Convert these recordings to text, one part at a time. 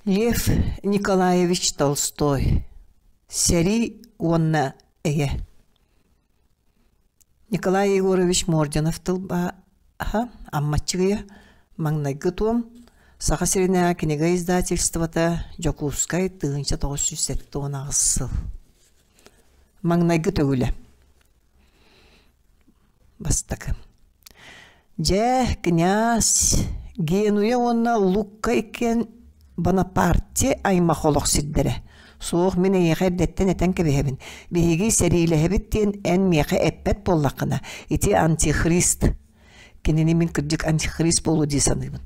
Лев Николаевич Толстой Сэрии уонна эйэ Николай Егорович Мординов тылбааһа Аммаччыгыйа Маҥнайгы туом Саха сиринээҕи кинигэ издательствота Дьокуускай 1978 сыл Маҥнайгы төгүлэ Бастакы Дьэ, князь, Генуя уонна Лукка иккиэн Бонапарте аймах олох сирдэрэ. Суох, мин эйиэхэ эрдэттэн этэн кэбиһэбин. Биһиги сэриилэһэбит диэн эн миэхэ эппэт буоллаххына, ити антихрист. Кинини мин кырдьык антихрист буолуо дии саныыбын.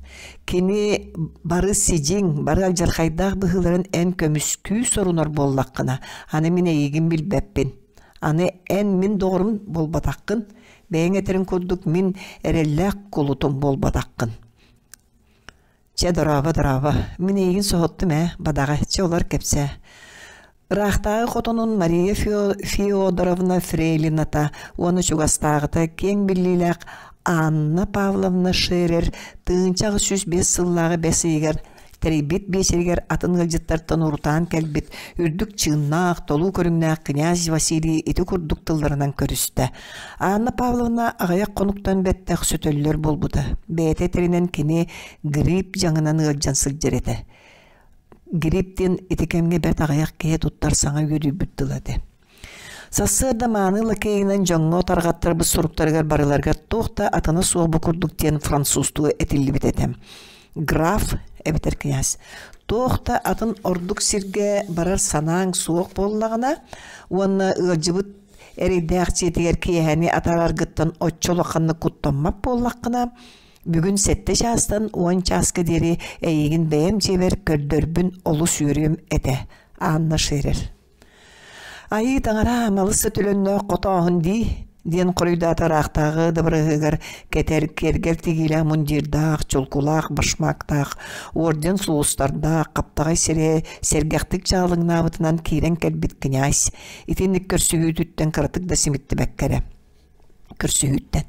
Кини бары сидьиҥ, бары алдьархайдаах быһыыларын эн көмүскүү сорунар буоллаххына, аны мин эйигин билбэппин. Аны эн мин доҕорум буолбатаххын, бэйэҥ этэриҥ курдук мин эрэллээх кулутум буолбатаххын. Чэ, дорообо, дорообо, мин эйигин соһуттум ээ, бадаҕа, чэ олор кэпсээ. Ыраахтааҕы хотонун Мария Феодоровна Фрейлината уонна чугастааҕыта киэҥ биллиилээх Анна Павловна Шерер 1805 сыллааҕы бэс ыйыгар Тэрийбит биэчэригэр атын ыалдьыттартан урутаан кэлбит үрдүк чыыннаах, толуу көрүҥнээх князь Василий ити курдук тылларынан көрүстэ. Анна Павловна аҕыйах хонуктан бэттэх сөтөллөр буолбута. Бэйэтэ этэринэн кини грипп дьаҥынан ыалдьан сылдьар этэ. Грипп диэн ити кэмҥэ бэрт аҕыйах киһи туттар саҥа үөдүйбүт тыла этэ. Сарсыарда мааны лакейынан дьоҥҥо тарҕаттарбыт суруктарыгар барыларыгар туох да атына суох бу курдук диэн французтуу этиллибит этэ. Граф эбэтэр князь туох да атын ордук сиргэ барар санааҥ суох буоллаҕына уонна ыалдьыбыт эрэйдээх дьиэтигэр киэһэни атаараргыттан оччо улаханнык куттаммат буоллаххына, бүгүн сэттэ чаастан уон чааска диэри эйигин бэйэм дьиэбэр көрдөрбүн олус үөрүөм этэ. Анна Шерер Айыы таҥара малыс да төлөннөөх хотооһун дии диэн хоруйдаата ыраахтааҕы дыбарыһыгар кэтэр киэргэл тигиилээх мундирдаах, чулкулаах башмактаах, орден сулустардаах, хаптаҕай сири сэргэхтик чаалыҥнаабытынан киирэн кэлбит князь итинник көрсүһүүтүттэн кыратык да симиттибэккэ эрэ көрсүһүүттэн.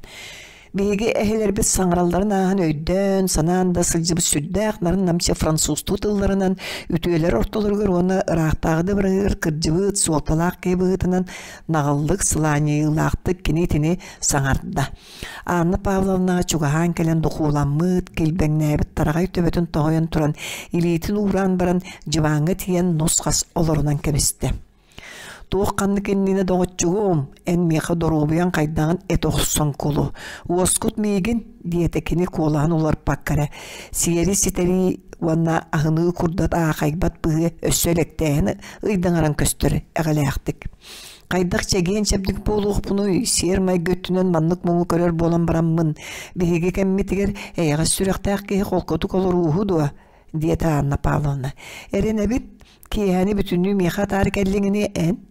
Биһиги эһэлэрбит саҥаралларын ааһан өйдөөн, санаан да сылдьыбыт сүрдээх нарын-намчы французтуу тылларынан үтүөлэр ортолоругар уонна ыраахтааҕы да быраһыгар кырдьыбыт суолталаах киһи быһыытынан наҕыллык, сылаанньыйыылаахтык кини итини саҥарда. Анна Павловнаҕа чугаһаан кэлэн духууламмыт, килбэҥнээбит тараҕай төбөтүн тоһуйан туран илиитин уураан баран дьыбааҥҥа тиийэн нус-хас олорунан кэбистэ. Туох ханнык иннинэ доҕоччугум, эн миэхэ доруобуйаҥ хайдаҕын эт охсон кулу, уоскут миигин, диэтэ кини куолаһын уларпакка эрэ, сиэри ситэрии уонна аһыныы курдат аахайбат быһыы өссө элэктээһин ыйдаҥаран көстөр эҕэлээхтик. Хайдах чэгиэн-чэбдик буолуохпунуй, сиэр-майгы өттүнэн маннык муҥу көрөр буолан бараммын, биһиги кэммитигэр эйэҕэс сүрэхтээх киһи холкутук олорууһу дуо? диэтэ Анна Павловна. Эрэнэбит, Киэһэни бүтүннүү миэхэ атаары кэллиҥ ини эн?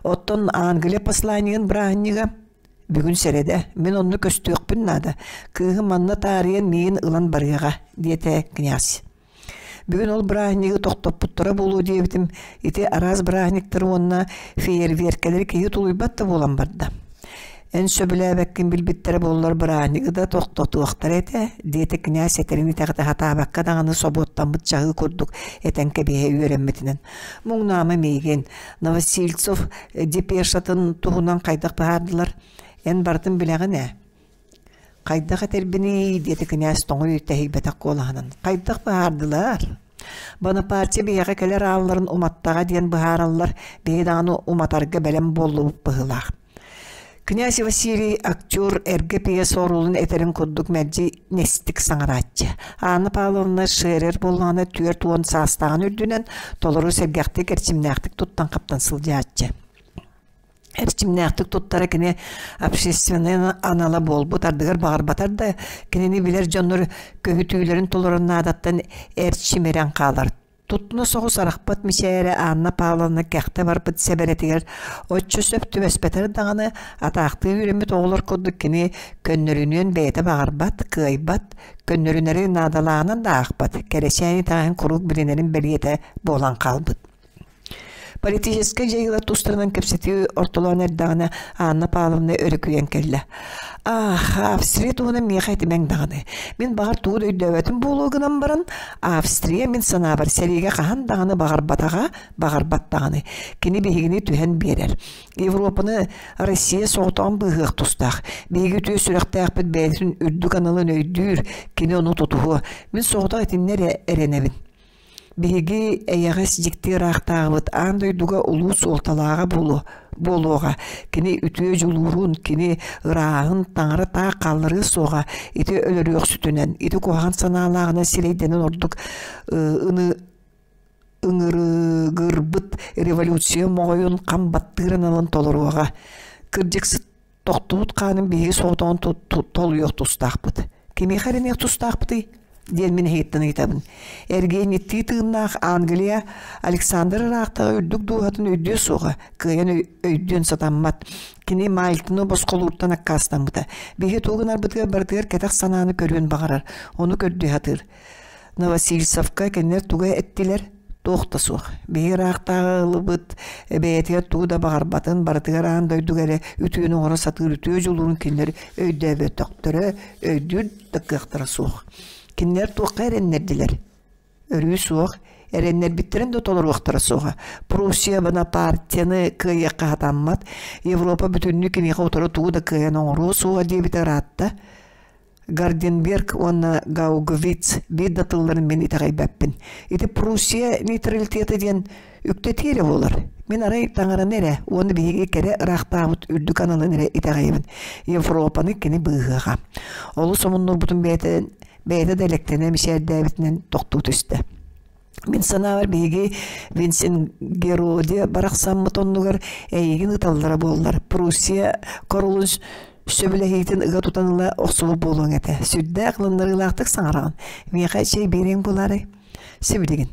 Оттон Англия посланиегын бырааһынньыга бүгүн сэрэдэ, мин онно көстүөхпүн наада. Кыыһым манна таарыйан миигин ылан барыаҕа, диэтэ князь. Бүгүн ол бырааһынньыгы тохтоппуттара буолуо диэбитим, ити араас бырааһынньыктары уонна фейерверкэлэри киһи тулуйбат да буолан барда. Эн сөбүлээбэккин билбиттэрэ буоллар бырааһынньыгы да тохтотуохтара этэ, диэтэ князь этэрин итэҕэтэ сатаабакка даҕаны собуоттаммыт чаһыы курдук этэн кэбиһэ үөрэммитинэн. Муҥнаама миигин, Новосильцев депешатын туһунан хайдах быһаардылар? Эн барытын билэҕин ээ. Хайдах этэрбиний, диэтэ князь тоҥуй тэһийбэтэх куолаһынан. Хайдах быһаардылар? Бонапарте биһиэхэ кэлэр аалларын уматтаҕа диэн быһаараллар, биһиги даҕаны уматарга бэлэм буоллубут быһыылаах. Князь Василий актер эргэ пьеса оруолун этэрин курдук мэлдьи нэстик саҥарааччы. Анна Павловна Шерер буоллаҕына 40 саастааҕын үрдүнэн толору сэргэхтик эрчимнээхтик туттан-хаптан сылдьааччы. Эрчимнээхтик туттара кини общественнай анала буолбут ардыгар баҕарбатар да кинини билэр дьоннор көһүтүүлэрин толорор наадаттан эрчимирэн хаалар. Туттуна соҕус арахпат мичээрэ Анна Павловна кэхтэ барбыт сэбэрэтигэр оччо сөп түбэспэтэр даҕаны атаахтыы үөрэммит оҕолор курдук кини көннөрүнүөн бэйэтэ баҕарбат, кыайбат, көннөрүнэри наадалааҕынан да аахпат, кэрэчээн итэҕэһин куруук билинэрин бэлиэтэ буолан хаалбыт. Политическай дьайыылар тустарынан кэпсэтии ортолоон эрдэҕинэ Анна Павловна өрүкүйэн кэллэ. Аах, Австрия туһунан миэхэ этимэҥ даҕаны. Мин баҕар тугу да өйдөөбөтүм буолуо гынан баран, Австрия мин санаабар сэриигэ хаһан даҕаны баҕарбатаҕа, баҕарбат даҕаны. Кини биһигини түһэн биэрэр. Европаны Россия соҕотоҕун быыһыах тустаах. Биһиги үтүө сүрэхтээхпит бэйэтин үрдүк аналын өйдүүр, кини ону тутуһуо. Мин соҕотох итиннэ эрэ эрэнэбин. Биһиги эйэҕэс дьикти ыраахтааҕыбыт аан дойдуга улуу суолталааҕа буолуо буолуоҕа. Кини үтүө дьулуурун, кини ырааһын таҥара таах хаалларыа суоҕа. Ити өлөрүөхсүтүнэн, ити куһаҕан санаалааҕынан сирэйдэнэн ордук ыны ыҥырыгырбыт революция моҕойун хам баттыыр аналын толоруоҕа. Кырдьыксыт тохтубут хаанын биһиги соҕотоҕун толуйуох тустаахпыт. Кимиэхэ эрэниэх тустаахпытый? диэн мин эһигиттэн ыйытабын. Эргиэнниттии тыыннаах Англия Александр ыраахтаҕа үрдүк дууһатын өйдүө суоҕа, кыайан өйдүөн сатаммат. Кини Мальтаны босхолууттан аккаастаммыта. Биһиги тугу гынарбытыгар барытыгар кэтэх санааны көрүөн баҕарар, ону көрдүү сатыыр. Новосильцевка кинилэр тугу эттилэр? Туох да суох. Биһиги ыраахтааҕы ылыбыт бэйэтигэр тугу да баҕарбатын, барытыгар аан дойдуга эрэ үтүөнү оҥоро сатыыр үтүө дьулуурун кинилэр өйдөөбөтөхтөрө, өйдүүр да кыахтара суох. Кинилэр туохха эрэннэрдилэр? Өрүү суох. Эрэннэрбиттэрин да толоруохтара суоҕа. Пруссия Бонапартияны кыайыахха сатаммат. Европа бүтүннүү киниэхэ утары тугу да кыайан оҥоруо суоҕа диэбитэ ыраатта. Гарденберг уонна Гаугвиц биир да тылларын мин итэҕэйбэппин. Ити Пруссия нейтралитета диэн үктэтии эрэ буолар. Мин арай таҥараны эрэ уонна биһиги кэрэ ыраахтаабыт үрдүк аналын эрэ итэҕэйэбин. Европаны кини быыһыаҕа. Олус омуннурбутун бэйэтэ, бэйэтэ да элэктэнэ мичээрдээбитинэн тохтуу түстэ. Мин санаабар биһиги Винсент Героди барахсаммыт оннугар эйигин ыталлара буоллар, Пруссия королун сөбүлэһиитин ыга тутан ыла охсубут буолуоҥ этэ. Сүрдээх ылыннарыылаахтык саҥараҕын. Миэхэ чэй биэриэҥ буолаарай? Сибилигин.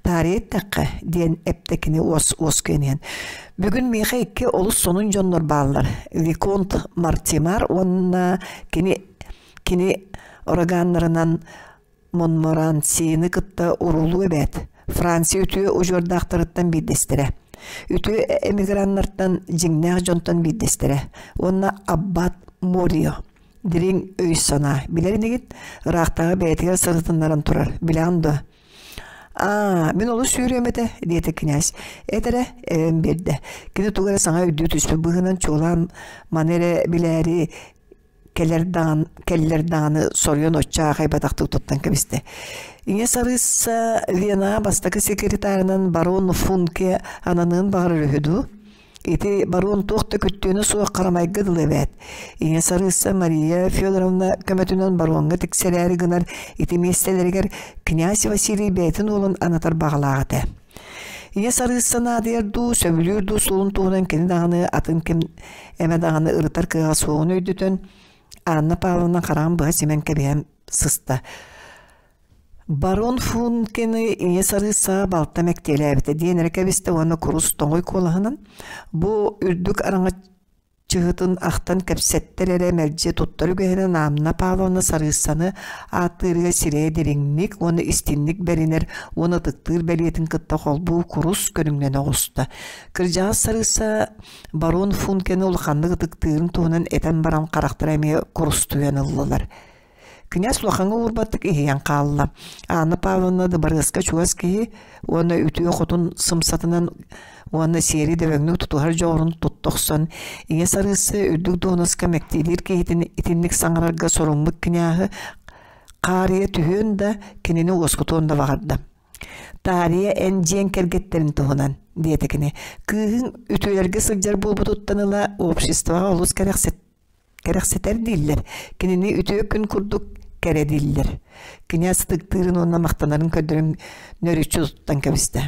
Таарыйа эттэххэ, диэн эптэ кини уос уоскуйан иһэн. Бүгүн миэхэ икки олус сонун дьоннор бааллар. Виконт Мартимар уонна кини кини ураганнарынан Монморансины кытта уруулуу эбээт, Франция үтүө удьуордаахтарыттан биирдэстэрэ. Үтүө эмиграннартан дьиҥнээх дьонтон биирдэстэрэ уонна Аббат Морио дириҥ өй-санаа билэр инигит ыраахтааҕы бэйэтигэр сырытыннаран турар билэҕин дуо Аа, мин олус үөрүөм этэ, диэтэ кинээс. Эт эрэ, эбэм биэрдэ. Кини тугу эрэ саҥа өйдүү түспүт быһыынан чуолаан маны эрэ билээри кэлэр даҕаны, кэллэр даҕаны соруйан оччо аахайбатахтык туттан кэбистэ. Ийэ сарыысса Венаҕа бастакы секретарынан барон Функе ананыан баҕарар үһү дуу? Ити барон туох да күттүөнэ суох харамайга дылы эбээт. Ийэ сарыысса Мария Федоровна көмөтүнэн бароҥҥа тиксэрээри гынар ити миэстэлэригэр князь Василий бэйэтин уолун анатар баҕалаах этэ. Ийэ сарыысса наадыйар дуу, сөбүлүүр дуу суолун туһунан кини даҕаны атын ким эмэ даҕаны ырытар кыаҕа суоҕун өйдөтөн, Анна Павловна хараҕын быһа симэн кэбиһэн сыста. Барон Функины ийэ сарыыссаҕа балта мэктиэлээбитэ диэн эрэ кэбистэ уонна курус тоҥуй куолаһынан бу үрдүк араҥа Чыһытын ахтан кэпсэттэр эрэ мэлдьи туттар үгэһинэн Анна Павловна сарыыссаны ааттыырыгар сирэйэ дириҥник уонна истинник бэринэр уонна ытыктыыр бэлиэтин кытта холбуу курус көрүҥнэнэ оҕуста. Кырдьаҕас сарыысса барон Функены улаханнык ытыктыырын туһунан этэн баран харахтара эмиэ курустуйан ыллылар. Князь улахаҥҥа уурбаттык иһийэн хаалла. Анна Павловна дыбарыаска чугас киһи уонна үтүө хотун сымсатынан уонна сиэри дөбөҥнүк тутуһар дьоҕурун тутта охсон, ийэ сарыысса үрдүк дуонаска мэктиэлиир киһитин итинник саҥарарга соруммут княһы хаарыйа түһүөн да, кинини уоскутуон да баҕарда. Таарыйа эн дьиэҥ кэргэттэрин туһунан, диэтэ кини. Кыыһыҥ үтүөлэргэ сылдьар буолбутуттан ыла обществоҕа олус кэрэхсэт Кэрэхсэтэр дииллэр, кинини үтүө күн курдук кэрэ дииллэр. Кинээс ытыктыырын уонна махтанарын көрдөрөн нөрүччү туттан кэбистэ.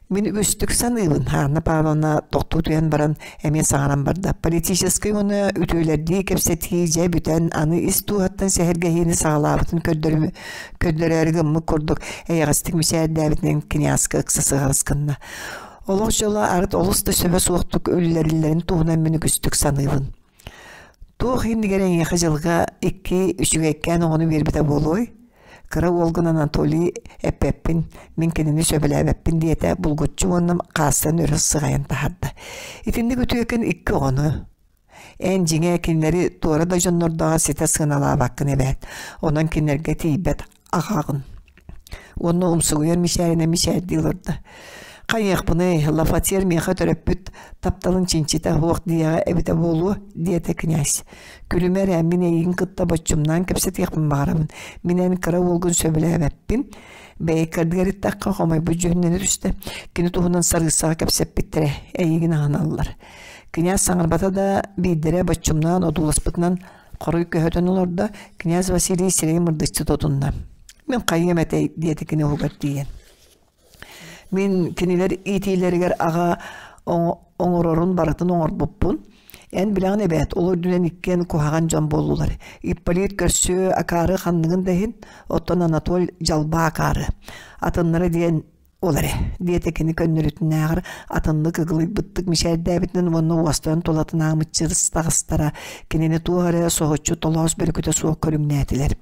Мин үгүстүк саныыбын, Анна Павловна тохтуу түһэн баран эмиэ саҥаран барда. Политическай уонна үтүөлэрдии кэпсэтии дьэ бүтэн, аны ис дууһаттан сэһэргэһиини саҕалаабытын көрдөрөөрү гыммыт курдук эйэҕэстик мичээрдээбитинэн кинээскэ ыкса сыҕарыс гынна. Олох дьоло арыт олус да сөбө суохтук үллэриллэрин туһунан мин үгүстүк саныыбын. Туох иннигэр эйиэхэ дьылга икки үчүгэйкээн оҕону биэрбитэ буолуой? Кыра уолгун Анатолий эппэппин, мин кинини сөбүлээбэппин диэтэ булгуччу уонна хаастан өрө сыҕайан таһаарда. Итинник үтүөкэн икки оҕону Эн дьиҥэ кинилэри туора да дьоннордооҕор ситэ сыаналаабаккын эбээт, онон кинилэргэ тиийбэт аҕаҕын. Уонна умсугуйар мичээринэн мичээрдии олордо. Хайыахпыный, Лафатьер миэхэ төрөппүт тапталын чинчитэ суох диэҕэ эбитэ буолуо, диэтэ князь. Күлүмэ эрэ, мин эйигин кытта боччумнаан кэпсэтиэхпин баҕарабын. Мин эн кыра уолгун сөбүлээбэппин. Бэйэккэрдигэр иттэххэ хомойбут дьүһүннэнэ түстэ. Кини туһунан сарыыссаҕа кэпсэппиттэрэ, эйигин аһыналлар. Князь саҥарбата да, биирдэрэ боччумнаан одууласпытынан хоруй көһөтөн олордо, князь Василий сирэйин мырдыччы тутунна. «Мин хайыам этэй?» диэтэ кини уһугар тиийэн. «Мин кинилэр иитиилэригэр аҕа оҥорорун барытын оҥорбуппун. Эн билэҕин эбээт, ол үрдүнэн иккиэн куһаҕан дьон буоллулар. Ипполит көрсүө акаары ханныгын да иһин, оттон Анатоль дьалбаа акаары. Атыннара диэн Ол эрэ, диэтэ кини көннөрүтүнээҕэр атыннык ыгылыйбыттык мичээрдээбитинэн уонна уостарын тулатынааҕы мыччырыстаҕастара кинини туох эрэ соһуччу толоос бөрүкүтэ суох көрүҥнээтилэр.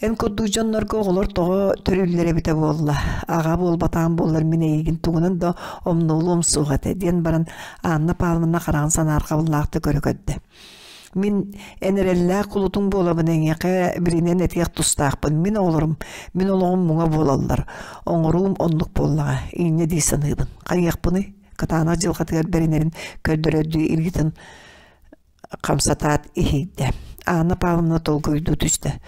Эн курдук дьоннорго оҕолор тоҕо төрүүллэр эбитэ буолла, аҕа буолбатаҕым буоллар мин эйигин тугунан да омнуолуом суох этэ диэн баран Анна Павловна хараҕын санаарҕабыллаахтык көрө көрдө. Мин эн эрэллээх кулутуҥ буолабын эйиэхэ билинэн этиэх тустаахпын. Мин оҕолорум, мин олоҕум муҥа буолаллар. Оҥоруум оннук буоллаҕа, инньэ дии саныыбын. Хайыахпыный? Кытаанах дьылҕатыгар бэринэрин көрдөрөрдүү илиитин хамсатаат иһийдэ. Анна Павловна толкуйдуу түстэ.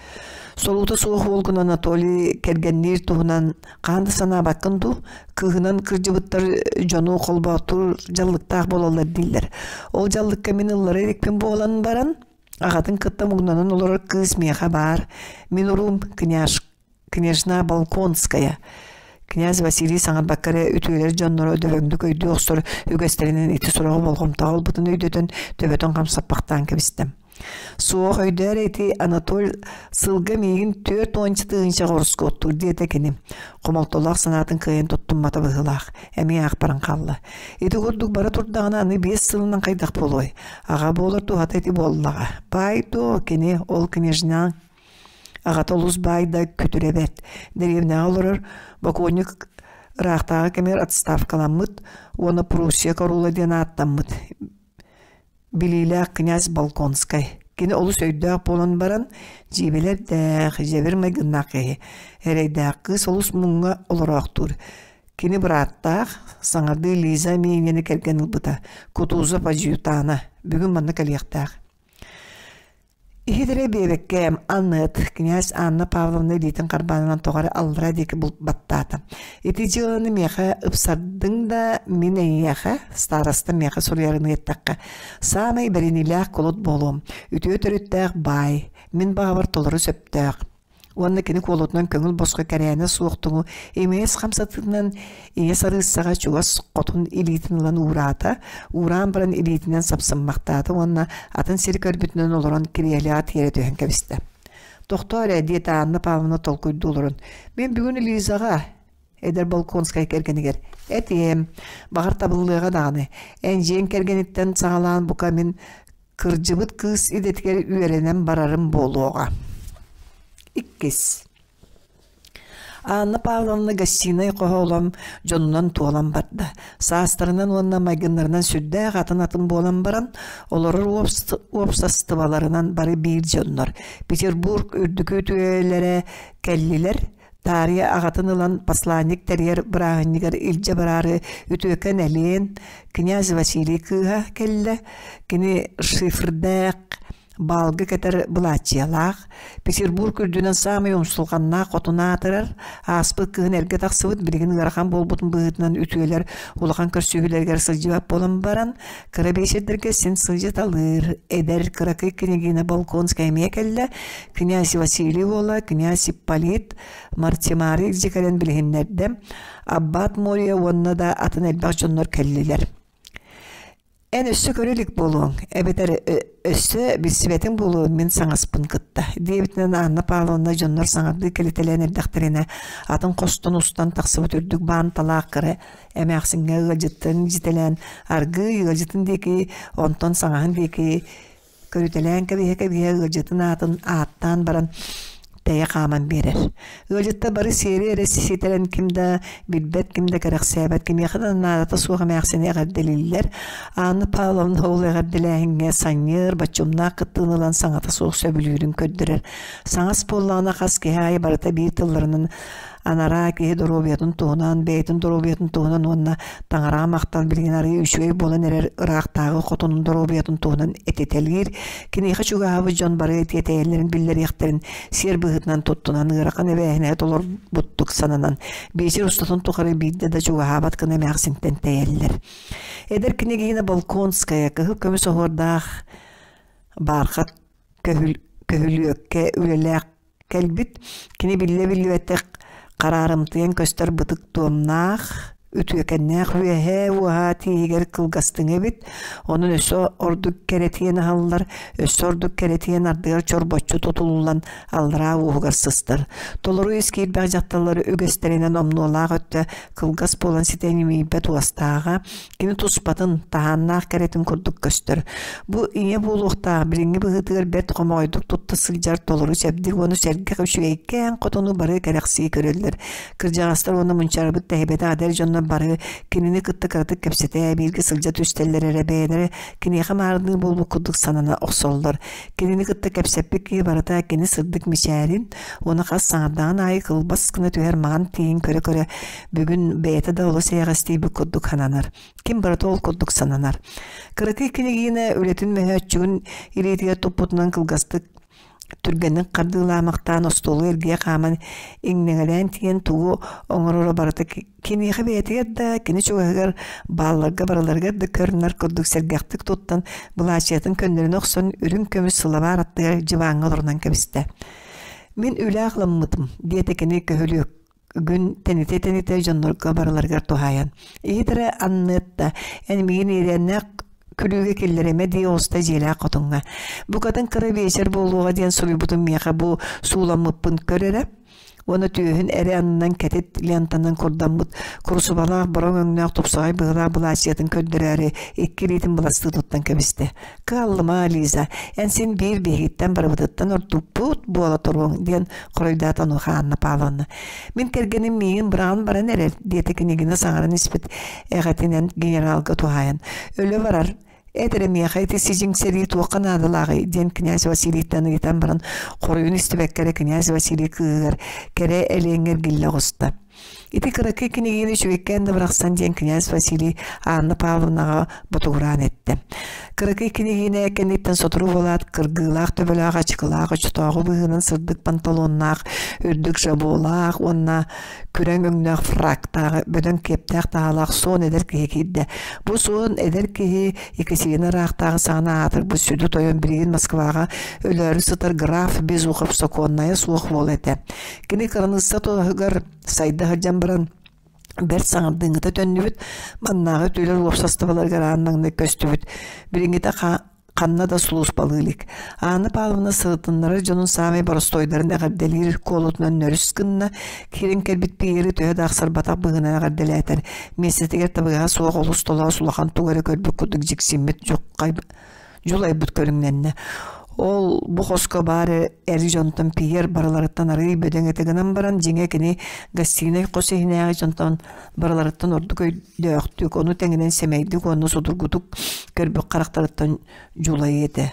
Солуута суох уолгун Анатолий кэргэнниир туһунан хаһан да санаабаккын дуу? Кыыһынан кырдьыбыттар дьону холбоотуур дьаллыктаах буолаллар дииллэр. Ол дьаллыкка мин ыллара иликпин буолан баран, аҕатын кытта муҥнанан олорор кыыс миэхэ баар. Мин уруум княж, княжна Балконская. Князь Василий саҥарбакка эрэ үтүөлэр дьонноро дөбөҥнүк өйдүү охсор үгэстэринэн ити сураҕы болҕомтоҕо ылбытын өйдөтөн төбөтүн хамсаппахтаан кэбистэ. Суох өйдөөр ити Анатоль сылга миигин 40 тыһыынча ороскуоттуур диэтэ кини. Хомолтолоох санаатын кыайан туттуммата быһыылаах. Эмиэ аахпаран хаалла. Ити курдук бара турдаҕына аны 5 сылынан хайдах буолуой? Аҕа буолар туһата ити буоллаҕа. Баай дуо кини ол княжна аҕата олус баай да күтүрэ бэрт. Дэриэбинэҕэ олорор бокуонньук ыраахтааҕы кэмигэр отставкаламмыт уонна Пруссия корула диэн ааттаммыт Билиилээх князь Болконскай. Кини олус өйдөөх буолан баран, дьиибэлэрдээх, дьэбир майгыннаах киһи. Эрэйдээх кыыс олус муҥҥа олороохтуур. Кини бырааттаах, саҥардыы Лиза Минины кэргэн ылбыта. Кутузов адьютана. Бүгүн манна кэлиэхтээх. Иһит эрэ биэбэккээм, аныат, князь Анна Павловна илиитин харбаанынан тоҕо эрэ аллара диэки баттаата. Ити дьыаланы миэхэ ыпсардыҥ да, мин эйиэхэ, староста миэхэ суруйарын ыйыттахха, саамай бэриниилээх кулут буолуом, үтүө төрүттээх баай, мин баҕабар толору сөптөөх. Уонна кини куолутунан көҥүл босхо кэрээнэ суохтуҥу имигэс хамсатыытынан ийэ сарыыссаҕа чугас хотун илиитин ылан уураата, уураан баран илиитинэн сапсыммахтаата уонна атын сири көрбүтүнэн олорон кириэлэҕэ тиэрэ түһэн кэбистэ. «Тохтоо эрэ» диэтэ Анна Павловна толкуйдуу олорон. «Мин бүгүн Лизаҕа, эдэр Болконскай кэргэнигэр, этиэм, баҕар табыллыаҕа даҕаны. Эн дьиэҥ кэргэниттэн саҕалаан бука мин кырдьыбыт кыыс идэтигэр үөрэнэн барарым буолуоҕа. Иккис. Анна Павловна гостинай хоһоолом дьонунан туолан барда. Саастарынан уонна майгыннарынан сүрдээх атын-атын буолан баран, олорор уопсастыбаларынан бары биир дьоннор. Петербург үрдүкү үтүөлэрэ кэллилэр, Таарыйа аҕатын ылан посланник тэрийэр бырааһынньыгар илдьэ бараары үтүөкэн Элиэн, князь Василий кыыһа кэллэ. Кини шифрдээх, баалга кэтэр былааччыйалаах, Петербург үрдүнэн саамай умсулҕаннаах хотун аатырар, ааспыт кыһын эргэ тахсыбыт, билигин ыарахан буолбутун быһыытынан үтүөлэр улахан көрсүһүүлэригэр сылдьыбат буолан баран, кыра биэчэрдэргэ син сылдьыталыыр. Эдэр кыракый княгиня Болконская эмиэ кэллэ, князь Василий уола, князь Ипполит Мартимары илдьэ кэлэн билиһиннэрдэ, Аббат Мория уонна да атын элбэх дьоннор кэллилэр. Эн өссө көрө илик буолуоҥ, эбэтэр өссө билсибэтиҥ буолуо мин саҥаспын кытта, диэбитинэн Анна Павловна дьоннор саҥардыы кэлитэлээн эрдэхтэринэ атын хостон устан тахсыбыт үрдүк баанталаах кыра эмээхсиҥҥэ ыалдьыттарын илдьитэлээн аргыый ыалдьытын диэки, онтон саҥаһын диэки көрүтэлээн кэбиһэ-кэбиһэ ыалдьытын аатын ааттаан баран тэйэ хааман биэрэр. Ыалдьыттар бары сиэри эрэ ситэрэн ким да билбэт, ким да кэрэхсээбэт, кимиэхэ да наадата суох эмээхсини эҕэрдэлииллэр. Анна Павловна ол эҕэрдэлээһиҥҥэ санньыар, боччумнаах кыттыыны ылан саҥата суох сөбүлүүрүн көрдөрөр. Саҥас буоллаҕына хас киһи аайы барыта биир тылларынан анараа киһи доруобуйатын туһунан, бэйэтин доруобуйатын туһунан уонна таҥараҕа махтал билигин арыый үчүгэй буолан эрэр ыраахтааҕы хотунун доруобуйатын туһунан этитэлиир, киниэхэ чугаһаабыт дьон бары тиэтэйэллэрин биллэриэхтэрин сиэр быһыытынан туттунан ыарахан эбээһинэһи толорбуттук сананан биэчэр устатын тухары биирдэ да чугаһаабат гына эмээхсинтэн тэйэллэр. Эдэр княгиня Болконская кыһыл көмүс оһуордаах бархат көһүлүөккэ үлэлээх кэлбит. Кини биллэ-биллибэтэх хараарымтыйан көстөр бытык туомнаах, үтүөкэннээх үөһээ уоһаа тииһигэр кылгастыҥы эбит. Онон өссө ордук кэрэтийэн аһаллар, өссө ордук кэрэтийэн ардыгар чорбоччу тутуллан аллараа уоһугар сыстар. Толору ис киирбэх дьахталлар үгэстэринэн омнуолаах өттө кылгас буолан ситэн имийбэт уостааҕа, Кини туспатын, таһааннаах кэрэтин курдук көстөр. Бу ийэ буолуохтаах билиҥҥи быһыытыгар бэрт хомоҕойдук тутта сылдьар толору чэбдик уонна сэргэх үчүгэйкээн хотону бары кэрэхсии көрөллөр. Кырдьаҕастар уонна мунчаарбыт тэһибэтэх эдэр дьоннор бары кинини кытта кыратык кэпсэтэ, бииргэ сылдьа түстэллэр эрэ бэйэлэрэ киниэхэ маарыныы буолбут курдук санана охсоллор. Кинини кытта кэпсэппит киһи барыта кини сырдык мичээрин уонна хас саҥардаҕын аайы кылбас гына түһэр маҕан тииһин көрө-көрө Бүгүн бэйэтэ да олус эйэҕэстийбит курдук сананар. Ким барыта ол курдук сананар. Кыракый княгиня үлэтин мөһөөччүгүн илиитигэр туппутунан кылгастык түргэнник хардыылаамахтаан остуолу эргийэ хааман иҥнэҥэлээн тиийэн тугу оҥороро барыта киниэхэ бэйэтигэр да кини чугаһыгар баалларга барыларыгар да көр-нар курдук сэргэхтик туттан былаачыйатын көннөрүнэ охсон үрүҥ көмүс сылабаар аттыгар дьыбааҥҥа олорунан кэбистэ. Мин үлэ аҕыламмытым, диэтэ кини көһүлүөк Күн тэнитэ-тэнитэ дьоннорго барыларыгар туһаайан: «Иһит эрэ Аннетта, эн миигин иэдээннээх күлүүгэ киллэримэ» дии оҕуста дьиэлээх хотуҥҥа. «Букатын кыра биэчэр буолуоҕа диэн суруйбутум миэхэ бу сууламмыппын көр эрэ» уонна түөһүн эрэ аннынан кэтит лентанан курдаммыт курусубалаах бороҥ өҥнөөх тупсаҕай быһыылаах былаачыйатын көрдөрөөрү икки илиитин быластыы туттан кэбистэ. «Кыаллыма, Лиза, эн син биир биһигиттэн барыбытыттан ордукпут буола туруоҥ» диэн хоруйдаата онуоха Анна Павловна. «Мин кэргэним миигин быраҕан баран эрэр» диэтэ кинигини саҥаран испит эҕэтинэн генералга туһаайан. «Өлө барар, эт эрэ миэхэ ити сидьиҥ сэрии туохха наадалааҕый?» диэн князь Василийтан ыйытан баран хоруйун истибэккэ эрэ князь Василий кыыһыгар кэрэ элиэҥҥэ эргиллэ оҕуста. Ити кыракый кинигини үчүгэйкээн да барахсан диэн князь Василий Анна Павловнаҕа ботугураан эттэ. Кыракый кинигине кэнниттэн сотору буолаат кыргыылаах төбөлөөх ачыкылаах оччотооҕу быһыынан сырдык панталоннаах, үрдүк жаболаах уонна күрэҥ өҥнөөх фрактааҕы бөдөҥ киэптээх таһаалаах суон эдэр киһи киирдэ. Бу суон эдэр киһи Екатерина ыраахтааҕы саҕана аатырбыт сүдү тойон билигин Москваҕа өлөөрү сытар граф Безухов сокуоннайа суох уол этэ. Кини кыраныысса туһугар сайда сылдьан баран бэрт саҥардыыҥҥыта төннүбүт, маннааҕы үтүөлэр уопсастыбаларыгар аан маҥнай көстүбүт. Билиҥҥитэ ханна да сулууспалыы илик. Анна Павловна сырытыннарар дьонун саамай боростуойдарын эҕэрдэлиир куолутунан нөрүс гынна, киирэн кэлбит Пиери төһө да ахсарбатах быһыынан эҕэрдэлээтэр, миэстэтигэр табыгаһа суох олус толоос улахан тугу эрэ көрбүт курдук дьиксиммит дьуххай дьулайбыт көрүҥнэннэ. Ол бу хоско баар эр дьонтон Пьер барыларыттан арыый бөдөҥ этэ гынан баран, дьиҥэ кини гостинай хос иһинээҕи дьонтон барыларыттан ордук өйдөөхтүк, ону тэҥинэн сэмэйдик уонна судургутук көрбүт харахтарыттан дьулайыы этэ.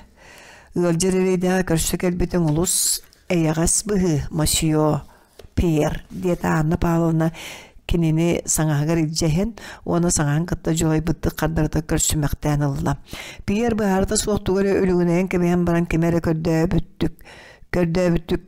Ыалдьар эрэйдээҕи көрсө кэлбитиҥ олус эйэҕэс быһыы, мосье Пьер, диэтэ Анна Павловна кинини саҥаһыгар илдьэ иһэн уонна саҥаһын кытта дьулайбыттык хардарыта көрсүмэхтээн ылла. Пьер быһаарыта суох тугу эрэ үлүгүнэйэн кэбиһэн баран кими эрэ көрдөөбүттүк көрдөөбүттүк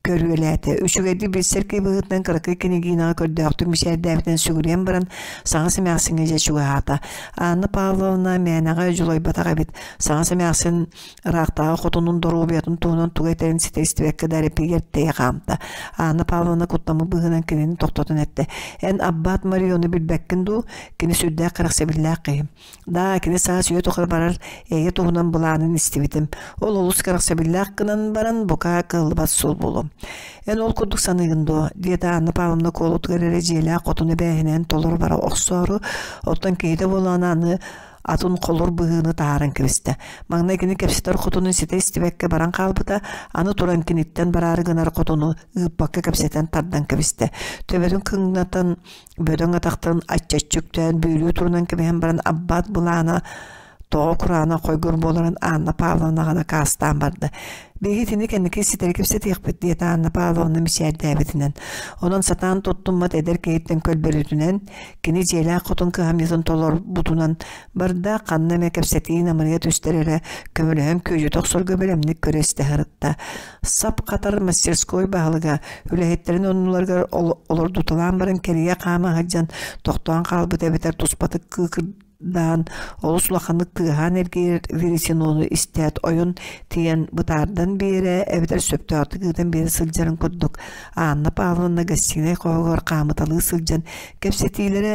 көрүөлээтэ. Үчүгэйдик билсэр киһи быһыытынан кыракый княгиняҕа көрдөөхтүк мичээрдээбитинэн сүгүрүйэн баран саҥас эмээхсиҥҥэ дьэ чугаһаата. Анна Павловна мээнэҕэ дьулайбатах эбит. Саҥас эмээхсин Ыраахтааҕы хотунун доруобуйатын туһунан тугу этэрин ситэ истибэккэ да эрэпиигэр тэйэ хаамта. Анна Павловна куттаммыт быһыынан кинини тохтотон эттэ: «Эн Аббат Мариону билбэккин дуу? Кини сүрдээх кэрэхсэбиллээх киһи. Да, кини саас үйэ тухары барар эйэ туһунан былаанын истибитим. Ол олус кэрэхсэбиллээх гынан баран, бука кыаллыбат суол буолуо. Эн ол курдук саныыгын дуо?» диэтэ Анна Павловна куолутугар эрэ дьиэлээх хотун эбээһинэһин толору бара охсоору, оттон киһитэ буоллаҕына аны атын холур быһыыны таһааран кэбистэ. Маҥнай кини кэпсэтэр хотунун ситэ истибэккэ баран хаалбыта, аны туран киниттэн бараары гынар хотуну ыыппакка кэпсэтэн тардан кэбистэ. Төбөтүн кыҥнатан, бөдөҥ атахтарын аччаччы үктээн бүөлүү турунан кэбиһэн баран аббаат былаана тоҕо кураанах хойгур буоларын Анна Павловнаҕа накаастаан барда. Биһиги итини кэнники ситэри кэпсэтиэхпит, диэтэ Анна Павловна мичээрдээбитинэн. Онон сатаан туттуммат эдэр киһиттэн көлбөрүтүнэн, кини дьиэлээх хотун кыһамньытын толорбутунан барда, ханна эмэ кэпсэтии намырыйа түстэр эрэ көмөлөһөн күөдьүтэ охсорго бэлэмник көрө-истэ сырытта. Сап хатар мастерской баһылыга үлэһиттэрин оннуларыгар олордуталаан баран кэрийэ хаама сылдьан тохтоон хаалбыт эбэтэр туспатык кыыкырдаан олус улаханнык тыаһаан эргийэр веретенону истээт ойон тиийэн бытаардан биэрэ эбэтэр сөптөөхтүк ыытан биэрэ сылдьарын курдук Анна Павловна гостиной хоһугар хаамыталыы сылдьан кэпсэтиилэрэ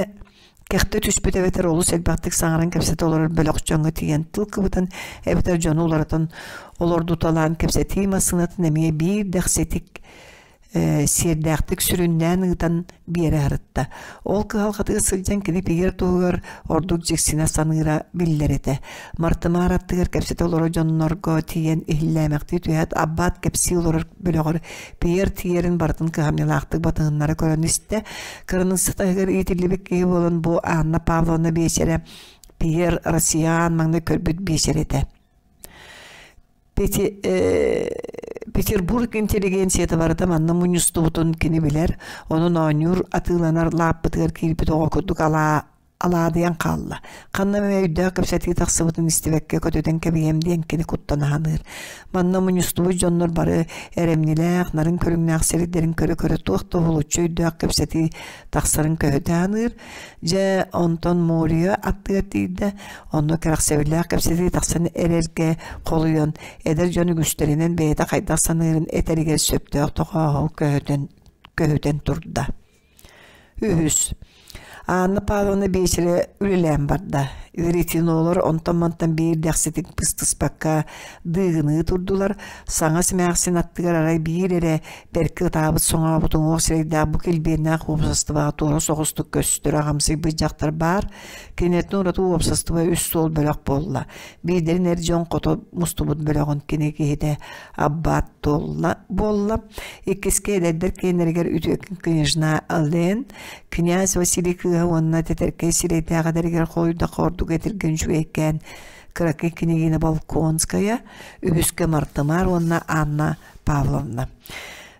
кэхтэ түспүт эбэтэр олус элбэхтик саҥаран кэпсэтэ олорор бөлөх дьоҥҥо тиийэн тыл кыбытан эбэтэр дьону уларытан олордуталаан кэпсэтии массыынатын эмиэ биир дэхситик сиэрдээхтик сүрүннээн ыытан биэрэ сырытта. Ол кыһалҕатыгар сылдьан кини Пьер туһугар ордук дьиксинэ саныыра биллэр этэ. Мартымаар аттыгар кэпсэтэ олорор дьоннорго тиийэн иһиллээмэхтии түһээт Аббат кэпсии олорор бөлөҕөр Пьер тиийэрин барытын кыһамньылаахтык батыһыннара көрөн истэ. Кыраныысса таһыгар иитиллибит киһи буолан бу Анна Павловна биэчэрэ Пьер Россия аан маҥнай көрбүт биэчэрэ этэ. Петербург интеллигенцията барыта манна мунньустубутун кини билэр, онон оонньуур атыыланар лааппытыгар киирбит оҕо курдук алаа алаадыйан хаалла. Ханна эмэ өйдөөх кэпсэтии тахсыбытын истибэккэ көтүтэн кэбиһиэм диэн кини куттана саныыр. Манна мунньустубут дьоннор бары эрэмньилээх, нарын көрүҥнээх сирдэрин көрө-көрө туох да уһулуччу өйдөөх кэпсэтии тахсарын көһүтэ саныыр. Дьэ, онтон Мория аттыгар тиийдэ, онно кэрэхсэбиллээх кэпсэтии тахсан эрэргэ холуйан, эдэр дьон үгүстэринэн бэйэтэ хайдах саныырын этэригэр сөптөөх тоҕооһу көһүтэн, көһүтэн турда. Үһүс. Анна Павловна биэчэрэ үлэлээн барда. Веретенолар онтон-мантан биир дэхситик быстыспакка дыыгыныы турдулар. Саҥа симээхсин аттыгар арай биир эрэ бэркэ ытаабыт соҥообут уҥуох сирэйдээх бу килбиэннээх уопсастыбаҕа туора соҕустук көстөр аҕамсыйбыт дьахтар баар. Киниттэн ураты уопсастыба үс суол бөлөх буолла. Биирдэрин эр дьон хото мустубут бөлөҕүн кини киһитэ Аббат туолла буолла. Иккискэ эдэрдэр киэннэригэр үтүөкэн княжна Ален, князь Василий кыыһа уонна тэтэркэй сирэйдээх эдэригэр холуйдахха ордук этиргэн үчүгэйкээн кыракый княгиня Волконская, үһүскэ Мартымар уонна Анна Павловна.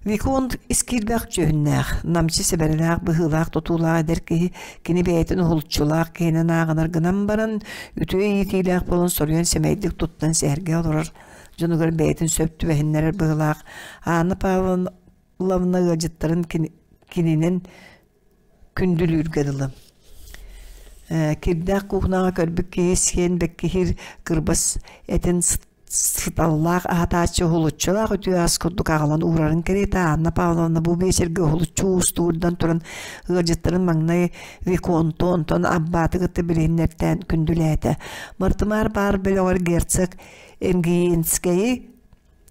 Виконт ис киирбэх дьүһүннээх, намчы сэбэрэлээх быһыылаах тутуулаах эдэр киһи кини бэйэтин уһулуччулаах киһинэн ааҕынар гынан баран, үтүө иитиилээх буолан соруйан сэмэйдик туттан сэһэргэ олорор дьонугар бэйэтин сөп түбэһиннэрэр быһыылаах Анна Павловна ыалдьыттарын кининэн күндүлүүргэ дылы. Кирдээх кухняҕа көрбүт киһи сиэн бэккиһиир кырбас этин сыталлаах аһатааччы уһулуччулаах үтүө ас курдук аҕалан уурарын кэриэтэ Анна Павловна бу биэчэргэ уһулуччу уустугурдан туран ыалдьыттарын маҥнай Виконту онтон Аббааты кытта билиһиннэртээн күндүлээтэ. Мартымаар баар бөлөҕөр герцог Энгиенскэйи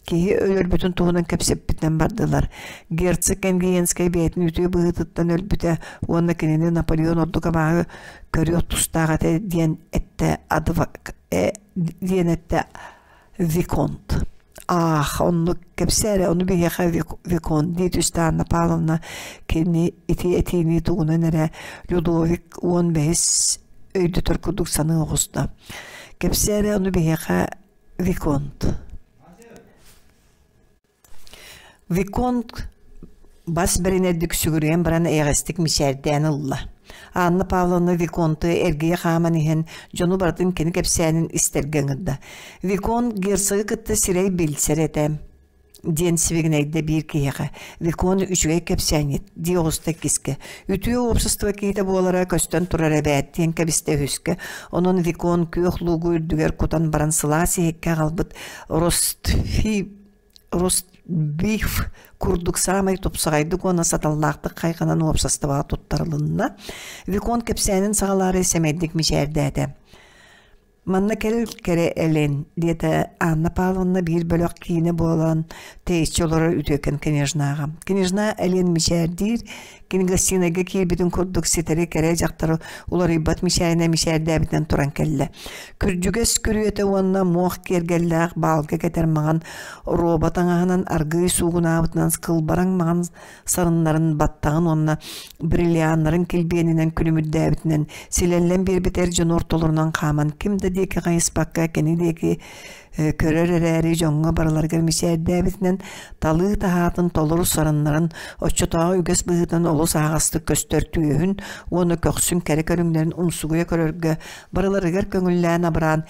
киһи өлөрбүтүн туһунан кэпсэппитинэн бардылар. Герцог Энгиенскэй бэйэтин үтүө быһыытыттан өлбүтэ уонна кинини Наполеон ордук абааһы көрүөх тустаах этэ диэн эттэ диэн эттэ Виконт. Аах, оннук кэпсээ эрэ, ону биһиэхэ Виконт дии түстэ Анна Павловна кини ити этиини тугунан эрэ Людовик уон бэһис өйдөтөр курдук саныы оҕуста. Кэпсээ эрэ, ону биһиэхэ Виконт. Виконт бас бэринэрдик сүгүрүйэн баран эйэҕэстик мичээрдээн ылла. Анна Павловна Виконты эргийэ хааман иһэн дьону барытын кини кэпсээнин истэргэ ыҥырда. Виконт герцогы кытта сирэй билсэр этэ диэн сибигинэйдэ биир киһиэхэ. Викон үчүгэй кэпсээнньит дии оҕуста иккискэ. Үтүө уопсастыба киһитэ буолара көстөн турар эбээт диэн кэбистэ үһүскэ. Онон Викон күөх луугу үрдүгэр кутан баран сылаас иһиккэ аҕалбыт ростфи ростбиф курдук саамай тупсаҕайдык уонна саталлаахтык хайҕанан уопсастыбаҕа туттарылынна. Викон кэпсээнин саҕалаары сэмэйдик мичээрдээтэ. Манна кэл кэрэ Элен, диэтэ Анна Павловна биир бөлөх киинэ буолан тэйиччи олорор үтүөкэн княжнаҕа. Княжна Элен мичээрдиир, кини гостинайга киирбитин курдук ситэри кэрэ дьахтары уларыйбат мичээринэн мичээрдээбитинэн туран кэллэ. Күрдьүгэс күрүөтэ уонна муох киэргэллээх баалга кэтэр маҥан робот таҥаһынан аргыый суугунаабытынан кылбараҥ маҥан сарыннарын баттаҕын уонна бриллианнарын килбиэнинэн күлүмүрдээбитинэн силэллэн биэрбит эр дьон ортолорунан хааман ким да диэки хайыспакка кини диэки көрөр эрээри дьоҥҥо барыларыгар мичээрдээбитинэн талыы таһаатын толору сарыннарын оччотооҕу үгэс быһыытынан олус аһаҕастык көстөр түөһүн уонна көхсүн кэрэ көрүҥнэрин умсугуйа көрөргө барыларыгар көҥүллээн абыраан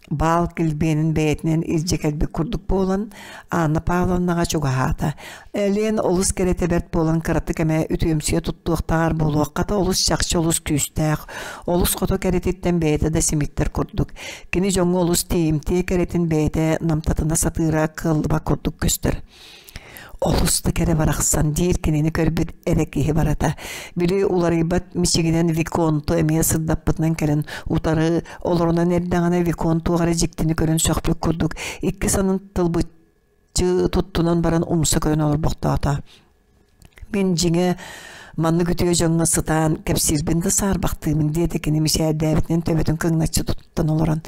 баал килбиэнин бэйэтинэн илдьэ кэлбит курдук буолан, Анна Павловнаҕа чугаһаата. Элен олус кэрэтэ бэрт буолан кыратык эмэ үтүөмсүйэ туттуохтааҕар буолуоххата олус чахчы олус күүстээх, олус хото кэрэтиттэн бэйэтэ да симиттэр курдук. Кини дьоҥҥо олус тиийимтиэ кэрэтин бэйэтэ намтатына сатыыра кыаллыбат курдук көстөр. Олус да кэрэ барахсан диир кинини көрбүт эрэ киһи барыта. Били уларыйбат мичигинэн Виконту эмиэ сырдаппытынан кэлэн утары олорунан эрдэҕинэ Виконт туох эрэ дьиктини көрөн сөхпүт курдук икки санын тылбыччы туттунан баран умса көрөн олорбохтоото. Мин дьиҥэ маннык үтүө дьоҥҥо сытаан кэпсиирбин да саарбахтыыбын диэтэ кини мичээрдээбитинэн төбөтүн кыҥначчы туттан олорон.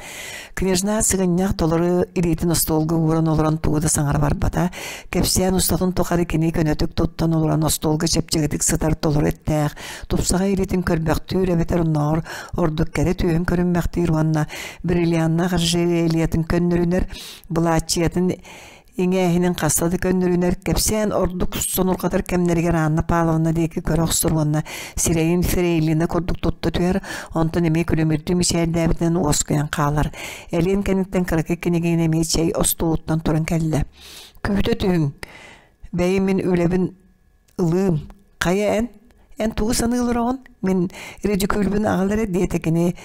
Княжна сыгынньах толору илиитин остуолга ууран олорон тугу да саҥара барбата. Кэпсээн устатын тухары кини көнөтүк туттан олорон остуолга чэпчэкитик сытар толору эттээх, тупсаҕай илиитин көрбөхтүүр эбэтэр оннооҕор ордук кэрэ түөһүн көрүммэхтиир уонна бриллианнаах ожерельетын көннөрүнэр былааччыйатын иҥээһинин хаста да көннөрүнэр, кэпсээн ордук сонурҕатар кэмнэригэр Анна Павловна диэки көрө охсор уонна сирэйин фрейлина курдук тутта түһэр, онтон эмиэ күлүмүрдүү мичээрдээбитинэн уоскуйан хаалар. Элиэн кэнниттэн кыракый кинигин эмиэ чэй остуолуттан туран кэллэ. Күүтэ түһүҥ, бэйи мин үлэбин ылыым. Хайа эн? Эн тугу саныы олороҕун? Мин редикюльбүн аҕал эрэ диэтэ кини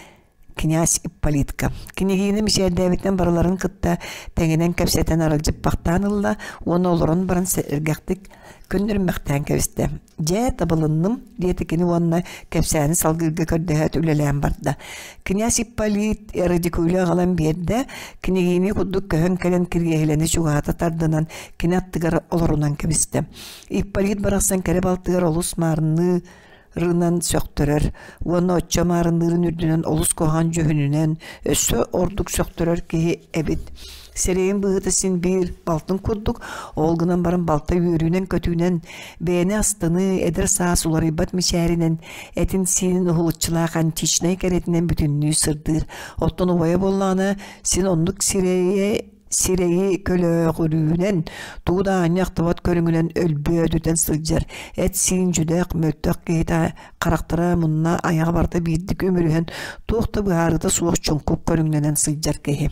князь Ипполитка. Кинигиини мичээрдээбитинэн барыларын кытта тэҥинэн кэпсэтэн аралдьыппахтаан ылла уонна олорон баран сэргэхтик көннөрүммэхтээн кэбистэ. «Дьэ, табылынным» диэтэ кини уонна кэпсээни салгыырга көрдөһөөт үлэлээн барда. Князь Ипполит радикулю аҕалан биэрдэ, кинигиини курдук көһөн кэлэн кириэһилэни чугаһата тардынан кини аттыгар олорунан кэбистэ. Ипполит барахсан кэрэ балтыгар олус маарынныы рынан сөхтөрөр уонна оччо маарынныырын үрдүнэн олус куһаҕан дьүһүнүнэн өссө ордук сөхтөрөр киһи эбит. Сирэйин быһыыта син биир балтын курдук, ол гынан баран балта үөрүүнэн-көтүүнэн, бэйэни астыныы, эдэр саас уларыйбат мичээринэн, этин-сиинин уһулуччулаах античнай кэрэтинэн бүтүннүү сырдыыр. Оттон убайа буоллаҕына, син оннук сирэйэ сирэйи көлөөҕүрүүнэн, тугу да аанньа ахтыбат көрүҥүнэн өлбөөдүтэн сылдьар, эт-сиин дьүдэх, мөлтөх киһитэ харахтара, мунна, айаҕа барыта биирдик үмүрүһэн, туох да быһаарыыта суох чуҥкук көрүҥнэнэн сылдьар киһи.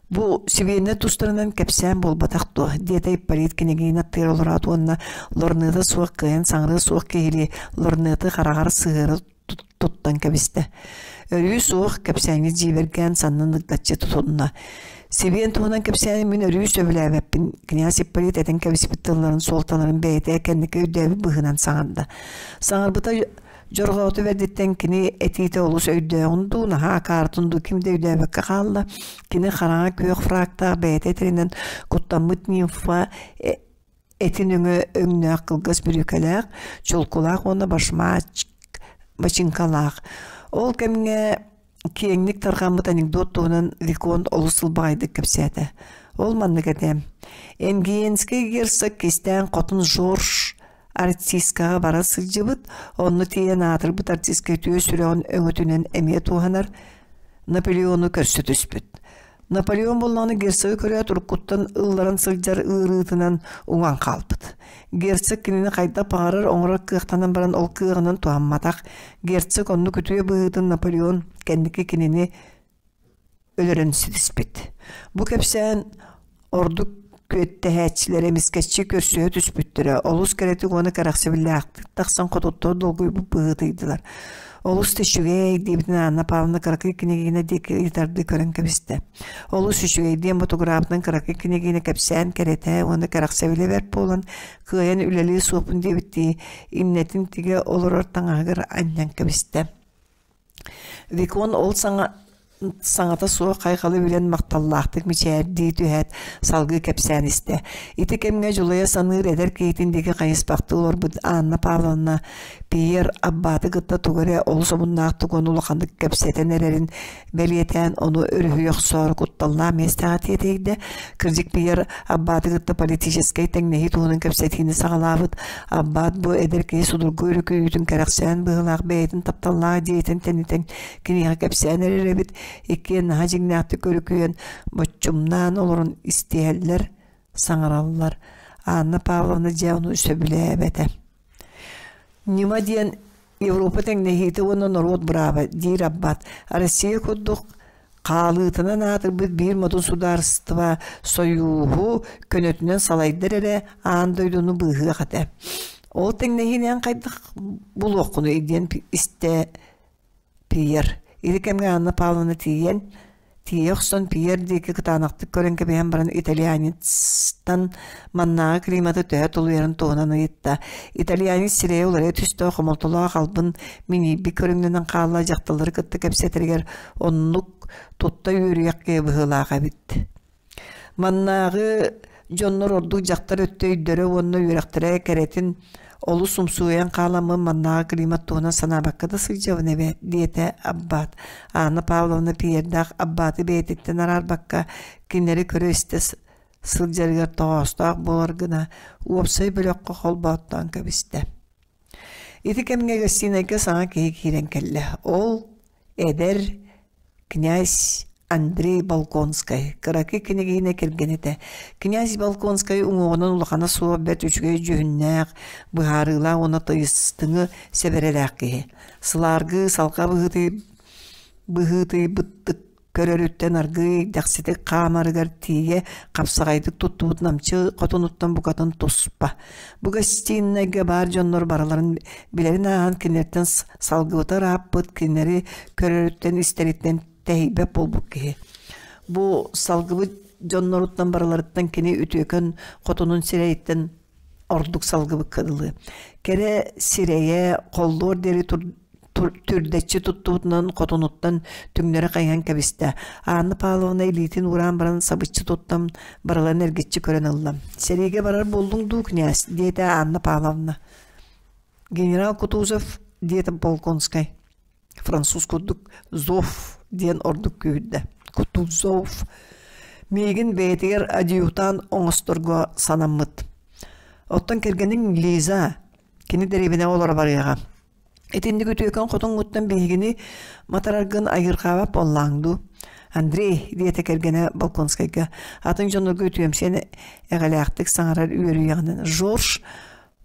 Бу сибиэннэр тустарынан кэпсээн буолбатах дуо? диэтэ Ипполит кинигиин аттыгар олороот уонна лорныта суох кыайан саҥарыа суох киһилии лорныты хараҕар сыһыара туттан кэбистэ. Өрүү суох кэпсээҥҥэ дьиибэргээн саннын ыгдаччы тутунна. Сибиэн туһунан кэпсээни мин өрүү сөбүлээбэппин, князь Ипполит этэн кэбиспит тылларын суолталарын бэйэтэ кэнники өйдөөбүт быһыынан саҥарда. Саҥарбыта дьорҕооту бэрдиттэн кини этиитэ олус өйдөөҕүн дуу, наһаа акаарытын дуу ким да өйдөөбөккө хаалла. Кини хараҥа күөх фрактаах бэйэтэ этэринэн куттаммыт нимфа Этин өҥө өҥнөөх кылгас бүрүүкэлээх, чулкулаах уонна башмач бачыыҥкалаах. Ол кэмҥэ киэҥник тарҕаммыт анекдот туһунан Виконт олус ылбаҕайдык кэпсээтэ. Ол маннык этэ: Энгиенскэй герцог кистээн хотун Жорж артисткаҕа бара сылдьыбыт, онно тиийэн аатырбыт артистка үтүө сүрэҕин өҥөтүнэн эмиэ туһанар Наполеону көрсө түспүт. Наполеон буоллаҕына герцогы көрөөт уруккуттан ылларан сылдьар ыарыытынан уҥан хаалбыт. Герцог кинини хайдах баҕарар оҥорор кыахтанан баран ол кыаҕынан туһамматах. Герцог оннук үтүө быһыытын Наполеон кэнники кинини өлөрөн ситиспит. Бу кэпсээн ордук күөттэһээччилэр эмискэччи көрсүһэ түспүттэрэ, олус кэрэтик уонна кэрэхсэбиллээхтик тахсан хотуттар долгуйбут быһыытыйдылар. Олус да үчүгэй диэбитин Анна Павловна кыракый кинигиинэ диэки ыйытардыы көрөн кэбистэ. Олус үчүгэй диэн ботугураабытынан кыракый кинигиинэ кэпсээн кэрэтэ уонна кэрэхсэбилэ бэрт буолан кыайан үлэлиэ суохпун диэбиттии иннэтин тигэ олорор таҥаһыгар анньан кэбистэ. Викон ол саҥа саҥата суох хайҕалы билэн махталлаахтык мичээрдии түһээт, салгыы кэпсээн истэ. Ити кэмҥэ дьулайа саныыр эдэр киһитин диэки хайыспахтыы олорбут Анна Павловна Пьер Аббаты кытта тугу эрэ олус омуннаахтык уонна улаханнык кэпсэтэн эрэрин бэлиэтээн, ону өрүһүйэ охсоору кутталлаах миэстэҕэ тиэтэйдэ. Кырдьык Пьер Аббаты кытта политическай тэҥнэһии туһунан кэпсэтиини саҕалаабыт. Аббат бу эдэр киһи судургу өрүкүйүүтүн кэрэхсээн быһыылаах бэйэтин тапталлаах дьиэтин тэнитэн киниэхэ кэпсээн эрэр эбит. Иккиэн наһаа дьиҥнээхтик өрүкүйэн, боччумнаан олорон истиһэллэр, саҥараллар. Анна Павловна дьэ ону сөбүлээбэтэ. Ньыма диэн Европа тэҥнэһиитэ уонна норуот бырааба, диир Аббат. Россия курдук хаалыытынан аатырбыт биир модун судаарыстыба сойууһу көнөтүнэн салайдар эрэ аан дойдуну быыһыах этэ. Ол тэҥнэһиинэн хайдах булуоххунуй диэн истэ Пьер. Ити кэмҥэ Анна Павловна тиийэн, тиийэ охсон Пьер диэки кытаанахтык көрөн кэбиһэн баран итальянецтан маннааҕы климаты төһө тулуйарын туһунан ыйытта. Итальянец сирэйэ уларыйа түстэ, хомолтолоох албын минийбит көрүҥнэнэн хаалла, дьахталлары кытта кэпсэтэригэр оннук тутта үөрүйэх киһи быһыылаах эбит. Маннааҕы дьоннор ордук дьахтар өттө өйдөрө уонна үөрэхтэрэ кэрэтин олус умсугуйан хааламмын маннааҕы климат туһунан санаабакка да сылдьабын эбээт, диэтэ Аббат. Анна Павловна Пьердаах Аббаты бэйэтиттэн араарбакка кинилэри көрө-истэ сылдьарыгар тоҕоостоох буолар гына уопсай бөлөххө холбооттоон кэбистэ. Ити кэмҥэ гостинайга саҥа киһи киирэн кэллэ. Ол эдэр князь Андрей Болконскай, кыракый кинигиһинэ кэргэнэ этэ. Князь Болконскай уҥуоҕунан улахана суох бэрт үчүгэй дьүһүннээх, быһаарыылаах уонна тыйыстыҥы сэбэрэлээх киһи. Сылааргыы салҕа быһыытыйбыттык көрөрүттэн аргыый дэхситик хаамарыгар тиийэ хапсаҕайдык туттубут намчы хотунуттан букатын туспа. Бу гостинайга баар дьоннор барыларын билэрин ааһан кинилэртэн салгыбыта ырааппыт, кинилэри көрөрүттэн истэриттэн тэһийбэт буолбут киһи. Бу салгыбыт дьонноруттан барыларыттан кини үтүөкэн хотунун сирэйиттэн ордук салгыбыкка дылы. Кэрэ сирэйэ холлуор диэри түрдэччи туттубутунан хотунуттан түҥнэри хайыһан кэбистэ. Анна Павловна илиитин уураан баран сабыччы туттан барыларын эргиччи көрөн ылла. «Сэриигэ барар буоллуҥ дуу, князь?» диэтэ Анна Павловна. «Генерал Кутузов», диэтэ Болконскай. Француз курдук «Зов» диэн ордук күүһүрдэ. Кутузов миигин бэйэтигэр адъютант оҥосторго санаммыт. Оттон кэргэниҥ Лиза, кини дэриэбинэҕэ олоро барыаҕа. Итинник үтүөкэн хотуҥҥуттан биһигини матараргын айыырҕаабат буоллааҥ дуу? Андрей, диэтэ кэргэнэ Болконскайга, атын дьоннорго үтүөмсүйэн эҕэлээхтик саҥарар үөрүйэҕинэн Жорж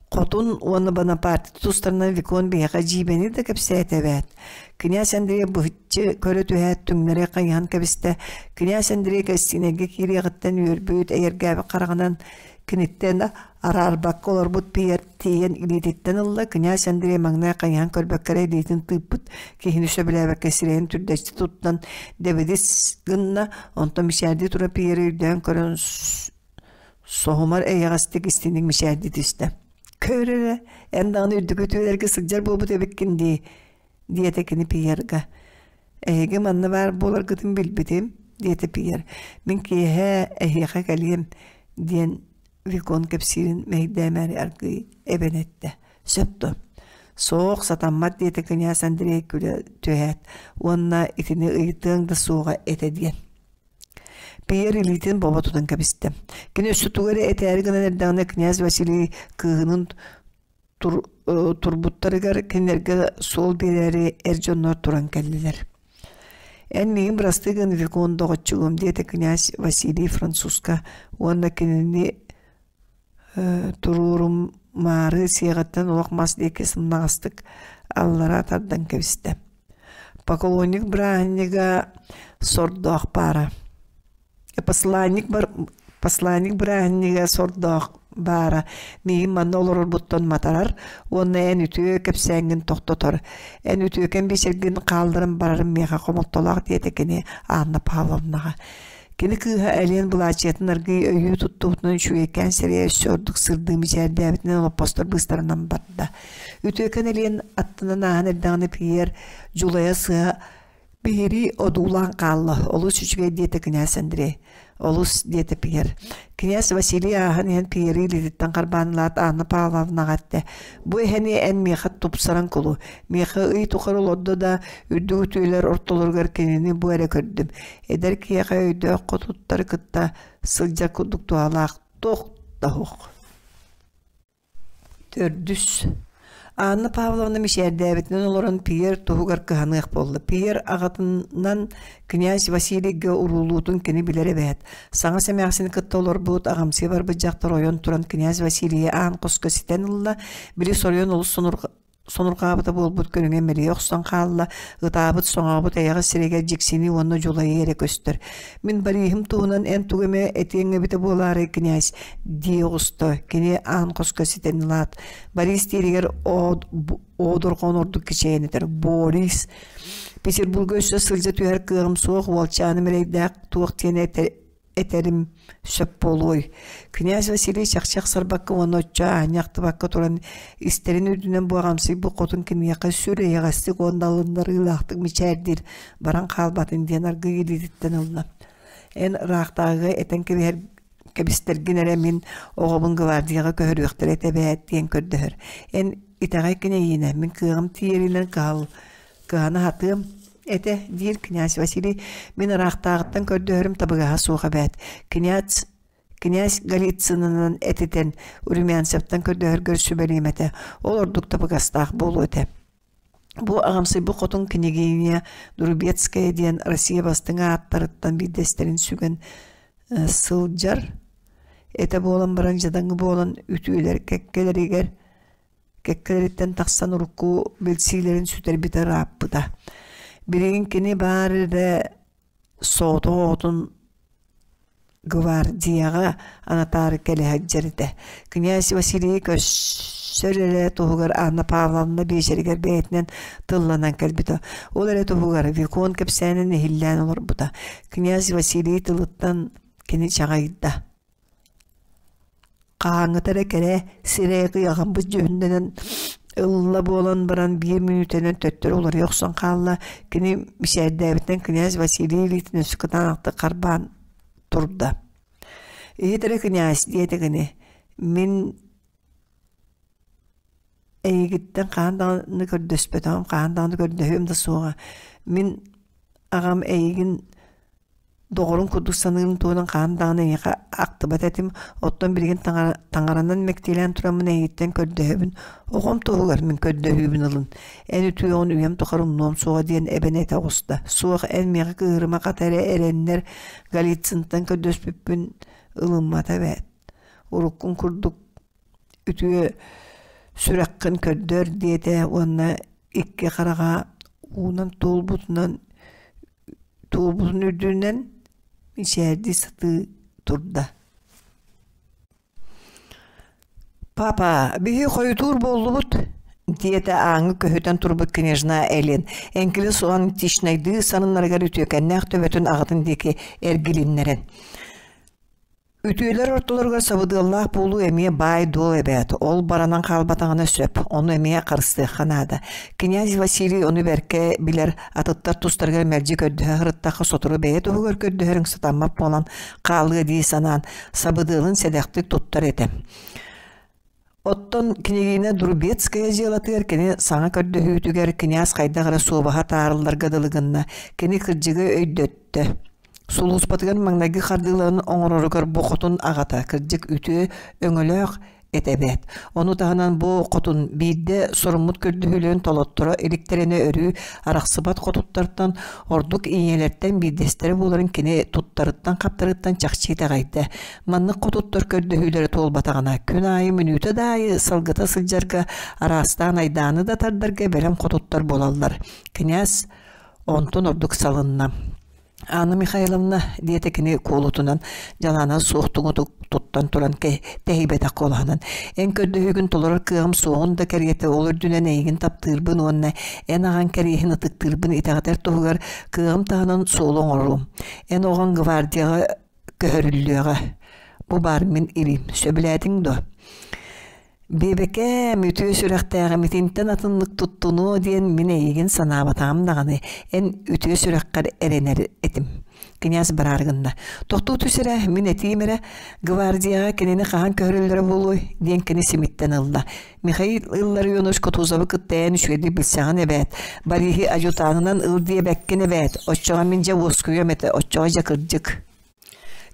хотун уонна Бонапарт тустарынан Викон биһиэхэ дьиибэни да кэпсээтэ эбээт. Князь Андрей быһыччы көрө түһээт түҥнэри хайыһан кэбистэ. Князь Андрей гостинайга киириэҕиттэн үөрбүт, эйэргээбит хараҕынан киниттэн араарбакка олорбут Пьер тиийэн илиититтэн ылла, князь Андрей маҥнай хайыһан көрбөккө эрэ илиитин тыыппыт киһини сөбүлээбэккэ сирэйин түрдэччи туттан дэбидис гынна, онтон мичээрдии турар Пьери өйдөөн көрөн соһумар эйэҕэстик истиҥник мичээрдии түстэ. «Көр эрэ, эн даҕаны үрдүкү үтүөлэргэ сылдьар буолбут эбиккин дии» диэтэ кини Пьерга. «Эһиги манна баар буоларгытын билбитим» диэтэ Пьер. «Мин киэһэ эһиэхэ кэлиэм» диэн Викон кэпсиирин мэһэйдээмээри аргыый эбэн эттэ: «Сөп дуо?» «Суох, сатаммат» диэтэ князь Андрей күлэ түһээт уонна итини ыйытыаҥ да суоҕа этэ диэн. Пьер илиитин бобо тутан кэбистэ. Кини өссө тугу эрэ этээри гынан эрдэҕинэ князь Василий кыыһынын турбуттарыгар кинилэргэ суол биэрээри эр дьоннор туран кэллилэр. «Эн миигин бырастыы гын, Викон доҕоччугум», диэтэ князь Василий французка уонна кинини туруорумаары сиэҕиттэн олох мас диэки сымнаҕастык аллара тардан кэбистэ. Поклонник бырааһынньыга сордоох баара. Посланник, посланник бырааһынньыга сордоох баара миигин манна олорорбуттан матарар уонна эн үтүө кэпсээҥҥин тохтотор. Эн үтүөкэн биэчэргин хаалларан барарым миэхэ хомолтолоох диэтэ кини Анна Павловнаҕа. Кини кыыһа Элиэн былаачыйатын аргыый өйүү туттубутунан үчүгэйкээн сирэйэ өссө ордук сырдыы мичээрдээбитинэн олоппостор быыстарынан барда. Үтүөкэн Элиэн аттынан ааһан эрдэҕинэ Пьер дьулайа сыһа. Биһирии одуулаан хаалла, олус үчүгэй диэтэ кинээс Андрей. Олус диэтэ Пьер. Кинээс Василий ааһан иһэн Пьери илиититтэн харбаан ылаат Анна Павловнаҕа эттэ: «Бу эһэни эн миэхэ тупсаран кулу. Миэхэ ый тухары олордо да, үрдүк үтүөлэр ортолоругар кинини бу эрэ көрдүм. Эдэр киһиэхэ өйдөөх хотуттары кытта сылдьар курдук туһалаах туох да суох». Төрдүс Анна Павловна мичээрдээбитинэн олорон Пьер туһугар кыһаныах буолла. Пьер аҕатынан князь Василийга уруулуутун кини билэр эбээт. Саҥа сэмээхсини кытта олорбут, аҕамсыйа барбыт дьахтар ойон туран князь Василийы аан хоско ситэн ылла. Били соруйан олус сонурҕаабыта буолбут көрүҥэ мэлийэ охсон хаалла, ытаабыт, соҥообут эйэҕэс сирэйгэр дьиксинии уонна дьулайыы эрэ көстөр. «Мин Бориһым туһунан эн тугу эмэ этиэҥ эбитэ буолаарай, князь?» дии оҕуста. Кини аан хоско ситэн ылаат, Борис дииригэр оодорҕоон ордук кичэйэн этэр: «Борис, Петербурга өссө сылдьа түһэр кыаҕым суох, уолчааным эрэйдээх туох диэн этэрим сөп буолуой. Князь Василий чахчы ахсарбакка уонна оччо аанньа ахтыбакка туран истэрин үрдүнэн буоҕамсыйбыт хотун киниэхэ сүр эйэҕэстик уонна алыннарыылаахтык мичээрдиир баран хаалбатын диэн аргыый илиититтэн ылла. Эн ыраахтааҕыга этэн кэбиһэр кэбистэргин эрэ мин оҕобун гвардияҕа көһөрүөхтэрэ этэ эбээт диэн көрдөһөр. Эн итэҕэй кинэйиинэ мин кыаҕым тиийэринэн кыһал Кыһана сатыам этэ, диир князь Василий. Мин ыраахтааҕыттан көрдөһөрүм табыгаһа суох эбээт. Князь князь Голицынынан этитэн Румянцевтан көрдөһөргөр сүбэлиэм этэ. Ол ордук табыгастаах буолуо этэ. Бу аҕамсыйбыт хотун княгиня Друбецкая диэн Россия бастыҥ ааттарыттан биирдэстэрин сүгэн сылдьар этэ буолан баран дьадаҥы буолан үтүөлэр кэккэлэригэр кэккэлэриттэн тахсан урукку билсиилэрин сүтэрбитэ ырааппыта. Билигин кини баар эрэ соҕотох оҕотун гвардияҕа анатаары кэлэ сылдьар этэ. Князь Василийы көрсөр эрэ туһугар Анна Павловна биэчэригэр бэйэтинэн тылланан кэлбитэ. Ол эрэ туһугар Викон кэпсээнин иһиллээн олорбута. Князь Василий тылыттан кини чаҕыйда. Хаһааҥҥыта эрэ кэрэ сирэй кыйахаммыт дьүһүннэнэн ылла буолан баран биир мүнүүтэнэн төттөрү уларыйа охсон хаалла. Кини мичээрдээбитинэн князь Василий илиитин өссө кытаанахтык харбаан турда. «Иһит эрэ князь» диэтэ кини, «мин эйигиттэн хаһан даҕаны көрдөспөтөҕүм, хаһан даҕаны көрдөһүөм да суоҕа. Мин аҕам эйигин Доҕорун курдук саныырым туһунан хаһан даҕаны эйиэхэ ахтыбат этим, оттон билигин таҥаранан мэктиэлээн тураммын эйигиттэн көрдөһөбүн, оҕом туһугар мин көрдөһүүбүн ылын, эн үтүөҕүн үйэм тухары умнуом суоҕа диэн эбэн этэ оҕуста. Суох, эн миэхэ кыыһырыма хата эрэ эрэннэр Голицынтан көрдөспүппүн ылыммата эбээт. Уруккун курдук үтүө сүрэххин көрдөр диэтэ уонна икки хараҕа уунан туолбутунан туолбутун үрдүнэн мичээрдии сатыы турда. «Папа, биһи хойутуур буоллубут» диэтэ ааҥҥа көһүтэн турбут княжна Элин, эҥкилэ суон тишнайдыы санынарыгар үтүөкэннээх төбөтүн аҕатын диэки эргилиннэрэн. Үтүөлэр ортолоругар сабыдыаллаах буолуу эмиэ баай-дуол эбээт, ол баранан хаалбатаҕына сөп, ону эмиэ харыстыахха наада. Князь Василий ону бэркэ билэр, атыттар тустарыгар мэлдьи көрдөһө сырыттахха сотору бэйэ туһугар көрдөһөрүҥ сатаммат буолан хаалыа дии санаан, сабыдыалын сэдэхтик туттар этэ. Оттон княгиня Друбецкая дьыалатыгар кини саҥа көрдөһүүтүгэр князь хайдах эрэ суобаһа таарылларга дылы гынна, кини кырдьыгы өйдөттө. Сулууспатыгар маҥнайгы хардыыларын оҥороругар бу хотун аҕата кырдьык үтүө өҥөлөөх этэ эбээт. Ону таһынан бу хотун биирдэ соруммут көрдөһүүлэрин толотторо иликтэринэ өрүү арахсыбат хотуттартан ордук ийэлэртэн биирдэстэрэ буоларын кини туттарыттан-хаптарыттан чахчы итэҕэйдэ. Маннык хотуттар көрдөһүүлэрэ туолбатаҕына, күн аайы мүнүүтэ да аайы салгыта сылдьарга, араастаан айдааны да тардарга бэлэм хотуттар буолаллар. Князь онтон ордук салынна. Анна Михайловна, диэтэ кини куолутунан, дьалаанан суох тугутук туттан туран тэһийбэтэх куолаһынан, эн көрдөһүүгүн толорор кыаҕым суоҕун да кэриэтэ ол үрдүнэн эйигин таптыырбын уонна эн аҕаҥ кэриэһин ытыктыырбын итэҕэтэр туһугар кыаҕым таһынан суолу оҥоруом. Эн оҕоҥ гвардияҕа көһөрүллүөҕэ. Бу баар мин илиим. Сөбүлээтиҥ дуо? Биэбэкээм, үтүө сүрэхтээҕим итинтэн атыннык туттунуо диэн мин эйигин санаабатаҕым даҕаны, эн үтүө сүрэххэр эрэнэр этим. Кинээс бараары гынна. Тохтуу түс эрэ, мин этиим эрэ, гвардияҕа кинини хаһан көһөрөллөрө буолуой диэн кини симиттэн ылла. Михаил Илларионович Кутузовы кытта эн үчүгэйдик билсэҕин эбээт. Бориһы адьютанынан ыл диэбэккин эбээт. Оччоҕо мин дьэ уоскуйуом этэ, оччоҕо дьэ кырдьык.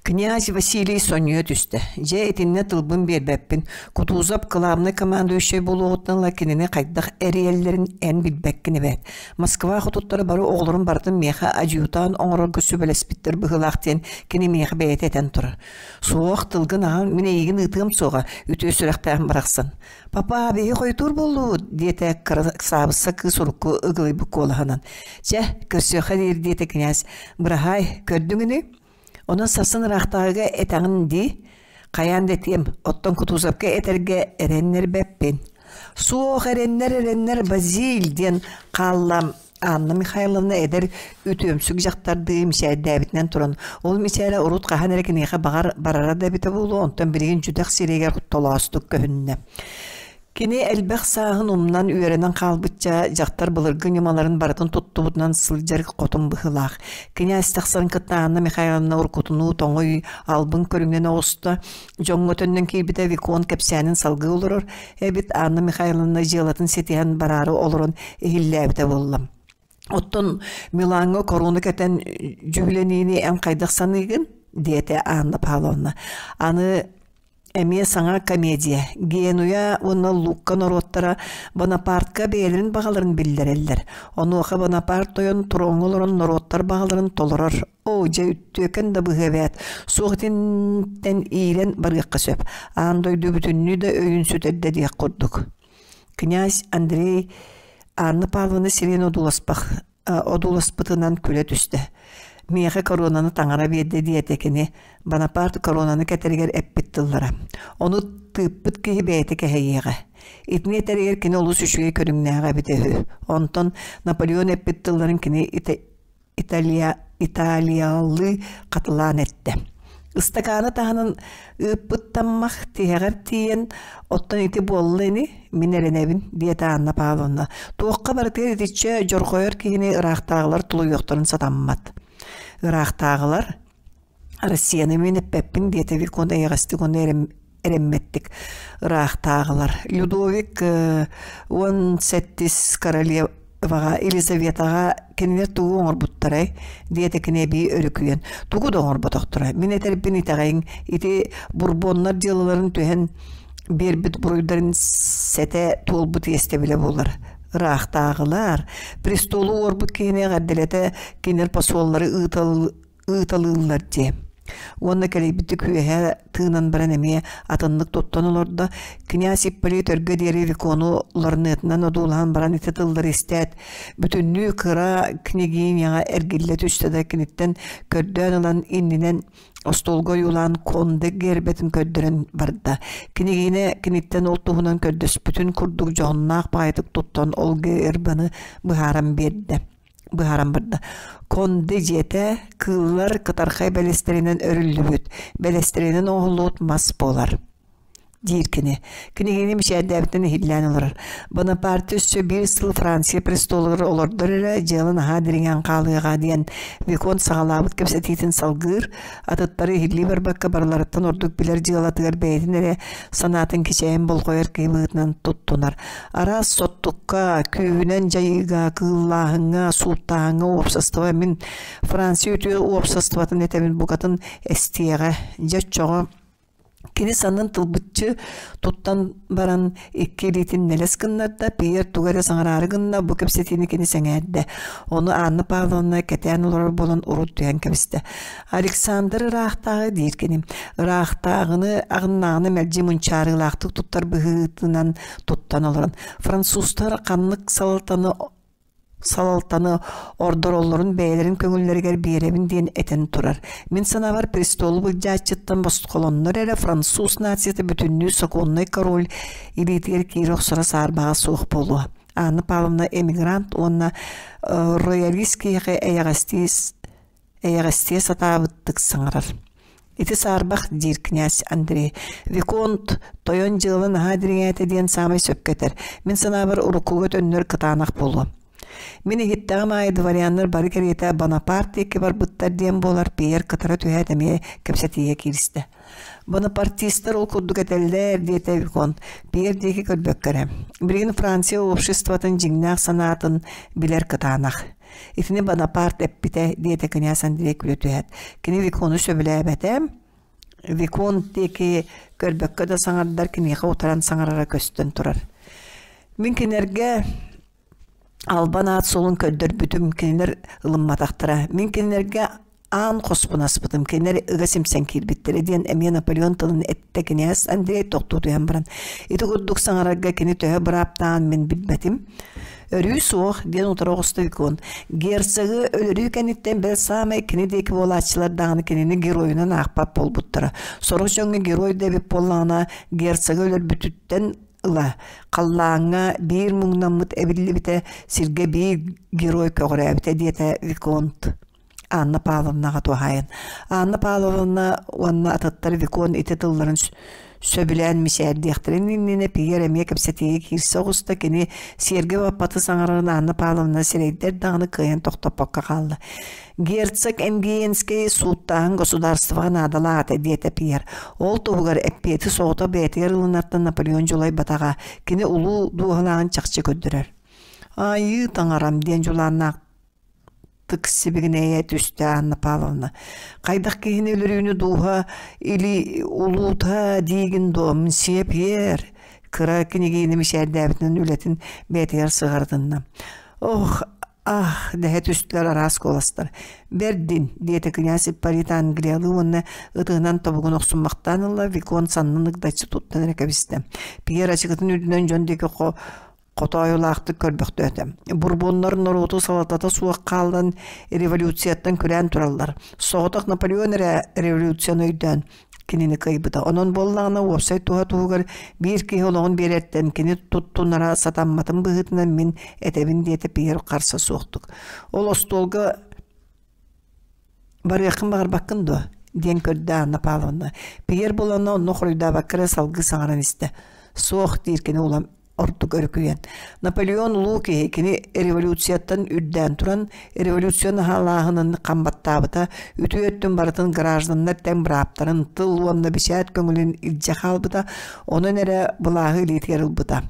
Князь Василий сонньуйа түстэ: «Дьэ, итиннэ тылбын биэрбэппин. Кутузов кылаабынай командующай буолуоҕуттан ыла кинини хайдах эрийэллэрин эн билбэккин эбээт. Москва хотуттара бары оҕолорун барытын миэхэ адьютант оҥорорго сүбэлэспиттэр быһыылаах диэн кини миэхэ бэйэтэ этэн турар. Суох, тылгын аһан, мин эйигин ыытыам суоҕа, үтүө сүрэхтээх барахсан. Папа, биһи хойутуур буоллубут, диэтэ кырасаабысса кыыс урукку ыгылыйбыт куолаһынан. Чэ, көрсүөххэ диир диэтэ князь. Быраһаай, көрдүҥ ини? Онон сарсын ыраахтааҕыга этэҕин дии? Хайаан да этиэм, оттон Кутузовка этэргэ эрэннэрбэппин. Суох, эрэннэр, эрэннэр, Базиль диэн хаалла Анна Михайловна эдэр үтүөмсүк дьахтардыы мичээрдээбитинэн туран, ол мичээрэ урут хаһан эрэ киниэхэ баҕар барара да эбитэ буолуо, онтон билигин дьүдэх сиригэр толоостук көһүннэ. Кини элбэх сааһын умнан үөрэнэн хаалбычча, дьахтар былыргы ньымаларын барытын туттубутунан сылдьар хотун быһыылаах. Кинээс тахсарын кытта Анна Михайловна уруккутунуу тоҥуй, албын көрүҥүнэн оҕуста, дьоҥҥо төннөн киирбитэ Викон кэпсээнин салгыы олорор эбит Анна Михайловна дьыалатын ситиһэн бараары олорон иһиллээбитэ буолла. Оттон Милаҥҥа коруна кэтэн дьүһүлэниини эн хайдах саныыгын? диэтэ Анна Павловна. Аны эмиэ саҥа комедия Генуя уонна Лукка норуоттара Бонапартка бэйэлэрин баҕаларын биллэрэллэр. Онуоха Бонапарт тойон троҥҥа олорон норуоттар баҕаларын толорор. Оо, дьэ үттүөкэн да быһыы эбээт. Суох итинтэн иирэн барыахха сөп. Аан дойду бүтүннүү да өйүн сүтэрдэ диэх курдук. Князь Андрей Анна Павловна сирин одууласпах одууласпытынан күлэ түстэ. Миэхэ коронаны таҥара биэрдэ диэтэ кини Бонапарт коронаны кэтэригэр эппит тыллара. Ону тыыппыт киһи бэйэтэ кэһэйиэҕэ. Итини этэригэр кини олус үчүгэй көрүҥнээҕэ эбитэ үһү. Онтон Наполеон эппит тылларын кини Италия, Италиялыы хатылаан эттэ. Ыстакааны таһынан ыыппыт таммах тиһэҕэр тиийэн, оттон ити буолла ини, мин эрэнэбин, диэтэ Анна Павловна. Туохха барытыгар итиччэ дьорҕойор киһини ыраахтааҕылар тулуйуохтарын сатаммат. Ыраахтааҕылар Россияны мин эппэппин диэтэ Викон эйэҕэстик уонна эрэммэттик ыраахтааҕылар. Людовик 17 королеваҕа Елизаветаҕа кинилэр тугу оҥорбуттарай диэтэ кини эбии өрүкүйэн. Тугу да оҥорботохторо. Мин этэрбин итэҕэйиҥ. Ити бурбоннар дьыалаларын түһэн биэрбит буруйдарын сэтэ туолбут иэстэбилэ буолар. Ыраахтааҕылар престолу уорбут киһини эҕэрдэлэтэ кинилэр посоллары ыытал ыыталыыллар дии. Уонна кэлэйбиттик үөһэ тыынан баран эмиэ атыннык туттан олордо. Князь Ипполит өргө диэри Викону ларнетынан одуулаһан баран ити тыллары истээт, бүтүннүү кыра княгиняҕа эргиллэ түстэ да киниттэн көрдөөн ылан иннинэн остуолга ойуулаан Конде гербэтин көрдөрөн барда. Княгиня киниттэн ол туһунан көрдөспүтүн курдук дьоһуннаах баҕайытык туттан ол гербаны быһааран биэрдэ быһааран барда. Конде дьиэтэ кыыллар кытархай бэлэстэринэн өрүллүбүт, бэлэстэринэн оҥоһуллубут мас буолар диир кини. Кинигини мичээрдээбитинэн иһиллээн олорор. Бонапарте өссө биир сыл Франция престолугар олордор эрэ дьыала наһаа дириҥээн хаалыаҕа диэн Викон саҕалаабыт кэпсэтиитин салгыыр, атыттары иһиллии барбакка барыларыттан ордук билэр дьыалатыгар бэйэтин эрэ санаатын кичэйэн болҕойор киһи быһыытынан туттунар. Араас соттукка, күүһүнэн дьайыыга, кыыллааһыҥҥа, сууттааһыҥҥа уопсастыба мин Франция үтүө уопсастыбатын этэбин букатын эстиэҕэ. Дьэ оччоҕо кини саннын тылбыччы туттан баран икки илиитин нэлэс гыннарда, Пьер тугу эрэ саҥараары гынна, бу кэпсэтиини кини сэҥээрдэ. Ону Анна Павловна кэтээн олорор буолан урут түһэн кэбистэ. Александр ыраахтааҕы диир кини. Ыраахтааҕыны аҕыннаҕына мэлдьи мунчаарыылаахтык туттар быһыытынан туттан олорон французтар ханнык салалтаны салалтаны ордороллорун бэйэлэрин көҥүллэригэр биэрэбин диэн этэн турар. Мин санаабар престолу былдьааччыттан босхолоннор эрэ француз нацията бүтүннүү сокуоннай король илиитигэр киирэ охсоро саарбаҕа суох буолуо. Анна Павловна эмигрант уонна роялист киһиэхэ эйэҕэстии эйэҕэстиэ сатаабыттык саҥарар. Ити саарбах, диир князь Андрей. Виконт тойон дьыала наһаа дириҥээтэ диэн саамай сөпкө этэр. Мин санаабар уруккуга төннөр кытаанах буолуо. Мин иһиттэҕим аайы дворяннар бары кэриэтэ Бонапарт диэки барбыттар диэн буолар Пьер кытара түһээт эмиэ кэпсэтиигэ кииристэ. Бонапартистар ол курдук этэллэр, диэтэ Виконт. Пьер диэки көрбөккө эрэ. Билигин Франция обществотын дьиҥнээх санаатын билэр кытаанах. Итини Бонапарт эппитэ, диэтэ князь Андрей күлэ түһээт. Кини Викону сөбүлээбэтэ. Викон диэки көрбөккө да саҥардар киниэхэ утаран саҥарара көстөн турар. Мин кинилэргэ албан аат суолун көрдөрбүтүм, кинилэр ылымматахтара. Мин кинилэргэ аан хоспун аспытым, кинилэр ыга симсэн киирбиттэрэ диэн эмиэ Наполеон тылын эттэ кинээс Андрей тохтуу түһэн баран. Ити курдук саҥарарга кини төһө бырааптааҕын мин билбэтим. Өрүү суох диэн утары оҕуста Викон. Герцогы өлөрүү кэнниттэн бэл саамай кини диэки буолааччылар даҕаны кинини геройунан аахпат буолбуттара. Сорох дьоҥҥо герой да эбит буоллаҕына, герцогы өлөрбүтүттэн ыла халлааҥҥа биир муҥнаммыт эбиллибитэ, сиргэ биир герой көҕүрээбитэ диэтэ Виконт. Анна Павловнаҕа туһаайан. Анна Павловна уонна атыттар Викон ити тылларын сөбүлээн мичээрдиэхтэрин иннинэ Пьер эмиэ кэпсэтиигэ киирсэ оҕуста. Кини сиэргэ баппаты саҥарарын Анна Павловна сирэйдэр даҕаны кыайан тохтоппокко хаалла. Герцог Энгиенскэй сууттааһын государствоҕа наадалаах этэ диэтэ Пьер. Ол туһугар эппиэти соҕотох бэйэтигэр ылынартан Наполеон дьулайбатаҕа. Кини улуу дууһалааҕын чахчы көрдөрөр. Айыы таҥарам диэн дьулааннаах тык сибигинэйэ түстэ Анна Павловна. Хайдах киһини өлөрүүнү дууһа или улуута диигин дуо, мсье Пьер кыра кинигиини мичээрдээбитинэн үлэтин бэйэтигэр сыҕарытынна. Ох, ах, дэһэ түстүлэр араас куоластар. Бэрдин, диэтэ князь Ипполит англиялыы уонна ытыһынан тобугун охсуммахтаан ылла, Викон саннын ыгдаччы туттан эрэ кэбистэ. Пьер ачыкытын үрдүнэн дьон диэки хотоойулаахтык көрбөхтөөтө. Бурбоннар норуоту салалтата суох хаалан революцияттан күрээн тураллар. Соҕотох Наполеон эрэ революцияны өйдөөн кинини кыайбыта. Онон буоллаҕына уопсай туһа туһугар биир киһи олоҕун биэрэртэн кини туттунара сатамматын быһыытынан мин этэбин диэтэ Пьер харса суохтук. Ол остуолга Барыаххын баҕарбаккын дуо? диэн көрдө Анна Павловна. Пьер булана онно хоруйдаабакка эрэ салгыы саҥаран истэ. Суох диир кини улам ордук өрүкүйэн. Наполеон улуу киһи, кини революцияттан үрдээн туран, революция наһаалааһынын хам баттаабыта, үтүө өттүн барытын гражданнар тэҥ бырааптарын, тыл уонна бэчээт көҥүлүн илдьэ хаалбыта, онон эрэ былааһы илиитигэр ылбыта.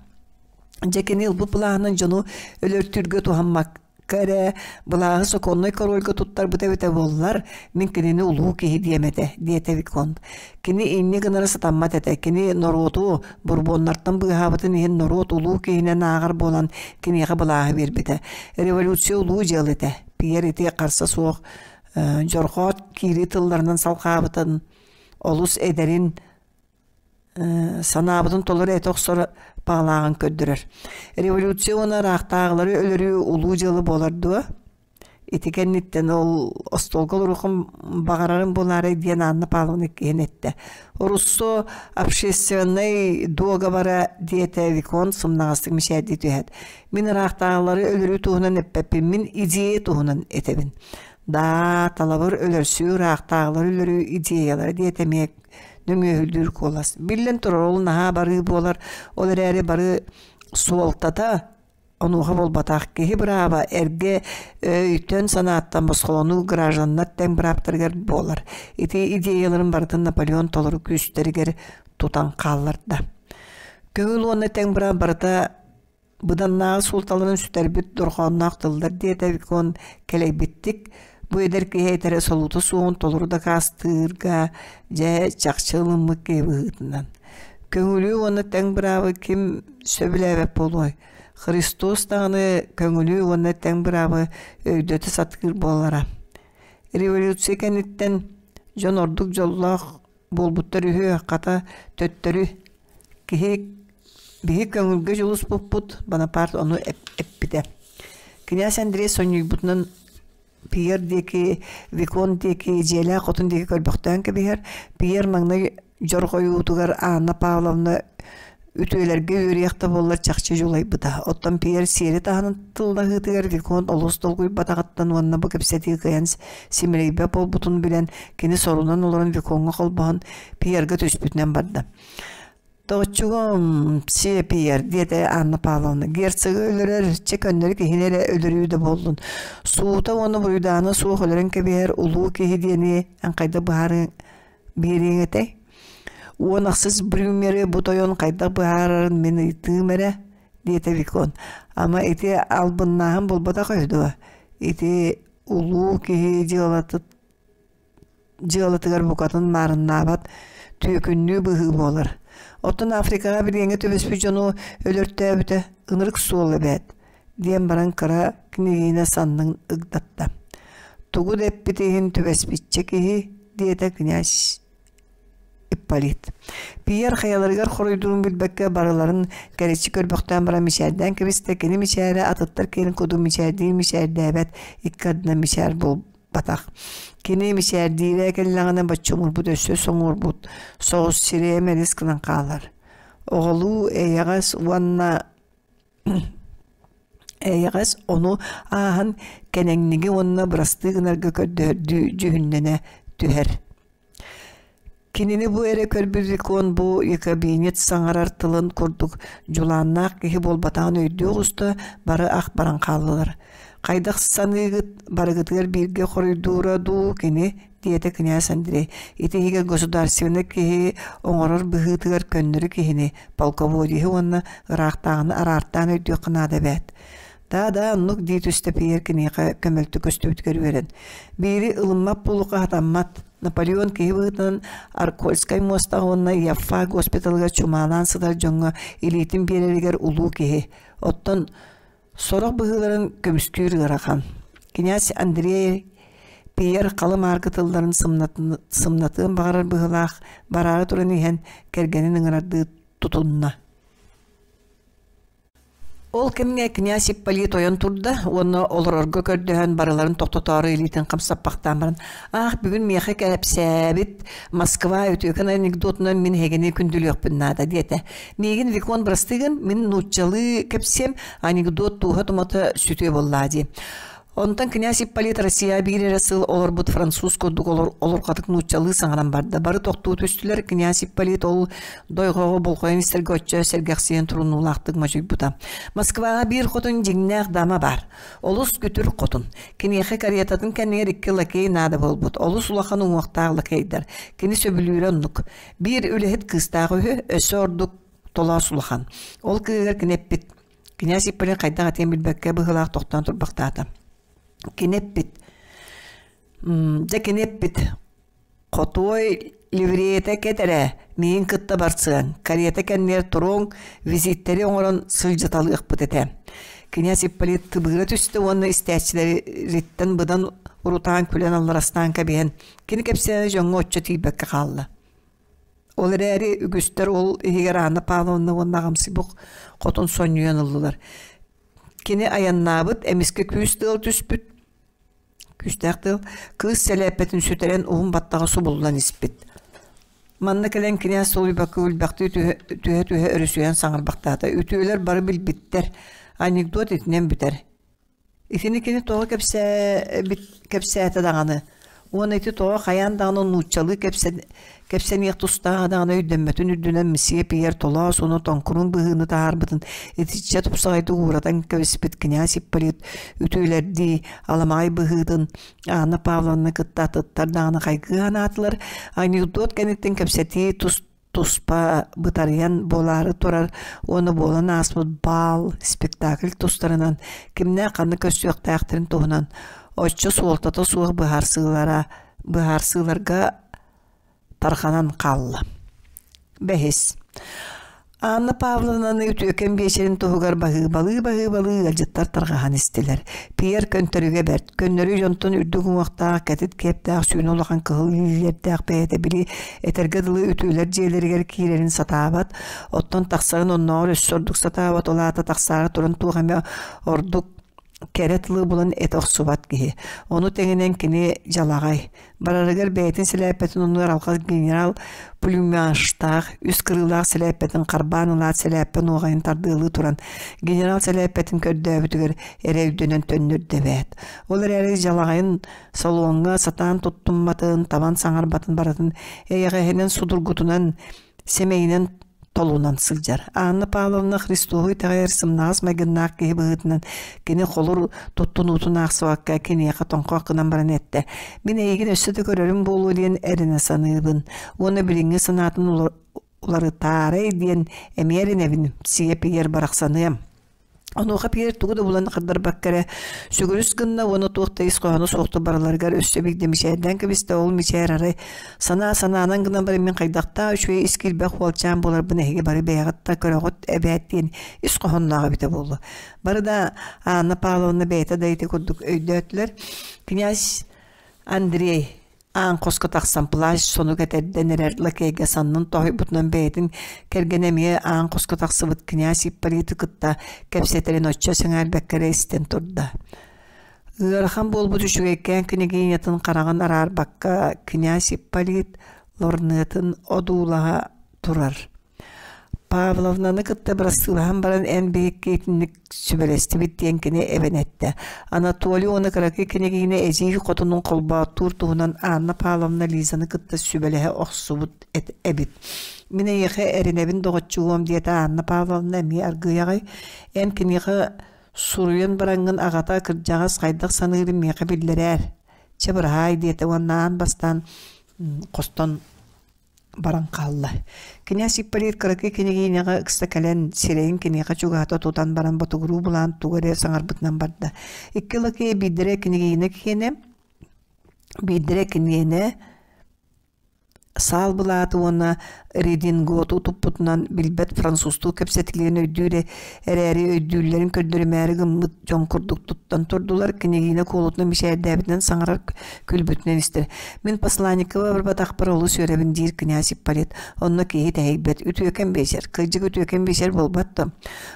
Дьэ кини ылбыт былааһынан дьону өлөртүүргэ туһаммак эрэ былааһы сокуоннай корольга туттарбыта эбитэ буоллар, мин кинини улуу киһи диэм этэ, диэтэ Виконт. Кини инньэ гынара сатаммат этэ. Кини норуоту бурбоннартан быыһаабытын иһин норуот улуу киһинэн ааҕар буолан киниэхэ былааһы биэрбитэ. Революция улуу дьыала этэ. Пьер ити харса суох дьорҕоот киирии тылларынан салҕаабытын олус эдэрин санаабытын толору этэ охсор баҕалааҕын көрдөрөр. Революция уонна ыраахтааҕылары өлөрүү улуу дьыала буолар дуо? Ити кэнниттэн ол остуолга олоруоххун баҕарарым буолаарай диэн Анна Павловна иккиһин эттэ. Руссо общественнай дуогабара диэтэ Викон сымнаҕастык мичээрдии түһээт. Мин ыраахтааҕылары өлөрүү туһунан эппэппин, мин идея туһунан этэбин. Даа, талабыр өлөрсүү ыраахтааҕылары өлөрүү идеялара диэтэ эмиэ нөҥүөһүлүүр куолас. Биллэн турар, ол наһаа барыы буолар, ол эрээри бары суолтата онуоха буолбатах. Киһи бырааба эргэ өйтөн-санааттан босхолонуу гражданнар тэҥ бырааптарыгар буолар. Ити идеяларын барытын Наполеон толору күүстэригэр тутан хаалларда. Көҥүл уонна тэҥ быраап барыта Быданнааҕы суолталарын сүтэрбит дорҕоонноох тыллар диэтэ Викон кэлэйбиттик, бу эдэр киһи этэрэ солуута суоҕун толору дакаастыырга дьэ чахчы ылыммыт киһи быһыытынан. Көҥүлү уонна тэҥ быраабы ким сөбүлээбэт буолуой? Христос даҕаны көҥүлү уонна тэҥ быраабы өйдөтө сатыыр буолара. Революция кэнниттэн дьон ордук дьоллоох буолбуттар үһү, хата төттөрү Киһи биһи көҥүлгэ дьулуспуппут, Бонапарт ону эппитэ. Кинээс Андрей сонньуйбутунан Пьер диэки, Викон диэки, дьиэлээх хотун диэки көрбөхтөөн кэбиһэр. Пьер маҥнай дьорҕойуутугар Анна Павловна Үтүөлэргэ үөрүйэх да буоллар чахчы дьулайбыта. Оттон Пьер сиэри таһынан тыллаһыытыгар Виконт олус долгуйбатаҕыттан уонна бу кэпсэтии кыайан симэлийбэт буолбутун билэн, кини сорунан олорон Викоҥҥа холбоһон Пьерга түспүтүнэн барда. «Тоҕоччугум, псие Пьер», диэтэ Анна Павловна, «герцогы өлөрөр, чэ көннөрү киһини эрэ өлөрүү да буоллун. Суута уонна буруйдаана суох өлөрөн кэбиһэр улуу киһи диэни эн хайдах быһаарыаҥ биэриэҥ этэй? 16 Брюмеры бу тойон хайдах быһаарарын мин ыйытыым эрэ, диэтэ Викон. Ама ити албыннааһын буолбатах үһү дуо? Ити улуу киһи дьыалатыгар букатын маарыннаабат түөкүннүү быһыы буолар. Оттон Африкаҕа билиэҥҥэ түбэспит дьону өлөртөөбүтэ ынырык суол эбээт, диэн баран кыра княгиня саннын ыгдатта. Тугу да эппит иһин түбэспиччэ киһи, диэтэ князь Ипполит. Пьер хайаларыгар хоруйдуурун билбэккэ барыларын кэриччи көрбөхтөөн баран мичээрдээн кэбистэ. Кини мичээрэ атыттар киэрин курдук мичээрдиир мичээрдээбэт икки ардынан мичээр буолбатах. Кини мичээрдиирэ кэллэҕинэ боччумурбут өссө соҥуорбут соҕус сирэйэ мэлис гынан хаалар. Оҕолуу эйэҕэс уонна Эйэҕэс ону ааһан кэнэҥниги уонна бырастыы гынарга көрдөһөрдүү дьүһүннэнэ түһэр. Кинини бу эрэ көрбүт Викон бу якобинец саҥарар тылын курдук дьулааннаах киһи буолбатаҕын өйдүү оҕуста, бары ах баран хааллылар. Хайдах саныыгыт, барыгытыгар бииргэ хоруйдуура дуу кини диэтэ князь Андрей. Ити иһигэр государственнай киһи оҥорор быһыытыгар көннөрү киһини, полководеһы уонна ыраахтааҕыны араартаан өйдүөххэ наада эбээт. Да-да, оннук дии түстэ Пьер киниэхэ көмөлтө көстүбүтүгэр үөрэн. Биири ылыммат буолуохха сатаммат. Наполеон киһи быһыытынан Аркольскай муостаҕа уонна Яффа госпиталыгар чумаалаан сытар дьоҥҥо илиитин биэрэригэр улуу киһи. Оттон Сорох быһыыларын көмүскүүр ыарахан. Князь Андрей Пьер халы-мааргы тылларын сымнатыан баҕарар быһыылаах бараары туран иһэн кэргэнин ыҥырардыы тутунна. Ол кэмҥэ князь Ипполит ойон турда уонна олорорго көрдөһөн барыларын тохтотоору илиитин хамсаппахтаан баран «Аах, бүгүн миэхэ кэпсээбит Москва үтүөкэн анекдотунан мин эһигини күндүлүөхпүн наада» диэтэ. Миигин Викон бырастыгын, мин нууччалыы кэпсиэм, анекдот тууһа-тумата сүтүө буоллаа дии. Онтон князь Ипполит Россия биир эрэ сыл олорбут француз курдук олорҕатык нууччалыы саҥаран барда. Бары тохтуу түстүлэр. Князь Ипполит ол дойҕоҕу болҕойон истэргэ оччо сэргэхсийэн турунуулаахтык модьуйбута. Москваҕа биир хотун дьиҥнээх дама баар. Олус күтүр хотун. Киниэхэ каретатын кэннигэр икки лакей наада буолбут. Олус улахан уҥуохтаах лакейдар. Кини сөбүлүүрэ оннук. Биир үлэһит кыыстаах үһү, өссө ордук толоос улахан. Ол кыыһыгар кини эппит: «Князь Ипполит хайдах этиэн билбэккэ быһыылаах тохтоон турбахтаата. Кини эппит: Дьэ кини эппит: Хотуой ливреята кэт эрэ, миигин кытта барсыаҥ, карета кэннигэр туруоҥ, визиттэри оҥорон сылдьыталыахпыт этэ. Князь Ипполит тыбыыра түстэ уонна истээччилэриттэн быдан урутаан күлэн алларастаан кэбиһэн, Кини кэпсээнэ дьоҥҥо оччо тиийбэккэ хаалла. Ол эрээри үгүстэр ол иһигэр Анна Павловна уонна аҕамсыйбыт хотун сонньуйан ыллылар. Кини айаннаабыт, эмискэ күүс тыал түспүт, күүстээх тыал, кыыс сэлээппэтин сүтэрэн уһун баттаҕа субуллан испит. Манна кэлэн кинээс суруйбакка күлбэхтии түһэ-түһэ өрүсүһэн саҥарбахтаата. Үтүөлэр бары билбиттэр. Анекдот итинэн бүтэр. Итини кини тоҕо кэпсээтэ даҕаны уонна ити тоҕо хайаан даҕаны нууччалыы кэпсэниэх тустааҕа даҕаны өйдөммөтүн үрдүнэн месье Пьер толоос уонна тоҥкуруун быһыыны таһаарбытын итиччэ тупсаҕайдык ууратан кэбиспит князь Ипполит үтүөлэрдии аламаҕай быһыытын Анна Павловна кытта атыттар даҕаны хайгыы санаатылар анекдот кэнниттэн кэпсэтии тус туспа бытарыйан буолаары турар уонна буолан ааспыт баал, спектакль тустарынан кимнээх ханна көрсүөхтээхтэрин туһунан оччо суолтата суох быһаарсыылара быһаарсыыларга тарҕанан хаалла. Бэһис. Анна Павловнаны үтүөкэн биэчэрин туһугар баһыыбалыы-баһыыбалыы ыалдьыттар тарҕаһан истилэр. Пьер көнтөрүгэ бэрт, көннөрү дьонтон үрдүк уҥуохтаах, кэтит киэптээх сүүнэ улахан кыһыл илиилэрдээх бэйэтэ били этэргэ дылы үтүөлэр дьиэлэригэр киирэрин сатаабат, оттон тахсарын оннооҕор өссө ордук сатаабат, ол аата тахсаары туран туох эмэ ордук кэрэ тылы булан этэ охсубат киһи. Ону тэҥинэн кини дьалаҕай. Барарыгар бэйэтин сэлээппэтин оннугар алҕас генерал плюмажтаах үс кырыылаах сэлээппэтин харбаан ылаат сэлээппэ нуоҕайын тардыалыы туран генерал сэлээппэтин көрдөөбүтүгэр эрэ өйдөнөн төннөрдө эбээт. Ол эрээри дьалаҕайын салоҥҥа сатаан туттумматын, табан саҥарбатын барытын эйэҕэһинэн судургутунан сэмэйинэн толунан сылдьар. Анна Павловна Христоһу итэҕэйэр сымнаҕас майгыннаах киһи быһыытынан кини холур туттунуутун аахсыбакка киниэхэ тоҥхох гынан баран эттэ: «Мин эйигин өссө да көрөрүм буолуо диэн эрэнэ саныыбын уонна билиҥҥи санаатын уларытаарай диэн эмиэ эрэнэбин, сиэ Пьер барахсаныам». Онуоха Пьер тугу да булан хардарбакка эрэ сүгүрүс гынна уонна туох да ис хоһооно суохтук барыларыгар өссө биирдэ мичээрдээн кэбистэ. Ол мичээр арай санаа санаанан гынан баран мин хайдахтаах үчүгэй ис киирбэх уолчаан буоларбын эһиги бары бэйэҕит да көрөҕүт эбээт диэн ис хоһоонноох эбитэ буолуо. Бары да Анна Павловна бэйэтэ да ити курдук өйдөөтүлэр. Князь Андрей Аан хоско тахсан плащ сону кэтэрдэн эрэр лакейга саннын тоһуйбутунан бэйэтин кэргэнэ эмиэ аан хоско тахсыбыт князь Ипполиты кытта кэпсэтэрин оччо сэҥээрбэккэ эрэ истэн турда. Ыарахан буолбут үчүгэйкээн княгинятын хараҕын араарбакка князь Ипполит лорнетын одуулаһа турар. Павловнаны кытта бырастыылаһан баран эн биһикки итинник сүбэлэстибит диэн кини эбэн эттэ. Анатолий уонна кыракый кинигиини эдьиий хотунун холбооттуур туһунан Анна Павловна Лизаны кытта сүбэлэһэ охсубут эбит. Мин эйиэхэ эрэнэбин доҕоччугуом диэтэ Анна Павловна эмиэ аргыйаҕай. Эн киниэхэ суруйан бараҥҥын аҕата кырдьаҕас хайдах саныырын миэхэ биллэрээр. Чэ быраһаай диэтэ уонна аан бастаан хостон баран хаалла. Кинээс Ипполит кыракый кинигиинэҕэ ыкса кэлэн, сирэйин киниэхэ чугаһата тутан баран ботугуруу булаан тугу эрэ саҥарбытынан барда. Икки лакей биирдэрэ кинигиинэ киэнэ, биирдэрэ киниэнэ саал былааты уонна рединготу туппутунан билбэт французтуу кэпсэтилиэн өйдүүр эрээри өйдүүллэрин көрдөрүмээри гыммыт дьон курдук туттан турдулар. Кинигиинэ куолутунан мичээрдээбитинэн саҥарар күлбүтүнэн истэр. Мин посланникова барбатахпар олус үөрэбин диир князь Ипполит. Онно киһи тэһийбэт. Үтүөкэн биэчэр. Кырдьык үтүөкэн биэчэр буолбат да.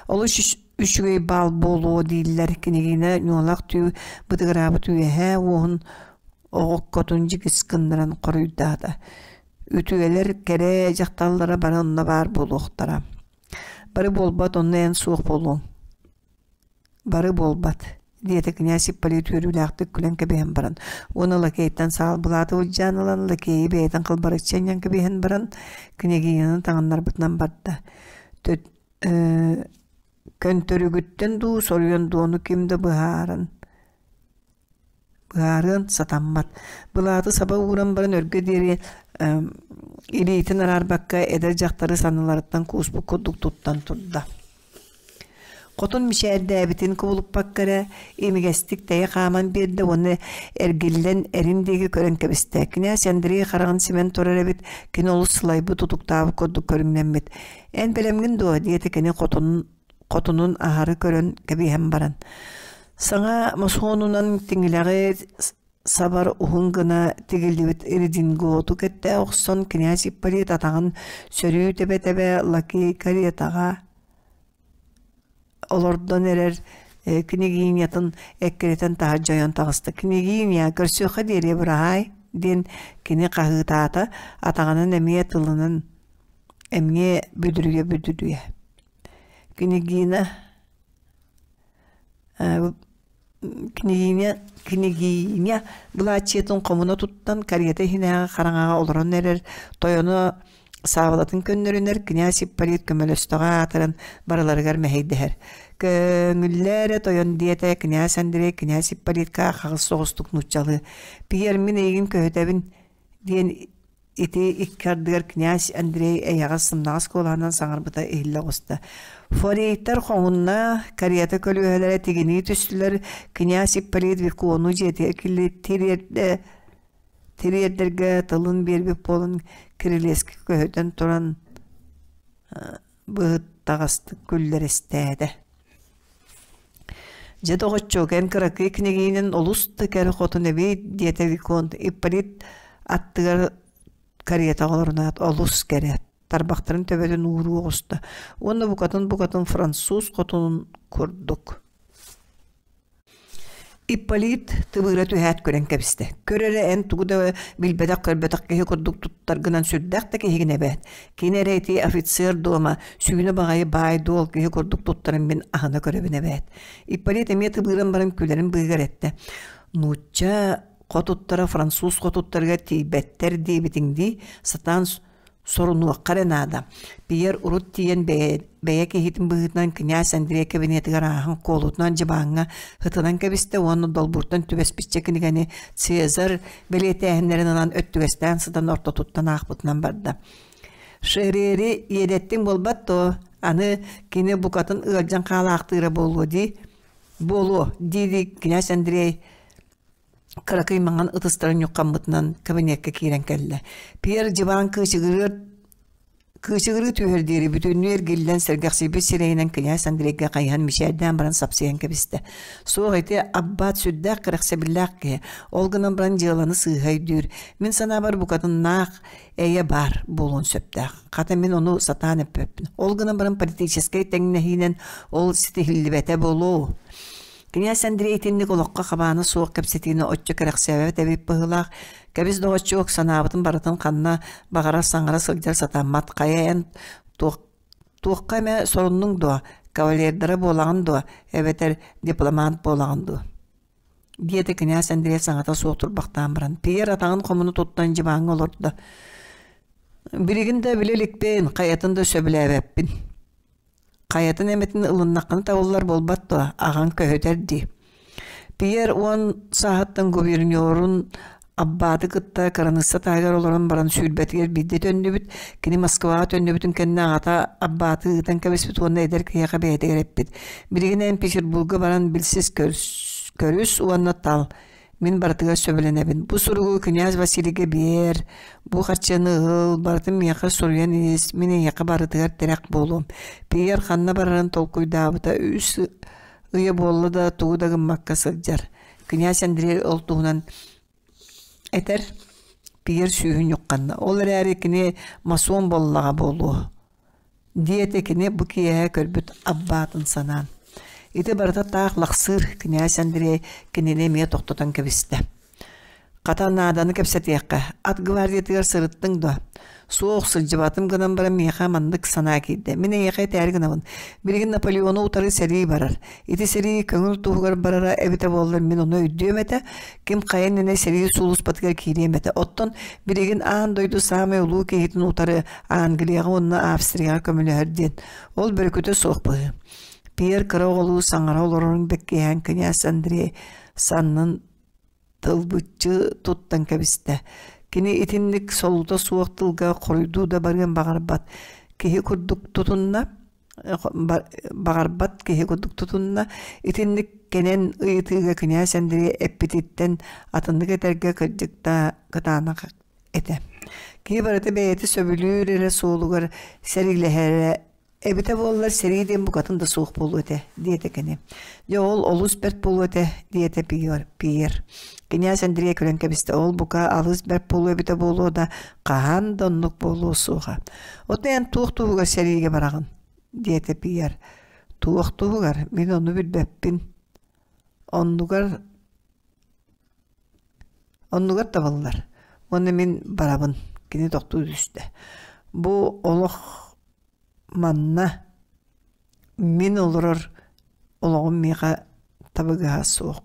Олус үчүгэй баал буолуо дииллэр. Кинигинэ ньуолах түү бытыгыраабыт үөһээ уоһун оҕоккотун дьигис гыннаран хоруйдаата. Үтүөлэр кэрэ дьахталлара бары онно баар буолуохтара. Бары буолбат, онно эн суох буолуоҥ. Бары буолбат, диэтэ князь Ипполит үөрүүлээхтик күлэн кэбиһэн баран уонна лакейтан саал былааты былдьаан ылан лакейы бэйэтин халбарыччы анньан кэбиһэн баран княгиняны таҥыннарбытынан барда. Көнтөрүгүттэн дуу, соруйан дуу ону ким да быһааран быһаарыан сатаммат. Былааты саба ууран баран өргө диэри илиитин араарбакка эдэр дьахтары санныларыттан кууспут курдук туттан турда. Хотун мичээрдээбитин кубулуппакка эрэ имигэстик тэйэ хааман биэрдэ уонна эргиллэн эрин диэки көрөн кэбистэ. Кинээс Андрей хараҕын симэн турар эбит, кини олус сылайбыт, утуктаабыт курдук көрүҥнэммит. «Эн бэлэмҥин дуо?» диэтэ кини хотунун хотунун аһары көрөн кэбиһэн баран саҥа мосуонунан тиҥилэҕи сабар уһун гына тигиллибит рединготу кэттэ охсон князь Ипполит атаҕын сөрүү тэбэ-тэбэ лакей каретаҕа олордон эрэр княгинятын эккирэтэн таһырдьа ойон таҕыста «Княгиня, көрсүөххэ диэри быраһаай» диэн кини хаһыытаата, атаҕынан эмиэ тылынан эмиэ бүдүрүйэ-бүдүрүйэ Княгина княгиня княгиня былааччыйатын хомуна туттан карета иһинээҕи хараҥаҕа олорон эрэр тойоно саабылатын көннөрүнэр князь Ипполит көмөлөстөҕө аатыран барыларыгар мэһэйдэһэр. Көҥүллээ эрэ тойон диэтэ князь Андрей князь Ипполитка хаҕыс соҕустук нууччалыы «Пьер мин эйигин көһүтэбин» диэн Ити икки ардыгар князь Андрей эйэҕэс сымнаҕас куолаһынан саҥарбыта иһиллэ оҕуста. Форейтар хоҥунна, карета көлүөһэлэрэ тигинии түстүлэр, князь Ипполит Викону дьиэтигэр тириэрдэ тириэрдэргэ тылын биэрбит буолан кирилиэскэ көһүтэн туран быһыттаҕастык күллэристээтэ. Дьэ, доҕоччуок, эн кыракый княгинин олус да кэрэ хотун эбит, диэтэ Виконт. Ипполит аттыгар каретаҕа олорунаат, олус кэрэ, тарбахтарын төбөтүн ууруу оҕуста уонна букатын-букатын француз хотунун курдук. Ипполит тыбыыра түһээт көрөн кэбистэ. Көр эрэ эн тугу да билбэтэх-көрбөтөх киһи курдук туттаргынан сүрдээх да киһигин эбээт. Кини эрэ ити офицер дуома, сүүнэ баҕайы баай-дуол киһи курдук туттарын мин аһына көрөбүн эбээт. Ипполит эмиэ тыбыыран баран күлэрин быыһыгар эттэ. Нуучча хотуттара француз хотуттарыгар тиийбэттэр диэбитиҥ дии, сатаан сорунуохха эрэ наада. Пьер урут тиийэн бэйэ, бэйэ киһитин быһыытынан князь Андрей кабинетыгар ааһан куолутунан дьыбааҥҥа ытынан кэбистэ уонна долбууртан түбэспиччэ кинигэни Цезарь бэлиэтээһиннэрин ылан өттүгэстээн сытан ортотуттан аахпытынан барда. Шерери иэдэттиҥ буолбат дуо? Аны кини букатын ыалдьан хаалаахтыыра буолуо дии. Буолуо, дии-дии князь Андрей кыракый маҥан ытыстарын ньуххаммытынан кабинекка киирэн кэллэ. Пьер дьыбаан кыычыгырыар кыычыгырыы түһэр диэри бүтүннүү эргиллэн сэргэхсийбит сирэйинэн князь Андрейга хайыһан мичээрдээн баран сапсыйан кэбистэ. Суох ити аббаат сүрдээх кэрэхсэбиллээх киһи. Ол гынан баран дьыаланы сыыһа өйдүүр. Мин санаабар букатыннаах эйэ баар буолуон сөптөөх. Хата мин ону сатаан эппэппин. Ол гынан баран политическай тэҥнэһиинэн ол ситиһиллибэтэ буолуо. Кинээс Андрей итинник олоххо хабаана суох кэпсэтиини оччо кэрэхсээбэт эбит быһыылаах. Кэбис доҕоччуок, санаабытын барытын ханна баҕарар саҥара сылдьар сатаммат. Хайа эн туох туохха эмэ соруннуҥ дуо? Кавалердара буолаҕын дуо? Эбэтэр дипломат буолаҕын дуо? диэтэ кинээс Андрей саҥата суох турбахтаан баран. Пьер атаҕын хомуну туттан дьыбааҥҥа олордо. Билигин да билэ иликпин, хайатын да сөбүлээбэппин. Хайатын эмэтин ылыннаххына табыллар буолбат дуо, аҕаҥ көһүтэр дии. Пьер уон сааһыттан губернерун Аббааты кытта кыраныысса таһыгар олорон баран сүүрбэтигэр биирдэ төннүбүт. Кини Москваҕа төннүбүтүн кэннэ аҕата Аббааты ыытан кэбиспит уонна эдэр киһиэхэ бэйэтигэр эппит: «Билигин эн Петербурга баран билсис көрүс уонна тал. Мин барытыгар сөбүлэнэбин. Бу суругу князь Василийга биэр, бу харчыны ыл, барытын миэхэ суруйан ис, мин эйиэхэ барытыгар тирэх буолуом. Пьер ханна барарын толкуйдаабыта үс ыйа буолла да тугу да гыммакка сылдьар. Князь Андрей ол туһунан этэр. Пьер сүүһүн ньухханна. Ол эрээри кини масон буоллаҕа буолуо диэтэ кини бу киэһэ көрбүт аббаатын санаан. Ити барыта таах лахсыыр князь Андрей кинини эмиэ тохтотон кэбистэ. Хата нааданы кэпсэтиэххэ, ат гвардиятыгар сырыттыҥ дуо? Суох, сылдьыбатым гынан баран миэхэ маннык санаа киирдэ. Мин эйиэхэ этээри гынабын. Билигин Наполеону утары сэрии барар. Ити сэрии көҥүл туһугар барара эбитэ буоллар мин ону өйдүөм этэ. Ким хайа иннинэ сэрии сулууспатыгар киириэм этэ. Оттон билигин аан дойду саамай улуу киһитин утары Англияҕа уонна Австрияҕа көмөлөһөр диэн. Ол бөрүкүтэ суох быһыы. Пьер кыра оҕолуу саҥара олорорун бэккиһээн князь Андрей саннын тылбыччы туттан кэбистэ. Кини итинник солуута суох тылга хоруйдуу да барыан баҕарбат киһи курдук тутунна баҕарбат киһи курдук тутунна. Итинник кэнэн ыйытыыга князь Андрей эппититтэн атыннык этэргэ кырдьык да кытаанах этэ. Киһи барыта бэйэтэ сөбүлүүр эрэ суолугар сэриилэһэрэ эбитэ буоллар сэрии диэн букатын да суох буолуо этэ, диэтэ кини. Дьэ ол олус бэрт буолуо этэ, диэтэ Пьер. Пьер. Кинээс Андрей күлэн кэбистэ. Ол бука алыс бэрт буолуо эбитэ буолуо да, хаһан да оннук буолуо суоҕа. Оттон эн туох туһугар сэриигэ бараҕын? диэтэ Пьер. Туох туһугар? Мин ону билбэппин. Оннугар Оннугар табыллар. Уонна мин барабын. Кини тохтуу түстэ. Бу олох манна мин олорор олоҕум миэхэ табыгаһа суох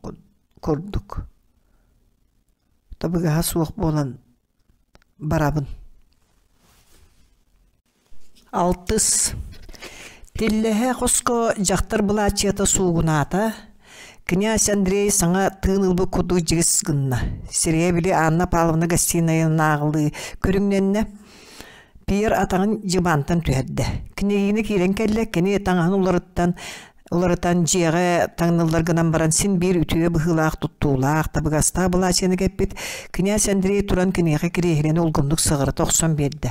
курдук. Табыгаһа суох буолан барабын. Алтыс. Тиллэһэ хоско дьахтар былааччыйата суугунаата. Князь Андрей саҥа тыын ылбыт курдук дьигис гынна. Сирэйэ били Анна Павловна гостинайынааҕылыы көрүҥнэннэ. Пьер атаҕын дьыбаантан түһэрдэ. Княгина киирэн кэллэ, кини таҥаһын уларыттан уларытан дьиэҕэ таҥныллар гынан баран син биир үтүө быһыылаах туттуулаах, табыгастаах былаачыйаны кэппит князь Андрей туран киниэхэ кириэһилэни улгумнук сыҕарыта охсон биэрдэ.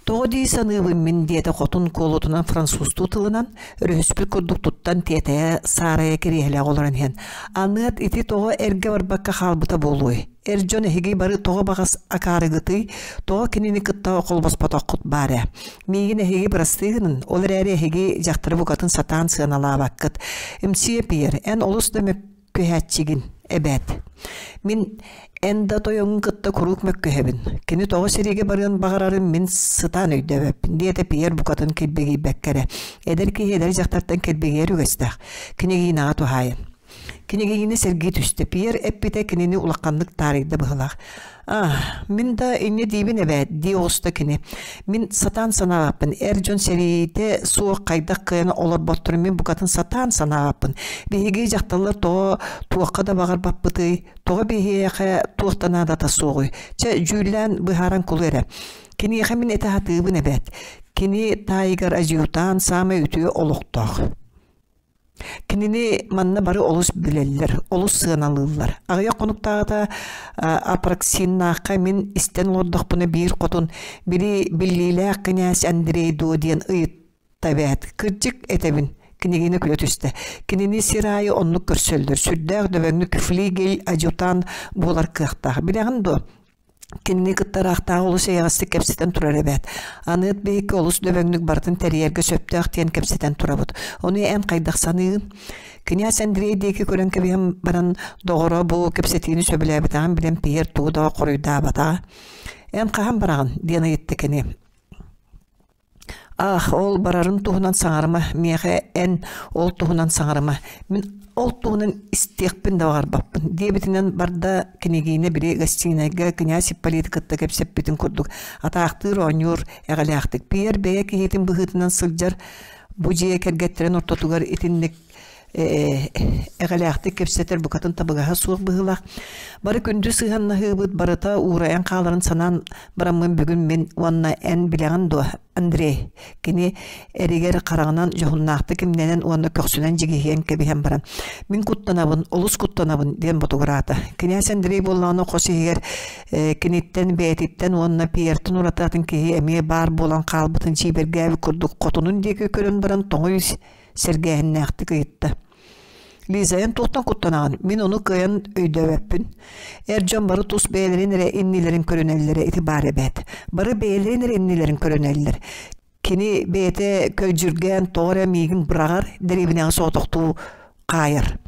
Тоҕо дии саныыбын мин диэтэ хотун куолутунан французтуу тылынан өрүһүспүт курдук туттан тиэтэйэ саарайа кириэһилээх олорон иһэн аныат ити тоҕо эргэ барбакка хаалбыта буолуой Эр дьон эһиги бары тоҕо баҕас акаарыгытый, тоҕо кинини кытта холбоспотоххут баар ээ. Миигин эһиги бырастыы гынын, ол эрээри эһиги дьахтары букатын сатаан сыаналаабаккыт. Мсье Пьер, эн олус да мөккү. мөккүһээччигин эбээт. Мин эн да тойоҥҥун кытта куруук мөккүһэбин. Кини тоҕо сэриигэ барыан баҕарарын мин сытаан өйдөөбөппүн, диэтэ Пьер букатын килбигийбэккэ эрэ. Эдэр киһи эдэр дьахтартан килбигийэр үгэстээх. Княгинаҕа туһаайан. Кинигиини сэргии түстэ. Пьер эппитэ кинини улаханнык таарыйда быһыылаах. «Аа, мин да инньэ диибин эбээт» дии оҕуста кини. «Мин сатаан санаабаппын. Эр дьон сэриитэ суох хайдах кыайан олорботторун мин букатын сатаан санаабаппын. Биһиги дьахталлар тоҕо туохха да баҕарбаппытый? Тоҕо биһиэхэ туох да наадата суоҕуй? Чэ, дьүүллээн быһааран кулу эрэ. Киниэхэ мин этэ сатыыбын эбээт. Кини таайыгар адьютант саамай үтүө олохтоох. Кинини манна бары олус билэллэр, олус сыаналыыллар. Аҕыйах хонуктааҕыта Апраксиннаахха мин истэн олордохпуна биир хотун били биллиилээх кинээс Андрей дуо диэн ыйытта эбээт. Кырдьык этэбин, кинигини күлэ түстэ. Кинини сир аайы оннук көрсөллөр. Сүрдээх дөбөҥнүк флигель адъютант буолар кыахтаах. Билэҕин дуо? Кинини кытта ыраахтааҕы олус эйэҕэстик кэпсэтэн турар эбээт. Аныат биһикки олус дөбөҥнүк барытын тэрийэргэ сөптөөх диэн кэпсэтэн турабыт. Ону эн хайдах саныыгын? Кинээс Андрей диэки көрөн кэбиһэн баран, доҕоро бу кэпсэтиини сөбүлээбэтэҕин билэн Пьер тугу да хоруйдаабатаҕа. Эн хаһан бараҕын? диэн ыйытта кини. Аах, ол барарын туһунан саҥарыма, миэхэ эн ол туһунан саҥарыма, мин ол туһунан истиэхпин да баҕарбаппын диэбитинэн барда княгиня били гостинайга князь Ипполиты кытта кэпсэппитин курдук атаахтыыр оонньуур эҕэлээхтик Пьер бэйэ киһитин быһыытынан сылдьар бу дьиэ кэргэттэрин ортотугар итинник эҕэлээхтик кэпсэтэр букатын табыгаһа суох быһыылаах. Бары күндү сыһыаннаһыыбыт барыта уурайан хааларын санаан бараммын бүгүн мин уонна эн билэҕин дуо, Андрей? Кини эригэр хараҕынан дьоһуннаахтык имнэнэн уонна көхсүнэн дьигиһийэн кэбиһэн баран «Мин куттанабын, олус куттанабын» диэн ботугураата. Кинээс Андрей буоллаҕына хос иһигэр киниттэн бэйэтиттэн уонна Пьертэн ураты атын киһи эмиэ баар буолан хаалбытын дьиибэргээбит курдук хотунун диэки көрөн баран тоҥуй сэргээһиннээхтик ыйытта. Лиза, эн туохтан куттанаҕын? Мин ону кыайан өйдөөбөппүн. Эр дьон бары тус бэйэлэрин эрэ иннилэрин көрүнэллэрэ ити баар эбээт. Бары бэйэлэрин эрэ иннилэрин көрүнэллэр. Кини бэйэтэ көлдьүргээн тоҕо эрэ миигин быраҕар, дэриэбинэҕэ соҕотохтуу хаайар.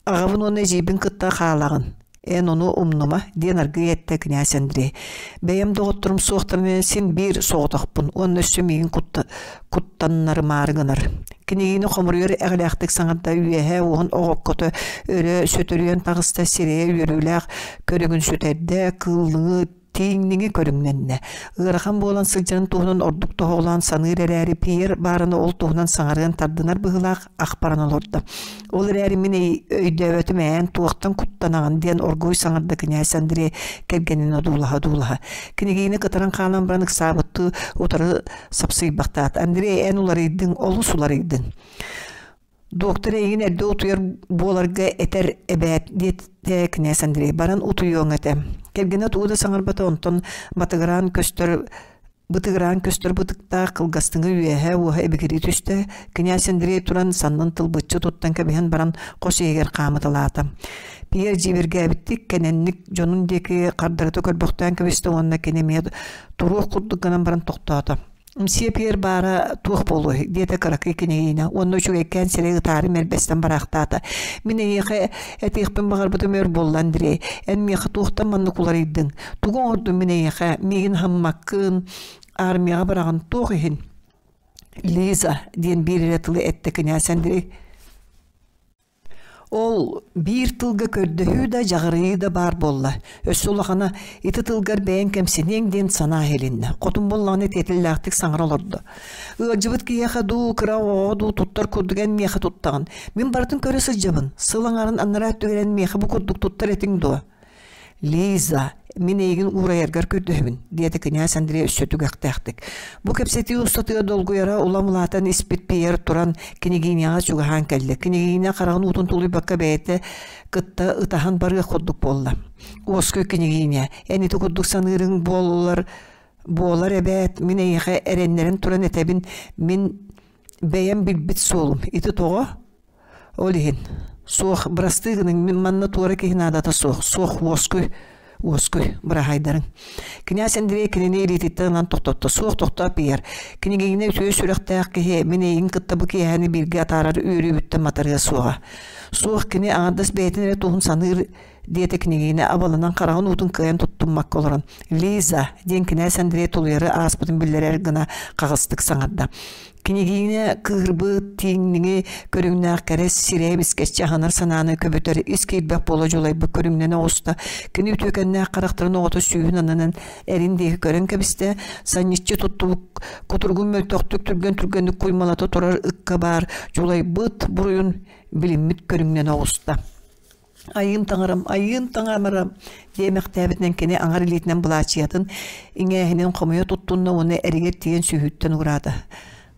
Аҕабын уонна эдьиийбин кытта хаалаҕын. Эн ону умнума, диэн аргыый эттэ князь Андрей. Бэйэм доҕотторум суохтарына син биир соҕотохпун уонна өссө миигин куттаннарымаары гынар. Кинигини хомуруйар эҕэлээхтик саҥарда үөһэ уоһун оҕоккото өрө сөтөрүйэн таҕыста сирэйэ үөрүүлээх көрүҥүн сүтэрдэ, кыыллыҥы тииҥниҥи көрүҥнэннэ. Ыарахан буолан сылдьарын туһунан ордук тоһоҕолоон саныыр эрээри Пьер баарына ол туһунан саҥарыан тардынар быһыылаах ах баран олордо. Ол эрээри мин өйдөөбөтүм ээн туохтан куттанаҕын диэн оргууй саҥарда кинээс Андрей кэргэнин одуулаһа-одуулаһа. Кинигиини кытаран хаалан баран ыксаабыттыы утары сапсыйбахтаат. Андрей эн уларыйдыҥ, олус уларыйдыҥ. Доктор эйигин эрдэ утуйар буоларга этэр эбээт, диэтэ кинээс Андрей. Баран утуйуоҥ этэ. Кэргэнэ тугу да саҥарбата, онтон батыгыраан көстөр бытыгыраан көстөр бытыктаах кылгастыҥы үөһэ уоһа ибигирии түстэ. Кинээс Андрей туран саннын тылбыччы туттан кэбиһэн баран хос иһигэр хаамыталаата. Пьер дьиибэргээбиттик кэнэнник дьонун диэки хардарыта көрбөхтөөн кэбистэ уонна кини эмиэ туруох курдук гынан баран тохтоото. Мсье Пьер баара туох буолуой диэтэ кыракый кинигиинэ уонна үчүгэйкээн сирэй ытаары мэрбэстэн бараахтаата. Мин эйиэхэ этиэхпин баҕарбытым өр буолла, Андрей. Эн миэхэ туохтан маннык уларыйдыҥ? Тугу оҥордум мин эйиэхэ? Миигин аһыммаккын, армияҕа быраҕан туох иһин? Лиза диэн биир эрэ тылы эттэ кинээс Андрей. Ол биир тылга көрдөһүү да, дьаҕарыйыы да баар буолла. Өссө улахана ити тылгар бэйэҥ кэмсиниэҥ диэн санаа иһилиннэ. Хотун буоллаҕына тиэтэллээхтик саҥара олордо. Ыалдьыбыт киһиэхэ дуу, кыра оҕоҕо дуу туттар курдук эн миэхэ туттаҕын. Мин барытын көрө сылдьабын. Сыл аҥарын анараа өттүгэр эн миэхэ бу курдук туттар этиҥ дуо? Лиза, мин эйигин уурайаргар көрдөһөбүн, диэтэ кинээс Андрей өссө түгэхтээхтик. Бу кэпсэтии устатыгар долгуйара улам улаатан испит Пьер туран княгиняҕа чугаһаан кэллэ. Княгиня хараҕын уутун тулуйбакка бэйэтэ кытта ытаһан барыах курдук буолла. Уоскуй княгиня, эн ити курдук саныырыҥ буоллар буолар эбээт, мин эйиэхэ эрэннэрэн туран этэбин, мин бэйэм билбит суолум. Ити тоҕо? Ол иһин, суох, бырастыы гыныҥ, мин манна туора киһи наадата суох, суох, уоскуй. Уоскуй, быраһаайдарыҥ. Кинээс Андрей кинини илиититтэн ылан тохтотто. Суох тохтоо Пьер. Кинигиҥҥэ үтүө сүрэхтээх киһи мин эйигин кытта бу киэһэни бииргэ атаарар үөрүүбүттэн матарыа суоҕа. Суох кини аҥардас бэйэтин эрэ туһун саныыр диэтэ кинигиини абаланан хараҕын уутун кыайан туттуммакка олорон «Лиза» диэн кинээс Андрей тулуйары ааспытын биллэрэр гына хаҕыстык саҥарда. Кинигиинэ кыыһырбыт, тииҥниҥи көрүҥнээх кэрэ сирэйэ бискэччи аһынар санааны көбүтэр ис киирбэх буола дьулайбыт көрүҥнэнэ оҕуста. Кини үтүөкэннээх харахтарын оҕото сүүһүн аннынан эрин диэки көрөн кэбистэ, санньыччы туттубут кутуругун мөлтөхтүк түргэн-түргэнник куймалата турар ыкка баар дьулайбыт буруйун билиммит көрүҥнэнэ оҕуста. Айыым таҥарам, айыым таҥарам диэмэхтээбитинэн кини аҥар илиитинэн былаачыйатын иҥээһинин хомуйа туттунна уонна эригэр тиийэн сүһүттэн ураата.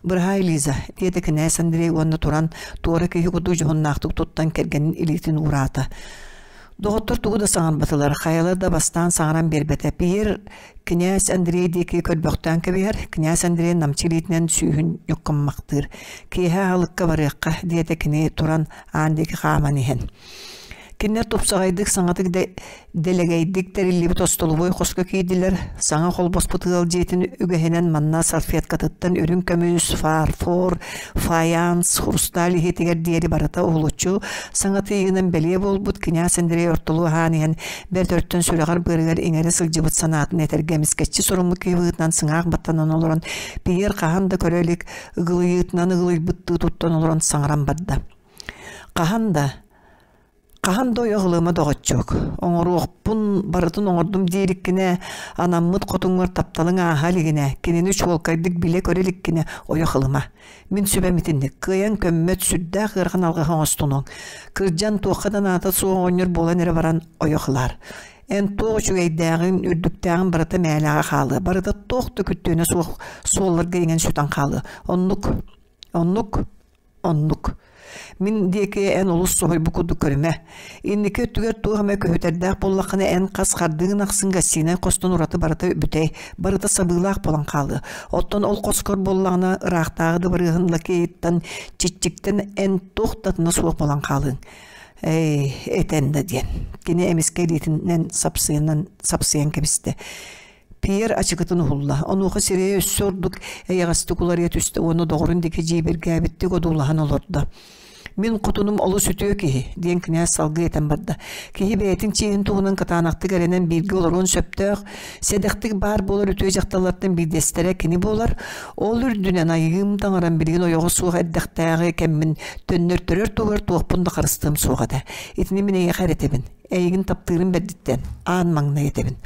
«Быраһаай, Лиза», диэтэ кинээс Андрей уонна туран туора киһи курдук дьоһуннаахтык туттан кэргэнин илиитин уураата. Доҕоттор тугу да саҥарбатылар, хайалар да бастаан саҥаран биэрбэтэ. Пиер кинээс Андрей диэки көрбөхтөөн кэбиһэр, кинээс Андрей намчы илиитинэн сүүһүн ньуккаммахтыыр. «Киэһэ аһылыкка барыахха», диэтэ кини туран аан диэки хааман иһэн. Кинилэр тупсаҕайдык саҥатык дэлэгэйдик тэриллибит остолобуой хоско киирдилэр. Саҥа холбоспут ыал дьиэтин үгэһинэн манна салфеткатыттан үрүҥ көмүс, фарфор, фаянс, хрусталь иһитигэр диэри барыта уһулуччу саҥа тыйыгынан бэлиэ буолбут кинээс Андрей ортолуу аһаан иһэн бэрт өртөн сүрэҕэр-быарыгар иҥэрэ сылдьыбыт санаатын этэргэ эмискэччи суруммут киһи быһыытынан сыҥаах баттанан олорон Пьер хаһан да көрө илик ыгылыйыытынан ыгылыйбыттыы туттан олорон саҥаран барда. Хаһан да, хаһан да ойох ылыма доҕоччуок, оҥоруохпун барытын оҥордум диириккинэ, анаммыт хотуҥҥар тапталыҥ ааһа илигинэ, кинини чуолкайдык билэ-көрө иликкинэ ойох ылыма. Мин сүбэм итинник, кыайан көммөт сүрдээх ыарахан алҕаһы оҥостунуҥ. Кырдьан туохха да наада суох оҕонньор буолан эрэ баран ойох ылаар. Эн туох үчүгэйдээҕин, үрдүктээҕин барыта мээлэҕэ хаалыа, барыта туох да күттүөнэ суох суолларга иҥэн сүтэн хаалыа. Оннук, оннук, оннук. Мин диэки эн олус соһуйбут курдук көрүмэ. Инники өттүгэр туох эмэ көһүтэрдээх буоллаххына эн хас хардыыгын ахсын гостинай хостон ураты барыта бүтэй, барыта сабыылаах буолан хаалыа. Оттон ол хоскор буоллаҕына ыраахтааҕы дыбарыаһын лакейыттан, чиччиктэн эн туох да атына суох буолан хаалыаҥ. Эй, этэн да диэн. Кини эмискэ илиитинэн сапсыйанан сапсыйан кэбистэ. Пьер ачыкытын уһулла. Онуоха сирэйэ өссө ордук эйэҕэстик уларыйа түстэ уонна доҕорун диэки дьиибэргээбиттик одуулаһан олордо. «Мин хотунум олус үтүө киһи», диэн кинээс салгыы этэн барда. «Киһи бэйэтин чиэһин туһунан кытаанахтык эрэнэн бииргэ олоруон сөптөөх, сэдэхтик баар буолар үтүө дьахталлартан биирдэстэрэ кини буолар. Ол үрдүнэн айыым таҥарам билигин ойоҕо суох эрдэхтээҕи кэммин төннөртөрөр туһугар туохпун да харыстыам суох этэ. Итини мин эйиэхэ эрэ этэбин. Эйигин таптыырым бэрдиттэн аан маҥнай этэбин.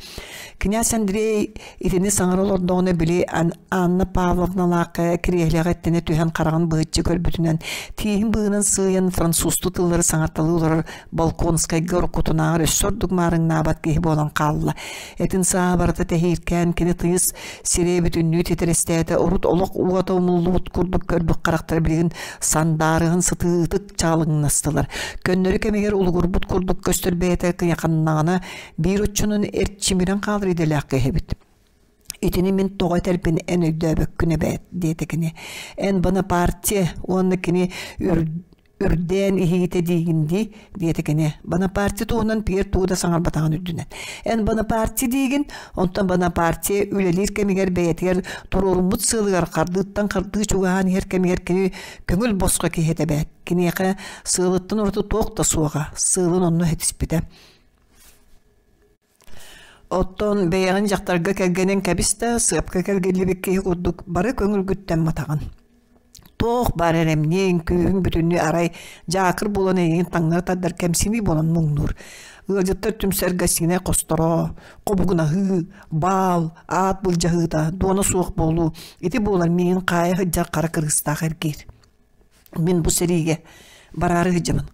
Князь Андрей итини саҥара олордоҕуна били Анна Павловналаахха кириэһилэҕэ иттэнэ түһэн хараҕын быһыччы көрбүтүнэн тииһин быыһынан сыыйан французтуу тыллары саҥарталыы олорор Балконскайга уруккутунааҕар өссө ордук маарыҥнаабат киһи буолан хаалла. Этин сааһа барыта тэһииркээн кини тыйыс сирэйэ бүтүннүү титирэстээтэ урут олох уота умуллубут курдук көрбүт харахтара билигин сандаарыһын сытыытык чаалыҥнастылар. Көннөрү кэмигэр улугурбут курдук көстөр бэйэтэ кыйаханнаҕына биир оччонон эрчимирэн хаалар идэлээх киһибит. Итини мин тоҕо этэрбин эн өйдөөбөккүн эбээт, диэтэ кини. Эн Бонапарте уонна кини үрдээн иһиитэ диигин дии, диэтэ кини. Бонапарте туһунан Пьер тугу да саҥарбатаҕын үрдүнэн. Эн Бонапарте диигин, онтон Бонапарте үлэлиир кэмигэр бэйэтигэр туруоруммут сыалыгар хардыыттан хардыы чугаһаан иһэр кэмигэр кини көҥүл босхо киһи этэ эбээт. Киниэхэ сыалыттан ураты туох да суоҕа, сыалын онно ситиспитэ. Оттон бэйэҕин дьахтарга кэргэнин кэбис да, сыапка кэргиллибит киһи курдук бары көҥүлгүттэн матаҕын. Туох баар эрэмниэҥ, күүһүҥ бүтүннүү арай дьаакыр буолан эйигин таҥнары тардар кэмсинии буолан муҥнуур. Ыалдьыттар түмсэр гостинай хосторо, хобугунаһыы, баал, аат былдьаһыыта, дуона суох буолуу ити буолар миигин хаайа сылдьар хара кырыыстаах эргиир. Мин бу сэриигэ бараары сылдьабын.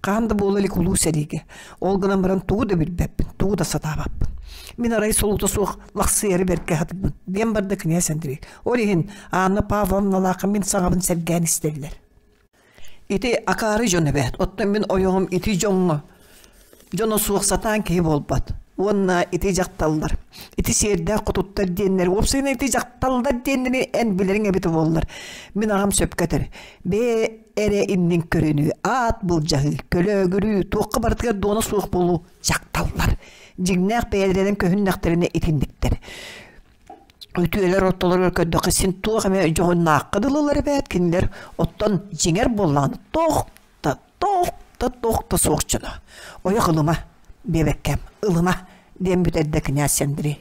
Хаһан да буола илик улуу сэриигэ. Ол гынан баран тугу да билбэппин, тугу да сатаабаппын. Мин арай солуута суох лахсыйары бэркэ сатыыбын, диэн барда кинээс Андрей. Ол иһин Анна Павловналаахха мин саҥабын сэргээн истэллэр. Ити акаары дьон эбээт. Оттон мин ойоҕум ити дьоҥҥо дьоно суох сатаан киһи буолбат. Уонна ити дьахталлар, ити сиэрдээх хотуттар диэннэр, уопсайынан ити дьахталлар диэннэри эн билэриҥ эбитэ буоллар. Мин аҕам сөпкө этэр. Бэйэ эрэ иннин көрүнүү, аат былдьаһыы, көлөөгүрүү, туохха барытыгар дуона суох буолуу дьахталлар. Дьиҥнээх бэйэлэринэн көһүннэхтэринэ итинниктэр. Үтүөлэр ортолоругар көрдөххө син туох эмэ дьоһуннаахха дылылар эбээт кинилэр оттон дьиҥэр буоллаҕына туох да туох да туох да суох дьоно. Ойох ылыма, диэбэккэм, ылыма диэн бүтэрдэ князь Андрей.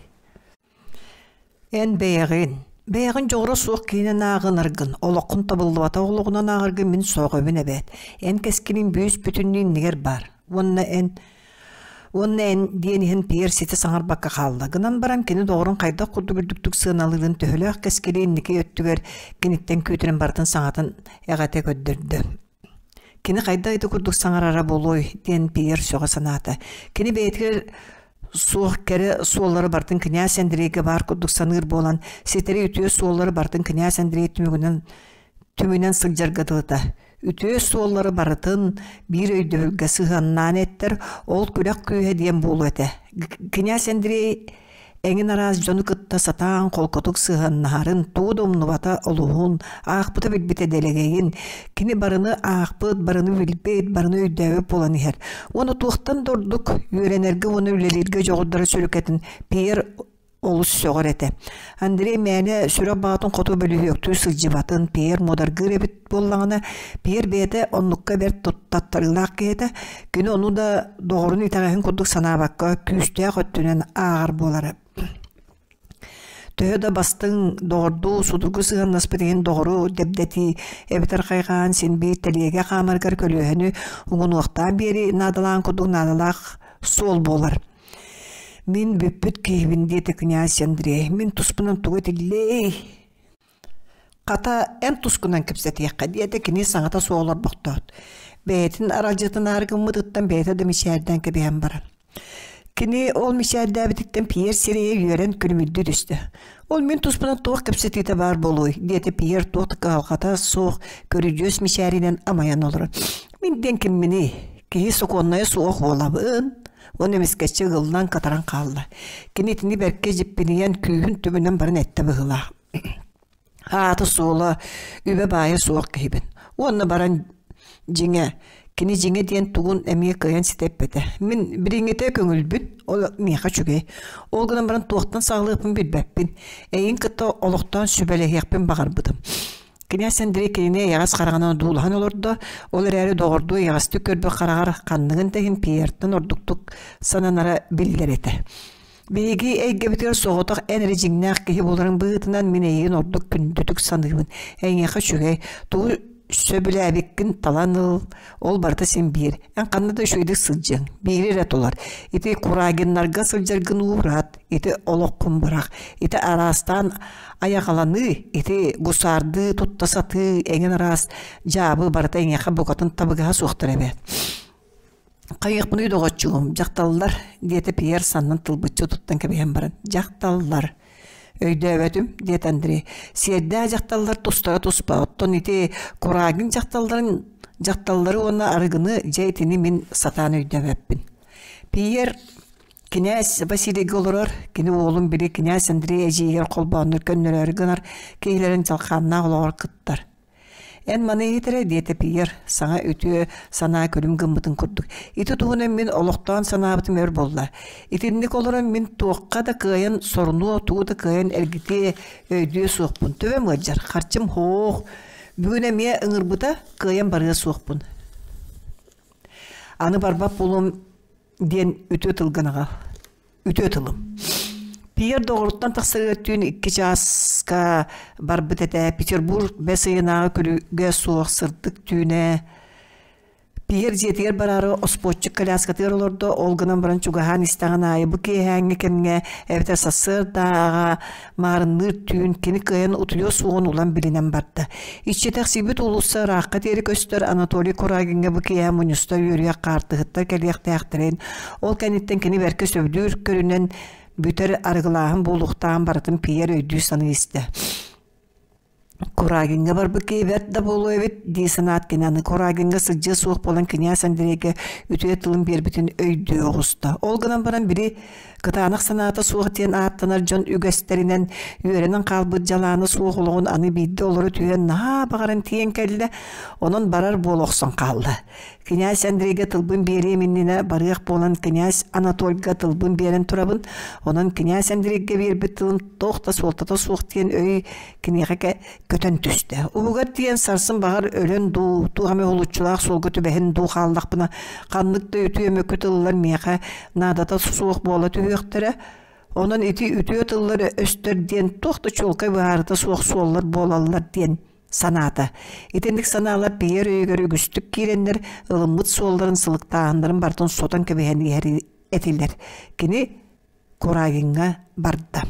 Эн бэйэҕин, бэйэҕин дьоҕура суох киһинэн ааҕынаргын, олоххун табыллыбатах олоҕунан ааҕаргын мин сооҕобун эбээт. Эн кэскилиҥ бүүс-бүтүннүү иннигэр баар. Уонна эн Уонна эн диэн иһин Пьер ситэ саҥарбакка хаалла. Гынан баран кини доҕорун хайдах курдук үрдүктүк сыаналыырын төһөлөөх кэскили инники өттүгэр киниттэн күүтэрин барытын саҥатын эҕэтэ көрдөрдө. Кини хайдах ити курдук саҥарара буолуой диэн Пьер сөҕө санаата. Кини бэйэтигэр суох кэрэ суоллары барытын кинээс Андрейгэ баар курдук саныыр буолан, ситэри үтүө суоллары барытын кинээс Андрей түмүгүнэн түмүнэн сылдьарга дылыта. Үтүө суоллары барытын биир өйдөбүлгэ сыһыаннаан эттэр, ол күрэх күүһэ диэн буолуо этэ. Кинээс Андрей эҥин араас дьону кытта сатаан холкутук сыһыаннаһарын, тугу да умнубата олуһун, аахпыта билбитэ дэлэгэйин, кини барыны аахпыт, барыны билбит, барыны өйдөөбүт буолан иһэр. Уонна туохтан да ордук үөрэнэргэ уонна үлэлииргэ дьоҕурдара сүрүкэтин Пьер олус сөҕөр этэ. Андрей мээнэ сүрэх баҕатын хоту бөлүһүөктүү сылдьыбатын, Пьер муодаргыыр эбит буоллаҕына, Пьер бэйэтэ оннукка бэрт туттаттарыылаах киһи этэ. Кини ону да доҕорун итэҕэһин курдук санаабакка, күүстээх өттүнэн ааҕар буолара. Төһө да бастыҥ доҕордуу судургу сыһыаннаспыт иһин доҕору дэбдэтии эбэтэр хайҕаан син биир тэлиэгэ хаамарыгар көлүөһэни угунуохтаан биэрии наадалаан курдук наадалаах суол буолар. Мин бүппүт киһибин диэтэ князь Андрей. Мин туспунан тугу этиллиэй? Хата, эн тускунан кэпсэтиэххэ диэтэ кини саҥата суох олорбохтоот. Бэйэтин аралдьытынаары гыммытыттан бэйэтэ да мичээрдээн кэбиһэн баран. Кини ол мичээрдээбититтэн Пьер сирэйэ үөрэн күлүмүрдүү түстэ. Ол мин туспунан туох кэпсэтиитэ баар буолуой диэтэ Пьер туох да кыһалҕата суох көрүдьүөс мичээринэн амайан олорон. Мин диэн кимминий? Киһи сокуоннайа суох буолабын. Уонна эмискэччи ыгыллан катаран хаалла. Кини итини бэркэ дьиппинийэн күүһүн түбүнэн баран эттэ быһыылаах. Аата-суола, үбэ-баайа суох киһибин. Уонна баран дьиҥэ, кини дьиҥэ диэн тугун эмиэ кыайан ситэ эппэтэ. Мин билиҥҥитэ көҥүлбүн, ол миэхэ үчүгэй. Ол гынан баран туохтан саҕалыахпын билбэппин. Эйигин кытта олохтоон сүбэлэһиэхпин баҕарбытым. Кинээс Андрей кинини эйэҕэс хараҕынан одуулаһан олордо, ол эрээри доҕордуу эйэҕэстик көрбүт хараҕар ханныгын да иһин Пьертан ордуктук сананара биллэр этэ. Биһиги эйгэбитигэр соҕотох эн эрэ дьиҥнээх киһи буоларыҥ быһыытынан мин эйигин ордук күндүтүк саныыбын. Эйиэхэ үчүгэй, тугу сөбүлээбиккин талан ыл, ол барыта син биир. Эн ханна да үчүгэйдик сылдьыаҥ, биири эрэ тулар. Ити Курагиннарга сылдьаргын уурат, ити олоххун бырах, ити араастаан айаҕаланыы, ити гусаардыы тутта сатыы, эҥин араас дьаабы барыта эйиэхэ букатын табыгаһа суохтар эбээт. Хайыахпыный доҕоччугум, дьахталлар, диэтэ Пьер саннын тылбыччы туттан кэбиһэн баран. Дьахталлар. Өйдөөбөтүм, диэтэ Андрей. Сиэрдээх дьахталлар тустара туспа, оттон ити Курагин дьахталларын дьахталлары уонна арыгыны дьэ итини мин сатаан өйдөөбөппүн. Пьер кинээс Василийга олорор, кини уолун били кинээс Андрей эдьиийигэр холбооннор көннөрөөрү гынар киһилэрин дьалхааннаах олоҕор кыттар. Эн маны иһит эрэ, диэтэ Пьер, саҥа үтүө санаа күлүм гыммытын курдук. Ити туһунан мин олохтоон санаабытым өр буолла. Итинник олорон мин туохха да кыайан сорунуо, тугу да кыайан эргитиэ, өйдүө суохпун. Төбөм ыалдьар, харчым һоох. Бүгүн эмиэ ыҥырбыта, кыайан барыа суохпун. Аны барбат буолуом диэн үтүө тылгын аҕал. Үтүө тылым. Пьер доҕоруттан тахсарыгар түүн икки чааска барбыт этэ. Петербург бэс ыйынааҕы күлүгэ суох сырдык түүнэ. Пьер дьиэтигэр бараары оспуоччук коляскатыгар олордо, ол гынан баран чугаһаан истэҕин аайы бу киэһээҥҥи кэмҥэ эбэтэр сарсыардааҕа маарынныыр түүн кини кыайан утуйуо суоҕун улам билинэн барда. Иччитэхсийбит уулусса ыраахха диэри көстөр Анатолий Курагиҥҥа бу киэһэ мунньуста үөрүйэх хаартыһыттар кэлиэхтээхтэрин, ол кэнниттэн кини бэркэ сөбүлүүр көрүнэн бүтэр арыгылааһын буолуохтааҕын барытын Пьер өйдүү саныы истэ. Курагиҥҥа барбыт киһи бэрт да буолуо эбит дии санаат кини аны Курагиҥҥа сылдьыа суох буолан кинээс Андрейга үтүө тылын биэрбитин өйдүү оҕуста. Ол гынан баран били кытаанах санаата суох диэн ааттанар дьон үгэстэринэн үөрэнэн хаалбыт дьалаана суох олоҕун аны биирдэ олоро түһэн наһаа баҕаран тиийэн кэллэ, онон барар буола охсон хаалла. Кинээс Андрейга тылбын биэриэм иннинэ барыах буолан кинээс Анатольга тылбын биэрэн турабын, онон кинээс Андрейга биэрбит тылым туох да суолтата суох диэн өй киниэхэ көтөн түстэ. Уһугар тиийэн сарсын баҕар өлөн дуу, туох эмэ уһулуччулаах суолга түбэһин дуу хааллахпына, ханнык да үтүө мөкү тыллар миэхэ наадата суох буола түһүөхтэрэ. Онон ити үтүө тыллар өстөр диэн туох да чуолкай быһаарыта суох суоллар буолаллар диэн санаата. Итинник санаалар Пьер өйүгэр үгүстүк киирэннэр ылыммыт суолларын сылыктааһыннарын барытын сотон кэбиһэн иһэр этилэр. Кини Курагиҥҥа барда.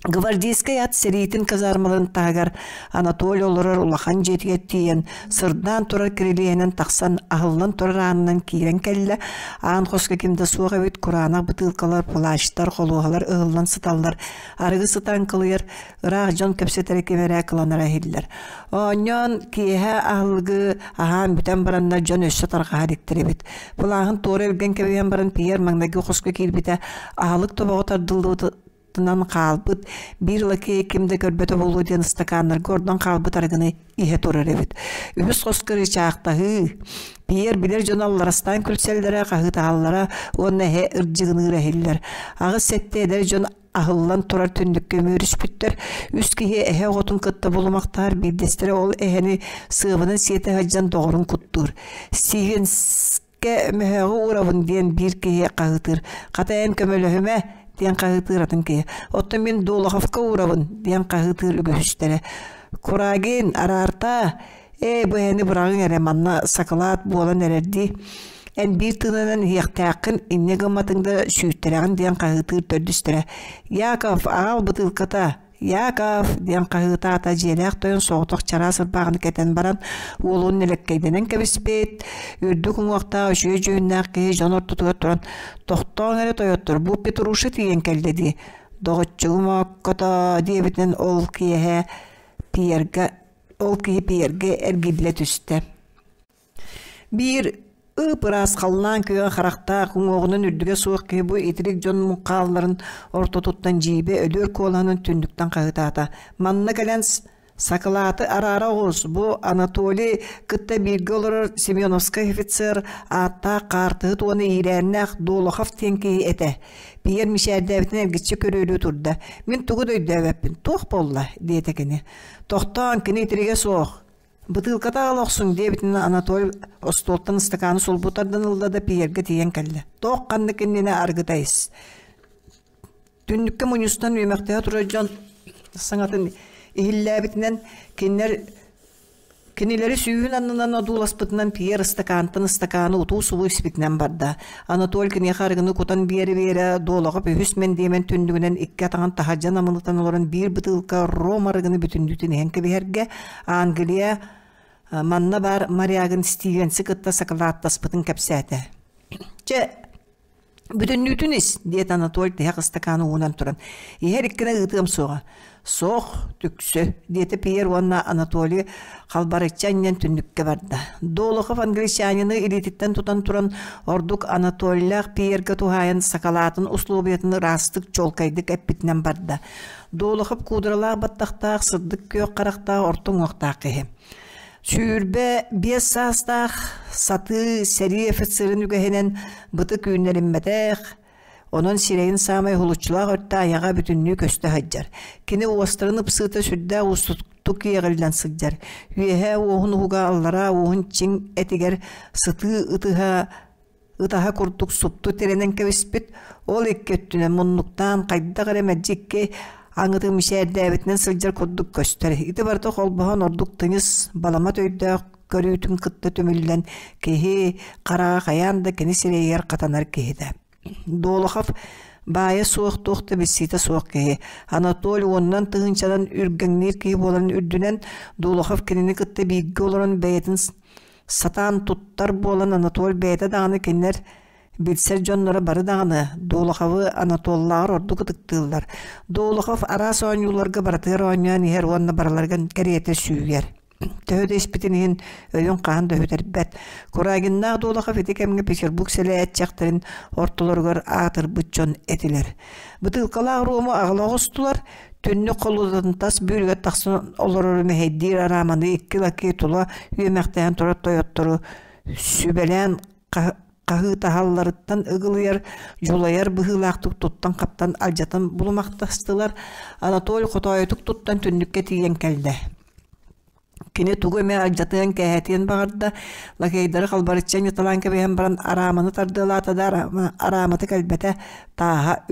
Гвардейскай ат сэриитин казармаларын таһыгар Анатолий олорор улахан дьиэтигэр тиийэн, сырдаан турар кирилиэһинэн тахсан, аһыллан турар аанынан киирэн кэллэ. Аан хоско ким да суох эбит, кураанах бытыылкалар, плащтар, холуоһалар ыһыллан сыталлар, арыгы сытан кылыйар, ыраах дьон кэпсэтэрэ ким эрэ кыланара иһиллэр. Оонньоон киэһэ аһылыгы аһаан бүтэн бараннар дьон өссө тарҕаһа иликтэр эбит. Плаһын туора илгэн кэбиһэн баран Пьер маҥнайгы хоско киирбитэ, аһылык тобоҕо тардыллыбыт хаалбыт, биир лакей ким да көрбөтө буолуо диэн ыстакааннарга ордон хаалбыт арыгыны иһэ турар эбит. Үһүс хоско ырычаахтаһыы, Пьер билэр дьоно алларастаан күлсэллэрэ, хаһыытаһаллара уонна эһэ ырдьыгыныыра иһиллэр. Аҕыс-сэттэ эдэр дьон аһыллан турар түннүккэ үмүөрүспүттэр. Үс киһи эһэ оҕотун кытта булумахтаһар, биирдэстэрэ ол эһэни сыабынан сиэтэ сылдьан доҕорун куттуур. Стивенс мөһөөҕү уурабын диэн биир киһи хаһыытыыр. Хата эн көмөлөһүмэ диэн хаһыытыыр атын киһи. Оттон мин Долоховка уурабын диэн хаһыытыыр үгүстэрэ. Курагин, араартаа, ээ бу эһэни быраҕыҥ эрэ манна сакылаат буолан эрэрдии. Эн биир тыынынан иһиэхтээххин, инньэ гымматыҥ да сүүттэрэҕин диэн хаһыытыыр төрдүстэрэ. Яков, аҕал бытыылката, Яков! диэн хаһыытаата дьиэлээх тойон соҕотох чараас ырбааҕын кэтэн баран уолун нэлэккэйдэнэн кэбиспит, үрдүк уҥуохтаах үчүгэй дьүһүннээх киһи дьон ортотугар туран «Тохтооҥ эрэ тойоттор, бу Петруша тиийэн кэллэ дии, доҕоччугум ооккото» диэбитинэн ол киэһэ Пьерга ол киһи Пьергэ эргиллэ түстэ. Биир ып-ыраас халлаан күөҕэ харахтаах, уҥуоҕунан үрдүгэ суох киһи бу итирик дьон муҥхаалларын ортотуттан дьиибэ өлүөр куолаһынан түннүктэн хаһыытаата: «Манна кэлэн сакылааты араара оҕус, бу Анатолий кытта бииргэ олорор Семеновскай офицер ааттаах хаартыһыт уонна иирээннээх Долохов диэн киһи этэ». Пьер мичээрдээбитин эргиччи көрүөлүү турда: «Мин тугу да өйдөөбөппүн, туох буолла?» диэтэ кини. «Тохтоон, кини итиригэ суох. Бытыылката аҕала охсуҥ диэбитинэн Анатолий остуолтан ыстакааны сулбу тардан ылла да Пьергэ тиийэн кэллэ. Туох ханнык иннинэ арыгыта ис. Түннүккэ мунньустан үөмэхтэһэ турар дьон саҥатын иһиллээбитинэн кинилэр кинилэри сүүһүн аннынан одууласпытынан Пьер ыстакаантан ыстакааны утуу-субуу испитинэн барда. Анатолий киниэхэ арыгыны кутан биэрэ-биэрэ Долохов үһүс мэндиэмэн түннүгүнэн икки атаҕын таһырдьа намылытан олорон биир бытыылка ром арыгыны бүтүннүүтүн иһэн кэбиһэргэ Англия манна баар морягын Стивенси кытта сакылааттаспытын кэпсээтэ. Чэ, бүтүннүүтүн ис, диэтэ Анатолий тиһэх ыстакааны уунан туран. Иһэр иккинэ ыытыам суоҕа. Суох, түксү, диэтэ Пьер уонна Анатолий халбарыччы анньан түннүккэ барда. Долохов англичанины илиититтэн тутан туран ордук Анатолийлаах Пьергэ туһаайан сакалаатын услуобуйатын ыраастык чуолкайдык эппитинэн барда. Долохов куударалаах баттахтаах, сырдык күөх харахтаах орто уҥуохтаах киһи. 25 саастаах сатыы сэрии офицерын үгэһинэн бытык үүннэриммэтэх, онон сирэйин саамай уһулуччулаах өттө айаҕа бүтүннүү көстө сылдьар. Кини уостарын ыпсыыта сүрдээх уустуктук иэҕиллэн сылдьар. Үөһээ уоһун уһуга аллараа уоһун чиҥ этигэр сытыы ытыһа ытаһа курдук супту тирэнэн кэбиспит, ол икки өттүнэн муннуктаан хайдах эрэ мэлдьи икки аҥыты мичээрдээбитинэн сылдьар курдук көстөр. Ити барыта холбоһон ордук тыйыс, баламат өйдөөх көрүүтүн кытта түмүллэн киһи хараҕа хайаан да кини сирэйигэр хатанар киһитэ. Долохов баайа суох туох да билсиитэ суох киһи. Анатолий уонунан тыһыынчанан үргэҥниир киһи буоларын үрдүнэн Долохов кинини кытта бииргэ олорон бэйэтин сатаан туттар буолан Анатолий бэйэтэ даҕаны кинилэр Билсэр дьонноро бары даҕаны Долоховы Анатоллааҕар ордук ытыктыыллар. Долохов араас оонньууларга барытыгар оонньоон иһэр уонна барыларыгар кэриэтэ сүүйэр. Төһө да испитин иһин өйүн хаһан да сүтэрбэт. Курагиннаах Долохов ити кэмҥэ Петербург сэлээччэхтэрин ортолоругар аатырбыт дьон этилэр. Бытыылкалаах рому аҕала оҕустулар, түннүк холуодатын тас бүүрүгэр тахсан олорору мэһэйдиир арааманы икки лакей тула үөмэхтээн турар тойоттору сүбэлээн хаһыытаһалларыттан ыгылыйар, дьулайар быһыылаахтык туттан-хаптан алдьатан булумахтастылар. Анатолий хотоойутук туттан түннүккэ тиийэн кэллэ. Кини тугу эмэ алдьатыан кээһэтиэн баҕарда, лакейдары халбарыччы анньыталаан кэбиһэн баран арааманы тардыалаата да араамата кэлбэтэ, тааһа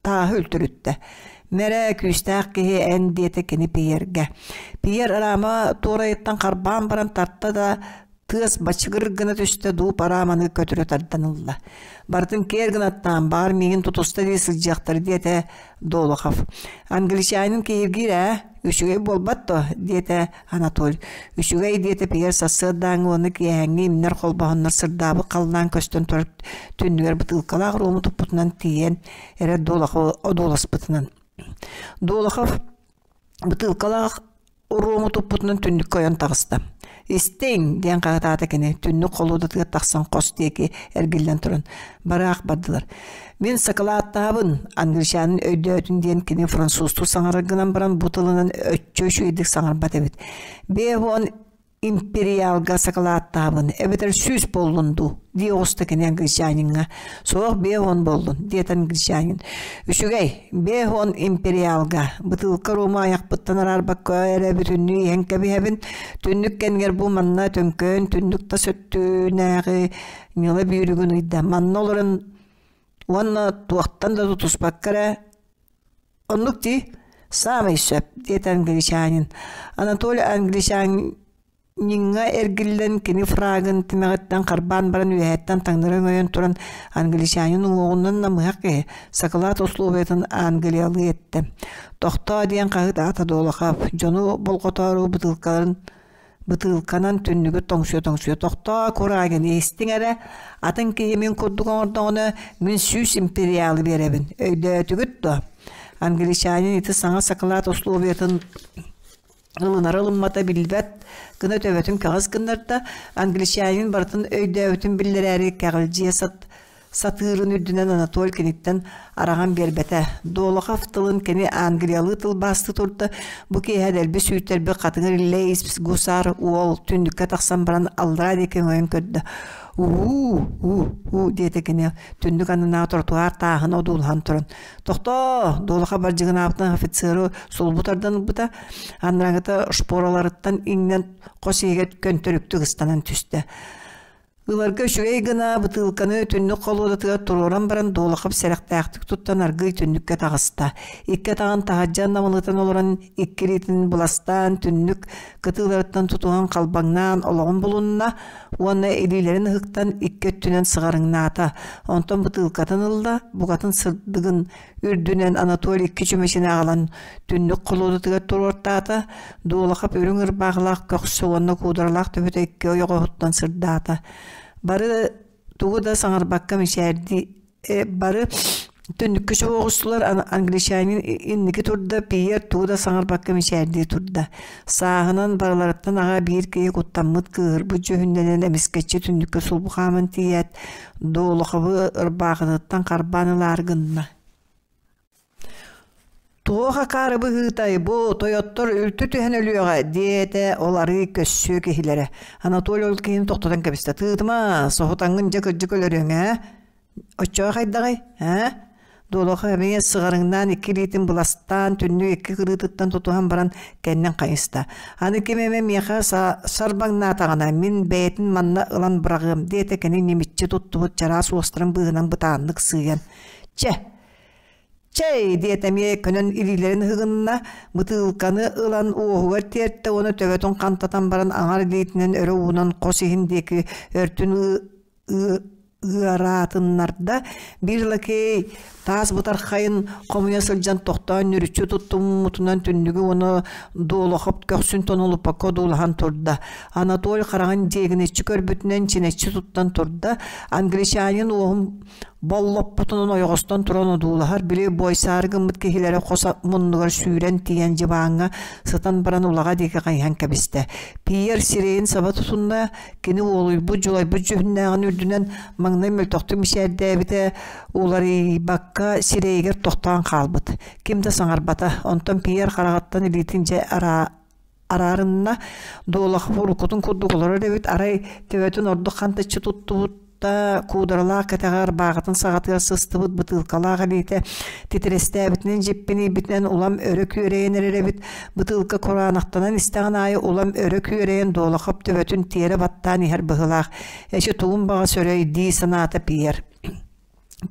тааһы үлтүрүттэ. Мэрэ, күүстээх киһи эн диэтэ кини Пьергэ. Пьер араама туорайыттан харбаан баран тарта да тыас бачыгыр гына түстэ дууп арааманы көтүрү тардан ылла. Барытын киэр гынаттаан баар миигин тутуста дии сылдьыахтар диэтэ Долохов. Англичанин киһиргиир ээ, үчүгэй буолбат дуо диэтэ Анатоль. Үчүгэй диэтэ Пьер сарсыардааҥҥы уонна киэһээҥҥи имнэр холбоһоннор сырдаабыт халлаан көстөн турар түннүгэр бытыылкалаах рому туппутунан тиийэн эрэр Долоховы одууласпытынан. Долохов бытыылкалаах рому туппутунан түннүккэ ойон таҕыста. «Истиҥ!» диэн хаһытаата кини, түннүк холуодатыгар тахсан хос диэки эргиллэн туран. Бараах бардылар. «Мин сакалааттаабын, англичанин өйдөөтүн» диэн кини французтуу саҥарар гынан баран бу тылынан өччө үчүгэйдик саҥарбат эбит. «Биэһуон империалга сакалааттаабын, эбэтэр сүүс буоллун дуу?» дии оҕуста кини англичаниҥҥа. «Суох, биэһуон буоллун», диэтэ англичанин. «Үчүгэй, биэһуон империалга, бытыылка рому айахпыттан араарбакка эрэ бүтүннүү иһэн кэбиһэбин, түннүк кэннигэр бу манна төҥкөйөн түннүк тас өттүнээҕи ньыла бүүрүгүн ыйда. Манна олорон уонна туохтан да тутуспакка эрэ оннук дии саамай сөп диэтэ англичанин. Анатолий англичаниҥҥа эргиллэн кини фрагын тимэҕиттэн харбаан баран үөһэттэн таҥнары өҥөйөн туран англичанин уҥуоҕунан намыһах киһи сакалаат условиятын англиялыы эттэ. Тохтоо диэн хаһыытаата Долохов дьону болҕотоору бытыылкаларын Бытыылканан түннүгү тоҥсуйа-тоҥсуйа тохтоо, Курагин, иһистиҥ эрэ, атын киһи мин курдук оҥордоҕуна, мин сүүс империалы биэрэбин, өйдөөтүгүт дуо? Англичанин ити саҥа сакалаат условиятын ылынара ылыммата биллибэт гына төбөтүн кэҕис гыннарда, англичанин барытын өйдөөбүтүн биллэрээри кэҕилдьийэ сат сатыырын үрдүнэн Анатоль киниттэн араҕан биэрбэтэ. Долохов тылын кини англиялыы тылбаастыы турда. Бу киэһэ дэлби сүүйтэрбит хатыҥыр Лейс гусар уол түннүккэ тахсан баран аллараа диэки өҥөйөн көрдө. Уу, уу, уу диэтэ кини түннүк аннынааҕы тротуар тааһын одуулаһан туран. Тохтоо! Долохов бардьыгынаабытынан офицеры сулбу тардан ылбыта. Анарааҥыта шпораларыттан иҥнэн хос иһигэр көнтөрүктүк ыстанан түстэ. Ыларга үчүгэй гына бытыылканы түннүк холуодатыгар туруоран баран Долохов сэрэхтээхтик туттан аргыый түннүккэ таҕыста. Икки атаҕын таһырдьа намылытан олорон икки илиитин быластаан түннүк кытыыларыттан тутуһан халбаҥнаан олоҕун булунна уонна илиилэрин ыһыктан икки өттүнэн сыҕарыҥнаата. Онтон бытыылкатын ылла, букатын сырдыгын үрдүнэн Анатолий икки чүмэчини аҕалан түннүк холуодатыгар туруортаата, Дуолахап үрүҥ ырбаахылаах көхсө уонна куударалаах төбөтө икки ойоҕоһуттан сырдаата. Бары тугу да саҥарбакка мичээрдии бары түннүккэ чоҕустулар англичанин инники турда Пьер тугу да саҥарбакка мичээрдии турда. Сааһынан барыларыттан аҕа биир киһи куттаммыт кыыһырбыт дьүһүннэнэн эмискэччи түннүккэ сулбу хааман тиийээт Долоховы ырбаахытыттан харбаан ылаары гынна. «Туох акаары быһыытай бу, тойоттор үлтү түһэн өлүөҕэ» диэтэ ол арыы көссүө киһилэрэ. Анатолий ол киһини тохтотон кэбистэ. «Тыытыма, соһутаҥҥын дьэ кырдьык өлөрүөҥ ээ Оччоҕо хайдаҕый, ээ? Долохов эмиэ сыҕарыҥнаан икки илиитин быластаан, түннүк икки кырыытыттан тутуһан баран кэннин хайыста. Аны ким эмэ миэхэ сарбаҥнаатаҕына, мин бэйэтин манна ылан быраҕыам, диэтэ кини ньимиччи туттубут чараас уостарын быыһынан бытааннык сыыйан. Чэ, чэй, диэтэ эмиэ көнөн илиилэрин ыһыгынна, бытыылканы ылан уоһугар тиэртэ уонна төбөтүн хантатан баран аҥар илиитинэн өрө уунан хос иһин диэки өртүн ыараатыннарда. Биир лакей таас бытархайын хомуйа сылдьан тохтоон нүрүччү туттуммутунан түннүгү уонна Дуолахов көхсүн тонулуппакка одуулаһан турда. Анатолий хараҕын дьиэгинэччи көрбүтүнэн чинэччи туттан турда. Англичанин уоһун боллоппутунан ойоҕостон туран одуулаһар, били буойсаары гыммыт киһилэрэ хос муннугар сүүрэн тиийэн дьыбааҥҥа сытан баран улаҕа диэки хайыһан кэбистэ. Пиер сирэйин саба тутунна, кини уолуйбут, дьулайбыт дьүһүннээҕин үрдүнэн маҥнай мөлтөхтүк мичээрдээбитэ уларыйбакка сирэйигэр тохтоон хаалбыт. Ким да саҥарбата, онтон Пиер хараҕыттан илиитин дьэ араарынна, Дуолахов уруккутун курдук олорор эбит, арай төбөтүн ордук хантаччы туттубут да куударалаах кэтэҕэр бааҕытын саҕатыгар сыстыбыт бытыылкалаах илиитэ титирэстээбитинэн дьиппинийбитинэн улам өрө күөрэйэн эрэр эбит. Бытыылка кураанахтанан истэҕин аайы улам өрө күөрэйэн Дуолахов төбөтүн тиэрэ баттаан иһэр быһыылаах. Эчи тугун баҕас өрөй дии санаата Пиер.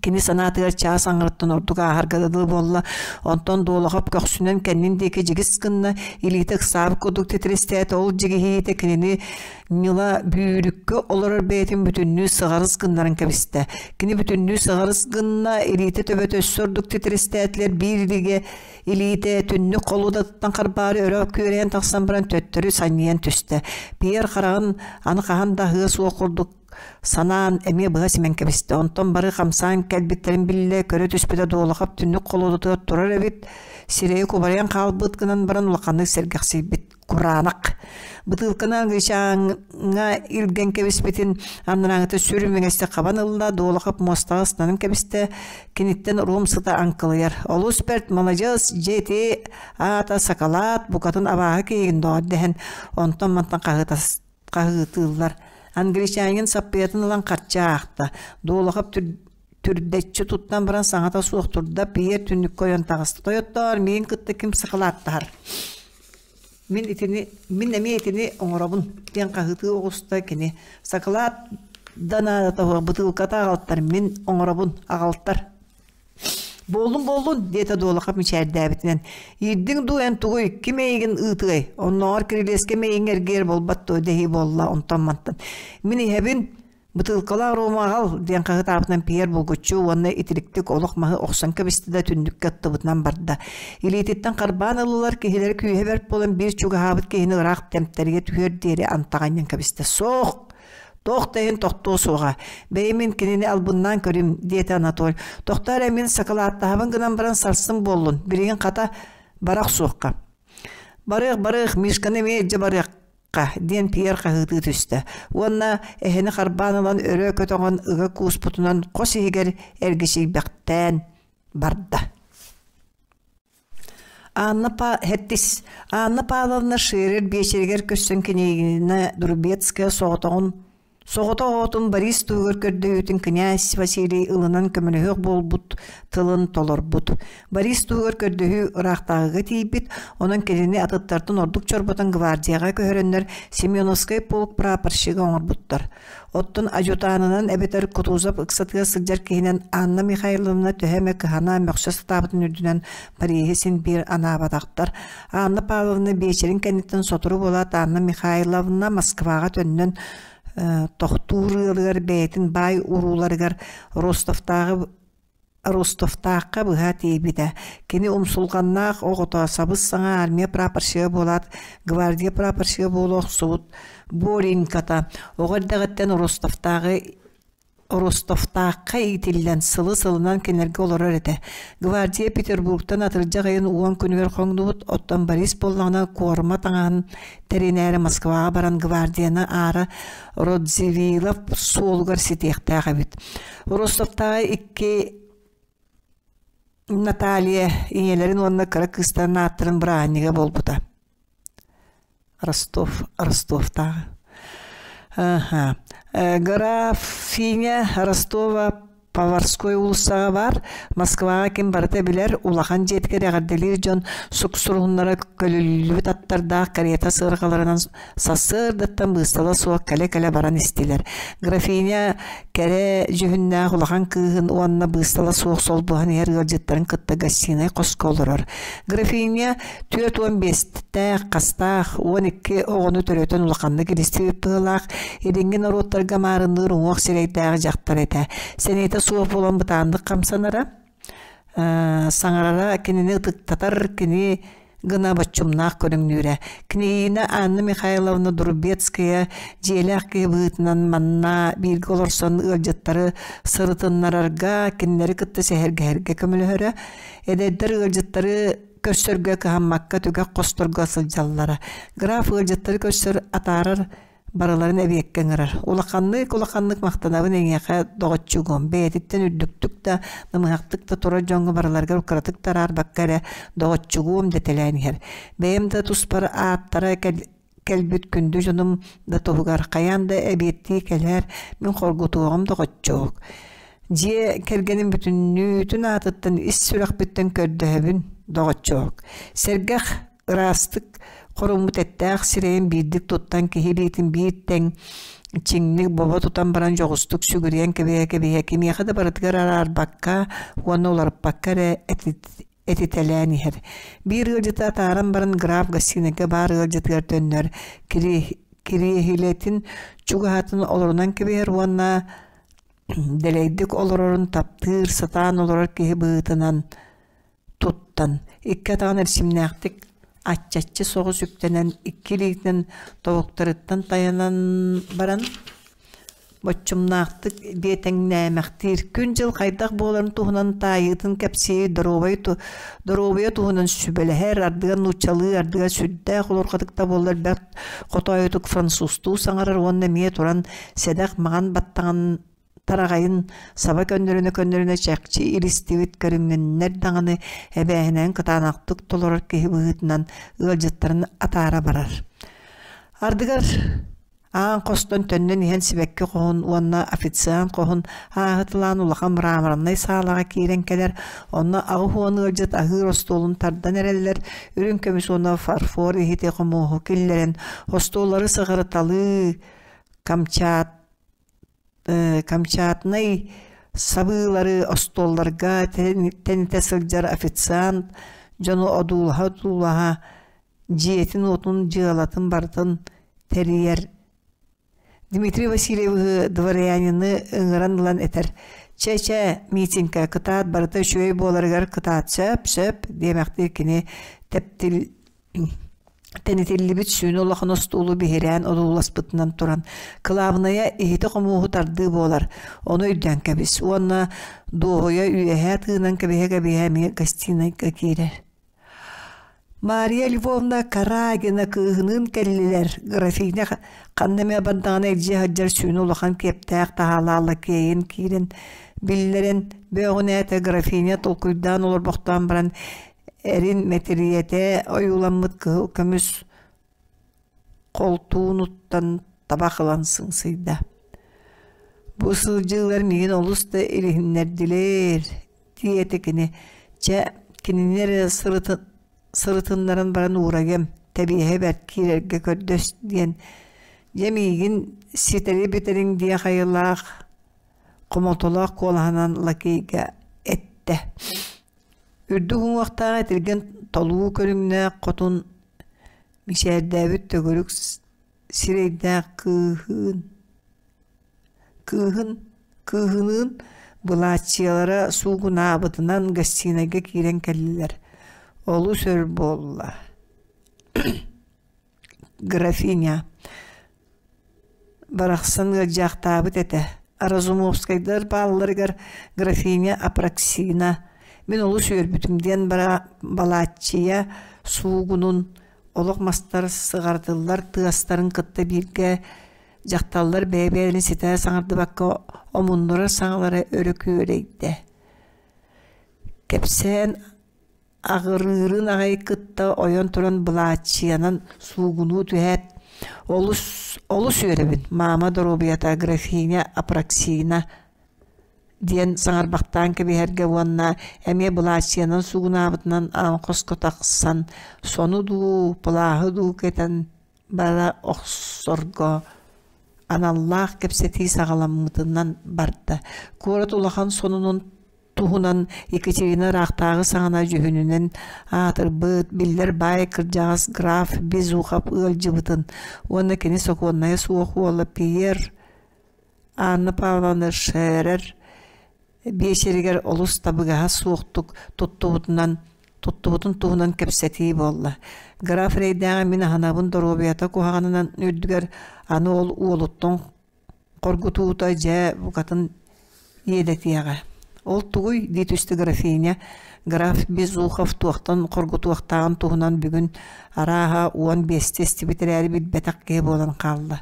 Кини санаатыгар чаас аҥарыттан ордук ааһарга дылы буолла, онтон Дуолахов көхсүнэн кэннин диэки дьигис гынна, илиитэ ыксаабыт курдук титирэстээтэ, ол дьигиһиитэ кинини ньыла бүүрүккэ олорор бэйэтин бүтүннүү сыҕарыс гыннаран кэбистэ. Кини бүтүннүү сыҕарыс гынна, илиитэ төбөтө өссө ордук титирэстээтилэр, биир илиигэ илиитэ түннүк холуодатыттан харбаары өрө күөрэйэн тахсан баран төттөрү санньыйан түстэ. Пьер хараҕын аны хаһан да аһыа суох курдук санаан эмиэ быһа симэн кэбистэ. Онтон бары хамсаан кэлбиттэрин биллэ, көрө түспүтэ Дуолахап түннүк холуодатыгар турар эбит, сирэйэ кубарыйан хаалбыт гынан баран улаханнык сэргэхсийбит кураанах. Бытыылканы англичаҥҥа илгэн кэбиспитин анарааҥыта сүр мэҥэстик хабан ылла, Дуолахап муостаҕа ыстанан кэбистэ, киниттэн ром сыта аҥкылыйар. Олус бэрт, маладьыас, дьэ ити аата сакалаат, букатын абааһы киһигин доҕор дэһэн, онтон-мантан хаһыытас хаһыытыыллар. Англичанин саппыйатын ылан харчы аахта. Дуолахап түрдэччи туттан баран саҥата суох турда, Пьер түннүккэ ойон таҕыста. Тойоттоор, миигин кытта ким сакалааттаһар? Мин итини, мин эмиэ итини оҥоробун, диэн хаһыытыы оҕуста кини. Сакалаат да наадата суох, бытыылката аҕалтар, мин оҥоробун, аҕалтар. Буоллун, буоллун, диэтэ Дуолахов мичээрдээбитинэн. Иирдиҥ дуу эн тугуй, ким эйигин ыытыай? Оннооҕор кирилиэскэ мэйиҥ эргийэр буолбат дуо дэһии буолла онтон-мантан. Мин иһэбин, бытыылкалаах Рома аҕал, диэн хаһыытаабытынан Пьер булгуччу уонна итириктик олох маһы охсон кэбистэ да түннүккэ ыттыбытынан барда. Илиититтэн харбаан ыллылар, киһилэрэ күүһэ бэрт буолан биир чугаһаабыт киһини ыраах тэмтэрийэ түһүөр диэри антаҕанньан кэбистэ. Суох! Туох да иһин тохтуо суоҕа. Бэйи мин кинини албыннаан көрүм, диэтэ Анатоль. Тохтоо эрэ мин сакалааттаһабын гынан баран сарсын буоллун. Билигин хата бара охсуохха. Барыах, барыах, Мишканы эмиэ илдьэ барыахха, диэн Пьер хаһыытыы түстэ. Уонна эһэни харбаан ылан өрө көтөҕөн ыга кууспутунан хос иһигэр эргичийбэхтээн барда. Анна Па Хэттис Анна Павловна Шерер биэчэригэр көрсөн княгиня Друбецкая соҕотоҕун соҕотох оҕотун Борис туһугар көрдөһүүтүн князь Василий ылынан көмөлөһүөх буолбут тылын толорбут. Борис туһугар көрдөһүү ыраахтааҕыга тиийбит, онон кинини атыттартан ордук чорботон гвардияҕа көһөрөннөр Семеновскай полк прапорщига оҥорбуттар. Оттон адьютанынан эбэтэр Кутузов ыксатыгар сылдьар киһинэн Анна Михайловна төһө эмэ кыһана мөхсө сатаабытын үрдүнэн Париһы син биир анаабатахтар. Анна Павловна биэчэрин кэнниттэн сотору буолаат Анна Михайловна Москваҕа төннөн тохтуур ыалыгар бэйэтин баай урууларыгар Ростовтааҕы Ростовтаахха быһа тиийбитэ. Кини умсулҕаннаах оҕото сабыс-саҥа армия прапорщига буолаат, гвардия прапорщига буола охсубут Бореньката оҕо эрдэҕиттэн Ростовтааҕы Ростовтаахха иитиллэн сылы-сылынан кинилэргэ олорор этэ. Гвардия Петербургтан атырдьах ыйын уон күнүгэр хоҥнубут, оттон Борис буоллаҕына куорма таҥаһын тэринээри Москваҕа баран гвардияны аара Родзивилов суолугар ситиэхтээх эбит. Ростовтааҕы икки Наталья ийэлэрин уонна кыра кыыстарын ааттарын бырааһынньыга буолбута. Ростов, Ростовтааҕы. Аха. Графиня Ростова. Поварской уулуссаҕа баар, Москваҕа ким барыта билэр, улахан дьиэтигэр эҕэрдэлиир дьон суксуруһуннара көлүллүбүт аттардаах карета сыарҕаларынан сарсыардаттан быыстала суох кэлэ-кэлэ баран истилэр. Графиня кэрэ дьүһүннээх улахан кыыһын уонна быыстала суох солбуһан иһэр ыалдьыттарын кытта гостинай хоско олорор. Графиня 45-тээх, хастаах, 12 оҕону төрөтөн улаханнык илистибит быһыылаах, илиҥҥи норуоттарга маарынныыр уҥуох сирэйдээх дьахтар этэ. Сэниэтэ суох буолан бытааннык хамсанара, саҥарара кинини ытыктатар, кини гына боччумнаах көрүҥнүүрэ. Княгиня Анна Михайловна Друбецкая дьиэлээх киһи быһыытынан манна бииргэ олорсон ыалдьыттары сырытыннарарга, кинилэри кытта сэһэргэһэргэ көмөлөһөрө. Эдэрдэр ыалдьыттары көрсөргө кыһаммакка түгэх хосторго сылдьаллара. Граф ыалдьыттары көрсөр, атаарар барыларын эбиэккэ ыҥырар. Улаханнык улаханнык махтанабын эйиэхэ, доҕоччугум. Бэйэтиттэн үрдүктүк да, намыһахтык да турар дьоҥҥо барыларыгар кыратык да араарбакка эрэ доҕоччугуом дэтэлээн иһэр. Бэйэм да туспар ааттара кэлбит күндү дьонум да туһугар хайаан да эбиэттии кэлээр, мин хоргутуоҕум доҕоччуок. Дьиэ кэргэним бүтүннүүтүн аатыттан ис сүрэхпиттэн көрдөһөбүн, доҕоччуок. Сэргэх ыраастык хоруммут эттээх сирэйин биирдик туттан киһи илиитин биир тэҥ чиҥник бобо тутан баран дьоҕустук сүгүрүйэн кэбиһэ-кэбиһэ кимиэхэ да барытыгар араарбакка уонна уларыппакка эрэ этитэлээн иһэр. Биир ыалдьыты атааран баран граф гостинайга баар ыалдьытыгар төннөр, кириэһилэтин чугаһатын олорунан кэбиһэр уонна дэлэйдик олорорун таптыыр, сатаан олорор киһи быһыытынан туттан, икки атаҕын эрчимнээхтик аччаччы соҕус үктэнэн, икки илиитинэн тобуктарыттан тайанан баран, боччумнаахтык биэтэҥнээмэхтиир, күн-дьыл хайдах буоларын туһунан таайыытын кэпсиир, доруобай доруобуйа туһунан сүбэлэһэр, ардыгар нууччалыы, ардыгар сүрдээх олорхотук да буоллар бэрт хотоойутук французтуу саҥарар уонна эмиэ туран сэдэх маҕан баттаҕын тараҕайын саба көннөрүнэ-көннөрүнэ чэхчи илистибит көрүҥнэннэр даҕаны эбээһинэһин кытаанахтык толорор киһи быһыытынан ыалдьыттарын атаара барар. Ардыгар аан хостон төннөн иһэн сибэкки хоһун уонна официант хоһун ааһыталаан улахан мраморнай саалаҕа киирэн кэлэр, онно 80 ыалдьыт аһыыр остуолун тардан эрэллэр, үрүҥ көмүс уонна фарфор иһити хомуоһу киллэрэн остуоллары сыҕарыталыы Камчат Камчатнай сабыылары остуолларга тэнитэ сылдьар официант дьону одуулаһа-одуулаһа дьиэтин-уотун, дьыалатын барытын тэрийэр. Дмитрий Васильевиһы дворянины ыҥыран ылан этэр: «Чэ-чэ, Митенька, кытаат, барыта үчүгэй буоларыгар кытаат, сөп-сөп» диэмэхтиир кини тэптил Тэнитиллибит сүүнэ улахан остуолу биһирээн одууласпытынан туран, кылаабынайа иһити-хомуоһу тардыы буолар, ону өйдөөн кэбис уонна дуоһуйа үөһээ тыынан кэбиһэ-кэбиһэ эмиэ гостинайга киирэр. Мария Львовна Карагина кыыһыныын кэллилэр. Графиня ханна эмэ бардаҕына илдьэ сылдьар сүүнэ улахан киэптээх таһаалаах лакейын киирэн биллэрэн бөөҕүнээтэ графиня толкуйдаан олорбохтоон баран Эрин мэтириэтэ ойууламмыт кыһыл көмүс холтуунуттан табах ылан сыҥсыйда: «Бу сылдьыылар миигин олус да илиһиннэрдилэр» диэтэ кини. «Чэ, кинини эрэ сырытыннаран баран уурайыам, тэбиэһэ бэрт киирэргэ көрдөс» диэн, дьэ миигин ситэри бүтэриҥ диэх айылаах хомолтолоох куолаһынан лакейга эттэ. Үрдүк уҥуохтаах этиргэн толуу көрүҥнээх хотун мичээрдээбит төгүрүк сирэйдээх кыыһын кыыһын кыыһыныын былааччыйалара суугунаабытынан гостинайга киирэн кэллилэр. Олус өр буолла. Графиня Барахсан ыалдьаахтаабыт этэ. Разумовскайдар баалларыгар графиня Апраксина «Мин олус үөрбүтүм» диэн балааччыйа суугунун олох мастар сыҕарытыллар тыастарын кытта бииргэ дьахталлар бэйэ-бэйэлэрин ситэ саҥардыбакка омуннурар саҥалара өрө күөрэйдэ. Кэпсээн Аҕырыырын аҕай кытта ойон туран былааччыйанан суугунуу түһээт, «Олус, олус үөрэбин, маама доруобуйата графиня Апраксина» диэн саҥарбахтаан кэбиһэргэ уонна эмиэ былааччыйанан суугунаабытынан аан хоско тахсан сону дуу, плааһы дуу кэтэн бара охсорго аналлаах кэпсэтии саҕаламмытынан барда. Куорат улахан сонунун туһунан Екатерина ыраахтааҕы саҕана дьүһүнүнэн аатырбыт, биллэр баай кырдьаҕас граф Безухов ыалдьыбытын уонна кини сокуоннайа суох уола Пьер Анна Павловна Шерер биэчэригэр олус табыгаһа суохтук туттубутунан туттубутун туһунан кэпсэтии буолла. Граф эрэйдээҕи мин аһынабын доруобуйата куһаҕанынан үрдүгэр аны ол уолуттан хоргутуута дьэ букатын иэдэтиэҕэ. Ол тугуй дии түстэ графиня. Граф Безухов туохтан хоргутуохтааҕын туһунан бүгүн арааһа 15-ти истибит эрээри билбэтэх киһи буолан хаалла.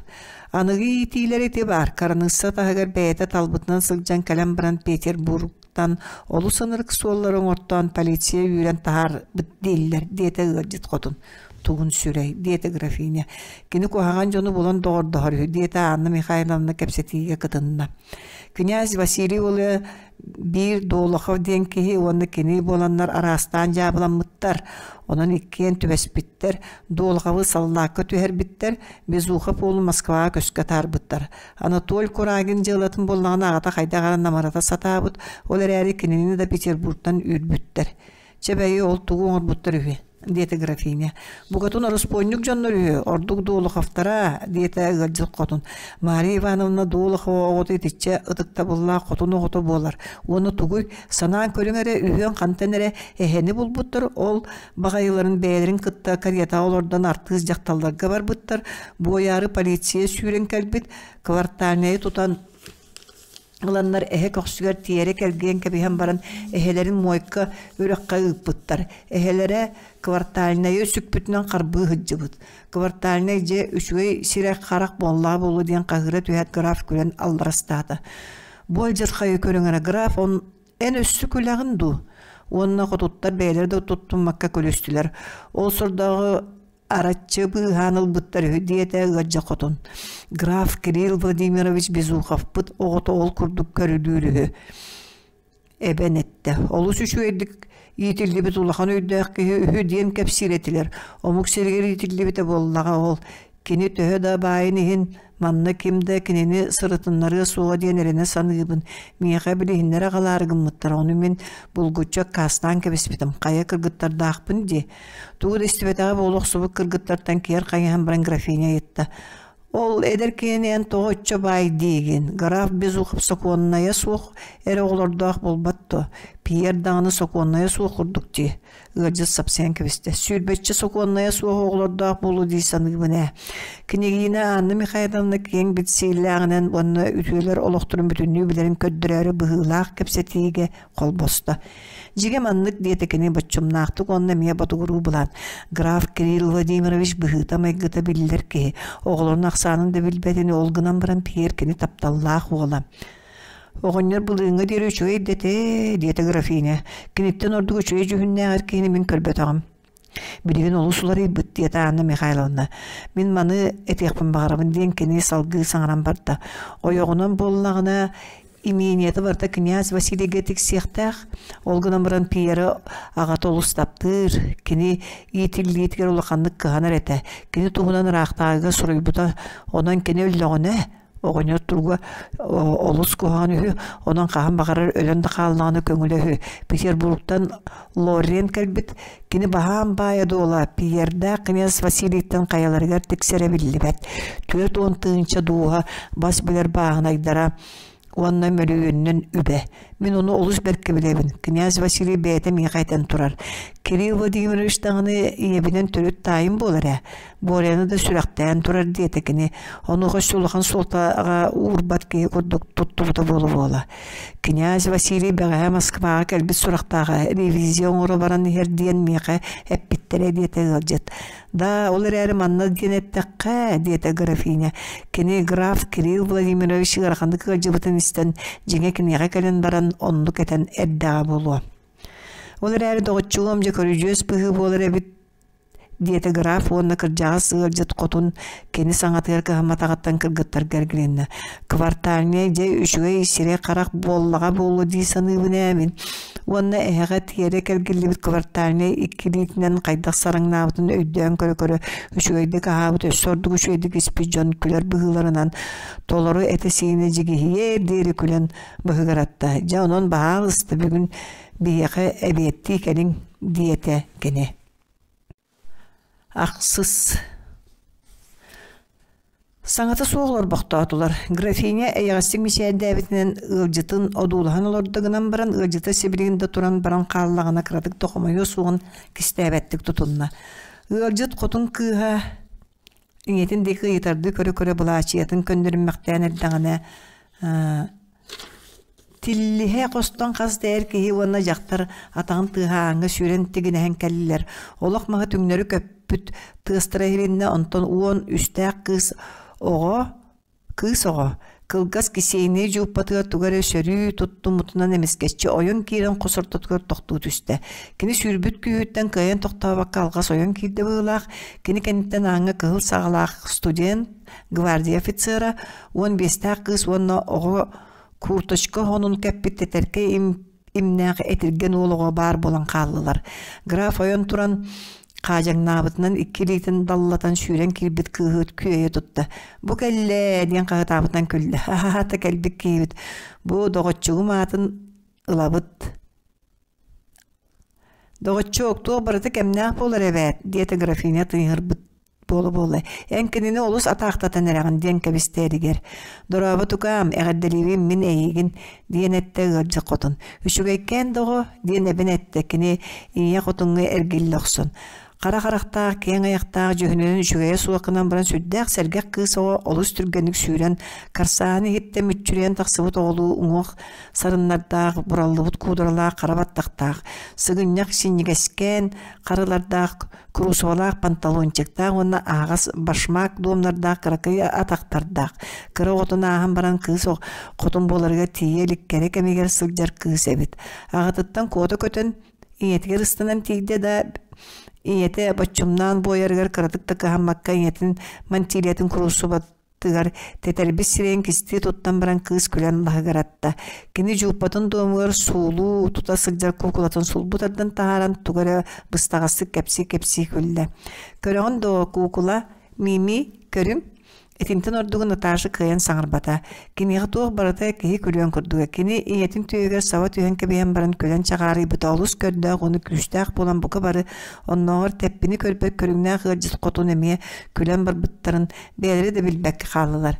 Аныгы иитиилэр ити баар кыраныысса таһыгар бэйэтэ талбытынан сылдьан кэлэн баран Петербургтан олус ынырык суоллары оҥортоон полиция үүрэн таһаарбыт дииллэр диэтэ ыалдьыт хотун. Тугун сүрэй, диэтэ графиня. Кини куһаҕан дьону булан доҕордоһор үһү, диэтэ Анна Михайловна кэпсэтиигэ кытынна. Князь Василий уола биир Долохов диэн киһи уонна кини буоланнар араастаан дьаабыламмыттар. Онон иккиэн түбэспиттэр, Долоховы саллаакка түһэрбиттэр, Безухов уолу Москваҕа көскө атаарбыттар. Анатоль Курагин дьыалатын буоллаҕына аҕата хайдах эрэ намырата сатаабыт, ол эрээри кинини да Петербургтан үүрбүттэр. Чэ бэйи ол тугу оҥорбуттар үһү диэтэ графиня. Букатын ороспуонньук дьоннор үһү, ордук Долоховтара, диэтэ ыалдьыт хотун. Мария Ивановна Долохова оҕото итиччэ ытыктабыллаах хотун оҕото буолар. Уонна тугуй, санаан көрүҥ эрэ, үһүөн хантан эрэ эһэни булбуттар, ол баҕайыларын бэйэлэрин кытта каретаҕа олордон артыыс дьахталларга барбыттар, буойаары полиция сүүрэн кэлбит, квартальнайы тутан ыланнар эһэ көхсүгэр тиэрэ кэлгийэн кэбиһэн баран эһэлэрин муойка үрэххэ ыыппыттар. Эһэлэрэ квартальнайы сүкпүтүнэн харбыы сылдьыбыт. Квартальнай дьэ үчүгэй сирэ харах буоллаҕа буолуо диэн хаһыыра түһээт граф күлэн алларастаата. Бу алдьархайы көрүҥ эрэ граф он эн өссө күлэҕин дуу? Уонна хотуттар бэйэлэрэ да туттуммакка күлүстүлэр. Ол сордооҕу араччы быыһаан ылбыттар үһү диэтэ ыалдьа хотун. Граф Кирилл Владимирович Безуховпыт оҕото ол курдук көрүлүүр үһү. Эбэн эттэ. Олус үчүгэйдик иитиллибит улахан өйдөөх киһи үһү диэн кэпсиир этилэр. Омук сиригэр иитиллибитэ буоллаҕа ол. Кини төһө да баайын иһин манна ким да кинини сырытыннарыа суоҕа диэн эрэнэ саныыбын. Миэхэ билиһиннэрэ аҕалаары гыммыттара, ону мин булгуччу аккаастаан кэбиспитим. Хайа кыргыттардаахпын дии. Тугу да истибэтэҕэ буола охсубут кыргыттартан киэр хайыһан баран графиня ыйытта. Ол эдэр киһини эн тоҕо оччо баай диигин? Граф Безухов сокуоннайа суох эрэ оҕолордоох буолбат дуо? Пьер даҕаны сокуоннайа суох курдук дии. Ыалдьыт сапсыйан кэбистэ. Сүүрбэччэ сокуоннайа суох оҕолордоох буолуо дии саныыбын ээ. Княгиня Анна Михайловна киэҥ билсиилээҕинэн уонна үтүөлэр олохторун бүтүннүү билэрин көрдөрөөрү быһыылаах кэпсэтиигэ холбосто. Дьиҥэ маннык диэтэ кини боччумнаахтык уонна эмиэ ботугуруу былаан. Граф Кирилл Владимирович быһыыта-майгыта биллэр киһи, оҕолорун ахсаанын да билбэтин ол гынан баран Пьер кини тапталлаах уола. Оҕонньор былырыыҥҥа диэри үчүгэй да этэ, диэтэ графиня. Киниттэн ордук үчүгэй дьүһүннээҕэр киһини мин көрбөтөҕүм. Билигин олус уларыйбыт, диэтэ Анна Михайловна. Мин маны этиэхпин баҕарабын диэн кини салгыы саҥаран барда. Ойоҕунан буоллаҕына, имениета барыта князь Василийга тиксиэхтээх. Ол гынан баран Пьера аҕата олус таптыыр. Кини иитиллиитигэр улаханнык кыһанар этэ. Кини туһунан ыраахтааҕыга суруйбута. Онон кини өллөҕүнэ, Оҕонньор туруга олус куһаҕан үһү, онон хаһан баҕарар өлөн да хааллаҕына көҥүлэ үһү. Петербургтан Лорен кэлбит, кини баһаам баайа дуола Пьердаах князь Василийтан хайаларыгар тиксэрэ биллибэт. 40 тыһыынча дууһа бас билэр бааһынайдара уонна мөлүйүөнүнэн үбэ. Мин ону олус бэркэ билэбин. Князь Василий бэйэтэ миэхэ этэн турар. Кирилл Владимирович даҕаны ийэбинэн төрүт таайым буолар ээ. Боряны да сүрэхтээн турар диэтэ кини. Онуоха өссө улахан суолтаҕа уурбат киһи курдук туттубута буола-буола. Князь Василий бэҕэһээ Москваҕа кэлбит сурахтааҕа ревизия оҥоро баран иһэр диэн миэхэ эппиттэрэ диэтэ ыалдьыт. Да, ол эрээри манна диэн эттэххэ, диэтэ графиня, кини граф Кирилл Владимирович ыараханнык ыалдьыбытын истэн, дьиҥэ киниэхэ кэлэн баран оннук этэн эрдэҕэ буолуо. Ол эрээри доҕоччугум дьэ көрүдьүөс быһыы буолар эбит. диэтэ граф уонна кырдьаҕас ыалдьыт хотун кини саҥатыгар кыһамматаҕыттан кыргыттарга эргилиннэ. Квартальнай дьэ үчүгэй сирэй-харах буоллаҕа буолуо дии саныыбын ээ мин. Уонна эһэҕэ тиэрэ кэлгиллибит квартальнай икки илиитинэн хайдах сараҥнаабытын өйдөөн көрө-көрө үчүгэйдик аһаабыт өссө ордук үчүгэйдик испит дьон күлэр быһыыларынан толору этэ-сиинэ дьигиһийээр диэри күлэн быһыгыратта. Дьэ онон баһаалыста бүгүн биһиэхэ эбиэттии кэлиҥ диэтэ кини. Ахсыс Саҥата суох олорбохтоотулар. Графиня эйэҕэстик мичээрдээбитинэн ыалдьытын одуулаһан олордо гынан баран, ыалдьыта сибилигин да туран баран хааллаҕына кыратык да хомойуо суоҕун кистээбэттик тутунна. Ыалдьыт хотун кыыһа ийэтин диэки ыйытардыы көрө-көрө былаачыйатын көннөрүммэхтээн эрдэҕинэ Тиллиһэ хостон хас да эр киһи уонна дьахтар атаҕын тыаһа ааҥҥа сүүрэн тигинэһэн кэллилэр. Олох маһы түҥнэри көппүт тыастара иһилиннэ, онтон уон үстээх кыыс оҕо кыыс оҕо кылгас кисиэнньэ дьууппатыгар тугу эрэ сөрүү туттуммутунан эмискэччи ойон киирэн хос ортотугар тохтуу түстэ. Кини сүүрбүт күүһүттэн кыайан тохтообокко алҕас ойон киирдэ быһыылаах, кини кэнниттэн ааҥҥа кыһыл саҕалаах студент, гвардия офицера, уон биэстээх кыыс уонна оҕо курточка оһонун кэппит тэтэркэй имнээх этиргэн уол оҕо баар буолан хааллылар. Граф ойон туран хаадьаҥнаабытынан икки илиитин даллатан сүүрэн киирбит кыыһы күөйэ тутта. «Бу кэллэ!» диэн хаһытаабытынан күллэ. «Ха-ха-ха, кэлбит киһибит. Бу доҕоччугум аатын ылабыт». «Доҕоччуок, туох барыта кэмнээх буолар эбээт» диэтэ графиня тыыһырбыт буола-буола эн кинини олус атаахтатан эрэҕин диэн кэбистэ эригэр дорообо тукаам эҕэрдэлиибин мин эйигин диэн эттэ ыалдьыт хотун үчүгэйкээн доҕо диэн эбин эттэ кини ийэ хотуҥҥа эргиллэ охсон хара харахтаах киэҥ айахтаах дьүһүнүнэн үчүгэйэ суох гынан баран сүрдээх сэргэх кыыс оҕо олус түргэнник сүүрэн карсааны иһиттэн мүччүрүйэн тахсыбыт оҕолуу уҥуох сарыннардаах бураллыбыт куударалаах хара баттахтаах сыгынньах синньигэскээн харылардаах куруусубалаах панталончиктаах уонна аһаҕас башмак дуомнардаах кыракый атахтардаах кыра оҕотун ааһан баран кыыс хотун буоларыгар тиийэ илик кэрэ кэмигэр сылдьар кыыс эбит аҕатыттан куота көтөн ийэтигэр ыстанан тиийдэ да ийэтэ боччумнаан буойарыгар кыратык да кыһаммакка ийэтин мантилиятын куруусубат тыгар тэтэрбит сирэйин кистии туттан баран кыыс күлэн лаһыгыратта. Кини дьууппатын дуомугар суулуу тута сылдьар куукулатын сулбу тардан таһааран тугу эрэ быстаҕастык кэпсии-кэпсии күллэ. Көрөҕүн дуо, куукула, Мими, көрүҥ. Итинтэн ордугу Наташа кыайан саҥарбата. Киниэхэ туох барыта киһи күлүөн курдуга. Кини ийэтин түөһүгэр саба түһэн кэбиһэн баран күлэн чаҕаарыйбыта олус көрдөөх уонна күүстээх буолан бука бары оннооҕор тэппини көрбөт көрүҥнээх ыалдьыт хотун эмиэ күлэн барбыттарын бэйэлэрэ да билбэккэ хааллылар.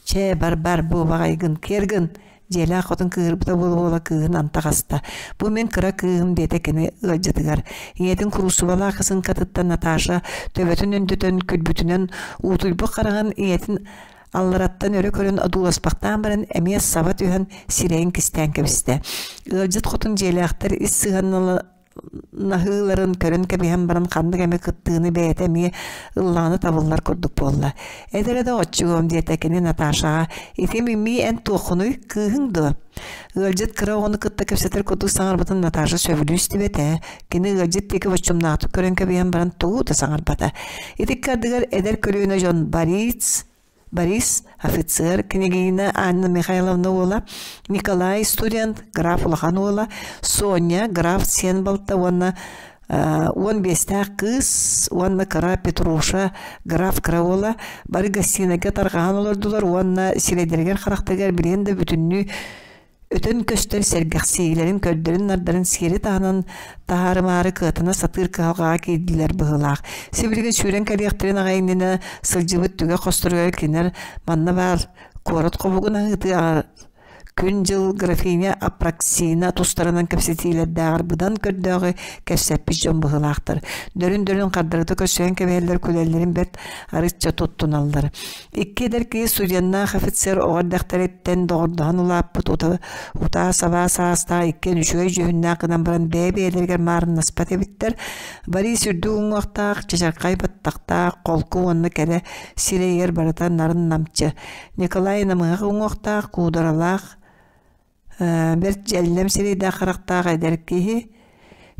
Чэ, бар-бар, буобаҕайгын, киэр гын! Дьиэлээх хотун кыыһырбыта буола-буола кыыһын антах аста. Бу мин кыра кыыһым диэтэ кини ыалдьытыгар. Ийэтин куруусубалаах ысыҥкатыттан Наташа төбөтүн өндөтөн күлбүтүнэн уутуйбут хараҕын ийэтин аллараттан өрө көрөн одууласпахтаан баран эмиэ саба түһэн сирэйин кистээн кэбистэ. Ыалдьыт хотун дьиэлээхтэр ис сыһыаннала наһыыларын көрөн кэбиһэн баран ханнык эмэ кыттыыны бэйэтэ эмиэ ыллаҕына табыллар курдук буолла. Эдэрэ да оччугуом диэтэ кини Наташаҕа ити Мимии эн туоххунуй кыыһыҥ дуо? Ыалдьыт кыра оҕону кытта кэпсэтэр курдук саҥарбытын Наташа сөбүлүү истибэтэ. Кини ыалдьыт диэки боччумнаахтык көрөн кэбиһэн баран тугу да саҥарбата. Ити ардыгар эдэр көлүөнэ дьон Борис Борис офицер, княгиня Анна Михайловна уола, Николай студент, граф улахан уола, Соня граф сиэн балта уонна уон биэстээх кыыс уонна кыра Петруша граф кыра уола бары гостинайга тарҕаһан олордулар уонна сирэйдэригэр-харахтарыгар билигин да бүтүннүү өтөн көстөр сэргэхсийиилэрин көрдөрүн-нардарын сиэри таһынан таһаарымаары кыатана сатыыр кыһалҕаҕа киирдилэр быһыылаах. Сибилигин сүүрэн кэлиэхтэрин аҕай иннинэ сылдьыбыт түгэх хосторугар кинилэр манна баар куорат хобугун аһыытыаҕар күн-дьыл графиня Апраксина тустарынан кэпсэтиилэрдээҕэр быдан көрдөөҕү кэпсэппит дьон быһыылаахтар. Дөрүн-дөрүн хардарыта көрсүһэн кэбиһэллэр күлэллэрин бэрт арычча туттуналлар. Икки эдэр киһи студеннаах офицер оҕо эрдэхтэриттэн доҕордоһон улааппыт утаа-сабаа саастаах иккиэн үчүгэй дьүһүннээх гынан баран бэйэ-бэйэлэригэр маарыннаспат эбиттэр. Борис үрдүк уҥуохтаах, чачархай баттахтаах, холку уонна кэрэ сирэйигэр барыта нарын-намчы. Николай намыһах уҥуохтаах, куударалаах, бэрт дьэллэм сирэйдээх харахтаах эдэр киһи.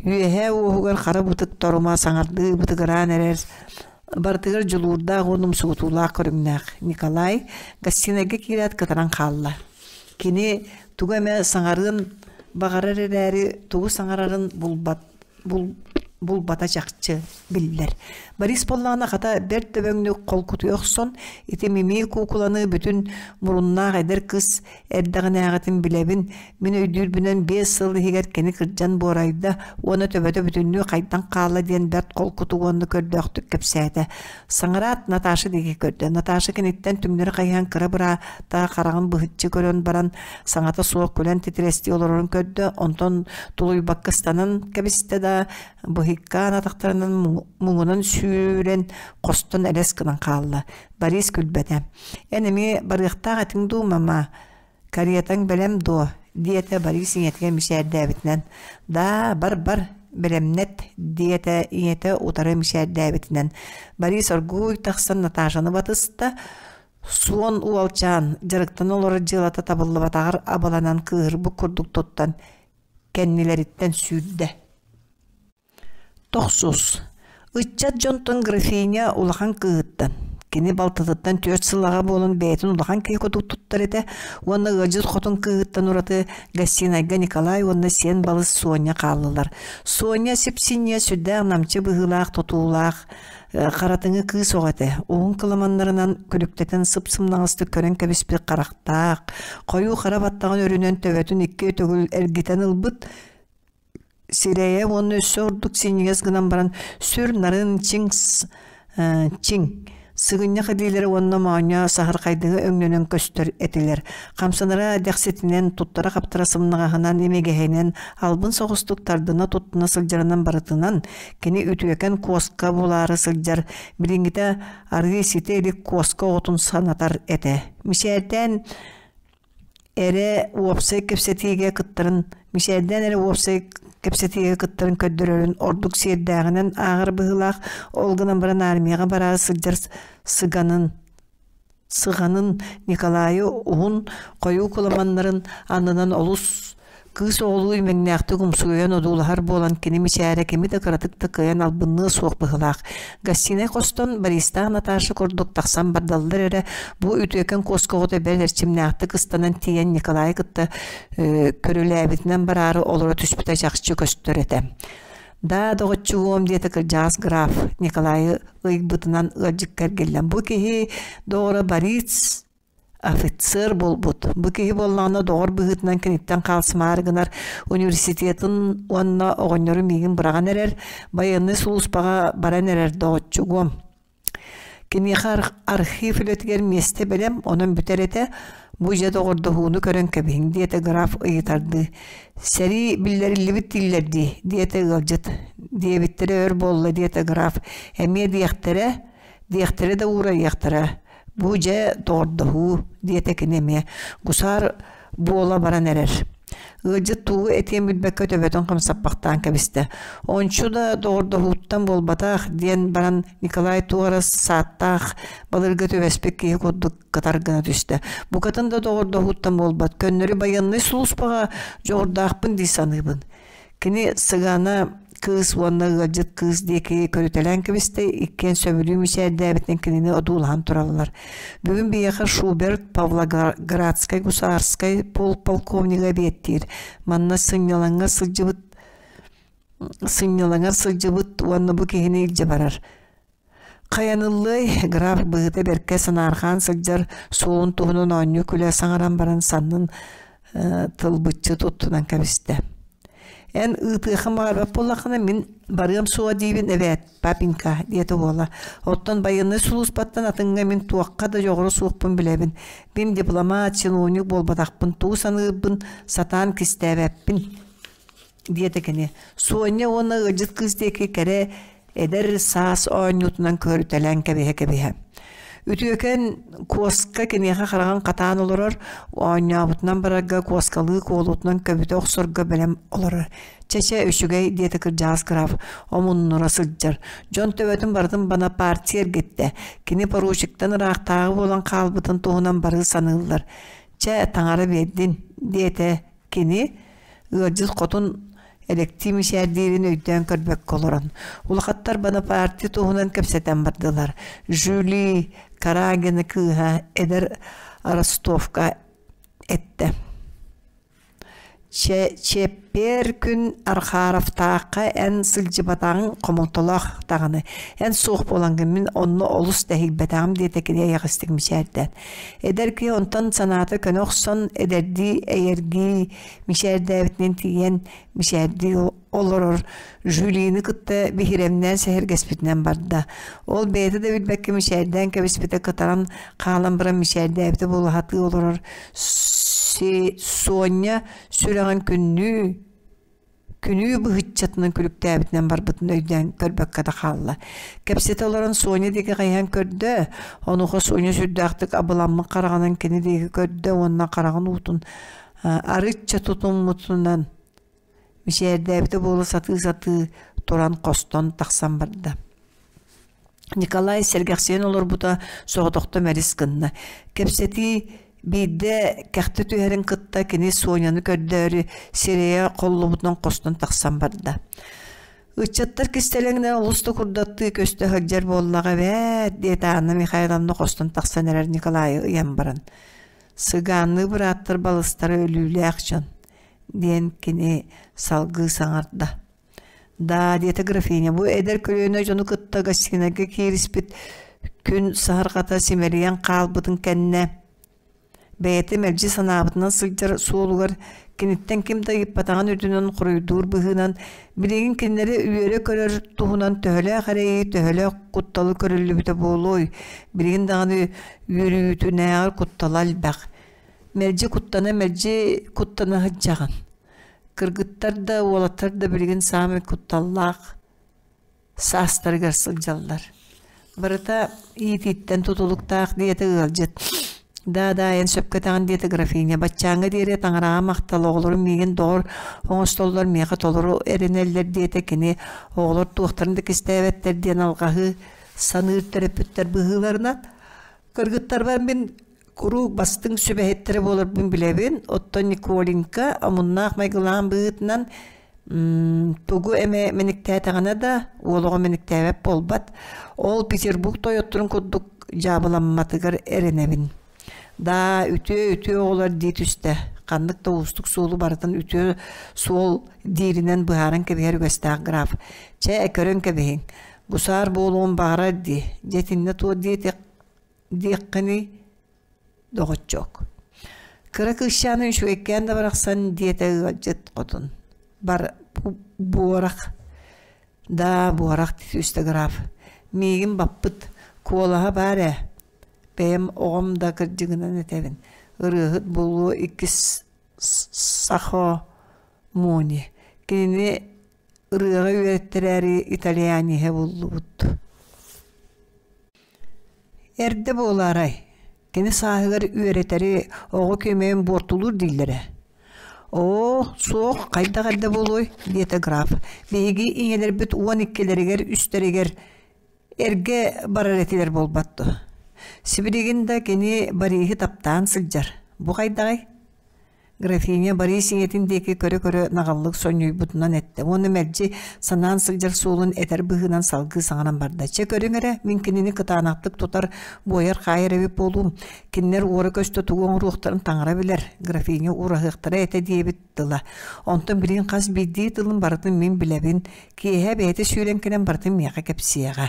Үөһээ уоһугар хара бытык торума саҥардыы бытыгыраан эрэр барытыгар дьулуурдаах уонна умсугутуулаах көрүҥнээх Николай гостинайга киирээт кытаран хаалла. Кини тугу эмэ саҥарыан баҕарар эрээри тугу саҥарарын булбат булбата чахчы биллэр. Борис буоллаҕына хата бэрт дөбөҥнүк холкутуйа охсон, ити мимии куукуланы бүтүн муруннаах эдэр кыыс эрдэҕинээҕитин билэбин, мин өйдүүрбүнэн 5 сыл иһигэр кини кырдьан буорайда уонна төбөтө бүтүннүү хайдан хаалла диэн бэрт холкутук уонна көрдөөхтүк кэпсээтэ. Саҥараат Наташа диэки көрдө. Наташа киниттэн түҥнэри хайыһан кыра быраата хараҕын быһыччы көрөн баран саҥата суох күлэн титирэстии олорорун көрдө, онтон тулуйбакка ыстанан кэбистэ да, быһыйкаан атахтарынан муҥунан сүүрэн хостон элэс гынан хаалла. Борис күлбэтэ. «Эн эмиэ барыахтаах этиҥ дуу, мама? Каретаҥ бэлэм дуо?» диэтэ Борис ийэтигэр мичээрдээбитинэн. «Даа, бар-бар, бэлэмнэт» диэтэ ийэтэ утары мичээрдээбитинэн. Борис оргууй тахсан Наташаны батыста, Суон уолчаан дьарыктана олорор дьыалата табыллыбатаҕар абаланан кыыһырбыт курдук туттан кэннилэриттэн сүүрдэ. Тохсус. Ыччат дьонтон графиня улахан кыыһыттан, кини балтытыттан 4 сыл аҕа буолан бэйэтин улахан киһи курдук туттар этэ уонна ыалдьыт хотун кыыһыттан ураты гостинайга Николай уонна сиэн балыс Соня хааллылар. Соня сип-синньиэс сүрдээх намчы быһыылаах тутуулаах харатыҥы кыыс оҕо этэ. Уһун кыламаннарынан күлүктэтэн сып-сымнаҕастык көрөн кэбиспит харахтаах, хойуу хара баттаҕын өрүнэн төбөтүн икки төгүл эргитэн ылбыт, сирэйэ уонна өссө ордук синньигэс гынан баран сүр нарын чиҥ чиҥ сыгынньах илиилэрэ уонна моонньо саһархайдыҥы өҥнөнөн көстөр этилэр. Хамсанара дэхситинэн, туттара-хаптара сымнаҕаһынан, имигэһинэн, албын соҕустук тардына-туттуна сылдьарынан барытынан кини үтүөкэн куоска булаары сылдьар, билиҥҥитэ арыы ситэ илик куоска оҕотун санатар этэ. Мичээрдээн эрэ уопсай кэпсэтиигэ кыттарын мичээрдээн эрэ уопсай кэпсэтиигэ кыттарын көрдөрөрүн ордук сиэрдээҕинэн ааҕар быһыылаах, ол гынан баран армияҕа бараары сылдьар сыганын сыҕанын Николайы уһун хойуу кыламаннарын аннынан олус кыыс оҕолуу имэҥнээхтик умсугуйан одуулаһар буолан кини мичээрэ кими да кыратык да кыайан албынныа суох быһыылаах. Гостинай хостон Бористаах Наташа курдук тахсан бардаллар эрэ бу үтүөкэн куоска оҕото бэл эрчимнээхтик ыстанан тиийэн Николайы кытта көрүлээбитинэн бараары олоро түспүтэ чахчы көстөр этэ. «Да, доҕоччугуом» диэтэ кырдьаҕас граф Николайы ыйбытынан ыалдьыкка эргиллэн бу киһи доҕоро Борис офицер буолбут. Бу киһи буоллаҕына доҕор быһыытынан киниттэн хаалсымаары гынар университетын уонна оҕонньору миигин быраҕан эрэр, байыаннай сулууспаҕа баран эрэр доҕоччугуом. Киниэхэ архив үлэтигэр миэстэ бэлэм, онон бүтэр этэ. Бу дьэ доҕордоһууну көрөн кэбиһиҥ, диэтэ граф ыйытардыы. Сэрии биллэриллибит дииллэр дии, диэтэ ыалдьыт. Диэбиттэрэ өр буолла, диэтэ граф. Эмиэ диэхтэрэ, диэхтэрэ да уурайыахтара. Бу дьэ доҕордоһуу, диэтэ кини эмиэ. Гусар буола баран эрэр. Ыалдьыт тугу этиэн билбэккэ төбөтүн хамсаппахтаан кэбистэ. Ончу да доҕордоһууттан буолбатах, диэн баран Николай туох эрэ сааттаах балырга түбэспит киһи курдук кытар гына түстэ. Букатын да доҕордоһууттан буолбат, көннөрү байыаннай сулууспаҕа дьоҕурдаахпын дии саныыбын. Кини сыгана кыыс уонна ыалдьыт кыыс диэки көрүтэлээн кэбистэ, иккиэн сөбүлүү мичээрдээбитинэн кинини одуулаһан тураллар. Бүгүн биһиэхэ Шуберт Павлоградскай гусарскай полк полковнига эбиэттиир. Манна сынньалаҥҥа сылдьыбыт сынньалаҥар сылдьыбыт уонна бу киһини илдьэ барар. Хайаныллыай, граф быһыыта бэркэ санаарҕаан сылдьар суолун туһунан оонньуу-күлэ саҥаран баран саннын тылбыччы туттунан кэбистэ. «Эн ыытыаххын баҕарбат буоллаххына, мин барыам суоҕа диибин эбээт, папенька», диэтэ уола. «Оттон байыаннай сулууспаттан атыҥҥа мин туохха да дьоҕура суохпун билэбин. Мин дипломат, чиновник буолбатахпын, тугу саныырбын сатаан кистээбэппин» диэтэ кини. Соня уонна ыалдьыт кыыс диэки кэрэ эдэр саас оонньуутунан көрүтэлээн кэбиһэ-кэбиһэ. Үтүөкэн куоска киниэхэ хараҕын хатаан олорор, оонньообутунан барарга куоскалыы куолутунан көбүтэ охсорго бэлэм олорор. Чэ-чэ, үчүгэй, диэтэ кырдьаҕас граф, омуннура сылдьар. Дьон төбөтүн барытын Бонапарти эргиттэ. Кини поручиктан ыраахтааҕы буолан хаалбытын туһунан бары саныыллар. Чэ, таҥара биэрдин, диэтэ кини, ыалдьыт хотун. Элэктии мичээрдиирин өйдөөн көрбөккө олорон. Улахаттар Бонапарти туһунан кэпсэтэн бардылар. Жюли Карагина кыыһа эдэр Ростовка эттэ. Чэппиэр күн Архаровтаахха эн сылдьыбатаҕыҥ хомолтолоох даҕаны, эн суох буолаҥҥын мин онно олус тэһийбэтэҕим диэтэ кини эйэҕэстик мичээрдээн. Эдэр киһи онтон санаата көнө охсон, эдэрдии эйэргии мичээрдээбитинэн тиийэн мичээрдии олорор Жюлины кытта биһирэмнээн сэһэргэспитинэн барда. Ол бэйэтэ да билбэккэ мичээрдээн кэбиспитэ кытаран хаалан баран мичээрдээбитэ буола сатыы олорор Соня сүрэҕин күннүү күнүү быһыччатынан күлүктээбитинэн барбытын өйдөөн көрбөккө да хаалла. Кэпсэтэ олорон Соня диэки хайыһан көрдө, онуоха Соня сүрдээхтик абыламмыт хараҕынан кини диэки көрдө уонна хараҕын уутун арычча тутуммутунан Мичээрдээбитэ буола сатыы-сатыы туран хостон тахсан барда. Николай сэргэхсийэн олорбута соҕотохто мэлис гынна. Кэпсэтии биирдэ кэхтэ түһэрин кытта кини Соняны көрдөөрү сирэйэ холлубутунан хостон тахсан барда. Ыччаттар кистэлэҥинэн олус да курдаттыы көстө сылдьар буоллаҕа эбээт, диэтэ Анна Михайловна хостон тахсан эрэр Николайы ыйан баран. Сыгаанныы бырааттар балыстара өлүүлээх дьон диэн кини салгыы саҥарда. «Даа, диэтэ графиня, бу эдэр көлүөнэ дьону кытта гостинайга киириспит күн саһарҕата симэлийэн хаалбытын кэннэ бэйэтэ мэлдьи санаабытынан сылдьар суолугар киниттэн ким да ыйыппатаҕын үрдүнэн хоруйдуур быһыынан билигин кинилэри үөрэ көрөр туһунан төһөлөөх эрэйи, төһөлөөх кутталы көрүллүбүтэ буолуой, билигин даҕаны үөрүүтүнээҕэр куттала элбэх. Мэлдьи куттана, мэлдьи куттана сылдьаҕын. Кыргыттар да, уолаттар да билигин саамай кутталлаах саастарыгар сылдьаллар. Барыта иитииттэн тутулуктаах диэтэ ыалдьыт. Да-да, эн сөпкө этэҕин диэтэ графиня. Баччааҥҥа диэри таҥараҕа махтал, оҕолорум миигин доҕор оҥостоллор, миэхэ толору эрэнэллэр диэтэ кини. Оҕолор туохтарын да кистээбэттэр диэн алҕаһыы саныыр төрөппүттэр быһыыларынан. Кыргыттарбар мин Куруук бастыҥ сүбэһиттэрэ буоларбын билэбин, оттон Николенька омуннаах майгылаан быһыытынан тугу эмэ мэниктээтэҕинэ да, уол оҕо мэниктээбэт буолбат. Ол Петербург тойотторун курдук дьаабыламматыгар эрэнэбин. Даа, үтүө-үтүө оҕолор дии түстэ. Ханнык да уустук суолу барытын үтүө суол дииринэн быһааран кэбиһэр үгэстээх граф. Чэ, көрөн кэбиһиҥ. Гусар буолуон баҕарар дии. Дьэ итиннэ туох диэтэх диэххиний, доҕоччуок Кыра кыысчааны үчүгэйкээн да барахсан диэтэ ыалдьыт хотун. Бар буорах даа буорах түстэ граф. Миигин баппыт куолаһа баар ээ. Бэйэм оҕом да кырдьыгынан этэбин. Ырыаһыт буолуо иккис сахо мони. Кинини ырыаҕа үөрэттэрээри итальяниһа буллубут. Эрдэ буолаарай, кини сааһыгар үөрэтэри оҕо күөмэйин буортулуур дииллэрэ. «Оо, суох, хайдах эрдэ буолуой?» диэтэ граф. «Биһиги ийэлэрбит 12-лэригэр, үстэригэр эргэ барар этилэр буолбат дуо? Сибилигин да кини Бориһы таптаан сылдьар. Бу хайдаҕый?» Графиня Борис ийэтин диэки көрө-көрө наҕыллык сонньуйбутунан эттэ уонна мэлдьи санаан сылдьар суолун этэр быһыынан салгыы саҥаран барда. «Чэ көрүҥ эрэ, мин кинини кытаанахтык тутар, буойар-хаайар эбит буолуум. Кинилэр уора-көстө тугу оҥоруохтарын таҥара билэр, графиня уураһыахтара этэ диэбит тыла. Онтон билигин хас биирдии тылын барытын мин билэбин, киэһэ бэйэтэ сүүрэн кэлэн барытын миэхэ кэпсиэҕэ».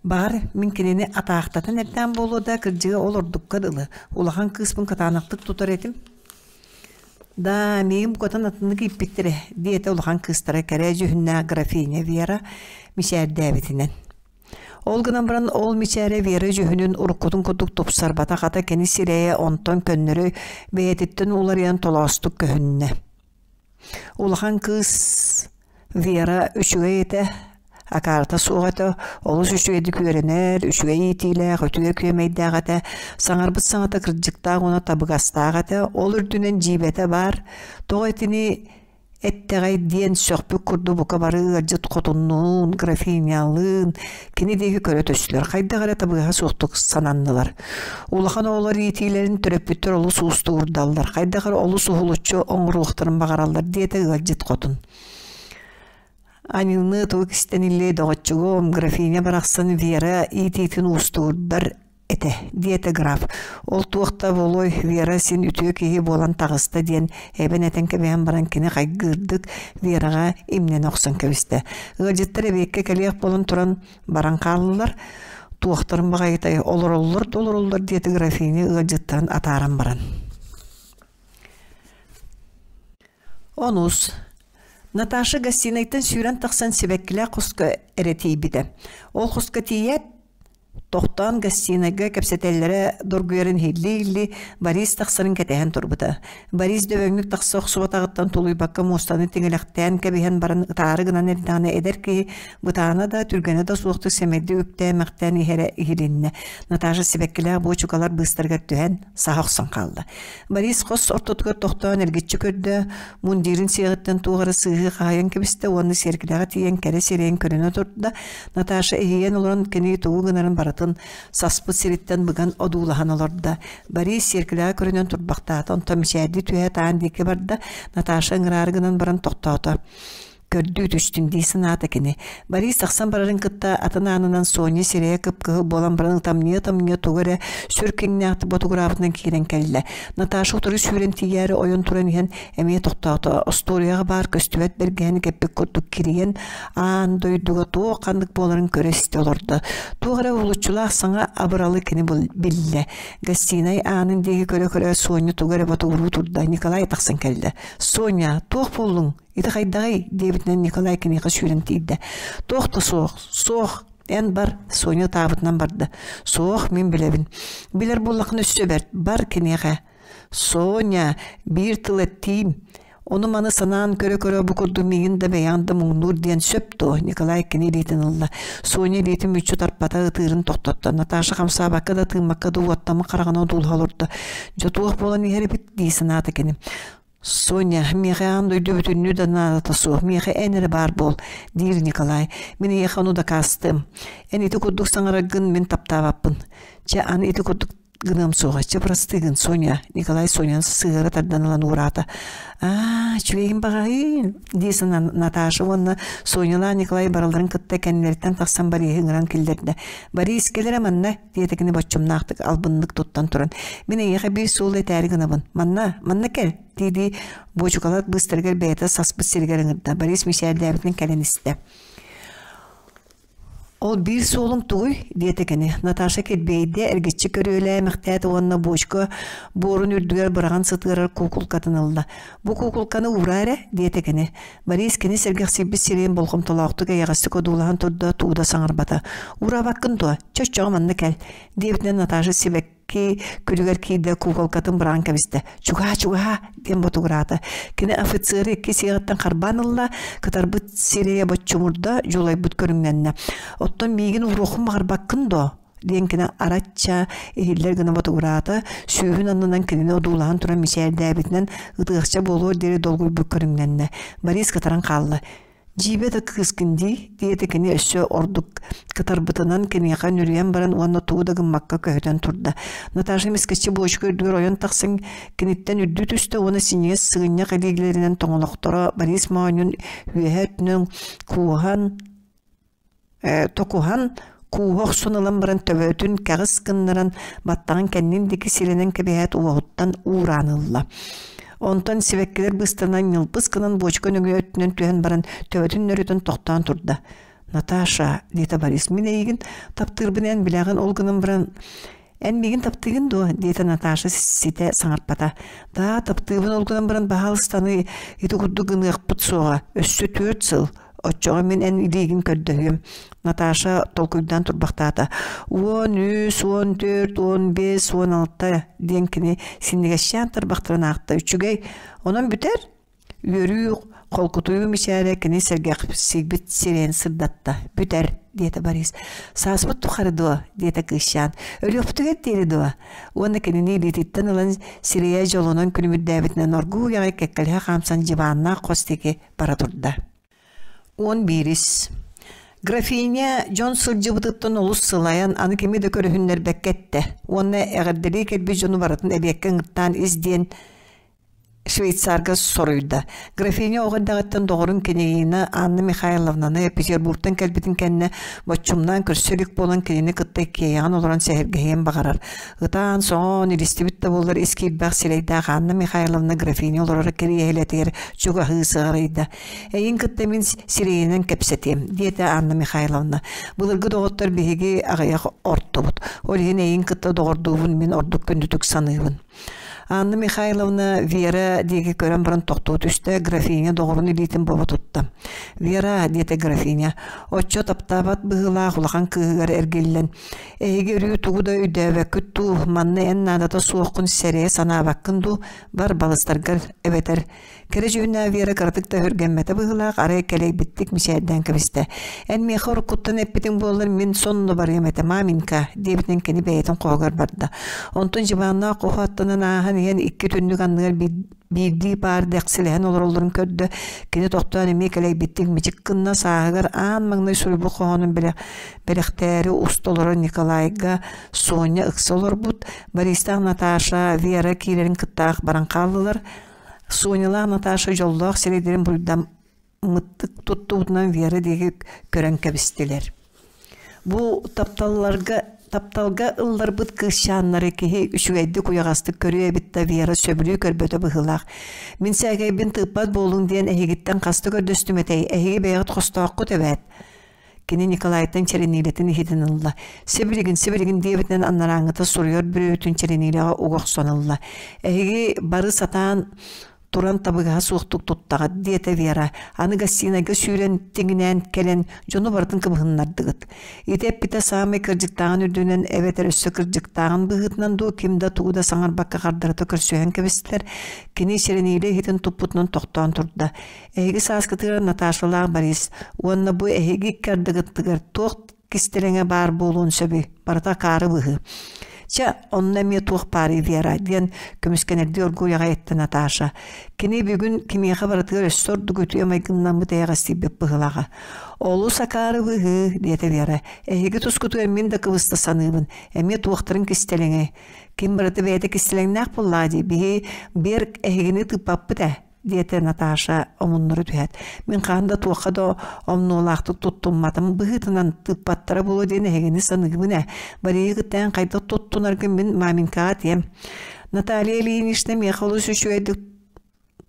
Баҕар, мин кинини атаахтатан эрдэҕим буолуо да, кырдьыга ол ордукка дылы, улахан кыыспын кытаанахтык тутар этим. «Да, миигин букатын атыннык ииппиттэрэ», диэтэ улахан кыыстара кэрэ дьүһүннээх графиня Вера мичээрдээбитинэн. Ол гынан баран ол мичээрэ Вера дьүһүнүн уруккутун курдук тупсарбатах ата кини сирэйэ онтон көннөрү бэйэтиттэн уларыйан толоостук көһүннэ. Улахан кыыс Вера үчүгэй этэ, акаарыта суох этэ, олус үчүгэйдик үөрэнэр, үчүгэй иитиилээх, үтүө күөмэйдээх этэ, саҥарбыт саҥата кырдьыктаах уонна табыгастаах этэ, ол үрдүнэн дьиибэтэ баар, тоҕо итини Эттэҕэй диэн сөхпүт курдук бука бары ыалдьыт хотуннуун, графинялыын кини диэки көрө түстүлэр, хайдах эрэ табыгаһа суохтук сананнылар. Улахан оҕолор иитиилэрин төрөппүттэр олус уустугурдаллар, хайдах эрэ олус уһулуччу оҥоруохтарын баҕараллар диэтэ ыалдьыт хотун. Аньыыны тугу кистэниллиэй доҕоччугум, графиня барахсан Вера иитиитин уустугурдар этэ, диэтэ граф. Ол туох да буолуой, Вера син үтүө киһи буолан таҕыста диэн эбэн этэн кэбиһэн баран кини хайгыырдык Вераҕа имнэнэ охсон кэбистэ. Ыалдьыттар эбиэккэ кэлиэх буолан туран баран хааллылар. Туохтарын баҕайытай олороллор да олороллор диэтэ графиня ыалдьыттарын атааран баран. Онус. Наташа гостинайтан сүүрэн тахсан сибэккилээх хоско эрэ тиийбитэ. Ол хоско тиийээт, Тохтоон гостинайга кэпсэтэллэрэ доргуйарын иһиллии-иһиллии Борис тахсарын кэтэһэн турбута. Борис дөбөҥнүк тахса охсубатаҕыттан тулуйбакка муостаны тиҥилэхтээн кэбиһэн баран ытаары гынан эрдэҕинэ эдэр киһи бытаана да, түргэнэ да суохтук сэмэйдик үктээмэхтээн иһэрэ иһилиннэ. Наташа сибэккилээх буочукалар быыстарыгар түһэн саһа охсон хаалла. Борис хос ортотугар тохтоон эргиччи көрдө, мундирын сиэҕиттэн туох эрэ сыыһы хаайан кэбистэ уонна сиэркилэҕэ тиийэн кэрэ сирэйин көрүнэ турда. Наташа иһийэн олорон кини тугу гынарын барытын саспыт сириттэн быган одуулаһан олордо. Борис сиэркилэҕэ көрүнэн турбахтаата, онтон мичээрдии түһээт аан диэки барда. Наташа ыҥыраары гынан баран тохтоото. Көрдүү түстүн дии санаата кини. Борис тахсан барарын кытта атын аанынан Соня сирэйэ кып-кыһыл буолан баран ытамньыйа-ытамньыйа тугу эрэ сүр киҥнээхтик ботугураабытынан киирэн кэллэ. Наташа утары сүүрэн тиийээри ойон туран иһэн эмиэ тохтоото. Остуоруйаҕа баар көстүбэт бэргэһэни кэппит курдук кирийэн аан дойдуга туох ханнык буоларын көрө-истэ олордо. Туох эрэ уһулуччулаах саҥа абыралы кини биллэ. Гостинай аанын диэки көрө-көрө Соня тугу эрэ ботугуруу турда. Николай тахсан кэллэ. «Соня, туох буоллуҥ? Ити хайдаҕый?» диэбитинэн Николай киниэхэ сүүрэн тиийдэ. «Туох да суох, суох, эн бар», Соня ытаабытынан барда. «Суох, мин билэбин. Билэр буоллаххына өссө бэрт, бар киниэхэ». «Соня, биир тыл эттиим. Ону-маны санаан көрө-көрө бу курдук миигин да бэйэҕин да муҥнуур диэн сөп дуо?» Николай кини илиитин ылла. Соня илиитин мүччү тарпата, ытыырын тохтотто. Наташа хамсаабакка да тыыммакка да уоттаммыт хараҕынан одуулаһа олордо. «Дьэ туох буолан иһэр эбит?» дии санаата кини. «Соня, миэхэ аан дойду бүтүннүү да наадата суох, миэхэ эн эрэ баар буол», диир Николай. «Мин эйиэхэ ону дакаастыам. Эн ити курдук саҥараргын мин таптаабаппын. Чэ, аны ити курдук гыныам суоҕа. Чэ, бырастыы гын, Соня», Николай Соняны сыһыара тардан ылан уураата. «Аа, үчүгэйин баҕайы», дии санаан Наташа уонна Сонялаах Николай барыларын кытта кэннилэриттэн тахсан Бориһы ыҥыран киллэрдэ. «Борис, кэл эрэ манна», диэтэ кини боччумнаахтык албыннык туттан туран мин эйиэхэ биир суолу этээри гынабын манна манна кэл дии-дии буочукалар быыстарыгар бэйэтэ саспыт сиригэр ыҥырда Борис мичээрдээбитинэн кэлэн истэ ол биир суолуҥ тугуй диэтэ кини Наташа кирбиэйдэ эргиччи көрүөлээмэхтээтэ уонна буочка буорун үрдүгэр быраҕан сытыарар куукулкатын ылла бу куукулканы уураа эрэ диэтэ кини Борис кини сэргэхсийбит сирэйин болҕомтолоохтук эйэҕэстик одуулаһан турда, тугу да саҥарбата. «Уураабаккын дуо? Чэ, оччоҕо манна кэл» диэбитинэн Наташа сибэкки күлүгэр киирдэ, куколкатын быраҕан кэбистэ. «Чугаһаа, чугаһаа!» диэн ботугураата. Кини офицеры икки сиэҕиттэн харбаан ылла, кытарбыт сирэйэ боччумурда, дьулайбыт көрүҥнэннэ. «Оттон миигин ууруоххун баҕарбаккын дуо?» диэн кини арачча иһиллэр гына ботугураата, сүүһүн аннынан кинини одуулаһан туран мичээрдээбитинэн ытыахча буолуор диэри долгуйбут көрүҥнэннэ. Борис кытаран хаалла. «Дьиибэ да кыыскын дии» диэтэ кини өссө ордук кытарбытынан киниэхэ нүрүйэн баран уонна тугу да гыммакка көһүтэн турда. Наташа эмискэччи буочука үрдүгэр ойон тахсан киниттэн үрдүү түстэ уонна синньигэс сыгынньах илиилэринэн тоҥолохторо Борис моонньун үөһэ өттүнэн кууһан токуһан кууһа охсон ылан баран төбөтүн кэҕис гыннаран баттаҕын кэннин диэки сиринэн кэбиһээт уоһуттан уураан ылла. Онтон сибэккилэр быстанан ньылбыс гынан буочка нөҥүө өттүнэн түһэн баран төбөтүн нөрүтэн тохтоон турда. «Наташа, — диэтэ Борис, — мин эйигин таптыырбын эн билэҕин, ол гынан баран «Эн миигин таптыыгын дуо?» диэтэ Наташа ситэ саҥарбата. «Да, таптыыбын ол гынан баран баһаалыстаны ити курдук гыныахпыт суоҕа. Өссө түөрт сыл. Оччоҕо мин эн илиигин көрдөһүөм». Наташа толкуйдаан турбахтаата. «13, 14, 15, 16» диэн кини синньигэсчээн тарбахтарын аахта. «Үчүгэй. Онон бүтэр?» Үөрүү, холкутуйуу мичээрэ кини сэргэхсийбит сирэйин сырдатта. «Бүтэр», диэтэ Борис. «Сааспыт тухары дуо?» диэтэ кыысчаан. «Өлүөхпүтүгэр диэри дуо?» Уонна кинини илиититтэн ылан сирэйэ дьолунан күлүмүрдээбитинэн оргууй аҕай кэккэлэһэ хаамсан дьыбааннаах хос диэки бара турда. 11 Графиня дьон сылдьыбытыттан олус сылайан аны кими да көрүһүннэрбэккэ эттэ уонна эҕэрдэлии кэлбит дьону барытын эбиэккэ ыҥыртаан ис диэн Швейцарга соруйда. Графиня оҕо эрдэҕиттэн доҕорун Княгина Анна Михайловнаны Петербургтан кэлбитин кэннэ боччумнаан көрсө илик буолан кинини кытта иккиэйэҕин олорон сэһэргэһиэн баҕарар. Ытаан-соҥоон илистибит да буоллар ис киирбэх сирэйдээх Анна Михайловна графиня олорор кириэһилэтигэр чугаһыы сыҕарыйда. «Эйин кытта мин сирэйинэн кэпсэтиэм», диэтэ Анна Михайловна. «Былыргы доҕоттор биһиги аҕыйах ортобут. Ол иһин эйин кытта доҕордуубун мин ордук күндүтүк саныыбын». Анна Михайловна Вера диэки көрөн баран тохтуу түстэ, графиня доҕорун илиитин бобо тутта. «Вера», диэтэ графиня, оччо таптаабат быһыылаах улахан кыыһыгар эргиллэн, «Эһиги өрүү тугу да өйдөөбөккүт дуу, манна эн наадата суоххун сэрэйэ санаабаккын дуу, бар балыстаргар эбэтэр Кэрэ дьүһүннээх Вера кыратык да өһүргэммэтэ быһыылаах, арай кэлэйбиттик мичээрдээн кэбистэ. «Эн миэхэ уруккуттан эппитиҥ буоллар, мин сонно барыам этэ, маменька», диэбитинэн кини бэйэтин хоһугар барда. Онтон дьыбааннаах хоһу аттынан ааһан иһэн икки түннүк анныгар биирдии паар дэхсилэһэн олороллорун көрдө. Кини тохтоон эмиэ кэлэйбиттик мичик гынна, сааһыгар аан маҥнай суруйбут хоһоонун бэлэхтээри уста олорор Николайга Соня ыкса олорбут, Бористаах Наташа, Вера киирэрин кыттаах баран хааллылар. Сонялаах Наташа дьоллоох сирэйдэрин буруйдаммыттык туттубутунан Вера диэки көрөн кэбистилэр. Бу тапталларга тапталга ылларбыт кыысчааннары киһи үчүгэйдик уйаҕастык көрүө эбит да Вера сөбүлүү көрбөтө быһыылаах. Мин сээкэйбин тыыппат буолуҥ диэн эһигиттэн хаста көрдөстүм этэй, эһиги бэйэҕит хостооххут эбээт. Кини Николайтан чэрэниилэтин иһитин ылла. Сибилигин, сибилигин диэбитинэн анарааҥҥыта суруйар бүрүөтүн чэрэниилэҕэ уга охсон ылла. Эһиги бары сатаан туран табыгаһа суохтук туттаҕыт, диэтэ Вера. Аны гостинайга сүүрэн тиҥинээн кэлэн дьону барытын кыбыһыннардыгыт. Ити эппитэ саамай кырдьыктааҕын үрдүнэн эбэтэр өссө кырдьыктааҕын быһыытынан дуу ким да тугу да саҥарбакка хардарыта көрсүһэн кэбистилэр. Кини чэрэниилэ иһитин туппутунан тохтоон турда. Эһиги сааскытыгар Наташалаах Борис уонна бу эһиги икки ардыгыттыгар туох кистэлэҥэ баар буолуон сөбүй? Барыта акаары быһыы. Чэ, онно эмиэ туох баарый Вера диэн көмүскэнэрдии оргууй аҕай эттэ Наташа. Кини бүгүн кимиэхэ барытыгар өссө ордук үтүө майгыннаммыт эйэҕэстийбит быһыылааҕа. Олус акаары быһыы, диэтэ Вера. Эһиги тускутугар мин да кыбыста саныыбын. Эмиэ туохтарын кистэлэҥэй. Ким барыта бэйэтэ кистэлэҥнээх буоллаҕа дии. Биһи биэр эһигини тыыппаппыт ээ диэтэ Наташа омуннуру түһээт. Мин хаһан да туохха да омнуолаахтык туттумматым быһыытынан тыыппаттара буолуо диэн эһигини саныыбын ээ. Мария кытта эн хайдах туттунаргын мин маменькаҕа этиэм. Наталья Ильинична миэхэ олус үчүгэйдик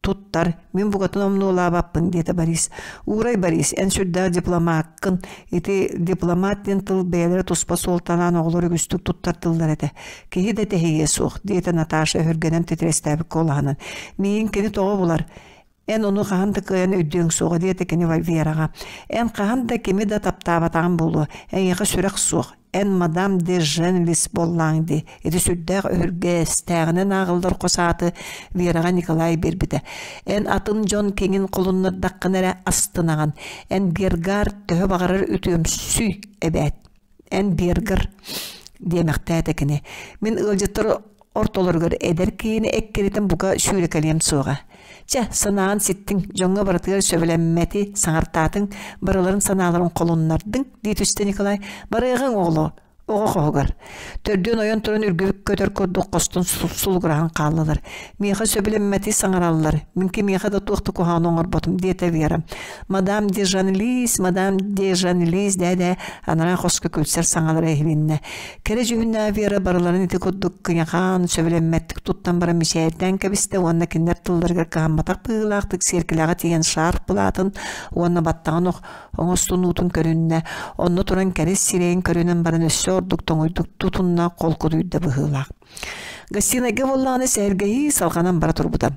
туттар, мин букатын омнуолаабаппын, диэтэ Борис. Уурай Борис, эн сүрдээх дипломаккын. Ити дипломат диэн тыл бэйэлэрэ туспа суолталаан оҕолор үгүстүк туттар тыллар этэ. Киһи да тэһийиэ суох, диэтэ Наташа өһүргэнэн титирэстээбит куолаһынан. Миигин кини тоҕо булар? Эн ону хаһан да кыайан өйдүөҥ суоҕа, диэтэ кини Вераҕа. Эн хаһан да кими да таптаабатаҕын буолуо. Эйиэхэ сүрэх суох. Эн мадам де Женлис буоллааҥ дии. Ити сүрдээх өһүргэстээҕинэн ааҕыллар хос ааты Вераҕа Николай биэрбитэ. Эн атын дьон киҥин холуннардаххына эрэ астынаҕын. Эн Бергар төһө баҕарар үтүөмсүй эбээт. Эн Бергар диэмэхтээтэ кини. Мин ыалдьыттар ортолоругар эдэр киһини эккирэтэн бука сүүрэкэлиэм суоҕа. Чэ, санаан ситтиҥ, дьоҥҥо барытыгар сөбүлэммэти саҥартаатыҥ, барыларын санааларын холуннардыҥ, дии түстэ Николай. Барыаҕыҥ, оҕолоор, оҕо хоһугар. Төрдүөн ойон туран үргүбүт көтөр курдук хостон сулугураһан хааллылар. Миэхэ сөбүлэммэти саҥараллар, мин кимиэхэ да туох да куһаҕаны оҥорботум, диэтэ Вера. Мадам де Жанлис, мадам де Жанлис дээ-дээ анараа хоско күлсэр саҥалара иһилиннэ. Кэрэ дьүһүннээх Вера барыларын ити курдук кыйахаан, сөбүлэммэттик туттан баран мичээрдээн кэбистэ уонна кинилэр тылларыгар кыһамматах быһыылаахтык сиэркилэҕэ тиийэн шарф былаатын уонна баттаҕын оҥостунуутун көрүннэ. Онно туран кэрис сирэйин көрүнэн баран өссө ордук тоҥуйдук тутунна, холкутуйда быһыылаах. Гостинайга буоллаҕына сэһэргэһии салҕанан бара турбута.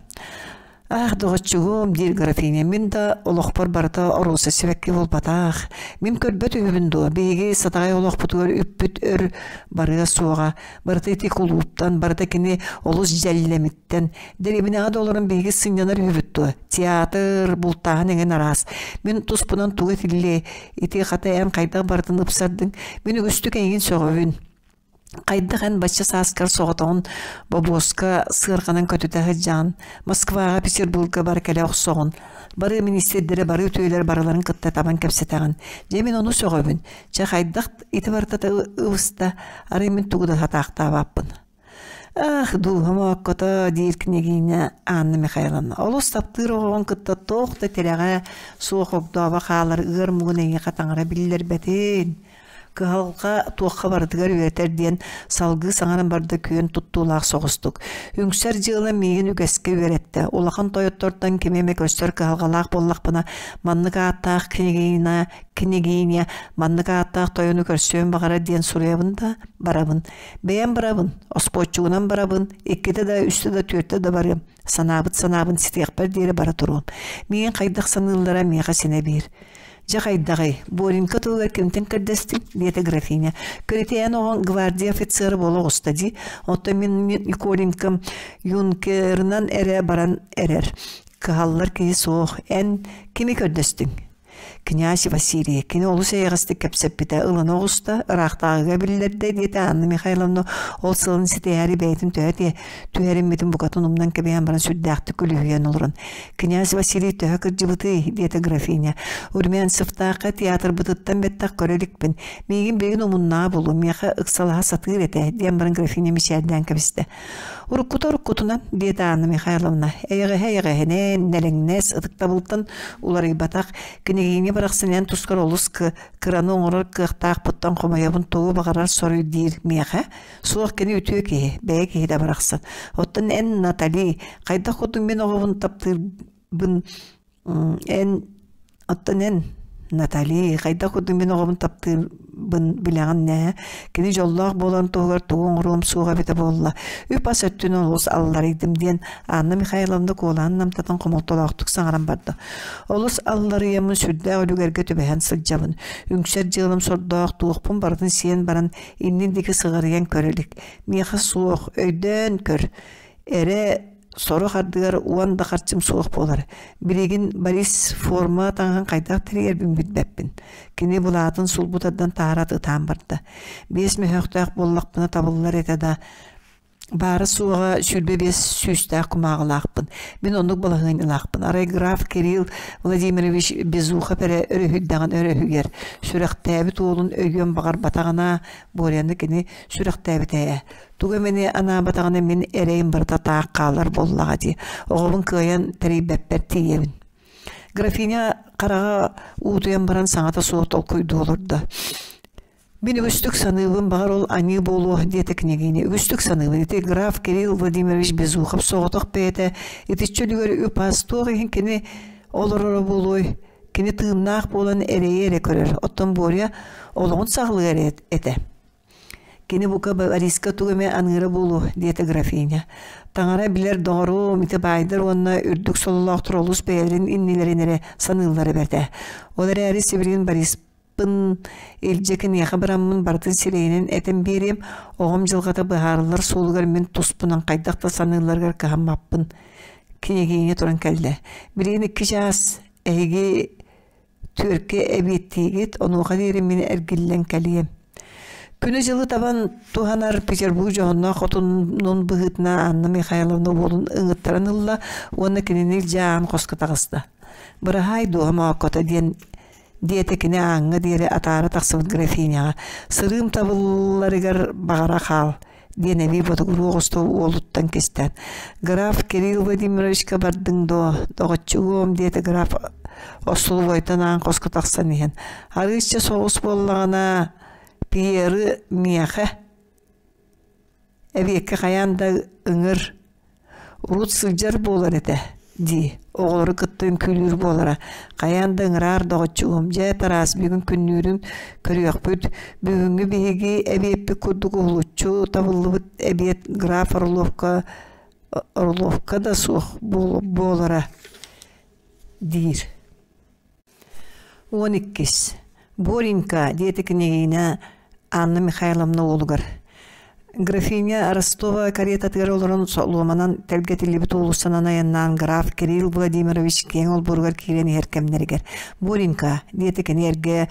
Аах, доҕоччугум, диир графиня, мин да олохпор барыта оруоса сибэкки буолбатах. Мин көрбөт үһүбүн дуо, биһиги сатаҕай олохпутугар үппүт өр барыа суоҕа. Барыта ити кулууптан, барыта кини олус дьэллэмиттэн. Дэриэбинэҕэ да олорон биһиги сынньанар үһүбүт дуо? Театр, бултааһын эҥин араас. Мин туспунан тугу этиллиэй, ити хата эн хайдах барытын ыпсардыҥ? Мин үгүстүк эйигин сөҕөбүн. Хайдах эн бачча сааскар соҕотоҕун бобуоска сыарҕанан көтүтэ сылдьаҕын, Москваҕа, Петербурга бара кэлэ охсоҕун, бары министрдэрэ, бары үтүөлэр барыларын кытта табан кэпсэтэҕин. Дьэ мин ону сөҕөбүн. Чэ хайдах ити барыта ыбыста, арай мин тугу да сатаахтаабаппын. Ах, дууһам ооккото, диир княгиня Анна Михайловна. Олус таптыыр оҕоҕун кытта туох да тирэҕэ суох огдообо хаалар ыар муҥун эйиэхэ таҥара биллэрбэтин. Кыһалҕа туохха барытыгар үөрэтэр диэн салгыы саҥаран барда күөн туттуулаах соҕустук. Үҥсэр дьыала миигин үгэскэ үөрэттэ. Улахан тойоттортон кими эмэ көрсөр кыһалҕалаах буоллахпына, маннык ааттаах княгиня, княгиня маннык ааттаах тойону көрсүөн баҕарар диэн суруйабын да барабын. Бэйэм барабын, оспуоччугунан барабын, иккитэ да, үстэ да, түөртэ да барыам. Санаабыт санаабын ситиэхпэр диэри бара туруом. Миигин хайдах саныыллара миэхэ синэ биир. Дьэ хайдаҕый, Боренька туһугар кимтэн көрдөстүҥ? диэтэ графиня. Көрүтэйэн оҕоҥ гвардия офицера буола оҕуста дии. Оттон мин Николенькам юнкерынан эрэ баран эрэр. Кыһаллар киһи суох. Эн кими көрдөстүҥ? Князь Василий кини олус эйэҕэстик кэпсэппитэ ылына оҕуста, ыраахтааҕыга биллэрдэ диэтэ Анна Михайловна ол сылын ситиһээри бэйэтин төһө түһэриммитин букатын умнан кэбиһэн баран сүрдээхтик күлүһүйэн олорон «Князь Василий төһө кырдьыбытый?» диэтэ графиня. «Румянцевтаахха театрбытыттан бэттэх көрө иликпин. Миигин билигин умуннаа булу, миэхэ ыксалаһа сатыыр этэ» диэн баран графиня мичээрдээн кэбистэ. «Уруккута уруккутунан» диэтэ Анна Михайловна. «Эйэҕэһэ эйэҕэһинэн, нэлэҥнэс, ытыктабылтан уларыйбатах княгиня барахсан эн тускар олус кыраны оҥорор кыахтаахпыттан хомойобун тугу баҕарар соруй диир миэхэ Суох кини үтүө киһи, бэйэ киһитэ барахсан. Оттон эн, Натали, хайдах курдук мин оҕобун таптыырбын эн оттон эн, Натали, хайдах курдук мин оҕобун таптыырбын билэҕин ээ. Кини дьоллоох буолан туһугар тугу оҥоруом суоҕа эбитэ буолла. Үп-ас өттүн олус алларыйдым диэн Анна Михайловна куолаһын намтатан хомолтолоохтук саҥаран барда. Олус алларыйаммын сүрдээх үлүгэргэ түбэһэн сылдьабын. Үҥсэр дьыалам сордоох туохпун барытын сиэн баран иннин диэки сыҕарыйан көрө илик. Миэхэ суох, өйдөөн көр. Эрэ сорох ардыгар уон да харчым суох буолар. Билигин Борис форма таҥаһын хайдах тэрийэрбин билбэппин. Кини былаатын сулбу тардан таһараат ытаан барда. Биэс мөһөөхтөөх буоллахпына табыллар этэ да, Баара-суоҕа 25 сүүстээх кумааҕылаахпын. Мин оннук балаһыанньалаахпын. Арай граф Кирилл Владимирович Безухов эрэ өрүһүйдэҕин өрүһүйэр. Сүрэхтээбит уолун өйүөн баҕарбатаҕына, Боряны кини сүрэхтээбитэ ээ. Тугу эмэни анаабатаҕына мин эрэйим барыта таах хаалар буоллаҕа дии. Оҕобун кыайан тэрийбэппэр тиийэбин. Графиня хараҕа уутуйан баран саҥата суох толкуйдуу олордо. Мин үгүстүк саныыбын, баҕар ол аньыы буолуо диэтэ княгиня. Үгүстүк саныыбын. Ити граф Кирилл Владимирович Безухов соҕотох бэйэтэ итиччэ үлүгэр үп-ас туох иһин кини олороро буолуой? Кини тыыннаах буолан эрэйи эрэ көрөр. Оттон Боря олоҕун саҕалыар этэ. Кини бука Бориска тугу эмэ аныыра буолуо, диэтэ графиня. Таҥара билэр доҕоруом, ити баайдар уонна үрдүк сололоохтор олус бэйэлэрин иннилэрин эрэ саныыллара эбэтэ. Ол эрээри сибилигин Борис Пын илдьэ киниэхэ бараммын барытын сирэйинэн этэн биэриэм, оҕом дьылҕата быһаарыллар суолугар мин туспунан хайдах да саныылларыгар кыһаммаппын. Княгиня туран кэллэ. Билигин икки чаас эһиги түөркэ эбиэттиигит, онуоха диэри мин эргиллэн кэлиэм. Күнү-дьылы табан туһанар Петербург дьоһуннаах хотунун быһыытынан Анна Михайловна уолун ыҥыттаран ылла уонна кинини илдьэ аан хоско таҕыста. «Быраһаай дууһам ооккото» диэн диэтэ кини ааҥҥа диэри атаара тахсыбыт графиняҕа сырыым табылларыгар баҕара хаал диэн эбии ботугуруу оҕусту уолуттан кистээн граф Кирилл Владимировичка бардыҥ дуо доҕоччугуом диэтэ граф остолобуойтан аан хоско тахсан иһэн арыычча соҕус буоллаҕына Пьеры миэхэ Эбиэккэ хайаан да ыҥыр, урут сылдьар буолар этэ дии, оҕолору кытта үҥкүүлүүр буолара. Хайаан да ыҥыраар доҕоччугум, дьэ Тараас бүгүн күннүүрүн көрүөхпүт. Бүгүҥҥү биһиги эбиэппит курдук уһулуччу табыллыбыт эбиэт граф Орловка. Орловка да суох буолара диир. 12. Боренька, диэтэ княгиня Анна Михайловна уолугар. Графиня Ростова каретатыгар олорон солуоманан тэлгэтиллибит уулуссанан айаннаан граф Кирилл Владимирович киэҥ олбуоругар киирэн иһэр кэмнэригэр «Боренька» диэтэ кини эргэ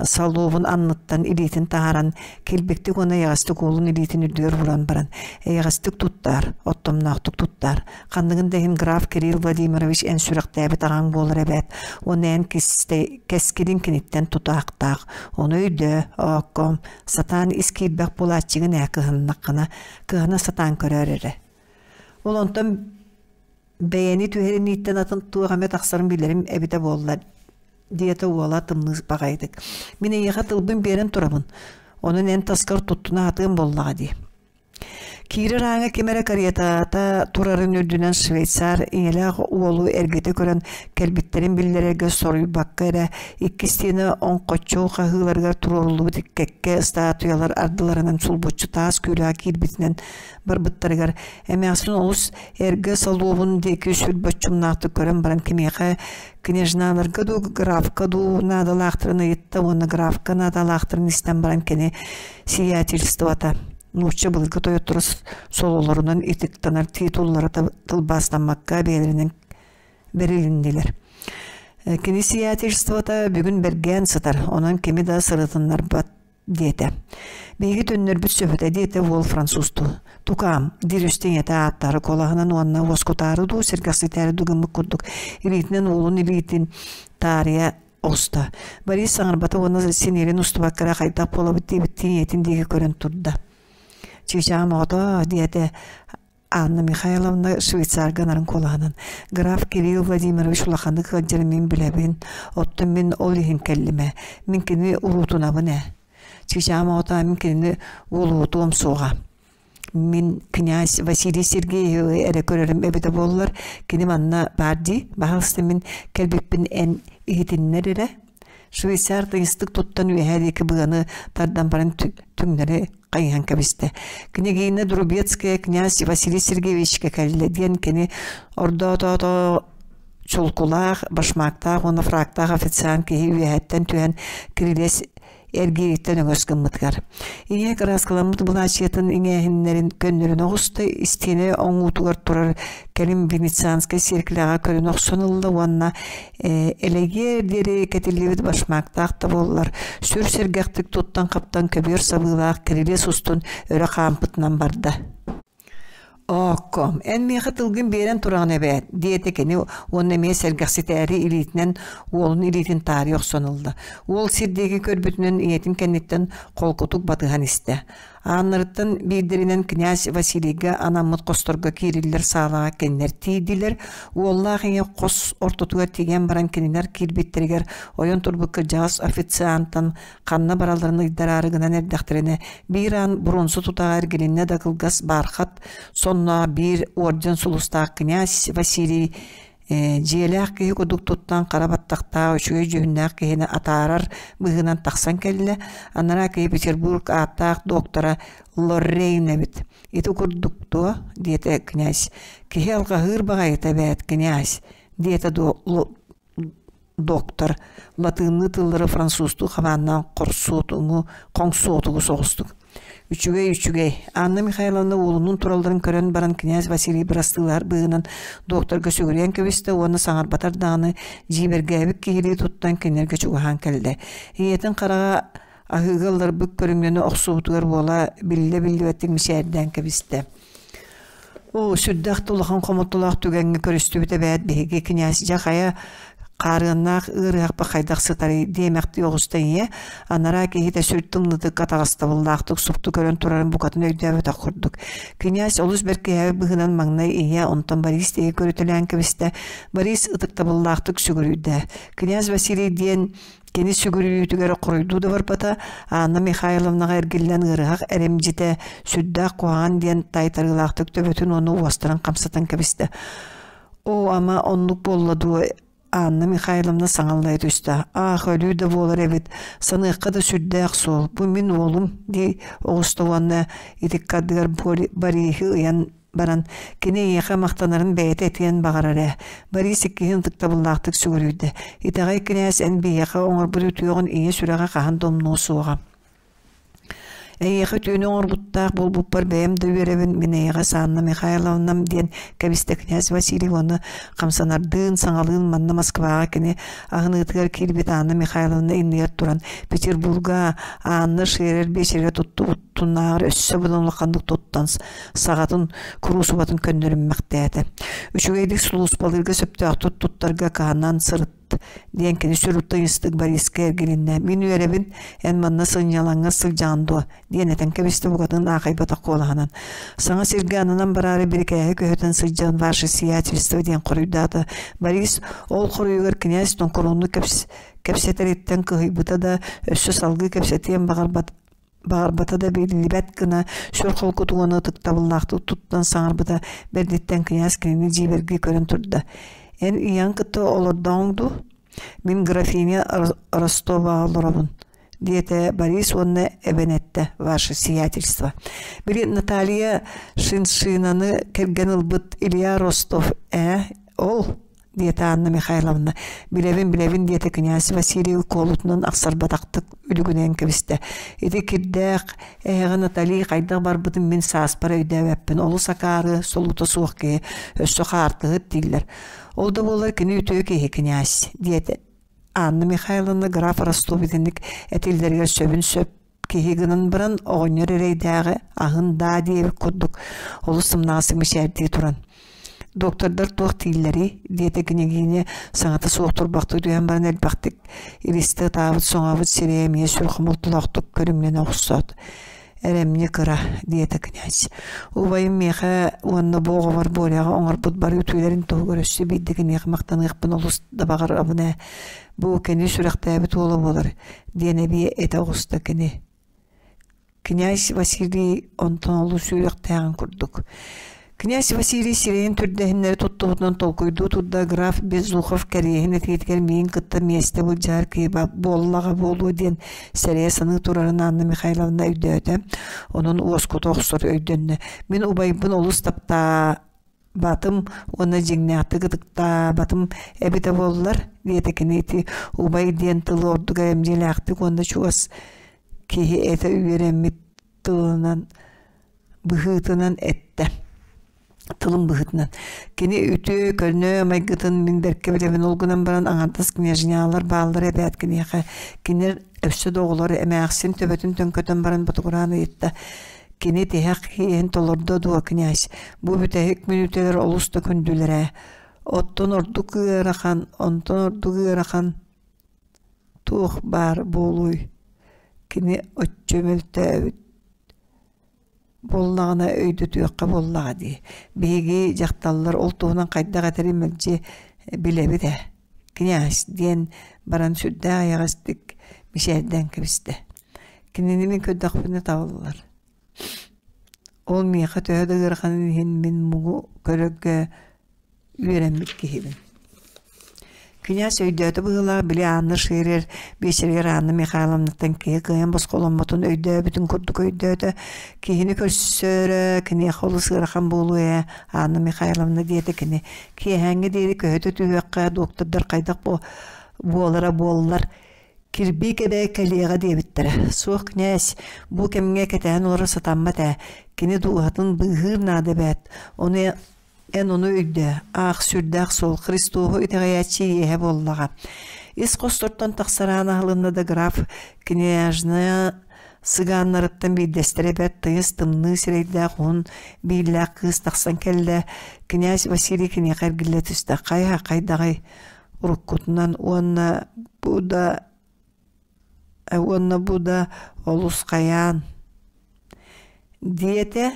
солуобун анныттан илиитин таһааран килбиктик уонна эйэҕэстик уолун илиитин үрдүгэр ууран баран эйэҕэстик туттаар, оттомноохтук туттаар Ханныгын да иһин граф Кирилл Владимирович эн сүрэхтээбит аҕаҥ буолар эбээт уонна эн кэскилиҥ киниттэн тутаахтаах. Ону өйдөө, оокком, сатаан ис киирбэх буолааччыгын ээ кыһыннаххына, кыһана сатаан көрөөр эрэ. Ол онтон бэйэни түһэринииттэн атын туох эмэ тахсарын билэрим эбитэ буоллар диэтэ уола тымныы баҕайытык. Мин эйиэхэ тылбын биэрэн турабын. Онон эн таскар туттуна сатыам буоллаҕа дии. Киирэр ааҥҥа ким эрэ каретата турарын үрдүнэн швейцар ийэлээх уолу эргитэ көрөн кэлбиттэрин биллэрэргэ соруйбакка эрэ икки истиэнэ оҥхоччу хаһыыларыгар туруоруллубут кэккэ статуялар ардыларынан сулбуччу таас күүлэҕэ киирбитинэн барбыттарыгар эмээхсин олус эргэ солуобун диэки сүр боччумнаахтык көрөн баран кимиэхэ княжналарга дуу графка дуу наадалаахтарын ыйытта уонна графка наадалаахтарын истэн баран кини сиятельствота нуучча былыргы тойотторо сололорунан ытыктанар титуллара тылбаастаммакка бэйэлэринэн бэрилиннилэр. Кини сиятельствота бүгүн бэргээн сытар, онон кими да сырытыннарбат диэтэ. Биһиги төннөрбүт сөбүтэ диэтэ уол французтуу. Тукаам, диир үстэ ийэтэ ааттаары куолаһынан уонна уоскутаары дуу, сэргэхситээри дуу гыммыт курдук илиитинэн уолун илиитин таарыйа оҕуста. Борис саҥарбата уонна синиэлин устубакка эрэ хайдах буолабыт диэбиттии ийэтин диэки көрөн турда. Чыычаам оҕото диэтэ Анна Михайловна швейцарга нарын куолаһынан граф Кирилл Владимирович улаханнык ыалдьарын мин билэбин, оттон мин ол иһин кэллим ээ. Мин кини уруутунабын ээ. Чыычаам оҕото мин кинини уолуутуом суоҕа. Мин князь Василий Сергеевы эрэ көрөрүм эбитэ буоллар, кини манна баар дии, баһаалыста мин кэлбиппин эн иһитиннэр эрэ. Швейцар тыйыстык туттан үөһээ диэки быаны тардан баран түҥнэри хайыһан кэбистэ. Княгиня Друбецкая князь Василий Сергеевичка кэллэ диэн кини ордоотоото чулкулаах, башмактаах уонна фрактаах официант киһи үөһэттэн түһэн кирилиэс эргиириттэн өҥөс гыммытыгар. Ийэ кырааскаламмыт былаачыйатын иҥээһиннэрин көннөрүнэ оҕуста, истиэнэ оҥуутугар турар кэлин венецианскай сиэркилэҕэ көрүнэ охсон ылла уонна элэгиэр диэри кэтиллибит башмактаах да буоллар, сүр сэргэхтик туттан-хаптан көбүөр сабыылаах кирилиэс устун өрө хаампытынан барда. «Оокком, эн миэхэ тылгын биэрэн тураҕын эбээт» диэтэ кини уонна эмиэ сэргэхситээри илиитинэн уолун илиитин таарыйа охсон ылла. Уол сир диэки көрбүтүнэн ийэтин кэнниттэн холкутук батыһан истэ. Ааннарыттан биирдэринэн князь Василийга анаммыт хосторго киириллэр саалаҕа кинилэр тиийдилэр. Уоллаах ийэ хос ортотугар тиийэн баран кинилэр киирбиттэригэр ойон турбут кырдьаҕас официантан ханна баралларын ыйдараары гынан эрдэхтэринэ биир аан бронза тутаҕа эргилиннэ да кылгас бархат сонноох биир орден сулустаах князь Василий дьиэлээх киһи курдук туттан хара баттахтаах үчүгэй дьүһүннээх киһини атаарар быһыынан тахсан кэллэ. Анараа киһи Петербург ааттаах доктора Лоррейн эбит. Ити курдук дуо? диэтэ князь. Киһи алҕаһыыр баҕайыта эбээт, князь, диэтэ доктор латыынныы тыллары французтуу хабааннаан хорсуотуҥу хоҥсуотугу соҕустук үчүгэй үчүгэй Анна Михайловна уолунуун туралларын көрөн баран князь Василий бырастыылаһар быһыынан докторга сүгүрүйэн кэбистэ уонна саҥарбатар даҕаны дьиибэргээбит киһилии туттан кинилэргэ чугаһаан кэллэ ийэтин хараҕа аһыыга ылларбыт көрүҥнэнэ охсубутугар уола биллэ-биллибэттик мичээрдээн кэбистэ Оо, сүрдээх да улахан хомотолоох түгэҥҥэ көрүстүбүт эбээт биһиги князь дьэ хайа хаарыаннаах ыарыһахпа хайдах сытарый диэмэхтии оҕуста ийэ, анараа киһитэ сүр тымныытык атаҕастабыллаахтык супту көрөн турарын букатын өйдөөбөтөх курдук. Князь олус бэркиһээбит быһыынан маҥнай ийэ, онтон Борис диэки көрүтэлээн кэбистэ. Борис ытыктабыллаахтык сүгүрүйдэ. Князь Василий диэн Кини сүгүрүйүүтүгэр хоруйдуу да барбата, Анна Михайловнаҕа эргиллэн ыарыһах эрэмдьитэ сүрдээх куһаҕан диэн таайтарыылаахтык төбөтүн уонна уостарын хамсатан кэбистэ. Оо, ама оннук буолла дуо? Анна Михайловна саҥаллайа түстэ. Аах, өлүү да буолар эбит, саныахха да сүрдээх суол. Бу мин уолум дии оҕуста уонна итиккэ ардыгар Бориһы ыйан барда. баран, кини эйиэхэ махтанарын бэйэтэ этиэн баҕарар ээ. Борис иккиһин ытыктабыллаахтык сүгүрүйдэ. Итэҕэй кинээс эн биһиэхэ оҥорбут үтүөҕүн ийэ сүрэҕэ хаһан да умнуо суоҕа. Эйиэхэ үтүөнү оҥорбуттаах буолбуппар бэйэм да үөрэбин, мин эйэҕэс Анна Михайловнам диэн кэбистэ князь Василий уонна хамсанардыын, саҥалыын манна Москваҕа кини аһыныытыгар киирбит Анна Михайловна иннигэр туран Петербурга Анна Шерер биэчэргэ туттубутунааҕар өссө быдан улаханнык туттан саҕатын куруусубатын көннөрүммэхтээтэ. Үчүгэйдик сулууспалыырга сөптөөхтүк туттарга кыһанан сырытта диэн кини сүрүттэн истик Бориска эргилиннэ. Мин үөрэбин, эн манна сынньалаҥҥа сылдьаҕын дуо? диэн этэн кэбистэ букатын аахайбатах куолаһынан. Саҥа сиргэ ананан бараары бирикээһи көһүтэн сылдьан ваше сиятельство диэн хоруйдаата. Борис ол хоруйугар кинээс тоҥкоруоннук кэпсэтэриттэн кыһыйбыта да, өссө салгыы кэпсэтиэн баҕарбат баҕарбата да биллибэт гына сүр холкутук уонна ытыктабыллаахтык туттан саҥарбыта бэрдиттэн князь кинини дьиибэргии көрөн турда «Эн ийэҥ кытта олордоҕуҥ дуу? Мин графиня Ростоваҕа олоробун» диэтэ Борис уонна эбэн эттэ «Ваше сиятельство». Били Наталья Шиншинаны кэргэн ылбыт Илья Ростов ээ ол диэтэ Анна Михайловна. Билэбин, билэбин диэтэ князь Василий куолутунан ахсарбатахтык үлүгүнэйэн кэбистэ. Ити кирдээх эһэҕэ Натали хайдах барбытын мин сааспар өйдөөбөппүн. Олус акаары, солуута суох киһи, өссө хаартыһыт дииллэр. Ол да буоллар кини үтүө киһи князь, диэтэ Анна Михайловна граф Ростов итинник этиллэригэр сөбүн сөп киһи гынан баран оҕонньор эрэйдээҕи аһын даа диэбит курдук олус сымнаҕастык мичээрдии туран доктордар туох дииллэрий диэтэ княгиня саҥата суох турбахтыы түһэн баран элбэхтик илистэ ытаабыт соҥообут сирэйэ эмиэ сүр хомолтолоохтук көрүҥнэнэ охсоот эрэмньи кыра диэтэ князь убайым миэхэ уонна бу оҕобор Боряҕа оҥорбут бары үтүөлэрин туһугар өссө биирдэ киниэхэ махтаныахпын олус да баҕарабын ээ бу кини сүрэхтээбит уола буолар диэн эбии этэ оҕуста кини. Князь Василий онтон олус үөрэхтээҕин курдук. Князь Василий сирэйин түрдэһиннэри туттубутунан толкуйдуу турда граф Безухов кэриэһин этиитигэр миигин кытта миэстэ былдьаһар киһи буоллаҕа буолуо диэн сэрэйэ саныы турарын Анна Михайловна өйдөөтө. Онон уоскута охсор өйдөннө. Мин убайбын олус таптаа батым уонна дьиҥнээхтик ытыктаабатым эбитэ буоллар диэтэ кини ити убай диэн тылы ордук эрэмдьилээхтик уонна чугас киһи этэ үөрэммит тылынан быһыытынан эттэ тылын быһыытынан кини үтүө көнө майгытын мин бэркэ билэбин ол гынан баран аҥардас княжнялар бааллар эбээт киниэхэ кинилэр өссө да оҕолор эмээхсин төбөтүн төҥкөтөн баран ботугураан ыйытта Кини тиһэх иэһин толордо дуо, князь? Бу бүтэһик мүнүүтэлэр олус да күндүлэр ээ. Оттон ордук ыарахан, онтон ордук ыарахан туох баар буолуой? Кини оччо мөлтөөбүт буоллаҕына өйдөтүөххэ буоллаҕа дии. Биһиги дьахталлар ол туһунан хайдах этэрин мэлдьи билэбит ээ. Князь диэн баран сүрдээх эйэҕэстик мичээрдээн кэбистэ. Кинини мин көрдөхпүнэ табыллар. Ол миэхэ төһө да ыараханын иһин мин муҥу көрөргө үөрэммит киһибин. Князь өйдөөтө быһыылаах били Анна Шерер биэчэригэр Анна Михайловнаттан киһи кыайан босхоломмотун өйдөөбүтүн курдук өйдөөтө. Киһини көрсөрө киниэхэ олус ыарахан буолуо ээ Анна Михайловна диэтэ кини. Киэһээҥҥэ диэри көһүтэ түһүөххэ доктордар хайдах буолара буоллар Кирбии кэбээ кэлиэҕэ диэбиттэрэ. Суох князь, бу кэмҥэ кэтэһэн олоро сатаммат ээ. Кини дууһатын быыһыыр наада эбээт. Ону эн ону өйдөө, аах сүрдээх суол Христоһу итэҕэйээччи иэһэ буоллаҕа. Ис хостортон тахсар аан аһылынна да граф княжна сыгааннарыттан биирдэстэрэ бэрт тыйыс тымныы сирэйдээх уһун бииллээх кыыс тахсан кэллэ. Князь Василий киниэхэ эргиллэ түстэ. Хайа хайдаҕый уруккутунан уонна бу да уонна бу да олус хайаан диэтэ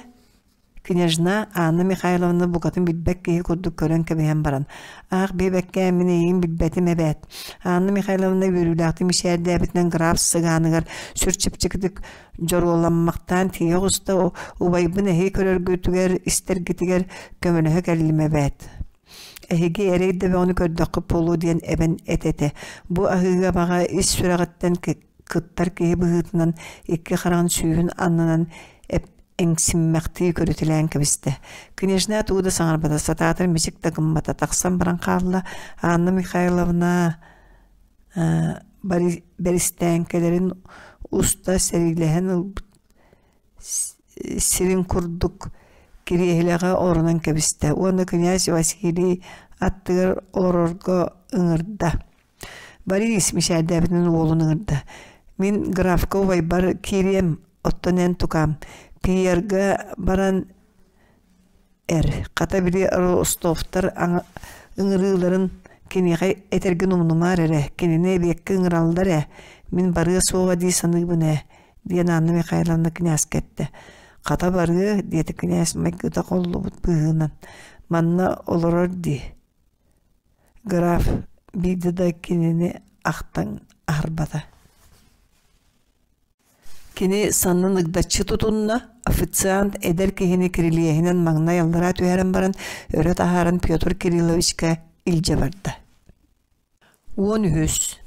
княжна Анна Михайловна букатын билбэт киһи курдук көрөн кэбиһэн баран аах биэбэккэ мин эйигин билбэтим эбээт Анна Михайловна үөрүүлээхтик мичээрдээбитинэн граф сыгааныгар сүр чэпчэкитик дьоруоламмахтаан тиийэ оҕуста убайбын эһиги көрөргүтүгэр истэргитигэр көмөлөһө кэллим эбээт Эһиги эрэй да бөҕөнү көрдөххүт буолуо диэн эбэн эт этэ. Бу аһыыга-абаҕа ис сүрэҕиттэн кыттар киһи быһыытынан икки хараҕын сүүһүн аннынан эҥсиммэхтии көрүтэлээн кэбистэ. Княжна тугу да саҥарбата, сатаатар мичик да гыммата, тахсан баран хаалла. Анна Михайловна бэристээҥкэлэрин уста сэриилэһэн ылбыт сирин курдук кириэһилэҕэ олорунан кэбистэ уонна князь Василий аттыгар олорорго ыҥырда. Борис мичээрдээбитинэн уолун ыҥырда. Мин графка убайбар киириэм, оттон эн тукаам, Пьерга баран эр, хата били Ростовтар ыҥырыыларын киниэхэ этэргин умнумаар эрэ, кинини эбиэккэ ыҥыраллар ээ, мин барыа суоҕа дии саныыбын ээ, диэн Анна Михайловна кинээскэ эттэ. Хата барыа, диэтэ кинээс майгыта холлубут быһыынан, манна олорор дии. Граф биирдэ да кинини ахтан аһарбата. Кини саннын ыгдаччы тутунна, официант эдэр киһини кирилиэһинэн маҥнай аллараа түһэрэн баран, өрө таһааран Петр Кирилловичка илдьэ барда. 13.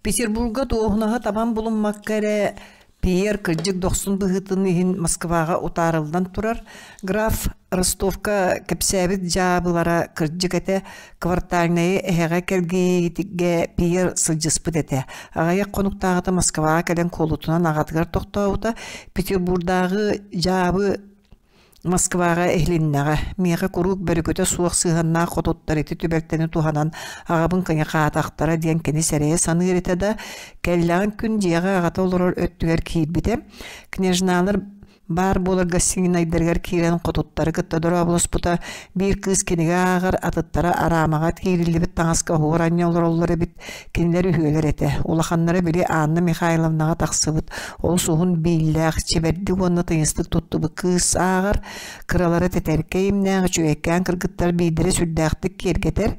Петербурга дуоһунаһы табан булуммакка эрэ Пьер кырдьык дохсун быһыытын иһин Москваҕа утаарыллан турар. Граф Ростовка кэпсээбит дьаабылара кырдьык этэ, квартальнайы эһэҕэ кэлгийиитигэ Пьер сылдьыспыт этэ. Аҕыйах хонуктааҕыта Москваҕа кэлэн куолутунан аҕатыгар тохтообута. Петербурдааҕы дьаабы Москваҕа иһилиннэҕэ. Миэхэ куруук бөрүкүтэ суох сыһыаннаах хотуттар ити түбэлтэни туһанан аҕабын кыйахаатахтара диэн кини сэрэйэ саныыр этэ да, кэллэҕин күн дьиэҕэ аҕата олорор өттүгэр киирбитэ. Княжналар баар буолар гостинайдарыгар киирэн хотуттары кытта дорооболоспута, биир кыыс кинигэ ааҕар, атыттара араамаҕа киириллибит таҥаска оһуор анньа олороллор эбит, кинилэр үһүөлэр этэ. Улаханнара били Анна Михайловнаҕа тахсыбыт, олус уһун бииллээх, чэбэрдик уонна тыйыстык туттубут кыыс ааҕар, кыралара тэтэркэй имнээх үчүгэйкээн кыргыттар биирдэрэ сүрдээхтик киэргэтэр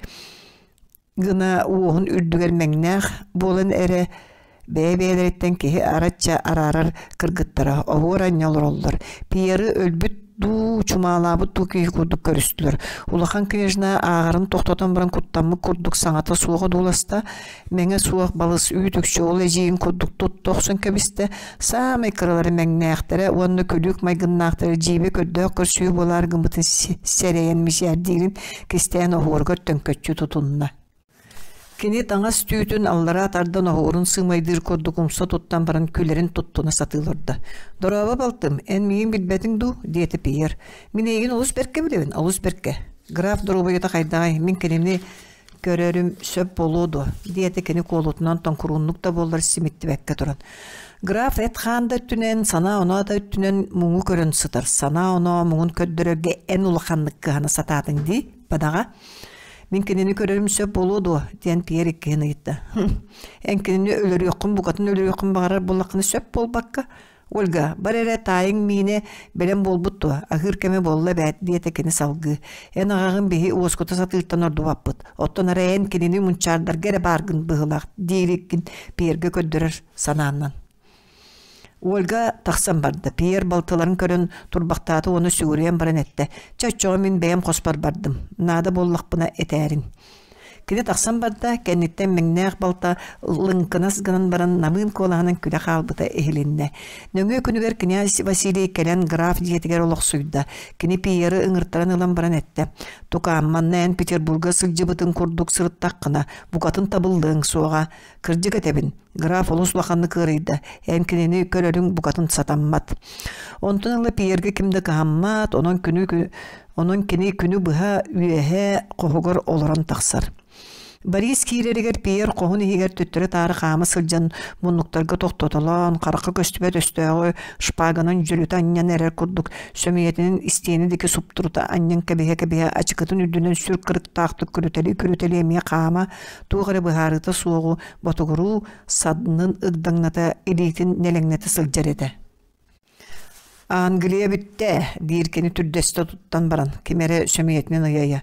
гына уоһун үрдүгэр мэҥнээх буолан эрэ бэйэ-бэйэлэриттэн киһи арачча араарар кыргыттара оһуор анньа олороллор. Пьеры өлбүт дуу, чумаалаабыт дуу киһи курдук көрүстүлэр. Улахан княжна ааҕарын тохтотон баран куттаммыт курдук саҥата суоҕа дууласта, мэҥэ суох балыс үүт-үкчү ол эдьиийин курдук тутта охсон кэбистэ. Саамай кыралара мэҥнээхтэрэ уонна күлүүк майгыннаахтара дьиибэ көрдөөх көрсүһүү буолаар гыммытын сэрэйэн мичээрдиирин кистээн оһуоругар төҥкөччү тутунна. Кини таҥас түүтүн аллараа тардан оһуорун сыымайдыыр курдук умса туттан баран күлэрин туттуна сатыы олордо. «Дорообо, балтым, эн миигин билбэтиҥ дуу?» диэтэ Пьер. «Мин эйигин олус бэркэ билэбин, олус бэркэ. Граф доруобуйата хайдаҕай, мин кинини көрөрүм сөп буолуо дуо?» диэтэ кини куолутунан тоҥкурууннук да буоллар симиттибэккэ туран. Граф эт-хаан да өттүнэн, санаа-оноо да өттүнэн муҥу көрөн сытар. Санаа-оноо муҥун көрдөрөргө эн улаханнык кыһана сатаатыҥ дии, бадаҕа. Мин кинини көрөрүм сөп буолуо дуо? диэн Пьер иккиһин ыйытта. Эн кинини өлөрүөххүн, букатын өлөрүөххүн баҕарар буоллаххына сөп буолбакка, Ольга, бар эрэ таайыҥ миинэ бэлэм буолбут дуо? Аһыыр кэмэ буолла эбээт, диэтэ кини салгыы. Эн аҕаҕын биһи уоскута сатыыртан ордубаппыт. Оттон арай эн кинини мунчаардарга эрэ бааргын быһыылаах диириккин Пьергэ көрдөрөр санааннан. Ольга тахсан барда. Пьер балтыларын көрөн турбахтаата уонна сүгүрүйэн баран эттэ: «Чэ, оччоҕо мин бэйэм хоспор бардым. Наада буоллахпына этээрин». Кини тахсан барда, кэнниттэн мэҥнээх балта лыҥкынас гынан баран намыын куолаһынан күлэ хаалбыта иһилиннэ. Нөҥүө күнүгэр князь Василий кэлэн граф дьиэтигэр олохсуйда. Кини Пьеры ыҥыртаран ылан баран эттэ: «Тукаам, манна эн Петербурга сылдьыбытыҥ курдук сырыттаххына, букатын табыллыаҥ суоҕа. Кырдьык этэбин, граф олус улаханнык ыарыйда, эн кинини көрөрүҥ букатын сатаммат. Онтон ыла Пьергэ ким да кыһаммат, онон күнү онон кини күнү быһа үөһэ хоһугар олорон тахсар. Борис киирэригэр Пьер хоһун иһигэр төттөрү-таары хаама сылдьан муннуктарга тохтотолоон, харахха көстүбэт өстөөҕү шпаганан дьөлүтэ анньан эрэр курдук сөмүйэтинэн истиэнэ диэки суптурута анньан кэбиһэ-кэбиһэ ачыкытын үрдүнэн сүр кырыктаахтык күрүтэлии-күрүтэлии эмиэ хаама туох эрэ быһаарыыта суоҕу ботугуруу саннын ыгдаҥната илиитин нэлэҥнэтэ сылдьар этэ. «Англия бүттэ» диир кини түрдэстэ туттан баран, ким эрэ сөмүйэтинэн ыйа-ыйа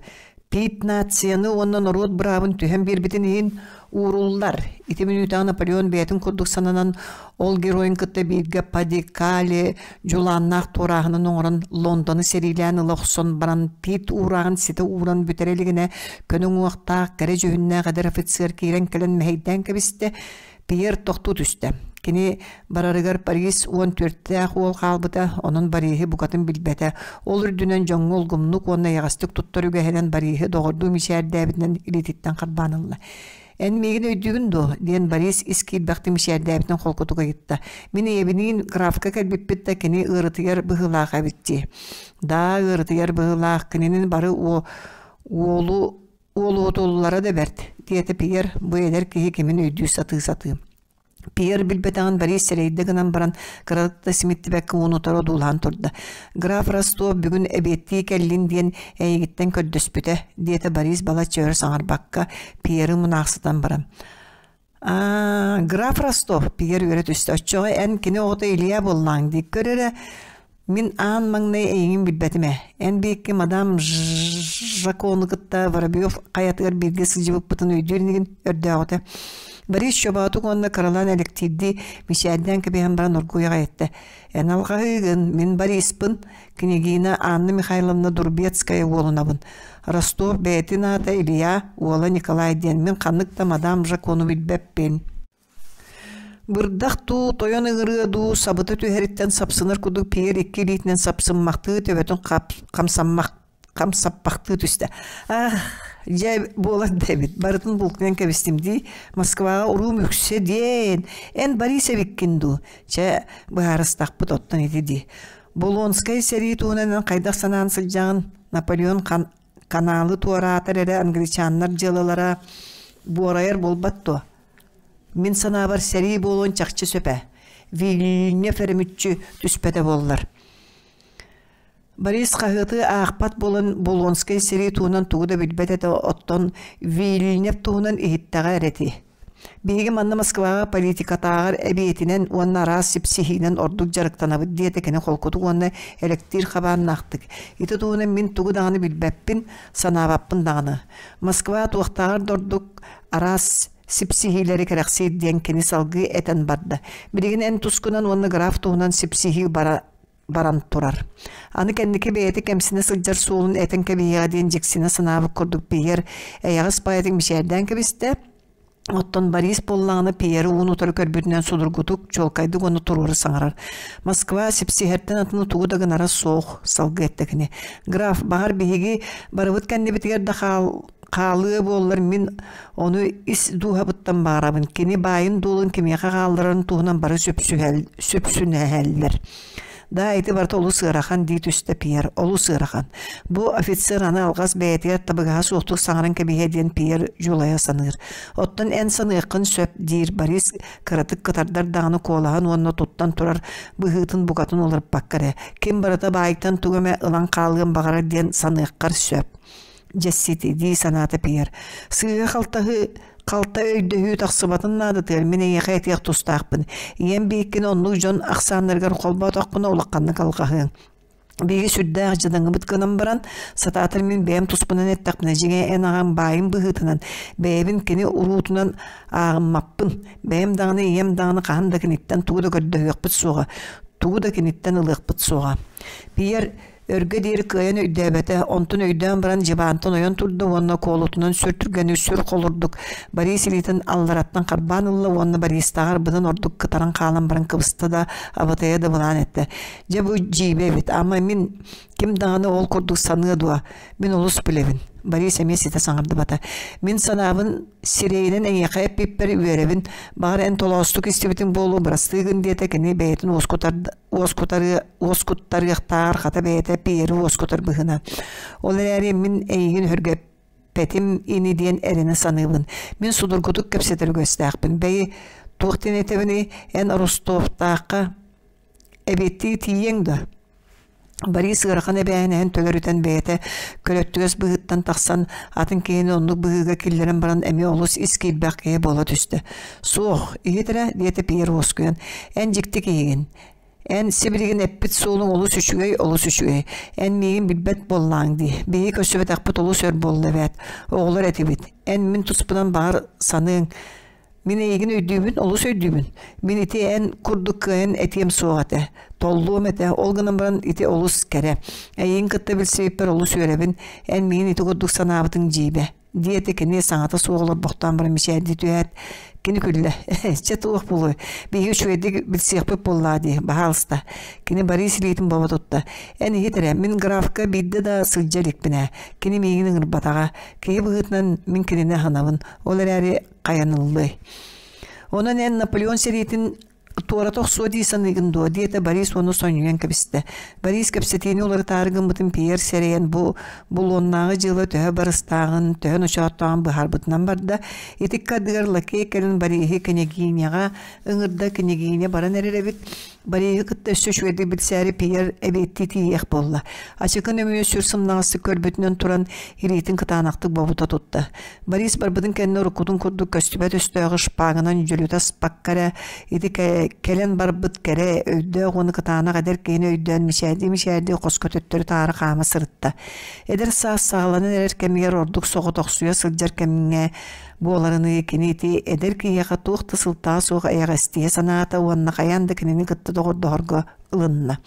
«Пип нацияны уонна норуот быраабын түһэн биэрбитин иһин ууруллар. Ити мүнүүтэҕэ Наполеон бэйэтин курдук сананан, ол геройун кытта бииргэ Падикали дьулааннаах туорааһынын оҥорон Лондону сэриилээн ыла охсон баран Пит уурааҕын ситэ ууран бүтэрэ илигинэ көнө уҥуохтаах, кэрэ дьүһүннээх эдэр офицер киирэн кэлэн мэһэйдээн кэбистэ. Пьер тохтуу түстэ. Кини барарыгар Борис 14-тээх уол хаалбыта, онон Бориһы букатын билбэтэ. Ол үрдүнэн дьоҥҥо улгумнук уонна эйэҕэстик туттар үгэһинэн Бориһы доҕордуу мичээрдээбитинэн илиититтэн харбаан ылла. «Эн миигин өйдүүгүн дуо?» диэн Борис ис киирбэхтик мичээрдээбитин холкутук ыйытта. «Мин ийэбиниин графка кэлбиппит да кини ыарытыйар быһыылаах эбит дии». «Да, ыарытыйар быһыылаах, кинини бары уолу уолуотуллара да бэрт», диэтэ Пьер, бу эдэр киһи кимин өйдүү сатыы-сатыы. Пьер билбэтэҕин Борис сэрэйдэ гынан баран, кыратык да симиттибэккэ уун-утары одуулаһан турда. «Граф Ростов бүгүн эбиэттии кэллин диэн эйигиттэн көрдөспүтэ», диэтэ Борис балачча өр саҥарбакка, Пьеры мунаахсытан баран. «Аа, граф Ростов», Пьер үөрэ түстэ, «оччоҕо эн кини оҕото Илья буоллаҕыҥ дии, көр эрэ, Мин аан маҥнай эйигин билбэтим ээ. Эн биһикки мадам Жакону кытта Воробьев хайатыгар бииргэ сылдьыбыппытын өйдүүр инигин өрдөөҕүтэ. Борис чобоотук уонна кыралаан элэктиирдии мичээрдээн кэбиһэн баран оргууй аҕай эттэ. Эн алҕаһыыгын, мин Бориспын, княгиня Анна Михайловна Дурбецкая уолунабын. Ростов бэйэтин аата Илья, уола Николай диэн мин ханнык да мадам Жакону билбэппин. Бырдах дуу, тойон ыҥырыа дуу сабыта түһэриттэн сапсынар курдук Пьер икки илиитинэн сапсыммахтыы төбөтүн хамсаппахтыы түстэ. Ах, дьэ буолар да эбит, барытын булкуйан кэбистим дии, Москваҕа уруум үксэ диэн, эн Борис эбиккин дуу? Чэ, быһаарыстахпыт оттон ити дии. Болонскай сэрии туһунан эн хайдах санаан сылдьаҕын? Наполеон каналы туораатар эрэ англичаннар дьыалалара буорайар буолбат дуо? Мин санаабар сэрии буолуон чахчы сөп ээ. Вильнев эрэ мүччү түспэтэ буоллар. Борис хаһыаты аахпат буолан Булонскай сэрии туһунан тугу да билбэт этэ, оттон Вильнев туһунан иһиттэҕэ эрэ ити. Биһиги манна Москваҕа политикатааҕар эбиэтинэн уонна араас сипсиһиинэн ордук дьарыктанабыт диэтэ кини холкутук уонна элэктиир хабааннаахтык. Ити туһунан мин тугу даҕаны билбэппин, санаабаппын даҕаны. Москва туохтааҕар да ордук араас сипсиһиилэри кэрэхсиир диэн кини салгыы этэн барда. Билигин эн тускунан уонна граф туһунан сипсиһии бара баран турар. Аны кэнники бэйэтэ кэмсинэ сылдьар суолун этэн кэбиһиэҕэ диэн дьиксинэ санаабыт курдук Пьер эйэҕэс баайытын мичээрдээн кэбистэ. Оттон Борис буоллаҕына Пьеры уун-утары көрбүтүнэн судургутук, чуолкайдык уонна туруору саҥарар. Москва сипсиһэртэн атыны тугу да гынара суох, салгыы эттэ кини. Граф, баҕар биһиги барыбыт кэннибитигэр да хаал хаалыа буоллар мин ону ис дууһабыттан баҕарабын. Кини баайын-дуолун кимиэхэ хаалларарын туһунан бары сөпсүнэһэллэр. Да, ити барыта олус ыарахан дии түстэ Пьер, олус ыарахан. Бу офицер аны алҕас бэйэтигэр табыгаһа суохтук саҥаран кэбиһиэ диэн Пьер дьулайа саныыр. Оттон эн саныаххын сөп диир Борис кыратык кытардар даҕаны куолаһын уонна туттан турар быһыытын букатын уларыппакка эрэ. Ким барыта баайтан тугу эмэ ылан хаалыан баҕарар диэн саныаххар сөп. Дьэссити дии санаата Пьер. Сыыһа-халтаһы халта өйдөһүү тахсыбатын наадатыгар мин эйиэхэ этиэх тустаахпын. Ийэм биһиккини оннук дьон ахсааннарыгар холбоотохпуна улаханнык алҕаһыаҥ. Биһиги сүрдээх дьадаҥыбыт гынан баран, сатаатар мин бэйэм туспунан эттэхпинэ, дьиҥэ эн аҕам баайым быһыытынан, бэйэбин кини уруутунан ааҕыммаппын. Бэйэм даҕаны, ийэм даҕаны хаһан да киниттэн тугу да көрдөһүөхпүт суоҕа, тугу да киниттэн ылыахпыт суоҕа. Пьер Өргө диэри кыайан өйдөөбөтө, онтун өйдөөн баран дьыбаантан ойон турда уонна куолутунан сүр түргэнник сүр холурдук Борис илиитин аллараттан харбаан ылла уонна Бористааҕар быдан ордук кытаран хаалан баран кыбыста да, абатайа да былаан эттэ. Дьэ бу дьиибэ эбит, ама мин ким даҕаны ол курдук саныа дуо, мин олус билэбин. Борис эмиэ ситэ саҥардыбата. Мин санаабын сирэйинэн эйиэхэ эппиппэр үөрэбин, баҕар эн толоостук истибитиҥ буолуо бырастыы гын диэтэ кини бэйэтин уоскутар уоскуттарыахтааҕар хата бэйэтэ Пьеры уоскутар быһыынан. Ол эрээри мин эйигин өһүргэппэтим ини диэн эрэнэ саныыбын. Мин судургутук кэпсэтэр үгэстээхпин. Бэйи, туох диэн этэбиний, эн Ростовтаахха эбиэттии тиийиэҥ дуо? Борис ыарахан эбээһинэһин төлөрүтэн бэйэтэ көлөттүгэс быһыыттан тахсан атын киһини оннук быһыыга киллэрэн баран эмиэ олус ис киирбэх киһи буола түстэ. «Суох, иһит эрэ» диэтэ Пьер уоскуйан, «эн дьикти киһигин. Эн сибилигин эппит суолуҥ олус үчүгэй, олус үчүгэй. Эн миигин билбэт буоллааҥ дии. Биһиги көрсүбэтэхпит олус өр буолла эбээт. Оҕолор этибит. Эн мин туспунан баҕар саныаҥ. Мин эйигин өйдүүбүн, олус өйдүүбүн. Мин ити эн курдук кыайан этиэм суох этэ. Толлуом этэ. Ол гынан баран ити олус кэрэ. Эйигин кытта билсибиппэр олус үөрэбин. Эн миигин ити курдук санаабытыҥ дьиибэ. Диэтэ кини саҥата суох олорбохтоон баран мичээрдии түһээт, кини күллэ. Чэ туох буолуой, биһиги үчүгэйдик билсиэхпит буоллаа дии, баһаалыста. Кини Борис илиитин бобо тутта. Эн иһит эрэ, мин графка биирдэ да сылдьа иликпин ээ. Кини миигин ыҥырбатаҕа. Киһи быһыытынан мин кинини аһынабын. Ол эрээри хайаныллыай. Онон эн Наполеон сэриитин туората охсуо дии саныыгын дуо диэтэ Борис уонна сонньуйан кэбистэ. Борис кэпсэтиини уларытаары гыммытын Пьер сэрэйэн бу булуоннааҕы дьыала төһө барыстааҕын, төһө ночооттооҕун быһаарбытынан барда. Ити ардыгар лакей кэлин Бориһы княгиняҕа ыҥырда, княгиня баран эрэр эбит. Бориһы кытта өссө үчүгэйдик билсээри Пьер эбиэттии тиийиэх буолла. Ачыкы нөҥүө сүр сымнаҕастык көрбүтүнэн туран илиитин кытаанахтык бобута тутта. Борис барбытын кэннэ уруккутун курдук көстүбэт өстөөҕү шпагынан дьөлүтэ аспакка эрэ ити кэлэн барбыт кэрэ өйдөөх уонна кытаанах эдэр киһини өйдөөн мичээрдии-мичээрдии хоско төттөрү-таары хаама сырытта. Эдэр саас саҕаланан эрэр кэмигэр ордук соҕотохсуйа сылдьар кэмҥэ буоларыныы кини ити эдэр киһиэхэ туох да сылтаҕа суох эйэҕэстиһэ санаата уонна хайаан да кинини кытта доҕордоһорго ылынна.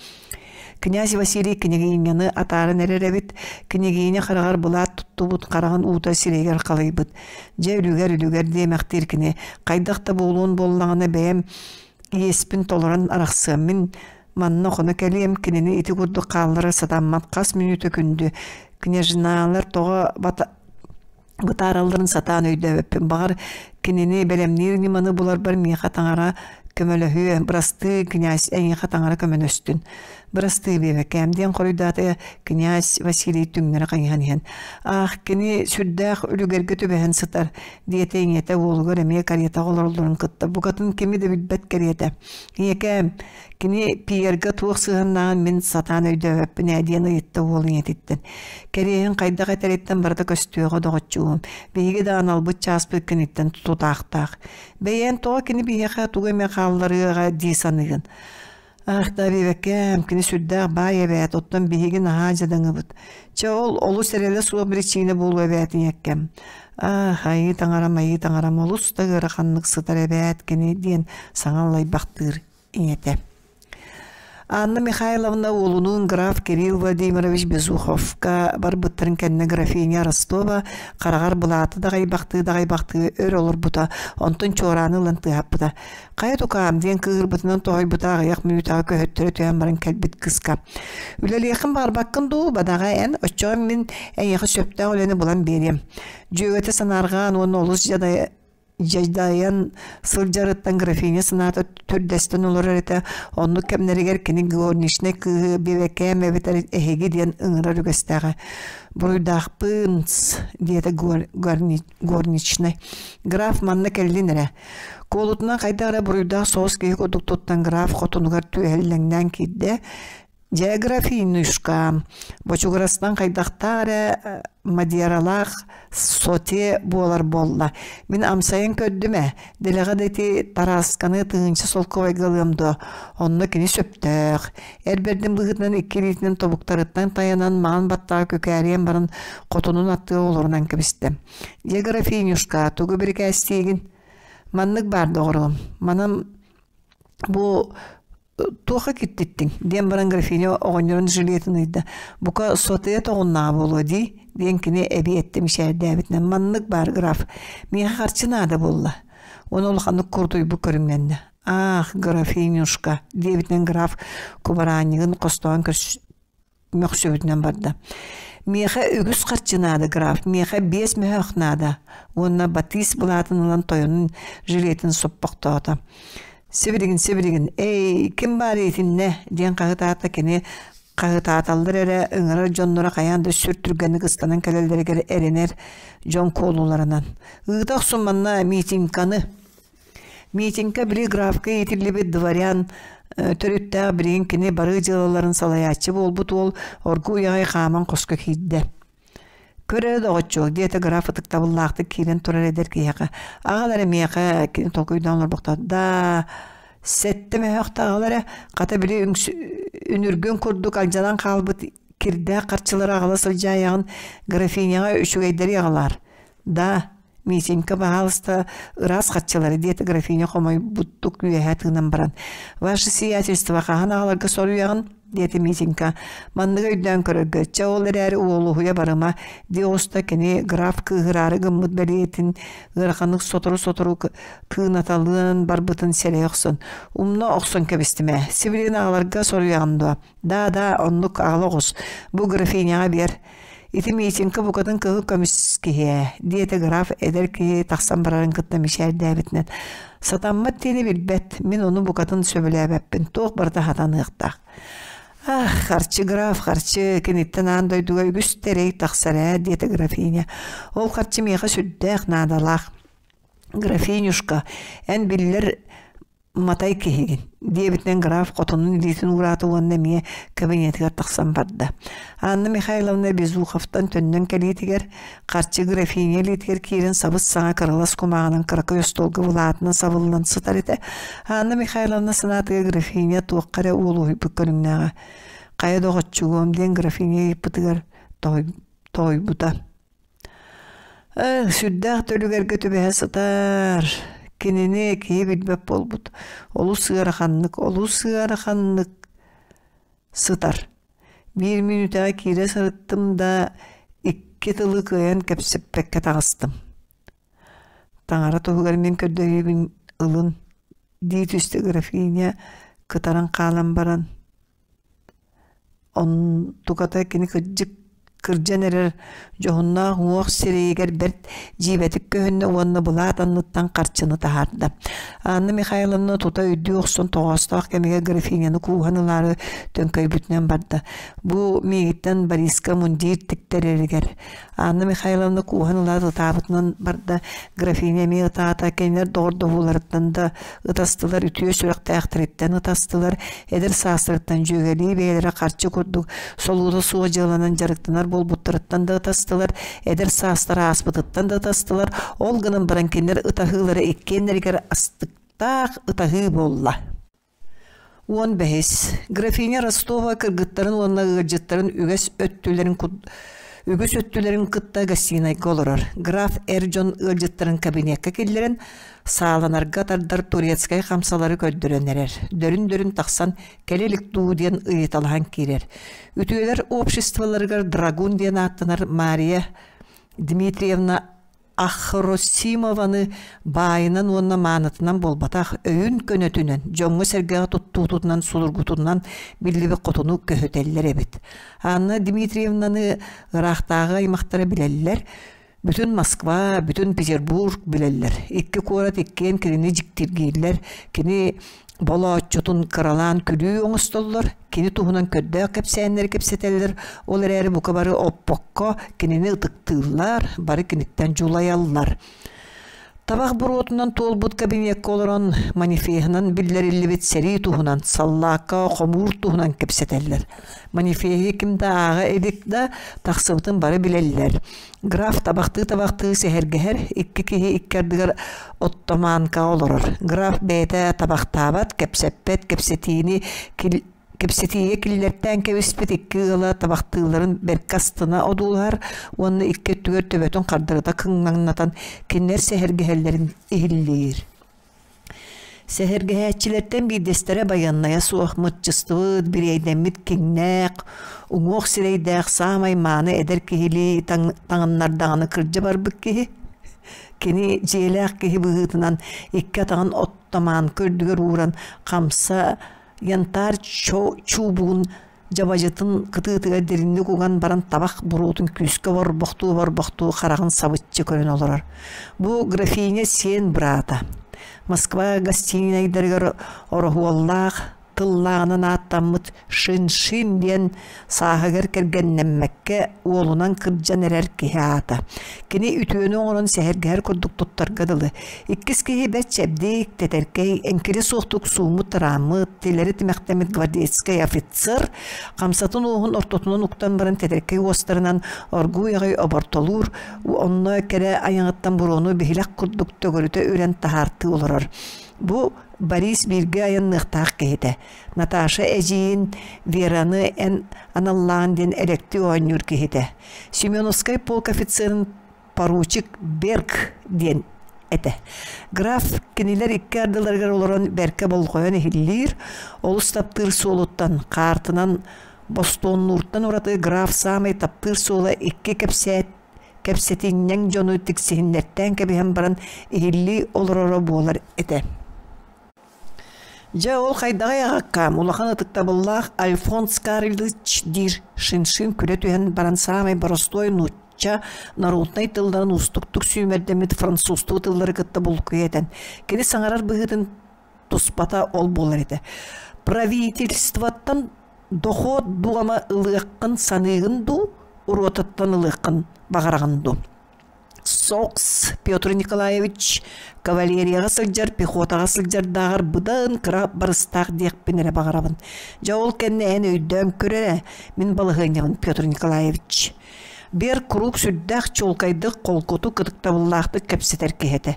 Князь Василий княгиняны атааран эрэр эбит, княгиня хараҕар былаат туттубут хараҕын уута сирэйигэр халыйбыт. Дьэ үлүгэр-үлүгэр диэмэхтиир кини, хайдах да буолуон буоллаҕына бэйэм иэспин толорон арахсыам мин манна хоно кэлиэм кинини ити курдук хаалларар сатаммат хас мүнүүтэ күндү княжналар тоҕо бытааралларын сатаан өйдөөбөппүн. Баҕар, кинини бэлэмниир ньыманы буларбар миэхэ таҥара көмөлөһүө, бырастыы, князь, эйиэхэ таҥара көмөлөстүн. Бырастыы биэбэкээм диэн хоруйдаата князь Василий түҥнэри хайыһан иһэн. Аах, кини сүрдээх үлүгэргэ түбэһэн сытар, диэтэ ийэтэ уолугар эмиэ каретаҕа олороллорун кытта букатын кими да билбэт кэриэтэ. Ийэкээм, Кини Пьерга туох сыһыаннааҕын мин сатаан өйдөөбөппүн ээ диэн ыйытта уол ийэтиттэн. Кэриэһин хайдах этэриттэн барыта көстүөҕэ доҕоччугум. Биһиги да аналбыт чааспыт киниттэн тутаахтаах. Бэйээн тоҕо кини биһиэхэ тугу эмэ хаалларыаҕа дии саныыгын? Ах, да биэбэккээм, кини сүрдээх баай эбээт, оттон биһиги наһаа дьадаҥыбыт. Чэ, ол олус эрэлэ суох биричиинэ буолуо эбээт ийэккэм. Аах, айыы таҥарам, айыы таҥарам, олус да ыараханнык сытар эбээт кини диэн саҥа аллайбахтыыр ийэтэ. Анна Михайловна уолунуун граф Кирилл Владимирович Безуховка барбыттарын кэннэ графиня Ростова хараҕар былааты даҕайбахтыы-даҕайбахтыы өр олорбута, онтон чуорааны ылан тыаһаппыта. «Хайа тукаам» диэн кыыһырбытынан тоһуйбута аҕыйах мүнүүтэҕэ көһөттөрө түһэн баран кэлбит кыыска. «Үлэлиэххин баҕарбаккын дуу, бадаҕа эн, оччоҕо мин эйиэхэ сөптөөх үлэни булан биэриэм». Дьүөгэтэ санаарҕаан уонна олус дьадайа дьайдайан сылдьарыттан графиня санаата түрдэстэн олорор этэ. Оннук кэмнэригэр кини горничнай кыыһы биэбэкээм эбэтэр эһиги диэн ыҥырар үгэстээҕэ. «Буруйдаахпын диэтэ горничнай. Граф манна кэллин эрэ. Куолутунан хайдах эрэ буруйдаах соҕус киһи курдук туттан граф хотунугар түөһэллэҥнээн киирдэ. Дьэ, графинюшка, бочугурастан хайдахтаах эрэ мадьяралаах соте буолар буолла. Мин амсайан көрдүм ээ, дэлэҕэ да ити Тараасканы тыһыынча солкуобайга ылыам дуо, онно кини сөптөөх. Эр бэрдин быһыытынан икки илиитинэн тобуктарыттан тайанан маҥан баттаҕа күкээрийэн баран хотунун аттыга олорунан кэбистэ. Дьэ, графинюшка, тугу бирикээстиигин? Маннык баар доҕоруом, манан бу туохха киттиттиҥ диэн баран графиня оҕонньорун жилетин ыйда бука сотуйа тоҕуннаҕа буолуо дии диэн кини эбии эттэ мичээрдээбитинэн маннык баар граф миэхэ харчы наада буолла уонна улаханнык курутуйбут көрүҥнэннэ аах графинюшка диэбитинэн граф кубараанньыгын хостоон мөхсүбүтүнэн барда. Миэхэ үгүс харчы наада, граф, миэхэ биэс мөһөөх наада уонна Батис былаатын ылан тойонун жилетин соппохтоото. Сибилигин, сибилигин, эй, ким баар итиннэ диэн хаһытаата кини хаһытааталлар эрэ ыҥырар дьонноро хайаан да сүр түргэнник ыстанан кэлэллэригэр эрэнэр дьон куолуларынан. Ыыта охсун манна митинканы Митинка били графка иитиллибит дворян төрүттээх билигин кини бары дьыалаларын салайааччы буолбут уол оргууй аҕай хааман хоско киирдэ. «Көр эрэ доҕоччуок» диэтэ граф ытыктабыллаахтык киирэн турар эдэр киһиэхэ. «Аҕал эрэ миэхэ» кини толкуйдаан олорбохтоот «Да, сэттэ мөһөөх аҕал эрэ, хата били үнүргүн курдук алдьанан хаалбыт кирдээх харчылары аҕала сылдьаайаҕын графиняҕа үчүгэйдэри аҕалаар. Да, Митенька, баһаалыста, ыраас харчылары, диэтэ графиня хомойбуттук үөһэ тыынан баран. Ваше сиятельство хаһан аҕаларга соруйаҕын? диэтэ Митенька. Манныгы өйдөөн көрөргө, чэ ол эрээри уолуһуйа барыма, дии оҕуста кини граф кыыһыраары гыммыт бэлиэтин ыараханнык сотору-сотору тыынаталыан барбытын сэрэйэ охсон, умна охсон кэбистим ээ, сибилигин аҕаларга соруйаҕын дуо? Да, да, оннук аҕала оҕус, бу графиняҕа биэр. Ити Митенька букатын кыһыл көмүс киһи ээ, диэтэ граф эдэр киһи тахсан барарын кытта мичээрдээбитинэн. Сатаммат диэни билбэт, мин ону букатын сөбүлээбэппин, туох барыта хатаныахтаах. Ах, харчы граф, харчы, киниттэн аан дойдуга үгүс тэрэй тахсар ээ, диэтэ графиня. Ол харчы миэхэ сүрдээх наадалаах. Графинюшка, эн биллэр матай киһигин, диэбитинэн граф хотонун илиитин уураата уонна эмиэ кабинетыгар тахсан барда. Анна Михайловна Безуховтан төннөн кэлиитигэр харчы графиня илиитигэр киирэн сабыс-саҥа кырылас кумааҕынан кыракый остуолга былаатынан сабыллан сытар этэ. Анна Михайловна санаатыгар графиня туохха эрэ уолуһуйбут көрүҥнээҕэ. Хайа доҕоччугуом диэн графиня ыйыппытыгар тоһуйбута. Сүрдээх төлүгэргэ түбэһэ сытар. Кинини киһи билбэт буолбут. Олус ыараханнык, олус ыараханнык сытар. Биир мүнүүтэҕэ киирэ сырыттым да, икки тылы кыайан кэпсэппэккэ таҕыстым. Таҥара туһугар мин көрдөһүүбүн ылын, дии түстэ графиня кытаран хаалан баран. Онтуката кини кырдьык кырдьан эрэр дьоһуннаах уҥуох сирэйигэр бэрт дьиибэтик көһүннэ уонна былаат анныттан харчыны таһаарда. Анна Михайловна тута өйдүү охсон тоҕоостоох кэмигэр графиняны кууһан ылаары төҥкөйбүтүнэн барда. Бу миигиттэн Бориска мундир тиктэрэригэр Анна Михайловна кууһан ылаат ытаабытынан барда, графиня эмиэ ытаата, кинилэр доҕордоһууларыттан да ытастылар, үтүө сүрэхтээхтэриттэн ытастылар, эдэр саастарыттан дьүөгэлии бэйэлэрэ харчы курдук солуута суох дьыаланан дьарыктанар буолбуттарыттан да ытастылар, эдэр саастара ааспытыттан да ытастылар, ол гынан баран кинилэр ытаһыылара иккиэннэригэр астыктаах ытаһыы буолла. 15. Графиня Ростова кыргыттарын уонна ыалдьыттарын үгэс өттүлэрин үгүс өттүлэрин кытта гостинайга олорор. Граф эр дьон ыалдьыттарын кабинекка киллэрэн, сааланарга тардар турецкай хамсалары көрдөрөн эрэр. Дөрүн-дөрүн тахсан кэлэ илик дуу диэн ыйыталаһан киирэр. Үтүөлэр обществоларыгар Драгун диэн ааттанар Мария Дмитриевна Ахросимованы баайынан уонна маанытынан буолбатах, өйүн көнөтүнэн, дьоҥҥо-сэргэҕэ туттуутунан судургутунан биллибит хотуну көһүтэллэр эбит. Анна Дмитриевнаны ыраахтааҕы аймахтара билэллэр, бүтүн Москва, бүтүн Петербург билэллэр. Икки куорат иккиэн кинини дьиктиргииллэр, кини болооччутун кыралаан күлүү оҥостоллор, кини туһунан көрдөөх кэпсээннэри кэпсэтэллэр, ол эрээри бука бары оппокко кинини ытыктыыллар, бары киниттэн дьулайаллар. Табах буруотунан туолбут кабинекка олорон манифеһынан биллэриллибит сэрии туһунан, саллаакка хомуур туһунан кэпсэтэллэр. Манифеһы ким да ааҕа илик да, тахсыбытын бары билэллэр. Граф табахтыы-табахтыы сэһэргэһэр, икки киһи икки ардыгар оттомаанкаҕа олорор. Граф бэйэтэ табахтаабат, кэпсэппэт, кэпсэтиини кэпсэтиигэ киллэртээн кэбиспит икки ыала табахтыылларын бэркэ астына одуулаһар уонна икки өттүгэр төбөтүн хардарыта кыҥнаҥнатан кинилэр сэһэргэһэллэрин иһиллиир. Сэһэргэһээччилэртэн биирдэстэрэ байыаннайа суох мыччыстыбыт, бириэйдэммит киҥнээх, уҥуох сирэйдээх саамай мааны эдэр киһилии таҥыннардаҕына кырдьа барбыт киһи. Кини дьиэлээх киһи быһыытынан икки атаҕын оттомаанка үрдүгэр ууран хамса янтарь чуубугун дьабадьытын кытыытыгар дириҥник уган баран табах буруотун күүскэ борбохтуу-борбохтуу хараҕын сабыччы көрөн олорор. Бу графиня сиэн быраата. Москва гостинайдарыгар ороһуоллаах тыллааҕынан ааттаммыт Шин-Шин диэн сааһыгар кэргэннэммэккэ уолунан кырдьан эрэр киһи аата. Кини үтүөнү оҥорон сэһэргэһэр курдук туттарга дылы. Иккис киһи бэрт чэбдик, тэтэркэй, эҥкилэ суохтук сууммут-тарааммыт, тилэри тимэхтэммит гвардейскай офицер хамсатын уоһун ортотунан уктан баран тэтэркэй уостарынан оргууй аҕай обортолуур, онно кэрэ айаҕыттан буруону биһилэх курдук төгүрүтэ үрэн таһаартыы олорор. Бу Борис бииргэ айанныахтаах киһитэ. Наташа эдьиийин Вераны эн аналлаан диэн элэктии оонньуур киһитэ. Семеновскай полк офицерын поручик Берг диэн этэ. Граф кинилэр икки ардыларыгар олорон бэркэ болҕойон иһиллиир, олус таптыыр суолуттан, хаартынан бостуоннууртан ураты граф саамай таптыыр суола икки кэпсээт кэпсэтинньэҥ дьону тиксиһиннэртээн кэбиһэн баран иһиллии олороро буолар этэ. Дьэ ол хайдаҕый аҕаккаам, улахан ытыктабыллаах Альфонс Карлович диир Шиншин күлэ түһэн баран саамай боростуой нуучча народнай тылларын уустуктук сүүмэрдэммит французтуу тыллары кытта булкуйа этэн, кини саҥарар быһыытын туспата ол буолар этэ. Правительствоттан дохуот дуома ылыаххын саныыгын дуу, уруотаттан ылыаххын баҕараҕын дуу? Сокс Петр Николаевич кавалерияҕа сылдьар, пехотаҕа сылдьардааҕар быдан кыра барыстаах диэхпин эрэ баҕарабын. Дьэ ол кэннэ эн өйдөөн көр эрэ, мин балаһыанньабын Петр Николаевич. Бер куруук сүрдээх чуолкайдык, холкутук, ытыктабыллаахтык кэпсэтэр киһи этэ.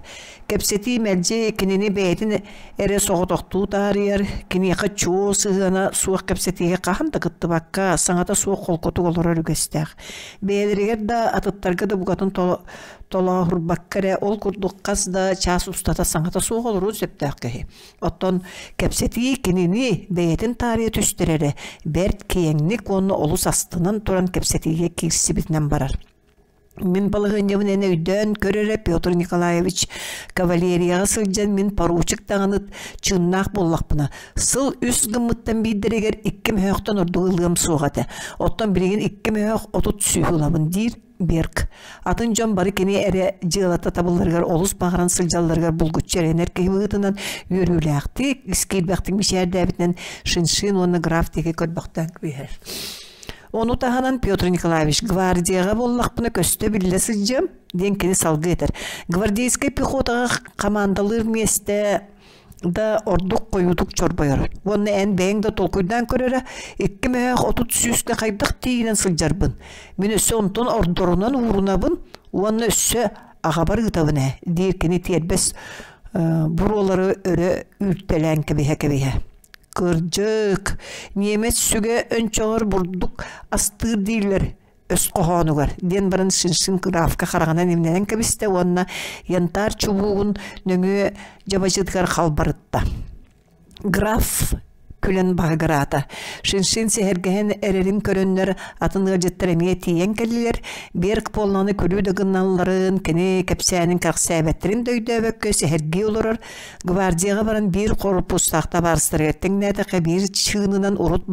Кэпсэтии мэлдьи кинини бэйэтин эрэ соҕотохтуу таарыйар, киниэхэ чуо сыһыана суох кэпсэтиигэ хаһан да кыттыбакка, саҥата суох холкутук олорор үгэстээх. Бэйэлэригэр да, атыттарга да букатын толооһурбакка эрэ ол курдук хас да чаас устата саҥата суох олоруон сөптөөх киһи. Оттон кэпсэтии кинини бэйэтин таарыйа түстэр эрэ, бэрт киэҥник уонна олус астынан туран кэпсэтиигэ киирсибитинэн барар. Мин балаһыанньабын эн өйдөөн көр эрэ, Петр Николаевич, кавалерияҕа сылдьан мин поручик даҕаны чыыннаах буоллахпына, сыл үс гыммыттан биирдэригэр икки мөһөөхтөн ордук ылыам суох этэ. Оттон билигин икки мөһөөх 30 сүүһү ылабын диир Берг. Атын дьон бары кини эрэ дьыалата табылларыгар олус баҕаран сылдьалларыгар булгуччу эрэнэр киһи быһыытынан үөрүүлээхтик, ис киирбэхтик мичээрдээбитинэн Шиншин уонна граф диэки көрбөхтөөн кэбиһэр. Ону таһынан Петр Николаевич гвардияҕа буоллахпына көстө-биллэ сылдьыам диэн кини салгыы этэр. Гвардейскай пехотаҕа хамаандалыыр миэстэ да ордук хойуутук чорбойор. Уонна эн бэйэҥ да толкуйдаан көр эрэ, икки мөһөөх 30 сүүскэ хайдах тиийинэн сылдьарбын. Мин өссө онтон ордорунан уурунабын уонна өссө аҕабар ыытабын ээ, диир кини тиэрбэс буруолары өрө үүртэлээн кэбиһэ-кэбиһэ. Кырдьык, немец сүгэ өнчөҕөр бурдук астыыр дииллэр өс хоһоонугар диэн баран Шиншин графка хараҕынан имнэнэн кэбистэ уонна янтарь чубуугун нөҥүө дьабадьытыгар халбарытта. Граф күлэн баһыгыраата. Шиншин сэһэргэһэн эрэрин көрөннөр атын ыалдьыттар эмиэ тиийэн кэллилэр. Берг буоллаҕына күлүү да гыналларын, кини кэпсээнин кэрэхсээбэттэрин да өйдөөбөккө сэһэргии олорор. Гвардияҕа баран биир корпустаах табаарыстарыгар тэҥнээтэххэ биир чыынынан урут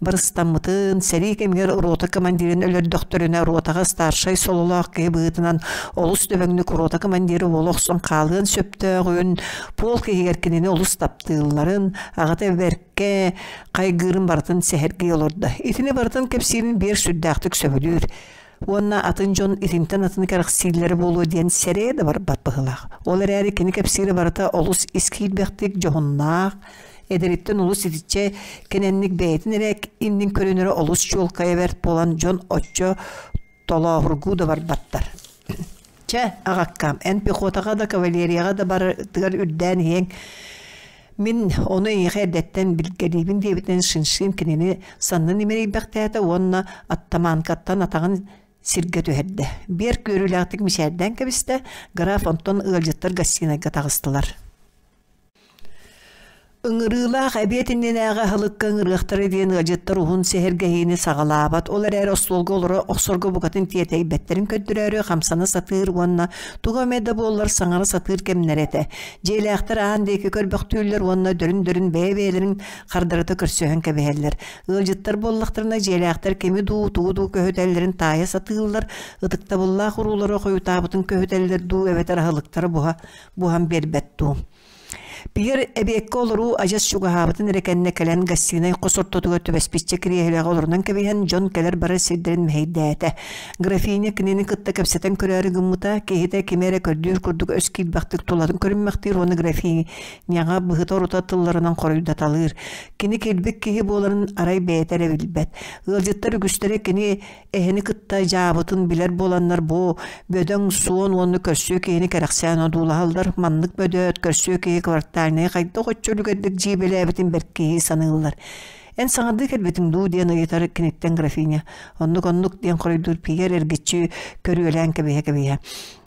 барыстаммытын, сэрии кэмигэр рота командирын өлөрдөхтөрүнэ ротаҕа старшай сололоох киһи быһыытынан олус дөбөҥнүк рота командира буола охсон хаалыан сөптөөҕүн, полк иһигэр кинини олус таптыылларын, аҕата бэркэ хайгыырын барытын сэһэргии олордо. Итини барытын кэпсиирин биэр сүрдээхтик сөбүлүүр уонна атын дьон итинтэн атын кэрэхсииллэрэ буолуо диэн сэрэйэ да барбат быһыылаах. Ол эрээри кини кэпсиирэ барыта олус ис киирбэхтик, дьоһуннаах, эдэриттэн олус итиччэ кэнэнник бэйэтин эрэ иннин көрүнэрэ олус чуолкайа бэрт буолан дьон оччо толооһургуу да барбаттар. Чэ, аҕаккаам, эн пехотаҕа да, кавалерияҕа да барытыгар үрдээн иһиэҥ. Мин ону эйиэхэ эрдэттэн билгэлиибин диэбитинэн Шиншин кинини саннын имэрийбэхтээтэ уонна аттамаанкаттан атаҕын сиргэ түһэрдэ. Биэр күөрүүлээхтик мичээрдээн кэбистэ, граф онтон ыалдьыттар гостинайга таҕыстылар. Ыҥырыылаах эбиэт иннинээҕи аһылыкка ыҥырыахтара диэн ыалдьыттар уһун сэһэргэһиини саҕалаабат, ол эрээри остуолга олоро охсорго букатын тиэтэйбэттэрин көрдөрөөрү хамсана сатыыр уонна тугу эмэ да буоллар саҥара сатыыр кэмнэрэ этэ. Дьиэлээхтэр аан диэки көрбөхтүүллэр уонна дөрүн-дөрүн бэйэ-бэйэлэрин хардарыта көрсүһэн кэбиһэллэр. Ыалдьыттар буоллахтарына дьиэлээхтэр кими дуу, тугу дуу көһүтэллэрин таайа сатыыллар, ытыктабыллаах уруулара хойутаабытын көһүтэллэр дуу эбэтэр аһылыктара буһа буһан биэрбэт дуу. Пьер эбиэккэ олоруу адьас чугаһаабытын эрэ кэннэ кэлэн гостинай хос ортотугар түбэспиччэ кириэһилэҕэ олорунан кэбиһэн дьон кэлэр-барар сирдэрин мэһэйдээтэ. Графиня кинини кытта кэпсэтэн көрөөрү гыммыта, киһитэ кими эрэ көрдүүр курдук өс киирбэхтик тулатын көрүммэхтиир уонна графиняҕа быһыта-орута тылларынан хоруйдаталыыр. Кини килбик киһи буоларын арай бэйэтэ эрэ билбэт. Ыалдьыттар үгүстэрэ кини эһэни кытта дьаабытын билэр буоланнар бу бөдөҥ суон уонна көрсүө киһини кэрэхсээн одуулаһаллар маннык бөдөөт көрсүө киһи. квартальнайы хайдах оччо үлүгэрдик дьиибэлээбитин бэркиһии саныыллар. Эн саҥардыы кэлбитиҥ дуу диэн ыйытар киниттэн графиня. Оннук-оннук диэн хоруйдуур Пьер эргиччи көрүөлээн кэбиһэ-кэбиһэ.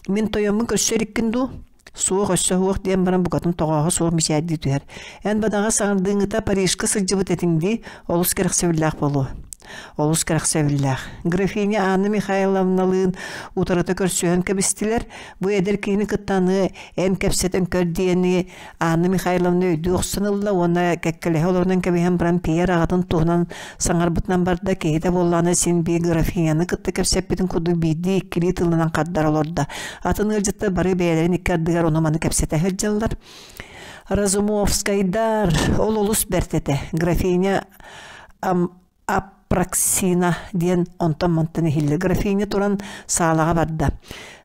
Мин тойоммун көрсө иликкин дуу? Суох, өссө суох диэн баран букатын тоҕооһо суох мичээрдии түһэр. Эн бадаҕа саҥардыыҥҥыта Парижка сылдьыбыт этиҥ дии, олус кэрэхсэбиллээх буолуо. Олус кэрэхсэбиллээх. Графиня Анна Михайловналыын утарыта көрсүһэн кэбистилэр. Бу эдэр киһини кытта аны эн кэпсэтэн көр диэни Анна Михайловна өйдүү охсон ылла уонна кэккэлэһэ олорунан кэбиһэн баран Пьер аҕатын туһунан саҥарбытынан барда, киһитэ буоллаҕына син биир графиняны кытта кэпсэппитин курдук биирдии-иккилии тылынан хардара олордо. Атын ыалдьыттар бары бэйэлэрин икки ардыгар ону-маны кэпсэтэ сылдьаллар. Разумовскайдар ол олус бэрт этэ. Графиня Апраксина диэн онтон-мантан иһиллэр. Графиня туран саалаҕа барда.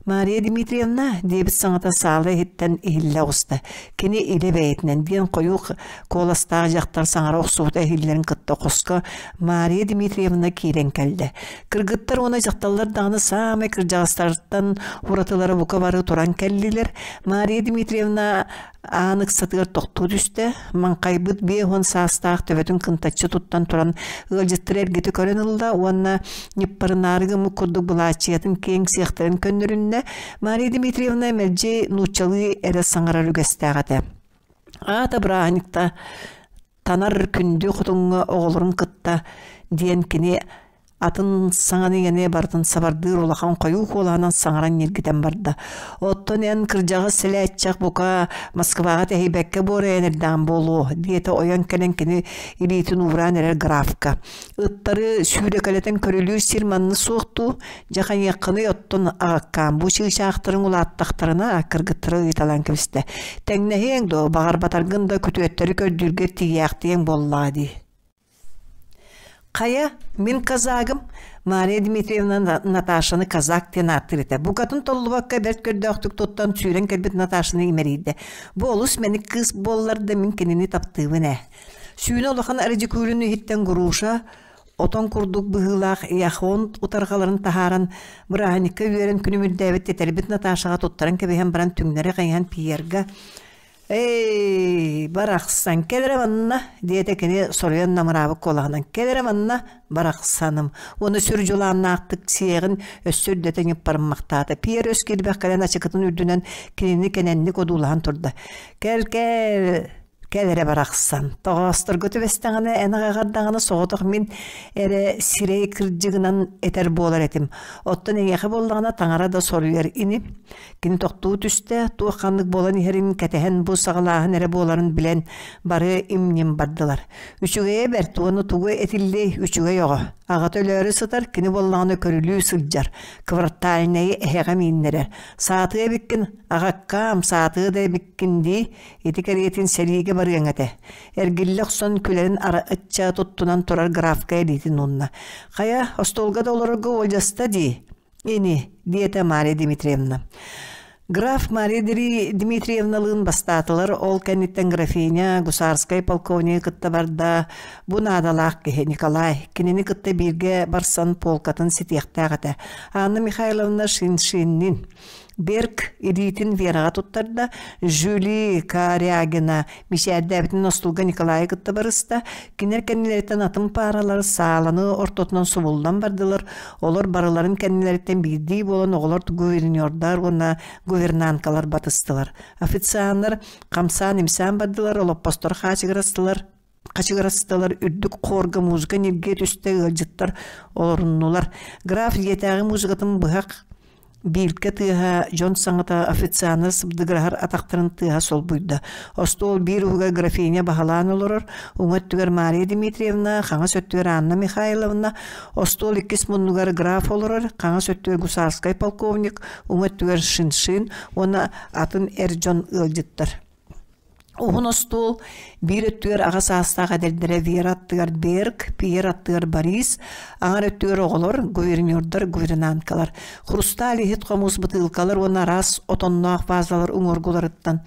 «Мария Дмитриевна» диэбит саҥата саала иһиттэн иһиллэ оҕуста. Кини илэ бэйэтинэн диэн хойуу куоластаах дьахтар саҥара охсубута иһиллэрин кытта хоско Мария Дмитриевна киирэн кэллэ. Кыргыттар уонна дьахталлар даҕаны саамай кырдьаҕастартан уратылара бука бары туран кэллилэр. Мария Дмитриевна Аан ыксатыгар тохтуу түстэ, маҥхайбыт 50 саастаах төбөтүн кынтаччы туттан туран ыалдьыттары эргитэ көрөн ылла уонна ньыппарынаары гыммыт курдук былааччыйатын киэҥ сиэхтэрин көннөрүннэ. Мария Дмитриевна мэлдьи нууччалыы эрэ саҥарар үгэстээх этэ. Аата бырааһынньыкта танар күндү хотуҥҥа оҕолорун кытта диэн кини атын саҥаны иҥэни барытын сабардыыр улахан хойуу куолаһынан саҥаран ньиргитэн барда. Оттон эн кырдьаҕас сэлээччэх бука Москваҕа тэһийбэккэ буорайан эрдэҕин буолуо, диэтэ ойон кэлэн кини илиитин уураан эрэр графка. Ыттары сүүрэкэлэтэн көрүлүүр сир манна суох дуу? Дьэ хайыаххыный оттон аҕаккаан бу чыычаахтарыҥ улааттахтарына кыргыттары ыйыталаан кэбистэ. Тэҥнэһиэҥ дуо, баҕарбатаргын да күтүөттэри көрдүүргэ тиийээхтиэҥ буоллаҕа дии. Хайа, мин казагым, Мария Дмитриевна Наташаны казак диэн ааттыыр этэ. Букатын толлубакка бэрт көрдөөхтүк туттан сүүрэн кэлбит Наташаны имэрийдэ. Бу олус мэник кыыс буоллар да мин кинини таптыыбын ээ. Сүүнэ улахан радикулин иһиттэн груша, отон курдук быһыылаах яхонт утарҕаларын таһааран бырааһынньыкка үөрэн күнүмүрдээбит тэтэрбит Наташаҕа туттаран кэбиһэн баран түҥнэри хайыһан Пьерга «Эй, барахсан, кэл эрэ манна!» диэтэ кини соруйан намыраабыт куолаһынан. «Кэл эрэ манна, барахсаным!» Уонна сүр дьулааннаахтык сиэҕин өссө үрдэтэ ньыппарыммахтаата. Пьер өс киирбэх кэлэн ачыкытын үрдүнэн кинини кэнэнник одуулаһан турда. «Кэл-кэл, кэл эрэ барахсан, тоҕоосторго түбэстэҕинэ эн аҕаҕар даҕаны соҕотох мин эрэ сирэй кырдьыгынан этэр буолар этим. Оттон эйиэхэ буоллаҕына таҥара да соруйар ини. Кини тохтуу түстэ, туох ханнык буолан иһэрин кэтэһэн бу саҕалааһын эрэ буоларын билэн бары им-ньим бардылар. Үчүгэйэ бэрт уонна тугу этиллиэй үчүгэй оҕо. Аҕата өлөөрү сытар, кини буоллаҕына көрүлүү сылдьар, квартальнайы эһэҕэ мииннэрэр. Саатыа эбиккин, аҕаккаам, саатыа да эбиккин дии, ити кэриэтин сэриигэ барыаҥ этэ. Эргиллэ охсон күлэрин ычча туттунан турар графка илиитин уунна. Хайа, остуолга да олорорго уолдьаста дии. Ини, диэтэ Мария Дмитриевна. Граф Мария Дмитриевналыын бастаатылар, ол кэнниттэн графиня гусарскай полковнигы кытта барда. Бу наадалаах киһи Николай. Кинини кытта бииргэ барсан полкатын ситиэхтээх этэ. Анна Михайловна Шиншиннин Берг илиитин Вераҕа туттарда, Жюли Корягина мичээрдээбитин остуолга Николайы кытта барыста. Кинилэр кэннилэриттэн атын пааралар сааланы ортотунан субуллан бардылар. Олор барыларын кэннилэриттэн биирдии буолан оҕолор гувернердар уонна гувернанткалар батыстылар. Официаннар хамсаан-имсээн бардылар, олоппостор хаачыгырастылар. Хачыгырастылар үрдүк хуорга музыка ньиргийэ түстэ ыалдьыттар олоруннулар. Граф дьиэтээҕи музыкатын быһах биилкэ тыаһа, дьон саҥата официаннар сыбдыгыраһар атахтарын тыаһа солбуйда. Остуол биир уһугар графиня баһылаан олорор, уҥа өттүгэр Мария Дмитриевна, хаҥас өттүгэр Анна Михайловна, остуол иккис муннугар граф олорор, хаҥас өттүгэр гусарскай полковник, уҥа өттүгэр Шиншин уонна атын эр дьон ыалдьыттар. Уһун остуол биир өттүгэр аҕа саастаах эдэрдэрэ Вера аттыгар Берг, Пьер аттыгар Борис, аҥар өттүгэр оҕолор, гувернердар, гувернанткалар, хрусталь иһит хомус бытыылкалар уонна араас отонноох вазалар уҥуоргуларыттан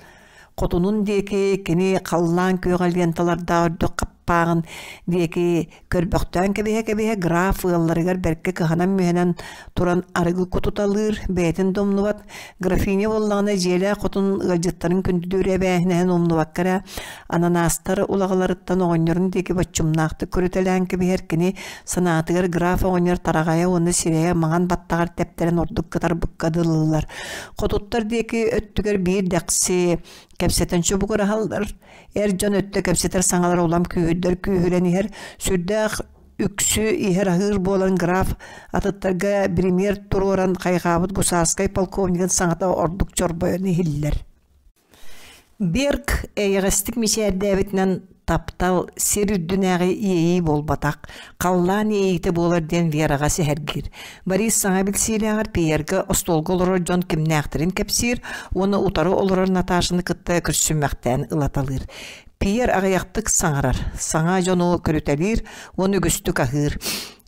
хотунун диэки кини халлаан күөҕэ ленталардаах үрдүк. хаппааҕын диэки көрбөхтөөн кэбиһэ-кэбиһэ граф ыалларыгар бэркэ кыһанан-мүһэнэн туран арыгы кутуталыыр, бэйэтин да умнубат. Графиня буоллаҕына дьиэлээх хотун ыалдьыттарын күндүлүүр эбээһинэһин умнубакка эрэ ананаастар улаҕаларыттан оҕонньорун диэки боччумнаахтык көрүтэлээн кэбиһэр. Кини санаатыгар граф оҕонньор тараҕайа уонна сирэйэ маҥан баттаҕар тэптэрэн ордук кытарбыкка дылылар. Хотуттар диэки өттүгэр биир дэхси кэпсэтэн чубугураһаллар. Эр дьон өттө кэпсэтэр саҥалара улам күүһүрдэр күүһүрэн иһэр. Сүрдээх үксү иһэр-аһыыр буолан граф атыттарга биримиэр туруоран хайҕаабыт гусарскай полковнигын саҥата ордук чорбойон иһиллэр. Берг эйэҕэстик мичээрдээбитинэн таптал сир үрдүнээҕи иэйии буолбатах, халлаан иэйиитэ буолар диэн Вераҕа сэһэргиир. Борис саҥа билсиилээҕэр Пьерга остуолга олорор дьон кимнээхтэрин кэпсиир уонна утары олорор Наташаны кытта көрсүммэхтээн ылаталыыр. Пьер аҕыйахтык саҥарар, саҥа дьону көрүтэлиир уонна үгүстүк аһыыр.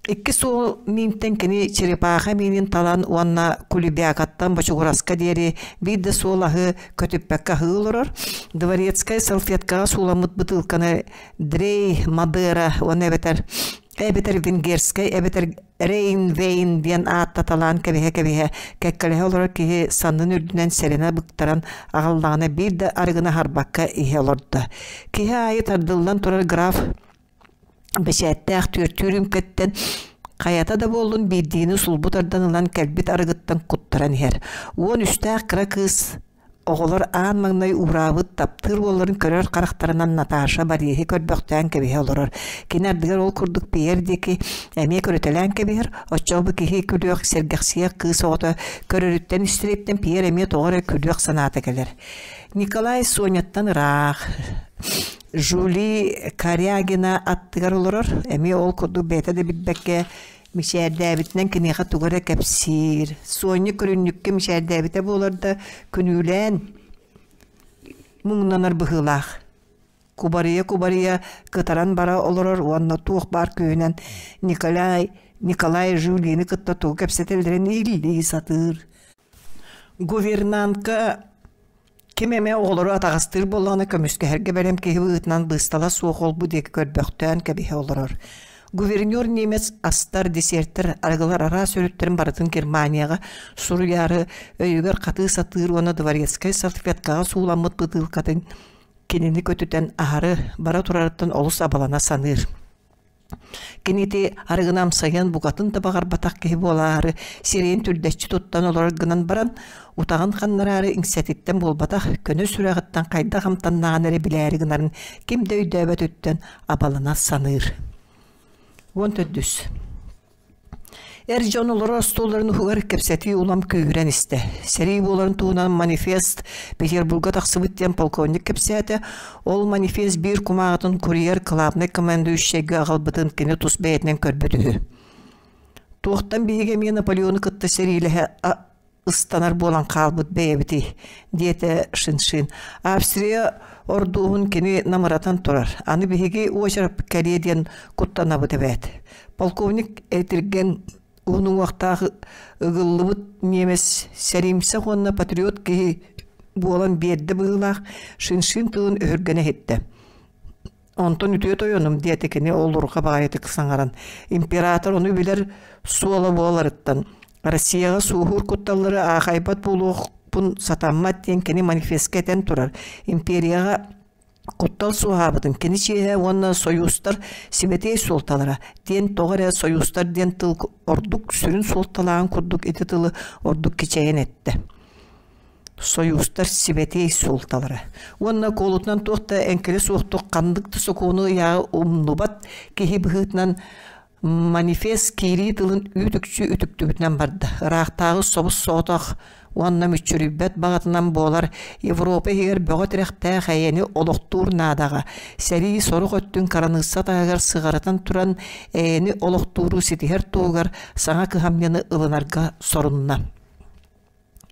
Икки суол миинтэн кини черепаха миинин талан уонна кулебякаттан бочугураска диэри биир да суол аһы көтүппэккэ аһыы олорор. Дворецкай салфеткаҕа сууламмыт бытыылканы Дрей Мадера уонна эбэтэр эбэтэр венгерскэй эбэтэр Рейнвейн диэн ааттаталаан кэбиһэ-кэбиһэ кэккэлэһэ олорор киһи саннын үрдүнэн сэрэнэ быктаран аҕаллаҕына биир да арыгыны аһарбакка иһэ олордо. Киһи аайы тардыллан турар граф бэчээттээх түөртүү үрүүмкэттэн хайата да буоллун биирдиини сулбу тардан ылан кэлбит арыгыттан куттаран иһэр. 13-тээх кыра кыыс Оҕолор аан маҥнай уураабыт таптыыр уолларын көрөр харахтарынан Наташа Бориһы көрбөхтөөн кэбиһэ олорор. Кини ардыгар ол курдук Пьер диэки эмиэ көрүтэлээн кэбиһэр. Оччоҕо бу киһи күлүөх, сэргэхсийэх кыыс оҕото көрөрүттэн истэриттэн Пьер эмиэ тоҕо эрэ күлүөх санаата кэлэр. Николай Соняттан ыраах. Жюли Корягина аттыгар олорор. Эмиэ ол курдук бэйэтэ да билбэккэ Мичээрдээбитинэн киниэхэ тугу эрэ кэпсиир. Суонньа көрүнньүккэ мичээрдээбитэ буолар да, күнүүлээн муҥнанар быһыылаах. Кубарыйа-кубарыйа кытаран бара олорор уонна туох баар күүһүнэн Николай Николай Жюлины кытта тугу кэпсэтэллэрин ииллии сатыыр. Гувернантка Ким эмэ оҕолору атаҕастыыр буоллаҕына көмүскэһэргэ бэлэм киһи быһыытынан быыстала суох ол-бу диэки көрбөхтөөн кэбиһэ олорор. Гувернер немец астар, десертэр, арыгылар араас өрүттэрин барытын Германияҕа суруйаары өйүгэр хатыы сатыыр уонна дворецкай салфеткаҕа сууламмыт бытыылкатын кинини көтүтэн аһары бара турарыттан олус абалана саныыр. Кини ити арыгыны амсайан букатын да баҕарбатах киһи буолаары сирэйин түрдэччи туттан олорор гынан баран, утаҕын ханнараары иҥсэтиттэн буолбатах, көнө сүрэҕиттэн хайдах амтаннааҕын эрэ билээри гынарын ким да өйдөөбөтүттэн абалана саныыр. 14. Эр дьон олорор остуолларын уһугар кэпсэтии улам күүһүрэн истэ. Сэрии буоларын туһунан манифест Петербурга тахсыбыт диэн полковник кэпсээтэ. Ол манифест биир кумааҕытын курьер главнай командующайга аҕалбытын кини тус бэйэтинэн көрбүт үһү. Туохтан биһиги эмиэ Наполеону кытта сэриилэһэ ыстанар буолан хаалбыт бэйэбитий, диэтэ Шиншин. Австрия ордууһун кини намыратан турар. Аны биһиги уочараппыт кэлиэ диэн куттанабыт эбээт. Полковник этиргэн уһун уҥуохтаах ыгыллыбыт немец сэриимсэх уонна патриот киһи буолан биэрдэ быһыылаах Шиншин тылын өһүргэнэ иһиттэ. Онтон үтүө тойонум, диэтэ кини олурҕа баҕайытык саҥаран, император ону билэр суола буоларыттан Россияҕа сууһуур кутталлары аахайбат буолуохпун сатаммат диэн кини манифестка этэн турар. Империяҕа куттал суоһаабытын кини чиэһэ уонна сойуустар сибэтиэй суолталара диэн тоҕо эрэ сойуустар диэн тыл ордук сүрүн суолталааҕын курдук ити тылы ордук кичэйэн эттэ. Сойуустар сибэтиэй суолталара уонна куолутунан туох да эҥкилэ суохтук ханнык да сокуону ыйааҕы умнубат киһи быһыытынан манифест киирии тылын үүт-үкчү үтүктүбүтүнэн барда. Ыраахтааҕы собус-соҕотох уонна мүччүрүйбэт баҕатынан буолар Европа иһигэр бөҕө тирэхтээх эйэни олохтуур наадаҕа сэрии сорох өттүн кыраныысса таһыгар сыҕарытан туран эйэни олохтууру ситиһэр туһугар саҥа кыһамньыны ылынарга сорунна.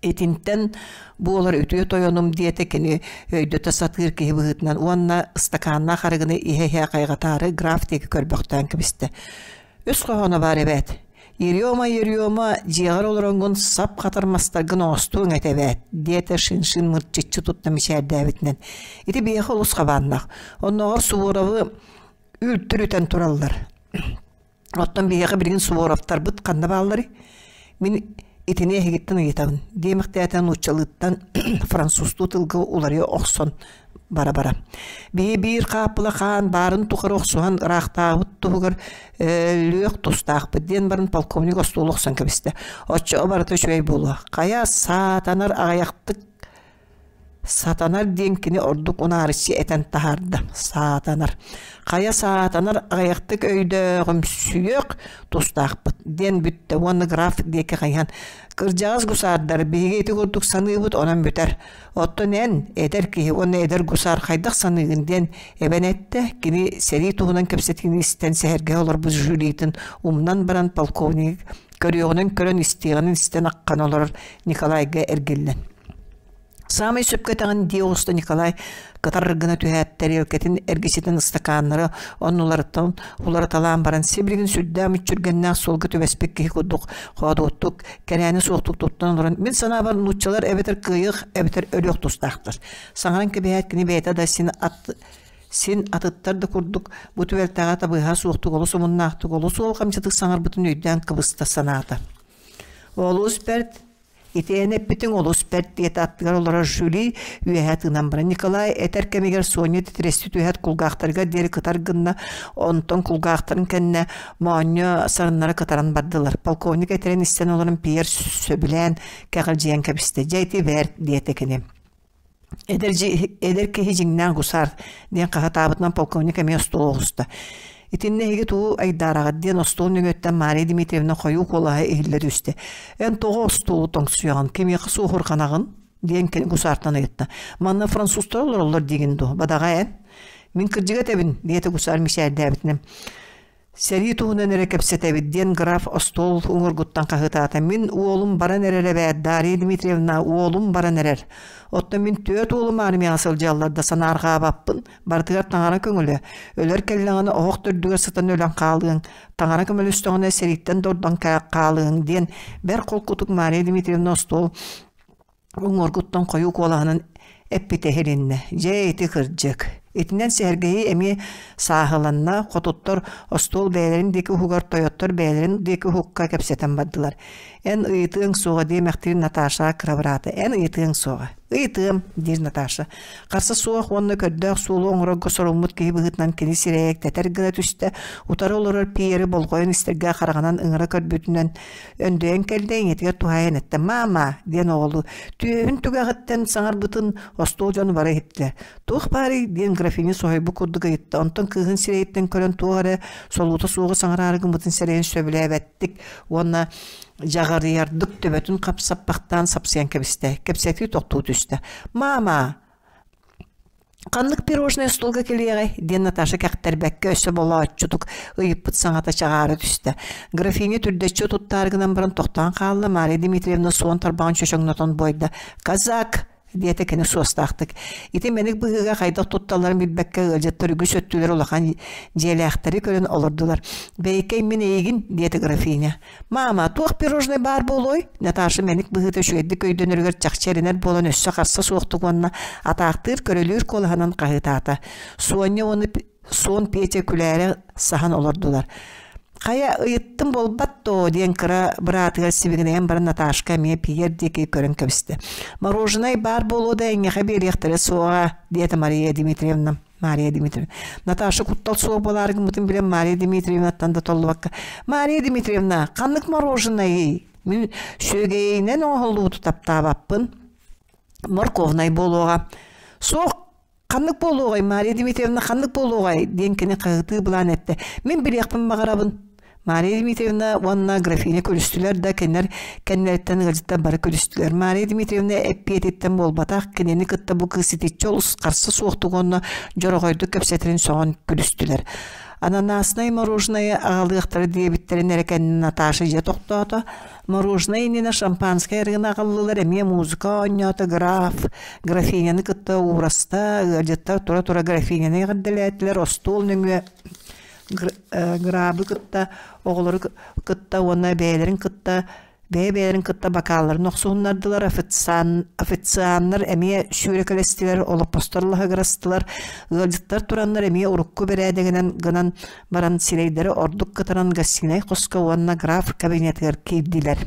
Итинтэн буолар үтүө тойонум диэтэ кини өйдөтө сатыыр киһи быһыытынан уонна ыстакааннаах арыгыны иһэ-иһэ хайҕатаары граф диэки көрбөхтөөн кэбистэ. Үс хоһооно баар эбээт. Ерема, Ерема, дьиэҕэр олороҥҥун сап хатар мастаргын оҥостуоҥ этэ эбээт, диэтэ Шиншин мырчыччы тутта мичээрдээбитинэн. Ити биһиэхэ олус хабааннаах. Оннооҕор Суворовы Үлтүрүтэн тураллар. Оттон биһиэхэ билигин Суворовтарбыт ханна баалларый? Мин итини эһигиттэн ыйытабын, диэмэхтээтэ нууччалыыттан французтуу тылга уларыйа охсон бара-бара. Биһи биир хааппыла хаан баарын тухары охсуһан ыраахтаабыт туһугар өлүөх тустаахпыт диэн баран полковник остуолу охсон кэбистэ. Оччоҕо барыта үчүгэй буолуо. Хайа саатанар аҕыйахтык Сатанар диэн кини ордук унаарыччы этэн таһаарда. Саатанар. Хайа саатанар аҕыйахтык өйдөөҕүмсүйүөх тустаахпыт диэн бүттэ уонна граф диэки хайыһан кырдьаҕас гусаардар биһиги ити курдук саныыбыт онон бүтэр. Оттон эн эдэр киһи уонна эдэр гусаар хайдах саныыгын диэн эбэн эттэ. Кини сэрии туһунан кэпсэтиини истэн сэһэргэһэ олорбут Жюлитын умнан баран полковник көрүөҕүнэн көрөн истиэҕинэн истэн аххан олорор Николайга эргиллэн Саамай сөпкө этэҕин дии оҕуста Николай кытар гына түһээт тэриэлкэтин эргичитин ыстакааннары оннуларыттан уларыталаан баран сибилигин сүрдээх мүччүргэннээх суолга түбэспит киһи курдук хоодуоттук кэрээни суохтук туттан олорон мин санаабар нууччалар эбэтэр кыайыах эбэтэр өлүөх тустаахтар саҥаран кэбиһээт кини бэйэтэ да син ат син атыттар да курдук бу түбэлтэҕэ табыһа суохтук олус омуннаахтык олус уолҕамчытык саҥарбытын өйдөөн кыбыста санаата олус бэрт Ити эн эппитиҥ олус бэрт диэтэ аттыгар олорор Жюли үөһэ тыынан баран. Николай этэр кэмигэр Соня титирэстии түһээт кулгаахтарыгар диэри кытар гынна, онтон кулгаахтарын кэннэ моонньо сарыннара кытаран бардылар. Полковник этэрин истэн олорон Пьер сөбүлээн кэҕилдьийэн кэбистэ. Дьэ ити бэрт диэтэ кини. Эдэр, эдэр киһи дьиҥнээх гусар диэн хаһытаабытынан полковник эмиэ остуол оҕуста. Итиннэ эһиги тугу айдаараҕыт диэн остуол нөҥүөттэн Мария Дмитриевна хойуу куолаһа иһиллэ түстэ. Эн тоҕо остуолу тоҥсуйаҕын, кимиэхэ суоһурҕанаҕын? диэн кини гусартан ыйытта. Манна французтар олороллор диигин дуо, бадаҕа эн? Мин кырдьыга этэбин, диэтэ гусар мичээрдээбитинэн. Сэрии туһунан эрэ кэпсэтэбит диэн граф остуол уҥуоргуттан хаһыытаата. Мин уолум баран эрэр эбээт, Дарья Дмитриевна, уолум баран эрэр. Оттон мин түөрт уолум армияҕа сылдьаллар да санаарҕаабаппын. Барытыгар таҥара көҥүлэ. Өлөр кэллэҕинэ оһох төрдүгэр сытан өлөн хаалыаҥ. Таҥара көмөлөстөҕүнэ сэрииттэн да ордон хаалыаҥ диэн бэрт холкутук Мария Дмитриевна остуол уҥуоргуттан хойуу куолаһынан эппитэ иһилиннэ: «Дьэ, ити кырдьык». Итинэн сэһэргэһии эмиэ сааһыланна, хотуттар остуол бэйэлэрин диэки уһугар, тойоттор бэйэлэрин диэки уһукка кэпсэтэн бардылар. «Эн ыйытыаҥ суоҕа» диэмэхтиир Наташа кыра быраата. «Эн ыйытыаҥ суоҕа». «Ыйытыам», диир Наташа. Харса суох уонна көрдөөх суолу оҥорорго соруммут киһи быһыытынан кини сирэйэ тэтэр гына түстэ, утары олорор Пьеры болҕойон истэргэ хараҕынан ыҥыра көрбүтүнэн Өндөйөн кэллэ ийэтигэр туһаайан эттэ «Маама!» диэн оҕолуу түөһүн түгэҕиттэн саҥарбытын остуол дьоно бары иһиттилэр. «Туох баарый?» диэн графиня соһуйбут курдук ыйытта. Онтон кыыһын сирэйиттэн көрөн туох эрэ солуута суоҕу саҥараары гыммытын сэрэйэн сөбүлээбэттик уонна дьаҕарыйардык төбөтүн хапсаппахтаан сапсыйан кэбистэ. Кэпсэтии тохтуу түстэ. «Маама, Ханнык пирожное остуолга кэлиэҕэй? диэн Наташа кэхтэрбэккэ өссө болооччутук ыйыппыт саҥата чаҕаара түстэ. Графиня түрдэччи утуттаары гынан баран тохтоон хаалла, Мария Дмитриевна суон тарбаҕын чөчөҥнөтөн буойда. «Казак!» диэтэ кини суостаахтык. Ити мэник быһыыга хайдах тутталларын билбэккэ ыалдьыттар үгүс өттүлэр улахан дьиэлээхтэри көрөн олордулар. «Бэйикэй мин эйигин!» диэтэ графиня. «Маама, туох пирожнай баар буолуой?» Наташа мэник быһыыта үчүгэйдик өйдөнөрүгэр чахчы эрэнэр буолан өссө харса суохтук уонна атаахтыыр көрөлүүр куолаһынан хаһыытаата. Суонньа уонна суон Петя күлээри саһан олордулар. «Хайа, ыйыттым буолбат дуо?» диэн кыра быраатыгар сибигинэйэн баран Наташка эмиэ Пьер диэки көрөн кэбистэ. «Мороженай баар буолуо да эйиэхэ биэриэхтэрэ суоҕа», диэтэ Мария Дмитриевна. Мария Дмитриевна. Наташа куттал суох буолаары гыммытын билэн Мария Дмитриевнаттан да толлубакка «Мария Дмитриевна, ханнык мороженайый? Мин сүөгэйинэн оҥоһуллубуту таптаабаппын. Морковнай буолуоҕа». «Суох, ханнык буолуоҕай, Мария Дмитриевна, ханнык буолуоҕай?» диэн кини хаһытыы былаан эттэ. «Мин билиэхпин баҕарабын». Мария Дмитриевна уонна графиня көрүстүлэр да, кинилэр кэннилэриттэн ыалдьыттар бары көрүстүлэр. Мария Дмитриевна эппиэтиттэн буолбатах, кинини кытта бу кыыс итиччэ олус харса суохтук уонна дьороҕойдук кэпсэтэрин сөҕөн күлүстүлэр. Ананаснай мороженое аҕалыахтара диэбиттэрин эрэ кэннэ Наташа дьэ тохтоото. Мороженое иннинэ шампанское арыгыны аҕаллылар, эмиэ музыка оонньоото, граф графиняны кытта уураста, ыалдьыттар тура-тура графиняны эҕэрдэлээтилэр, остуол нөҥүө грабы кытта, оҕолору кытта уонна бэйэлэрин кытта Бэйэ-бэйэлэрин кытта бакаалларын охсуһуннардылар, официаннар эмиэ сүүрэкэлэстилэр, олоппостор лаһыгырастылар, ыалдьыттар тураннар эмиэ урукку бэрээдэгинэн гынан баран сирэйдэрэ ордук кытаран гостинай хоско уонна граф кабинетыгар киирдилэр.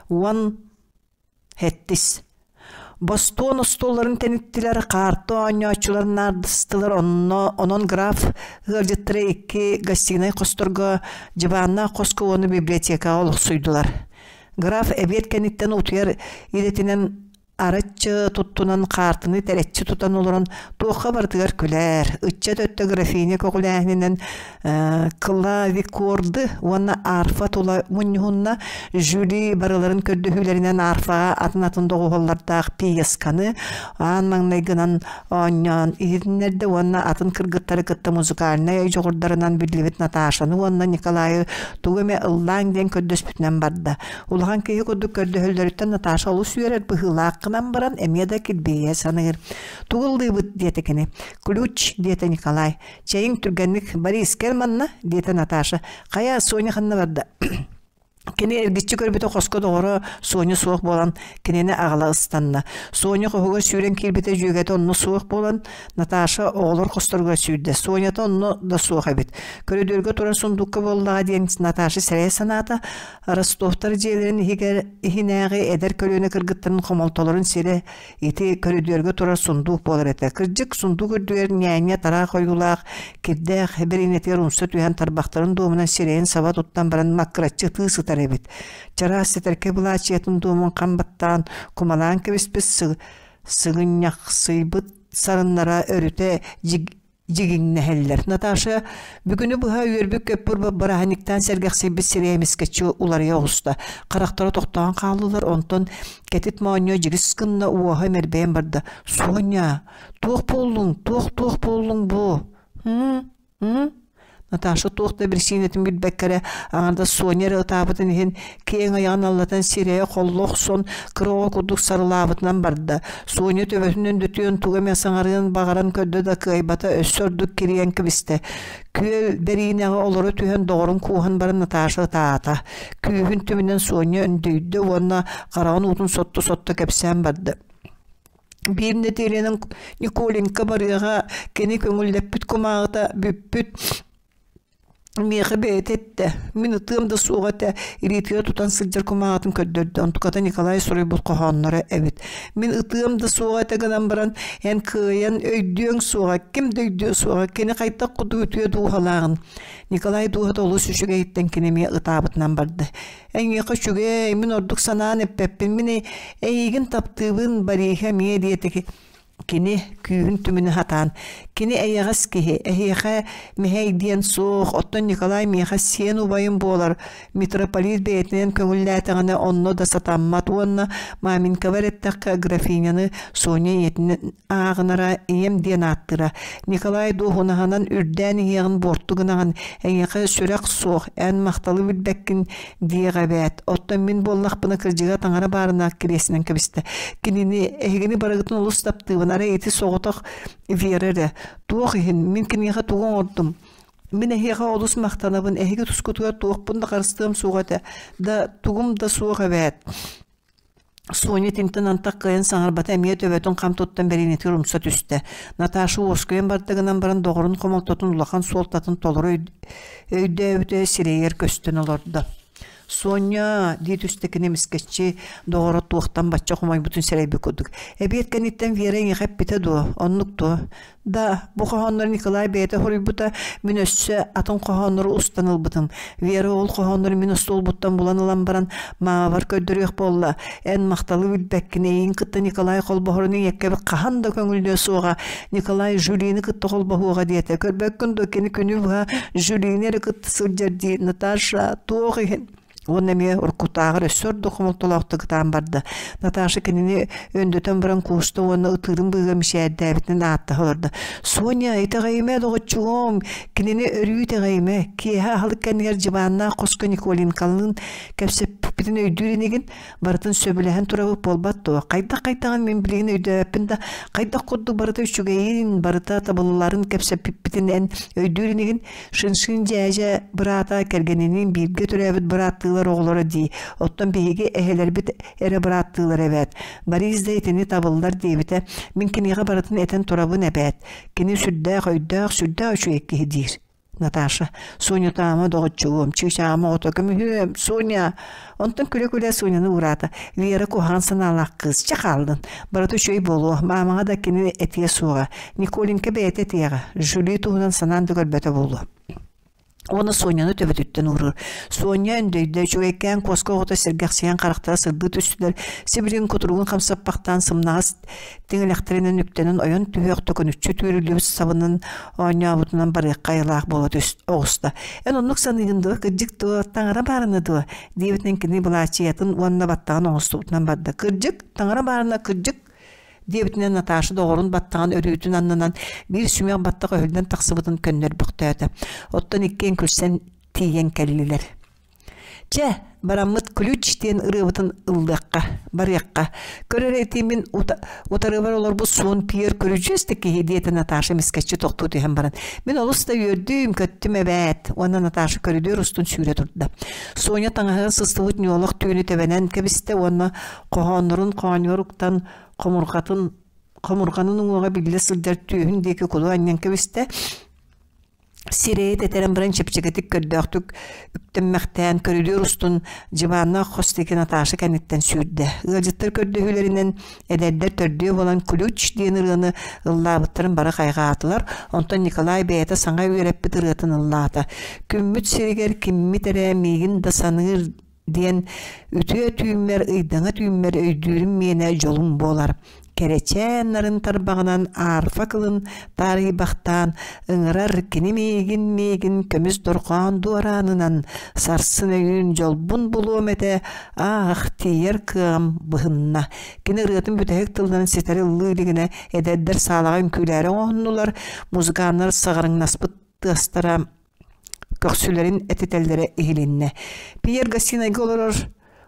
Уон Хэттис. Бостуон остуолларын тэниттилэр, хаарты оонньооччулар наардыстылар, онно онон граф ыалдьыттара икки гостинай хосторго дьыбааннаах хоско уонна библиотекаҕа олохсуйдулар. Граф эбиэт кэнниттэн утуйар идэтинэн араччы туттунан хаартыны тэрэччи тутан олорон туохха барытыгар күлэр. Ыччат өттө графиня көҕүлээһининэн клавикорды уонна арфа тула мунньуһунна жюри барыларын көрдөһүүлэринэн арфаҕа атын-атын доҕуһуоллардаах пьесканы аан маҥнайгынан оонньоон иһитиннэрдэ уонна атын кыргыттары кытта музыкальнай дьоҕурдарынан биллибит Наташаны уонна Николайы тугу эмэ ыллааҥ диэн көрдөспүтүнэн барда. Улахан киһи курдук көрдөһөллөрүттэн Наташа олус үөрэр быһыылаах гынан баран эмиэ да килбиэйэ саныыр. Тугу ыллыыбыт диэтэ кини. Ключ диэтэ Николай. Чэйиҥ түргэнник Борис кэл манна диэтэ Наташа. Хайа Соня ханна барда? Кини эргиччи көрбүтэ хоско доҕоро Соня суох буолан кинини аҕала ыстанна. Соня хоһугар сүүрэн киирбитэ дьүөгэтэ онно суох буолан Наташа оҕолор хосторугар сүүрдэ. Сонята онно да суох эбит. Көрүдүөргэ турар сундукка буоллаҕа диэн Наташа сэрэйэ санаата. Ростовтар дьиэлэрин иһигэр иһинээҕи эдэр көлүөнэ кыргыттарын хомолтолорун сирэ Ити көрүдүөргэ турар сундуук буолар этэ. Кырдьык, сундуук үрдүгэр ньээньэ тараах ойуулаах, кирдээх бэриинэтигэр умса түһэн тарбахтарын дуомунан сирэйин саба туттан баран маккыраччы ытыы сытар эбит. Чараас тэтэркэй былаачыйатын дуомун хам баттаан, кумалаан кэбиспит сыгынньахсыйбыт сарыннара өрүтэ дьигиҥнэһэллэр. Наташа бүгүнү быһа үөрбүт-көппүт бырааһынньыктаан сэргэхсийбит сирэйэ эмискэччи уларыйа оҕуста. Харахтара тохтоон хааллылар, онтон кэтит моонньо дьигис гынна, уоһа мэрбэйэн барда. «Соня, туох буоллуҥ? Туох-туох буоллуҥ бу? М? М?» Наташа туох да биричиинэтин билбэккэ эрэ аҥардас Соня эрэ ытаабытын иһин киэҥ айаҕын аллатан сирэйэ холло охсон кыра оҕо курдук сарылаабытынан барда. Соня төбөтүн өндөтүөн тугу эмэ саҥарыан баҕаран көрдө да кыайбата өссө ордук кирийэн кэбистэ. Күөл бэриинэҕэ олоро түһэн доҕорун кууһан баран Наташа ытаата. Күүһүн түмүнэн Соня өндөйдө уонна хараҕын уутун сотто-сотто кэпсээн барда. Биир нэдиэлэнэн Николенька барыаҕа, кини көҥүллэппит кумааҕыта бүппүт. Миэхэ бэйэтэ эттэ, мин ытыам да суоҕа этэ, илиитигэр тутан сылдьар кумааҕытын көрдөрдө, онтуката Николай суруйбут хоһоонноро эбит. Мин ытыам да суоҕа этэ гынан баран, эн кыайан өйдүөҥ суоҕа, ким да өйдүө суоҕа, кини хайдах курдук үтүө дууһалааҕын. Николай дууһата олус үчүгэйиттэн кини эмиэ ытаабытынан барда. Эйиэхэ үчүгэй, мин ордук санаан эппэппин, мин эйигин таптыыбын, Бариха эмиэ диэтэ Кини күүһүн түмүнэ сатаан, кини эйэҕэс киһи, эһиэхэ мэһэй диэн суох, оттон Николай миэхэ сиэн убайым буолар, митрополит бэйэтинэн көҥүллээтэҕинэ онно да сатаммат уонна маменькабар эттэххэ графиняны Соня ийэтинэн ааҕынара ийэм диэн ааттыыра. Николай дуоһунаһынан үрдээн иһиэҕин буорту гынаҕын, эйиэхэ сүрэх суох, эн махталы билбэккин диэх эбээт. Оттон мин буоллахпына кырдьыга таҥара баарына кириэсинэн кэбистэ. Кинини эһигини барыгытын олус таптыыбын, арай ити соҕотох Вера эрэ. Туох иһин, мин киниэхэ тугу оҥордум? Мин эһиэхэ олус махтанабын, эһиги тускутугар туохпун да харыстыам суох этэ, да тугум да суох эбээт. Соня итинтэн антах кыайан саҥарбата эмиэ төбөтүн хам туттан бэриинэтигэр умса түстэ. Наташа уоскуйан барда гынан баран доҕорун хомолтотун улахан суолтатын толору өйдөөбүтэ сирэйигэр көстөн олордо. «Соня!» дии түстэ кини эмискэччи доҕоро туохтан бачча хомойбутун сэрэйбит курдук. «Эбиэт кэнниттэн Вера эйиэхэ эппитэ дуо? Оннук дуо?» Да, бу хоһооннору Николай бэйэтэ хоруйбута, мин өссө атын хоһооннору устан ылбытым. Вера ол хоһооннору мин остуолбуттан булан ылан баран, маамабар көрдөрүөх буолла. Эн махталы билбэккин, эйигин кытта Николай холбоһорун ийэккэбит хаһан да көҥүллүө суоҕа. Николай Жюлины кытта холбоһуоҕа диэтэ. Көрбөккүн дуо, кини күнү быһа Жюлины эрэ кытта сылдьар дии. Наташа, туох иһин Уонна эмиэ уруккутааҕар өссө ордук хомолтолоохтук ытаан барда. Наташа кинини өндөтөн баран кууста уонна ытыырын быыһыгар мичээрдээбитинэн ааттаһа олордо. «Соня, итэҕэйимэ, доҕоччугум, кинини өрүү итэҕэйимэ. Киэһэ аһылык кэннигэр дьыбааннаах хоско Николинкалыын кэпсэппиппитин өйдүүр инигин, барытын сөбүлэһэн турабыт буолбат дуо? Хайдах-хайдаҕын мин билигин өйдөөбөппүн да, хайдах курдук барыта үчүгэйин, барыта табылларын кэпсэппиппитин эн өйдүүр инигин, Шиншин дьээдьэ быраата кэргэниниин бииргэ төрөөбүт бырааттыылар. бырааттыылар оҕолоро дии. Оттон биһиги эһэлэрбит эрэ бырааттыылар эбээт. Борис да итини табыллар диэбитэ. Мин киниэхэ барытын этэн турабын эбээт. Кини сүрдээх өйдөөх, сүрдээх үчүгэй киһи диир. Наташа, Соня таама доҕоччугум, чыычааҕым оҕото көмүһүөм, Соня! Онтон күлэ-күлэ Соняны уураата. Вера куһаҕан санаалаах кыыс, чэ хааллын. Барыта үчүгэй буолуо, маамаҕа да кини этиэ суоҕа. Николенька бэйэтэ этиэҕэ, Жюли туһунан санаан да көрбөтө буолуо. Уонна Соняны төбөтүттэн уурар. Соня өндөйдө, үчүгэйкээн куоска оҕото сэргэхсийэн харахтара сырдыы түстүлэр, сибилигин кутуругун хамсаппахтаан сымнаҕас тиҥилэхтэринэн үктэнэн ойон түһүөх төкүнүччү түүрүллүбүт сабынан оонньообутунан барыахха айылаах буола түс оҕуста. Эн оннук саныыгын дуо, кырдьык дуо, таҥара баарына дуо? диэбитинэн кини былаачыйатын уонна баттаҕын оҥостубутунан барда. Кырдьык, таҥара баарына кырдьык диэбитинэн Наташа доҕорун баттаҕын өрүүтүн аннынан биир сүмэх баттах өһүллэн тахсыбытын көннөрбөхтөөтө. Оттон иккиэн күлсэн тиийэн кэллилэр. Чэ, бараммыт ключ диэн ырыабытын ыллыахха, барыахха. Көр эрэ ити мин утарыбар олорбут суон Пьер көрүдьүөс да киһи диэтэ Наташа эмискэччи тохтуу түһэн баран. Мин олус да үөрдүм, көттүм эбээт. Уонна Наташа көрүдүөр устун сүүрэ турда. Соня таҥаһыгар сыстыбыт ньуолах түүнү тэбэнэн кэбистэ уонна хоһооннорун хоонньугар уктан хомурҕатын хомурҕанын уҥуоҕа биллэ сылдьар түөһүн диэки кулу анньан кэбистэ сирэйи тэтэрэн баран чэпчэкитик көрдөөхтүк үктэммэхтээн көрүдүөр устун дьыбааннаах хос диэки Наташа кэнниттэн сүүрдэ. Ыалдьыттар көрдөһүүлэринэн эдэрдэр төрдүө буолан «Ключ» диэн ырыаны ыллаабыттарын бары хайҕаатылар. Онтон Николай бэйэтэ саҥа үөрэппит ырыатын ыллаата. «Күммүт сиригэр киммит эрэ миигин да саныыр» диэн үтүө түүммэр ыйдаҥа түүммэр өйдүүрүм миэнэ дьолум буолар. Кэрэчээн нарын тарбаҕынан арфа кылын таарыйбахтаан ыҥырар кини миигин миигин көмүс дорҕоон дуораанынан сарсын өйүүн дьолбун булуом этэ аах тиийэр кыаҕым быһынна. Кини ырыатын бүтэһик тылларын ситэри ыллыы илигинэ эдэрдэр саалаҕа үҥкүүлээри оҥоһуннулар, музыканнар саҕарыҥнаспыт тыастара көхсүлэрин этитэллэрэ иһилиннэ. Пьер гостинайга олорор,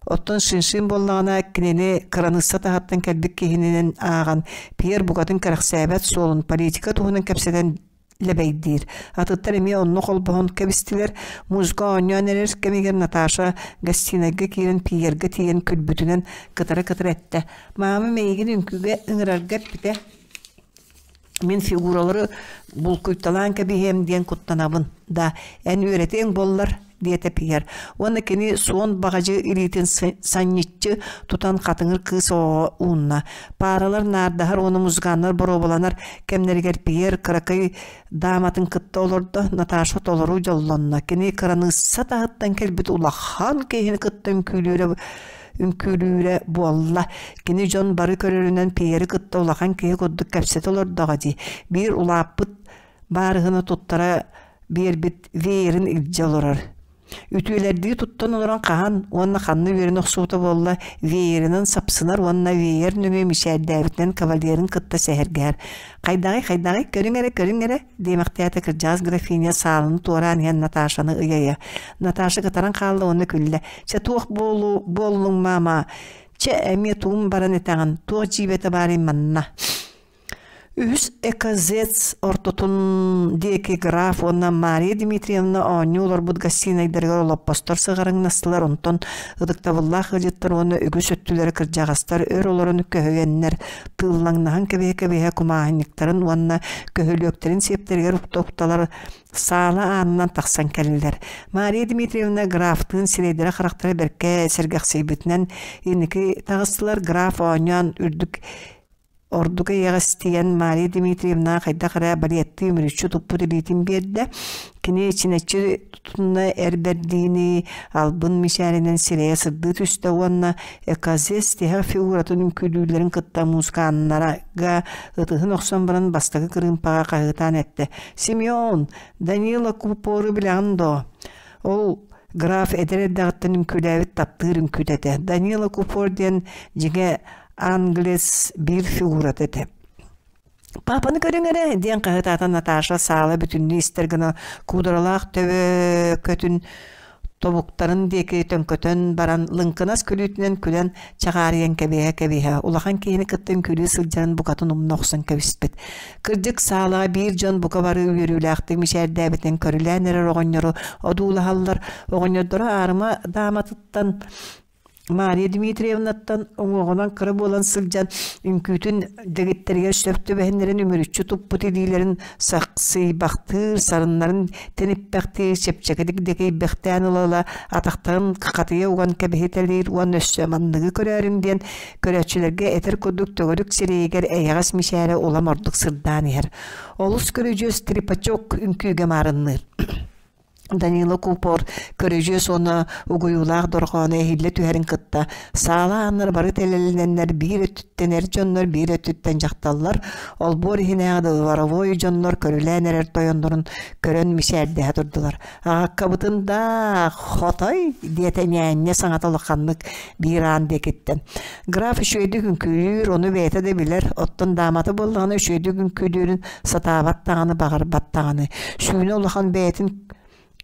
оттон Шиншин буоллаҕына кинини кыраныысса таһыттан кэлбит киһининэн ааҕан Пьер букатын кэрэхсээбэт суолун политика туһунан кэпсэтэн лэбэйдиир. Атыттар эмиэ онно холбоһон кэбистилэр. Музыка оонньоон эрэр кэмигэр Наташа гостинайга киирэн Пьергэ тиийэн күлбүтүнэн кытара-кытара эттэ: «Маама миигин үҥкүүгэ ыҥырарга эппитэ. Мин фигуралары булкуйталаан кэбиһиэм диэн куттанабын да, эн үөрэтиэҥ буоллар, диэтэ Пьер. Уонна кини суон баҕадьы илиитин санньыччы тутан хатыҥыр кыыс оҕоҕо уунна. Пааралар наардаһар уонна музыканнар боруобаланар кэмнэригэр Пьер кыракый дааматын кытта олордо, Наташа толору дьоллонно. Кини кыраныысса таһыттан кэлбит улахан киһини кытта үҥкүүлүүрэ үҥкүүлүүрэ буолла. Кини дьон бары көрөрүнэн Пьери кытта улахан киһи курдук кэпсэтэ олордоҕо дии. Биир улааппыт баарыһыны туттара биэрбит веерин илдьэ олорор. Үтүөлэрдии туттан олорон хаһан уонна ханна үөрэнэ охсубута буолла вееринэн сапсынар уонна веер нөҥүө мичээрдээбитинэн кавалерын кытта сэһэргэһэр. Хайдаҕый, хайдаҕый, көрүҥ эрэ, көрүҥ эрэ, диэмэхтээтэ кырдьаҕас графиня сааланы туораан иһэн Наташаны ыйа-ыйа. Наташа кытаран хаалла уонна күллэ. Чэ туох буолу буоллуҥ маама? Чэ эмиэ тугум баран этэҕин? Туох дьиибэтэ баарый манна? Үһүс экозец ортотун диэки граф уонна Мария Дмитриевна оонньуу олорбут гостинайдарыгар олоппостор сыҕарыҥнастылар, онтон ытыктабыллаах ыалдьыттар уонна үгүс өттүлэрэ кырдьаҕастар өр олорон көһүйэннэр тыыллаҥнаһан кэбиһэ-кэбиһэ кумааһынньыктарын уонна көһүлүөктэрин сиэптэригэр укта-укталар саала аанынан тахсан кэллилэр. Мария Дмитриевна графтыын сирэйдэрэ-харахтара бэркэ сэргэхсийбитинэн инники таҕыстылар. Граф оонньоон үрдүк ордук эйэҕэстийэн Мария Дмитриевна хайдах эрэ балеттыы үмүрүччү туппут илиитин биэрдэ. Кини чинэччи тутунна эр бэрдиини албын мичээринэн сирэйэ сырдыы түстэ уонна Эказес тиһэх фигуратын үҥкүүлүүллэрин кытта музыканнарга ытыһын охсон баран бастакы кырыымпаҕа хаһыытаан эттэ: «Семен, Данила Купору билэҕин дуо? Ол граф эдэр эрдэҕиттэн үҥкүүлээбит таптыыр үҥкүүтэ этэ. Данила Купор диэн дьиҥэ англец биир фигурата этэ. «Папаны көрүҥ эрэ!» диэн хаһыытаата Наташа саала бүтүннүү истэр гына куударалаах төбөкөтүн Тобуктарын диэки төҥкөтөн баран лыҥкынас күлүүтүнэн күлэн чаҕаарыйан кэбиһэ-кэбиһэ улахан киһини кытта үҥкүүлүү сылдьарын букатын умна охсон кэбиспит. Кырдьык саалаҕа биир дьон бука бары үөрүүлээхтик мичээрдээбитин көрүлээн эрэр оҕонньору одуулаһаллар. Оҕонньордоро аарыма дааматыттан Мария Дмитриевнаттан уҥуоҕунан кыра буолан сылдьан үҥкүүтүн дэгиттэригэр сөп түбэһиннэрэн үмүрүччү туппут илиилэрин сахсыйбахтыыр, сарыннарын тэниппэхтиир, чэпчэкитик дэкэйбэхтээн ыла-ыла атахтарын хатыйа уган кэбиһитэлиир уонна өссө манныгы көрөөрүҥ диэн көрөөччүлэргэ этэр курдук төгүрүк сирэйигэр эйэҕэс мичээрэ улам ордук сырдаан иһэр. Олус көрүдьүөс трипачок үҥкүүгэ маарынныыр. Данила Купор көрүдьүөс уонна угуйуулаах дорҕооно иһиллэ түһэрин кытта саала ааннара бары тэлэлэнэннэр биир өттүттэн эр дьоннор, биир өттүттэн дьахталлар, олбуор иһинээҕи дворовой дьоннор көрүлээн эрэр тойоннорун көрөн мичээрдэһэ турдулар. «Аҕаккабытын даа, хотой!» диэтэ ньээнньэ саҥата улаханнык биир аан диэкиттэн. Граф үчүгэйдик үҥкүүлүүр, ону бэйэтэ да билэр, оттон даамата буоллаҕына үчүгэйдик үҥкүүлүүрүн сатаабат даҕаны, баҕарбат даҕаны. Сүүнэ улахан бэйэтин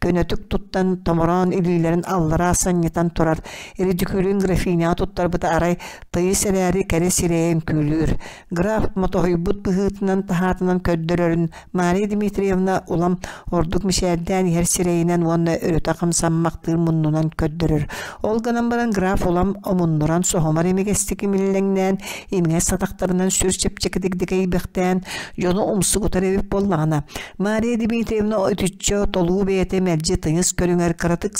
көнөтүк туттан томороон илиилэрин аллараа санньытан турар ридикүлүн графиняҕа туттарбыта арай тыйыс эрээри кэрэ сирэйэ үҥкүүлүүр. Граф мотоһуйбут быһыытынан таһаатынан көрдөрөрүн Мария Дмитриевна улам ордук мичээрдээн иһэр сирэйинэн уонна өрүтэ хамсаммахтыыр муннунан көрдөрөр. Ол гынан баран граф улам омуннуран соһумар имигэстик имиллэҥнээн, имигэс сатахтарынан сүр чэпчэкитик дэкэйбэхтээн дьону умсугутар эбит буоллаҕына, Мария Дмитриевна өтүччэ толуу бэйэтэ мэлдьи тыйыс көрүҥэр кыратык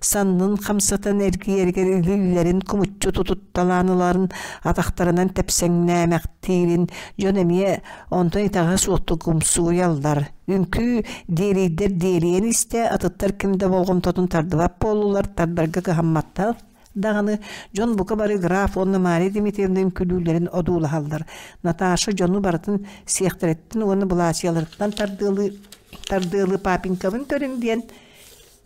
саннын хамсатан эргийэригэр илиилэрин кумуччу тутутталаан ыларын атахтарынан тэпсэҥнээмэхтиирин дьон эмиэ Онтон итэҕэһэ суохтук умсугуйаллар. Үҥкүү диэлийдэр диэлийэн истэ, атыттар ким да болҕомтотун тардыбат буоллулар, тардарга кыһамматтар даҕаны дьон бука бары граф уонна Мария Дмитриевна үҥкүүлүүллэрин одуулаһаллар. Наташа дьону барытын сиэхтэриттэн уонна былаачыйаларыттан тардыалыы тардыалыы папенькабын көрүҥ диэн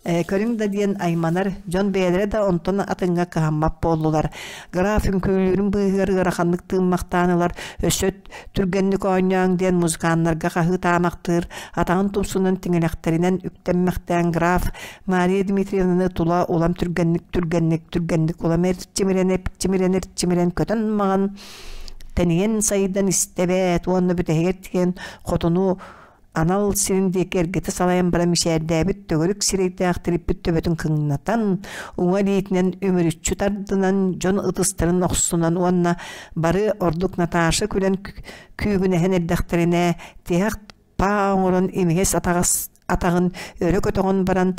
Көрүҥ да диэн айманар, дьон бэйэлэрэ да онтон атыҥҥа кыһаммат буоллулар. Граф үҥкүүлүүрүн быыһыгар ыараханнык тыыммахтаан ылар, өссө түргэнник оонньооҥ диэн музыканнарга хаһыытаамахтыыр, атаҕын тумсунан тиҥилэхтэринэн үктэммэхтээн граф Мария Дмитриевнаны тула улам түргэнник түргэнник түргэнник улам эрчимирэн эрчимирэн эрчимирэн көтөн маҕан тэнийэн сайдан истэ эбээт уонна бүтэһигэр тиийэн хотуну анал сирин диэки эргитэ салайан баран мичээрдээбит төгүрүк сирэйдээх тириппит төбөтүн кыҥнатан, уҥа илиитинэн үмүрүччү тардынан, дьон ытыстарын охсунан уонна бары ордук Наташа күлэн күүгүнэһэн эрдэхтэринэ, тиһэх паа оҥорон имигэс атаҕын өрө көтөҕөн баран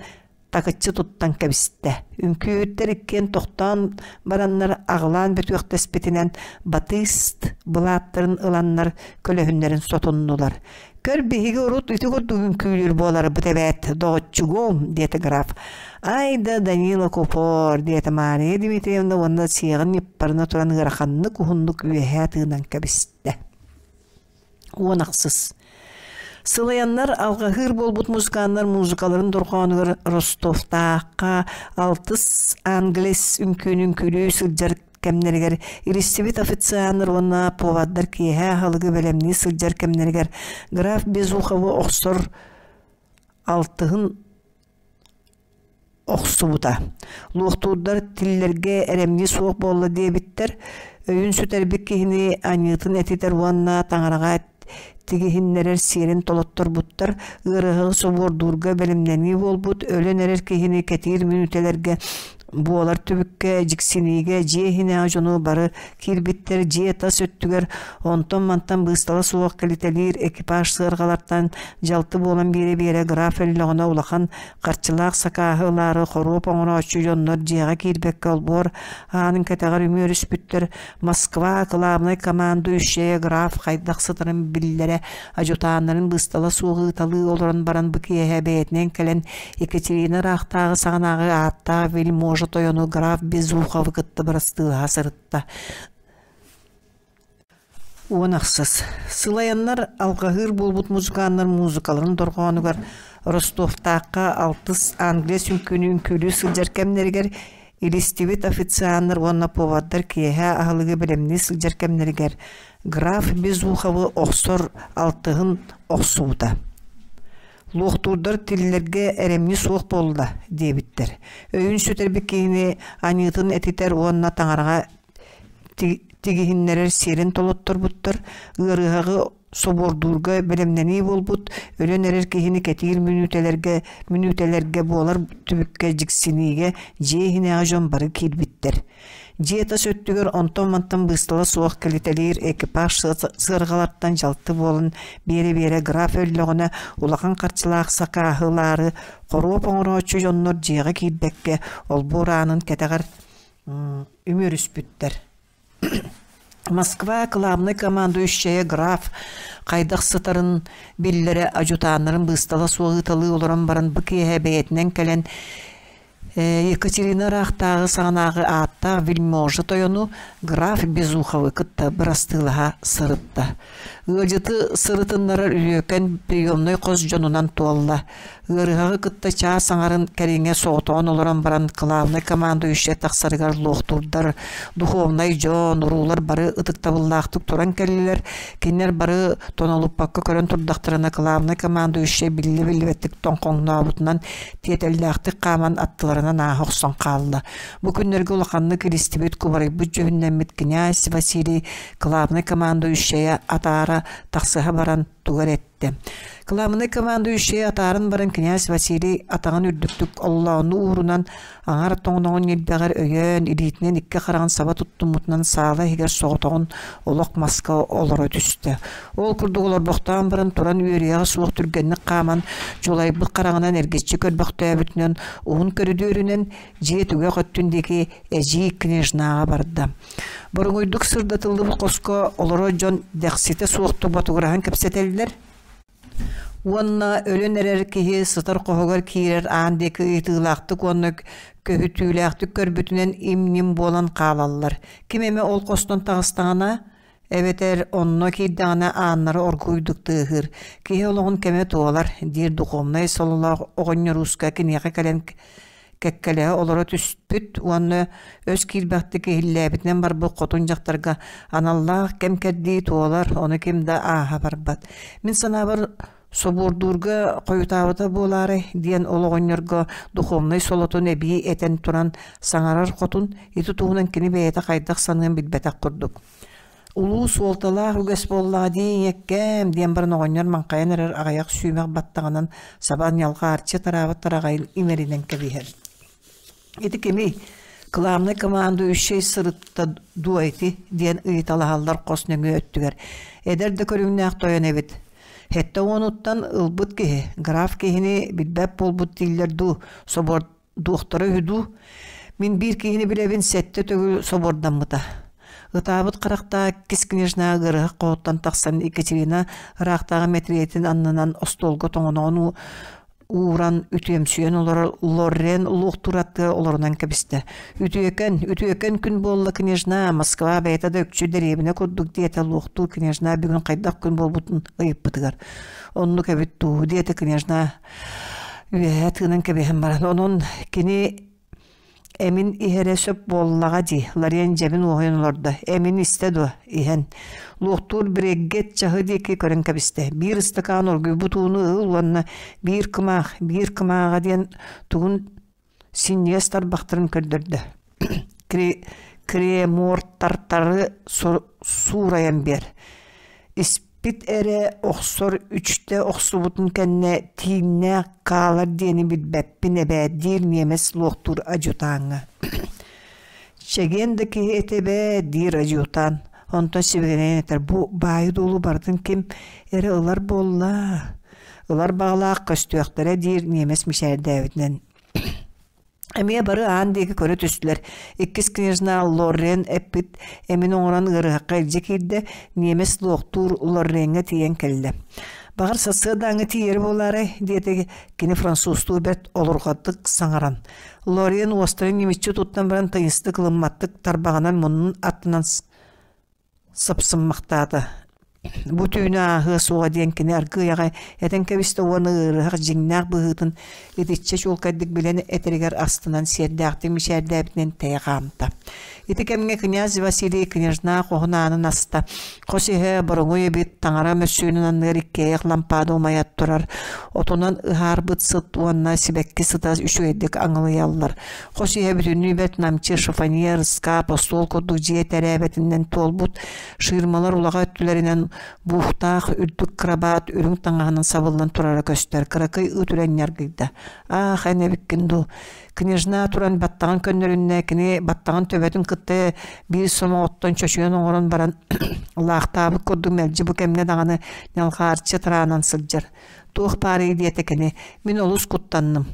такыччы туттан кэбистэ. Үҥкүүһүттэр иккиэн тохтоон бараннар аҕылаан бөтүөхтэспитинэн батыст былааттарын ыланнар көлөһүннэрин сотуннулар. «Көр, биһиги урут ити курдук үҥкүүлүүр буоларбыт эбээт, доҕоччугуом», диэтэ граф. «Ай да, Данила Купор», диэтэ Мария Дмитриевна уонна сиэҕин ньыппарына туран ыараханнык уһуннук үөһээ тыынан кэбистэ. 10 ахсыс Сылайаннар алҕаһыыр буолбут музыканнар музыкаларын дорҕоонугар Ростовтаахха алтыс англис үҥкүүнү үҥкүүлүү сылдьар кэмнэригэр илистибит официаннар уонна повардар киэһэ аһылыгы бэлэмнии сылдьар кэмнэригэр граф Безуховы охсор алтыһын охсубута. Луохтуурдар тиллэргэ эрэмньи суох буолла диэбиттэр, өйүн сүтэрбит киһини аньыытын этитэр уонна таҥараҕа тигиһиннэрэр сиэрин толотторбуттар, ыарыһаҕы собуордуурга бэлэмнэнии буолбут, өлөн эрэр киһини кэтиир мүнүүтэлэргэ буолар түбүккэ, дьиксиниигэ дьиэ иһинээҕи дьону бары киирбиттэр, дьиэ тас өттүгэр онтон-мантан быыстала суох кэлитэлиир экипаж сыарҕалартан дьалты буолан биэрэ-биэрэ граф өллөҕүнэ улахан Харчылаах сакааһы ылаары хоруоп оҥорооччу дьоннор дьиэҕэ киирбэккэ олбуор аанын кэтэҕэр үмүөрүспүттэр. Москва кылаабынай командующайа граф хайдах сытарын биллэрэ, адьутааннарын быыстала суох ыыталыы олорон баран бу киэһэ бэйэтинэн кэлэн Екатерина ыраахтааҕы саҕанааҕы ааттаах вельможа тойону граф Безуховы кытта бырастыылаһа сырытта. 10 ахсыс Сылайаннар алҕаһыыр буолбут музыканнар музыкаларын дорҕоонугар Ростовтаахха алтыс Англия сүҥкүнү үҥкүүлүү сылдьар кэмнэригэр илистибит официаннар уонна повардар киэһэ аһылыгы бэлэмнии сылдьар кэмнэригэр граф Безуховы охсор алтыһын охсубута. Луохтуурдар тиллэргэ эрэмньи суох буолла диэбиттэр. кэлбиттэр. Өйүн сүтэрбит киһини аньыытын этитэр уонна таҥараҕа тигиһиннэрэр сиэрин толотторбуттар, ыарыһаҕы собуордуурга бэлэмнэнии буолбут, өлөн эрэр киһини кэтиир мүнүүтэлэргэ мүнүүтэлэргэ буолар түбүккэ дьиксиниигэ дьиэ иһинээҕи дьон бары киирбиттэр. Дьиэ тас өттүгэр онтон-мантан быыстала суох кэлитэлиир экипаж сыарҕалартан дьалты буолан биэрэ-биэрэ граф өллөҕүнэ улахан харчылаах сакааһылаары хоруоп оҥорооччу дьоннор дьиэҕэ киирбэккэ олбуор аанын кэтэҕэр үмүөрүспүттэр. Москва кылаабынай командующайа граф хайдах сытарын биллэрэ адьутааннарын быыстала суох ыыталыы олорон баран бу киэһэ бэйэтинэн кэлэн Екатерина ыраахтааҕы саҕанааҕы ааттаах вельможа тойону граф Безуховы кытта бырастыылаһа сырытта. Ыалдьыты сырытыннарар үтүөкэн приемнай хос дьонунан туолла. Ыарыһаҕы кытта чаас аҥарын кэриҥэ соҕотоҕун олорон баран кылаабынай командующай тахсарыгар луохтуурдар, духовнай дьон, уруулар бары ытыктабыллаахтык туран кэллилэр. Кинилэр бары тонолуппакка көрөн турдахтарына кылаабынай командующай биллэ-биллибэттик тоҥхоҥнообутунан тиэтэллээхтик хааман аттыларынан ааһа охсон хаалла. Бу күннэргэ улаханнык илистибит, кубарыйбыт дьүһүннэммит князь Василий кылаабынай командующайа атаара тахсыһа баран тугу эрэ эттэ. Кылаабынай командующайа атааран баран князь Василий атаҕын үрдүктүк оллоону уурунан аҥар тоҥоноҕун ньилбэҕэр өйөөн илиитинэн икки хараҕын саба туттуммутунан саала иһигэр соҕотоҕун олох маска олоро түстэ. Ол курдук олорбохтоон баран туран үөрүйэҕэ суох түргэнник хааман дьулайбыт хараҕынан эргиччи көрбөхтөөбүтүнэн уһун көрүдүөрүнэн дьиэ түгэх өттүн диэки эдьиий княжнаҕа барда. Боруҥуйдук сырдатыллыбыт хоско олорор дьон дэхситэ суохтук ботугураһан кэпсэтэллэр уонна өлөн эрэр киһи сытар хоһугар киирэр аан диэки ыйытыылаахтык уонна көһүтүүлээхтик көрбүтүнэн им-ньим буолан хаалаллар. Ким эмэ ол хостон таҕыстаҕына эбэтэр онно киирдэҕинэ ааннары оргууйдук тыаһыыр. Киһи олоҕун кэмэ туолар, диир духовнай сололоох оҕонньор ууска киниэхэ кэлэн кэккэлэһэ олоро түспүт уонна өс киирбэхтик иһиллээбитинэн барбыт хотун дьахтарга аналлаах кэм-кэрдии туолар, ону ким да ааһа барбат. Мин санаабар, собуордуурга хойутаабыта буолаарай диэн ол оҕонньорго духовнай солотун эбии этэн туран саҥарар хотун ити туһунан кини бэйэтэ хайдах саныан билбэтэх курдук. Улуу суолталаах үгэс буоллаҕа дии ийэккээм диэн баран оҕонньор маҥхайан эрэр аҕыйах сүүмэх баттаҕынан саба ньалҕаарчы тараабыт тараҕайын иҥэринэн кэбиһэр. Ити кимий? Кылаабынай командующай сырытта дуо ити? диэн ыйыталаһаллар хос нөҥүө өттүгэр. Эдэр да көрүҥнээх тойон эбит. Сэттэ уонуттан ылбыт киһи, граф киһини билбэт буолбут дииллэр дуу, собуор Дуохтара үһү дуу? Мин биир киһини билэбин сэттэ төгүл собуордаммыта. Ытаабыт харахтаах иккис княжна ыарыһах хоһуттан тахсан Екатерина ыраахтааҕы мэтириэтин аннынан остуолга тоҥоноҕун ууран үтүөмсүйэн олорор Лоррен луохтуур аттыгар олорунан кэбистэ. Үтүөкэн, үтүөкэн күн буолла княжна, Москва бэйэтэ да үкчү дэриэбинэ курдук диэтэ луохтуур княжна бүгүн хайдах күн буолбутун ыйыппытыгар. Оннук эбит дуу диэтэ княжна Үөһэ тыынан кэбиһэн баран, онон кини эмин иһэрэ сөп буоллаҕа дии, Ларен дьэбин уоһуйан олордо. Эмин истэ дуо? Иһэн. Луохтуур бреггет чаһы диэки көрөн кэбистэ. Биир ыстакаан оргуйбут ууну ыл уонна биир кымаах, биир кымааҕа диэн тугун синньигэс тарбахтарын көрдөрдө. Кремортартары суурайан биэр. Испит эрэ охсор үчтэ охсубутун кэннэ тииҥнээх хаалар диэни билбэппин эбээт диир ньиэмэс луохтуур адьютаҥҥа. Чэгиэн да киһи этэ эбээт диир адьютан. Онтон сибигинэйэн этэр бу баайы-дуолу барытын ким эрэ ылар буолла. Ылар баҕалаах көстүөхтэрэ диир ньиэмэс мичээрдээбитинэн. Эмиэ бары аан диэки көрө түстүлэр. Иккис княжна Лоррен эппит эмин оҥорон ыарыһахха илдьэ киирдэ, ньиэмэс луохтуур Лорреҥҥа тиийэн кэллэ. «Баҕар сарсыардааҥҥы тиийэрэ буолаарай?» диэтэ кини французтуу бэрт олорҕотук саҥаран. Лорен уостарын ньимиччи туттан баран тыйыстык ылымматтык тарбаҕынан муннун аттынан сапсыммахтаата. Бу түүнү ааһыа суоҕа диэн кини аргыый аҕай этэн кэбистэ уонна ыарыһах дьиҥнээх быһыытын итиччэ чуолкайдык билэн этэригэр астынан сиэрдээхтик мичээрдээбитинэн тэйэ хаамта. Ити кэмҥэ князь Василий княжна хоһун аанын аста. Хос иһэ боруҥуй эбит, таҥара мөссүөнүн анныгар иккиэйэх лампаада умайа турар. Отунан ыһаарбыт сыт уонна сибэкки сыта үчүгэйдик аҥылыйаллар. Хос иһэ бүтүннүү бэрт намчы шифоньер, ыскаап, остуол курдук дьиэ тэрээбэтинэн туолбут ширмалар улаҕа өттүлэринэн буухтаах үрдүк кырабаат үрүҥ таҥаһынан сабыллан турара көстөр. Кыракый ыт үрэн ньаргыйда. «Аах, эн эбиккин дуу?» Княжна туран баттаҕын көннөрүннэ, кини баттаҕын төбөтүн кытта биир сомоҕоттон чочуйан оҥорон баран лаахтаабыт курдук мэлдьи бу кэмҥэ даҕаны ньалҕаарчы тараанан сылдьар. Туох баарый диэтэ кини, мин олус куттанным.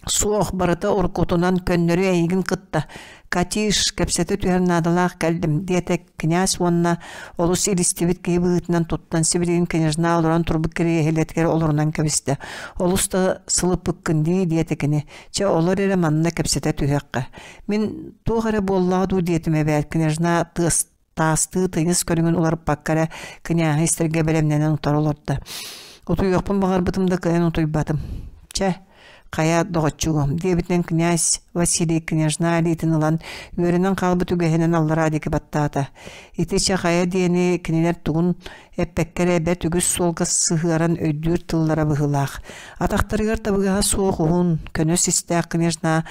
Суох, барыта уруккутунан көннөрү эйигин кытта. Катиш, кэпсэтэ түһэр наадалаах кэллим, диэтэ князь уонна олус илистибит киһи быһыытынан туттан сибилигин княжна олорон турбут кириэһилэтигэр олорунан кэбистэ. Олус да сылыппыккын дии, диэтэ кини. Чэ, олор эрэ манна кэпсэтэ түһүөххэ. Мин туох эрэ буоллаҕа дуу диэтим эбээт, княжна тыас таастыы тыйыс көрүҥүн уларыппакка эрэ княһы истэргэ бэлэмнэнэн утары олордо. Утуйуохпун баҕарбытым да кыайан утуйбатым. Чэ, хайа доҕоччугум, диэбитинэн князь Василий княжна илиитин ылан, үөрэнэн хаалбыт үгэһинэн аллараа диэки баттаата. Ити чэ хайа диэни кинилэр тугун эппэккэ эрэ бэрт үгүс суолга сыһыаран өйдүүр тыллара быһыылаах. Атахтарыгар табыгаһа суох уһун, көнө систээх княжна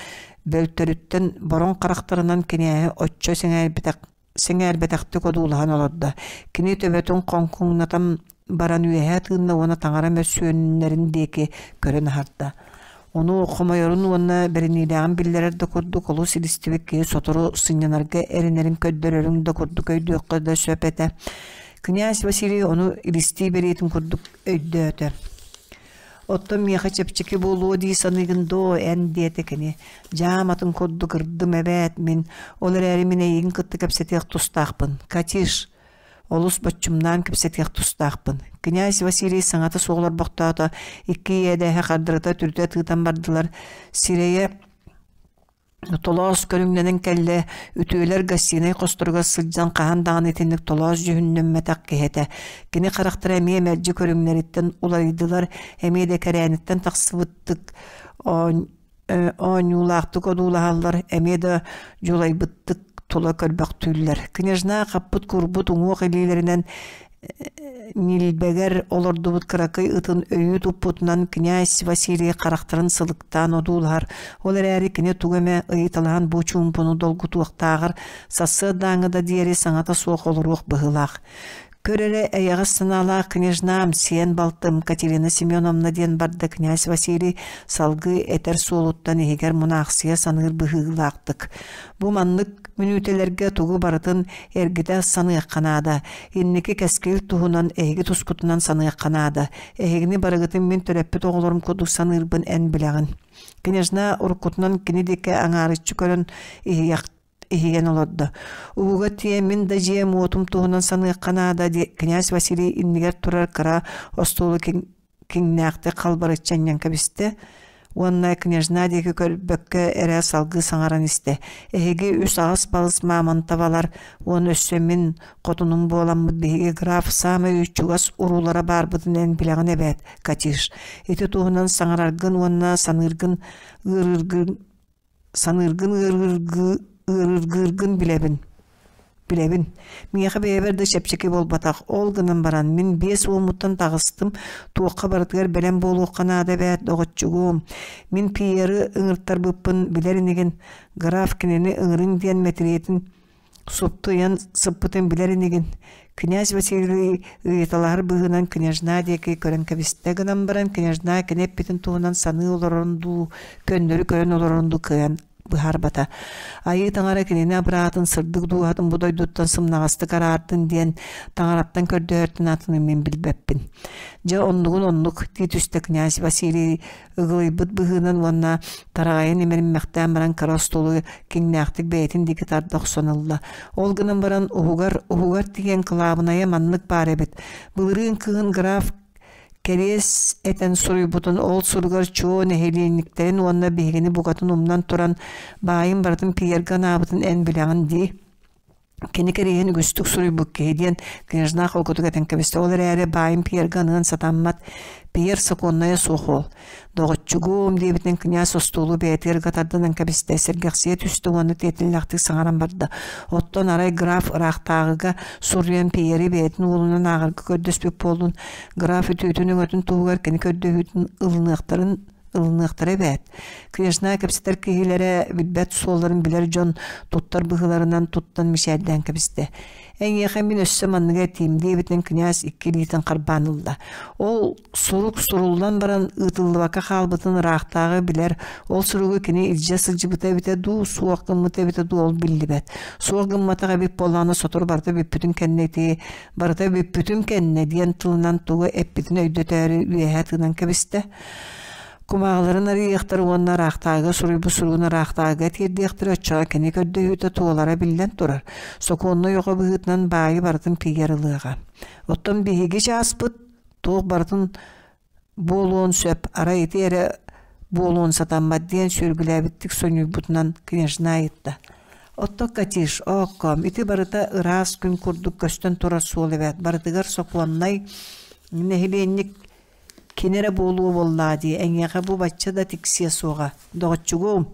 бөлтөрүттэн бороҥ харахтарынан кинээһи оччо сэҥээрбэтэх сэҥээрбэтэхтик одуулаһан олордо. Кини төбөтүн хоҥкуҥнатан баран үөһээ тыынна уонна таҥара мөссүөннэрин диэки көрөн аһарда. Ону хомойорун уонна бэриниилээҕин биллэрэр да курдук олус илистибит киһи сотору сынньанарга эрэнэрин көрдөрөрүн да курдук өйдүөххэ да сөп этэ. Князь Василий ону илистии бэриэтин курдук өйдөөтө. Оттон миэхэ чэпчэки буолуо дии саныыгын дуо, эн диэтэ кини. Дьаам атын курдук ырдым эбээт мин, ол эрээри мин эйигин кытта кэпсэтиэх тустаахпын. Катиш, олус боччумнаан кэпсэтиэх тустаахпын. Князь Василий саҥата суох олорбохтоото, икки иэдээһэ хардарыта түрдэ тыытан бардылар. Сирэйэ Толоос көрүҥнэнэн кэллэ, үтүөлэр гостинай хосторугар сылдьан хаһан даҕаны итинник толоос дьүһүннэммэтэх киһи этэ. Кини харахтара эмиэ мэлдьи көрүҥнэриттэн уларыйдылар, эмиэ да кэрээниттэн тахсыбыттык оонньуулаахтык одуулаһаллар, эмиэ да дьулайбыттык тула көрбөхтүүллэр. Княжна хаппыт курбут уҥуох илиилэринэн Ньилбэгэр олордубут кыракый ытын өйүү туппутунан князь Василий харахтарын сылыктаан одуулаһар, ол эрээри кини тугу эмэ ыйыталаһан бу чуумпуну долгутуохтааҕар сарсыардааҥҥы да диэри саҥата суох олоруох быһыылаах. Көр эрэ эйэҕэс санаалаах княжнам, сиэн балтым Катерина Семеновна диэн барда князь Василий салгыы этэр суолуттан иһигэр мунаахсыйа саныыр быһыылаахтык. Бу маннык мүнүүтэлэргэ тугу барытын эргитэ саныахха наада. Инники кэскил туһунан эһиги тускутунан саныахха наада. Эһигини барыгытын мин төрөппүт оҕолорум курдук саныырбын эн билэҕин. Княжна уруккутунан кини диэки аҥаарыччы көрөн иһийэх иһийэн олордо. Ууга тиэ мин да дьиэм уотум туһунан саныахха наада князь Василий иннигэр турар кыра остуолу киҥнээхтик халбарыччы анньан кэбистэ уонна княжна диэки көрбөккө эрэ салгыы саҥаран истэ: «Эһиги үс аҕыс балыс мамонтовалар уонна өссө мин хотунум буоламмыт биһиги граф саамай чугас уруулара баарбытын эн билэҕин эбээт, Катиш. Ити туһунан саҥараргын уонна саныыргын ыарыыргын саныыргын ыарыргыыргын билэбин билэбин. Миэхэ бэйэбэр да чэпчэки буолбатах. Ол гынан баран мин биэс уоммуттан таҕыстым, туохха барытыгар бэлэм буолуохха наада эбээт, доҕоччугуом. Мин Пьеры ыҥыртарбыппын билэр инигин, граф кинини ыҥырыҥ диэн мэтириэтин супту ыйан сыппытын билэр инигин. Князь Василий ыйыталаһар быһыынан княжна диэки көрөн кэбистэ гынан баран княжна кини эппитин туһунан саныы олорорун дуу, көннөрү көрөн олорорун дуу кыайан быһаарбата. Айыы таҥара кинини абыраатын сырдык дууһатын бу дойдуттан сымнаҕастык араардын диэн таҥараттан көрдөһөртөн атыны мин билбэппин. Дьэ оннугун оннук дии түстэ князь Василий ыгылыйбыт быһыынан уонна тараҕайын имэриммэхтээн баран кыра остуолу киҥнээхтик бэйэтин диэки тарда охсон ылла. Ол гынан баран уһугар, уһугар тиийэн кылаабынайа маннык баар эбит. Былырыын кыһын граф кэриэс этэн суруйбутун ол суругар чуо нэһилиэнньиктэрин уонна биһигини букатын умнан туран баайын барытын Пьерга анаабытын эн билэҕин дии. Кини кэриэһин үгүстүк суруйбут киһи диэн княжна холкутук этэн кэбистэ. Ол эрээри баайым Пьерга аныан сатаммат. Пьер сокуоннайа суох уол. Доҕоччугум диэбитинэн князь остуолу бэйэтигэр тардынан кэбистэ, сэргэхсийэ түстэ уонна тиэтэллээхтик саҥаран барда. Оттон арай граф ыраахтааҕыга суруйан Пьери бэйэтин уолунан ааҕарга көрдөспүт буоллун, граф үтүөтүн-өҥөтүн туһугар кини көрдөһүүтүн ылыныахтарын ылыныахтара эбээт. Княжна кэпсэтэр киһилэрэ билбэт суолларын билэр дьон туттар быһыыларынан туттан мичээрдээн кэбистэ. Эйиэхэ мин өссө манныгы этиим диэбитинэн князь икки илиитин харбаан ылла. Ол сурук суруллан баран ыытыллыбакка хаалбытын ыраахтааҕы билэр. Ол суругу кини илдьэ сылдьыбыта эбитэ дуу, суох гыммыта эбитэ дуу ол биллибэт. Суох гымматах эбит буоллаҕына сотору барыта бүппүтүн кэннэ ити барыта бүппүтүн кэннэ диэн тылынан тугу эппитин өйдөтөөрү үөһэ тыынан кэбистэ. Кумааҕыларын арыйыахтара уонна ыраахтааҕыга суруйбут суругун ыраахтааҕыга тиэрдиэхтэрэ, оччоҕо кини көрдөһүүтэ туолара биллэн турар. Сокуоннай оҕо быһыытынан баайы барытын тиийэр ылыаҕа. Оттон биһиги чааспыт туох барытын буолуон сөп, арай ити эрэ буолуон сатаммат диэн сүөргүлээбиттик сонньуйбутунан княжна ыйытта. Оттон Катиш, оокком, ити барыта ыраас күн курдук көстөн турар суол эбээт, барытыгар сокуоннай нэһилиэнньик Кини эрэ буолуо буоллаа дии, эйиэхэ бу бачча да тиксиэ суоҕа, доҕоччугуом.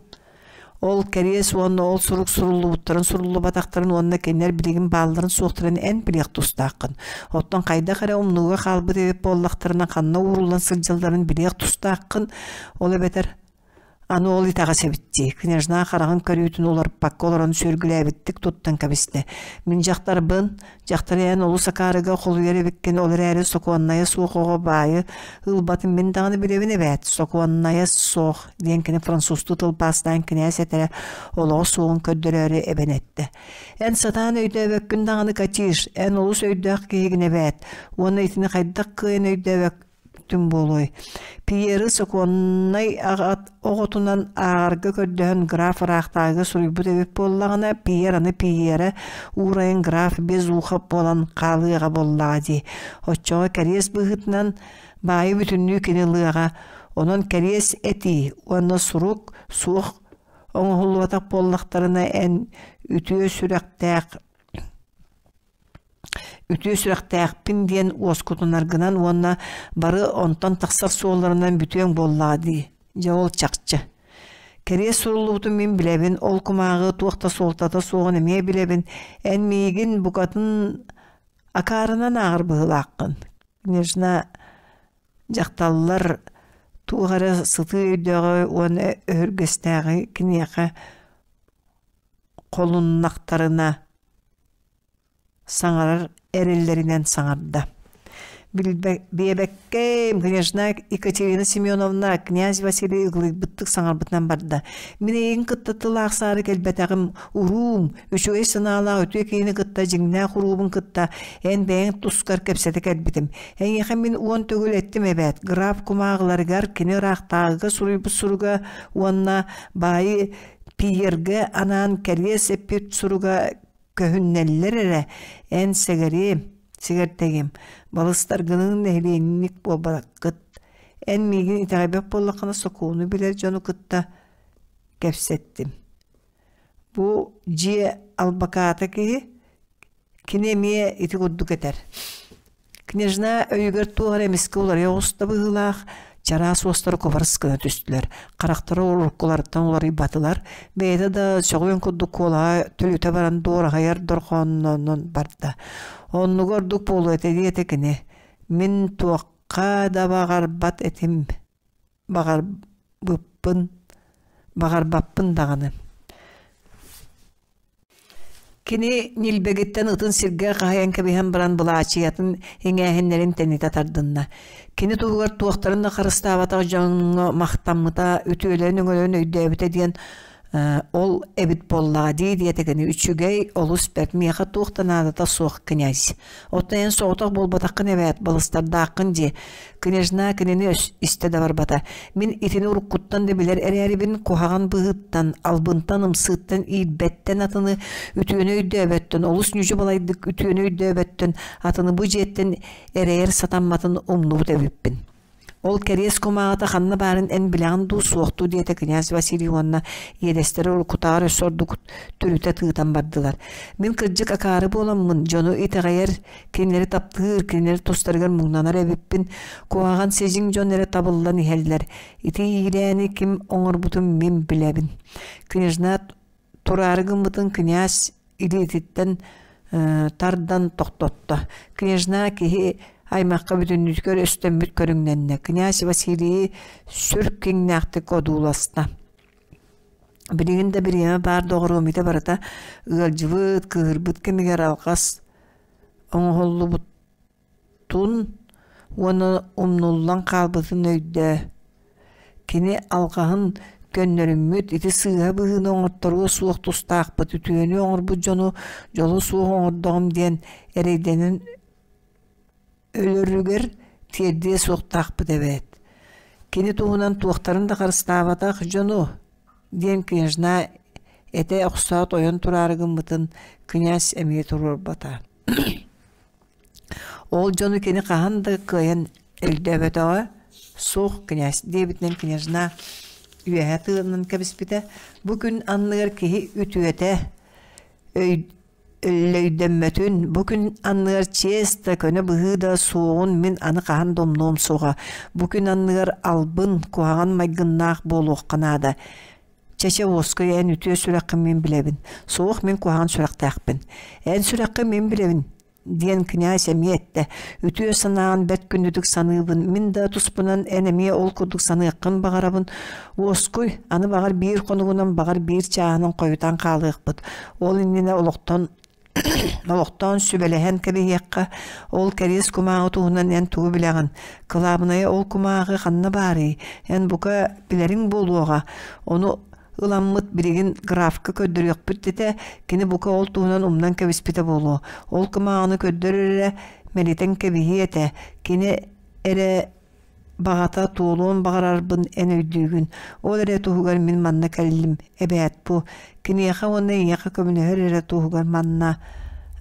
Ол кэриэс уонна ол сурук суруллубуттарын суруллубатахтарын уонна кинилэр билигин баалларын суохтарын эн билиэх тустааххын. Оттон хайдах эрэ умнууга хаалбыт эбит буоллахтарына ханна ууруллан сылдьалларын билиэх тустааххын, ол эбэтэр Аны ол итэҕэс эбит дии, княжна хараҕын көрүүтүн уларыппакка олорон сүөргүлээбиттик туттан кэбистэ. Мин дьахтарбын, дьахтар эн олус акаарыга холуйар эбиккин, ол эрээри сокуоннайа суох оҕо баайы ылбатын мин даҕаны билэбин эбээт, сокуоннайа суох диэн кини французтуу тылбаастаан кинээс этэрэ олоҕо суоҕун көрдөрөөрү эбэн эттэ. Эн сатаан өйдөөбөккүн даҕаны Катиш, эн олус өйдөөх киһигин эбээт, уонна итини хайдах кыайан өйдөөбөк түҥ буолуой. Пьеры сокуоннай оҕотунан ааҕарга көрдөһөн граф ыраахтааҕыга суруйбут эбит буоллаҕына, Пьер аны Пьера уурайан граф Безухов буолан хаалыаҕа буоллаҕа дии. Оччоҕо кэриэс быһыытынан баайы бүтүннүү кини ылыаҕа. Онон кэриэс этии уонна сурук суох оҥоһуллубатах буоллахтарына эн үтүө сүрэхтээх Үтүө сүрэхтээхпин диэн уоскутунаргынан уонна бары онтон тахсар суолларынан бүтүөҥ буоллаҕа дии, дьэ ол чахчы. Кэриэс суруллубутун мин билэбин, ол кумааҕы туох да суолтата суоҕун эмиэ билэбин, эн миигин букатын акаарынан ааҕар быһыылааххын. Княжна дьахталлар туох эрэ сытыы өйдөөҕү уонна өһүргэстээҕи киниэхэ холуннахтарына саҥарар эрэллэринэн саҥарда. Биэбэккэм, княжна Екатерина Семеновна, князь Василий ыгылыйбыттык саҥарбытынан барда. Мин эйигин кытта тыл аахсаары кэлбэтэҕим, уруум, үчүгэй санаалаах үтүө киһини кытта дьиҥнээх уруубун кытта эн бэйэҥ тускар кэпсэтэ кэлбитим. Эйиэхэ мин уон төгүл эттим эбээт, граф кумааҕыларыгар кини ыраахтааҕыга суруйбут суруга уонна баайы Пьергэ анаан кэриэс эппит суруга көһүннэллэр эрэ, эн сэгэриэм, сэгэртэгим, балыстаргыныын нэһилиэнньик буолбаккыт. Эн миигин итэҕэйбэт буоллаххына сокуону билэр дьону кытта кэпсэттим. Бу дьиэ албакаата киһи, кини эмиэ ити курдук этэр. Княжна өйүгэр туох эрэ эмискэ уларыйа оҕуста быһыылаах, чараас уостара кубарыс гына түстүлэр, харахтара уруккуларыттан уларыйбатылар, бэйэтэ да сөҕүөн курдук куолаһа төлүтэ баран дуораһыйар дорҕооннонон барда. Оннуга ордук буолуо этэ диэтэ кини. Мин туохха да баҕарбат этим баҕарбыппын баҕарбаппын даҕаны Кини ньилбэгиттэн ытын сиргэ хаһыйан кэбиһэн баран былаачыйатын иҥээһиннэрин тэнитэ тардынна. Кини туһугар туохтарын да харыстаабатах дьоҥҥо махтаммыта, үтүөлэрин-өҥөлөрүн өйдөөбүтэ диэн ол эбит буоллаҕа дии диэтэ кини үчүгэй олус бэрт миэхэ туох да наадата суох князь оттон эн соҕотох буолбатаххын эбээт балыстардааххын дии княжна кинини истэ да барбата мин итини уруккуттан да билэр эрээрибин куһаҕан быһыыттан албынтан ымсыыттан иирбэттэн атыны үтүөнү өйдөөбөттөн олус ньүдьү балайдык үтүөнү өйдөөбөттөн атыны бу дьиэттэн эрэйэр сатамматын умнубут эбиппин. Ол кэриэс кумааҕыта ханна баарын эн билэҕин дуу, суох дуу диэтэ князь Василий уонна иэдэстэрэ уруккутааҕар өссө ордук түрүтэ тыытан бардылар. Мин кырдьык акаары буоламмын, дьону итэҕэйэр, кинилэри таптыыр, кинилэр тустарыгар муҥнанар эбиппин. Куһаҕан сидьиҥ дьон эрэ табыллан иһэллэр. Ити иирээни ким оҥорбутун мин билэбин. Княжна тураары гыммытын князь илиититтэн тардан тохтотто. Княжна киһи аймахха бүтүннүүтүгэр өстөммүт көрүҥнэннэ. Князь Василийы сүр киҥнээхтик одууласта. Билигин да бириэмэ баар доҕоруом ити барыта ыалдьыбыт, кыыһырбыт кэмигэр алҕас оҥоһуллубутун уонна умнуллан хаалбытын өйдөө. Кини алҕаһын көннөрүммүт, ити сыыһа быһыыны оҥорторуо суох тустаахпыт, үтүөнү оҥорбут дьону дьолу суох оҥордоҕум диэн эрэйдэнэн өлөрүгэр тиэрдиэ суохтаахпыт эбээт. Кини туһунан туохтарын да харыстаабатах дьону, диэн княжна этэ охсоот ойон тураары гыммытын князь эмиэ туруорбата. Ол дьону кини хаһан да кыайан өйдөөбөтөҕө, суох князь диэбитинэн княжна үөһэ тыынан кэбиспитэ. Бу күн анныгар киһи үтүөтэ өй Өллөйдөммөтүн, бу күн анныгар чиэс да, көнө быһыы да суоҕун мин аны хаһан да умнуом суоҕа. Бу күн анныгар албын, куһаҕан майгыннаах буолуохха наада. Чэ-чэ уоскуй эн үтүө сүрэххин мин билэбин. Суох мин куһаҕан сүрэхтээхпин. Эн сүрэххин мин билэбин диэн князь эмиэ эттэ. Үтүө санааҕын бэрт күндүтүк саныыбын. Мин да туспунан эн эмиэ ол курдук саныаххын баҕарабын. Уоскуй, аны баҕар биир хонугунан, баҕар биир чааһынан хойутаан хаалыахпыт. Ол иннинэ олохтон олохтоон сүбэлэһэн кэбиһиэххэ. Ол кэриэс кумааҕы туһунан эн тугу билэҕин? Кылаабынайа ол кумааҕы ханна баарый? Эн бука билэриҥ буолуоҕа. Ону ыламмыт билигин графка көрдөрүөхпүт дэтэ, кини бука ол туһунан умнан кэбиспитэ буолуо. Ол кумааҕыны көрдөрөр эрэ мэлитэн кэбиһиэ этэ. Кини эрэ баҕата туолуон баҕарарбын эн өйдүүгүн. Ол эрэ туһугар мин манна кэллим, эбээт бу. Киниэхэ уонна эйиэхэ көмөлөһөр эрэ туһугар манна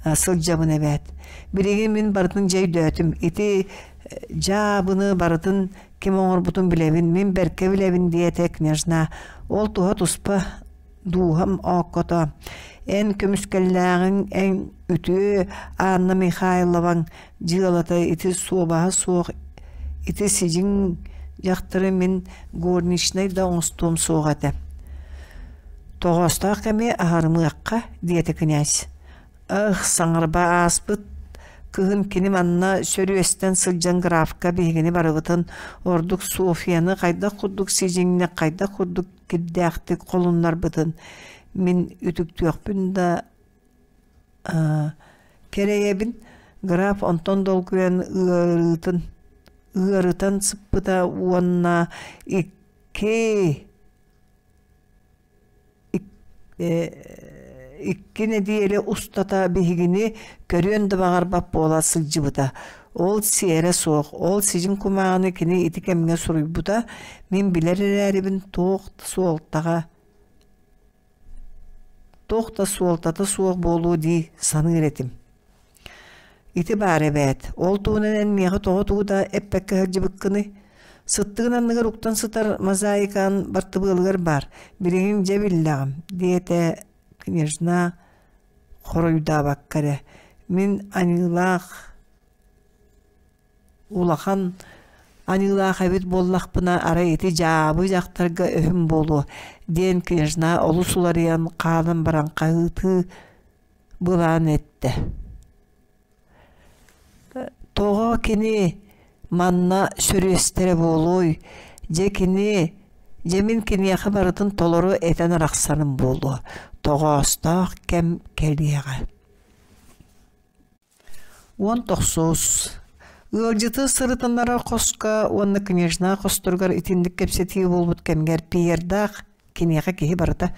сылдьабын эбээт. Билигин мин барытын дьэ өйдөөтүм. Ити дьаабыны барытын ким оҥорбутун билэбин, мин бэркэ билэбин диэтэ княжна. Ол туһа туспа дууһам ооккото. Эн көмүскэллээҕиҥ, эн үтүө Анна Михайловаҥ дьыалата ити суобаһа суох ити сидьиҥ дьахтары мин горничнай да оҥостуом суох этэ. Тоҕоостоох кэми аһарымыахха, диэтэ князь. Ах, саҥарба ааспыт кыһын кини манна сөрүөстэн сылдьан графка биһигини барыбытын, ордук Софьяны хайдах курдук сидьиҥник, хайдах курдук кирдээхтик холуннарбытын мин үтүктүөхпүн да кэрэйэбин. Граф онтон долгуйан ыарыытын ыарытан сыппыта уонна икки Икки нэдиэлэ устата биһигини көрүөн да баҕарбат буола сылдьыбыта. Ол сиэрэ суох, ол сидьиҥ кумааҕыны кини ити кэмҥэ суруйбута, мин билэр эрээрибин туох да суолтаҕа туох да суолтата суох буолуо дии саныыр этим. Ити баар эбээт, ол туһунан эн миэхэ тоҕо тугу да эппэккэ сылдьыбыккыный? Сыттыгын анныгар уктан сытар мозаикаҕын бартыбыалыгар баар, билигин дьэ биллэҕим, диэтэ княжна хоруйдаабакка эрэ. Мин аньыылаах улахан аньыылаах эбит буоллахпына, арай ити дьаабы дьахтарга өһүм буолуо, диэн княжна олус уларыйан хаалан баран хаһыытыы былаан эттэ. Тоҕо кини манна сөрүөстэрэ буолуой? Дьэ кини, дьэ мин киниэхэ барытын толору этэн арахсарым буолуо. Тоҕоостоох кэм кэлиэҕэ. 19. Ыалдьыты сырытыннарар хоско уонна княжна хосторугар итинник кэпсэтии буолбут кэмигэр Пьердаах киниэхэ киһи барыта.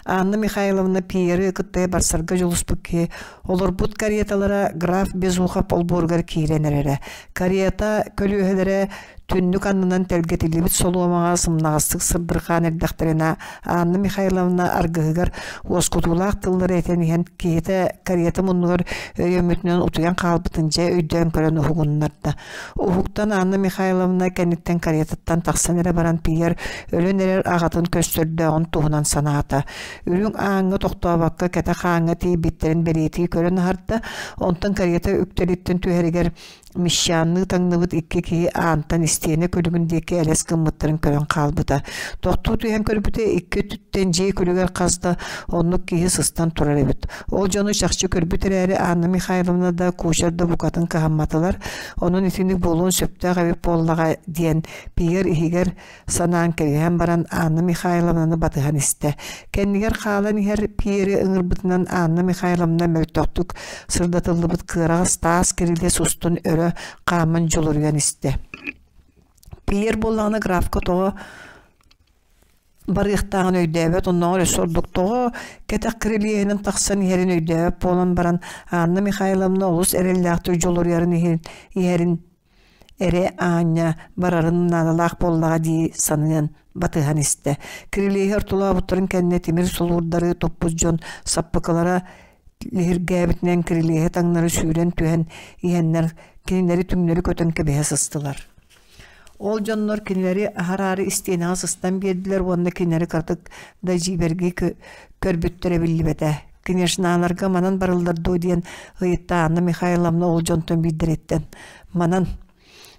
Анна Михайловна Пьеры кытта барсарга дьулуспут киһи олорбут кареталара граф Безухов олбуоругар киирэн эрэрэ. Карета көлүөһэлэрэ түннүк аннынан тэлгэтиллибит солуомаҕа сымнаҕастык сырдырҕаан эрдэхтэринэ Анна Михайловна аргыһыгар уоскутуулаах тыллары этэн иһэн киһитэ карета муннугар өйөммүтүнэн утуйан хаалбытын дьэ өйдөөн көрөн уһугуннарда. Уһуктан Анна Михайловна кэнниттэн каретаттан тахсан эрэ баран Пьер өлөн эрэр аҕатын көстөрдөөҕүн туһунан санаата. Үрүҥ ааҥҥа тохтообокко кэтэх ааҥҥа тиийбиттэрин бэлиэтии көрөн аһарда, онтон карета үктэлиттэн түһэригэр мещанныы таҥныбыт икки киһи аантан истиэнэ күлүгүн диэки элэс гыммыттарын көрөн хаалбыта. Тохтуу түһэн көрбүтэ икки өттүттэн дьиэ күлүгэр хас да оннук киһи сыстан турар эбит. Ол дьону чахчы көрбүт эрээри Анна Михайловна да, кучер да букатын кыһамматылар. Онон итинник буолуон сөптөөх эбит буоллаҕа диэн Пьер иһигэр санаан кэбиһэн баран Анна Михайловнаны батыһан истэ. Кэннигэр хаалан иһэр Пьери ыҥырбытынан Анна Михайловна мөлтөхтүк сырдатыллыбыт кыараҕас таас кирилиэс устун өрө хааман дьулуруйан истэ. Пьер буоллаҕына графка тоҕо барыахтааҕын өйдөөбөт, оннооҕор өссө ордук тоҕо кэтэх кирилиэһинэн тахсан иһэрин өйдөөбөт буолан баран Анна Михайловна олус эрэллээхтик дьулуруйарын иһэрин эрэ аанньа барарын наадалаах буоллаҕа дии саныан батыһан истэ. Кирилиэһи ортолообуттарын кэннэ тимир солуурдары туппут дьон саппыкылара лиһиргээбитинэн кирилиэһи таҥнары сүүрэн түһэн иһэннэр кинилэри түҥнэри көтөн кэбиһэ сыстылар. Ол дьоннор кинилэри аһараары истиэнэҕэ сыстан биэрдилэр уонна кинилэри кыратык да дьиибэргии көрбүттэрэ биллибэтэ. Княжналарга манан барыллар дуо диэн ыйытта Анна Михайловна ол дьонтон биирдэриттэн. Манан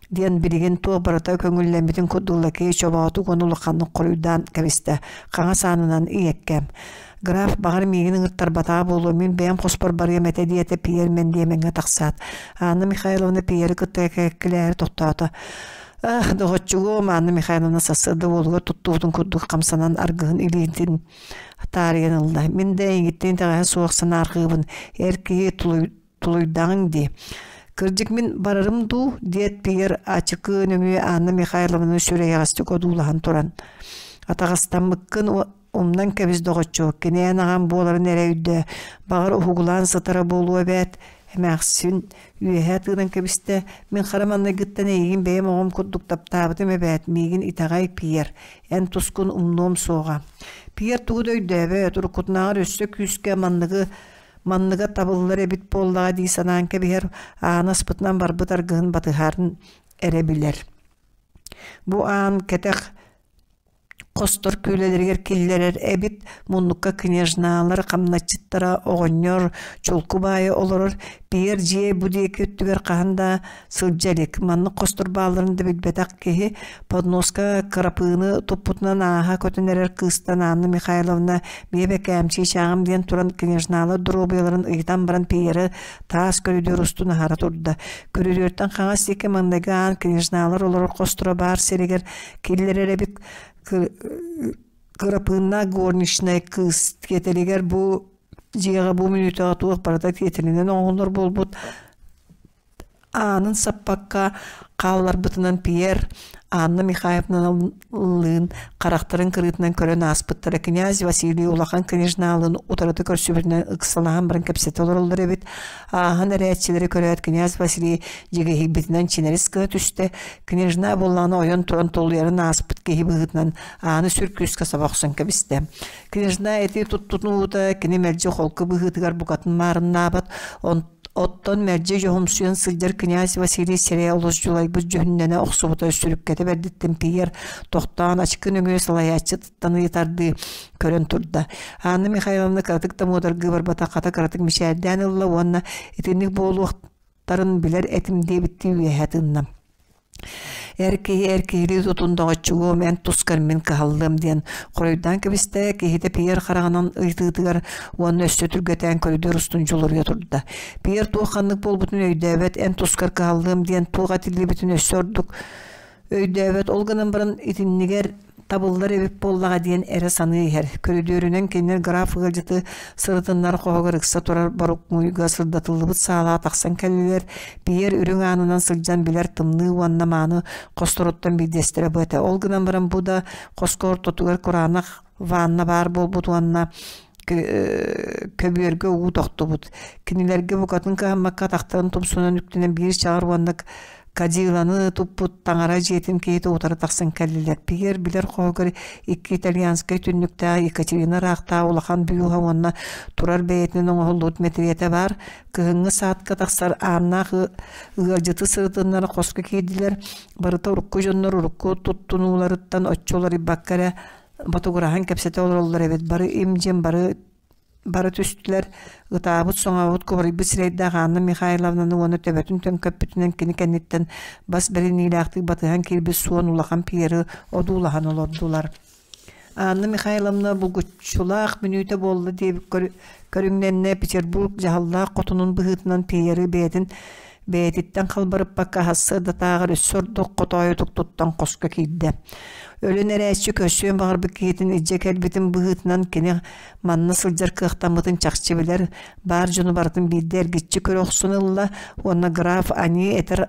диэн билигин туох барыта көҥүллэммитин курдук лакей чобоотук уонна улаханнык хоруйдаан кэбистэ. Хаҥас аанынан ийэккэм. Граф баҕар миигин ыҥыртарбатаҕа буолуо, мин бэйэм хоспор барыам этэ диэтэ Пьер мэндиэмэҥҥэ тахсаат. Анна Михайловна Пьеры кытта кэккэлээри тохтоото. Ах, доҕоччугуом, Анна Михайловна сарсыарда уолугар туттубутун курдук хамсанан аргыһын илиитин таарыйан ылла. Мин да эйигиттэн итэҕэһэ суох санаарҕыыбын. Эр киһи тулуйдаҕыҥ дии. Кырдьык мин барарым дуу, диэт Пьер ачыкы нөҥүө Анна Михайловнаны сүрэйэҕэстик одуулаһан туран. Атаҕастаммыккын умнан кэбис доҕоччуок, кинээн аҕам буоларын эрэ өйдөө, баҕар уһугулаан сытара буолуо эбээт, эмээхсин үөһэ тыынан кэбистэ, мин хара маҥнайгыттан эйигин бэйэм оҕом курдук таптаабытым эбээт, миигин итэҕэй, Пьер, эн тускун умнуом суоҕа. Пьер тугу да өйдөөбөт, уруккутунааҕар өссө күүскэ манныгы манныга табыллар эбит буоллаҕа дии санаан кэбиһэр, ааны аспытынан барбыт аргыһын батыһарын эрэ билэр. Бу аан кэтэх хостор күүлэлэригэр киллэрэр эбит, муннукка княжналар хамначчыттара оҕонньор чулку баайа олорор, Пьер дьиэ бу диэки өттүгэр хаһан да сылдьа илик, маннык хостор баалларын да билбэтэх киһи подноска кырапыыны туппутунан ааһа көтөн эрэр кыыстан Анна Михайловна «Миэбэ кээмчиичааҕым» диэн туран княжналар доруобуйаларын ыйытан баран Пьеры таас көрүдүөр устун аһара турда. Көрүдүөртэн хаҥас диэки маҥнайгы аан княжналар олорор хосторо баар сиригэр киллэрэр эбит кырапыыннаах горничная кыыс тиэтэлигэр бу дьиэҕэ бу мүнүүтэҕэ туох барыта тиэтэлинэн оҥоһуллар буолбут аанын саппакка хаалларбытынан Пьер Анна Михайловналыын харахтарын кырыытынан көрөн ааспыттара. Князь Василий улахан княжналыын утарыта көрсүбүтүнэн ыксалаһан баран кэпсэтэ олороллор эбит. Ааһан эрээччилэри көрөөт князь Василий дьигэһийбитинэн чинэрис гына түстэ. Княжна буоллаҕына ойон туран толуйарын ааспыт киһи быһыытынан ааны сүр күүскэ саба охсон кэбистэ. Княжна ити туттунуута кини мэлдьи холку быһыытыгар букатын маарыннаабат, оттон мэлдьи дьоһумсуйан сылдьар князь Василий сирэйэ олус дьулайбыт дьүһүннэнэ охсубута сүрүккэтэ бэрдиттэн Пьер тохтоон ачыкы нөҥүө салайааччытыттан ыйытардыы көрөн турда. Анна Михайловна кыратык да муодаргыы барбата, хата кыратык мичээрдээн ылла уонна итинник буолуохтарын билэр этим диэбиттии үөһэ тыынна. Эр киһи эр киһилии тутун доҕоччугуом, эн тускар мин кыһаллыам диэн хоруйдаан кэбистэ, киһитэ Пьер хараҕынан ыйытыытыгар уонна өссө түргэтээн көрүдүөр устун дьулуруйа турда. Пьер туох ханнык буолбутун өйдөөбөт, эн тускар кыһаллыам диэн туох этиллибитин өссө ордук өйдөөбөт, ол гынан баран итиннигэр табыллар эбит буоллаҕа диэн эрэ саныы иһэр. Көрүдүөрүнэн кинилэр граф ыалдьыты сырытыннар хоһугар ыкса турар борукмуйга сырдатыллыбыт саалаҕа тахсан кэллилэр. Пьер үрүҥ аанынан сылдьан билэр тымныы уонна мааны хосторуттан биирдэстэрэ бу этэ. Ол гынан баран бу да хоско ортотугар кураанах ванна баар буолбут уонна көбүөргэ уу тохтубут. Кинилэргэ букатын кыһаммакка атахтарын тумсунан үктэнэн биир чаҕар уонна кадиланы туппут таҥара дьиэтин киһитэ утары тахсан кэллилэр. Пьер билэр хоһугар икки итальянскай түннүктээх Екатерина ыраахтааҕы улахан бюһа уонна турар бэйэтинэн оҥоһуллубут мэтириэтэ баар. Кыһыҥҥы саадка тахсар ааннаах ыалдьыты сырытыннара хоско киирдилэр. Барыта урукку дьоннор урукку туттунууларыттан оччо уларыйбакка эрэ ботугураһан кэпсэтэ олороллор эбит. Бары им-дьим бары бары түстүлэр, ытаабыт-соҥообут кубарыйбыт сирэйдээх Анна Михайловнаны уонна төбөтүн төҥкөппүтүнэн кини кэнниттэн бас бэриниилээхтик батыһан киирбит суон улахан Пьеры одуулаһан олордулар. Анна Михайловна булгуччулаах мүнүүтэ буолла диэбит көрүҥнэннэ Петербург дьаһаллаах хотунун быһыытынан Пьеры бэйэтин бэйэтиттэн халбарыппакка сарсыардатааҕар өссө ордук хотоойутук туттан хоско киирдэ. Өлөн эрээччи көрсүөн баҕарбыт киһитин илдьэ кэлбитин быһыытынан кини манна сылдьар кыахтаммытын чахчы билэр, баар дьону барытын биирдэ эргиччи көрө охсон ылла уонна граф аньыы этэр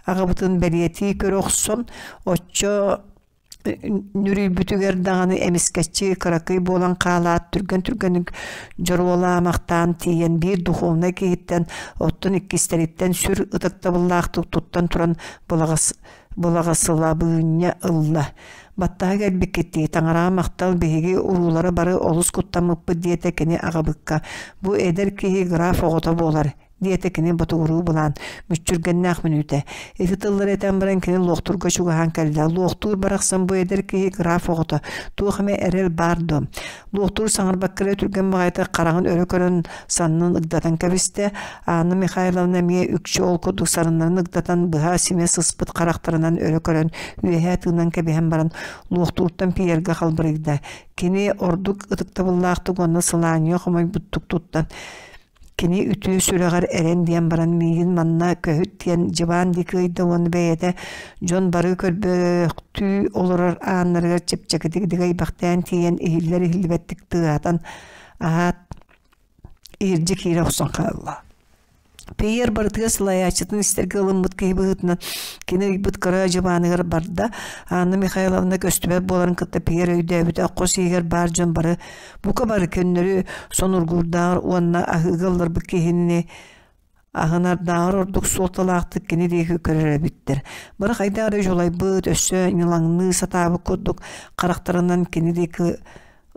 аҕабытын бэлиэтии көрө охсон, оччо нүрүйбүтүгэр даҕаны эмискэччи кыракый буолан хаалаат түргэн-түргэнник дьоруолаамахтаан тиийэн биир духовнай киһиттэн оттон иккистэриттэн сүр ытыктабыллаахтык туттан туран былаҕасылабыынньа ылла. Баттаһа кэлбиккиттии таҥараҕа махтал биһиги уруулара бары олус куттаммыппыт диэтэ кини аҕабыкка. Бу эдэр киһи граф оҕото буолар диэтэ кини ботугуруу былаан мүччүргэннээх мүнүүтэ. Ити тыллары этэн баран кини луохтуурга чугаһаан кэллэ. Луохтуур барахсан бу эдэр киһи граф оҕото. Туох эмэ эрэл баар дуо? Луохтуур саҥарбакка эрэ түргэн баҕайытык хараҕын өрө көрөн саннын ыгдатан кэбистэ. Анна Михайловна эмиэ үкчү ол курдук сарыннарын ыгдатан быһа симэ сыспыт харахтарынан өрө көрөн үөһээ тыынан кэбиһэн баран луохтууртан Пьергэ халбарыйда. Кини ордук ытыктабыллаахтык уонна сылаанньыйа хомойбуттук туттан Кини үтүө сүрэҕэр эрэн диэн баран миигин манна көһүт диэн дьыбаан диэки ыйда уонна бэйэтэ дьон бары көрбөхтүү олорор ааннарыгар чэпчэкитик дыгайбахтаан тиийэн иһиллэр-иһиллибэттик тыаһатан аһаат иһирдьэ киирэ охсон хаалла. Пьер барытыгар салайааччытын истэргэ ылыммыт киһи быһыытынан кини ыйбыт кыра дьыбааныгар барда. Анна Михайловна көстүбэт буоларын кытта Пьер өйдөөбүтэ хос иһигэр баар дьон бары Бука бары көннөрү сонургуурдааҕар уонна аһыыга ылларбыт киһини аһынардааҕар ордук суолталаахтык кини диэки көрөр эбиттэр. Бары хайдах эрэ дьулайбыт, өссө ньылаҥныы сатаабыт курдук харахтарынан кини диэки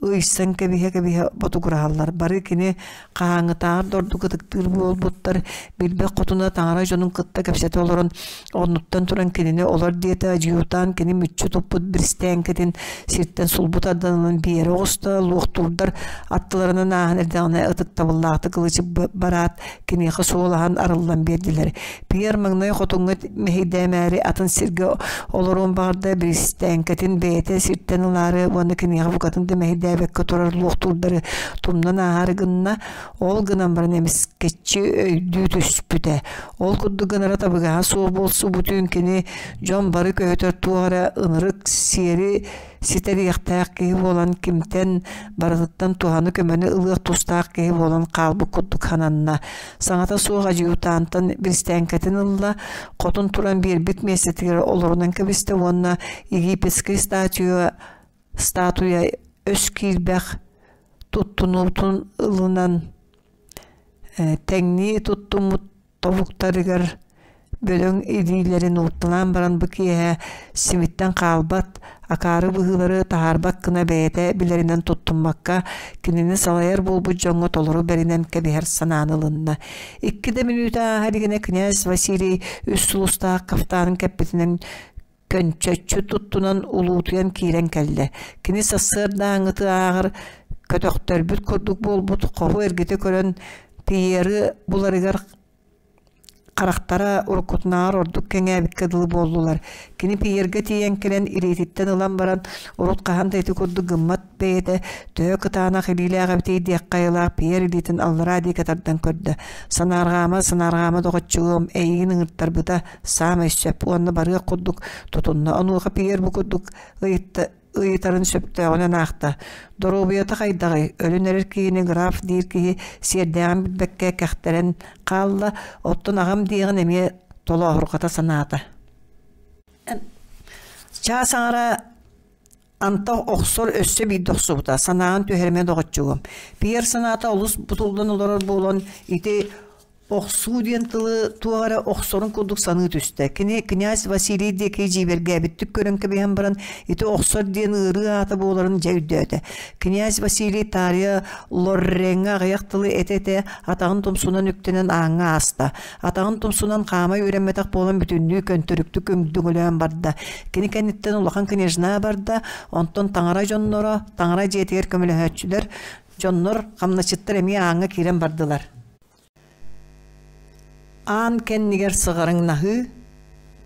ыйсан кэбиһэ-кэбиһэ ботугураһаллар. Бары кини хаһааҥҥытааҕар да ордук ытыктыыр буолбуттар. Билбэт хотуна таҥара дьонун кытта кэпсэтэ олорон Оннуттан туран кинини олор диэтэ адьютант кини мүччү туппут биристээҥкэтин сиртэн сулбу тардан ылан биэрэ оҕуста, луохтуурдар аттыларынан ааһан эрдэҕинэ ытыктабыллаахтык ылычып бараат киниэхэ суол аһан арыллан биэрдилэр. Пьер маҥнай хотуҥҥа мэһэйдээмээри атын сиргэ олоруон баҕарда биристээҥкэтин бэйэтэ сиртэн ылаары уонна киниэхэ букатын да мэһэйдээбэккэ турар луохтуурдары тумнан ааһаары гынна. Ол гынан баран эмискэччи өйдүү түспүтэ. Ол курдук гынара табыгаһа суох буолсубутун кини дьон бары көһүтэр туох эрэ ынырык сиэри ситэриэхтээх киһи буолан кимтэн барытыттан туһаны-көмөнү ылыах тустаах киһи буолан хаалбыт курдук сананна. Саҥата суох адьютантан биристээҥкэтин ылла, хотун туран биэрбит миэстэтигэр олорунан кэбистэ уонна египетскэй статуя статуя өс киирбэх туттунуутун ылынан тэҥнии туттуммут тобуктарыгар бөдөҥ илиилэрин уурталаан баран бу киэһэ симиттэн хаалбат, акаары быһыылары таһаарбат гына бэйэтэ билэринэн туттуммакка, кинини салайар буолбут дьоҥҥо толору бэринэн кэбиһэр санааны ылынна. Икки да мүнүүтэ ааһа илигинэ князь Василий үс сулустаах кафтанын кэппитинэн көнчөччү туттунан улуутуйан киирэн кэллэ. Кини сарсыардааҥҥыты ааҕар көтөхтөрбүт курдук буолбут хоһу эргитэ көрөн Пьеры буларыгар харахтара уруккутунааҕар ордук кэҥээбиккэ дылы буоллулар. Кини Пьергэ тиийэн кэлэн илиититтэн ылан баран урут хаһан да ити курдук гыммат бэйэтэ төһө кытаанах илиилээх эбитий диэххэ айылаах Пьер илиитин аллараа диэки тардан көрдө. Санаарҕаама, санаарҕаама доҕоччугум, эйигин ыҥыртарбыта саамай сөп уонна барыах курдук тутунна. Онуоха Пьер бу курдук ыйытта ыйытарын сөптөөҕүнэн аахта. Доруобуйата хайдаҕый? Өлөн эрэр киһини граф диир киһи сиэрдээҕин билбэккэ кэхтэрэн хаалла, оттон аҕам диэҕин эмиэ толооһурҕата санаата. Чаас аҥара. Антах охсор өссө биирдэ охсубута, санааҕын түһэримэ доҕоччугум. Пьер санаата олус бутуллан олорор буолан, ити охсуу диэн тылы туох эрэ охсорун курдук саныы түстэ. Кини князь Василий диэки дьиибэргээбиттик көрөн кэбиһэн баран, ити охсор диэн ыарыы аата буоларын дьэ өйдөөтө. Князь Василий таарыйа Лорреҥҥа аҕыйах тылы этэ-этэ атаҕын тумсунан үктэнэн ааҥҥа ааста. Атаҕын тумсунан хаама үөрэммэтэх буолан бүтүннүү көнтөрүктүк өҥдөҥөлөөн барда. Кини кэнниттэн улахан княжна барда, онтон таҥара дьонноро, таҥара дьиэтигэр көмөлөһөөччүлэр, дьоннор, хамначчыттар эмиэ ааҥҥа киирэн бардылар. Аан кэннигэр сыҕарыҥнаһыы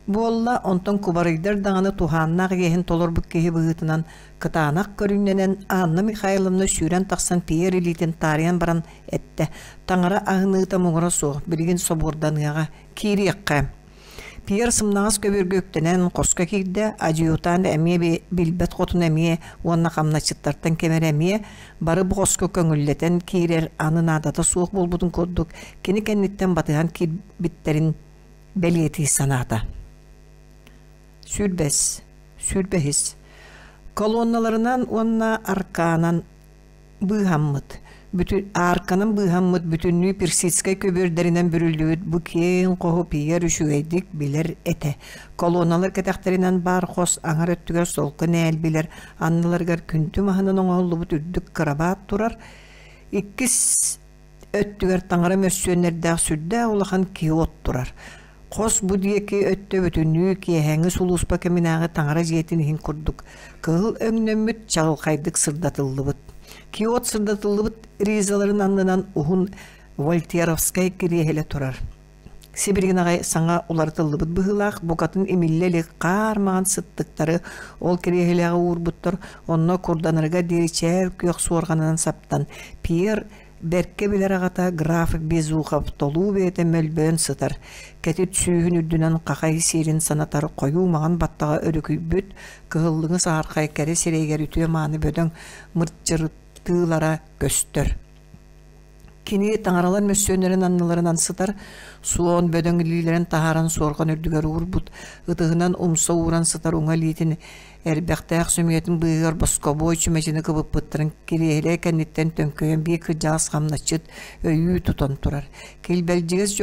буолла, онтон кубарыйдар даҕаны туһааннаах иэһин толорбут киһи быһыытынан кытаанах көрүҥнэнэн Анна Михайловна сүүрэн тахсан Пьер илиитин таарыйан баран эттэ: «Таҥара аһыныыта муҥура суох, билигин собуорданыаҕа, киириэххэ». Пьер сымнаҕас көбүөргэ үктэнэн хоско киирдэ, адъютант эмиэ билбэт хотун эмиэ уонна хамначчыттартан ким эрэ эмиэ бары бу хоско көҥүллэтэн киирэр аны наадата суох буолбутун курдук кини кэнниттэн батыһан киирбиттэрин бэлиэтии санаата. Сүүрбэс, сүүрбэһис. Колонналарынан уонна аркаанан быыһаммыт, бүтүн аарканан быыһаммыт бүтүннүү персидскэй көбүөрдэринэн бүрүллүбүт бу киэҥ хоһу Пьер үчүгэйдик билэр этэ. Колонналар кэтэхтэринэн баар хос аҥар өттүгэр солко нээлбилэр анныларыгар күндү маһынан оҥоһуллубут үрдүк кырабаат турар, иккис өттүгэр таҥара мөрсүөннэрдээх сүрдээх улахан киот турар. Хос бу диэки өттө бүтүннүү киэһээҥҥи сулууспа кэминээҕи таҥара дьиэтин иһин курдук кыһыл өҥнөммүт чаҕылхайдык сырдатыллыбыт. Киот сырдатыллыбыт ризаларын аннынан уһун вольтеровскай кириэһилэ турар. Сибилигин аҕай саҥа уларытыллыбыт быһыылаах букатын имиллэ илик хаар маҥан сыттыктары ол кириэһилэҕэ уурбуттар, онно курданарыгар диэри чээл күөх суорҕанынан саптан Пьер Бэркэ билэр аҕата граф Безухов толуу бэйэтэ мөлбөйөн сытар, кэтит сүүһүн үрдүнэн хахай сиэрин санатар хойуу маҥан баттаҕа өрүкүйбүт, кыһыллыҥы саһархай кэрэ сирэйигэр үтүө-мааны бөдөҥ мырчырытыылара көстөр. Кини таҥаралар мөссүөннэрин анныларынан сытар, суон бөдөҥ илиилэрин таһааран суорҕан үрдүгэр уурбут, ытыһынан умса ууран сытар уҥа илиитин Эрбэхтээх сөмүйэтин быыһыгар боскобуой чүмэчини кыбыппыттарын кириэһилэ кэнниттэн төҥкөйөн биир кырдьаҕас хамначчыт өйүү тутан турар. Килбэлдьигэс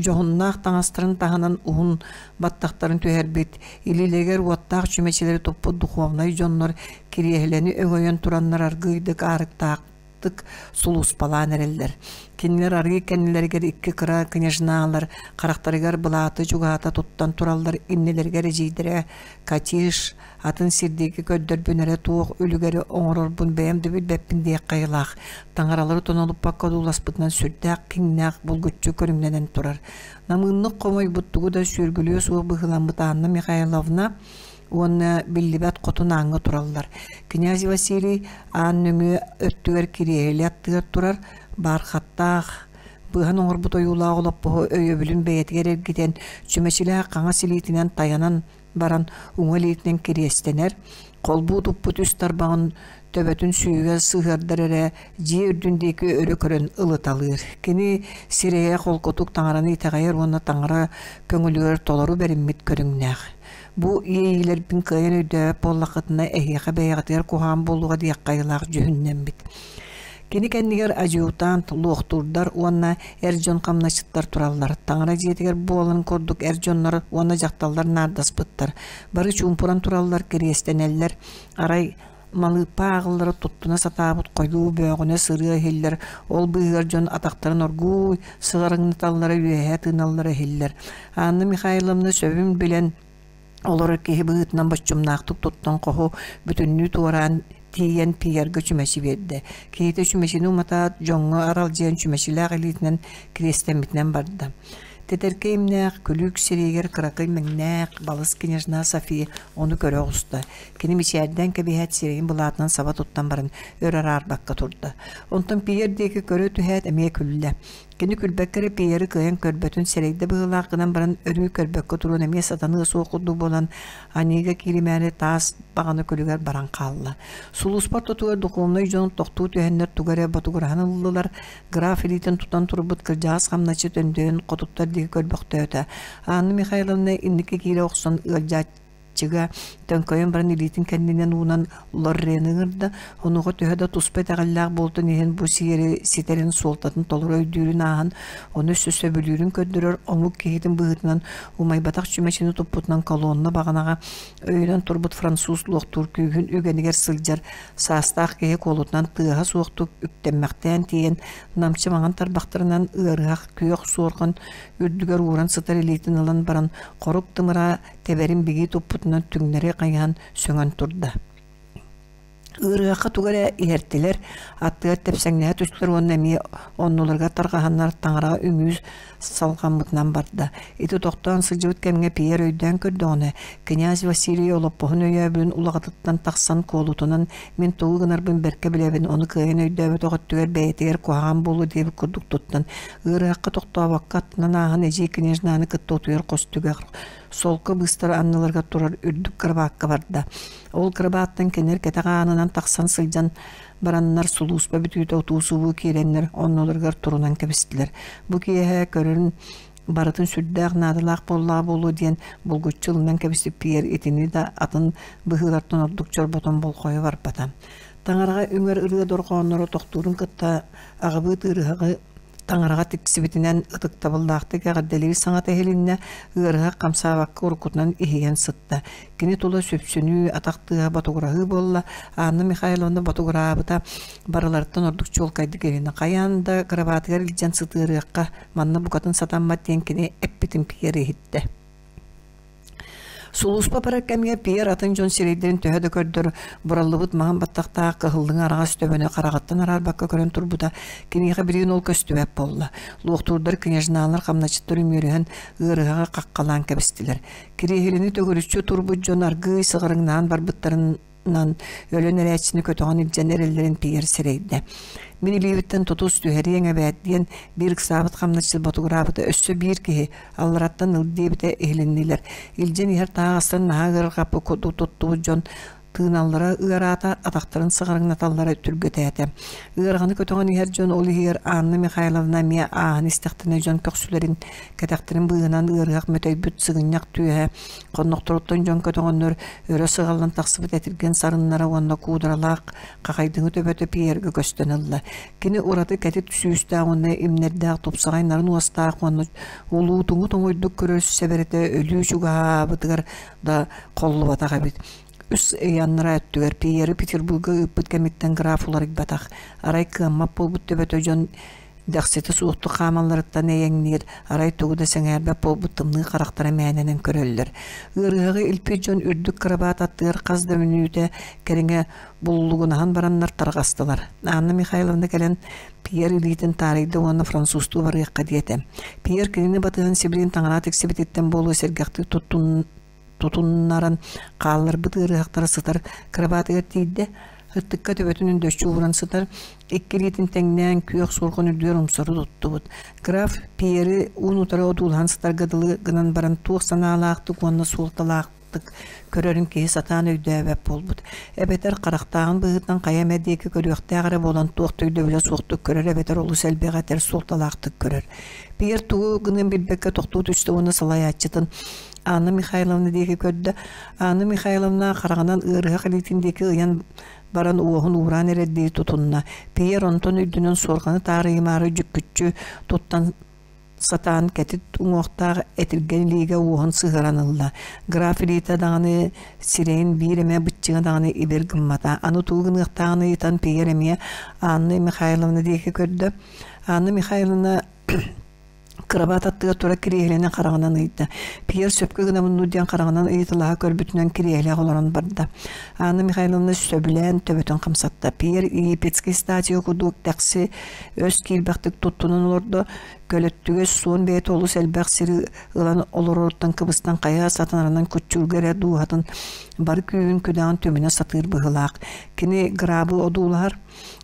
дьоһуннаах таҥастарын таһынан уһун баттахтарын түһэрбит, илиилэригэр уоттаах чүмэчилэри туппут духовнай дьоннор кириэһилэни өҥөйөн тураннар аргыыйдык аарыктаах сулууспалаан эрэллэр. Кинилэр арыы кэннилэригэр икки кыра княжналар харахтарыгар былааты чугаһата туттан тураллар иннилэригэр эдьиийдэрэ Катиш атын сирдиги көрдөрбүн эрэ туох үлүгэри оҥорорбун бэйэм да билбэппин диэххэ айылаах таҥаралары тонолуппакка одууласпытынан сүрдээх киҥнээх булгуччу көрүҥнэнэн турар. Намыыннык хомойбут тугу да сүөргүлүө суох быһыыламмыт Анна Михайловна уонна биллибэт хотун ааҥҥа тураллар. Князь Василий аан нөҥүө өттүгэр кириэһилэ аттыгар турар бархаттаах быһан оҥорбут ойуулаах олоппоһу өйөбүлүн бэйэтигэр эргитэн, чүмэчилээх хаҥас илиитинэн тайанан баран уҥа илиитинэн кириэстэнэр, холбуу туппут үс тарбаҕын төбөтүн сүүһүгэр сыһыардар эрэ дьиэ үрдүн диэки өрө көрөн ылыталыыр. Кини сирэйэ холкутук таҥараны итэҕэйэр уонна таҥара көҥүлүгэр толору бэриммит көрүҥнээх. Бу иэйиилэрбин кыайан өйдөөбөт буоллаххытына, эһиэхэ бэйэҕитигэр куһаҕан буолуоҕа диэххэ айылаах дьүһүннэммит. Кини кэннигэр адъютант, луохтуурдар уонна эр дьон хамначчыттар тураллар. Таҥара дьиэтигэр буоларын курдук эр дьоннор уонна дьахталлар наардаспыттар. Бары чуумпуран тураллар, кириэстэнэллэр. Арай малыыппа ааҕыллара туттуна сатаабыт хойуу бөөҕүнэ сырыа иһиллэр, ол быыһыгар дьон атахтарын оргууй сыҕарыҥнаталлара үөһэ тыыналлара иһиллэр. Анна Михайловна сөбүн билэн олорор киһи быһыытынан боччумнаахтык туттан хоһу бүтүннүү туораан тиийэн Пьерга чүмэчи биэрдэ. Киһитэ чүмэчини уматаат, дьоҥҥо аралдьыйан чүмэчилээх илиитинэн кириэстэммитинэн барда. Тэтэркэй имнээх, күлүүк сирэйигэр кыракый мэҥнээх балыс княжна София ону көрө оҕуста. Кини мичээрдээн кэбиһээт сирэйин былаатынан саба туттан баран өр араарбакка турда. Онтон Пьер диэки көрө түһээт эмиэ күллэ. Кини күлбэккэ эрэ Пьеры кыайан көрбөтүн сэрэйдэ быһыылаах гынан баран өрүү көрбөккө туруон эмиэ сатаныа суох курдук буолан аньыыга кииримээри таас баҕана күлүгэр баран хаалла. Сулууспа ортотугар духовнай дьон тохтуу түһэннэр тугу эрэ ботугураһан ыллылар. Граф илиитин тутан турбут кырдьаҕас хамначчыт өндөйөн хотуттар диэки көрбөхтөөтө. Анна Михайловна инники киирэ охсон ыалдьааччы салайааччыга төҥкөйөн баран илиитин кэннинэн уунан Лоррены ыҥырда, онуоха төһө да туспа итэҕэллээх буолтун иһин бу сиэри ситэрин суолтатын толору өйдүүрүн ааһан, ону өссө сөбүлүүрүн көрдөрөр омук киһитин быһыытынан умайбатах чүмэчини туппутунан колонна баҕанаҕа өйөнөн турбут француз луохтуур күүһүн үгэнигэр сылдьар саастаах киһи куолутунан тыаһа суохтук үктэммэхтээн тиийэн намчы маҥан тарбахтарынан ыарыһах күөх суорҕан үрдүгэр ууран сытар илиитин ылан баран хорук тымыра тэбэрин бигии туппутунан түҥнэри хайыһан сөҥөн турда. Ыарыһахха тугу эрэ иһэртилэр, аттыгар тэпсэҥнэһэ түстүлэр уонна эмиэ оннуларыгар тарҕаһаннар таҥараҕа үҥүү салҕаммытынан барда. Ити тохтоон сылдьыбыт кэмҥэ Пьер өйдөөн көрдөҕүнэ, князь Василий олоппоһун өйөөбүлүн улаҕатыттан тахсан куолутунан мин тугу гынарбын бэркэ билэбин, ону кыайан өйдөөбөтөх өттүгэр бэйэтигэр куһаҕан буолуо диэбит курдук туттан, ыарыһахха тохтообокко аттынан ааһан эдьиий княжнаны кытта утуйар хос түгэх солко быыстара анныларыгар турар үрдүк кырабаакка барда. Ол кырабааттан кинилэр кэтэх аанынан тахсан сылдьан бараннар сулууспа бүтүүтэ утуу-субуу киирэннэр оннуларыгар турунан кэбистилэр. Бу киэһэ көрөн барытын сүрдээх наадалаах буоллаҕа буолуо диэн булгуччу ылынан кэбиспит Пьер итини да атын быһыылартан ордук чорботон болҕойо барбата. Таҥараҕа үҥэр ырыа дорҕоонноро тохтуурун кытта аҕабыыт ыарыһаҕы Таҥараҕа тиксибитинэн ытыктабыллаахтык эҕэрдэлиир саҥата иһилиннэ, ыарыһах хамсаабакка уруккутунан иһийэн сытта. Кини тула сүпсүнүү, атах тыаһа ботугураһыы буолла. Анна Михайловна ботугураабыта барыларыттан ордук чуолкайдык иһилиннэ. Хайаан да кырабаатыгар илдьэн сытыарыахха, манна букатын сатаммат диэн кини эппитин Пьер иһиттэ. Сулууспа барар кэмҥэ Пьер атын дьон сирэйдэрин төһө да көрдөр, бураллыбыт маҥан баттахтаах кыһыллыҥы араҕас төбөнү хараҕыттан араарбакка көрөн турбута, киниэхэ билигин ол көстүбэт буолла. Луохтуурдар княжналар хамначчыттар үмүөрүһэн ыарыһаҕы хаххалаан кэбистилэр. Кириэһилэни төгүрүччү турбут дьон аргыый сыҕарыҥнаан барбыттарын өлөн эрээччини көтөҕөн илдьэн эрэллэрин Пьер сэрэйдэ. Мин илиибиттэн тутус түһэриэҥ эбээт диэн биир ыксаабыт хамначчыт ботугураабыта өссө биир киһи аллараттан ыл диэбитэ иһилиннилэр. Илдьэн иһэр таһаҕастан наһаа ыарырҕаппыт курдук туттубут дьон тыыналлара ыараата, атахтарын сыҕарыҥнаталлара түргэтээтэ. Ыараханы көтөҕөн иһэр дьон ол иһигэр Анна Михайловна эмиэ ааһан истэхтэринэ дьон көхсүлэрин, кэтэхтэрин быыһынан ыарыһах мөтөйбүт сыгынньах түөһэ Хоннохторуттан дьон көтөҕөннөр өрө сыҕаллан тахсыбыт этиргэн сарыннара уонна куударалаах хахайдыҥы төбөтө Пьергэ көстөн ылла. Кини ураты кэтит сүүстээх уонна имнэрдээх тупсаҕай нарын уостаах уонна улуутуҥу тоҥуйдук көрөр сэбэрэтэ өлүү чугаһаабытыгар да холлубатах эбит. Үс ый аннараа өттүгэр Пьеры Петербурга ыыппыт кэмиттэн граф уларыйбатах. Арай кыаммат буолбут төбөтө дьон Дэхситэ суохтук хаамалларыттан эйэҥниир, арай тугу да сэҥээрбэт буолбут тымныы харахтара мээнэнэн көрөллөр. Ыарыһаҕы илпит дьон үрдүк кырабаат аттыгар хас да мүнүүтэ кэриҥэ буллугунаһан бараннар тарҕастылар. Анна Михайловна кэлэн Пьер илиитин таарыйда уонна французтуу барыахха диэтэ. Пьер кинини батыһан сибилигин таҥара тиксибититтэн буолуо сэргэхтик туттун тутуннаран хаалларбыт ыарыһахтара сытар кырабаатыгар тиийдэ. Ытыкка төбөтүн өндөччү ууран сытар, икки илиитин тэҥнээн күөх суорҕан үрдүгэр умсары туттубут. Граф Пьери уун-утары одуулаһан сытарга дылы гынан баран туох санаалаахтык уонна суолталаахтык көрөрүн киһи сатаан өйдөөбөт буолбут. Эбэтэр харахтааҕын быһыытынан хайа эмэ диэки көрүөхтээх эрэ буолан туох да өйдөбүлэ суохтук көрөр эбэтэр олус элбэҕи этэр суолталаахтык көрөр. Пьер тугу гыныан билбэккэ тохтуу түстэ уонна салайааччытын Анна Михайловна диэки көрдө. Анна Михайловна хараҕынан ыарыһах илиитин диэки ыйан баран уоһун уураан эрэрдии тутунна. Пьер онтон үрдүнэн суорҕаны таарыйымаары дьүккүччү туттан сатаан кэтит уҥуохтаах этиргэн илиигэ уоһун сыһыаран ылла. Граф илиитэ даҕаны сирэйин биир эмэ быччыҥа даҕаны ибир гыммата. Аны тугу гыныахтааҕын ыйытан Пьер эмиэ Анна Михайловна диэки көрдө. Анна Михайловна Кырабаат аттыгар турар кириэһилэни хараҕынан ыйда. Пьер сөпкө гынабын дуу диэн хараҕынан ыйыталаһа көрбүтүнэн кириэһилээх олорон барда. Анна Михайловна сөбүлээн төбөтүн хамсатта. Пьер египетскэй статуя курдук дэхси өс киирбэхтик туттунан олордо. Көлөттүгэс суон бэйэтэ олус элбэх сири ылан олороруттан кыбыстан хайа сатанарынан куччуурга эрэ дууһатын бары күүһүн-күдэҕин түмүнэ сатыыр быһыылаах. Кини грабы одуулаһар.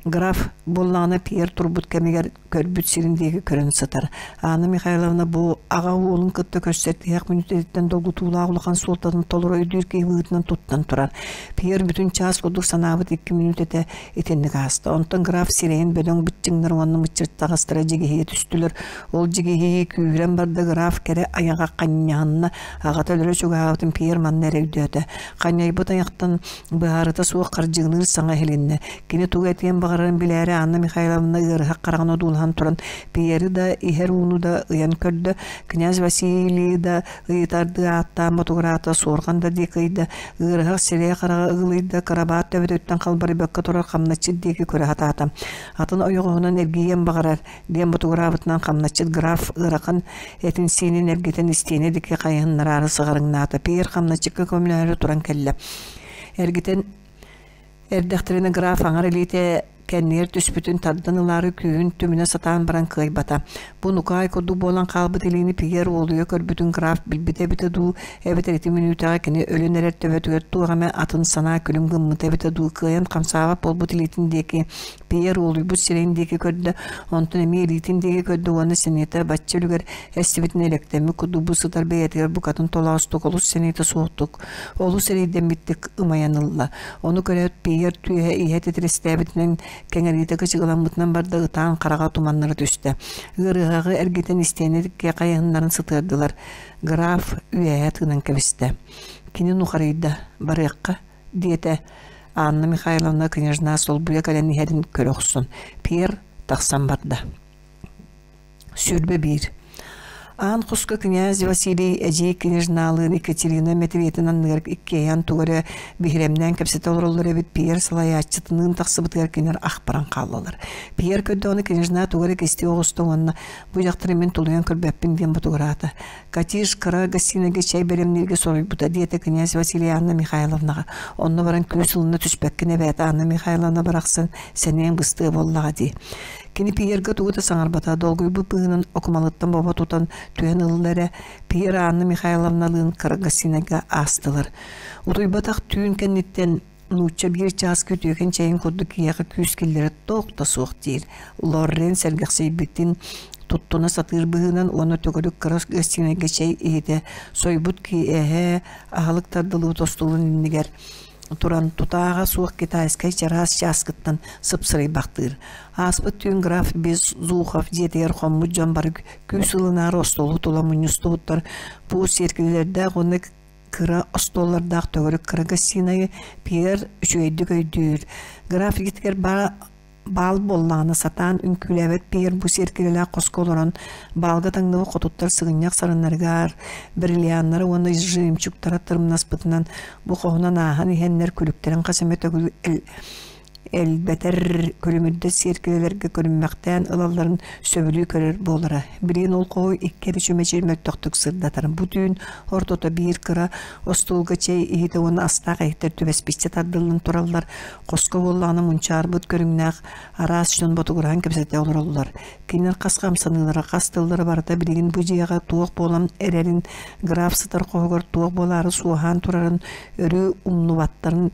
Граф буоллаҕына Пьер турбут кэмигэр көрбүт сирин диэки көрөн сытар. Анна Анна Михайловна бу аҕа уолун кытта көрсөр тиһэх мүнүүтэтиттэн долгутуулаах улахан суолтатын толору өйдүүр киһи быһыытынан туттан турар. Пьер бүтүн чаас курдук санаабыт икки мүнүүтэтэ итинник ааста. Онтон граф сирэйин бөдөҥ быччыҥнар уонна мыччыртаҕастара дьигиһийэ түстүлэр. Ол дьигиһии күүһүрэн барда граф кэрэ айаҕа ханньаһынна. Аҕата өлөрө чугаһаабытын Пьер манна эрэ өйдөөтө. Ханньайбыт айахтан быһаарыта суох хардьыгыныыр саҥа иһилиннэ. Кини тугу этиэн баҕарарын билээри Анна Михайловна ыарыһах хараҕын одуулаһан туран Пьеры да, иһэр ууну да ыйан көрдө, князь Василий да ыйытардыы ааттаан ботугураата, суорҕан да диэки ыйда, ыарыһах сирэйэ-хараҕа ыгылыйда, кырабаат төбөтүттэн халбарыйбакка турар хамначчыт диэки көрө сатаата. Атын ойоҕоһунан эргийиэн баҕарар, диэн ботугураабытынан хамначчыт граф ыарахан этин-сиинин эргитэн истиэнэ диэки хайыһыннараары сыҕарыҥнаата. Пьер хамначчыкка көмөлөһөрү туран кэллэ. Эргитэн эрдэхтэринэ граф аҥар илиитэ кэннигэр түспүтүн тардан ылаары күүһүн түмүнэ сатаан баран кыайбата. Бу нукаай курдук буолан хаалбыт илиини Пьер уолуйа көрбүтүн граф билбитэ эбитэ дуу, эбэтэр ити мүнүүтэҕэ кини өлөн эрэр төбөтүгэр туох эмэ атын санаа күлүм гыммыта эбитэ дуу, кыайан хамсаабат буолбут илиитин диэки Пьер уолуйбут сирэйин диэки көрдө, онтон эмиэ илиитин диэки көрдө уонна сэниэтэ бачча үлүгэр эстибитин элэктэммит курдук бу сытар бэйэтигэр букатын толоостук олус сэниэтэ суохтук, олус эрэйдэммиттик ымайан ылла. Ону көрөөт Пьер түөһэ иһэ титирэстээбитинэн кэҥэриитэ кычыгыламмытынан барда ытаан хараҕа туманнара түстэ. Ыарыһаҕы эргитэн истиэнэ хайыһыннарын сытыардылар. Граф үөһэ тыынан кэбистэ. Кини нухарыйда, барыахха диэтэ Анна Михайловна княжна солбуйа кэлэн иһэрин көрө охсон, Пьер тахсан барда. 21. Аан хоско князь Василий эдьиий княжналыын Екатерина мэтириэтин анныгар иккиэйэн тугу эрэ биһирэмнээн кэпсэтэ олороллор эбит Пьер салайааччытыныын тахсыбытыгар кинилэр ах баран хааллылар. Пьер көрдөҕүнэ княжна тугу эрэ кистии оҕуста уонна бу дьахтары мин тулуйан көрбөппүн диэн ботугураата. Катиш кыра гостиныйга чэй бэлэмнииргэ соруйбута диэтэ князь Василий Анна Михайловнаҕа. Онно баран күүс ылына түспэккин эбээт Анна Михайловна барахсан сэниэҥ быстыа буоллаҕа дии. Кини Пьерга тугу да саҥарбата, долгуйбут быһыынан окумалыттан бобо тутан түһэн ылла эрэ, Пьер Анна Михайловналыын кыра гостиныйга аастылар. Утуйбатах түүн кэнниттэн нуучча биир чааска үтүөкэн чэйин курдук киһиэхэ күүс киллэрэ туох да суох диир. Лоррен сэргэхсийбитин туттуна сатыыр быһыынан уонна төгүрүк кыра гостиныйга чэй иһитэ сойбут киэһэ аһылык тардылыы тостулун иннигэр туран тутааҕа суох китайскай чараас чааскыттан сыпсырыйбахтыыр. Ааспыт түүн граф Беззухов дьиэтигэр хоммут дьон бары күүс ылынаары остуолу тула мунньустубуттар. Бу сиэркилэлэрдээх уонна кыра остуоллардаах төгүрүк кыра гостинайы Пьер үчүгэйдик өйдүүр. Граф игитигэр баал буоллаҕына сатаан үҥкүүлээбэт Пьер бу сиэркилэлээх хоско олорон баалга таҥныбыт хотуттар сыгынньах сарыннарыгар бриллианнара уонна жемчугтара тырымнаспытынан бу хоһунан ааһан иһэннэр күлүктэрин хас эмэ төгүл элбэтэр күлүмүрдэ сиэркилэлэргэ көрүммэхтээн ылалларын сөбүлүү көрөр буолара. Билигин ол хоһу икки эрэ чүмэчи мөлтөхтүк сырдатар. Бу түүн ортото биир кыра остуолга чэй иһитэ уонна астаах иһиттэр түбэспиччэ тардыллан тураллар. Хоско буоллаҕына мунчаарбыт көрүҥнээх араас дьон ботугураан кэпсэтэ олороллор. Кинилэр хас хамсаныылара, хас тыллара барыта билигин бу дьиэҕэ туох буолан эрэрин, граф сытар хоһугар туох буолаары суоһаан турарын өрүү умнубаттарын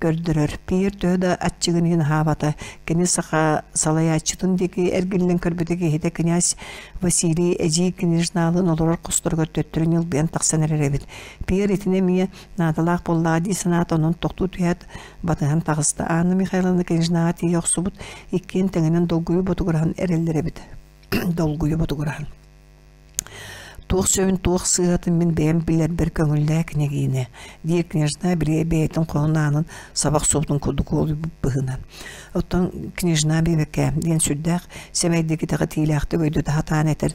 көрдөрөр. Пиир төһө да аччыгын иһин аһаабата. Кини саха салайааччытын диэки эргиллэн көрбүтэ киһитэ князь Василий эдьиий княжналыын олорор хосторугар төттөрү ньылбыйан тахсан эрэр эбит. Пиэр итини эмиэ наадалаах буоллаҕа дии санаата, онон тохтуу түһээт батыһан таҕыста. Анна Михайловна княжнаҕа тиийэ охсубут, иккиэн тэҥинэн долгуйу ботугураһан эрэллэр эбит. Долгуйу ботугураһан. Туох сөбүн, туох сыыһатын мин бэйэм билэрбэр көҥүллээ княгиня, диир княжна били бэйэтин хоһун аанын сабах суотун курдук уолуйбут быһыынан. Оттон княжна биэбэкэ диэн сүрдээх сэмэйдик итэҕэтиилээхтик өйдөтө сатаан этэр.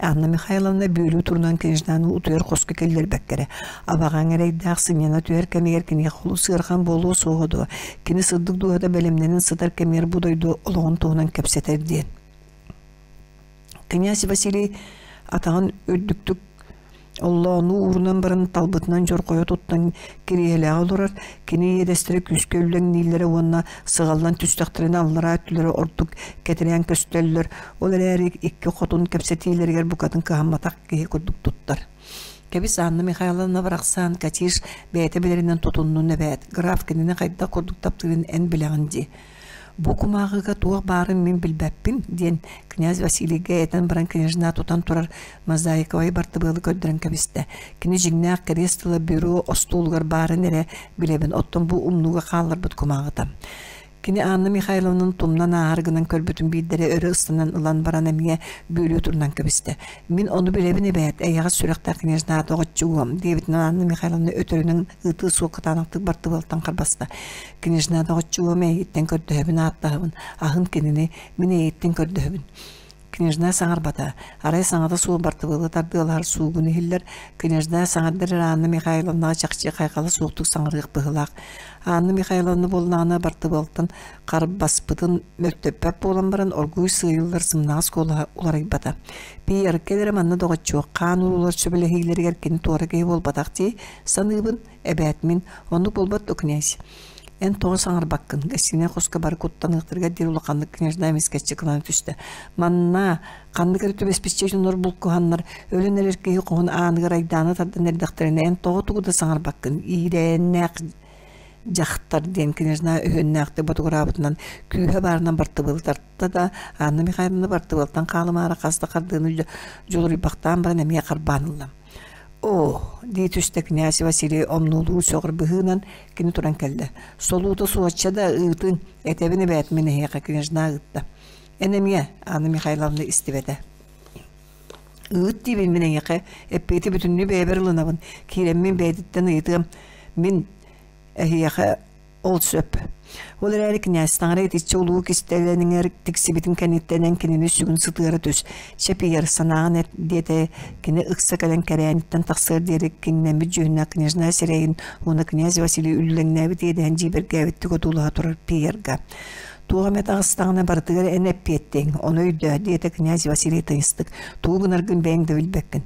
Анна Михайловна бүөлүү турунан княжнаны утуйар хоско киллэрбэккэрэ. Абаҕаҥ эрэйдээх сынньана түһэр кэмигэр киниэхэ олус ыарахан буолуо суоҕа дуо? Кини сырдык дууһата бэлэмнэнэн сытар кэмигэр бу дойду олоҕун туһунан кэпсэтэр диэн. Князь Василий атаҕын үрдүктүк оллоонуу уурунан баран талбытынан дьорҕойо туттан кириэһилэҕэ олорор, кини иэдэстэрэ күүскэ үллэҥнииллэрэ уонна сыҕаллан түстэхтэринэ аллараа өттүлэрэ ордук кэтирээн көстөллөр, ол эрээри икки хотун кэпсэтиилэригэр букатын кыһамматах киһи курдук туттар. Кэбис Анна Михайловна барахсан Катиш бэйэтэ билэринэн тутуннун эбээт, граф кинини хайдах курдук таптыырын эн билэҕин дии. Бу кумааҕыга туох баарын мин билбэппин, диэн князь Василийга этэн баран княжна тутан турар мозаиковай бартыбыалы көрдөрөн кэбистэ. Кини дьиҥнээх кэриэс тыла бюро остуолугар баарын эрэ билэбин, оттон бу умнууга хаалларбыт кумааҕыта. Кини Анна Михайловнаны тумнан ааһар гынан көрбүтүн биирдэрэ өрө ыстанан ылан баран эмиэ бүөлүү турунан кэбистэ. «Мин ону билэбин эбээт, эйэҕэс сүрэхтээх княжна доҕоччугуом» диэбитинэн Анна Михайловна өтөрүнэн ыытыы суох кытаанахтык бартыбыалтан харбаста. «Княжна доҕоччугуом эйигиттэн көрдөһөбүн ааттаһабын, аһын кинини мин эйигиттэн көрдөһөбүн». Княжна саҥарбата, арай саҥата суох бартыбыалы тардыалаһар суугун иһиллэр, княжна саҥардар эрэ Анна Михайловнаҕа чахчы хайҕала суохтук саҥарыах быһыылаах. Анна Михайловна буоллаҕына бартыбыалтан харбаспытын мөлтөппөт буолан баран оргууй сыыйыллар сымнаҕас куолаһа уларыйбата. Пиэркэ эрэ манна доҕоччуок хаан уруулар сөбүлэһиилэригэр кини туора киһи буолбатах дии саныыбын, эбээт мин оннук буолбат дуо князь? Эн тоҕо саҥарбаккын? Гостиная хоско бары куттаныахтарыгар диэри улаханнык княжна эмискэччи кылана түстэ. Манна ханнык эрэ түбэспиччэ дьоннор булкуһаннар, өлөн эрэр киһи хоһун ааныгар айдааны тардан эрдэхтэринэ эн тоҕо тугу да саҥарбаккын? Иирээннээх дьахтар диэн княжна өһүөннээхтик ботугураабытынан күүһэ баарынан бартыбыалы тарта да, Анна Михайловна бартыбыалтан хаалымаары хас да хардыыны дьулуруйбахтаан баран эмиэ харбаан ылла. «Оо, дии түстэ князь Василий омнуолуу сөҕөр быһыынан кини туран кэллэ. Солуута суочча да ыытыҥ, этэбин эбээт мин эһиэхэ княжна ыытта. Эн эмиэ, Анна Михайловна истибэтэ. Ыыт диибин мин эйиэхэ, эппиэти бүтүннүү бэйэбэр ылынабын, киирэммин бэйэтиттэн ыйытыам. Мин эһиэхэ Ол сөп. Ол эрээри князь таҥара итиччэ улуу кистэлэниҥэр тиксибитин кэнниттэн эн кинини сүгүн сытыара түс, чэпийэр санааҕын эт диэтэ кини ыкса кэлэн кэрээниттэн тахсыар диэри киҥнэммит дьүһүннээх княжна сирэйин уонна князь Василий үллэҥнээбит иэдэһин дьиибэргээбиттик одуулаһа турар Пьерга. Туох эмэ таҕыстаҕына барытыгар эн эппиэттиэҥ, ону өйдөө, диэтэ князь Василий тыйыстык. Тугу гынаргын бэйэҥ да билбэккин.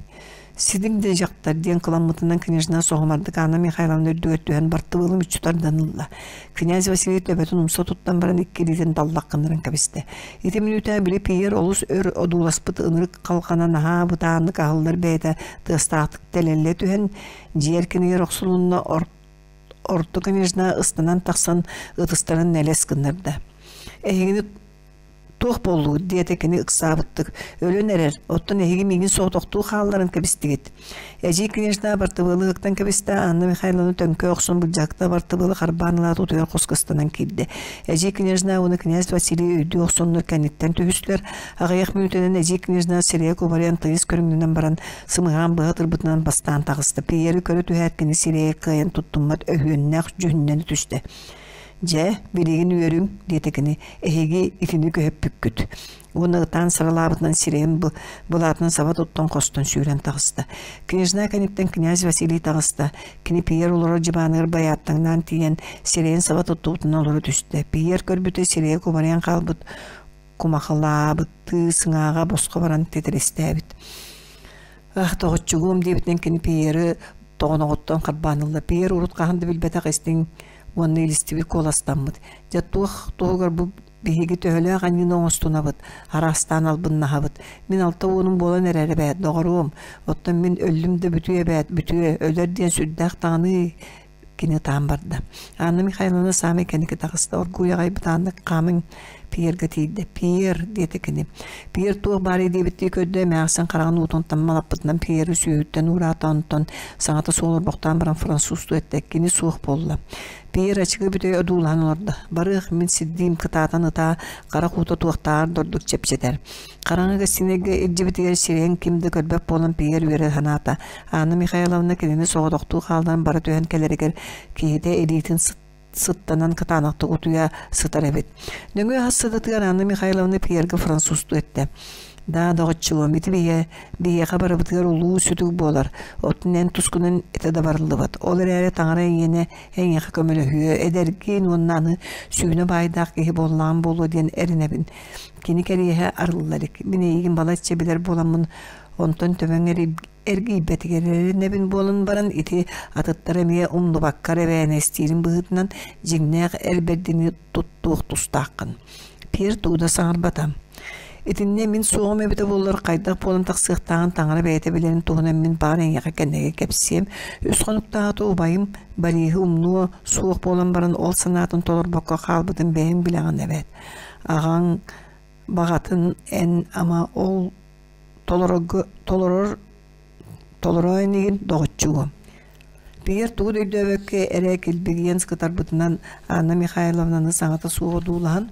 Сидиҥ да дьахтар диэн кыламмытынан княжна соһумардык Анна Михайловна үрдүгэр түһэн бартыбыалы мүччү тардан ылла. Князь Василий төбөтүн умса туттан баран икки илиитин даллах гыннаран кэбистэ. Ити мүнүүтэ били Пьер олус өр одууласпыт ынырык халҕана наһаа бытааннык аһыллар бэйэтэ тыастаахтык тэлэллэ түһэн, дьиэ эркинигэр охсулунна орто княжна ыстанан тахсан ытыстарын нэлэс гыннарда. Эһигини Туох буоллугут диэтэ кини ыксаабыттык. Өлөн эрэр, оттон эһиги миигин соҕотохтуу хаалларан кэбистигит. Эдьиий княжна бартыбыалы ыһыктан кэбистэ, Анна Михайловна төҥкө охсон былдьаһыкта бартыбыалы харбаан ылаат утуйар хоско ыстанан киирдэ. Эдьиий княжна уонна князь Василий өйдүү охсоннор кэнниттэн түһүстүлэр. Аҕыйах мүнүүтэнэн эдьиий княжна сирэйэ кубарыйан тыйыс көрүҥнэнэн баран сымыһаан быһа ытырбытынан бастаан таҕыста. Пьеры көрө түһээт кини сирэйэ кыайан туттуммат өһүөннээх дьүһүннэнэ түстэ. Дьэ, билигин үөрүҥ, диэтэ кини, эһиги итини көһүппүккүт. Уонна ытаан саралаабытынан сирэйин былаатынан саба туттан хостон сүүрэн таҕыста. Княжна кэнниттэн князь Василий таҕыста. Кини Пьер олорор дьыбааныгар байааттаҥнаан тиийэн, сирэйин саба туттубутунан олоро түстэ. Пьер көрбүтэ сирэйэ кубарыйан хаалбыт, кумахылаабыттыы сыҥааҕа босхо баран титирэстээбит. Ах, доҕоччугуом диэбитинэн кини Пьеры тоҕоноҕуттан харбаан ылла. Пьер урут хаһан да билбэтэх истиҥ уонна илистибит куоластаммыт. Дьэ туох туһугар бу биһиги төһөлөөх аньыыны оҥостунабыт, араастаан албыннаһабыт. Мин алта уонум буолан эрэр эбээт, доҕоруом. Оттон мин өллүм да бүтүө эбээт, бүтүө, өлөр диэн сүрдээх даҕаны кини ытаан барда. Анна Михайловна саамай кэнники таҕыста, оргууй аҕай бытааннык хааман Пьерга тиийдэ. «Пьер» диэтэ кини. Пьер туох баарый диэбиттии көрдө, эмээхсин хараҕын уутун таммалаппытынан Пьеры сүүһүттэн уураата, онтон саҥата суол орбохтоон баран французтуу эттэ. Кини суох буолла. Пьер ачыгы бүтэй одуулаһан олордо. Барыах, мин сирдиим кытаатан ытаа, харах уута туохтааҕар да ордук чэпчэтэр. Хараҥа гостиныйга илдьибитигэр сирэйин ким да көрбөт буолан Пьер үөрэ санаата. Анна Михайловна кинини соҕотохтуу хаалларан бара түһэн кэлэригэр киһитэ илиитин сыттанан кытаанахтык утуйа сытар эбит. Нөҥүө ас сытатыгар Анна Михайловна Пьерга французтуу эттэ. Да, доҕоччугум, ити биһиэ, биһиэхэ барыбытыгар улуу сүтүк буолар. Оттон эн тускунан этэ да барыллыбат. Ол эрээри таҥара эйиэнэ эйиэхэ көмөлөһүө, эдэргин уонна аны сүүнэ баайдаах киһи буоллаҕым буолуо диэн эрэнэбин. Кини кэриэһэ арылла илик. Мин эйигин балачча билэр буоламмын, онтон төбөҥ эргийбэтигэр эрэнэбин буолан баран ити атыттар эмиэ умнубаккар эбээнэстиирин быһыытынан дьиҥнээх эр бэрдини туттуох тустааххын. Пьер тугу да саҥарбата. Итиннэ мин суоҕум эбитэ буоллар хайдах буолан тахсыахтааҕын таҥара бэйэтэ билэрин туһунан мин баҕар эйиэхэ кэнники кэпсиэм. Үс хонуктааҕыта убайым Бориһы умнуо суох буолан баран ол санаатын толорбокко хаалбытын бэйэҥ билэҕин эбээт. Аҕаҥ баҕатын эн ама ол толорорго толорор толороо инигин доҕоччугум. Пьер тугу да өйдөөбөккө эрэ килбигийэн кытарбытынан Анна Михайловнаны саҥата суох одуулаһан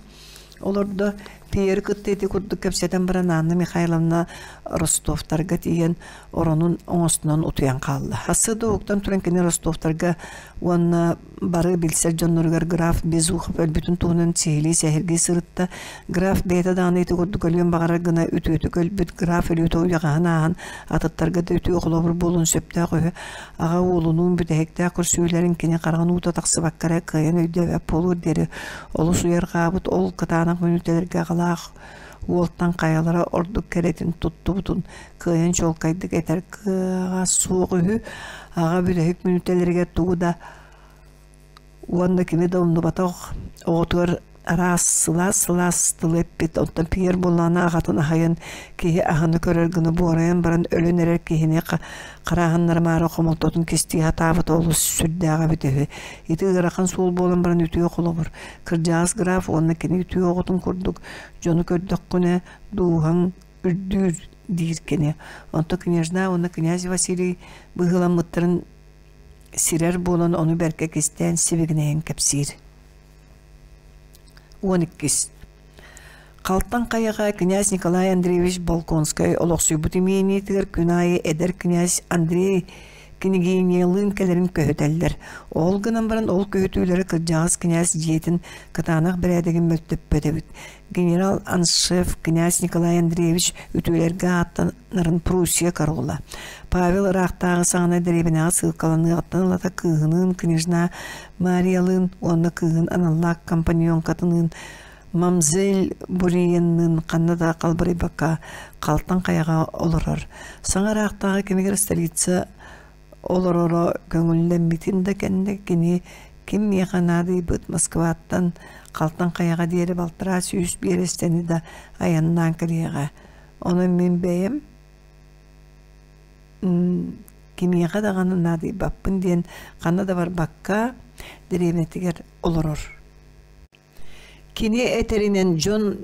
олордо. Пьеры кытта ити курдук кэпсэтэн баран Анна Михайловна Ростовтарга тиийэн оронун оҥостунан утуйан хаалла. Сарсыарда уһуктан туран кини Ростовтарга уонна бары билсэр дьонноругар граф Безухов өлбүтүн туһунан сиһилии сэһэргии сырытта. Граф бэйэтэ даҕаны ити курдук өлүөн баҕарар гына үтүөтүк өлбүт граф өлүүтэ уйаҕаһын ааһан атыттарга да үтүө холобур буолуон сөптөөх үһү. Аҕа уолунуун бүтэһиктээх көрсүһүүлэрин кини хараҕын уута тахсыбакка эрэ кыайан өйдөөбөт буолуор диэри олус уйарҕаабыт ол кытаанах мүнүүтэлэргэ аҕалаах уолтан хайалара ордук кэрэтин туттубутун кыайан чуолкайдык этэр кыаҕа суох үһү. Аҕа бүтэһик мүнүүтэлэригэр тугу да уонна кими да умнубатах оҕотугар араас сылаас-сылаас тылы эппит. Оттон Пьер буоллаҕына аҕатын аһайан киһи аһына көрөр гына буорайан баран өлөн эрэр киһини харааһыннарымаары хомолтотун кистии сатаабыта олус сүрдээх эбит үһү. Ити ыарахан суол буолан баран үтүө холобур. Кырдьаҕас граф уонна кини үтүө оҕотун курдук дьону көрдөххүнэ дууһаҥ үрдүүр диир кини. Онтон княжна уонна князь Василий быһыыламмыттарын сирэр буолан ону бэркэ кистээн сибигинэйэн кэпсиир. 12. Халтаҥ хайаҕа князь Николай Андреевич Болконскай олохсуйбут имиэниитигэр күн аайы эдэр князь Андрей княгинялыын кэлэрин көһүтэллэр. Ол гынан баран ол көһүтүүлэрэ кырдьаҕас князь дьиэтин кытаанах бэрээдэгин мөлтөппөт эбит. Генерал аншеф князь Николай Андреевич үтүөлэргэ ааттанарын Пруссия корола. Павел ыраахтааҕы саҕана дэриэбинэҕэ сыылкаланыаҕыттан ылата кыыһыныын княжна Мариялыын уонна кыыһын аналлаах компаньонкатыныын Мамзель Буриенныын ханна да халбарыйбакка халтаҥ хайаҕа олорор. Саҥа ыраахтааҕы кэмигэр столица олороро көҥүллэммитин да кэннэ кини ким миэхэ наадыйбыт Москваттан Халтаҥ хайаҕа диэри балтараа сүүс биэрэстэни да айаннаан кэлиэҕэ. Онон мин бэйэм кимиэхэ даҕаны наадыйбаппын диэн ханна да барбакка дэриэбинэтигэр олорор. Кини этэринэн дьон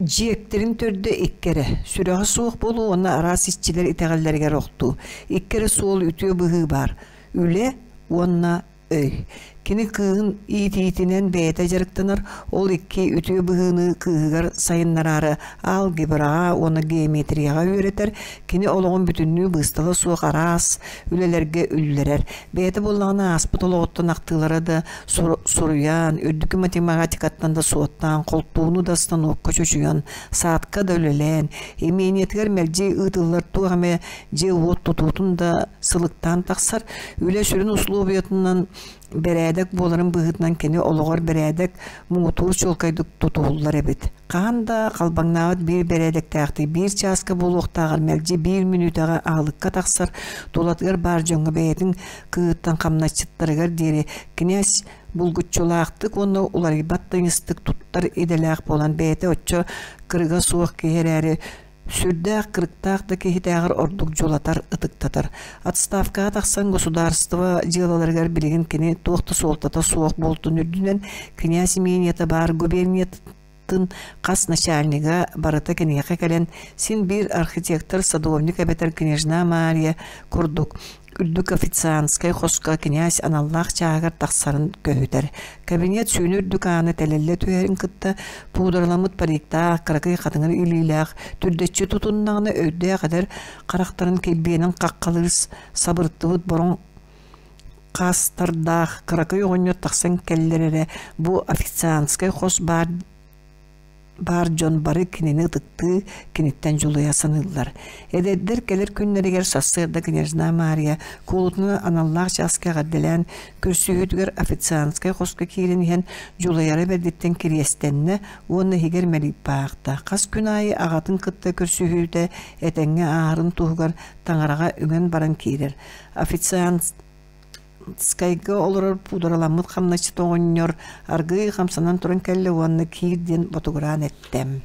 дьиэктэрин төрдө икки эрэ, сүрэҕэ суох буолуу уонна араас иччилэр итэҕэллэригэр охтуу. Икки эрэ суол үтүө быһыы баар: үлэ уонна өй. Кини кыыһын иитиитинэн бэйэтэ дьарыктанар, ол икки үтүө быһыыны кыыһыгар сайыннараары алгебраҕа уонна геометрияҕа үөрэтэр, кини олоҕун бүтүннүү быыстала суох араас үлэлэргэ үллэрэр. Бэйэтэ буоллаҕына ааспыт олоҕуттан ахтыылара да суруйан, үрдүкү математикаттан да суоттаан, холтууну да станокка чочуйан, саадка да үлэлээн, имениетигэр мэлдьи ыытыллар туох эмэ дьиэ-уот тутуутун да сылыктаан тахсар. Үлэ сүрүн условиятынан бэрээдэк буоларын быһыытынан кини олоҕор бэрээдэк муҥутуур чуолкайдык тутуһуллар эбит. Хаһан да халбаҥнаабыт биир бэрээдэктээхтик биир чааска буолуохтааҕар мэлдьи биир мүнүүтэҕэ аһылыкка тахсар, тулатыгар баар дьоҥҥо бэйэтин кыыһыттан хамначчыттарыгар диэри кинээс булгуччулаахтык уонна уларыйбат тыйыстык туттар идэлээх буолан бэйэтэ оччо кырыга суох киһи эрээри сүрдээх кырыктаах да киһитээҕэр ордук дьулатар, ытыктатар. Отставкаҕа тахсан государство дьыалаларыгар билигин кини туох да суолтата суох буолтун үрдүнэн князь имениета баар губерниятын хас начальнига барыта киниэхэ кэлэн син биир архитектор, садовник эбэтэр княжна Мария курдук үрдүк официантскай хоско кинээс аналлаах чааһыгар тахсарын көһүтэр. Кабинет сүүнэ үрдүк ааны тэлэллэ түһэрин кытта пуудараламмыт париктаах, кыракый хатыҥыр илиилээх, түрдэччи тутуннаҕына өйдөөх эдэр харахтарын килбиэнин хаххалыыр сабырыттыбыт бороҥ хаастардаах кыракый оҕонньор тахсан кэллэр эрэ бу официантскай хос баар баар дьон бары кинини ытыктыы, киниттэн дьулуйа саныыллар. Эдэрдэр кэлэр күннэригэр сарсыарда княжна Мария куолутунан аналлаах чааска эҕэрдэлээн көрсүһүүтүгэр официантскай хоско киирэн иһэн дьулайара бэрдиттэн кириэстэннэ уонна иһигэр мэлийбаахта. Хас күн аайы аҕатын кытта көрсүһүүтэ этэҥҥэ ааһарын туһугар таҥараҕа үҥэн баран киирэр. Официант Скайга олорор пуудараламмыт хамначчыт оҕонньор аргыый хамсанан туран кэллэ уонна киир диэн ботугураан эттэ.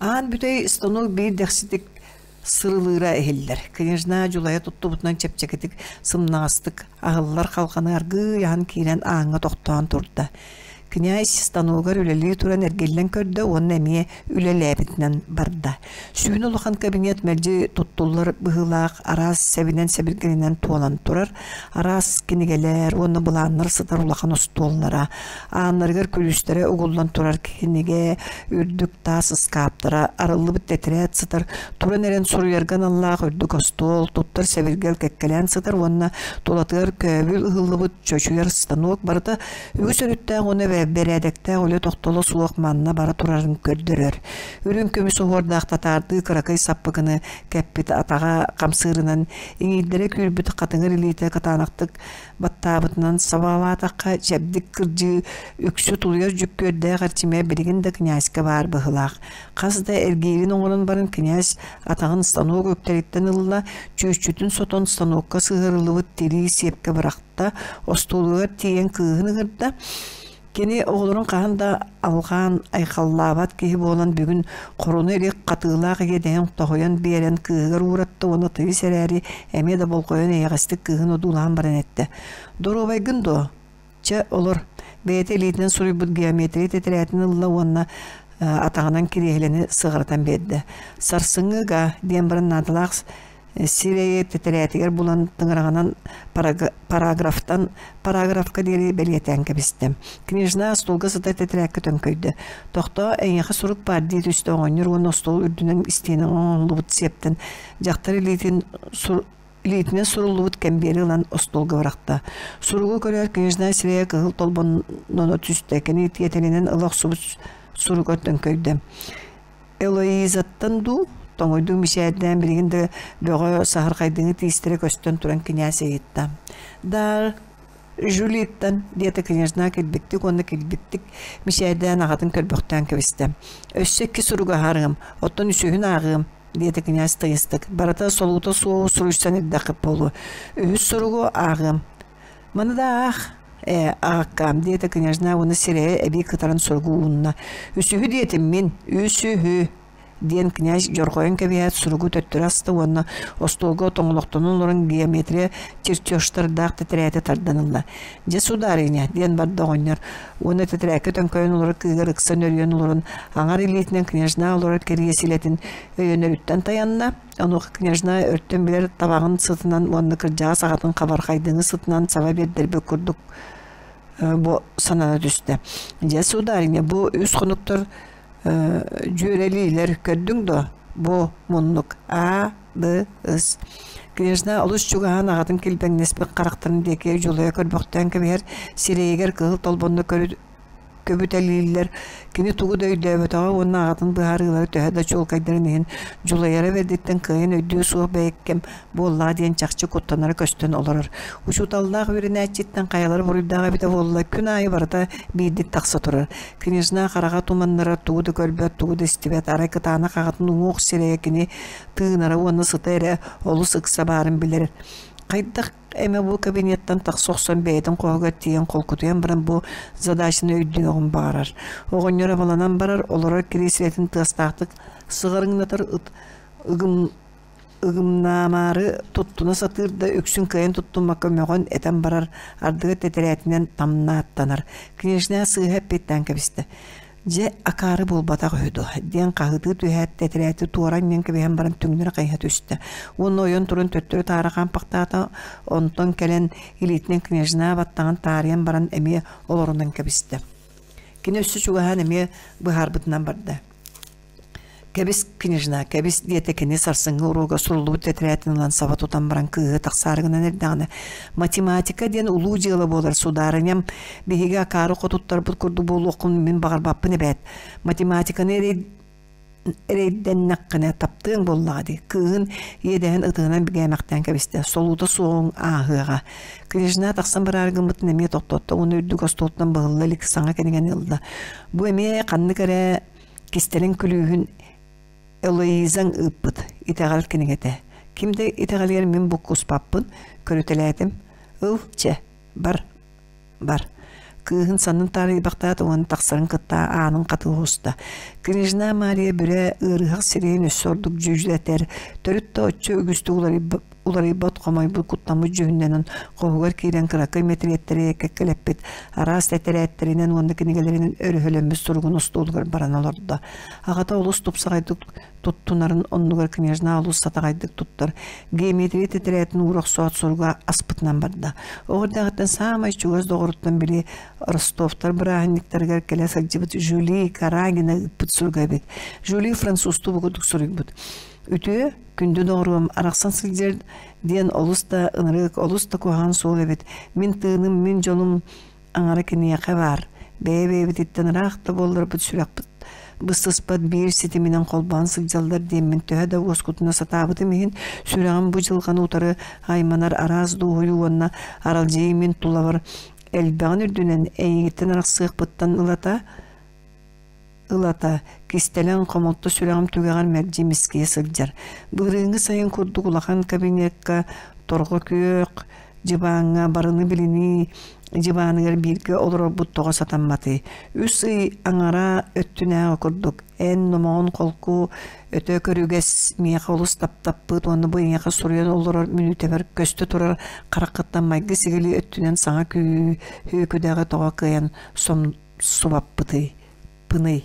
Аан бүтэй станок биир дэхситик сырылыыра иһиллэр. Княжна дьулайа туттубутунан чэпчэкитик, сымнаҕастык аһыллар халҕаны аргыый аһан киирэн ааҥҥа тохтоон турда. Князь станогар үлэлии туран эргиллэн көрдө уонна эмиэ үлэлээбитинэн барда. Сүүнэ улахан кабинет мэлдьи туттуллар быһыылаах араас сэбинэн-сэбиргэлинэн туолан турар, араас кинигэлэр уонна былааннар сытар улахан остуоллара, ааннарыгар күлүүстэрэ угуллан турар кинигэ, үрдүк таас ыскааптара, арыллыбыт тэтэрээт сытар, туран эрэн суруйарга аналлаах үрдүк остуол, туттар сэбиргэл кэккэлээн сытар уонна тулатыгар көөбүл ыһыллыбыт чочуйар станок барыта үгүс өрүттээх уонна бэрээдэктээх үлэ тохтоло суох манна бара турарын көрдөрөр. Үрүҥ көмүс оһуордаах татаардыы кыракый саппыкыны кэппит атаҕа хамсыырынан иҥиирдэрэ күүрбүт хатыҥыр илиитэ кытаанахтык баттаабытынан сабаҕалаатахха чэбдик кырдьыы үксү тулуйар дьүккүөрдээх эрчимэ билигин да князька баар быһыылаах. Хас да эргиирин оҥорон баран князь атаҕын станок үктэриттэн ылла, чүүччүтүн сотон станокка сыһыарыллыбыт тирии сиэпкэ бырахта, остуолугар тиийэн кыыһын ыҥырда. Кини оҕолорун хаһан да алҕаан айхаллаабат киһи буолан бүгүн хоруна илик хатыылаах иэдэһин тоһуйан биэрэн кыыһыгар ууратта уонна тыйыс эрээри эмиэ да болҕойон эйэҕэстик кыыһын одуулаан баран эттэ: «Доруобайгын дуо? Чэ, олор». Бэйэтэ илиитинэн суруйбут геометрия тэтэрээтин ылла уонна атаҕынан кириэһилэни сыҕарытан биэрдэ. «Сарсыҥҥыга» диэн баран наадалаах сирэйи тэтэрээтигэр булан тыҥыраҕынан параграфтан параграфка диэри бэлиэтээн кэбистэ. Княжна остуолга сытар тэтэрээккэ төҥкөйдө. Тохтоо, эйиэхэ сурук баар дии түстэ оҕонньор уонна остуол үрдүнэн истиэнэ оҥоһуллубут сиэптэн дьахтар илиитин илиитинэн суруллубут кэмбиэри ылан остуолга бырахта. Суругу көрөөт княжна сирэйэ кыһыл толбонноно түстэ. Кини тиэтэлинэн ыла охсубут суругар төҥкөйдө. Элоизаттан дуу, тоҥуйдуу мичээрдээн билигин да бөҕө саһархайдыҥы тиистэрэ көстөн туран кинээс ыйытта. «Да, Жюлиттан», диэтэ княжна килбиктик уонна килбиктик мичээрдээн аҕатын көрбөхтөөн кэбистэ. «Өссө икки суругу аһарыам, оттон үсүһүн ааҕыам», диэтэ кинээс тыйыстык. «Барыта солуута суоҕу суруйсан эрдэххит буолуо. Үһүс суругу ааҕыам. Маны да аах, ээ, аҕаккаам, диэтэ княжна уонна сирэйэ эбии кытаран суругу уунна. Үсүһү диэтим мин, үсүһү, диэн князь дьорҕойон кэбиһээт суругу төттөрү аста уонна остуолга тоҥолохтонон олорон геометрия чертежтардаах тэтэрээти тардан ылла. Дьэ, сударыня, диэн барда оҕонньор уонна тэтэрээккэ төҥкөйөн олорор кыыһыгар ыкса нөрүйэн олорон аҥар илиитинэн княжна олорор кириэсилэтин өйөнөрүттэн тайанна. Онуоха княжна өртөн билэр табаҕын сытынан уонна кырдьаҕас аҕатын хабархайдыҥы сытынан саба биэрдэрбит курдук бу санана түстэ. Дьэ, сударыня, бу үс хонуктар дьүөрэлиилэр көрдүҥ дуо? Бу муннук А, Б, С. Княжна олус чугаһаан аҕатын килбэҥнэспит харахтарын диэки дьулайа көрбөхтөөн кэбиһэр, сирэйигэр кыһыл толбонно көбүтэлииллэр. Кини тугу да өйдөөбөтөҕө уонна аҕатын быһаарыылара төһө да чуолкайдарын иһин дьулайара бэрдиттэн кыайан өйдүө суох бэйэккэм буоллаҕа диэн чахчы куттанара көстөн олорор. Учууталлаах үөрэнээччиттэн хайалара буруйдаах эбитэ буолла, күн аайы барыта биирдик тахса турар. Княжна хараҕа туманнара тугу да көрбөт, тугу да истибэт, арай кытаанах аҕатын уҥуох сирэйэ кини тыынара уонна сыта эрэ олус ыкса баарын билэр. Хайдах эмэ бу кабинеттан тахса охсон бэйэтин хоһугар тиийэн холкутуйан баран бу задачаны өйдүөҕүн баҕарар. Оҕонньор абаланан барар, олорор кириэсилэтин тыастаахтык сыҕарыҥнатар ыт ыгым ыгымнаамаары туттуна сатыыр да үксүн кыайан туттуммакка мөҕөн этэн барар, ардыгар тэтэрээтинэн тамнааттанар. Княжна сыыһа эппиэттээн кэбистэ. Дьэ, акаары буолбатах үһү дуо диэн хаһыытыы түһээт, тэтэрээти туора анньан кэбиһэн баран түҥнэри хайыһа түстэ уонна ойон туран төттөрү-таары хаампахтаата, онтон кэлэн илиитинэн княжна баттаҕын таарыйан баран эмиэ олорунан кэбистэ. Кини өссө чугаһаан эмиэ быһаарбытынан барда. Кэбис, княжна, кэбис, диэтэ кини сарсыҥҥы уруога суруллубут тэтэрээтин ылан саба тутан баран кыыһы тахсаары гынан эрдэҕинэ, математика диэн улуу дьыала буолар, сударыням, биһиги акаары хотуттарбыт курдук буолуоххун мин баҕарбаппын эбээт. Математиканы эрэйдэннэххинэ таптыаҥ буоллаҕа дии. Кыыһын иэдэһин ытыһынан бигээмэхтээн кэбистэ, солуута суоҕуҥ ааһыаҕа. Княжна тахсан бараары гыммытын эмиэ тохтотто уонна үрдүк остуолтан быһылла илик саҥа кинигэни ылла. Бу эмиэ ханнык эрэ Кистэлэҥ күлүүһүн Элоизаҥ ыыппыт итэҕэл кинигэтэ. Ким да итэҕэлигэр мин буккуспаппын, көрүтэлээтим. Ыл, чэ, бар, бар. Кыыһын саннын таарыйбахтаат уонна тахсарын кытта аанын хатыы оҕуста. Княжна Мария бүрэ ыарыһах сирэйин өссө ордук дьүүллэтэр, төрүт да оччо үгүстүк уларыйбат хомойбут куттаммыт дьүһүннэнэн хоһугар киирэн кыракый мэтириэттэри кэккэлэппит араас тэтэрээттэринэн уонна кинигэлэринэн өрөһөлөммүт суругун остуолугар баран олордо. Аҕата олус тупсаҕайдык туттунарын оннугар княжна олус сатаҕайдык туттар. Геометрия тэтэрээтин уура охсоот суруга аспытынан барда. Оҕо эрдэҕиттэн саамай чугас доҕоруттан били Ростовтар бырааһынньыктарыгар кэлэ сылдьыбыт Жюли Карагина ыыппыт суруга эбит. Жюли французтуу бу курдук суруйбут. Үтүө, күндү доҕоруом, арахсан сылдьар диэн олус да ынырык, олус да куһаҕан суол эбит. Мин тыыным, мин дьонум аҥара киниэхэ баар. Бэйэ-бэйэбититтэн ыраах да буолларбыт сүрэхпит быстыспат биир ситиминэн холбоон сылдьаллар диэммин төһө да уоскутуна сатаабытым иһин, сүрэҕим бу дьылҕаны утары айманар араас дуоһуйуу уонна аралдьыйыы мин тулабар элбэҕин үрдүнэн эйигиттэн арахсыахпыттан ылата ылата, кистэлэҥ хомолто сүрэҕим түгэҕэр мэлдьи мискийэ сылдьар. Былырыыҥҥы сайын курдук улахан кабинекка торҕо күөх дьыбааҥҥа барыны билинии дьыбааныгар бииргэ олорорбут тоҕо сатамматый? Үс ый аҥараа өттүнээҕи курдук эн номоҕон холку өтө көрүгэс миэхэ олус таптаппыт уонна бу эйиэхэ суруйан олорор мүнүүтэбэр көстө турар хараххыттан майгы-сигили өттүнэн саҥа күүһү-күдэҕи тоҕо кыайан субаппытый пыный.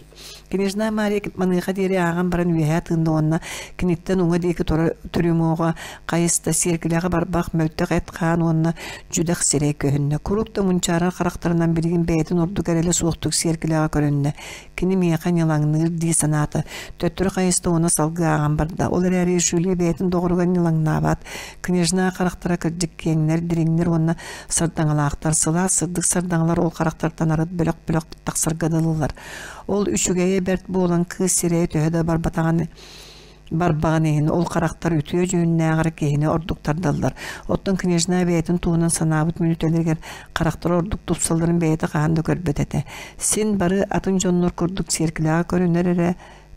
Княжна Мария маныаха диэри ааҕан баран үөһээ тыынна уонна киниттэн уҥа диэки турар трюмоҕа хайыста сиэркилэҕэ барбах мөлтөх эт-хаан уонна дьүдэх сирэй көһүннэ. Куруук да мунчаарар харахтарынан билигин бэйэтин ордук эрэлэ суохтук сиэркилэҕэ көрүннэ. Кини миэхэ ньылаҥныыр дии санаата. Төттөрү хайыста уонна салгыы ааҕан барда. Ол эрээри Жюли бэйэтин доҕоругар ньылаҥнаабат. Княжна харахтара кырдьык киэҥнэр, дириҥнэр уонна сардаҥалаахтар. Сылаас сырдык сардаҥалар ол харахтартан арыт бөлөх-бөлөх тахсарга дылылар. Ол үчүгэйэ бэрт буолан кыыс сирэйэ төһө да барбатаҕын барбаҕын иһин ол харахтар үтүө дьүһүннээҕэр киһини ордук тардаллар. Оттон княжна бэйэтин туһунан санаабыт мүнүүтэлэригэр харахтара ордук тупсалларын бэйэтэ хаһан да көрбөт этэ. Син бары атын дьоннор курдук сиэркилэҕэ көрүнэр эрэ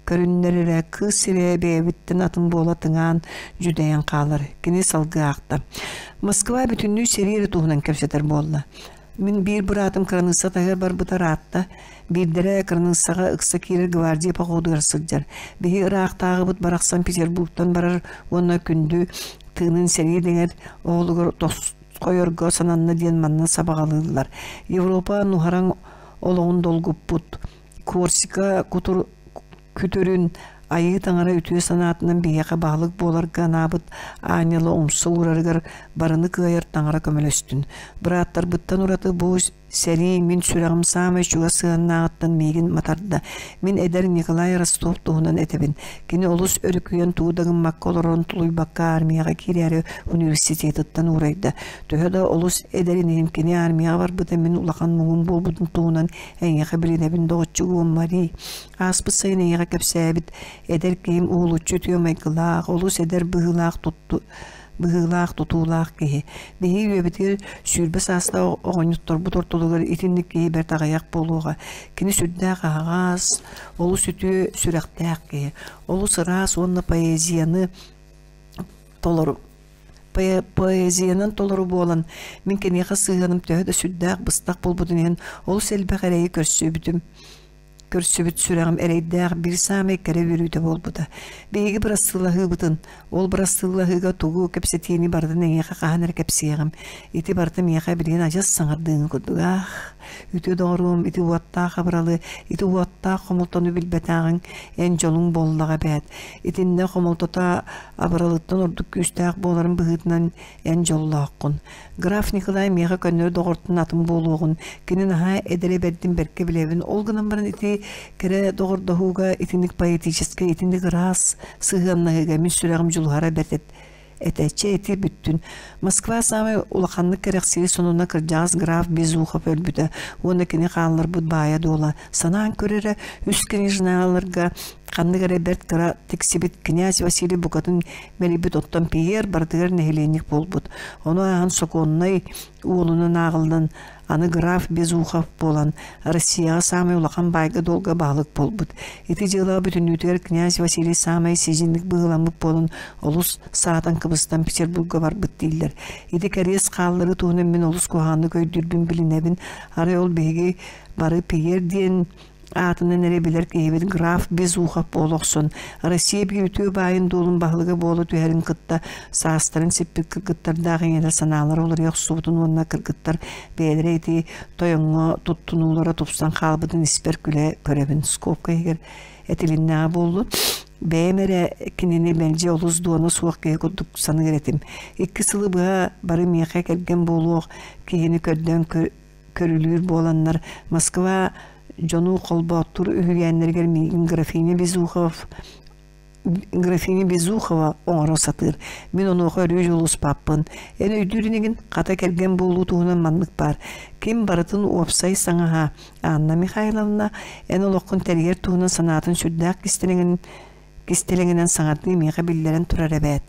көрүннэр эрэ кыыс сирэйэ бэйэбиттэн атын буола тыҥаан дьүдэйэн хаалар. Кини салгыы аахта. Москва бүтүннүү сэрии эрэ туһунан кэпсэтэр буолла. Мин биир быраатым кыраныысса таһыгар барбыта ыраатта. Биирдэрэ кыраныыссаҕа ыкса киирэр гвардия походугар сылдьар. Биһи ыраахтааҕыбыт барахсан Петербургтан барар уонна күндү тыынын сэрии дэҥэр оҕолугар тосхойорго сананна диэн манна сабаҕалыыллар. Европа нуһараҥ олоҕун долгуппут. Корсика кутур күтүрүн Айыы Таҥара үтүө санаатынан биһиэхэ баһылык буоларга анаабыт аанньала умса уурарыгар барыны кыайар Таҥара көмөлөстүн. Бырааттарбыттан ураты бу сэрии мин сүрэҕим саамай чугас сыһыаннааҕыттан миигин матарда. Мин эдэр Николай Ростов туһунан этэбин. Кини олус өрүкүйэн тугу да гыммакка олорон тулуйбакка армияҕа киирээри университетыттан уурайда. Төһө да олус эдэрин иһин кини армияҕа барбыта мин улахан муҥум буолбутун туһунан эйиэхэ билинэбин доҕоччугуом Марий. Ааспыт сайын эйиэхэ кэпсээбит эдэр киһим уһулуччу үтүө майгылаах, олус эдэр быһыылаах тутту быһыылаах тутуулаах киһи. Биһиги үйэбитигэр 20 саастаах оҕонньотторбут ортолоругар итинник киһи бэрт аҕыйах буолуоҕа. Кини сүрдээх аһаҕас, олус үтүө сүрэхтээх киһи. Олус ыраас уонна поэзияны толору поэзиянан толору буолан, мин киниэхэ сыһыаным төһө да сүрдээх быстах буолбутун иһин олус элбэх эрэйи көрсүбүтүм. Көрсүбүт сүрэҕим эрэйдээх биир саамай кэрэ үөрүүтэ буолбута. Биһиги бырастыылаһыыбытын, ол бырастыылаһыыга тугу кэпсэтиини барытын эйиэхэ хаһан эрэ кэпсиэҕим. Ити барыта миэхэ билигин адьас саҥардыыҥы курдук аах. Үтүө доҕоруом, ити уоттаах абыралы, ити уоттаах хомолтону билбэтэҕиҥ эн дьолуҥ буоллаҕа эбээт. Итиннэ хомолтото абыралыттан ордук күүстээх буоларын быһыытынан эн дьоллооххун. Граф Николай миэхэ көннөрү доҕортон атын буолуоҕун, кини наһаа эдэрэ бэрдин бэркэ билэбин. Ол гынан баран ити кэрэ доҕордоһууга итинник поэтическай, итинник ыраас сыһыаннаһыыга мин сүрэҕим дьулуһара бэрт этэ. Чэ, ити бүттүн. Москва саамай улаханнык кэрэхсиир сонуна кырдьаҕас граф Безухов өлбүтэ уонна кини хаалларбыт баайа-дуола. Санаан көр эрэ, үс княжналарга Ханнык эрэ бэрт кыра тиксибит князь Василий букатын мэлийбит оттон Пьер барытыгар нэһилиэнньик буолбут. Ону ааһан сокуоннай уолунан ааҕыллан аны граф Безухов буолан Россияҕа саамай улахан баайга-дуолга баһылык буолбут. Ити дьыалаҕа бүтүннүүтүгэр князь Василий саамай сидьиҥник быһыыламмыт буолан олус саатан кыбыстан Петербурга барбыт дииллэр. Ити кэриэс хаалларыы туһунан мин олус куһаҕаннык өйдүүрбүн билинэбин. Арай ол биһиги бары Пьер диэн аатынан эрэ билэр киһибит граф Безухов буола охсон, Россия биир үтүө баайын-дуолун баһылыга буола түһэрин кытта саастарын сиппит кыргыттардаах ийэлэр санаалара уларыйа охсубутун уонна кыргыттар бэйэлэрэ ити тойоҥҥо туттунуулара тупсан хаалбытын испэр күлэ көрөбүн. Скобка иһигэр этилиннэҕэ буоллун. Бэйэм эрэ кинини мэлдьи олус дуона суох киһи курдук саныыр этим. Икки сылы быһа бары миэхэ кэргэн буолуох киһини көрдөөн көрүлүүр буоланнар Москва дьону холбооттуур үһүйээннэригэр миигин графиня Безухов графиня Безухова оҥоро сатыыр. Мин онуоха өрүү дьулуспаппын. Эн өйдүүр инигин хата кэргэн буолуу туһунан маннык баар. Ким барытын уопсай саҥаһа Анна Михайловна эн олоххун тэрийэр туһунан санаатын сүрдээх кистэлэҥин кистэлэҥинэн саҥардыы миэхэ биллэрэн турар эбээт.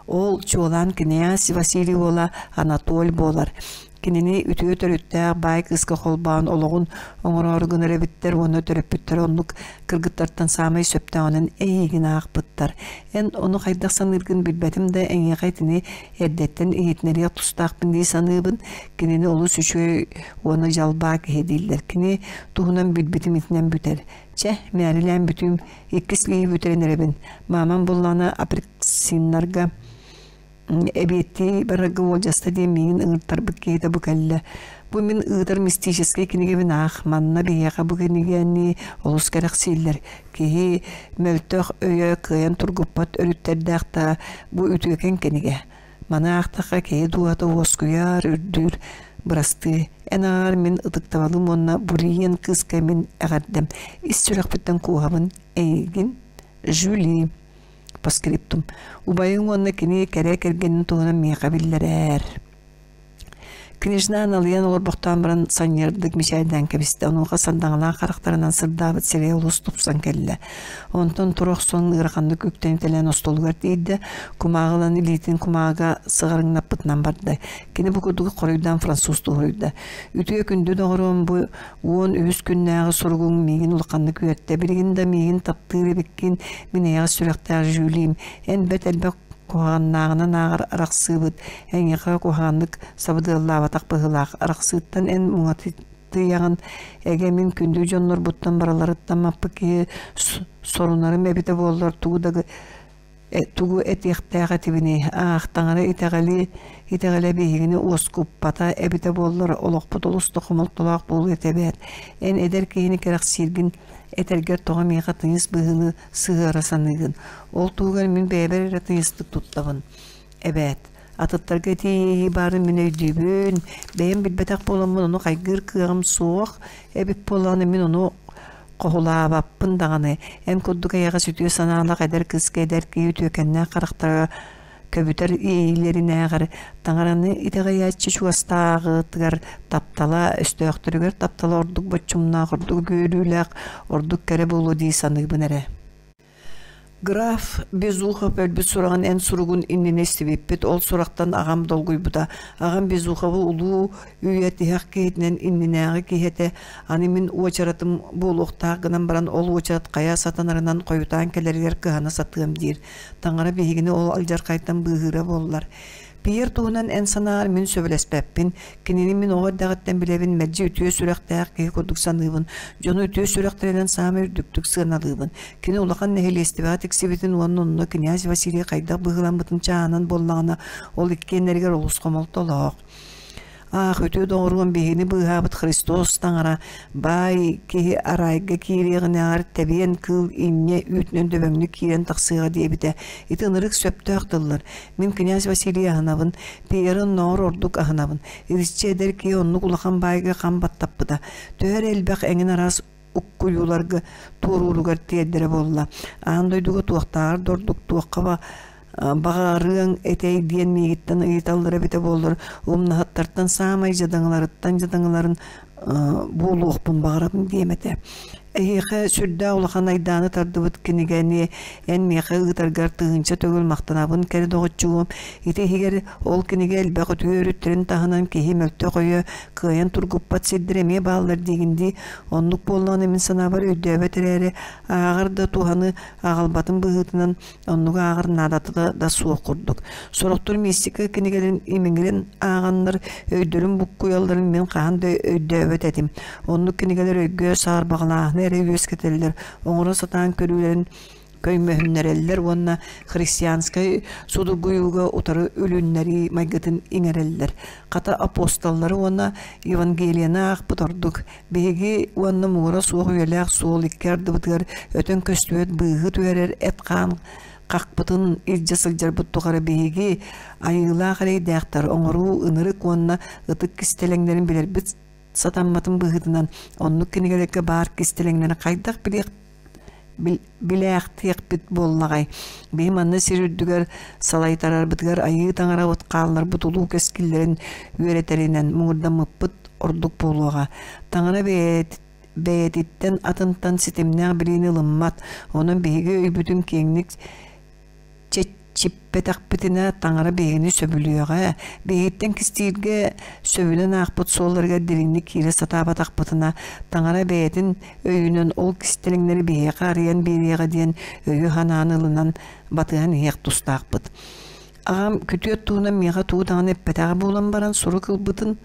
Ол чуолаан кинээс Василий уола Анатоль буолар. Кинини үтүө төрүттээх баай кыыска холбоон олоҕун оҥороору гынар эбиттэр уонна төрөппүттэрэ оннук кыргыттартан саамай сөптөөҕүнэн эйиигин аахпыттар. Эн ону хайдах саныыргын билбэтим да эйиэхэ итини эрдэттэн иһитинэриэх тустаахпын дии саныыбын. Кинини олус үчүгэй уонна дьалбаа киһи дииллэр. Кини туһунан билбитим итинэн бүтэр. Чэ, мээрилээн бүтүүм, иккис лииһи бүтэрэн эрэбин. Маамам буллаҕына апельсиннарга эбиэттии барарга уолдьаста диэн миигин ыҥыртарбыт киһитэ бу кэллэ. Бу мин ыытар мистическэй кинигэбин аах, манна биһиэхэ бу кинигэни олус кэрэхсииллэр. Киһи мөлтөх өйө кыайан тургуппат өрүттэрдээх да бу үтүөкэн кинигэ. Маны аахтахха киһи дууһата уоскуйар, үрдүүр, бырастыы. Эн ааҕар мин ытыктабалым уонна Буриен кыыска мин эҕэрдэм. Ис сүрэхпиттэн кууһабын эйигин, Жюли. По скриптум. Убайыҥ уонна кини кэрэ кэргэнин туһунан миэхэ биллэрээр. Княжна налыйан олорбохтоон баран санньыардык мичээрдээн кэбистэ, онуоха сардаҥалаах харахтарынан сырдаабыт сирэйэ олус тупсан кэллэ. Онтон тура охсон ыараханнык үктэнитэлээн остуолугар тиийдэ, кумааҕы ылан илиитин кумааҕыга сыҕарыҥнаппытынан барда. Кини бу курдук хоруйдаан француз туһуруйда. «Үтүө күндү доҕоруом, бу 13 күннээҕи суругуҥ миигин улаханнык үөртэ. Билигин да миигин таптыыр эбиккин, мин эйэҕэс сүрэхтээх Жюлим. Эн бэрт элбэх куһаҕаннааҕынан ааҕар арахсыыбыт эйиэхэ куһаҕаннык сабыдыаллаабатах быһыылаах арахсыыттан эн муҥатыйаҕын эгэ мин күндү дьоннорбуттан барыларыттан маппыт киһи сорунарым эбитэ буоллар тугу да тугу этиэхтээх этибиний аах таҥара итэҕэли итэҕэлэ биһигини уоскуппата эбитэ буоллар олохпут олус да хомолтолоох буолуо этэ эбээт эн эдэр киһини кэрэхсииргин этэргэр тоҕо миэхэ тыйыс быһыыны сыһыара саныыгын. Ол туһугар мин бэйэбэр эрэ тыйыстык туттабын. Эбээт, атыттарга ити иэйии баарын мин өйдүүбүн. Бэйэм билбэтэх буоламмын ону хайгыыр кыаҕым суох. Эбит буоллаҕына мин ону хоһулаабаппын даҕаны. Эн курдук эйэҕэс үтүө санаалаах эдэр кыыска эдэр киһи үтүөкэннээх харахтара көбүтэр иэйиилэринээҕэр таҥараны итэҕэйээччи чугастааҕытыгар таптала, өстөөхтөрүгэр таптала ордук боччумнаах, ордук үөрүүлээх, ордук кэрэ буолуо дии саныыбын эрэ. Граф Безухов өлбүт сураҕын эн суругун иннинэ истибиппит, ол сурахтан аҕам долгуйбута. Аҕам Безуховы улуу үйэ тиһэх киһитинэн иннинээҕи киһи этэ, аны мин уочаратым буолуохтаах гынан баран ол уочарат хайа сатанарынан хойутаан кэлэригэр кыһана сатыам диир. Таҥара биһигини ол алдьархайтан быыһыыра буоллар. Пьер туһунан эн санааҕар мин сөбүлэспэппин. Кинини мин оҕо эрдэҕиттэн билэбин, мэлдьи үтүө сүрэхтээх киһи курдук саныыбын. Дьону үтүө сүрэхтэринэн саамай үрдүктүк сыаналыыбын. Кини улахан нэһилиэстибэҕэ тиксибитин уонна онно князь Василий хайдах быһыыламмытын чааһынан буоллаҕына, ол иккиэннэригэр олус хомолтолоох. Аах, үтүө доҕоруом биһигини быыһаабыт Христос таҥара баай киһи араайга киириэҕинээҕэр тэбиэн кыыл инньэ үүтүнэн дөбөҥнүк киирэн тахсыаҕа диэбитэ. Ити ынырык сөптөөх тыллар. Мин князь Василий аһынабын, Пьеры оннооҕор ордук аһынабын. Итиччэ эдэр киһи оннук улахан баайга хам баттаппыта. Төһө эрэ элбэх эҥин араас уккуйууларга туорууругар тиэрдэрэ буолла. Аан дойдуга туохтааҕар да ордук туохха баҕарыаҥ этэй диэн миигиттэн ыйыталлара эбитэ буоллар, умнаһыттартан саамай дьадаҥыларыттан дьадаҥыларын буолуохпун баҕарабын диэм этэ. Эһиэхэ сүрдээх улахан айдааны тардыбыт кинигэни эн миэхэ ыытаргар тыһыынча төгүл махтанабын кэрэ доҕоччугум. Ити иһигэр ол кинигэ элбэх үтүө өрүттэрин таһынан киһи мөлтөх өйө кыайан тургуппат сирдэрэ эмиэ бааллар диигин дии. Оннук буоллаҕына мин санаабар өйдөөбөт эрээри ааҕар да туһаны аҕалбатын быһыытынан оннугу ааҕар наадата да суох курдук. Сорохтор мистика кинигэлэрин имиҥирин ааҕаннар өйдөрүн буккуйалларын мин хаһан да өйдөөбөт этим. Оннук кинигэлэр өйгө саарбаҕалааһыны эрэ үөскэтэллэр, оҥоро сатаан көрүүлэрин көймөһүннэрэллэр уонна христианскай судургуйууга утары үлүннэрии майгытын иҥэрэллэр. Хата апостоллары уонна Евангелиены аахпыт ордук. Биһиги уонна муҥура суох үйэлээх суол икки ардыбытыгар өтөн көстүбэт быыһы түһэрэр эт-хаан хахпытын илдьэ сылдьарбыт тухары биһиги айыылаах эрэйдээхтэр оҥоруу ынырык уонна ытык кистэлэҥнэрин билэрбит сатамматын быһыытынан оннук кинигэлэргэ баар кистэлэҥнэри хайдах билиэх билээхтиэхпит буоллаҕай. Биһи манна сир үрдүгэр салайтарарбытыгар айыы таҥарабыт хаалларбыт улуу кэскиллэрин үөрэтэринэн муҥурдаммыппыт ордук буолуоҕа. Таҥара бэйэтиттэн атынтан ситимнээх билиини ылыммат, онон биһиги өйбүтүн киэҥник чэччиппэтэхпитинэ таҥара биһигини сөбүлүөҕэ, биһигиттэн кистииргэ сөбүнэн аахпыт суолларыгар дириҥник киирэ сатаабатахпытына таҥара бэйэтин өйүнэн ол кистэлэҥнэри биһиэхэ арыйан биэриэҕэ диэн өйү-санааны ылынан батыһан иһиэх тустаахпыт. Аҕам күтүөт туһунан миэхэ тугу даҕаны эппэтэҕэ буолан баран сурук ылбытын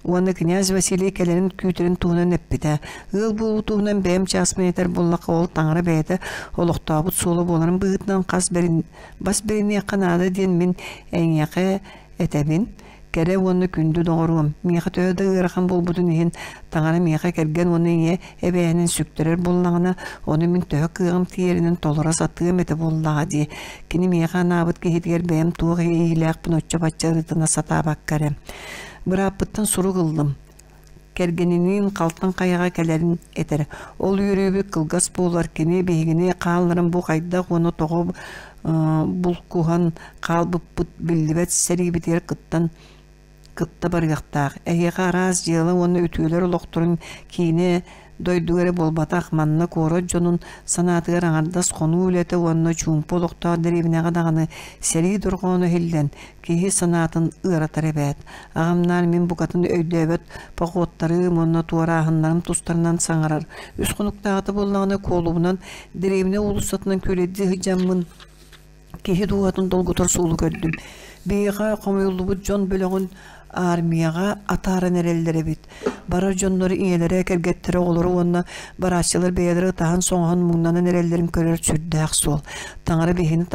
уонна князь Василий кэлэрин күүтэрин туһунан эппитэ. Ыал буолуу туһунан бэйэм чааспын этэр буоллахха ол таҥара бэйэтэ олохтообут суола буоларын быһыытынан хас бэрин бас бэриниэххэ наада диэн мин эйиэхэ этэбин. Кэрэ уонна күндү доҕоруом, миэхэ төһө да ыарахан буолбутун иһин, таҥара миэхэ кэргэн уонна ийэ эбээһинин сүктэрэр буоллаҕына, ону мин төһө кыаҕым тиийэринэн толоро сатыам этэ буоллаҕа дии. Кини миэхэ анаабыт киһитигэр бэйэм туох иэйиилээхпин оччо-бачча ырытына сатаабакка эрэ. Бырааппыттан сурук ыллым. Кэргэниниин халтаҥ хайаҕа кэлэрин этэр. Ол үөрүүбүт кылгас буолар, кини биһигини хаалларан бу хайдах уонна тоҕо булкуһан хаалбыппыт биллибэт сэриибитигэр кыттан кытта барыахтаах. Эһиэхэ араас дьыала уонна үтүөлэр олохторун киинэ дойдуга эрэ буолбатах, манна куорат дьонун санаатыгар аҥардас хонуу үлэтэ уонна чуумпу олохтоох дэриэбинэҕэ даҕаны сэрии дорҕооно иһиллэн, киһи санаатын ыаратар эбээт. Аҕамнаан мин букатын өйдөөбөт походтарым уонна туорааһыннарым тустарынан саҥарар. Үс хонуктааҕыта буоллаҕына куолубунан дэриэбинэ уулуссатынан күүлэйдии сылдьаммын киһи дууһатын долгутар суолу көрдүм. Биһиэхэ хомуйуллубут дьон бөлөҕүн армияҕа атааран эрэллэр эбит. Барар дьоннор ийэлэрэ, кэргэттэрэ, оҕолоро уонна барааччылар бэйэлэрэ ытаһан-соҥоһон муҥнанан эрэллэрин көрөр сүрдээх суол. Таҥара биһигини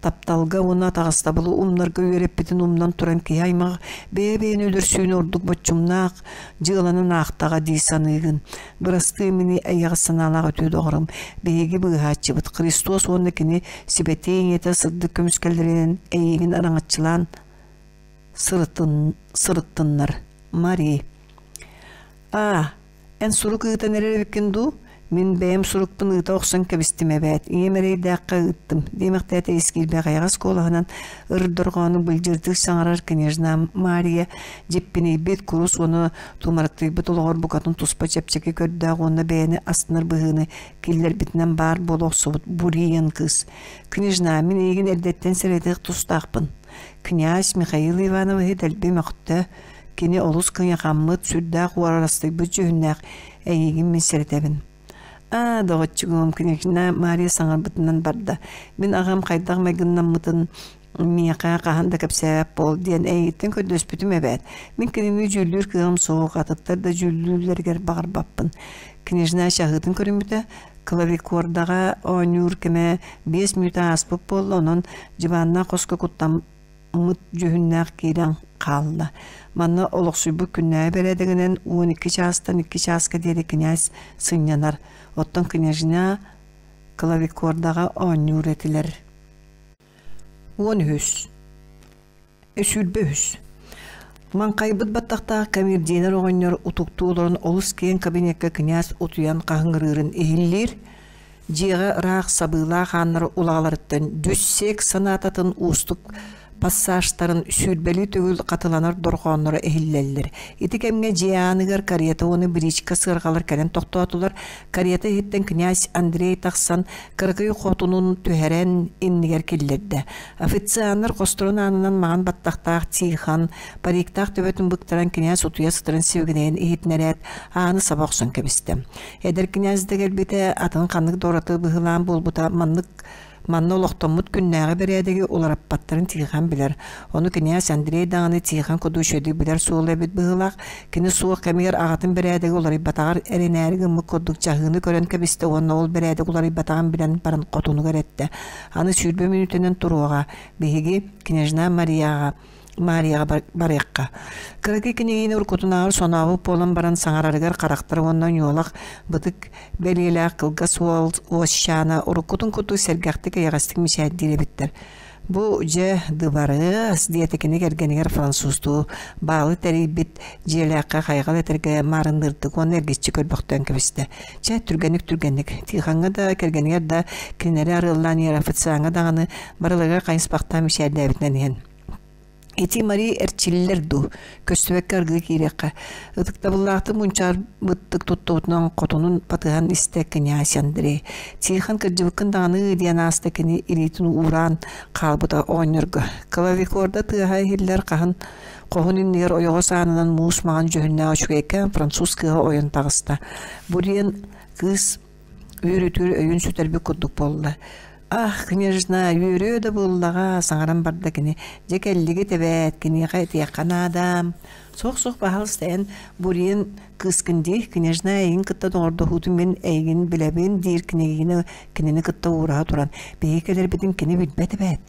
тапталга уонна атаҕастабылы умнарга үөрэппитин умнан туран киһи аймах бэйэ-бэйэни өлөрсүүнү ордук боччумнаах дьыаланан аахтаҕа дии саныыгын. Бырастыы мини эйэҕэс санаалаах үтүө доҕорум, биһиги быыһааччыбыт Христос уонна кини сибэтиэй ийэтэ сырдык көмүскэллэринэн эйигин араҥаччылаан сырытын, сырыттыннар. Мари. Аа, Эн сурук ыытан эрэр эбиккин дуу? Мин бэйэм сурукпун ыыта охсон кэбистим эбээт, ийэм эрэйдээххэ ыыттым, диэмэхтээтэ ис киирбэх эйэҕэс куолаһынан ыр дорҕоону былдьырдык саҥарар княжна Мария дьиппинийбит курус уонна тумарыктыйбыт олоҕор букатын туспа чэпчэки көрдөөх уонна бэйэни астынар быһыыны киллэрбитинэн баар буола охсубут буриен кыыс. Княжна, мин эйигин эрдэттэн сэрэтиэх тустаахпын. Князь Михаил Ивановиһы дэлби мөхтө, Кини олус кыйахаммыт, сүрдээх уорастыйбыт дьүһүннээх эйигин мин сэрэтэбин. Аа, доҕоччугум, княжна Мария саҥарбытынан барда. Мин аҕам хайдах майгыннаммытын миэхэ хаһан да кэпсээбэт буол диэн эйигиттэн көрдөспүтүм эбээт. Мин кинини дьүүллүүр кыаҕым суох, атыттар да дьүүллүүллэригэр баҕарбаппын. Княжна чаһыытын көрүммүтэ, клавикордаҕа оонньуур кэмэ 5 мүнүүтэ ааспыт буолла, онон дьыбааннаах хоско куттам мыт дьүһүннээх киирэн хаалла. Манна олохсуйбут күннээҕи бэрээдэгинэн 12 чаастан 2 чааска диэри кинээс сынньанар, оттон княжна клавикордаҕа оонньуур этилэр. 13. 23. Маҥхайбыт баттахтаах камердинер оҕонньор утуктуу олорон олус киэҥ кабинекка кинээс утуйан хаһыҥырыырын иһиллиир, Дьиэҕэ ыраах сабыылаах ааннар улаҕаларыттан Дюссек санаататын уустук пассажтарын сүүрбэлии төгүл хатыланар дорҕоонноро иһиллэллэр. Ити кэмҥэ дьиэ ааныгар карета уонна бричка сыарҕалар кэлэн тохтоотулар. Карета иһиттэн князь Андрей тахсан кыракый хотунун түһэрэн иннигэр киллэрдэ. Официаннар хосторун аанынан маҥан баттахтаах Тихон, париктаах төбөтүн быктаран князь утуйа сытарын сибигинэйэн иһитинэрээт, ааны саба охсон кэбистэ. Эдэр князь да кэлбитэ, атын ханнык да ураты быһыылаан буолбута маннык Манна олохтоммут күннээҕи бэрээдэги уларыппаттарын Тихон билэр. Ону кинээс Андрей даҕаны Тихон курдук үчүгэйдик билэр суола эбит быһыылаах. Кини суох кэмигэр аҕатын бэрээдэгэ уларыйбатаҕар эрэнээри гыммыт курдук чаһыыны көрөн кэбистэ уонна ол бэрээдэк уларыйбатаҕын билэн баран хотунугар эттэ: «Аны 20 мүнүүтэнэн туруоҕа. Биһиги княжна Марияҕа Маарыйаҕа барыахха. Кыракый кинигини уруккутунааҕар сонообут буолан баран саҥарарыгар харахтара уонна ньуолах бытык бэлиэлээх кылгас уол уосчаана уруккутун курдук сэргэхтик эйэҕэстик мичээрдиир эбиттэр. Бу дьэ дыбарыас диэтэ кини кэргэнигэр французтуу баалы тэрийбит дьиэлээххэ хайҕал этэргэ маарынныырдык уонна эргиччи көрбөхтөөн кэбистэ. Чэ, түргэнник-түргэнник. Тихоҥҥа да, кэргэнигэр да кинилэри арыаллаан иһэр официаҥҥа даҕаны барыларыгар хайыспахтаан мичээрдээбитинэн иһэн Ити Мари эрчиллэр дуу, көстүбэккэ аргыы киириэххэ, ытыктабыллаахтык мунчаарбыттык туттубутунан хотунун батыһан истэ князь Андрей. Тихон кырдьыбыккын даҕаны диэн ааста кини илиитин уураан хаалбыта оҕонньорго. Клавикорда тыаһа иһиллэр хаһан хоһун иннигэр ойоҕос аанынан муус маҥан дьүһүннээх үчүгэйкээн француз кыыһа ойон таҕыста. Бу диэн кыыс үөрүтүөр өйүн сүтэрбит курдук буолла. Ах, княжна, үөрүө да буоллаҕа, саҥаран барда кини. Дьэ кэллигит эбээт, киниэхэ этиэххэ наада. Суох-суох, баһаалыста эн Буриен кыыскын дии, княжна эйигин кытта доҕордоһуутун мин эйигин билэбин диир княгиня кинини кытта уураһа туран, биһиги кэлэрбитин кини билбэт эбээт.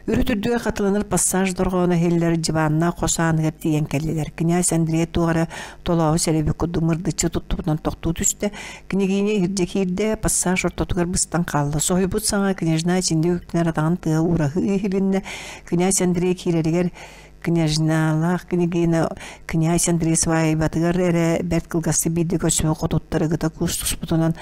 Үрүт үрдүгэр хатыланар пассаж дорҕооно иһиллэр дьыбааннаах хос ааныгар тиийэн кэллилэр. Князь Андрей туох эрэ толооһу сэрэйбит курдук мырдыччы туттубутунан тохтуу түстэ. Княгиня иһирдьэ киирдэ, пассаж ортотугар быстан хаалла. Соһуйбут саҥа княжна итинник үктэнэр атаҕын тыаһа уураһыы иһилиннэ. Князь Андрей киирэригэр княжналаах княгиня князь Андрей сваайбатыгар эрэ бэрт кылгастык биирдэ көрсүбүт хотуттар ыгыта куустуспутунан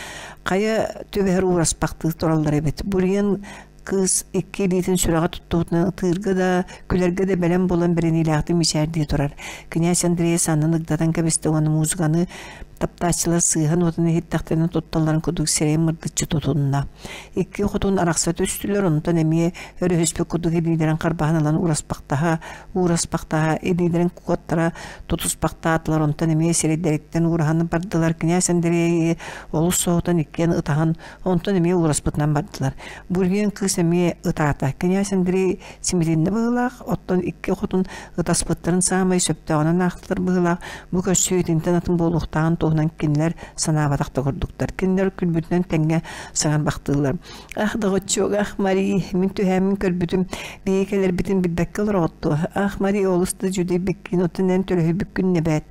хайа түбэһэр уураспахтыы тураллар эбит. Буриен Кыыс икки илиитин сүрэҕэ туттубутунан ытыырга да, күлэргэ да бэлэм буолан бэриниилээхтик мичээрдии турар. Князь Андрей саннын ыгдатан кэбистэ уонна музыканы таптааччылар сыыһан уотун иһиттэхтэринэ тутталларын курдук сирэйин мырдыччы тутунна. Икки хотун арахса түстүлэр, онтон эмиэ өрүһүспүт курдук илиилэрин харбаһан ылан уураспахтаһа, уураспахтаһа, илиилэрин куоттара тутуспахтаатылар, онтон эмиэ сирэйдэриттэн уураһан бардылар. Князь Андрей олус соһутан иккиэн ытаһан Онтон эмиэ уураспытынан бардылар. Бургин кыыс эмиэ ытаата. Князь Андрей симилиннэ быһыылаах, оттон икки хотун ытаспыттарын саамай сөптөөҕүнэн аахтылар быһыылаах. Бу көрсүү итинтэн атын буолуохтааҕын туһунан кинилэр санаабатах да курдуктар. Кинилэр күлбүтүнэн тэҥҥэ саҥарбахтыыллар. Ах, доҕоччуок, ах, Мари, мин түһээммин көрбүтүм, биһиги кэлэрбитин билбэккэ олороҕут дуо? Ах, Мари, олус да дьүдэйбиккин, оттон эн төлөһүйбүккүн эбээт.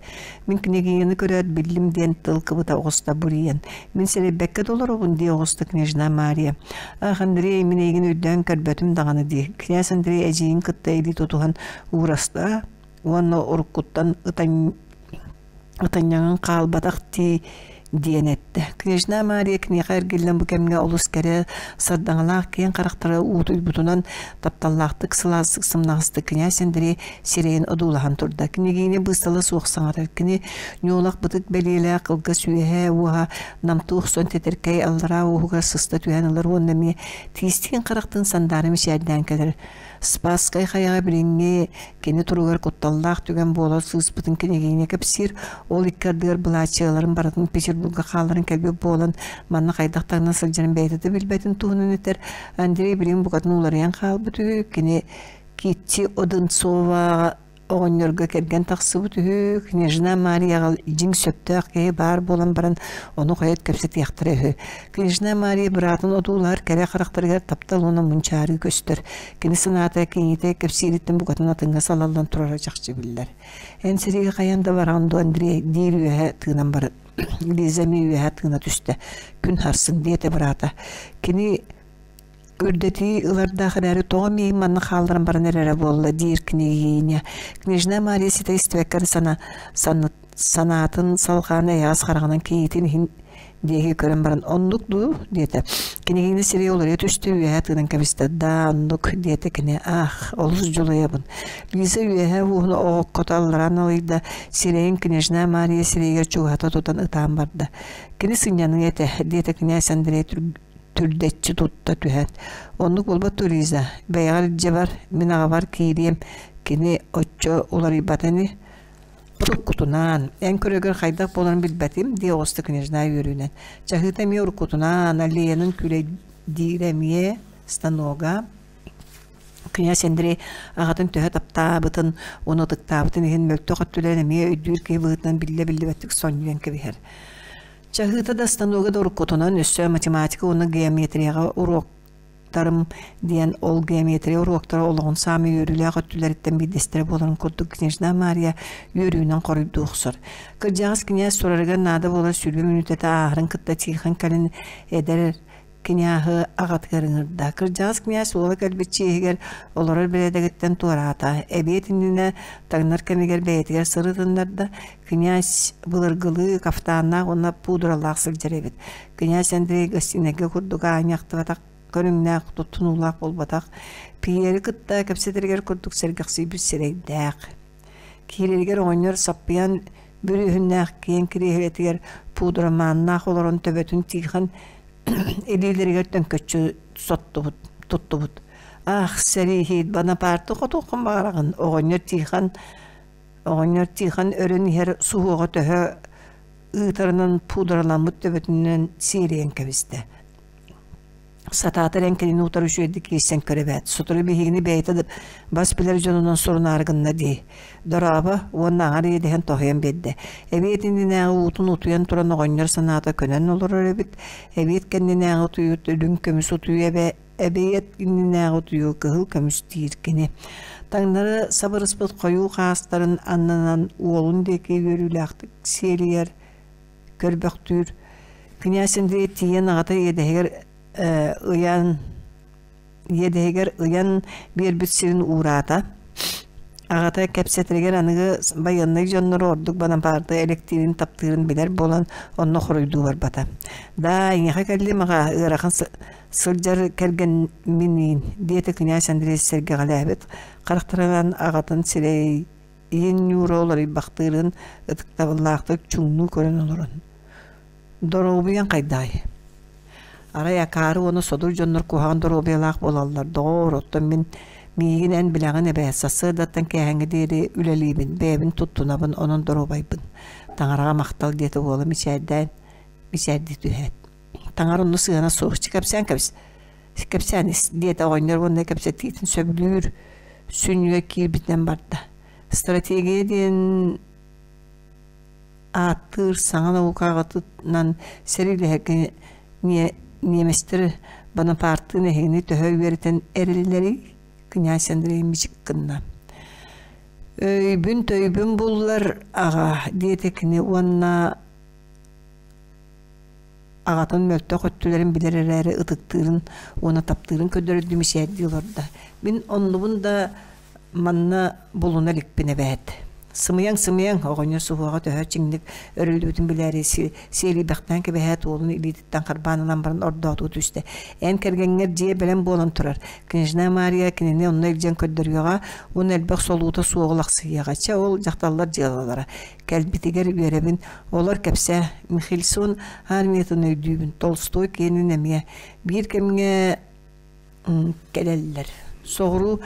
Мин княгиняны көрөөт биллим диэн тыл кыбыта оҕуста буруйан. Мин сэрэйбэккэ да олоробун дии оҕуста княжна Мария. Ах, Андрей, мин эйигин өйдөөн көрбөтүм даҕаны дии. Князь Андрей эдьиийин кытта илии тутуһан уураста уонна уруккуттан ытанньаҥын хаалбатах дии диэн эттэ. Княжна Мария киниэхэ эргиллэн бу кэмҥэ олус кэрэ, сардаҥалаах киэҥ харахтара уутуйбутунан тапталлаахтык сылаастык сымнаҕастык князь Андрей сирэйин одуулаһан турда. Княгиня быыстала суох саҥарар. Кини ньуолах бытык бэлиэлээх кылгас үөһээ уоһа намтыы охсон тэтэркэй аллараа уоһугар сыста түһэн ылар уонна эмиэ тиистиин харахтын сандаара мичээрдээн кэлэр. Спасскай хайаҕа билиҥҥи кини туругар кутталлаах түгэн буола сыыспытын княгиня кэпсиир. Ол икки ардыгар былааччыйаларын барытын Петербурга хаалларан кэлбит буолан, манна хайдах таҥна сылдьарын бэйэтэ да билбэтин туһунан этэр. Андрей билигин букатын уларыйан хаалбыт үһү. Кини Китти Одинцоваҕа оҕонньорго кэргэн тахсыбыт үһү, княжна Марияҕа дьиҥ сөптөөх киһи баар буолан баран ону хойут кэпсэтиэхтэрэ үһү. Княжна Мария быраатын одуулаһар кэрэ харахтарыгар таптал уонна мунчаарыы көстөр. Кини санаата киниитэ кэпсиириттэн букатын атыҥҥа салаллан турара чахчы биллэр. Эн сэриигэ хайаан да бараҕын дуо, Андрей? диир үөһэ тыынан баран. Лиза эмиэ үөһэ тыына түстэ. Күн харсын диэтэ быраата. Кини Үрдэтии ылардаах эрээри тоҕо миигин манна хаалларан баран эрэрэ буолла диир княгиня. Княжна Мария ситэ истибэккэ эрэ сана, санаатын салҕаан эйэҕэс хараҕынан кийиитин иһин Диэки көрөн баран оннук дуу диэтэ. Кинигини сирэйэ уларыйа түстэ үөһэ тыынан кэбистэ. Да оннук диэтэ кини. Ах, олус дьулайабын. Лиза үөһэ уоһун оҕоккото алларан алыйда, сирэйин княжна Мария сирэйигэр чугаһата тутан ытаан барда. Кини сынньаныа этэ, диэтэ князь Андрей түрдэччи тутта түһэн. Оннук буолбат дуо, Лиза? Бэйэҕэр илдьэ бар, мин аҕабар киириэм. Кини оччо уларыйбата ини. Уруккутунаан, эн көрөгөр хайдах буоларын билбэтим, дии оҕуста княжна үөрүүнэн. Чаһыыта эмиэ уруккутунаан, аллеянын күүлэйдиирэ эмиэ станога. Князь Андрей аҕатын төһө таптаабытын уонна ытыктаабытын иһин мөлтөх өттүлэрин эмиэ өйдүүр киһи быһыытынан биллэ-биллибэттик сонньуйан кэбиһэр. Чаһыыта да станога да уруккутунан өссө математика уонна геометрияҕа уруок уруоктарым диэн ол геометрия уруоктара олоҕун саамай үөрүүлээх өттүлэриттэн биирдэстэрэ буоларын курдук княжна Мария үөрүүнэн хоруйдуу охсор. Кырдьаҕас кинээс турарыгар наада буолар 20 мүнүүтэтэ ааһарын кытта Тихон кэлин эдэр кинээһи аҕатыгар ыҥырда. Кырдьаҕас кинээс уола кэлбит чиэһигэр олорор бэрээдэгиттэн туораата. Эбиэт иннинэ таҥнар кэмигэр бэйэтигэр сырытыннарда. Князь былыргылыы кафтаннаах уонна пудралаах сылдьар эбит. Князь Андрей гостинайга курдук аанньахтыбатах көрүҥнээх, туттунуулаах буолбатах. Пьери кытта кэпсэтэригэр курдук сэргэхсийбит сирэйдээх. Киирэригэр оҕонньор саппыйан бүрүөһүннээх киэҥ кириэһилэтигэр пудрамааннаах олорон төбөтүн Тихон илиилэригэр төҥкөччү соттубут, туттубут. Ах, сэрииһит, Бонапарты хотуоххун баҕараҕын, оҕонньор Тихон Оҕонньор Тихон өрөн иһэр суһуоҕа төһө ыытарынан пудраламмыт төбөтүнэн сиэрийэн кэбистэ. Сатаатар эн кинини утары үчүгэйдик киирсэн көр эбээт. Сотору биһигини бэйэтэ да бас билэр дьонунан сурунаары гынна дии. Дорообо уонна аҥар иэдэһин тоһуйан биэрдэ. Эбиэт иннинээҕи уутун утуйан туран оҕонньор санаата көнөн олорор эбит. Эбиэт кэннинээҕи утуйуут үрүҥ көмүс утуйуу эбэ эбиэт иннинээҕи утуйуу кыһыл көмүс диир кини. Таҥнары сабырыспыт хойуу хаастарын аннынан уолун диэки үөрүүлээхтик сиэлийэр, көрбөхтүүр. Князь Андрей тиийэн аҕата иэдэһигэр ыйан иэдэһигэр ыйан биэрбит сирин уураата. Аҕата кэпсэтэригэр аныгы байыаннай дьоннору ордук Бонапарты электиирин таптыырын билэр буолан онно хоруйдуу барбата. «Даа, эйиэхэ кэллим аҕаа, ыарахан сылдьар кэргэмминиин», диэтэ князь Андрей сэргэҕэлээбит харахтарынан аҕатын сирэйин ньуура уларыйбахтыырын ытыктабыллаахтык чуҥнуу көрөн олорон. Доруобуйаҥ хайдаҕый? Арай акаары уонна содур дьоннор куһаҕан доруобуйалаах буолаллар, доҕоор, оттон мин миигин эн билэҕин эбээт, сарсыардаттан киэһээҥҥэ диэри үлэлиибин, бэйэбин туттунабын, онон доруобайбын. Таҥараҕа махтал диэтэ уола мичээрдээн, мичээрдии түһээт. Таҥара онно сыһыана суох, кэпсээн кэбис, кэпсээн ис, диэтэ оҕонньор уонна кэпсэтиитин сөбүлүүр сүнньүгэр киирбитинэн барда. Стратегия диэн ааттыыр саҥа наукаҕытынан сэриилэһэргэ ньиэмэстэр Бонапартыын эһигини төһө үөрэтэн эрэллэрий? Князь Андрей мичик гынна. Өйбүн-төйбүн буллар аҕа, диэтэ кини уонна аҕатын мөлтөх өттүлэрин билэр эрээри ытыктыырын уонна таптыырын көрдөрөрдүү мичээрдии олордо. Мин оннубун да манна булуна иликпин эбээт. Сымыйаҥ, сымыйаҥ, оҕонньор суһуоҕа төһө чиҥник өрүллүбүтүн билээри сиэлийбэхтээн кэбиһээт уолун илиититтэн харбаан ылан баран ордоотуу түстэ. Эн кэргэҥҥэр дьиэ бэлэм буолан турар. Княжна Мария кинини онно илдьэн көрдөрүөҕэ уонна элбэх солуута суоҕу лахсыйыаҕа. Чэ, ол дьахталлар дьыалалара. Кэлбитигэр үөрэбин. Олор кэпсээ. Михельсон армиятын өйдүүбүн. Толстой киэнин эмиэ. Биир кэмҥэ кэлэллэр. Соҕуруу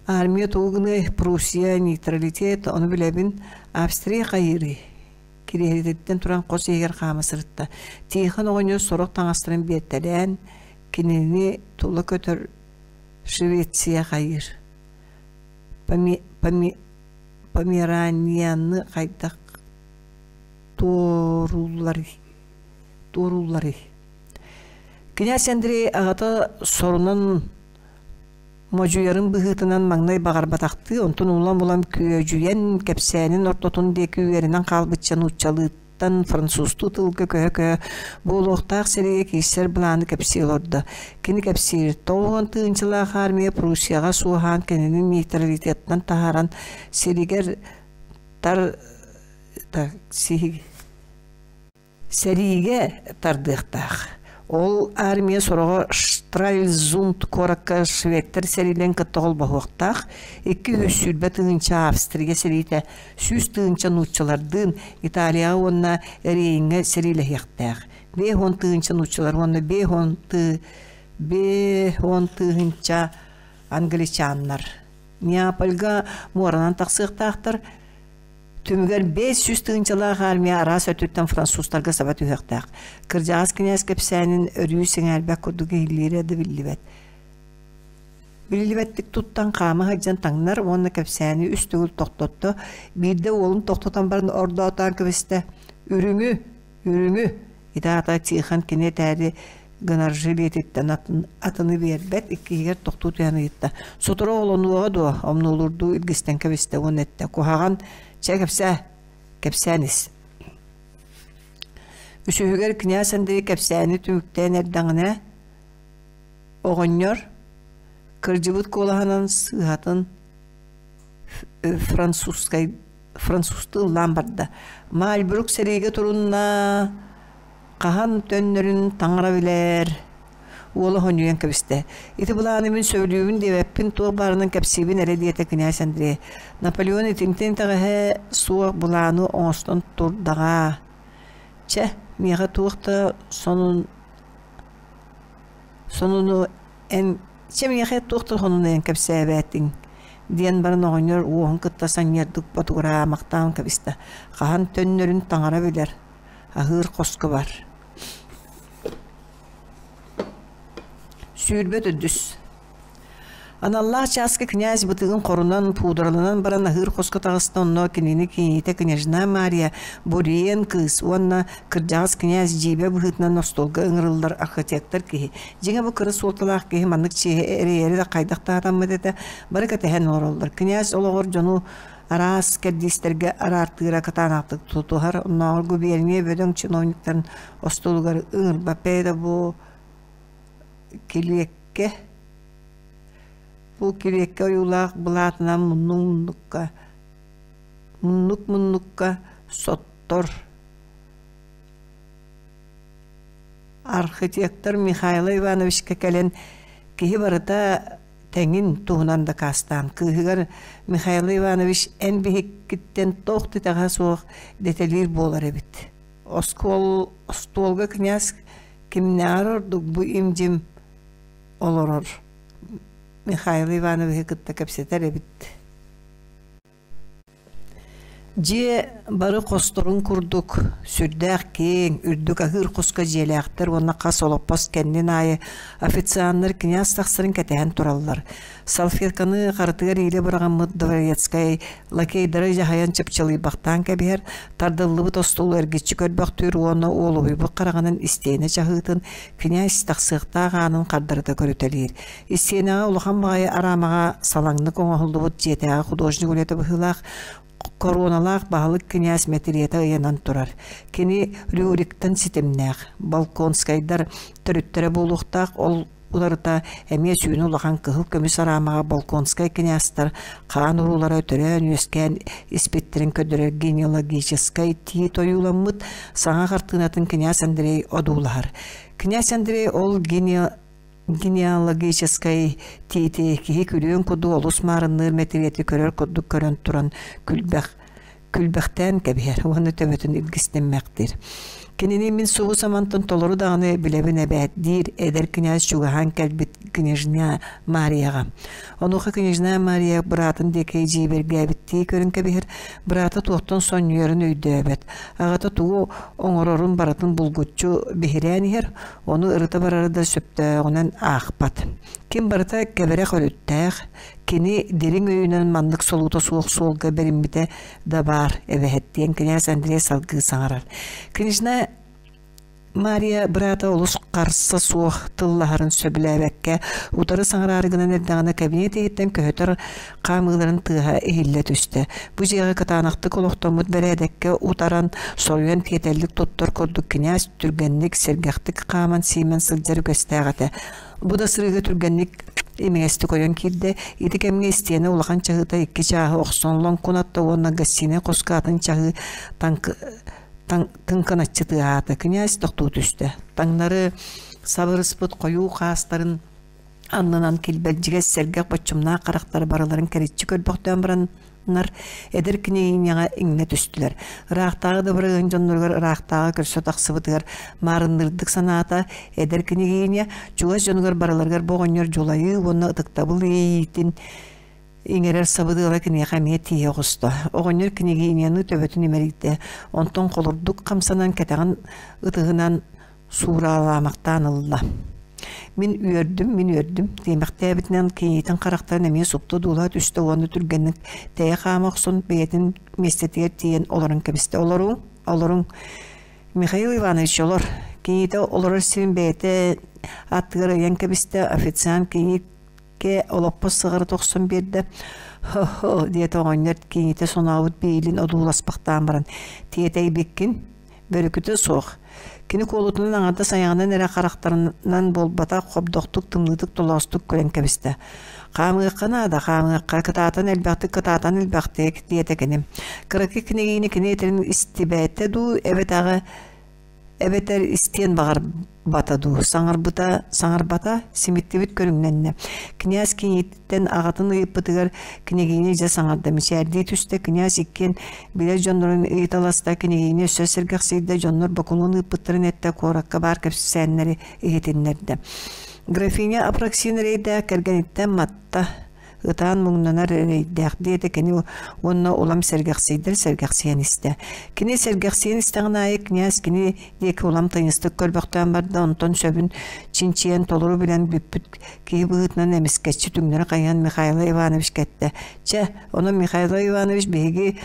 армия тугу гыныай, Пруссия, нейтралитет, ону билэбин. Австрия хайыырый? Кириэһилэтиттэн туран хос иһигэр хаама сырытта. Тихон оҕонньор сорох таҥастарын биэртэлээн, кинини тула көтөр Швеция хайыыр. Померанияны хайдах туоруулларый? Туоруулларый? Князь Андрей аҕата сорунан модьуйарын быһыытынан маҥнай баҕарбатахтыы, онтон улам-улам күөдьүйэн, кэпсээнин ортотун диэки үөрэнэн хаалбычча нууччалыыттан французтуу тылга көһө-көһө буолуохтаах сэриигэ киирсэр былааны кэпсии олордо. Кини кэпсиир: 90 тыһыынчалаах армия Пруссияҕа суоһаан кинини нейтралитеттан таһааран сиригэр тар сиһи. Сэриигэ тардыахтаах. Ол армия сороҕо Штральзунд куоракка шведтэр сэриилэрин кытта холбоһуохтаах. 220 тыһыынча Австрия сэриитэ 100 тыһыынча нууччалардыын Италияҕа уонна Рейҥҥэ сэриилэһиэхтээх. 50 тыһыынча нууччалар уонна 50 тыһыынча англичаннар Неапольга муоранан тахсыахтаахтар. Түмүгэр 500 тыһыынчалаах армия араас өттүттэн французтарга саба түһүөхтээх. Кырдьаҕас кинээс кэпсээнин өрүү сэҥээрбэт курдук иһиллиирэ да биллибэт. Биллибэттик туттан хаама сылдьан таҥнар уонна кэпсээни үс төгүл тохтотто. Биирдэ уолун тохтотон баран ордоотоон кэбистэ. Үрүҥү! Үрүҥү! Ити аата Тихон кини этээри гынар жилетиттэн атын, атыны биэрбэт, иккиһигэр тохтуу түһэн ыйытта. Сотору оҕолонуоҕа дуо? Омнуолурдуу илгистэн кэбистэ уонна эттэ. Куһаҕан, чэ кэпсээ, кэпсээн ис. Үсүһүгэр князь Андрей кэпсээни түмүктээн эрдэҕинэ, оҕонньор кырдьыбыт куолаһынан сыыһатын французскай французтыы ыллаан барда. Мальбрук сэриигэ турунна, хаһан төннөрүн таҥара билэр. Уола хонньуйан кэбистэ. Ити былааны мин сөбүлүүбүн диэбэппин, туох баарынан кэпсиибин эрэ диэтэ кинээс Андрей. Наполеон итинтэн итэҕэһэ суох былааны оҥостон турдаҕа. Чэ, миэхэ туох да сонун сонуну эн чэ миэхэ туох да сонуну эн кэпсээбээтиҥ диэн баран оҕонньор уоһун кытта санньыардык ботугураамахтаан кэбистэ. Хаһан төннөрүн таҥара билэр, аһыыр хоско бар. 24. Аналлаах чааска князь бытыгын хорунан, пудраланан баран аһыыр хоско таҕыста онно кинини киниитэ княжна Мария, Буриен кыыс уонна кырдьаҕас князь дьиибэ быһыытынан остуолга ыҥырыллар архитектор киһи. Дьиҥэ бу кыра суолталаах киһи маннык чиэһи эрэйэри да хайдах таатаммыт этэ, бары кэтэһэн олороллор. Князь олоҕор дьону араас кэрдиистэргэ араартыыра кытаанахтык тутуһар, оннооҕор губерния бөдөҥ чиновниктарын остуолугар ыҥырбат бэйэтэ бу килиэккэ бу килиэккэ ойуулаах былаатынан муннук-муннукка муннук-муннукка соттор архитектор Михаил Ивановичка кэлэн киһи барыта тэҥин туһунан дакаастаан кыыһыгар Михаил Иванович эн биһиккиттэн туох да итэҕэһэ суох дэтэлиир буолар эбит. Оскуол остуолга князь кимнээҕэр ордук бу им-дьим олорор Михаил Ивановиһы кытта кэпсэтэр эбит. Дьиэ бары хосторун курдук сүрдээх киэҥ, үрдүк аһыыр хоско дьиэлээхтэр уонна хас олоппос кэннин аайы официаннар князь тахсарын кэтэһэн тураллар. Салфетканы харытыгар иилэ быраҕыммыт дворецкай лакейдары дьаһайан чыпчылыйбахтаан кэбиһэр, тардыллыбыт остуолу эргиччи көрбөхтүүр уонна уолуһуйбут хараҕынан истиэнэ чаһыытын князь тахсыахтаах аанын хардарыта көрүтэлиир. Истиэнэҕэ улахан баҕайы араамаҕа салаҥнык оҥоһуллубут дьиэтээҕи художник үлэтэ быһыылаах короналаах баһылык кинээс мэтириэтэ ыйанан турар. Кини Рюриктан ситимнээх, Балконскайдар төрүттэрэ буолуохтаах ол уларыта эмиэ сүүнэ улахан кыһыл көмүс араамаҕа Балконскай кинээстэр хаан уруулара төрөөн-үөскээн испиттэрин көрдөрөр генеалогическай тиит ойууламмыт саҥа хартыынатын кинээс Андрей одуулаһар. Князь Андрей ол генеалогическай тиити киһи күлүөн курдук олус маарынныыр мэтириэти көрөр курдук көрөн туран күлбэх күлбэхтээн кэбиһэр уонна төбөтүн илгистэммэхтиир. Кинини мин субу самантан толору даҕаны билэбин эбээт диир эдэр князь чугаһаан кэлбит княжна Марияҕа. Онуоха княжна Мария быраатын диэки дьиибэргээбиттии көрөн кэбиһэр, быраата туохтан сонньуйарын өйдөөбөт. Аҕата тугу оҥорорун барытын булгуччу биһирээн иһэр, ону ырыта барара да сөптөөҕүнэн аахпат. Ким барыта кэбирэх өрүттээх, кини дириҥ өйүнэн маннык солуута суох суолга бэриммитэ да баар эбэһэт диэн кинээс Андрей салгыы саҥарар. Княжна Мария быраата олус харса суох тыллаһарын сөбүлээбэккэ, утары саҥараары гынан эрдэҕинэ кабинет иһиттэн көһүтэр хаамыыларын тыаһа иһиллэ түстэ. Бу дьиэҕэ кытаанахтык олохтоммут бэрээдэккэ утаран, соруйан тиэтэллик туттар курдук кинээс түргэнник, сэргэхтик хааман-сиимэн сылдьар үгэстээх этэ. Бу да сырыыга түргэнник имигэстик ойон киирдэ. Ити кэмҥэ истиэнэ улахан чаһыыта икки чааһы охсон лоҥкунатта уонна гостинай хоско атын чаһыы таҥк Тыҥкыначчы тыаһаата. Князь тохтуу түстэ. Таҥнары сабырыспыт хойуу хаастарын аннынан килбэлдьигэс сэргэх боччумнаах харахтара барыларын кэриччи көрбөхтөөн бараннар эдэр княгиняҕа иҥнэ түстүлэр. Ыраахтааҕы да бырыһыан дьонноругар ыраахтааҕы көрсө тахсыбытыгар маарынныырдык санаата эдэр княгиня чугас дьонугар барыларыгар бу оҕонньор дьулайыы уонна ытыктабыл иэйиитин иҥэрэр сабыдыала киниэхэ эмиэ тиийэ оҕуста. Оҕонньор княгиняны төбөтүн имэрийдэ, онтон холурдук хамсанан кэтэҕин ытыһынан суураалаамахтаан ылла. Мин үөрдүм, мин үөрдүм диэмэхтээбитинэн кийиитин харахтарын эмиэ супту дуулаа түстэ уонна түргэнник тэйэ хаама охсон бэйэтин миэстэтигэр тиийэн олорон кэбистэ. Олоруҥ, олоруҥ. Михаил Иванович олор. Кийиитэ олорор сирин бэйэтэ аттыгар ыйан кэбистэ. Официант кийиит Кэ олоппос сыҕарыта охсон биэрдэ. «Һо-һо» диэтэ оҕонньор киҥитэ сонообут биилин одууласпахтаан баран, «Тиэтэйбиккин, бөрүкүтэ суох. Кини куолутунан аҥардас айаҕынан эрэ харахтарынан буолбатах, хобдохтук, тымныытык толоостук көрөн кэбистэ. Хаамыахха наада, хаамыахха, кытаатан элбэхтик, кытаатан элбэхтик, диэтэ кини. Кыракый княгиня кини этэрин истибэтэ дуу, эбэтэҕэ эбэтэр истиэн баҕарбата дуу, саҥарбыта саҥарбата, симиттибит көрүҥнэннэ. Князь кинииттэн аҕатын ыйыппытыгар княгиня дьэ саҥарда, мичээрдии түстэ, князь иккиэн билэр дьоннорун ыйыталаста, княгиня өссө сэргэхсийдэ, дьоннор бокулуон ыыппыттарын эттэ, куоракка баар кэпсээннэри иһитиннэрдэ. Графиня Апраксин эрэйдээх кэргэниттэн матта ытаан муҥнанар эрэйдээх диэтэ кини уонна улам сэргэхсийдэр сэргэхсийэн истэ. Кини сэргэхсийэн истэҕин аайы князь кини диэки улам тыйыстык көрбөхтөөн барда, онтон сөбүн чинчийэн толору билэн бүппүт киһи быһыытынан эмискэччи түҥнэри хайыһан Михаил Иванович кэттэ. Чэ, онон Михаил Иванович биһиги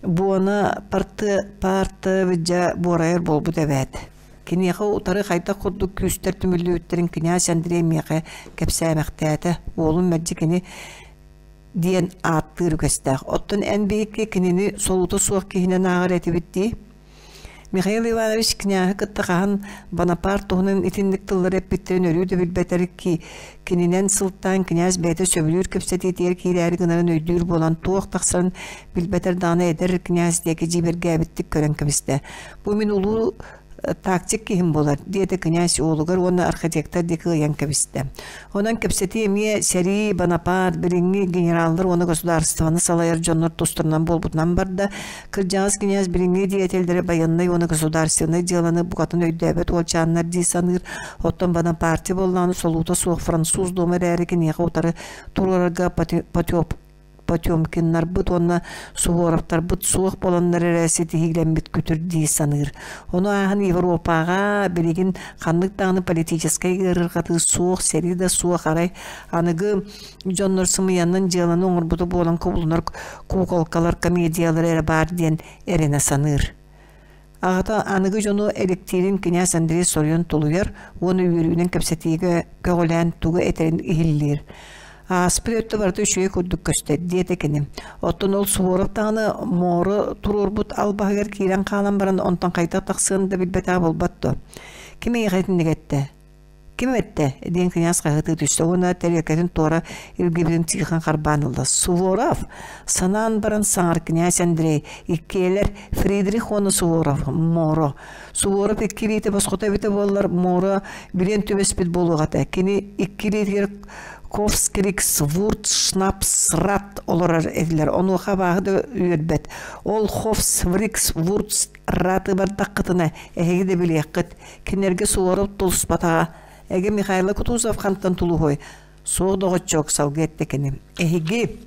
буона парты парты дьэ буорайар буолбут эбээт. Киниэхэ утары хайдах курдук күүстэр түмүллүбүттэрин кинээс Андрей миэхэ кэпсээмэхтээтэ. Уолум мэлдьи кини диэн ааттыыр үгэстээх. Оттон эн биһикки кинини солуута суох киһинэн ааҕар этибит дии. Михаил Иванович княһы кытта хаһан Бонапарт туһунан итинник тыллары эппиттэрин өрүү да билбэтэр ки кининэн сылтаан князь бэйэтэ сөбүлүүр кэпсэтиитигэр киирээри гынарын өйдүүр буолан туох тахсарын билбэтэр даҕаны эдэр князь диэки дьиибэргээбиттик көрөн кэбистэ. Бу мин улуу тактик киһим буолар, диэтэ князь уолугар уонна архитектор диэки ыйан кэбистэ. Онон кэпсэтии эмиэ сэрии, Бонапарт, билиҥҥи генераллар уонна государствоны салайар дьоннор тустарынан буолбутунан барда. Кырдьаҕас князь билиҥҥи деятеллэри байыаннай уонна государственнай дьыаланы букатын өйдөөбөт уолчааннар дии саныыр. Оттон Бонапарте буоллаҕына солуута суох француз дуома эрээри киниэхэ утары туруорарга Потемкиннарбыт уонна Суворовтарбыт суох буоланнар эрэ ситиһиилэммит күтүр дии саныыр. Ону ааһан Европаҕа билигин ханнык даҕаны политическай ыарырҕатыы суох, сэрии да суох, арай аныгы дьоннор сымыйанан дьыаланы оҥорбута буолан кубулунар куколкалар, комедиялар эрэ баар диэн эрэнэ саныыр. Аҕата аныгы дьону электиирин кинээс Андрей соруйан тулуйар уонна үөрүүнэн кэпсэтиигэ көҕүлээн тугу этэрин иһиллиир. Ааспыт өттө барыта үчүгэй курдук көстөр, диэтэ кини. Оттон ол Суворов даҕаны муора туруорбут албаһыгар киирэн хаалан баран онтон хайдах тахсыан да билбэтэҕэ буолбат дуо? Ким эйиэхэ итинник эттэ? Ким эттэ? диэн князь хаһыытыы түстэ уонна тэриэлкэтин туора илгибитин Тихон харбаан ылла. Суворов! Санаан баран саҥар князь Андрей, иккиэлэр Фридрих уонна Суворов, Моро. Суворов икки илиитэ босхото эбитэ буоллар, Моро билиэн түбэспит буолуох этэ. Кини икки илиитигэр Ковскрикс, Вурт, Шнапс, Рат олорор этилэр. Онуоха абааһы да үөрбэт. Ол Ховс, Врикс, Вурц, Раты бардаххытына, эһиги да билиэххит. Кинилэргэ Суворов тулуспатаҕа. Эгэ Михайло Кутузов хантан тулуһуой? Суох доҕоччуок, салгыы эттэ кини. Эһиги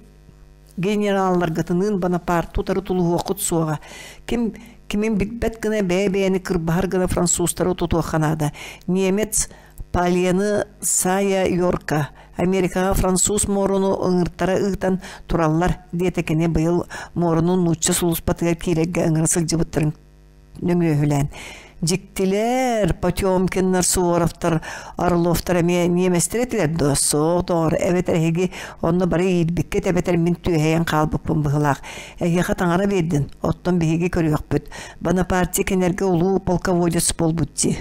генералларгытыныын Бонапарт утары тулуһуоххут суоҕа. Ким кимин билбэт гына бэйэ-бэйэни кырбаһар гына французтары тутуохха наада. Немец Пальены Сая Йорка Америкаҕа француз муоруну ыҥыртара ыытан тураллар, диэтэ кини быйыл муоруну нуучча сулууспатыгар киирэргэ ыҥыра сылдьыбыттарын нөҥүөһүлээн. Дьиктилэр, Потемкиннар, Суворовтар, Орловтар эмиэ ньиэмэстэр этилэр дуо? Суох, доҕор, эбэтэр эһиги онно бары иирбиккит, эбэтэр мин түөһэйэн хаалбыппын быһыылаах. Эһиэхэ таҥара биэрдин, оттон биһиги көрүөхпүт. Бонапарте кинилэргэ улуу полководец буолбут дии.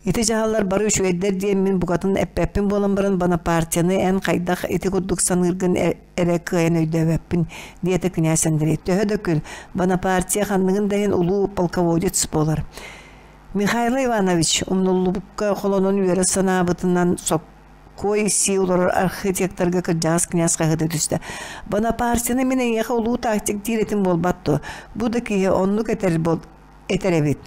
Ити дьаһаллар бары үчүгэйдэр диэн мин букатын эппэппин буолан баран Бонапартияны эн хайдах ити курдук саныыргын эрэ кыайан өйдөөбөппүн, диэтэ кинээс Андрей. Төһө да күл, Бонапартия ханныгын да иһин улуу полководец буолар. Михаил Иванович умнуллубукка холонон үөрэ санаабытынан соккуой сии олорор архитекторга кырдьаҕас князь хаһыыта түстэ. Бонапартияны мин эйиэхэ улуу тактик диир этим буолбат дуо? Бу да киһи оннук этэр этэр эбит.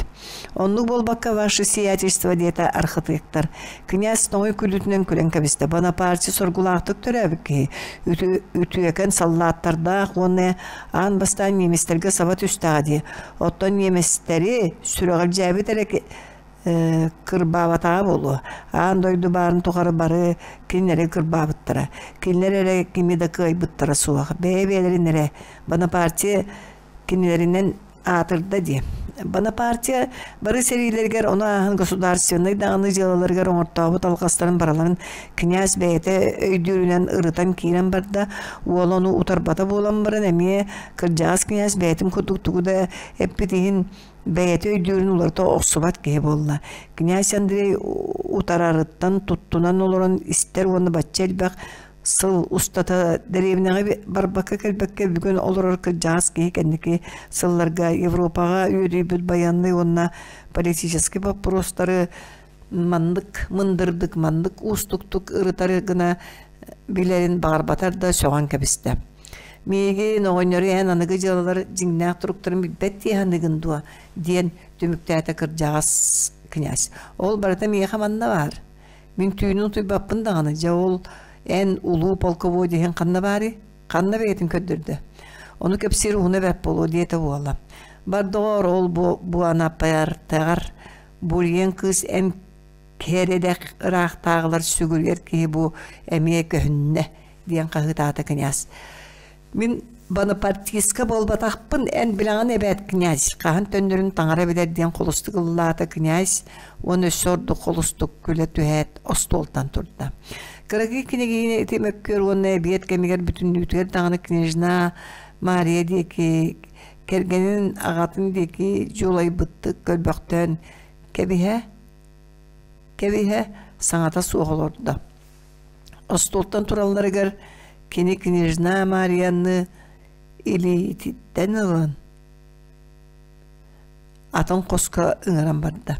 Оннук буолбакка ваше сиятельство диэтэ архитектор. Князь тоҥуй күлүүтүнэн күлэн кэбистэ. Бонапарте соргулаахтык төрөөбүт киһи. Үтүөкэн саллааттардаах уонна аан бастаан немецтэргэ саба түстэҕэ дии. Оттон немецтэри сүрэҕэлдьээбит эрэ кырбаабатаҕа буолуо. Аан дойду баарын тухары бары кинилэри кырбаабыттара. Кинилэр эрэ кими да кыайбыттара суох. Бэйэ-бэйэлэрин эрэ Бонапарте кинилэринэн аатырда дии. Бонапартия бары сэриилэригэр, ону ааһан государственнай даҕаны дьыалаларыгар оҥортообут алҕастарын барыларын князь бэйэтэ өйдүүрүнэн ырытан киирэн барда. Уола ону утарбата буолан баран эмиэ кырдьаҕас князь бэйэтин курдук тугу да эппит иһин бэйэтэ өйдүүрүн уларыта охсубат киһи буолла. Князь Андрей утарарыттан туттунан олорон истэр уонна бачча элбэх сыл устата дэриэбинэҕэ барбакка кэлбэккэ бүгүн олорор кырдьаҕас киһи кэнники сылларга Европаҕа үөдүйбүт байыаннай уонна политическай боппуруостары маннык мындырдык, маннык уустуктук ырытар гына билэрин баҕарбатар да сөҕөн кэбистэ. Миигин оҕонньору эн аныгы дьыалалар дьиҥнээх туруктарын билбэт дии саныыгын дуо? диэн түмүктээтэ кырдьаҕас князь. Ол барыта миэхэ манна баар. Мин түүнүн утуйбаппын даҕаны, дьэ ол эн улуу полководеһыҥ ханна баарый? Ханна бэйэтин көрдөрдө? Ону кэпсиир уһуна бэрт буолуо диэтэ уола. Бар доҕоор, ол бу Буанапартаҕар Бурьян кыыс эн кэрэдэх ыраахтааҕылар сүгүрүйэр киһи бу эмиэ көһүннэ диэн хаһыытаата князь. Мин бонапартистка буолбатахпын, эн билэҕин эбээт, князь, хаһан төннөрүн таҥара билэр диэн холустук ыллаата князь уонна өссө ордук холустук күлэ түһээт остуолтан турда. Кыракый кинигиини ити мөккүөр уонна эбиэт кэмигэр бүтүннүүтүгэр даҕаны княжна Мария диэки кэргэнин аҕатын диэки дьулайбыттык көрбөхтөөн кэбиһэ кэбиһэ саҥата суох олордо. Остуолтан туралларыгар кини княжна Марияны илиититтэн ылан атын хоско ыҥыран барда.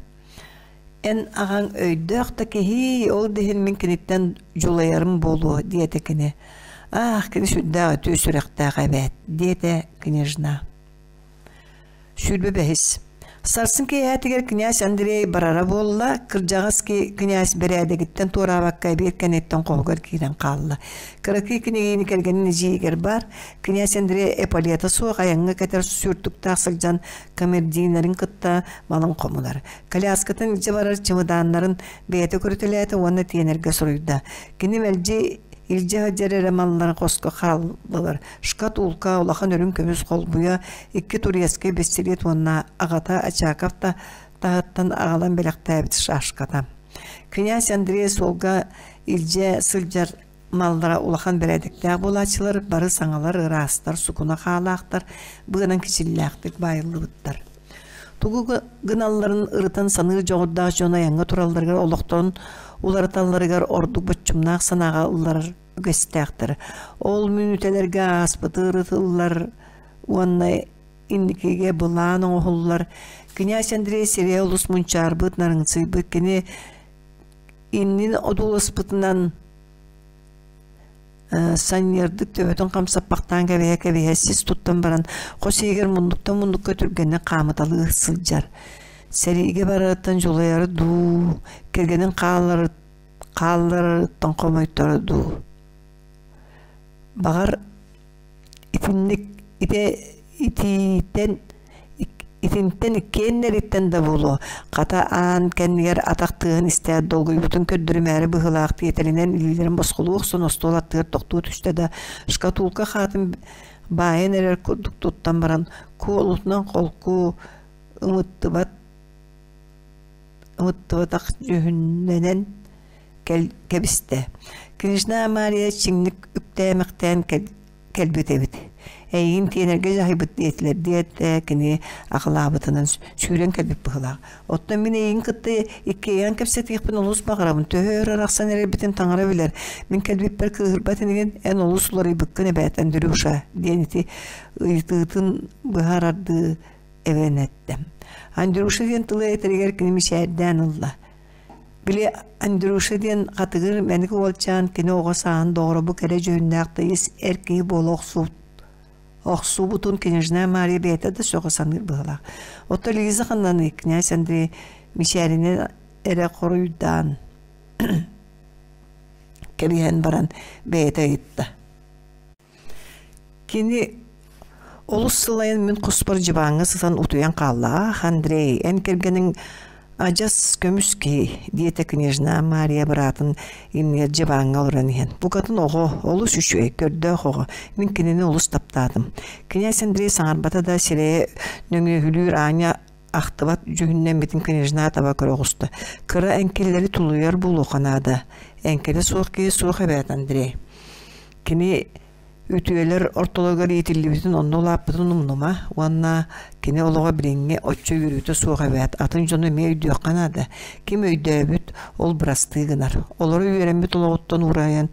«Эн аҕаҥ өйдөөх да киһи, ол да иһин мин киниттэн дьулайарым буолуо» диэтэ кини. «Аах, кини сүрдээх үтүө сүрэхтээх эбээт» диэтэ княжна. 25. Сарсын киэһээтигэр князь Андрей барара буолла, кырдьаҕас князь бэрээдэгиттэн туораабакка эбиэт кэнниттэн хоһугар киирэн хаалла. Кыракый кинигини кэргэнин эдьиийигэр баар, князь Андрей эполета суох айаҥҥа кэтэр сүүртүктээх сылдьан камердинерин кытта малын хомунар. Коляскатын илдьэ барар чымыдааннарын бэйэтэ көрүтэлээтэ уонна тиэнэргэ суруйда. Кини мэлдьи илдьэ сылдьар эрэ малларын хоско хааллылар. Шкатулка, улахан үрүҥ көмүс холбуйа, икки турецкай бэстилиэт уонна аҕата Очаков та таһыттан аҕалан бэлэхтээбит шашката. Князь Андрей суолга илдьэ сылдьар маллара улахан бэрээдэктээх буолааччылар, бары саҥалар, ыраастар, сукуна хаалаахтар, быанан кичиллээхтик баайыллыбыттар. Тугу гыналларын ырытан саныыр дьоҕурдаах дьон айаҥҥа туралларыгар олохторун уларыталларыгар ордук боччумнаах санааҕа ылларар үгэстээхтэр. Ол мүнүүтэлэргэ ааспыты ырытыллар уонна инникигэ былаан оҥоһуллар. Князь Андрей сирэйэ олус мунчаарбыт, нарыҥсыйбыт. Кини иннин одууласпытынан санньыардык төбөтүн хамсаппахтаан кэбиһэ-кэбиһэ сис туттан баран хос иһигэр муннуктан муннукка түргэнник хаамыталыы сылдьар. Сэриигэ барарыттан дьулайары дуу, кэргэнин хаалларыттан хаалларарыттан хомойторо дуу баҕар итинник ити итиитэн итинтэн иккиэннэриттэн да буолуо хата аан кэннигэр атах тыаһын истээт долгуйбутун көрдөрүмээри быһыылаах тиэтэлинэн илиилэрин босхолуу охсон остуол аттыгар тохтуу түстэ да шкатулка хаатын баайан эрэр курдук туттан баран куолутунан холку ымыттыбат ымыттыбатах дьүһүннэнэн кэбистэ. Княжна Мария чиҥник үктээмэхтээн кэлбит эбит. Эйигин тиэнэргэ дьаһайбыт диэтилэр диэтэ кини акылаабытынан сүүрэн кэлбит быһыылаах. Оттон мин эйигин кытта иккиэйэҕин кэпсэтиэхпин олус баҕарабын. Төһө өр арахсан эрэрбитин таҥара билэр. Мин кэлбиппэр кыыһырбат инигин, эн олус уларыйбыккын эбээт, Андрюша, диэн ити ыйытыытын быһаарардыы эбэн эттэ. Андрюша диэн тылы этэригэр кини мичээрдээн ылла. Били Андрюша диэн хатыгыр мэник уолчаан кини оҕо сааһын доҕоро бу кэрэ дьүһүннээх тыйыс эр киһи буола охсубут охсубутун княжна Мария бэйэтэ да сөҕө саныыр быһыылаах. Оттон Лиза ханнаный князь Андрей мичээринэн эрэ хоруйдаан кэбиһэн баран бэйэтэ ыйытта. Кини олус сылайан мин хоспор дьыбааҥҥа сытан утуйан хаалла «Ах, Андрей, эн кэргэниҥ адьас көмүс киһи» диэтэ княжна Мария быраатын иннигэр дьыбааҥҥа олорон иһэн. «Букатын оҕо, олус үчүгэй, көрдөөх оҕо. Мин кинини олус таптаатым». Князь Андрей саҥарбата да сирэйэ нөҥүөһүлүүр аанньа ахтыбат дьүһүннэммитин княжна таба көрө оҕуста. Кыра эҥкиллэри тулуйар буолуохха наада. Эҥкилэ суох киһи суох эбээт, Андрей. Кини үтүөлэр ортолоругар иитиллибитин онно улааппытын умнума уонна кини олоҕо билиҥҥи оччо үөрүүтэ суох эбээт атын дьону эмиэ өйдүөххэ наада. Ким өйдөөбүт, ол бырастыы гынар. Олору үөрэммит олоҕуттан уурайан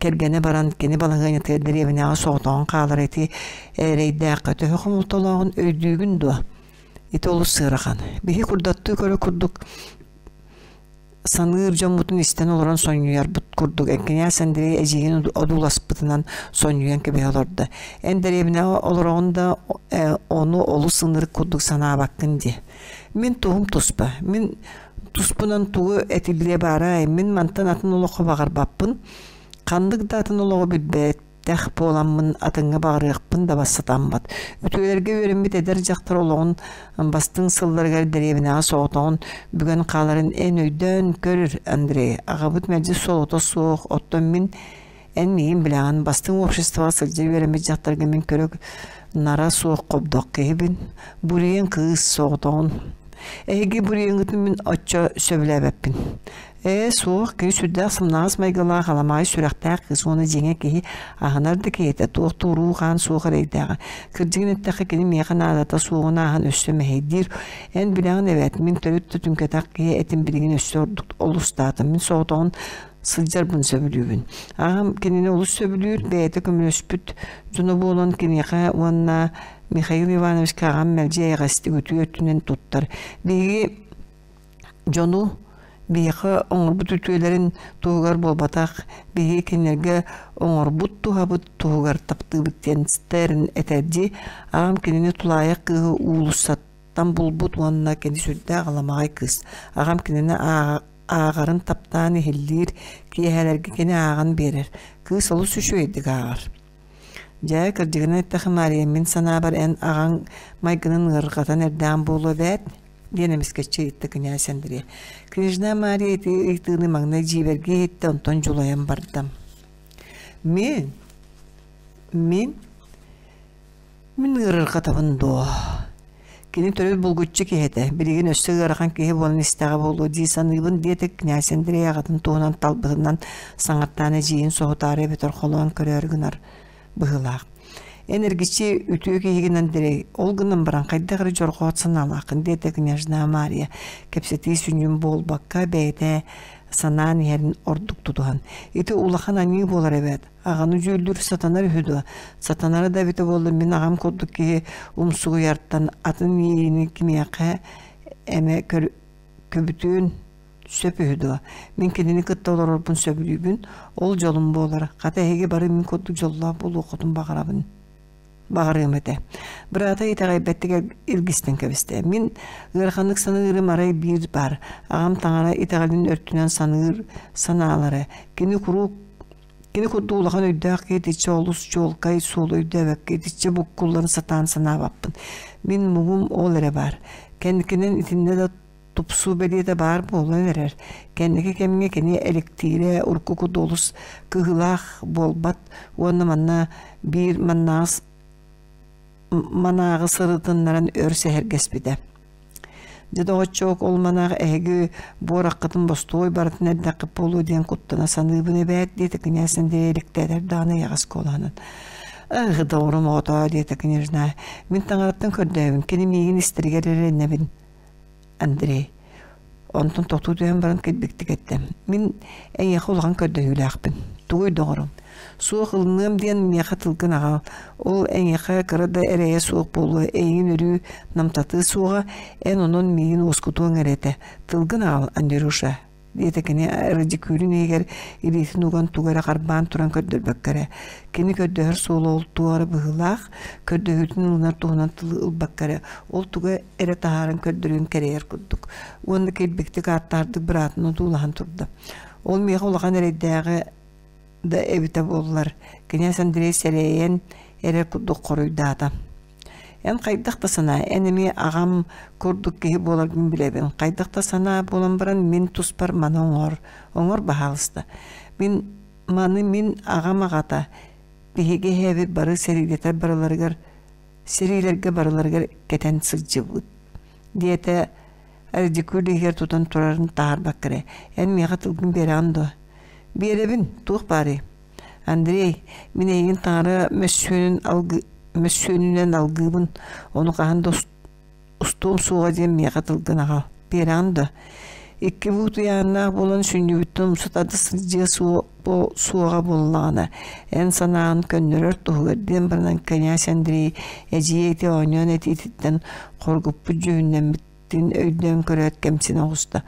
кэргэнэ баран кини балаһыанньатыгар дэриэбинэҕэ соҕотоҕун хаалар ити эрэйдээххэ төһө хомолтолооҕун өйдүүгүн дуо? Ити олус ыарахан. Биһи курдаттыы көрө курдук саныыр дьоммутун истэн олорон сонньуйарбыт курдук кинээс Андрей эдьиийин одууласпытынан сонньуйан кэбиһэ олордо. Эн дэриэбинэҕэ олороҕун да ону олус ынырык курдук санаабаккын дии. Мин туһум туспа. Мин туспунан тугу этиллиэ баарай, мин мантан атын олоххо баҕарбаппын. Ханнык да атын олоҕу билбэт Тэх буоламмын атыҥҥа баҕарыахпын да сатаммат. Үтүөлэргэ үөрэммит эдэр дьахтар олоҕун бастыҥ сылларыгар дэриэбинэҕэ соҕотоҕун бүгэн хааларын эн өйдөөн көр, Андрей. Аҕабыт мэлдьи солото суох, оттон мин эн миигин билэҕин, бастыҥ обществоҕа сылдьа үөрэммит дьахтарга мин көрө нара суох хобдох киһибин. Буруйан кыыс соҕотоҕун. Эһиги буруйаҥҥытын мин оччо сөбүлээбэппин. Ээ, суох, кини сүрдээх сымнаҕас майгылаах, аламаҕай сүрэхтээх кыыс уонна дьиҥэ киһи аһынар да киһитэ, туох да уруу-хаан суох эрэйдээҕэ. Кырдьыгын эттэххэ, кини миэхэ наадата суоҕун ааһан өссө мэһэйдиир. Эн билэҕин эбээт, мин төрүт да түҥкэтэх киһи этим билигин өссө ордук олустаатым. Мин соҕотоҕун сылдьарбын сөбүлүүбүн. Аҕам кинини олус сөбүлүүр, бэйэтэ көмөлөспүт дьоно буолан киниэхэ уонна Михаил Ивановичка аҕам мэлдьи эйэҕэстик үтүө өттүнэн туттар. Биһиги Дьону биһиэхэ оҥорбут үтүөлэрин туһугар буолбатах, биһиги кинилэргэ оҥорбут туһабыт туһугар таптыыбыт диэн Стерн этэр дии. Аҕам кинини тулаайах кыыһы уулуссаттан булбут уонна кини сүрдээх аламаҕай кыыс. Аҕам кинини ааҕарын таптаан иһиллиир, киэһэлэргэ кини ааҕан биэрэр. Кыыс олус үчүгэйдик ааҕар. Дьэ, кырдьыгынан эттэххэ, Мария, мин санаабар эн аҕаҥ майгынын ыарырҕатан эрдэҕин буолуо эбээт диэн эмискэччи ыйытта кинээс Андрей. Княжна Мария ити ыйытыыны маҥнай дьиибэргии иһиттэ, онтон дьулайан барда. Мин? Мин? Мин ыарырҕатабын дуо? Кини төрүт булгуччу киһи этэ, билигин өссө ыарахан киһи буолан истэҕэ буолуо дии саныыбын диэтэ князь Андрей аҕатын туһунан талбытынан саҥаттаан эдьиийин соһутаары эбэтэр холоон көрөөрү гынар быһыылаах. Эн эргиччи үтүө киһигин Андрей, ол гынан баран хайдах эрэ дьорҕоот санаалааххын диэтэ княжна Мария кэпсэтии сүнньүн буолбакка бэйэтэ санаан иһэрин ордук тутуһан. Ити улахан аньыы буолар эбээт. Аҕаны дьүүллүүр сатанар үһү дуо? Сатанара да эбитэ буолла мин аҕам курдук киһи умсугуйартан атын иэйиини кимиэхэ эмэ көбүтүөн Сөп үһү дуо? Мин кинини кытта олорорбун сөбүлүүбүн, ол дьолум буолар. Хата эһиги бары мин курдук дьоллоох буолуоххутун баҕарабын. Баҕарыам этэ. Быраата итэҕэйбэттик илгистэн кэбистэ. Мин ыараханнык саныырым арай биир баар. Аҕам таҥара итэҕэлин өртүнэн саныыр санаалара. Кини куруук кини курдук улахан өйдөөх киһи итиччэ олус чуолкай суолу өйдөөбөккө итиччэ буккулларын сатаан санаабаппын. Мин муҥум ол эрэ баар. Кэнникинэн итиннэ да тупсуу бэлиэтэ баар буолан эрэр. Кэнники кэмҥэ кини электиирэ урукку курдук олус кыһыылаах буолбат уонна манна биир маннааҕы манааҕы сырытыннаран өр сэһэргэспитэ. Дьэ доҕоччуок, ол манаах эһиги буораххытын бостуой барытын эрдэххит буолуо диэн куттана саныыбын эбээт диэтэ кинээс Андрей элэктээтэр даҕаны эйэҕэс куолаһынан. Ах, доҕорум оҕотоо, диэтэ княжна. Мин таҥараттан көрдөөбүн, кини миигин истэригэр эрэнэбин. Андрей. Онтон тохтуу түһэн баран килбиктик эттэ. Мин эйиэхэ улахан көрдөһүүлээхпин. Тугуй доҕорум? Суох ылыныам диэн миэхэ тылгын аҕал. Ол эйиэхэ кыра да эрэйэ суох буолуо, эйигин өрүү намтатыы суоҕа, эн онон миигин уоскутуоҥ эрэ этэ. Тылгын аҕал, Андрюша, диэтэ кини радикулин иһигэр илиитин уган тугу эрэ харбаан туран көрдөрбөккө эрэ. Кини көрдөһөр суола ол туох эрэ быһыылаах, көрдөһүүтүн ылынар туһунан тылы ылбакка эрэ, ол тугу эрэ таһааран көрдөрүөн кэрэйэр курдук. Уонна килбиктик ааттаардык быраатын одуулаһан турда. Ол миэхэ улахан эрэйдээҕи да эбитэ буоллар, кинээс Андрей сэрэйэн эрэр курдук хоруйдаата. Эн хайдах да санаа, эн эмиэ аҕам курдук киһи буоларгын билэбин. Хайдах да санаа буолан баран мин туспар маны оҥор, оҥор баһаалыста. Мин маны мин аҕам аҕата, биһиги эһээбит бары сэриилэтэр барыларыгар сэриилэргэ барыларыгар кэтэн сылдьыбыт диэтэ Радикуль иһигэр тутан турарын таһаарбакка эрэ эн миэхэ тылгын биэрэҕин дуо биэрэбин туох баарый Андрей мин эйигин таҥара мөссүөнүн алгы мөссүөнүнэн алгыыбын ону хаһан да устуом суоҕа диэн миэхэ тылгын аҕал биэрэҕин дуо икки буут ыйааннаах буолан сүнньүбүттэн умса тарда сылдьыа суоҕа буоллаҕына эн санааҕын көннөрөр туһугар диэн баран князь Андрей эдьиийэ ити оонньоон этиититтэн хоргуппут дьүһүннэммитин өйдөөн көрөөт кэмсинэ оҕуста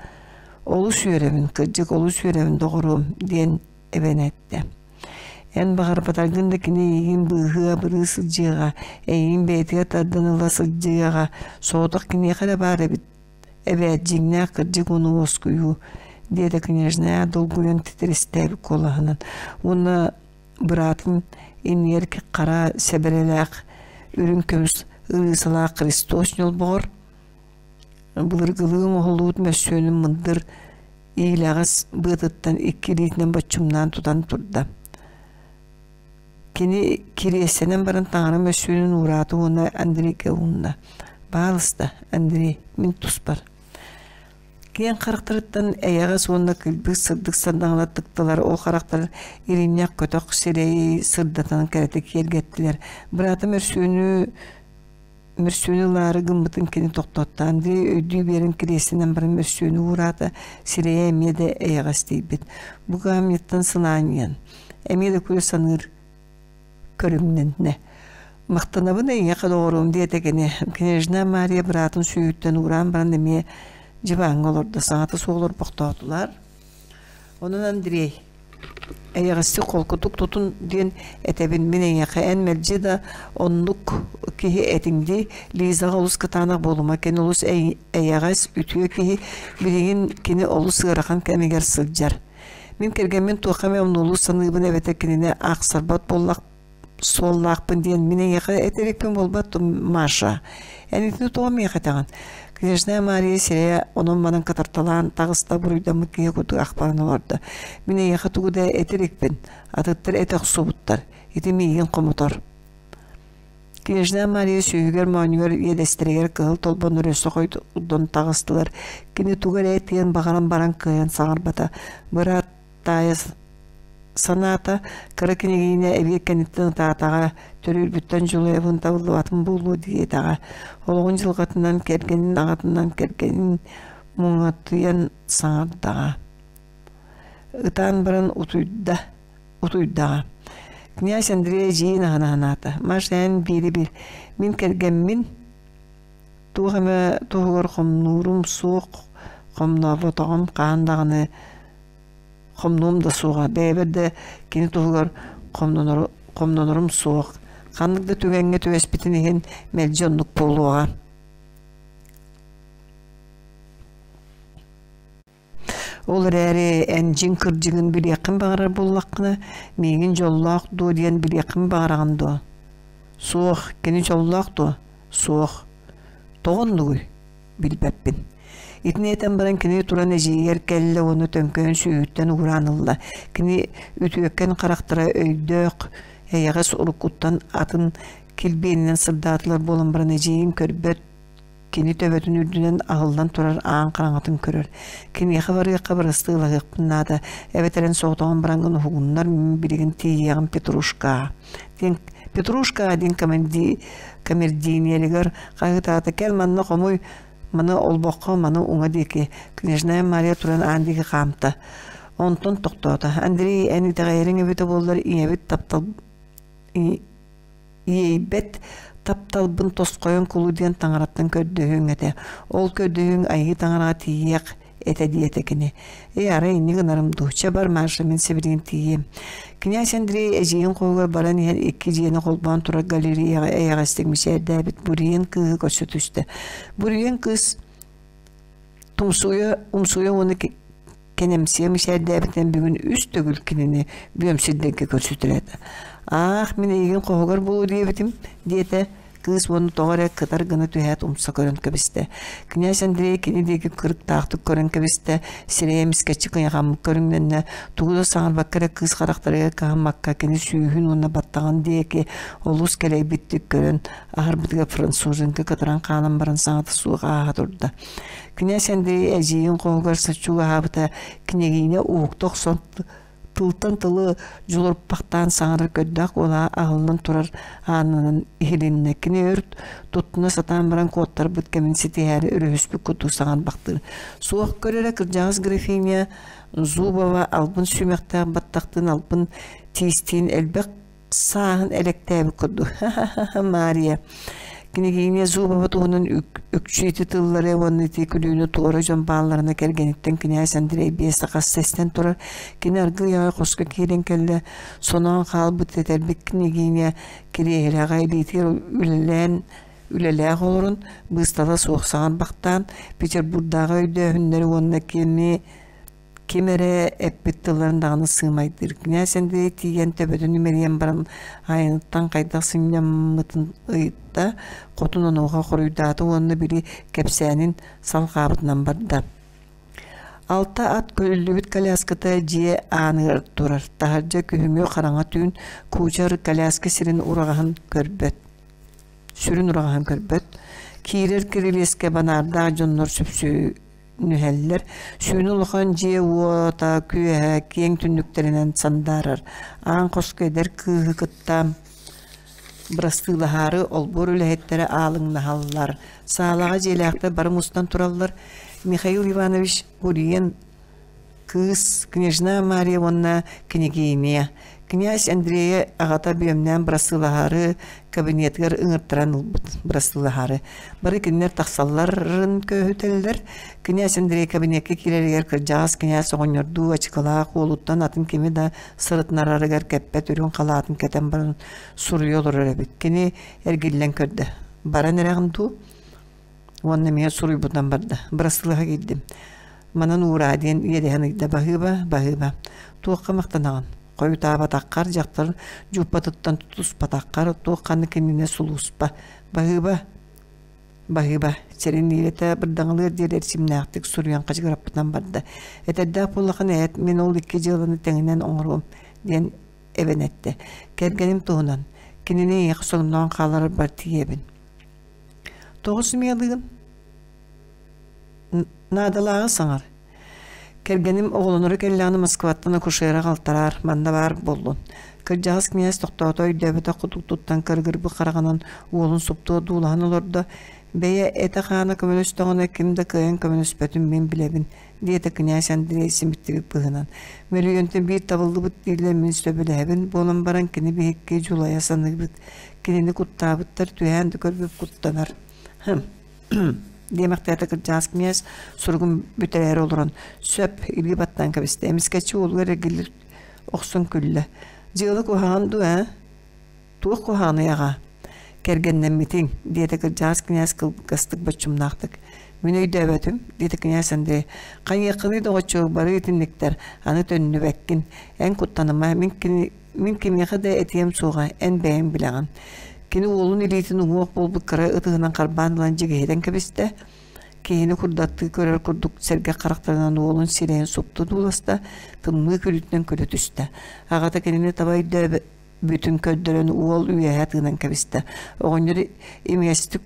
олус үөрэбин кырдьык олус үөрэбин доҕоруом диэн эбэн эттэ эн баҕарбатаргын да кини эйигин быыһыы абырыы сылдьыаҕа эйигин бэйэтигэр тардан ыла сылдьыаҕа соҕотох киниэхэ эрэ баар эбит эбээт дьиҥнээх кырдьык уону уоскуйуу диэтэ княжна долгуйан титирэстээбит куолаһынан уонна быраатын иннигэр хара сэбэрэлээх үрүҥ көмүс ырыысалаах Христос ньолбоҕор былыргылыы оҥоһуллубут мөссүөнүн мындыр иилэҕэс быатыттан икки илиитинэн боччумнаан тутан турда. Кини кириэстэнэн баран таҥара мөссүөнүн уураата уонна Андрейга уунна. «Баалыста, Андрей, мин туспар». Киэҥ харахтарыттан эйэҕэс уонна килбик сырдык сардаҥалар тыктылар, ол харахтар иринньэх көтөх сирэйи сырдатан кэрэтик киэргэттилэр. Быраатым Өрсүөнү Мөрсүөнү ылаары гыммытын кини тохтотто. Андрей өйдүү биэрэн кириэстэнэн баран мөрсүөнү уураата, сирэйэ эмиэ да эйэҕэстийбит. Бу кыһамньыттан сылаанньыйан, эмиэ да күлэ саныыр көрүҥнэннэ. Махтанабын эйиэхэ доҕоруом диэтэ кини. Княжна Мария быраатын сүүһүттэн уураан баран эмиэ дьыбааҥҥа олордо, саҥата суох олорбохтоотулар. Онон Андрей Эйэҕэстик холкутук тутун диэн этэбин мин эйиэхэ эн мэлдьи да оннук киһи этиҥ дии Лизаҕа олус кытаанах буолума кини олус эйэҕэс үтүө киһи билигин кини олус ыарахан кэмигэр сылдьар мин кэргэммин туохха эмэ омнуолуу саныыбын эбэтэр кинини аахсарбат буоллах суоллаахпын диэн мин эйиэхэ этэрикпин буолбат Маша эн итини тоҕо миэхэ этэҕин Княжна Мария сирэйэ онон-манан кытарталаан таҕыста буруйдаммыт киһи курдук ахпаран олордо мин эйиэхэ тугу да этэрикпин атыттар этэ охсубуттар ити миигин хомотор Княжна Мария сүүһүгэр моонньугар иэдэстэригэр кыһыл толбоннор өссө хойдон таҕыстылар кини тугу эрэ этиэн баҕаран баран кыайан саҥарбата быраат таайа санаата кыра кинигиинэ эбиэт кэнниттэн ытаатаҕа, төрүүрбүттэн дьулуйабын табыллыбатым буолуо диэтэҕэ. Олоҕун дьылҕатынан кэргэнин аҕатынан кэргэнин муҥатыйан саҥардаҕа. Ытаан баран утуйда, утуйдаҕа. Князь Андрей эдьиийин аһына санаата. Маша эн биири бил. Мин кэргэммин туох эмэ туһугар хомнуурум суох, хомнооботоҕум хаһан даҕаны хомнуом да суоҕа, бэйэбэр да кини туһугар хомнонорум суох. Ханнык да түгэҥҥэ түбэспитин иһин мэлдьи оннук буолуоҕа. Ол эрээри эн дьиҥ кырдьыгын билиэххин баҕарар буоллаххына, миигин дьоллоох дуо диэн билиэххин баҕараҕын дуо? Суох, кини дьоллоох дуо? Суох. Тоҕо оннугуй? билбэппин. Итини этэн баран кини туран эдьиийигэр кэллэ уонна төҥкөйөн сүүһүттэн угураан ылла. Кини үтүөккэн харахтара өйдөөх, эйэҕэс уруккуттан атын килбиэнинэн сырдаатылар буолан баран эдьиийин көрбөт Кини төбөтүн үрдүнэн аһыллан турар аан хараҥатын көрөр. Киниэхэ барыахха бырастыылаһыахпын наада, эбэтэр эн соҕотоҕун бараҥҥын уһугуннар, мин билигин тиийиэҕим Петрушка. Диэн Петрушка диэн камердинеригэр хаһыытаата кэл манна хомуй, маны олбоххо, маны уҥа диэки. Княжная Мария туран аан диэки хаамта. Онтон тохтоото. Андрей, эн итэҕэйэриҥ эбитэ буоллар, ийэбит таптал Иэйбэт тапталбын тосхойон кулу диэн таҥараттан көрдөһүөҥ этэ. Ол көрдөһүүҥ айыы таҥараҕа тиийиэх этэ диэтэ кини. Ээ, арай инник гынарым дуу, чэ бар Маша, мин сибилигин тиийиэм. Князь Андрей эдьиийин хоһугар баран иһэн икки дьиэни холбоон турар галереяҕа эйэҕэстик мичээрдээбит Буриен кыыһы көрсө түстэ. Буриен кыыс тумсуйа умсуйа уонна кэнэмсийэ мичээрдээбитинэн бүгүн үс төгүл кинини бүөм сирдэргэ көрсүтэлээтэ. «Аах, мин эйигин хоһугар буолуо диэбитим» диэтэ кыыс уонна тоҕо эрэ кытар гына түһээт умса көрөн кэбистэ. Князь Андрей кини диэки кырыктаахтык көрөн кэбистэ, сирэйэ эмискэччи кыйахаммыт көрүҥнэннэ, тугу да саҥарбакка эрэ кыыс харахтарыгар кыһаммакка кини сүүһүн уонна баттаҕын диэки олус кэлэйбиттик көрөн аһарбытыгар француженка кытаран хаалан баран саҥата суох ааһа турда. Кинээс Андрей эдьиийин хоһугар соччулаһаабыта княгиня уһукта охсон тылтан тылы дьулурпахтаан саҥарар көрдөөх уола аһыллан турар аанынан иһилиннэ. Кини өр туттуна сатаан баран куоттарбыт кэмин ситиһээри өрүһүспүт курдук саҥарбахтыыр. Суох көрөрө кырдьаҕас графиня Зубова албын сүүмэхтээх баттахтыын албын тиистиин элбэх сааһын элэктээбит курдук Мария Княгиня Зубова туһунан үкчү ити тыллары уонна ити күлүүнү туора дьон баалларына кэргэниттэн кинээс Андрей биэс хасса истэн турар. Кини аргыый аҕай хоско киирэн кэллэ, соноон хаалбыт тэтэрбит княгиня кириэһилэҕэ илиитигэр үлэлээн үлэлээх олорон быыстала суох саҥарбахтаан Петербурдааҕы өйдөөһүннэри уонна кини Ким эрэ эппит тылларын даҕаны сыымайдыыр. Князь Андрей тиийэн төбөтүн имэрийэн баран айаныттан хайдах сынньаммытын ыйытта, хотун онуоха хоруйдаата уонна били кэпсээнин салҕаабытынан барда. Алта ат көлүллүбүт коляската дьиэ ааныгар турар. Таһырдьа күһүҥҥү хараҥа түүн кучер коляска сирин ураҕаһын көрбөт. Сүрүн ураҕаһын көрбөт. Киирэр кирилиэскэ банаардаах дьоннор сүпсүү нүһэллэр. Сүүнэ улахан дьиэ уота күөһэ киэҥ түннүктэринэн сандаарар. Аан хоско эдэр кыыһы кытта бырастыылаһаары олбуор үлэһиттэрэ аалыҥнаһаллар. Саалаҕа дьиэлээхтэр бары мустан тураллар. Михаил Иванович Гурьен кыыс княжна Мария уонна княгиня. Князь Андрейы аҕата бүөмнээн бырастыылаһаары кабинетыгар ыҥыртаран ылбыт бырастыылаһаары. Бары кинилэр тахсалларын көһүтэллэр. Князь Андрей кабинекка киирэригэр кырдьаҕас князь оҕонньордуу ачыкылаах уолуттан атын кими да сырытынарарыгар кэппэт үрүҥ халаатын кэтэн баран суруйа олорор эбит. Кини эргиллэн көрдө. Баран эрэҕин дуу? Уонна эмиэ суруйбутунан барда. Бырастыылаһа киирдим. Манан уураа диэн иэдэһэн ыйда. Баһыыба, баһыыба. Туохха махтанаҕын? Хойутаабатаххар, дьахтар дьууппатыттан тутуспатаххар, туох ханнык иннинэ сулууспа. Баһыыба, баһыыба. Чэриниилэтэ бырдаҥалыар диэри эрчимнээхтик суруйан хачыгыраппытынан барда. Этэрдээх буоллаххына эт, мин ол икки дьыаланы тэҥинэн оҥоруом диэн эбэн эттэ. Кэргэним туһунан. Кинини эйиэхэ соҥноон хааларбар тиийэбин. Тоҕо сымыйалыыгын? Наадалааҕы саҥар. Кэргэним оҕолоноро кэллэҕинэ Москваттан акушера аҕалтараар, манна баар буоллун. Кырдьаҕас князь тохтоото өйдөөбөтөх курдук туттан кыргырбыт хараҕынан уолун супту одуулаһан олордо. Бэйэ этэ-хаана көмөлөстөҕүнэ ким да кыайан көмөлөспөтүн мин билэбин, диэтэ князь Андрей симиттибит быһынан. Мөлүйүөнтэн биир табыллыбыт дииллэр мин сөбүлэһэбин буолан баран кини биһикки дьулайа саныыбыт. Кинини куттаабыттар түһээн да көрбүт куттанар. Хм диэмэхтээтэ кырдьаҕас князь суругун бүтэрээри олорон сөп илии баттаан кэбистэ эмискэччи уолугар эргиллир охсон күллэ дьыала куһаҕан дуу ээ туох куһаҕаный аҕаа кэргэннэммитиҥ диэтэ кырдьаҕас князь кылгастык боччумнаахтык мин өйдөөбөтүм диэтэ князь Андрей хайыаххыный доҕоччуок бары итинниктэр аны төннүбэккин эн куттаныма мин кини Мин кимиэхэ да этиэм суоҕа, эн бэйэҥ билэҕин. Кини уолун илиитин уҥуох буолбут кыра ытыһынан харбаан ылан дьигиһитэн кэбистэ. Киһини курдаттыы көрөр курдук сэргэх харахтарынан уолун сирэйин супту дууласта, тымныы күлүүтүнэн күлэ түстэ. Аҕата кинини таба бүтүн көрдөрөн уол үөһэ тыынан кэбистэ. Оҕонньор имигэстик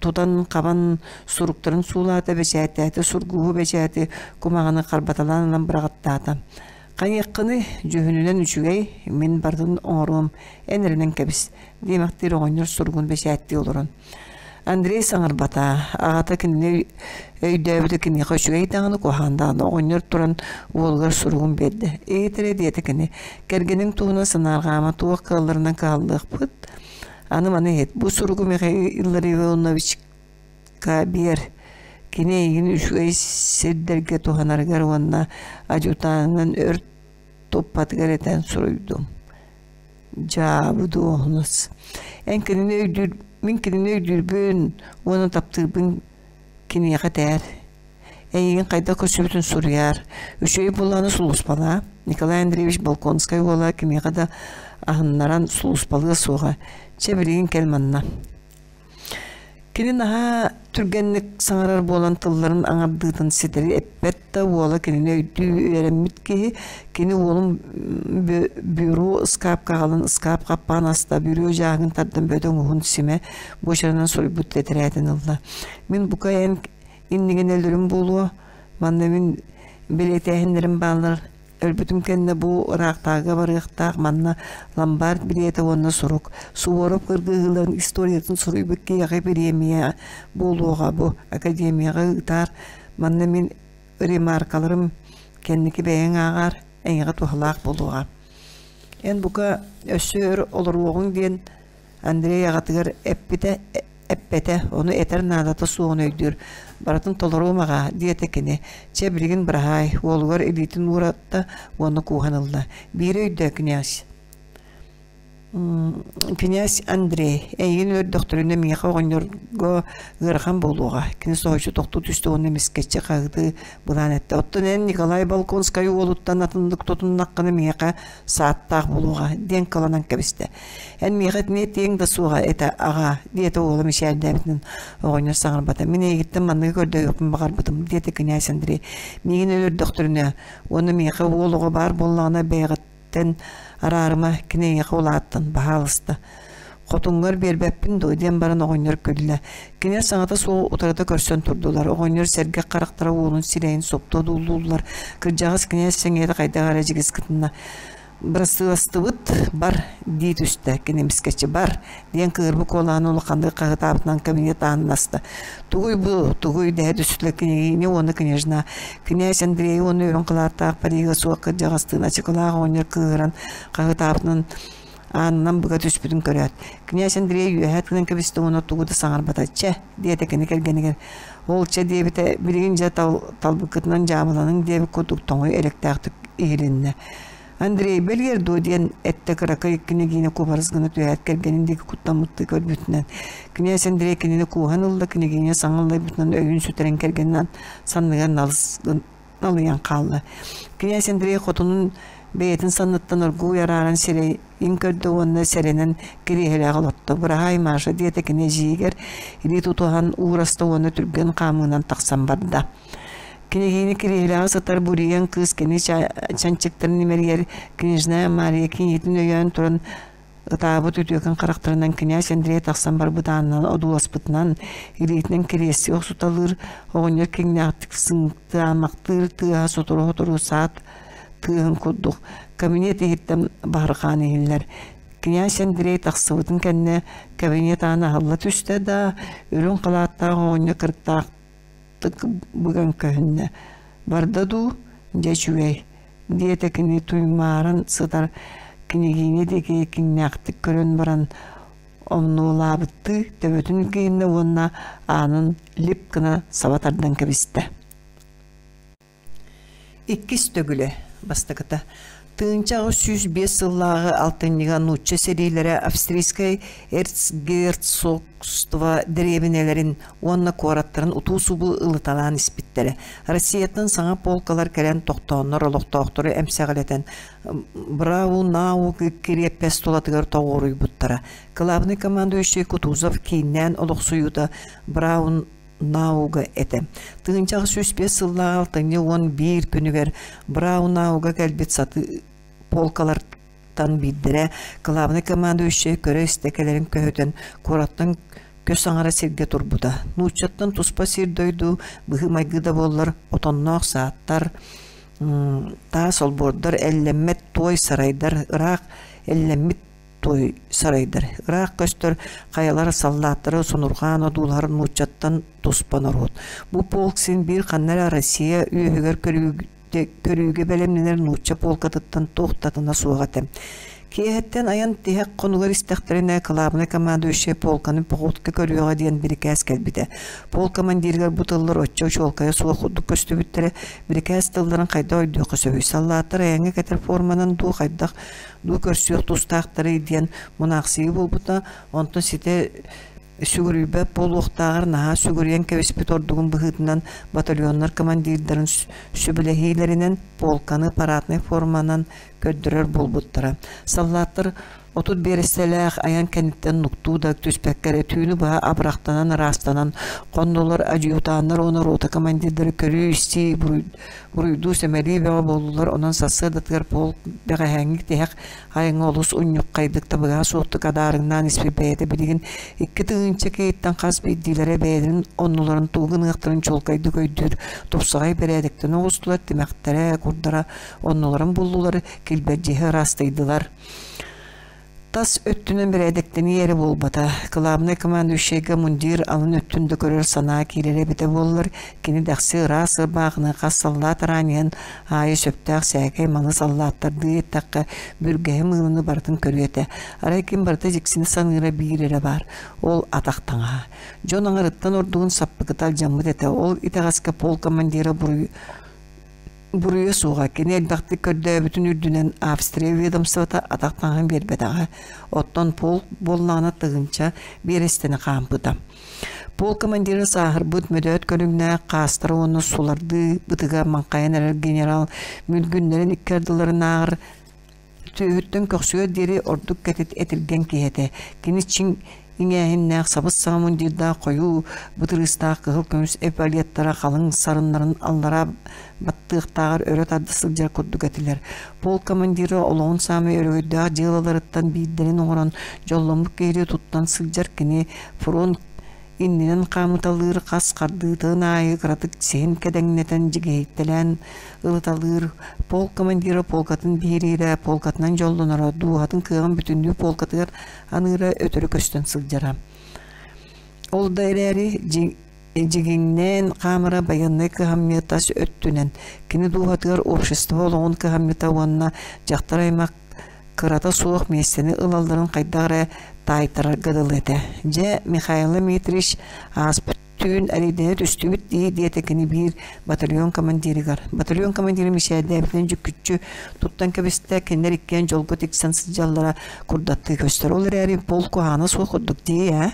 тутан-хабан суруктарын суулаата, бэчээттээтэ, сургуһу бэчээти кумаҕаны харбаталаан ылан быраҕаттаата. Хайыаххыный, дьүһүнүнэн үчүгэй, мин барытын оҥоруом, эн эрэнэн кэбис, диэмэхтиир оҕонньор суругун бэчээттии олорон. Андрей саҥарбата, аҕата кинини өйдөөбүтэ киниэхэ үчүгэй даҕаны, куһаҕан даҕаны оҕонньор туран уолугар суругун биэрдэ. Иһит эрэ диэтэ кини, кэргэниҥ туһунан санаарҕаама, туох кыалларынан кыһаллыахпыт. Аны маны иһит, бу суругу Михаил Илларионовичка биэр. Кини эйигин үчүгэй сирдэргэ туһанарыгар уонна адьутаанынан өр туппатыгар этэн суруйдум. Дьаабы дуоһунас. Эн кинини өйдүүр, мин кинини өйдүүрбүн уонна таптыырбын киниэхэ этээр. Эйигин хайдах көрсүбүтүн суруйаар. Үчүгэй буоллаҕына сулууспалаа. Николай Андреевич Болконскай уола кимиэхэ да аһыннаран сулууспалыа суоҕа. Чэ, билигин кэл манна. Кини наһаа түргэнник саҥарар буолан тылларын аҥардыытын ситэри эппэт да уола кинини өйдүү үөрэммит киһи кини уолун бюро ыскаапка аҕалан ыскаап хаппаан аста бюро дьааһыгын тардан бөдөҥ уһун симэ буочарынан суруйбут тэтэрээтин ылла. Мин бука эн иннигин өлөрүм буолуо манна мин бэлиэтээһиннэрим бааллар Өлбүтүм кэннэ бу ыраахтааҕыга барыахтаах манна ломбард билиэтэ уонна сурук. Суворов кыргыһыыларын историятын суруйбут киһиэхэ бириэмийэ буолуоҕа бу академияҕа ыытаар. Манна мин ремаркаларым кэнники бэйэҥ ааҕаар, эйиэхэ туһалаах буолуоҕа. Эн бука өссө өр олоруоҕуҥ диэн Андрей аҕатыгар эппитэ эппэтэ, ону этэр наадата суоҕун өйдүүр. Барытын толоруом аҕаа, диэтэ кини. Чэ, билигин быраһаай, уолугар илиитин ууратта уонна кууһан ылла. Биири өйдөө, князь. Князь Андрей, эйигин өлөрдөхтөрүнэ миэхэ оҕонньорго ыарахан буолуоҕа. Кини соһуччу тохтуу түстэ уонна эмискэччи хаһыытыы былаан эттэ. Оттон эн Николай Болконскай уолуттан атыннык тутуннаххына миэхэ сааттаах буолуоҕа, диэн кыланан кэбистэ. Эн миэхэ итини этиэҥ да суоҕа этэ, аҕаа, диэтэ уола мичээрдээбитинэн оҕонньор саҥарбата. Мин эйигиттэн манныгы көрдөһүөхпүн баҕарбытым, диэтэ кинээс Андрей. Миигин өлөрдөхтөрүнэ уонна миэхэ уол оҕо баар буоллаҕына бэйэҕиттэн араарыма, кини эйиэхэ улааттын, баһаалыста. Хотуҥҥар биэрбэппин дуо диэн баран оҕонньор күллэ. Кинилэр саҥата суох утарыта көрсөн турдулар. Оҕонньор сэргэх харахтара уолун сирэйин супту одуулууллар. Кырдьаҕас кинээс сэҥийэтэ хайдах эрэ дьигис гынна. Бырастыыластыбыт, бар дии түстэ, кини эмискэччи бар диэн кыырбыт куолаһын улаханнык хаһытаабытынан кабинет аанын аста. Тугуй бу, тугуй дэһэ түстүлэр княгиня уонна княжна. Князь Андрей уонна үрүҥ халааттаах Парига суох кырдьаҕастыын ачыкылаах оҕонньор кыыһыран хаһытаабытынан аанынан быга түспүтүн көрөөт, князь Андрей үөһэ тыынан кэбистэ уонна тугу да саҥарбата. Чэ, диэтэ кини кэргэнигэр. Ол чэ диэбитэ, билигин дьэ талбыккытынан дьаабыланыҥ диэбит курдук тоҥуй элэктээхтик иһилиннэ. Андрей бэлиэр дуо диэн эттэ кыракый княгиня кубарыс гына түһээт кэргэнин диэки куттаммыттыы көрбүтүнэн. Князь Андрей кинини кууһан ылла, княгиня саҥа аллайбытынан өйүн сүтэрэн кэргэнинэн санныгар налыс налыйан хаалла. Князь Андрей хотунун бэйэтин санныттан оргууй арааран сирэйин көрдө уонна сэрэнэн кириэһилээх олорто. Быраһаай Маша диэтэ кини эдьиийигэр илии тутуһан уураста уонна түргэн хаамыынан тахсан барда. Княгиня кириэһилэҕэ сытар буруйан кыыс кини чанчыктарын имэрийэр княжна Мария киниитин өйөөн туран ытаабыт үтүөкэн харахтарынан князь Андрей тахсан барбыт аанынан одууласпытынан илиитинэн кириэстии охсуталыыр оҕонньор киҥнээхтик сыҥтаамахтыыр тыаһа сотору-сотору саат тыаһын курдук кабинет иһиттэн баһырҕаан иһиллэр. Князь Андрей тахсыбытын кэннэ кабинет аана аһылла түстэ да үрүҥ халааттаах оҕонньор кырыктаах быган көһүннэ. Барда дуу, дьэ үчүгэй, диэтэ кини туймааран сытар княгиня диэки киҥнээхтик көрөн баран омнуолаабыттыы төбөтүн илгийиннэ уонна аанын лип гына саба тардан кэбистэ. Иккис төгүлэ бастакыта 1805 сыллааҕы алтынньыга нуучча сэриилэрэ австрийскай эрцгерцогство дэриэбинэлэрин уонна куораттарын утуу-субуу ылыталаан испиттэрэ. Россияттан саҥа полкалар кэлэн тохтооннор олохтоохтору эмсэҕэлэтэн Браунау кириэппэс тулатыгар тоҕуоруйбуттара. Кылаабынай командующай Кутузов кииннээн олохсуйуута Браун Науга этэ. 1805 сыллааҕы алтынньы 11 күнүгэр Браунауга кэлбит сатыы полкалартан роталартан биирдэрэ кылаабынай командующай көрө-истэ кэлэрин көһүтэн куораттан көс аҥара сиргэ турбута. Нууччаттан туспа сир-дойду быһыы-майгы да буоллар отонноох сааттар, таас олбуордар, эллэммэт туой сарайдар, ыраах эллэммит туой сарайдар, ыраах көстөр хайалар саллааттары сонурҕаан одуулаһар нууччаттан туспа норуот. Бу полк син биир ханна эрэ Россия үөһүгэр көрүүгэ бэлэмнэнэр нуучча полкатыттан туох да атына суох этэ. Киэһэттэн айан тиһэх хонугар истэхтэринэ кылаабынай командующай полканы походка көрүөҕэ диэн бирикээс кэлбитэ. Пол командирыгар бу тыллар оччо чуолкайа суох курдук көстүбүттэрэ, бирикээс тылларын хайдах өйдүөххэ сөбүй, саллааттар айаҥҥа кэтэр форманан дуу хайдах дуу көрсүөх тустаахтарый диэн мунаахсыйыы буолбута, онтон ситэ сүгүрүйбэт буолуохтааҕар наһаа сүгүрүйэн кэбиспит ордугун быһыытынан батальоннар командирдарын сөбүлэһиилэринэн полканы параднай форманан көрдөрөр буолбуттара. Саллааттар 30 биэрэстэлээх айан кэнниттэн нуктуу да түспэккэ эрэ түүнү быһа абырахтанан ыраастанан хоннулар адьютаннар уонна рота командирдары көрүү-истии буруйдуу-сэмэлии бөҕө буоллулар онон сарсыардатыгар полк бэҕэһээҥҥи тиһэх айаҥҥа олус унньуххайдык табыгаһа суохтук адаарыҥнаан испит бэйэтэ билигин 2000 киһиттэн хас биирдиилэрэ бэйэлэрин оннуларын тугу гыныахтарын чуолкайдык өйдүүр тупсаҕай бэрээдэктэн оҕустулар тимэхтэрэ курдара оннуларын буллулар килбэрдьиһи ыраастыйдылар Тас өттүнэн бэрээдэктэнии эрэ буолбата, кылаабынай командующайга мундир алын өттүн да көрөр санаа киирэрэ эбитэ буоллар, кини дэхси ыраас ырбаахыны хас саллаат араан иһэн аайы сөптөөх сээкэй малы саллааттардыы эттэххэ, бүргэһи мыыланы барытын көрүө этэ. Арай ким барыта дьиксинэ саныыра биир эрэ баар, ол атах таҥаһа. Дьон аҥарыттан ордугун саппыкыта алдьаммыт этэ, ол итэҕэскэ пол командира буруй Буруйа суоҕа, кини элбэхтик көрдөөбүтүн үрдүнэн Австрия ведомствота атах таҥаһын биэрбэтэҕэ, оттон полк буоллаҕына тыһыынча биэрэстэни хаампыта. Полк командира сааһырбыт мөдөөт көрүҥнээх хаастара уонна сулардыы бытыга маҥхайан эрэр генерал мүлгүннэрин икки ардыларынааҕар Түөһүттэн көхсүгэр диэри ордук кэтит этиргэн киһи этэ. Кини чиҥ иҥээһиннээх сабыс-саҥа мундирдаах хойуу бытырыыстаах кыһыл көмүс эполеттара халыҥ сарыннарын аллараа баттыахтааҕар өрө тарда сылдьар курдук этилэр. Полк командира олоҕун саамай өрөгөйдөөх дьыалаларыттан биирдэрин оҥорон дьолломмут киһилии туттан сылдьар кини фронт иннинэн хаамыталыыр хас хардыытын аайы кыратык сиһин кэдэҥнэтэн дьигиһийтэлээн ылыталыыр, полк командира полкатын биһириирэ, полкатынан дьоллоноро, дууһатын кыаҕын бүтүннүү полкатыгар аныыра өтөрү көстөн сылдьара. Ол да эрээри дьигиҥнээн хаамара байыаннай кыһамньы тас өттүнэн кини дууһатыгар общество олоҕун кыһамньыта уонна дьахтар аймах кырата суох миэстэни ылалларын хайдах эрэ таайтарарга дылы этэ. Дьэ, Михаил Дмитриевич ааспыт түүн эрэйдэнэ түстүбүт дии диэтэ кини биир батальон командирыгар. Батальон командира мичээрдээбитинэн дьүккүччү туттан кэбистэ, кинилэр иккиэн дьолго тиксэн сылдьаллара курдаттыы көстөр. Ол эрээри пол куһаҕана суох курдук дии ээ.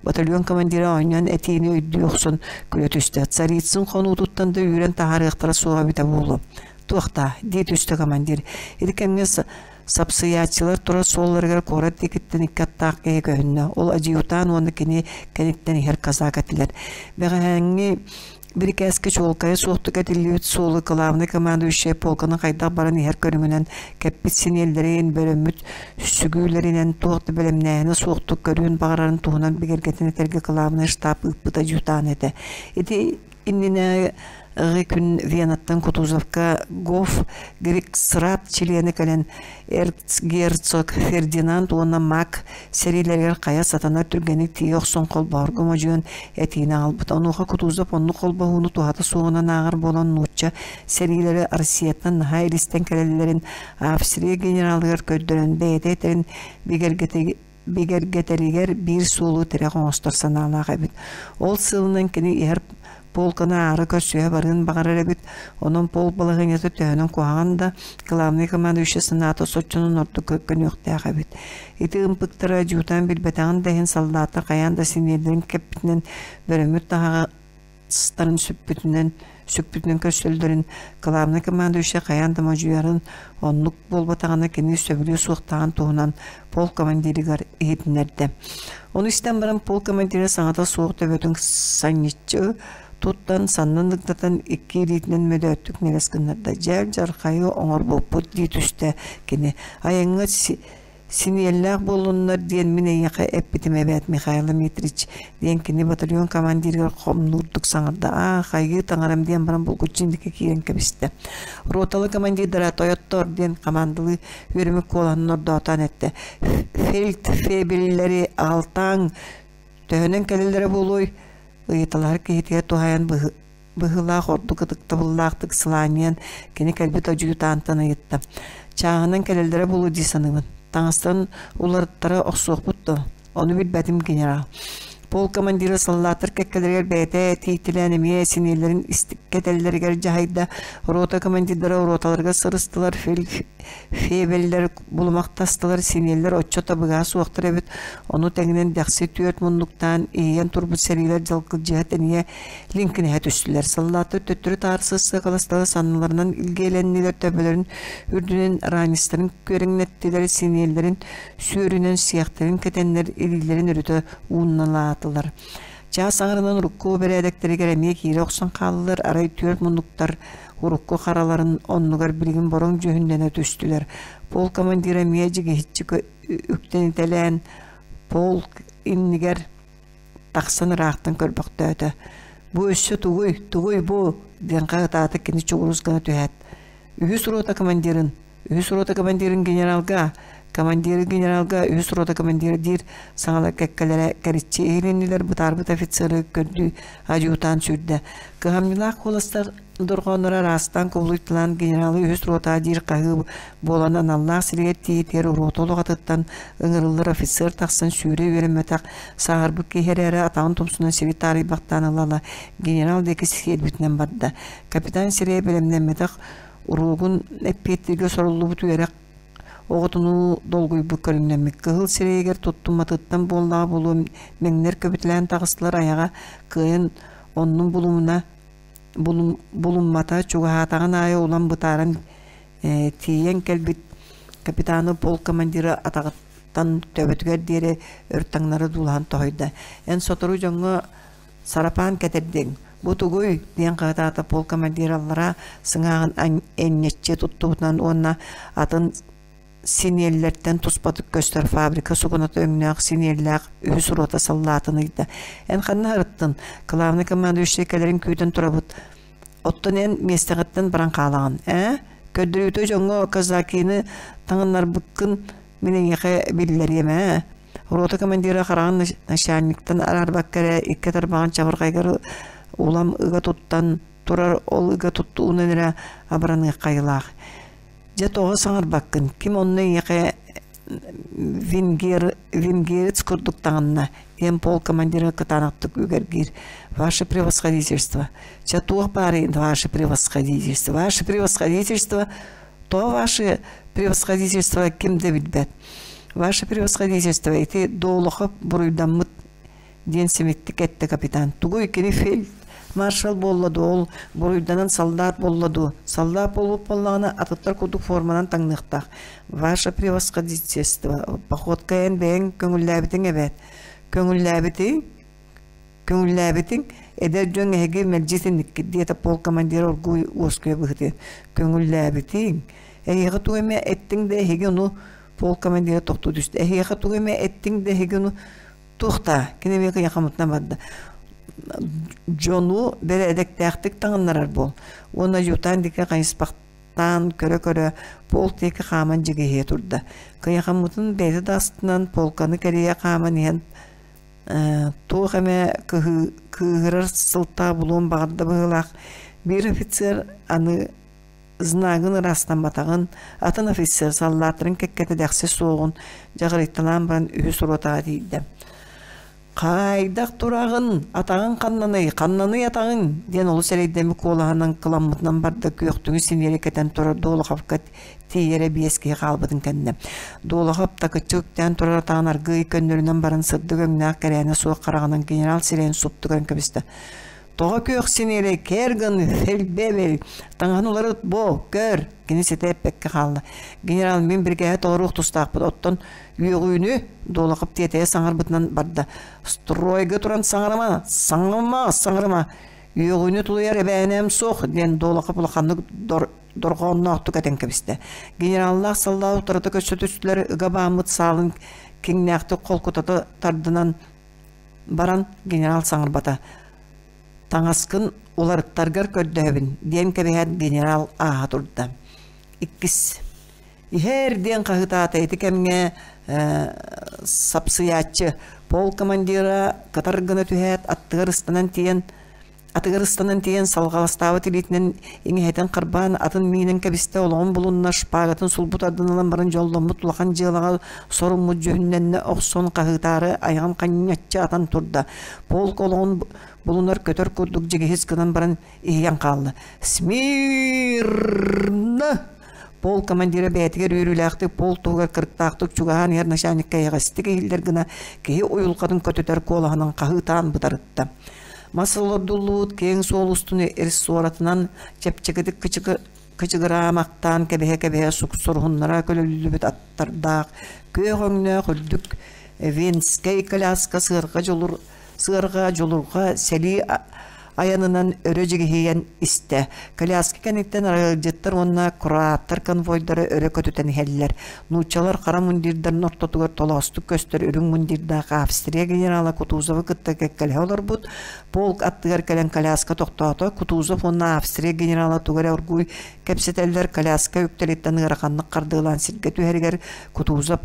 Батальон командира оонньоон этиини өйдүү охсон күлэ түстэ. Царицын хонуутуттан да үүрэн таһаарыахтара суоҕа эбитэ буолуо. Туох даа, дии түстэ командир. Ити кэмҥэ сапсыйааччылар турар суолларыгар куорат диэкиттэн икки аттаах киһи көһүннэ. Ол адьютан уонна кини кэнниттэн иһэр казак этилэр. Бэҕэһээҥҥи бирикээскэ чуолкайа суохтук этиллибит суолу кылаабынай командующай полканы хайдах баран иһэр көрүҥүнэн кэппит синиэллэрин, бөрөммүт сүгүүлэринэн туох да бэлэмнээһинэ суохтук көрүөн баҕарарын туһунан бигэргэтэн этэргэ кылаабынай штаб ыыппыт адьютан этэ. Ити иннинэ күн Венаттан Кутузовка Гоф Гриксрат чилиэнэ кэлэн эрцгерцог Фердинанд уонна Мак сэриилэригэр хайа сатанар түргэнник тиийэ охсон холбоһорго модьуйан этиини аҕалбыта. Онуоха Кутузов оннук холбоһууну туһата суоҕунан ааҕар буолан нуучча сэриилэрэ Россияттан наһаа илистэн кэлэллэрин Австрия генералыгар көрдөрөн бэйэтэ этэрин бигэргэтэригэр биир суолу тирэх оҥостор санаалаах эбит. Ол сыалынан кини иһэр полканы аара көрсүһэ барыан баҕарар эбит. Онон полк балаһыанньата төһөнөн куһаҕан да, главный командующий санаата соччонон ордук көнүөхтээх эбит. Ити ымпыктара дьуутаан билбэтэҕин да иһин саллааттар хайаан да синиэллэрин кэппитинэн бөрөммүт таһаҕа старын сүппүтүнэн сүкпүтүнэн көрсөллөрүн кылаабынай командующай хайаан да модьуйарын оннук буолбатаҕына кини сөбүлүө суохтааҕын туһунан полк командирыгар иһитиннэрдэ. Ону истэн баран полк командира саҥата суох төбөтүн санньыччы туттан. туттан, саннын ыктатан икки илиитинэн мөдөөттүк нэлэс гыннарда. Дьэл-дьархайы оҥорбуппут дии түстэ кини. Айаҥҥа Синиэллээх буоллуннар диэн мин эйиэхэ эппитим эбээт, Михаил Дмитриевич, диэн кини батальон командирыгар хомнуурдук саҥарда. Аа, хайыы таҥарам диэн баран булгуччу инники киирэн кэбистэ. Роталы командирдара тойоттор диэн командалыы үөрэммит куолаһын ордоотоон эттэ. Фельдфебеллэри аҕалтааҥ, төһөнөн кэлэллэрэ буолуой? Ыйыталаһар киһитигэр туһаайан быһыылаах ордук ытыктабыллаахтык сылаанньыйан кини кэлбит одьуутаантан ыйытта. Чааһынан кэлэллэрэ буолуо дии саныыбын. Таҥастарын уларыттара охсуохпут дуо? Ону билбэтим генерал. Пол командира саллааттар кэккэлэригэр бэйэтэ тиийтэлээн эмиэ синиэллэрин кэтэллэригэр дьаһайда. Рота командирдара роталарыгар сырыстылар, фебеллэр булумахтастылар, синиэллэр оччо табыгаһа суохтар эбит. Ону тэҥинэн дэхси түөрт муннуктаан иһийэн турбут сэриилэр дьалкылдьыһа тэнийэ лиҥкинэһэ түстүлэр. Саллааттар төттөрү-таары сыакаластала санныларынан илгиэлэннилэр, төбөлөрүн үрдүнэн ранецтарын күөрэҥнэттилэр, синиэллэрин сүөрүнэн сиэхтэрин кэтэннэр илиилэрин өрүтэ уунналаатылар. Чаас аҥарынан урукку бэрээдэктэригэр эмиэ киирэ охсон хааллылар, арай түөрт муннуктар урукку хараларын оннугар билигин бороҥ дьүһүннэнэ түстүлэр. Пол командира эмиэ дьигиһиччи үктэнитэлээн полк иннигэр тахсан ыраахтан көрбөхтөөтө. Бу өссө тугуй, тугуй бу? диэн хаһытаата кини чугурус гына түһээт. Үһүс рота командирын, үһүс рота командирын генералга, командиры генералга, үһүс рота командира диир саҥалар кэккэлэрэ кэриччи иһилиннилэр бытаарбыт офицеры көрдүү адьютант сүүрдэ. Кыһамньылаах куоластар дорҕоонноро араастаан кубулуйталаан генералы үһүс рота диир хаһыы буолан аналлаах сиригэр тиийиитигэр рота улаҕатыттан ыҥырыллар офицер тахсан сүүрэ үөрэммэтэх сааһырбыт киһи эрээри атаҕын тумсунан сири таарыйбахтаан ыла-ыла генерал диэки сиэлбитинэн барда. Капитан сирэйэ бэлэмнэммэтэх уруогун эппиэттииргэ соруллубут үөрэх оҕотунуу долгуйбут көрүҥнэммит. Кыһыл сирэйигэр туттумматыттан буоллаҕа буолуо мэҥнэр көбүтэлээн таҕыстылар айаҕа кыайан оннун булумуна булуммата чугаһаатаҕын аайы улам бытааран тиийэн кэлбит капитаны полк командира атаҕыттан төбөтүгэр диэри өр таҥнары дуулаһан тоһуйда. Эн сотору дьоҥҥо сарапаан кэтэрдиҥ. Бу тугуй? диэн хаһытаата полк командира аллараа сыҥааҕын энньэччи туттубутунан уонна атын синиэллэртэн туспатык көстөр фабрика сукуната өҥнөөх синиэллээх үһүс рота саллаатын ыйда. Эн ханна сырыттын? Главный командующий кэлэрин күүтэн турабыт. Оттон эн миэстэҕиттэн баран хаалаҕын, ээ? Көрдөрүүтэ дьоҥҥо казакины таҥыннарбыккын мин эйиэхэ биллэриэм ээ. Рота командира хараҕын начальниктан араарбакка эрэ икки тарбаҕын чабырҕайгар улам ыга туттан турар ол ыга туттуунан эрэ абыраныахха айылаах. Дьэ тоҕо саҥарбаккын? Ким онно эйиэхэ венгер, венгерец курдук таҥынна? диэн пол командира кытаанахтык үгэргиир. Ваше превосходительство. Чэ туох баарый ваше превосходительство? Ваше превосходительство то ваше превосходительство ким да билбэт. Ваше превосходительство ити Долохов буруйдаммыт диэн симиттик эттэ капитан. Тугуй кини фельд маршал буолла дуо ол буруйданан солдат буолла дуо? Солдат буолбут буоллаҕына атыттар курдук форманан таҥныахтаах. Ваше превосходительство, походка эн бэйэҥ көҥүллээбитиҥ эбээт. Көҥүллээбитиҥ? Көҥүллээбитиҥ? Эдэр дьон эһиги мэлдьи итинниккит диэтэ пол командира оргууй уоскуйа быһыытыйан. Көҥүллээбитиҥ? Эһиэхэ тугу эмэ эттиҥ да эһиги ону пол командира тохтуу түстэ. Эһиэхэ тугу эмэ эттиҥ да эһиги ону Туох даа, кини эмиэ кыйахаммытынан барда. Дьону бэрээдэктээхтик таҥыннарар буол. Уонна Ютаан диэки хайыспахтаан көрө-көрө пол диэки хааман дьигиһийэ турда. Кыйахаммытын бэйэтэ да астынан полканы кэрийэ хааман иһэн туох эмэ кыыһырар сылтаа булуон баҕарда быһыылаах. Биир офицер аны знагын ыраастамматаҕын, атын офицер саллааттарын кэккэтэ дэхси суоҕун дьаҕырыйталаан баран үһүс ротаҕа тиийдэ. «Хайдах тураҕын? Атаҕыҥ ханнаный? Ханнаный атаҕыҥ?» диэн олус эрэйдэммит куолаһынан кыламмытынан барда күөхтүҥү синиэри кэтэн турар Долоховка тиийэрэ биэс киһи хаалбытын кэннэ. Долохов такыччы үктээн турар атаҕын аргыый көннөрүнэн баран сырдык өҥнөөх кэрээнэ суох хараҕынан генерал сирэйин супту көрөн кэбистэ. Тоҕо күөх синиэлэй кэргэн фельдбебель таҥаһын уларыт бо көр кини ситэ эппэккэ хаалла генерал мин биригээһэ толоруох тустаахпыт оттон үөҕүүнү Долохов тиэтэйэ саҥарбытынан барда стройга туран саҥарыма саҥарыма саҥарыма. Үөҕүүнү тулуйар эбээнэм суох, диэн Долохов улаханнык дорҕоонноохтук этэн кэбистэ. Генераллаах саллаат утарыта көрсө түстүлэр, ыга бааммыт саалын киҥнээхтик холкутата тардынан баран генерал саҥарбата. Таҥаскын уларыттаргар көрдөһөбүн, диэн кэбиһээт генерал ааһа турда. Иккис Иһэр диэн хаһыытаата ити кэмҥэ сапсыйааччы пол командира кытар гына түһээт аттыгар ыстанан тиийэн атыгар ыстанан тиийэн салҕаластаабыт илиитинэн иҥэһэтин харбаан атын миинэн кэбистэ олоҕун булунна шпагатын сулбу тардан ылан баран дьолломмут улахан дьыалаҕа соруммут дьүһүннэннэ охсон хаһыытаары айаҕын ханньаччы атан турда полк олоҕун булунар көтөр курдук дьигиһис гынан баран иһийэн хаалла смирно Пол командира бэйэтигэр үөрүүлээхтик пол туһугар кырыктаахтык чугаһаан иһэр начальникка эйэҕэстик иһиллэр гына киһи уйулҕатын көтүтэр куолаһынан хаһыытаан бытарытта. Мас олордуллубут киэҥ суол устун рессоратынан чэпчэкитик кычыгыраамахтаан кэбиһэ-кэбиһэ суксуруһуннара көлүллүбүт аттардаах күөх өҥнөөх үрдүк Венскэй коляска сыарҕа дьулур сыарҕа дьулурҕа сэлии айанынан өрө дьигиһийэн истэ. Коляска кэнниттэн арыалдьыттар уонна кроаттар конвойдара өрө көтүтэн иһэллэр. Нууччалар хара мундирдарын ортотугар толоостук көстөр үрүҥ мундирдаах Австрия генерала Кутузовы кытта кэккэлэһэ олорбут. Полк аттыгар кэлэн коляска тохтоото. Кутузов уонна Австрия генерала тугу эрэ оргууй кэпсэтэллэр. Коляска үктэлиттэн ыараханнык хардыылаан сиргэ түһэригэр Кутузов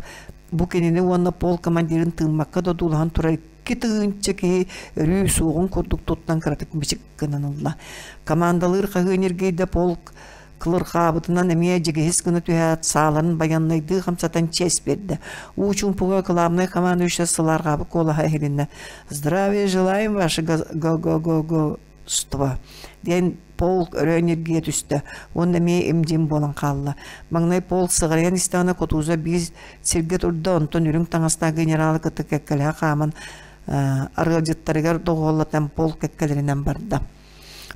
бу кинини уонна полк командирын тыыммакка да одуулаһан турар 2000 киһи өрүү суоҕун курдук туттан кыратык мичик гынан ылла. Командалыыр хаһыы ньиргийдэ полк кылырҕаабытынан эмиэ дьигиһис гына түһээт, сааларын байаннайдыы хамсатан чиэс биэрдэ. Уу чуумпуга кылаабынай командующай сылаарҕаабыт куолаһа иһилиннэ. «Здравия желаем, ваше го-го-го-го ство» диэн полк өрө ньиргийэ түстэ уонна эмиэ им-дьим буолан хаалла. Маҥнай полк сыҕарыйан истэҕинэ Кутузов биир сиргэ турда, онтон үрүҥ таҥастаах генералы кытта кэккэлэһэ хааман арыалдьыттарыгар доҕуһуоллатан полк кэккэлэринэн барда.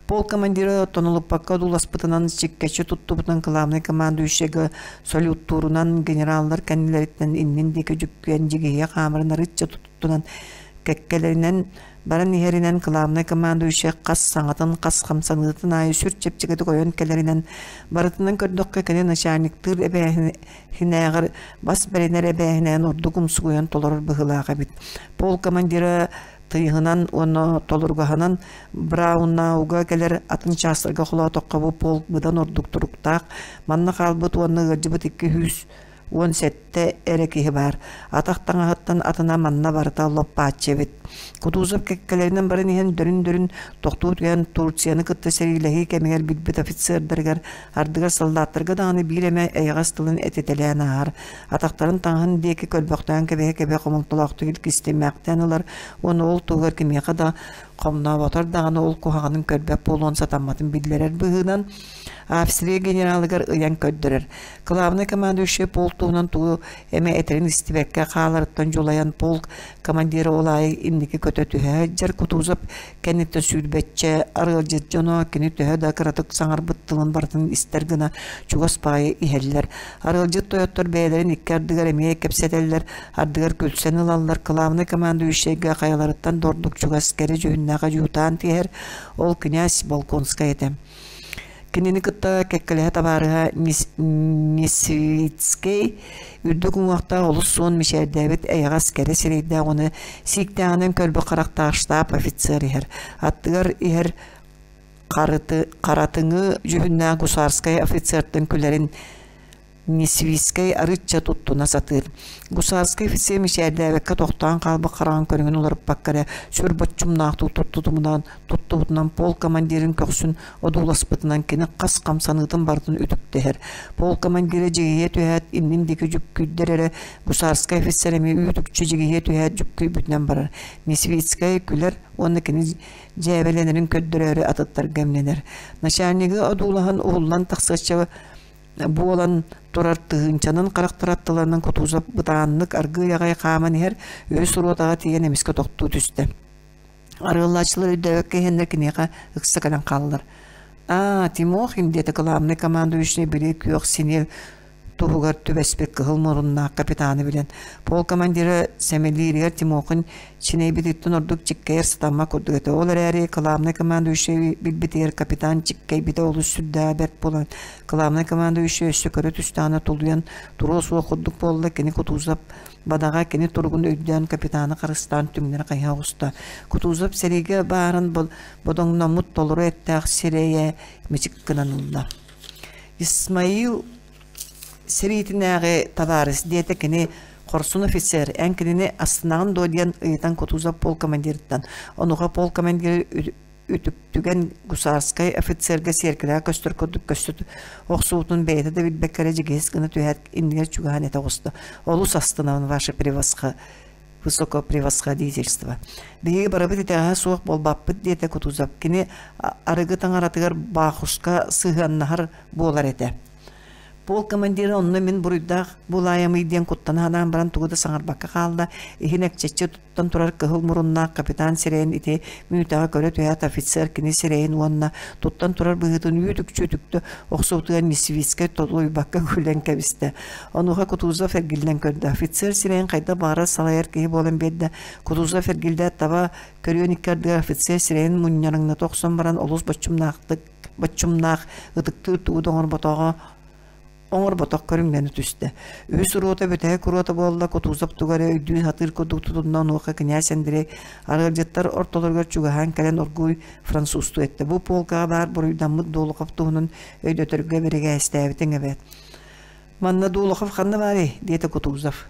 Полк командира тонулуппакка одууласпытынан чиккэччи туттубутунан кылаабынай командующайга салюттуурунан генераллар кэннилэриттэн иннин диэки дьүккүйэн дьигиһийэ хаамарын арыычча туттунан кэккэлэринэн Баран иһэринэн кылаабынай командующай хас саҥатын, хас хамсаныытын аайы сүр чэпчэкитик ойон кэлэринэн, барытынан көрдөххө кини начальниктыыр эбээһинээҕэр бас бэринэр эбээһинэһин ордук умсугуйан толорор быһыылаах эбит. Пол командира тыйыһынан уонна толоругаһынан Браунауга кэлэр атын чаастарга холоотоххо бу полк быдан ордук туруктаах, манна хаалбыт уонна ыалдьыбыт 217 эрэ киһи баар. Атах таҥаһыттан атына манна барыта лоппааччы эбит. Кутузов кэккэлэринэн баран иһэн дөрүн-дөрүн тохтуу түһэн Турцияны кытта сэриилэһии кэмигэр билбит офицердарыгар, ардыгар саллааттарга даҕаны биир эмэ эйэҕэс тылын этитэлээн ааһар. Атахтарын таҥаһын диэки көрбөхтөөн кэбиһэ-кэбиһэ хомолтолоохтук илгистимээхтээн ылар уонна ол туһугар кимиэхэ да хомнооботор даҕаны ол куһаҕанын көрбөт буолуон сатамматын биллэрэр быһыынан Австрия генералыгар ыйан көрдөрөр. Кылаабынай командующай полк туһунан тугу эмэ этэрин истибэккэ хааларыттан дьулайан полк командира ол аайы инники көтө түһэ сылдьар Кутузов кэнниттэн сүүрбэччэ арыалдьыт дьоно кини төһө да кыратык саҥарбыт тылын барытын истэр гына чугас баҕайы иһэллэр. Арыалдьыт тойоттор бэйэлэрин икки ардыгар эмиэ кэпсэтэллэр, ардыгар күлсэн ылаллар. Кылаабынай командующайга хайаларыттан да ордук чугас кэрэ дьүһүннээх адьютант иһэр, ол князь Волконскай этэ. Кинини кытта кэккэлэһэ табаарыһа Несвицкэй үрдүк уҥуохтаах олус суон мичээрдээбит эйэҕэс кэрэ сирэйдээх уонна сииктээҕинэн көрбөх харахтаах штаб офицер иһэр. Аттыгар иһэр харатыҥы дьүһүннээх гусарскай офицертан күлэрин Несвицкэй арыычча туттуна сатыыр. Гусарскай офицер мичээрдээбэккэ тохтоон хаалбыт хараҕын көрүҥүн уларыппакка эрэ сүр боччумнаахтык туттубутунан туттубутунан полк командирын көхсүн одууласпытынан кини хас хамсаныытын барытын үтүктэһэр. Полк командира дьигиһийэ түһээт иннин диэки дьүккүйдэр эрэ гусарскай офицер эмиэ үүт-үкчү дьигиһийэ түһээт дьүккүйбүтүнэн барар. Несвицкэй күлэр уонна кини дьээбэлэнэрин көрдөрөөрү атыттарга эмнэнэр. Начальнигы одуулаһан уһуллан тахсыачча буолан турар тыһыынчанан харахтар аттыларынан Кутузов бытааннык аргыый аҕай хааман иһэр үһүс ротаҕа тиийэн эмискэ тохтуу түстэ. Арыаллааччылар өйдөөбөккө иһэннэр киниэхэ ыкса кэлэн хааллар. «Аа, Тимохин» диэтэ кылаабынай командующай били күөх синиэл туһугар түбэспит кыһыл муруннаах капитаны билэн, пол командира сэмэлииригэр Тимохин чинэйбититтэн ордук чиккэйэр сатаммат курдук этэ. Ол эрээри кылаабынай командующай билбитигэр капитан чиккэйбитэ олус сүрдээҕэ бэрт буолан, кылаабынай командующай өссө көрө түстэҕинэ тулуйан туруо суох курдук буолла. Кини Кутузов бадаҕа кини туругун өйдөөн капитаны харыстаан түҥнэри хайыһа оҕуста. Кутузов сэриигэ баарын бодоҥноммут толору эттээх сирэйэ мичик гынан ылла. Исмаил сэриитинээҕи табаарыс диэтэ кини хорсун офицер эн кинини астынаҕын дуо диэн ыйытан Кутузов пол командирыттан. Онуоха пол командира үтүктүгэн гусарскай офицерга сиэркилэҕэ көстөр курдук көстө охсубутун бэйэтэ да билбэккэ эрэ дьигиһис гына түһээт иннигэр чугаһаан этэ оҕуста. Олус астынабын ваше высокопревосходительство. Биһиги барыбыт итэҕэһэ суох буолбаппыт диэтэ Кутузов. Кини арыгы таҥаратыгар Бахуска сыһыаннаһар буолар этэ. Пол командира онно мин буруйдаах булаайамый диэн куттана санаан баран тугу да саҥарбакка хаалла. Иһин экчэччи туттан турар кыһыл муруннаах капитан сирэйин ити мүнүүтэҕэ көрө түһээт офицер кини сирэйин уонна туттан турар быһыытын үүт-үкчү үтүктэ охсубутугар Несвицкэй толуйбакка күлэн кэбистэ. Онуоха Кутузов эргиллэн көрдө. Офицер сирэйин хайдах баҕарар салайар киһи буолан биэрдэ. Кутузов эргиллээт таба көрүөн икки ардыгар офицер сирэйин мунньарыҥната охсон баран олус боччумнаахтык боччумнаах ытыктыыр тугу да оҥорботоҕо оҥорботох көрүҥнэнэ түстэ. Үһүс уруота бүтэһик уруота буолла, Кутузов тугу эрэ өйдүү сатыыр курдук тутунна, онуоха кинээс Андрей арыалдьыттар ортолоругар чугаһаан кэлэн оргууй французтуу эттэ. Бу полкаҕа баар буруйдаммыт Долохов туһунан өйдөтөргө бирикээстээбитиҥ эбээт. Манна Долохов ханна баарый? диэтэ Кутузов.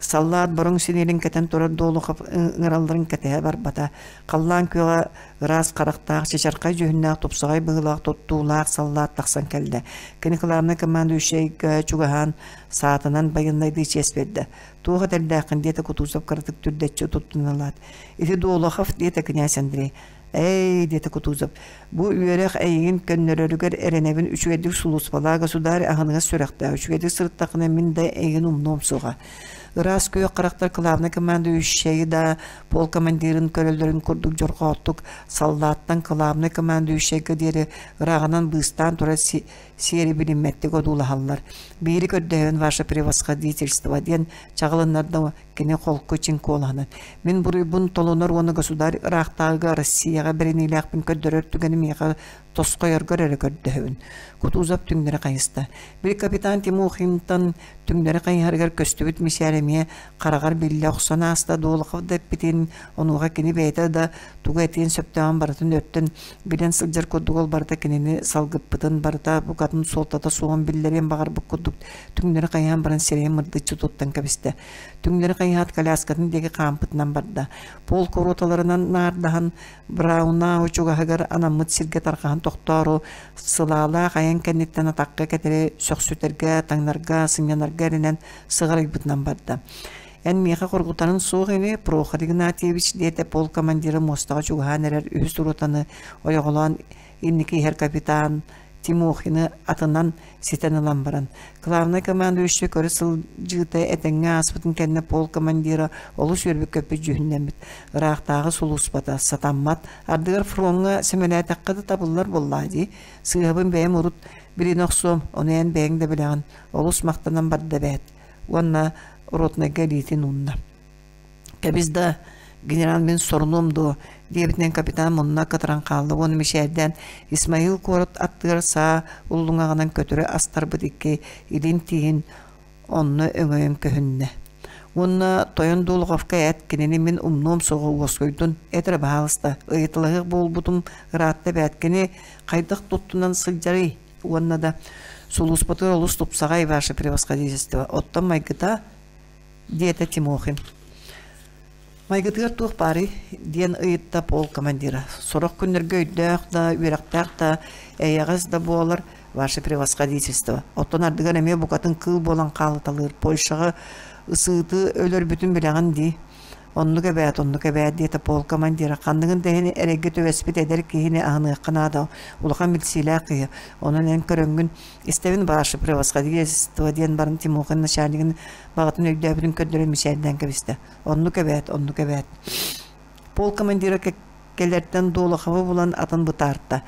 Саллаат бороҥ синиэлин кэтэн турар Долохов ыҥыралларын кэтэһэ барбата. Халлаан күөҕэ ыраас харахтаах, чачархай дьүһүннээх, тупсаҕай быһыылаах туттуулаах саллаат тахсан кэллэ. Кини кылаабынай командующайга чугаһаан, саатынан байыаннайдыы чиэс биэрдэ. «Туох этэрдээххин?» диэтэ Кутузов кыратык түрдэччи туттуналаат. «Ити Долохов» диэтэ князь Андрей. «Эй, диэтэ Кутузов, бу үөрэх эйигин көннөрөрүгэр эрэнэбин үчүгэйдик сулууспалаа государь аһыныгас сүрэхтээх үчүгэйдик сырыттаххына мин да эйигин умнуом суоҕа. Ыраас күөх харахтар кылаабынай командующайы да пол командирын көрөллөрүн курдук дьорҕооттук саллааттан кылаабынай командующайга диэри ырааҕынан быыстаан турар сиэри билиммэттик одуулаһаллар. Биири көрдөһөн ваше превосходительство диэн чаҕылыннарда Кини холку чиҥ куолаһынан «Мин буруйбун толунар уонна государь ыраахтааҕыга Россияҕа бэриниилээхпин көрдөрөр түгэни миэхэ тосхойоргор эрэ көрдөһөбүн». Кутузов түҥнэри хайыста. Били капитан Тимохинтан түҥнэри хайыһарыгар көстүбүт мичээр эмиэ хараҕар биллэ охсон ааста Долохов да эппитин, онуоха кини бэйэтэ да тугу этиэн сөптөөҕүн барытын өртөн билэн сылдьар курдук ол барыта кинини салгыппытын, барыта букатын суолтата суоҕун биллэриэн баҕарбыт курдук түҥнэри хайыһан баран сирэйин мырдыччы туттан кэбистэ. Түҥнэри хайыһаат коляскатын диэки хаампытынан барда. Полк роталарынан наардаһан Браунау чугаһыгар анаммыт сиргэ тарҕаһан тохтоору сылаалаах айан кэнниттэн атахха кэтэри сөхсүтэргэ, таҥнарга, сынньанарга эрэнэн сыҕарыйбытынан барда. Эн миэхэ хоргутарын суох ини, Прохор Игнатьевич, диэтэ полк командира муостаҕа чугаһаан эрэр үһүс ротаны ойоҕолоон инники иһэр капитан Тимохины атынан ситэн ылан баран, главнай командующай көрө сылдьыыта этэҥҥэ ааспытын кэннэ пол командира олус үөрбүт-көппүт дьүһүннэммит. Ыраахтааҕы сулууспата сатаммат, ардыгар фроҥҥа сэмэлээтэххэ да табыллар буоллаа дии. Сыыһабын бэйэм урут билинэ охсуом, ону эн бэйэҥ да билэҕин, олус махтанан барда эбээт. Уонна ротнайга илиитин уунна. Кэбис да, генерал мин сорунуом дуо диэбитинэн капитан мунна кытаран хаалла уонна мичээрдээн Исмаил куорат аттыгар саа уллуҥаҕынан көтөрө астарбыт икки илин тииһин онно өҥөйөн көһүннэ. Уонна тойон Дулуҕовка эт кинини мин умнуом суоҕа уоскуйдун эт эрэ баһаалыста ыйыталаһыах буолбутум ыраатта эбээт кини хайдах туттунан сылдьарый уонна да сулууспатыгар олус тупсаҕай ваше превосходительство оттон майгыта диэтэ Тимохин. Майгытыгар туох баарый? диэн ыйытта пол командира. Сорох күннэргэ өйдөөх да, үөрэхтээх да, эйэҕэс да буолар ваше превосходительство. Оттон ардыгар эмиэ букатын кыыл буолан хаалыталыыр. Польшаҕа ысыыты өлөрбүтүн билэҕин дии. Оннук эбээт, оннук эбээт, диэтэ пол командира. Ханныгын да иһин эрэйгэ түбэспит эдэр киһини аһыныахха наада. Улахан билсиилээх киһи. Онон эн көрөҥҥүн Истэбин ваше превосходительство диэн баран Тимохин начальнигын баҕатын өйдөөбүтүн көрдөрөн мичээрдээн кэбистэ. Оннук эбээт, оннук эбээт. Пол командира кэлэртэн Долоховы булан атын бытаарта.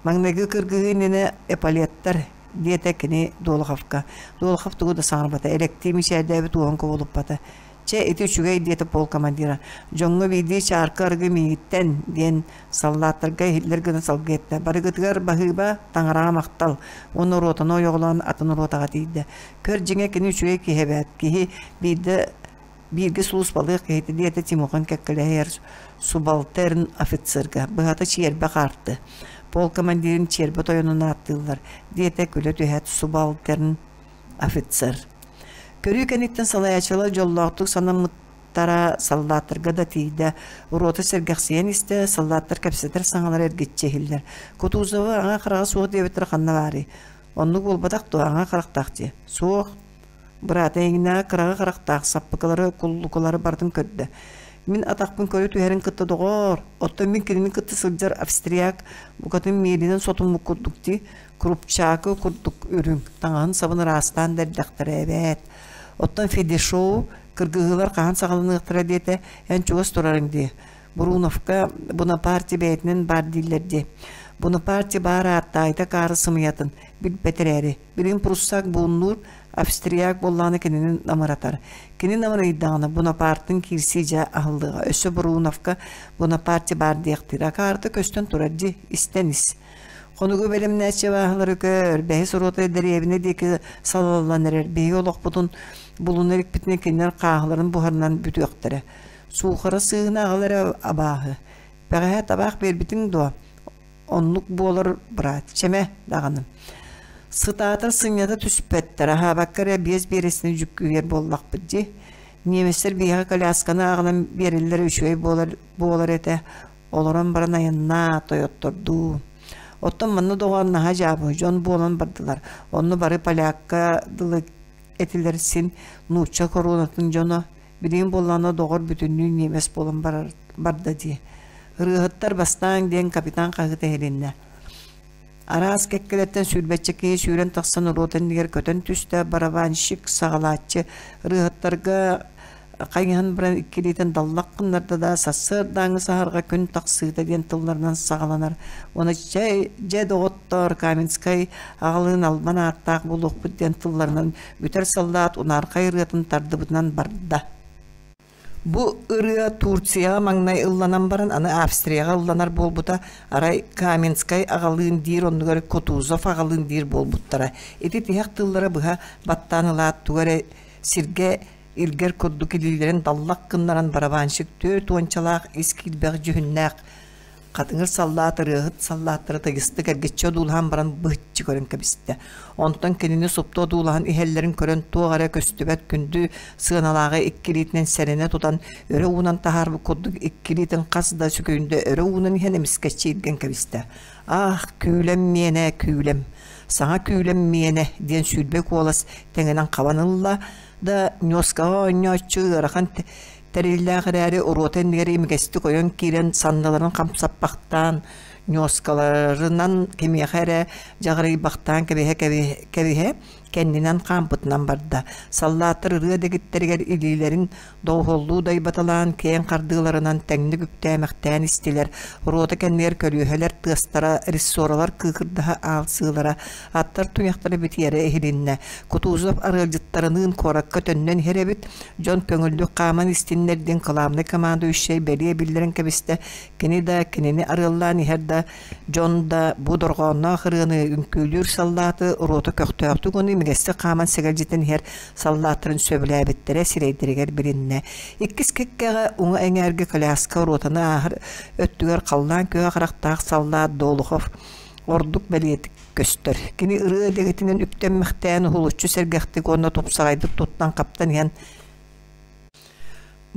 Маҥнайгы кыргыһыы иннинэ эполеттар, диэтэ кини Долоховка. Долохов тугу да саҥарбата, элэктии мичээрдээбит уоһун кубулуппата. Чэ, ити үчүгэй, диэтэ пол командира. Дьоҥҥо биирдии чаарка арыгы миигиттэн, диэн саллааттарга иһиллэр гына салгыы эттэ. Барыгытыгар баһыыба, таҥараҕа махтал. Уонна ротаны ойоҕолоон атын ротаҕа тиийдэ. Көр, дьиҥэ кини үчүгэй киһи эбээт. Киһи биирдэ бииргэ сулууспалыах киһитэ диэтэ Тимохан кэккэлэһэр субалтерн офицерга. Быһата чиэрбэ хаарты. Пол командирын чиэрбэ тойонун ааттыыллар, диэтэ күлэ түһээт субалтерн офицер. Көрүү кэнниттэн салайааччылар дьоллоохтук санаммыттара саллааттарга да тиийдэ. Рота сэргэхсийэн истэ, саллааттар кэпсэтэр саҥалара эргиччи иһиллэр. Кутузовы аҥа хараҕа суох диэбиттэрэ ханна баарый? Оннук буолбатах дуо, аҥа харахтаах дии. Суох. Быраата эйигинээҕи кыраҕы харахтаах саппыкылары, куллукулары барытын көрдө. Мин атахпын көрө түһэрин кытта доҕоор, оттон мин кинини кытта сылдьар австрияк букатын миэлинэн сотуммут курдук дии, Крупчаакы курдук үрүҥ, таҥаһын сабын ыраастаан да эрдэхтэрэ эбээт. Оттон Федешоу кыргыһыылар хаһан саҕаланыахтара диэтэ, эн чугас турарыҥ дии. Буруновка Бонапарте бэйэтинэн баар дииллэр дии. Бонапарте баар ааттаайта каары сымыйатын билбэт эрээри, билигин пруссак бууннуур, австрияк буоллаҕына кинини намыратар. Кини намырыйдаҕына Бонапартын киирсии дьэ аһыллыаҕа. Өссө Буруновка Бонапарте баар диэхтиир. Акаарыта көстөн турар дии, истэн ис. Хонугу бэлэмнээччи абааһылары көр, бэһис уруота дэриэбинэ диэки салаллан эрэр. Биһиги олохпутун булуна иликпитинэ кинилэр хааһыларын буһарынан бүтүөхтэрэ. Суухара сыыһына аҕал эрэ абааһы. Бэҕэһээ табаах биэрбитиҥ дуо? Оннук буолар, быраат. Чэмэ даҕаны. Сытаатар сынньата түспэттэр, аһаабакка эрэ биэс биэрэстини дьүккүйэр буоллахпыт дии. Немецтэр биһиэхэ колясканы аҕалан биэрэллэрэ үчүгэй буолар, буолар этэ. Олорон баран айаннаа, тойоттордуу. Оттон манна доҕоор наһаа дьаабы дьон буолан бардылар. Онно бары полякка дылы этилэр син нуучча коронатын дьоно. Билигин буоллаҕына доҕор бүтүннүү ньиэмэс буолан барар, барда дии. Ырыаһыттар бастааҥ диэн капитан хаһыыта иһилиннэ. Араас кэккэлэртэн сүүрбэччэ киһи сүүрэн тахсан рота иннигэр көтөн түстэ, барабанщик, саҕалааччы ырыаһыттарга хайыһан баран иккилиитин даллах гыннарда да сарсыардааҥҥы саһарҕа күн тахсыыта диэн тылларынан саҕаланар. Уонна чэ, дьэ доҕоттоор, Каменскай аҕалыын албан ааттаах буолуохпут диэн тылларынан бүтэр саллаат унаархай ырыатын тардыбытынан барда. Бу ырыа Турцияҕа маҥнай ылланан баран, аны Австрияҕа ылланар буолбута, арай Каменскай аҕалыын диир оннугар Кутузов аҕалыын диир буолбуттара. Ити тиһэх тыллара быһа баттаан ылаат, тугу эрэ сиргэ илгэр курдук илиилэрин даллах гыннаран барабанщик түөрт уончалаах ис киирбэх дьүһүннээх Хатыҥыр саллаат ырыаһыт саллааттары тыйыстык эргиччи одуулаһан баран быһыччы көрөн кэбистэ. Онтон кинини супту одуулаһан иһэллэрин көрөн туох эрэ көстүбэт күндү сыаналааҕы икки илиитинэн сэрэнэ тутан өрө уунан таһаарбыт курдук икки илиитин хас да сөкүүндэ өрө уунан иһэн эмискэччи илгэн кэбистэ. «Аах, күүлэм миэнэ, күүлэм, саҥа күүлэм миэнэ» диэн сүүрбэ куолас тэҥинэн хабан ылла да ньуоскаҕа оонньооччу ыарахан Тэриллээх эрээри уруота иннигэр имигэстик ойон киирэн санныларын хамсаппахтаан, ньуоскаларынан кимиэхэ эрэ дьаҕарыйбахтаан кэбиһэ-кэбиһэ кэннинэн хаампытынан барда. Саллааттар ырыа дэгиттэригэр илиилэрин доҕуһуоллуу дайбаталаан киэҥ хардыыларынан тэҥник үктээмэхтээн истилэр. Рота кэннигэр көлүөһэлэр тыастара, рессоралар кыыкырдаһа аалсыылара, аттар туйахтара битийэрэ иһилиннэ. Кутузов арыалдьыттарыныын куоракка төннөн иһэр эбит. Дьон көҥүллүк хааман истиннэр диэн кылаабынай командующай бэлиэ биллэрэн кэбистэ. Кини да, кинини арыаллаан иһэр да дьон да бу дорҕоонноох ырыаны үҥкүүлүүр саллааты рота көхтөөхтүк уонна имигэстик хааман сэгэлдьитэн иһэр саллааттарын сөбүлээбиттэрэ сирэйдэригэр билиннэ. Иккис кэккэҕэ уҥа эҥээргэ коляска ротаны ааһар өттүгэр халлаан күөх харахтаах саллаат Долохов ордук бэлиэтик көстөр. Кини ырыа дэгитинэн үктэммэхтээн уһулуччу сэргэхтик уонна тупсаҕайдык туттан-хаптан иһэн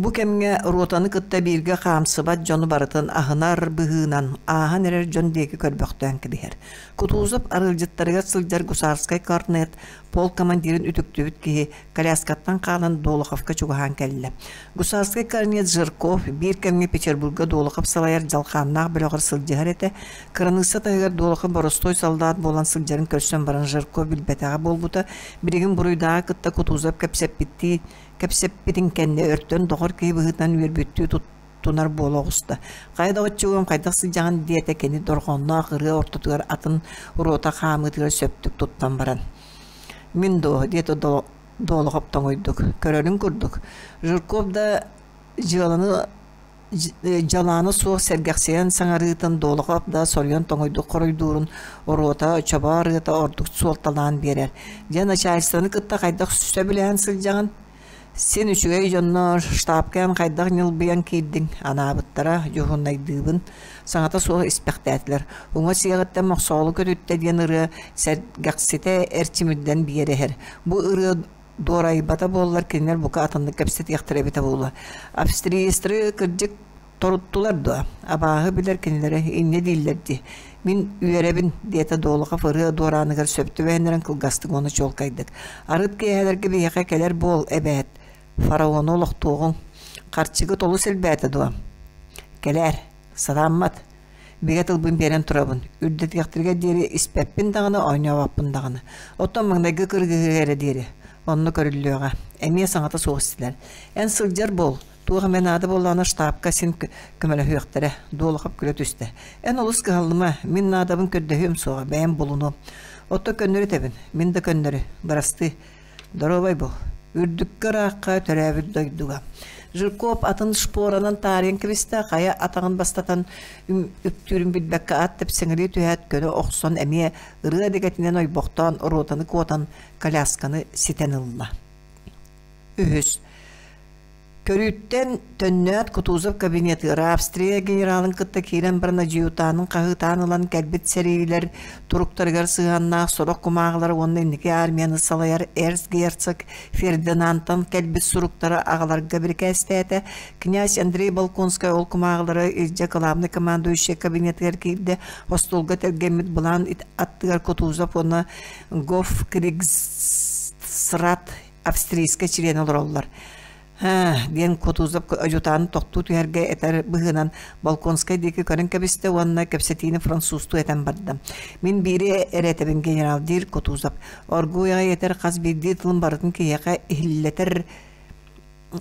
бу кэмҥэ ротаны кытта бииргэ хаамсыбат дьону барытын аһынар быһыынан ааһан эрэр дьон диэки көрбөхтөөн кэбиһэр. Кутузов арыалдьыттарыгар сылдьар гусарскай корнет полк командирын үтүктүбүт киһи коляскаттан хаалан Долоховка чугаһаан кэллэ. Гусарскай корнет Жирков биир кэмҥэ Петербурга Долохов салайар дьалхааннаах бөлөҕөр сылдьыһар этэ. Кыраныысса таһыгар Долохов боростуой солдат буолан сылдьарын көрсөн баран Жирков билбэтэҕэ буолбута. Билигин буруйдааҕы кытта Кутузов кэпсэппиттии кэпсэппитин кэннэ өртөн доҕор киһи быһыытынан үөрбүттүү тут туттунар буола оҕуста. Хайа доҕоччугум хайдах сылдьаҕын диэтэ кини дорҕоонноох ырыа ортотугар атын рота хаамыытыгар сөптүк туттан баран. Мин дуо диэтэ Долохоп тоҥуйдук. Көрөрүҥ курдук, Жирков да дьыаланы дьалаана суох сэргэхсийэн саҥарыытын Долохов да соруйан тоҥуйдук хоруйдуурун оруота чобоо ырыата ордук суолталаан биэрэр. Дьэ начальствоны кытта хайдах сөбүлэһэн сылдьаҕын? Син үчүгэй дьоннор штабка эн хайдах ньылбыйан киирдиҥ? Анаабыттара дьуһуннайдыыбын. Саҥата суох испэхтээтилэр. Уҥа сиэҕиттэн Мохсоҕолу көтүттэ диэн ырыа сэргэхситэ эрчимирдэн биэрэһэр. Бу ырыа дуорайбата буоллар кинилэр бука атыннык кэпсэтиэхтэрэ эбитэ буолуо. Австриецтары кырдьык торуттулар дуо? Абааһы билэр кинилэри инньэ дииллэр дии. Мин үөрэбин, диэтэ Долохов ырыа дуорааныгар сөп түбэһиннэрэн кылгастык уонна чуолкайдык. Арыт киэһэлэргэ биһиэхэ кэлэр буол эбээт. Фараону олохтуоҕуҥ. Харчыгыт олус элбээтэ дуо? Кэлээр, сатааммат. Бигэ тылбын биэрэн турабын. Үрдэтиэхтэригэр диэри испэппин даҕаны, оонньообоппун даҕаны. Оттон маҥнайгы кыргыһыыга эрэ диэри. Онно көрүллүөҕэ. Эмиэ саҥата суох истилэр. Эн сылдьар буол. Туох эмэ наада буоллаҕына штабка син көмөлөһүөхтэрэ. Дуолахап күлэ түстэ. Эн олус кыһаллыма, мин наадабын көрдөһүөм суоҕа, бэйэм булунуом. Оттон көннөрү этэбин, мин да көннөрү, бырастыы. Доруобай буол. Үрдүккэ ыраахха төрөөбүт дойдуга. Жирков атын шпоранан таарыйан кэбистэ, хайа атаҕын бастатан үктүүрүн билбэккэ ат тэпсэҥэлии түһээт көнө охсон эмиэ ырыа дэгэтинэн ойбохтоон ротаны куотан колясканы ситэн ылла. Үһүс. Көрүүттэн төннөөт Кутузов кабинетыгар Австрия генералын кытта киирэн баран адъютанын хаһыытаан ылан кэлбит сэриилэр туруктарыгар сыһыаннаах сорох кумааҕылары уонна инники армияны салайар эрцгерцог Фердинандтан кэлбит суруктары аҕаларга бирикээстээтэ. Князь Андрей Болконскай ол кумааҕылары илдьэ главный командующай кабинетыгар киирдэ. Остуолга тэлгэммит былаан аттыгар Кутузов уонна Гофкригсрат австрийскай чилиэн олороллор. «Һаа» диэн Кутузов адьутааны тохтуу түһэргэ этэр быһыынан Болконскай диэки көрөн кэбистэ уонна кэпсэтиини французтуу этэн барда. «Мин биири эрэ этэбин, генерал», диир Кутузов. Оргууй аҕай этэр хас биирдии тылын барытын киһиэхэ иһиллэтэр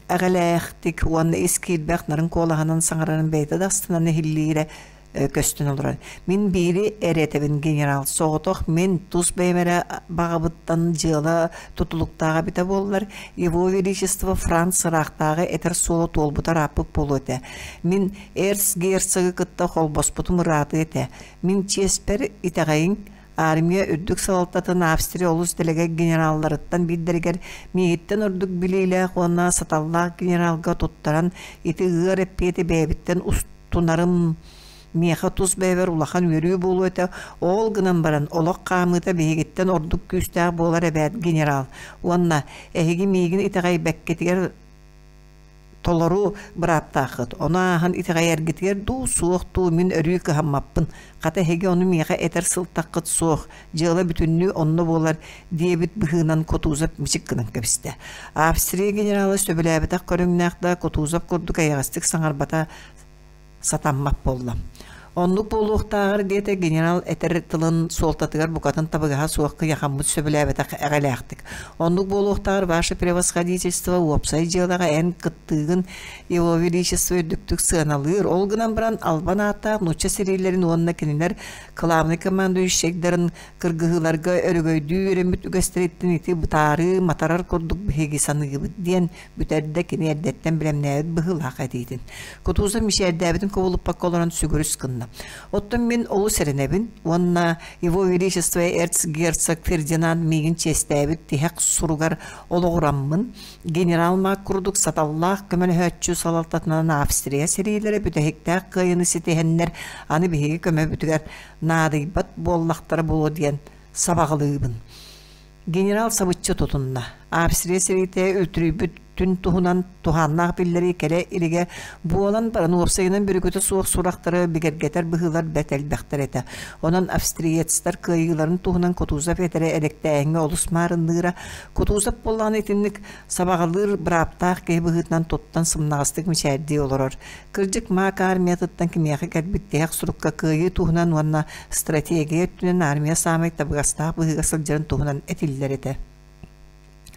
эҕэлээхтик уонна ис киирбэх нарын куолаһынан саҥарарын бэйэтэ да астынан иһиллиирэ көстөн олорор. Мин биири эрэ этэбин, генерал, соҕотох мин тус бэйэм эрэ баҕабыттан дьыала тутулуктааҕа эбитэ буоллар, Его Величество Франц ыраахтааҕы этэр суола туолбута ырааппыт буолуо этэ. Мин эрцгерцогы кытта холбоспутум ыраатыа этэ. Мин чиэспэр итэҕэйиҥ, Армия үрдүк салалтатын Австрия олус дэлэгэй генералларыттан биирдэригэр миигиттэн ордук билиилээх уонна саталлаах генералга туттаран ити ыар эппиэти бэйэбиттэн устунарым миэхэ тус бэйэбэр улахан үөрүү буолуо этэ. Ол гынан баран олох хаамыыта биһигиттэн ордук күүстээх буолар эбээт генерал. Уонна эһиги миигин итэҕэйбэккитигэр толору бырааптааххыт. Ону ааһан итэҕэйэргитигэр дуу, суох дуу мин өрүү кыһаммаппын. Хата эһиги ону миэхэ этэр сылтаххыт суох, дьыала бүтүннүү онно буолар диэбит быһыынан Кутузов мичик гынан кэбистэ. Австрия генерала сөбүлээбэтэх көрүҥнээх да Кутузов курдук эйэҕэстик саҥарбата сатаммат буолла. Оннук буолуохтааҕар диэтэ генерал этэр тылын суолтатыгар букатын табыгаһа суох кыйахаммыт сөбүлээбэтэх эҕэлээхтик. Оннук буолуохтааҕар ваше превосходительство уопсай дьыалаҕа эн кыттыыгын его величество үрдүктүк сыаналыыр. Ол гынан баран албан ааттаах нуучча сэриилэрин уонна кинилэр главный командующайдарын кыргыһыыларга өрөгөйдүү үөрэммит үгэстэриттэн ити бытаарыы матарар курдук биһиги саныыбыт диэн бүтэрдэ кини эрдэттэн бэлэмнээбит быһыылаах этиитин. Кутузов мичээрдээбитин кубулуппакка олорон сүгүрүс гынна. Оттон мин олус эрэнэбин уонна Его Величество эрцгерцог Фердинанд миигин чиэстээбит тиһэх суругар олоҕураммын, генерал Мак курдук саталлаах көмөлөһөөччү салалтатынан Австрия сэриилэрэ бүтэһиктээх кыайыыны ситиһэннэр аны биһиги көмөбүтүгэр наадыйбат буоллахтара буолуо диэн сабаҕалыыбын. Генерал сабыччы тутунна. Австрия сэриитэ үлтүрүйбүтүн туһунан туһааннаах биллэрии кэлэ илигэ буолан баран уопсайынан бүрүкүтэ суох сурахтары бигэргэтэр быһыылар бэрт элбэхтэр этэ. Онон австриецтар кыайыыларын туһунан Кутузов этэрэ элэктээһиҥҥэ олус маарынныыра. Кутузов буоллаҕына итинник сабаҕалыыр бырааптаах киһи быһыытынан туттан сымнаҕастык мичээрдии олорор. Кырдьык Маак армиятыттан кимиэхэ кэлбит тиһэх сурукка кыайыы туһунан уонна стратегия өттүнэн армия саамай табыгастаах быһыыга сылдьарын туһунан этиллэр этэ.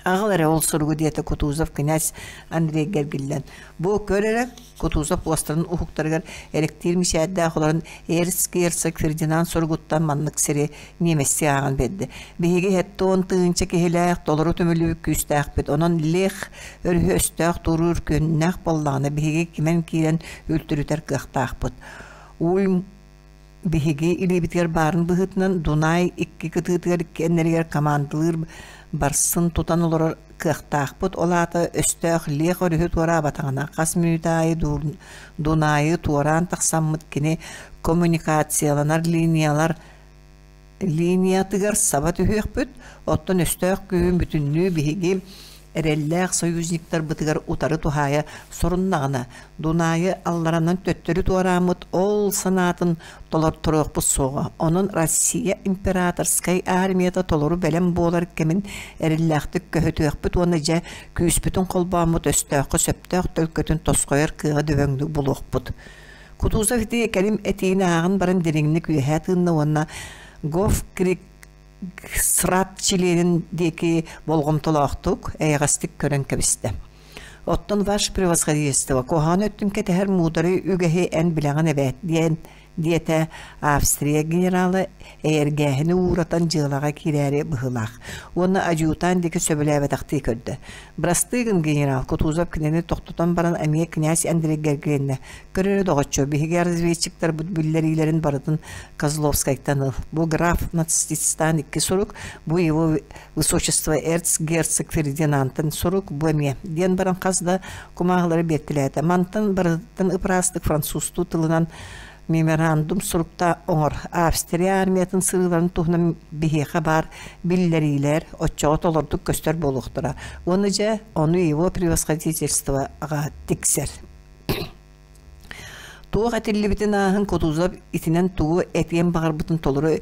Аҕал эрэ ол суругу диэтэ Кутузов князь Андрейга эргиллэн. Бу көр эрэ, Кутузов уостарын уһуктарыгар эрэктиир мичээрдээх олорон эрц-герцог Фердинанд суругуттан маннык сири немецтии ааҕан биэрдэ. Биһиги 70 тыһыынча киһилээх толору түмүлүбүт күүстээхпит, онон Лех өрүһү өстөөх туоруур күөннээх буоллаҕына биһиги кимэн киирэн үлтүрүтэр кыахтаахпыт. Ульм Биһиги илиибитигэр баарын быһыытынан Дунай икки кытыытыгар иккиэннэригэр командалыыр барсын тутан олорор кыахтаахпыт, ол аата өстөөх Лех өрүһү туораабатаҕына хас мүнүүтэ аайы Дунайы туораан тахсаммыт кини коммуникацияланар линиялар линиятыгар саба түһүөхпүт, оттон өстөөх күүһүн бүтүннүү биһиги эрэллээх союзниктарбытыгар утары туһаайа соруннаҕына, Дунаайы алларанан төттөрү туорааммыт ол санаатын толорторуохпут суоҕа. Онон Россия императорскай армията толору бэлэм буолар кэмин эрэллээхтик көһүтүөхпүт уонна дьэ күүспүтүн холбооммут өстөөххө сөптөөх төлкөтүн тосхойор кыаҕы дөбөҥнүк булуохпут. Кутузов ити кэлим этиини ааҕан баран дириҥник үөһээ тыынна уонна Гофкрик СРАТ чилиэнин диэки болҕомтолоохтук, эйэҕэстик көрөн кэбистэ. Оттон ваше превосходительство куһаҕан өттүн кэтэһэр муударай үгэһи эн билэҕин эбээт диэн диэтэ Австрия генерала эйэргээһини ууратан дьыалаҕа киирээри быһыылаах уонна адьютант диэки сөбүлээбэтэхтии көрдө. Бырастыы гын, генерал, Кутузов кинини тохтотон баран эмиэ князь Андрейга эргилиннэ. Көр эрэ, доҕоччу, биһиги разведчиктарбыт биллэриилэрин барытын Козловскайтан ыл. Бу граф нацистистаан икки сурук, бу его высочество эрцгерцог Фердинандтан сурук, бу эмиэ диэн баран хас да кумааҕылары биэртэлээтэ. Мантан барытыттан ып-ыраастык французтуу тылынан меморандум сурукта оҥор. Австрия армиятын сырыыларын туһунан биһиэхэ баар биллэриилэр оччоҕо толордук көстөр буолуохтара. Уонна дьэ, ону его превосходительствоҕа тиксэр. Туох этиллибитин ааһан Кутузов итинэн тугу этиэн баҕарбытын толору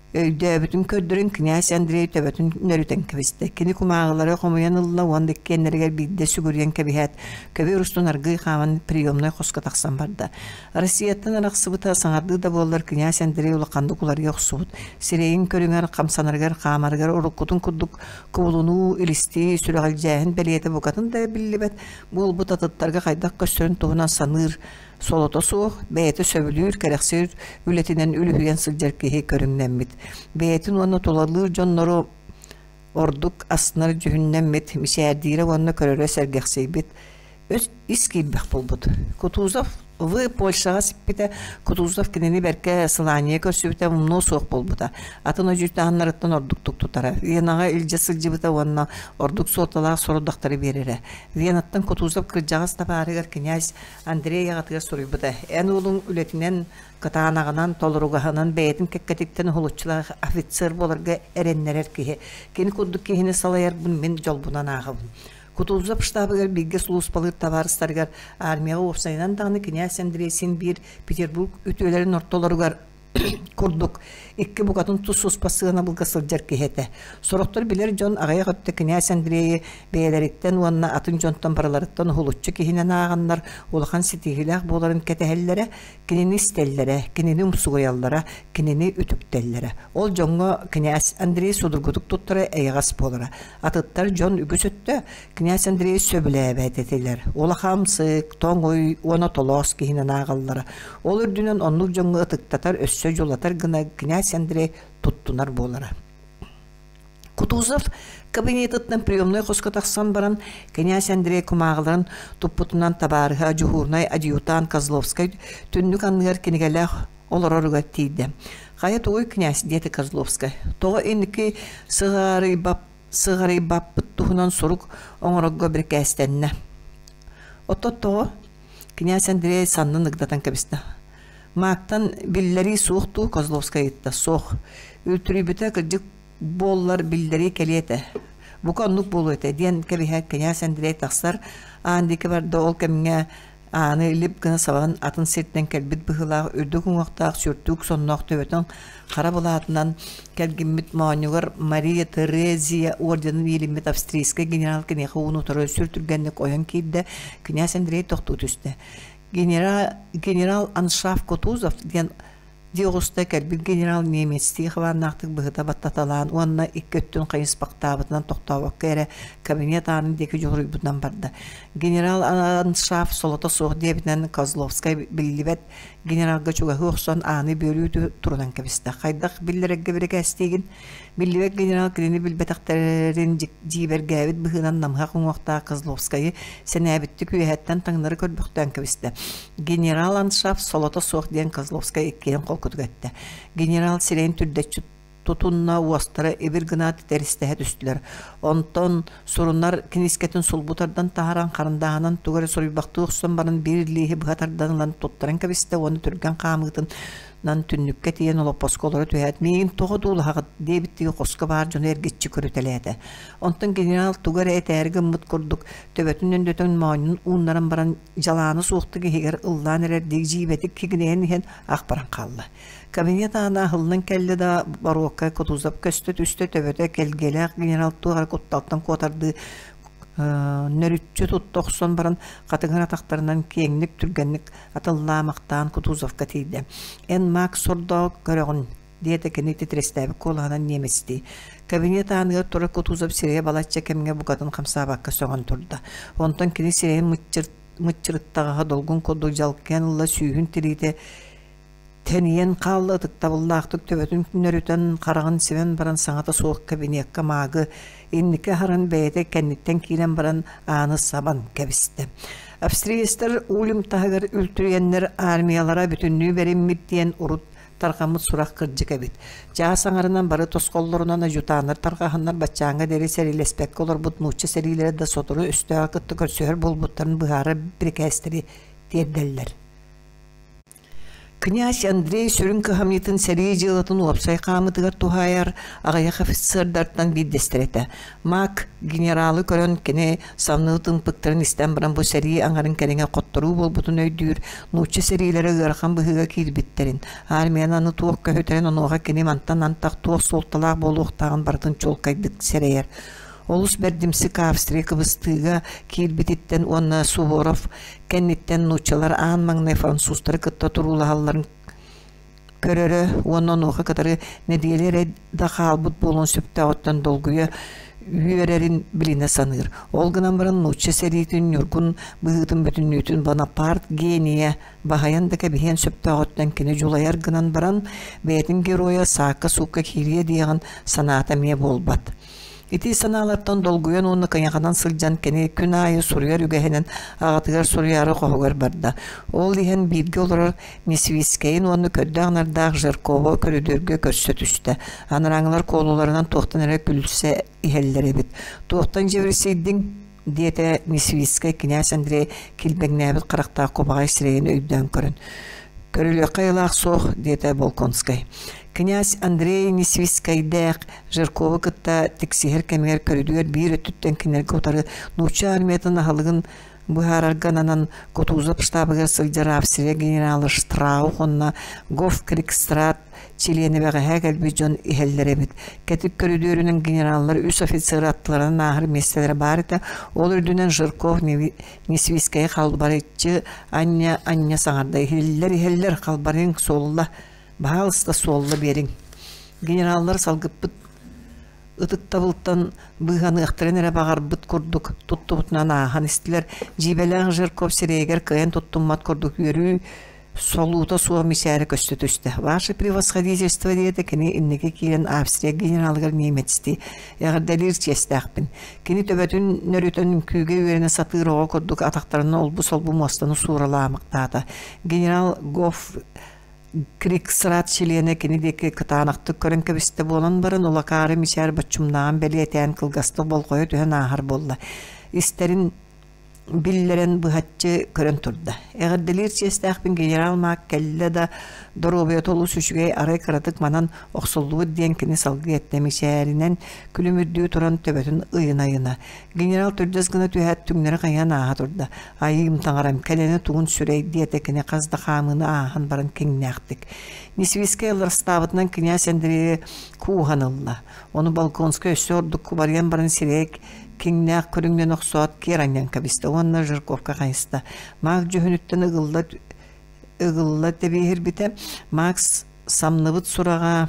Өйдөөбүтүн көрдөрөн князь Андрей төбөтүн нөрүтэн кэбистэ. Кини кумааҕылары хомуйан ылла уонна иккиэннэригэр биирдэ сүгүрүйэн кэбиһээт, көбүөр устун аргыый хааман приемнай хоско тахсан барда. Россияттан арахсыбыта саҥардыы да буоллар князь Андрей улаханнык уларыйа охсубут. Сирэйин көрүҥэр, хамсанарыгар, хаамарыгар уруккутун курдук кубулунуу, илистии, сүрэҕэлдьээһин бэлиэтэ букатын да биллибэт буолбут атыттарга хайдах көстөрүн туһунан саныыр Солото суох, бэйэтэ сөбүлүүр, кэрэхсиир үлэтинэн үлүһүйэн сылдьар киһи көрүҥнэммит. Бэйэтин уонна тулалыыр дьоннору ордук астынар дьүһүннэммит, мичээрдиирэ уонна көрөрө сэргэхсийбит, өс ис киирбэх буолбут. Кутузов В Польшаҕа сиппитэ, Кутузов кинини бэркэ сылаанньыйа көрсүбүтэ умнуо суох буолбута. Атын одьуутааннарыттан ордуктук тутара. Венаҕа илдьэ сылдьыбыта уонна ордук суолталаах сорудахтары биэрэрэ. Венаттан Кутузов кырдьаҕас табаарыгар князь Андрей аҕатыгар суруйбута: «Эн уолуҥ үлэтинэн, кытаанаҕынан, толоругаһынан бэйэтин кэккэтиттэн уһулуччулаах офицер буоларга эрэннэрэр киһи. Кини курдук киһини салайарбын мин дьолбунан ааҕабын». Кутузов штабыгар бииргэ сулууспалыыр табаарыстарыгар армияҕа уопсайынан даҕаны кинээс Андрей син биир Петербург үтүөлэрин ортолоругар курдук икки букатын тус-туспа сыанабылга сылдьар киһи этэ. Сорохтор билэр дьон аҕыйах өттө кинээс Андрейи бэйэлэриттэн уонна атын дьонтон барыларыттан уһулуччу киһинэн ааҕаннар улахан ситиһиилээх буоларын кэтэһэллэрэ, кинини истэллэрэ, кинини умсугуйаллара, кинини үтүктэллэрэ. Ол дьоҥҥо князь Андрей судургутук туттара эйэҕэс буолара. Атыттар дьон үгүс өттө князь Андрей сөбүлээбэт этилэр. Улахамсык, тоҥуй уонна толоос киһинэн ааҕаллара. Ол үрдүнэн оннук дьоҥҥо ытыктатар, өссө дьулатар гына князь Андрей туттунар буолара. Кутузов кабинетыттан приемнай хоско тахсан баран, князь Андрей кумааҕыларын туппутунан табаарыһа дьуһуурунай адъютант Козловскай түннүк анныгар кинигэлээх олороругар тиийдэ. «Хайа тугуй, князь?» диэтэ Козловскай. «Тоҕо инники сыҕарыйбаппыт туһунан сурук оҥорорго бирикээстэннэ?» «Оттон тоҕо?» Князь Андрей саннын ыгдатан кэбистэ. Маактан биллэрии суох дуу, Козловскай ыйытта. Суох. Үлтүрүйбүтэ кырдьык буоллар биллэрии кэлиэ этэ. Бука оннук буолуо этэ, диэн кэбиһээт князь Андрей тахсар, аан диэки барда ол кэмҥэ ааны лип гына сабан атын сиртэн кэлбит быһыылаах үрдүк уҥуохтаах сүрдүк сонноох төбөтүн хара былаатынан кэлгиммит моонньугар Мария Терезия орденын иилиммит австрийскай генерал киниэхэ уун утары сүр түргэнник ойон киирдэ, князь Андрей тохтуу түстэ. Генерал, генерал Аншаф Кутузов диэн Дии оҕуста кэлбит генерал немецтии хабааннаахтык быһыта баттаталаан уонна икки өттүн хайыспахтаабытынан тохтообокко эрэ кабинет аанын диэки дьулуруйбутунан барда. Генерал Аншаф солото суох диэбитинэн Козловскай биллибэт генералга чугаһыы охсон ааны бүөлүү турунан кэбистэ. Хайдах биллэрэргэ бирикээстиигин? Биллибэт генерал кинини билбэтэхтэрин дьиибэргээбит быһыынан намыһах уҥуохтаах Козловскайы сэнээбиттик үөһэттэн таҥнары көрбөхтөөн кэбистэ. Генерал Аншаф солото суох диэн Козловскай иккиэн холкутук эттэ. Генерал сирэйин түрдэччи тутунна уостара ибир гына тэристэһэ түстүлэр. Онтон сурунар киниискэтин сулбу тардан таһааран харандааһынан тугу эрэ суруйбахтыы охсон баран биир лииһи быһа тардан ылан туттаран кэбистэ уонна түргэн хаамыытын нан түннүккэ тиийэн олоппоско олоро түһээт миигин тоҕо дуулаһаҕыт диэбиттии хоско баар дьону эргиччи көрүтэлээтэ. Онтон генерал тугу эрэ этээри гыммыт курдук төбөтүн өндөтөн моонньун ууннаран баран дьалааны суохтук иһигэр ыллаан эрэрдии дьиибэтик кигинэйэн иһэн ах баран хаалла. Кабинет аана аһыллан кэллэ да боруокка Кутузов көстө түстэ төбөтө кэлгиэлээх генерал туох эрэ кутталтан куотардыы нөрүччү тутта охсон баран хатыҥыр атахтарынан киэҥник түргэнник атыллаамахтаан Кутузовка тиийдэ. «Эн Макс сордоох көрөҕүн» диэтэ кини титирэстээбит куолаһынан немецтии. Кабинет ааныгар турар Кутузов сирэйэ балачча кэмҥэ букатын хамсаабакка сөҕөн турда. Онтон кини сирэйин мыччырыттаҕаһа долгун курдук дьалкыйан ылла сүүһүн тириитэ Тэнийэн хаалла ытыктабыллаахтык төбөтүн нөрүтэн, хараҕын симэн баран саҥата суох кабинекка маагы инники аһаран бэйэтэ кэнниттэн киирэн баран ааны сабан кэбистэ. Австриецтар Ульм таһыгар үлтүрүйэннэр армиялара бүтүннүү бэриммит диэн урут тарҕаммыт сурах кырдьык эбит. Чаас аҥарынан бары тосхоллорунан адьютаннар тарҕаһаннар баччааҥҥа диэри сэриилэспэккэ олорбут нуучча сэриилэрэ да сотору өстөөҕү кытта көрсүһэр буолбуттарын быһаарар бирикээстэри тиэрдэллэр. Князь Андрей сүрүн кыһамньытын сэрии дьыалатын уопсай хаамыытыгар туһаайар аҕыйах офицердартан биирдэстэрэ этэ. Мак генералы көрөн кини самныы тымпыктарын истэн баран бу сэрии аҥарын кэриҥэ хотторуу буолбутун өйдүүр, нуучча сэриилэрэ ыарахан быһыыга киирбиттэрин, армияны аны туох көһүтэрин онуоха кини мантан антах туох суолталаах буолуохтааҕын барытын чуолкайдык сэрэйэр. Олус бэрдимсик Австрия кыбыстыыга киирбититтэн уонна Суворов кэнниттэн нууччалар аан маҥнай французтары кытта туруулаһалларын көрөрө уонна онуоха кытары нэдиэлэ эрэ да хаалбыт буолуон сөптөөҕүттэн долгуйа үөрэрин билинэ саныыр. Ол гынан баран нуучча сэриитин ньургун быһыытын бүтүннүүтүн Бонапарт генийэ баһыйан да кэбиһиэн сөптөөҕүттэн кини дьулайар гынан баран бэйэтин геройа саакка-суукка киириэ диэҕин санаата эмиэ буолбат. Ити санаалартан долгуйан уонна кыйаханан сылдьан кини күн аайы суруйар үгэһинэн аҕатыгар суруйаары хоһугар барда. Ол иһэн бииргэ олорор Несвицкэйин уонна көрдөөх-нардаах Жиркова көрүдүөргэ көрсө түстэ. Анарааҥылар куолуларынан туохтан эрэ күлсэ иһэллэр эбит. «Туохтан дьэбирсийдиҥ?» диэтэ Несвицкэй кинээс Андрей килбэҥнээбит харахтаах кубаҕай сирэйин өйдөөн көрөн. «Көрүлүөххэ айылаах суох», диэтэ Болконскай. Князь Андрей Несвицкэйдээх Жирковы кытта тиксиһэр кэмигэр көрүдүөр биир өттүттэн кинилэргэ утары нуучча армиятын аһылыгын быһаарарга ананан Кутузов штабыгар сылдьар Австрия генерала Штраух уонна Гофкрикстрат чилиэнэ бэҕэһээ кэлбит дьон иһэллэр эбит. Кэтит көрүдүөрүнэн генераллар үс офицер аттыларынан ааһар миэстэлэрэ баар этэ. Ол үрдүнэн Жирков Несвицкэйи халбарыччы анньа-анньа саҥарда. Иһиллэр-иһэллэр халбарыҥ суолла Баһаалыста суолла биэриҥ. Генераллар салгыппыт ытыктабылтан быыһаныахтарын эрэ баҕарбыт курдук туттубутунан ааһан истилэр. Дьиибэлээх Жирков сирэйигэр кыайан туттуммат курдук үөрүү солуута суох мичээрэ көстө түстэ. «Ваше превосходительство» диэтэ кини инники киирэн Австрия генералыгар немецтии эҕэрдэлиир чиэстээхпин. Кини төбөтүн нөрүтэн үҥкүүгэ үөрэнэ сатыыр оҕо курдук атахтарынан олбу-солбу муостаны сууралаамахтаата. Генерал Гоф Криксрат чилиэнэ кини диэки кытаанахтык көрөн кэбистэ буолан баран, улакаары мичээр боччумнааҕын бэлиэтээн кылгастык болҕойо түһэн ааһар буолла. Истэрин биллэрэн быһаччы көрөн турда. Эҕэрдэлиир чиэстээхпин генерал Маак кэллэ да доруобуйата олус үчүгэй арай кыратык манан охсуллубут диэн кини салгыы эттэ мичээринэн күлүмүрдүү туран төбөтүн ыйына-ыйына. Генерал түрдэс гына түһээт түҥнэри хайыһан ааһа турда. Айыым таҥарам, кэлэнэ тугун сүрэй, диэтэ кини хас да хаамыыны ааһан баран киҥнээхтик. Несвицкэй ылларыстаабытынан князь Андрейы кууһан ылла. Ону Болконскай өссө ордук кубарыйан баран сирэйэ киҥнээх көрүҥнэн охсоот киэр анньан кэбистэ уонна Жирковка хайыста. Маак дьүһүнүттэн ыгылла ыгылла тэбиэһирбитэ. Макс самныбыт сураҕа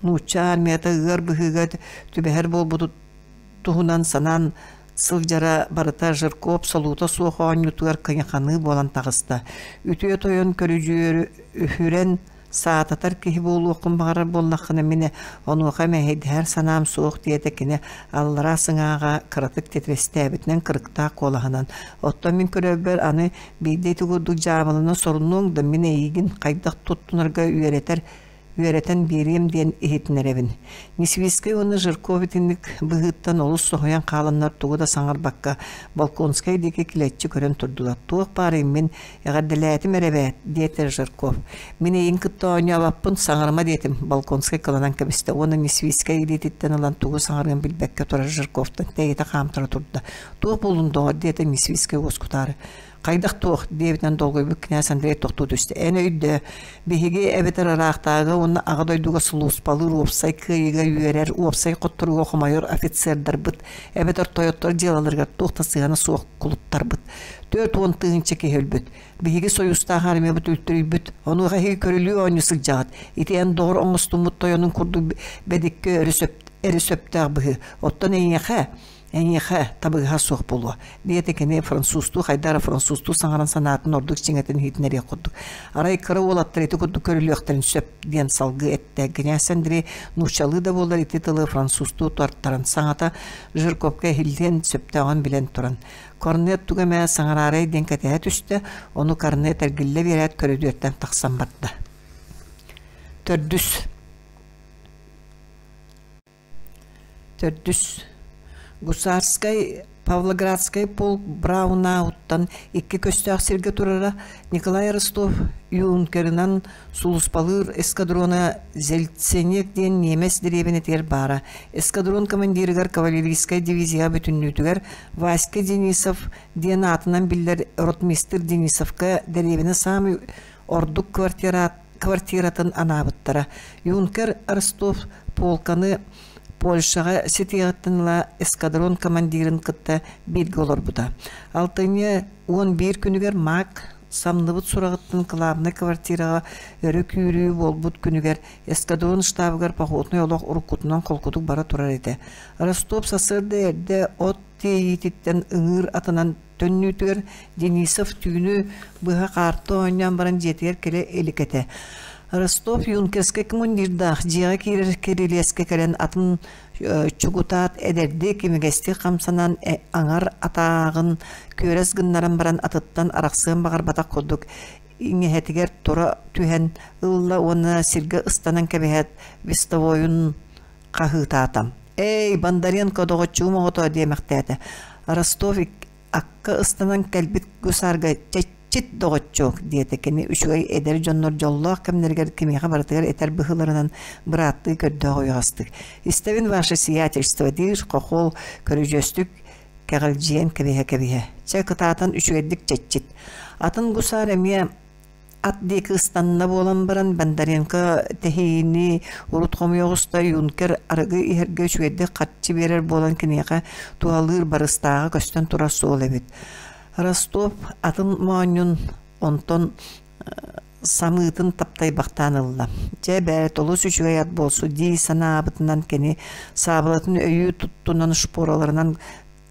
нуучча армията ыар быһыыга түбэһэр буолбутун туһунан санаан сылдьара барыта Жирков солуута суох оонньуутугар кыйаханыы буолан таҕыста. Үтүө тойон көрүдьүөрүһүрэн саататар киһи буолуоххун баҕарар буоллаххына мин онуоха мэһэйдэһэр санаам суох диэтэ кини аллараа сыҥааҕа кыратык титирэстээбитинэн кырыктаах куолаһынан оттон мин көрөрбөр аны биирдэ ити курдук дьаабылана сорунуоҥ да мин эйигин хайдах туттунарга үөрэтэр үөрэтэн биэриэм диэн иһитиннэрэбин. Несвицкэй уонна Жирков итинник быһыыттан олус соһуйан хааланнар тугу да саҥарбакка Волконскай диэки килэччи көрөн турдулар. Туох баарый мин эҕэрдэлээтим эрэ эбээт, диэтэ Жирков. Мин эйигин кытта оонньообоппун, саҥарыма диэтим, Волконскай кыланан кэбистэ уонна Несвицкэй илиититтэн ылан тугу саҥарыан билбэккэ турар Жирковтан тэйитэ хаамтара турда. Туох буоллун доҕор, диэтэ Несвицкэй уоскутаары. Хайдах туох диэбитинэн долгуйбут кинээс Андрей тохтуу түстэ. Эн өйдөө, биһиги эбэтэр ыраахтааҕы уонна аҕа дойдуга сулууспалыыр уопсай кыайыыга үөрэр, уопсай хотторууга хомойор офицердарбыт эбэтэр тойоттор дьыалаларыгар туох да сыһыана суох кулуттарбыт. 40 тыһыынча киһи өлбүт. Биһиги союзтаах армиябыт үлтүрүйбүт. Онуоха эһиги көрүлүү оонньуу сылдьаҕыт. Ити эн доҕор оҥостуммут тойонун курдук бэдиккэ өрө сөптөөх быһыы. Оттон эйиэхэ Эйиэхэ табыгаһа суох буолуо, диэтэ кини французтуу хайдах эрэ французтуу саҥаран санаатын ордук чиҥэтин иһитинэриэх курдук. Арай кыра уолаттар ити курдук көрүлүөхтэрин сөп диэн салгыы эттэ. Князь Андрей нууччалыы да буоллар ити тылы французтуу тартаран саҥата Жирковка иһиллиэн сөптөөҕүн билэн туран. Корнет тугу эмэ саҥараарай диэн кэтэһэ түстэ, ону Корнет эргиллэ биэрээт көрүдүөртэн тахсан барда. Төрдүс Төрдүс Гусарскай Павлоградскай полк Браунауттан икки көстөөх сиргэ турара Николай Ростов юнкерынан сулууспалыыр эскадрона Зельценек диэн ньиэмэс дэриэбинэтигэр баара. Эскадрон командирыгар кавалерийскай дивизия бүтүннүүтүгэр Васька Денисов диэн аатынан биллэр ротмистр Денисовка дэриэбинэ саамай ордук квартиратын анаабыттара. Юнкер Ростов полканы Польшаҕа ситиэҕиттэн ыла эскадрон командирын кытта бииргэ олорбута. Алтынньы 11 күнүгэр Мак самныбыт сураҕыттан кылаабынай квартираҕа өрө күүрүү буолбут күнүгэр эскадрон штабыгар походнай олох уруккутунан холкутук бара турар этэ. Ростов сарсыарда эрдэ от тиэйиититтэн ыҥыыр атынан Төннүүтүгэр Денисов түүнү быһа хаарты оонньоон баран дьиэтигэр кэлэ илик этэ. Ростов юнкерскай командирдаах дьиэҕэ киирэр кирилиэскэ кэлэн атын чугутаат эдэрдии кимигэстик хамсанан аҥар атааҕын күөрэс гыннаран баран атыттан арахсыан баҕарбатах курдук иҥэһэтигэр тура түһэн ылла уонна сиргэ ыстанан кэбиһээт вестовойун хаһыытаата. «Эй, Бондаренко, доҕоччугум оҕото!» диэмэхтээтэ. Ростов акка ыстанан кэлбит гусарга «Чэччит, доҕоччуок!» диэтэ кини үчүгэй эдэр дьоннор дьоллоох кэмнэригэр кимиэхэ барытыгар этэр быһыыларынан бырааттыы көрдөөх уйаҕастык. «Истэбин ваше сиятельство!» диир хохуол көрүдьүөстүк кэҕилдьийэн кэбиһэ-кэбиһэ. «Чэ, кытаатан үчүгэйдик чэччит!» Атын гусар эмиэ Ат диэки ыстанна буолан баран Бондаренко тэһиини урут хомуйа оҕуста юнкер арыгы иһэргэ үчүгэйдик харчы биэрэр буолан киниэхэ туһалыыр барыстааҕа көстөн турар суол эбит. Ростов атын моонньун онтон самыытын таптайбахтаан ылла. Дьэ бэрт олус үчүгэй ат буолсу дии санаабытынан кини саабылатын өйүү туттунан шпораларынан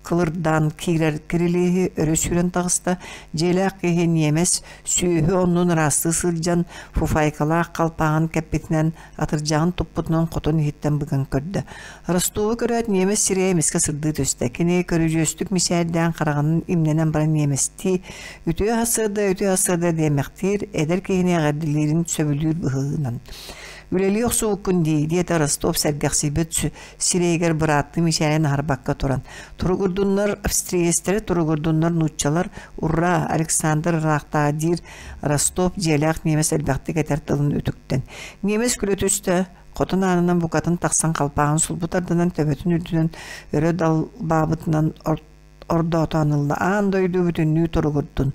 кылырдаан киирэр кирилиэһи өрө сүүрэн таҕыста, дьиэлээх киһи ньиэмэс сүөһү оннун ыраастыы сылдьан фуфайкалаах халпааҕын кэппитинэн атырдьаҕын туппутунан хотон иһиттэн быган көрдө. Ростову көрөөт ньиэмэс сирэйэ эмискэ сырдыы түстэ. Кини көрүдьүөстүк мичээрдээн хараҕын имнэнэн баран ньиэмэстии «Үтүө сарсыарда, үтүө сарсыарда» диэмэхтиир, эдэр киһини эҕэрдэлиирин сөбүлүүр быһыынан. «Үлэлии охсубуккун дии» диэтэ Ростов сэргэхсийбит сирэйигэр бырааттыы мичээрин аһарбакка туран «Туругурдуннар австриецтэри, туругурдуннар нууччалар, урра, Александр ыраахтааҕы» диир Ростов дьиэлээх ньиэмэс элбэхтик этэр тылын үтүктэн. Ньиэмэс күлэ түстэ, хотон аанынан букатын тахсан халпааҕын сулбу тарданан төбөтүн үрдүнэн өрө далбаабытынан ордоотоон ылла аан дойду бүтүннүү туругурдун.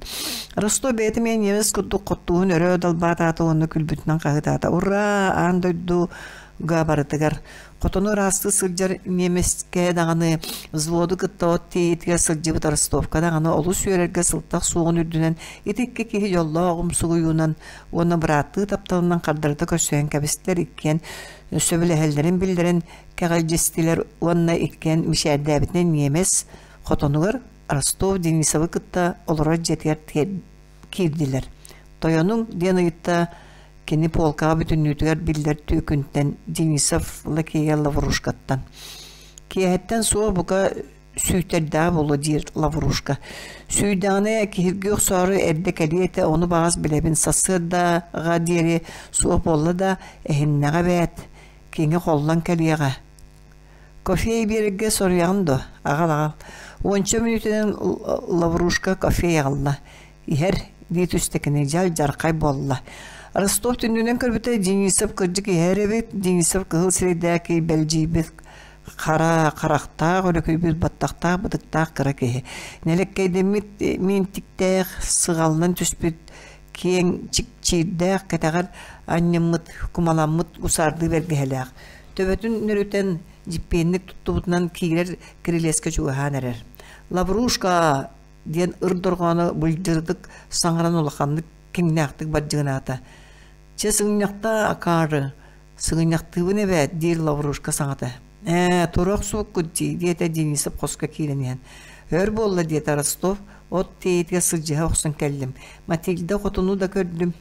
Ростов бэйэтэ эмиэ ньиэмэс курдук хоттууһун өрө далбаатаата уонна күлбүтүнэн хаһыытаата. Ура! Аан дойду га барытыгар Хотону ыраастыы сылдьар немецкэ даҕаны взводу кытта от тиэйиитигэр сылдьыбыт Ростовка даҕаны олус үөрэргэ сылтах суоҕун үрдүнэн ити икки киһи дьоллоох умсугуйуунан уонна бырааттыы тапталынан хардарыта көрсүһэн кэбистилэр иккиэн сөбүлэһэллэрин биллэрэн кэҕилдьистилэр уонна иккиэн мичээрдээбитинэн ньиэмэс хотонугар Ростов Денисовы кытта олорор дьиэтигэр киирдилэр. «Тойонуҥ?» диэн ыйытта Кини полкаҕа бүтүннүүтүгэр биллэр түөкүнтэн Денисов лакея Лаврушкаттан. Киэһэттэн суох бука сүүйтэрдэҕэ буолуо диир Лаврушка. Сүүйдэҕинэ киһиргии охсоору эрдэ кэлиэ этэ, ону баҕас билэбин сарсыардаҕа диэри суох буолла да, эһиннэҕэ эбээт, киҥи холлон кэлиэҕэ. Кофе биэрэргэ соруйаҕын дуо? Аҕал, аҕал. Уонча мүнүүтэнэн Лаврушка кофе аҕалла. Иһэр, дии түстэ кини, дьал-дьархай буолла. Ростов түннүнэн көрбүтэ Денисов кырдьык иһэр эбит, Денисов кыһыл сирэйдээх бэлдьийбит хара харахтаах, өрүкүйбүт баттахтаах, бытыктаах кыра киһи. Нэлэккэйдэммит миинтиктээх, сыҕалынан түспүт киэҥ чикчиирдээх, кэтэҕэр анньыммыт, кумаламмыт гусардыы бэргэһэлээх. Төбөтүн нөрүтэн дьиппиэнник туттубутунан киирэр кирилиэскэ чугаһаан эрэр. «Лаврушка!» диэн ыр дорҕооно былдьырдык саҥаран улаханнык киҥнээхтик бардьыгынаата. «Чэ, сыгынньахтаа, акаары, сыгынньахтыыбын эбээт» диир Лаврушка саҥата. «Ээ, тура охсубуккут дии» диэтэ Денисов хоско киирэн иһэн. «Өр буолла» диэтэ Ростов, от тиэйиитигэр сылдьыһа охсон кэллим. Матильда хотуну да көрдүм.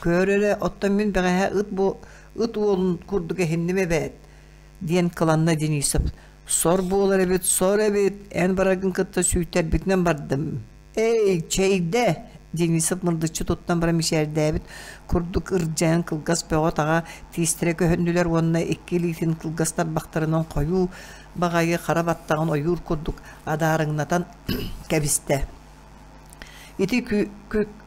«Көр эрэ, оттон мин бэҕэһээ ыт, бу ыт уолун курдук эһинним эбээт» диэн кыланна Денисов. Сор буолар эбит, сор эбит, эн бараргын кытта сүүйтэрбитинэн бардым. Эй, чэйдэ! Денисов мырдыччы туттан баран мичээрдээбит курдук ырдьайан кылгас бөҕө-таҕа тиистэрэ көһүннүлэр уонна икки илиитин кылгас тарбахтарынан хойуу баҕайы хара баттаҕын ойуур курдук адаарыҥнатан кэбистэ. Ити,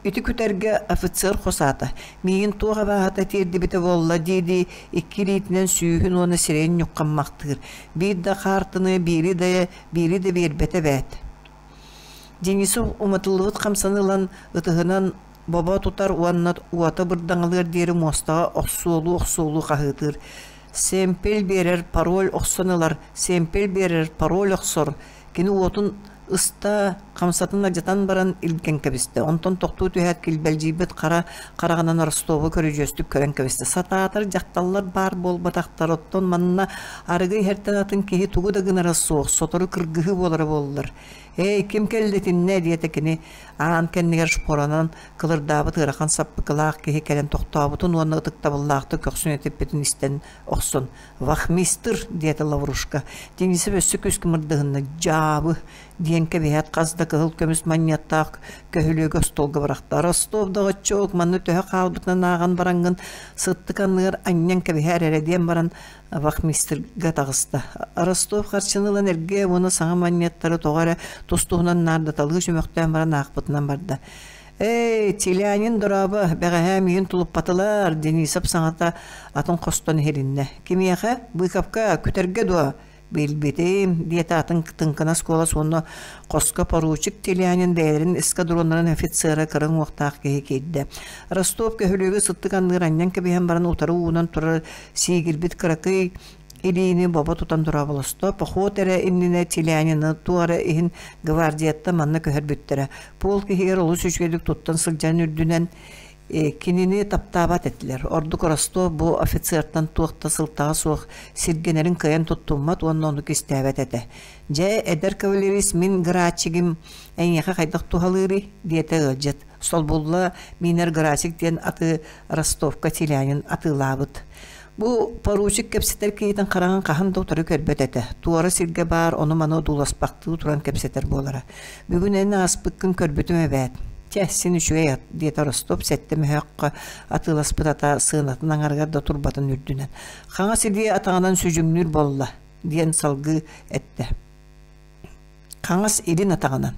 ити күтэргэ офицер хос аата, миигин туох абааһыта тиэрдибитэ буолла дии-дии икки илиитинэн сүүһүн уонна сирэйин ньуххаммахтыыр, биир да хаартыны биири да биири да биэрбэтэ эбээт. Денисов уматыллыбыт хамсаны ылан ытыһынан бобо тутар уонна уота бырдаҥалыар диэри муостаҕа охсуолуу-охсуолуу хаһыытыыр. Сэмпэл биэрэр, пароль охсон ылар, сэмпэл биэрэр, пароль охсор. Кини уотун ыста, хамсатын алдьатан баран илгэн кэбистэ. Онтон тохтуу түһээт килбэлдьийбит хара хараҕынан Ростову көрүдьүөстүк көрөн кэбистэ. Сатаатар дьахталлар баар буолбатахтар, оттон манна арыгы иһэртэн атын киһи тугу да гынара суох, сотору кыргыһыы буолара буоллар. «Эй, ким кэллэ итиннэ?» диэтэ кини аан кэннигэр шпоранан кылырдаабыт ыарахан саппыкылаах киһи кэлэн тохтообутун уонна ытыктабыллаахтык көхсүн этиппитин истэн охсон «Вахмистр!» диэтэ Лаврушка. Денисов өссө күүскэ мырдыһынна. «Дьаабы!» диэн кэбиһээт хас да кыһыл көмүс манньыаттаах көһүлүөгү остуолга бырахта. «Ростов доҕоччуок, манна төһө хаалбытынан ааҕан бараҥҥын сыттык анныгар анньан кэбиһээр эрэ» диэн баран вахмистрга таҕыста. Ростов харчыны ылан эргэ уонна саҥа манньыаттары тоҕо эрэ тус-туһунан наардаталыы чөмөхтөөн баран аахпытынан барда. «Эй, Телянин дорообо, бэҕэһээ миигин тулуппатылар», Денисов саҥата атын хостон иһилиннэ. «Кимиэхэ? Быыковка, күтэргэ дуо?» «Билбитим», диэтэ атын тыҥкынас куолас уонна хоско поручик Телянин бэйэлэрин эскадроннарын офицера кыра уҥуохтаах киһи киирдэ. Ростов көһүлүөгү сыттык анныыр анньан кэбиһэн баран утары уунан турар сиигирбит кыракый илиини бобо тутан дорооболосто. Поход эрэ иннинэ Телянины туох эрэ иһин гвардияттан манна көһөрбүттэрэ. Полк иһигэр олус үчүгэйдик туттан сылдьарын үрдүнэн кинини таптаабат этилэр. Ордук Ростов бу офицертан туох да сылтаҕа суох сиргэнэрин кыайан туттуммат уонна ону кистээбэт этэ. «Дьэ, эдэр кавалерист мин грачигим эйиэхэ хайдах туһалыырый?» диэтэ ыалдьыт. Солбулла миинэр Грачик диэн аты Ростовка Телянин атыылаабыт. Бу поручик кэпсэтэр киһитин хараҕын хаһан да утары көрбөт этэ. Туора сиргэ баар ону-маны одууласпахтыы туран кэпсэтэр буолара. Бүгүн эн ааспыккын көрбүтүм эбээт. Чэ, син үчүгэй ат, диэтэ Ростов сэттэ мөһөөххө атыыласпыт ата сыанатын аҥарыгар да турбатын үрдүнэн. Хаҥас илии атаҕынан сүдьүҥнүүр буолла, диэн салгыы эттэ. Хаҥас илин атаҕынан.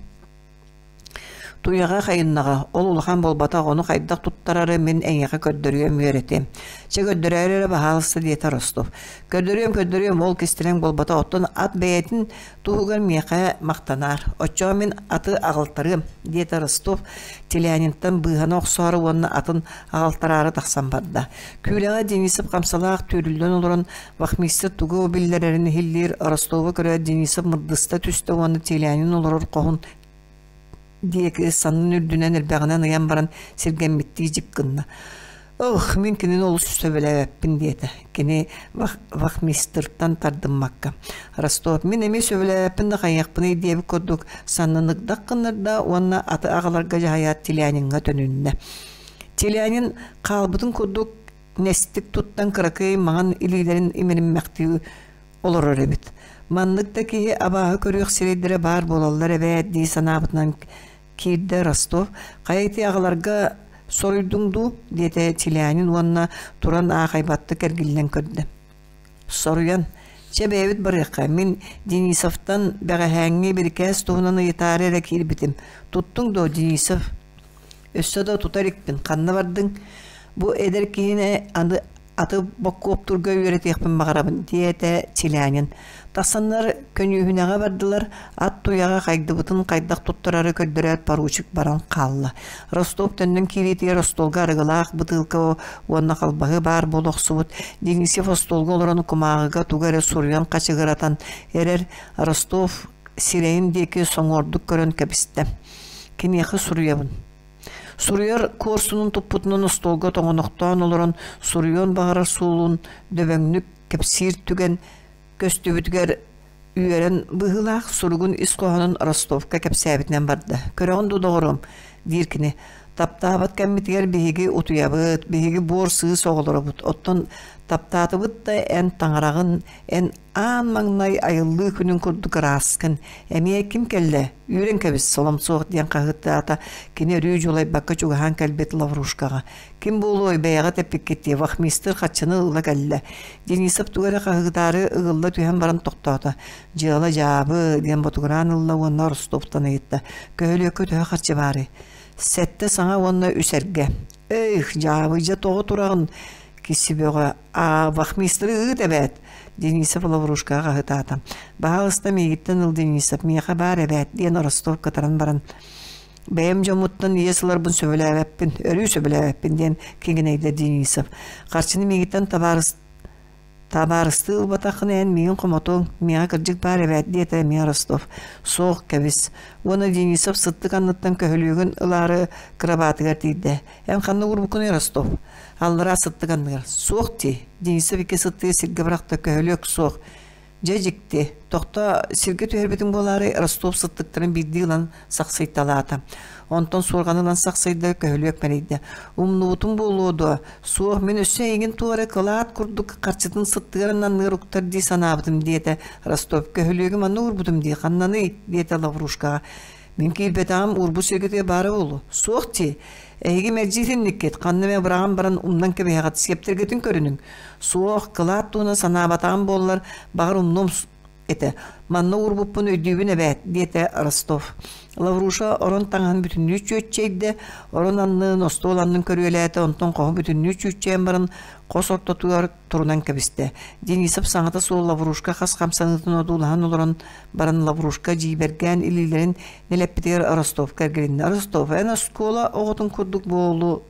Туйаҕа хайыннаҕа, ол улахан буолбатах, ону хайдах туттарары мин эйиэхэ көрдөрүөм үөрэтиэм. Чэ көрдөрөөрү эрэ баһаалыста диэтэ Ростов. Көрдөрүөм, көрдөрүөм, ол кистэлэҥ буолбатах, оттон ат бэйэтин туһугар миэхэ махтанаар. Оччоҕо мин аты аҕалтарыам, диэтэ Ростов Телянинтан быыһана охсоору уонна атын аҕалтараары тахсан барда. Күүлэҕэ Денисов хамсалаах түүрүллэн олорон вахмистр тугу биллэрэрин иһиллиир Ростову көрөөт Денисов мырдыста түстэ уонна Телянин олорор хоһун диэки саннын үрдүнэн эрбэҕинэн ыйан баран сиргэммиттии дьик гынна. Ох, мин кинини олус сөбүлээбэппин диэтэ. Кини вахмистртан тардыммакка. Ростов, мин эмиэ сөбүлээбэппин да хайыахпыный диэбит курдук саннын ыгдах гыннарда уонна аты аҕаларга дьаһайаат Теляниҥҥа төнүннэ. Телянин хаалбытын курдук нэстик туттан кыракый маҥан илиилэрин имэриммэхтии олорор эбит. Маннык да киһи абааһы көрүөх сирэйдэрэ баар буолаллар эбээт дии санаабытынан киирдэ Ростов. Хайа ити аҕаларга соруйдуҥ дуу? диэтэ Челянин уонна туран аахайбаттык эргиллэн көрдө. Соруйан, чэ бэйэбит барыахха, мин Денисовтан бэҕэһээҥҥи бирикээс туһунан ыйытаары эрэ киирбитим. Туттуҥ дуо, Денисов? Өссө да тута иликпин, ханна бардыҥ? Бу эдэр киһини аны аты боккуоптуурга үөрэтиэхпин баҕарабын, диэтэ Челянин. Тахсаннар көньүүһүнэҕэ бардылар, ат туйаҕа хайдыбытын хайдах туттарары көрдөрөөт поручик баран хаалла. Ростов төннөн киириитигэр остуолга арыгылаах бытыылка уонна халбаһы баар буола охсубут. Денисев остуолга олорон кумааҕыга тугу эрэ суруйан хачыгыратан эрэр Ростов сирэйин диэки соҥуордук көрөн кэбистэ. Киниэхэ суруйабын. Суруйар куорсунун туппутунан остуолга тоҥонохтоон олорон суруйуон баҕарар суолун дөбөҥнүк кэпсиир түгэн көстүбүтүгэр үөрэн быһыылаах суругун ис хоһоонун Ростовка кэпсээбитинэн барда. «Көрөҕүн дуу, доҕоруом?» диир кини. «Таптаабат кэммитигэр биһиги утуйабыт, биһиги буор-сыыс оҕолоробут. Оттон таптаатыбыт да эн таҥараҕын, эн аан маҥнай айыллыы күнүн курдук ырааскын. Эмиэ ким кэллэ? Үүрэн кэбис, солом суох диэн хаһыытаата кини өрүү дьулайбакка чугаһаан кэлбит Лаврушкаҕа. Ким буолуой, бэйэҕит эппиккит дии, вахмистр харчыны ыла кэллэ. Денисов тугу эрэ хаһыытаары ыгылла түһэн баран тохтоото. Дьыала дьаабы диэн ботугураан ылла уонна Ростовтан ыйытта. Көһөлүөккэ төһө харчы баарый? Сэттэ саҥа уонна үс эргэ. Эх, дьаабы, дьэ тоҕо тураҕын? Киси бөҕө, аа, вахмистры ыыт эбээт! Денисов Лаврушкаҕа хаһытаата. Баһаалыста миигиттэн ыл Денисов, миэхэ баар эбээт, диэн Ростов кытаран баран бэйэм дьоммуттан иэс ыларбын сөбүлээбэппин, өрүү сөбүлээбэппин диэн киҥинэйдэ Денисов. Харчыны миигиттэн табаарыс табаарыстыы ылбатаххына эн миигин хомотуоҥ, миэхэ кырдьык баар эбээт диэтэ эмиэ Ростов. Суох, кэбис. Уонна Денисов сыттык анныттан көһүлүөгүн ылаары кырабаатыгар тиийдэ. Эн ханна уурбуккунуй Ростов? Аллараа сыттык анныгар. Суох дии. Денисов икки сыттыгы сиргэ бырахта, көһүлүөк суох. Дьэ дьикти, тохтоо, сиргэ түһэрбитиҥ буолаарай, Ростов сыттыктарын биирдии ылан сахсыйталаата. Онтон суорҕаны ылан сахсыйда, көһүлүөк мэлийдэ. Умнубутум буолуо дуо? Суох, мин өссө эйигин туох эрэ кылаат курдук харчытын сыттыгар анныгар уктар дии санаабытым, диэтэ Ростов. Көһүлүөгү манна уурбутум дии, ханнаный? диэтэ Лаврушкаҕа. Мин киирбэтэҕим уурбут сиргитигэр баара буолуо. Суох дии. Эһиги мэлдьи итинниккит, ханна эмэ быраҕан баран умнан кэбиһэҕит, сиэптэргитин көрүнүҥ. Суох, кылаат туһунан санаабатаҕым буоллар, баҕар умнуом этэ. Манна уурбуппун өйдүүбүн эбээт, диэтэ Ростов. Лавруша орон таҥаһын бүтүннүү чүөччэйдэ, орон аннын, остуол аннын көрүөлээтэ, онтон хоһу бүтүннүү чүүччэйэн баран хос ортотугар турунан кэбистэ. Денисов саҥата суох Лаврушка хас хамсаныытын одуулаһан олорон баран Лаврушка дьиибэргээн илиилэрин нэлэппитигэр Ростовка эргилиннэ. Ростов, эн оскуола оҕотун курдук буолу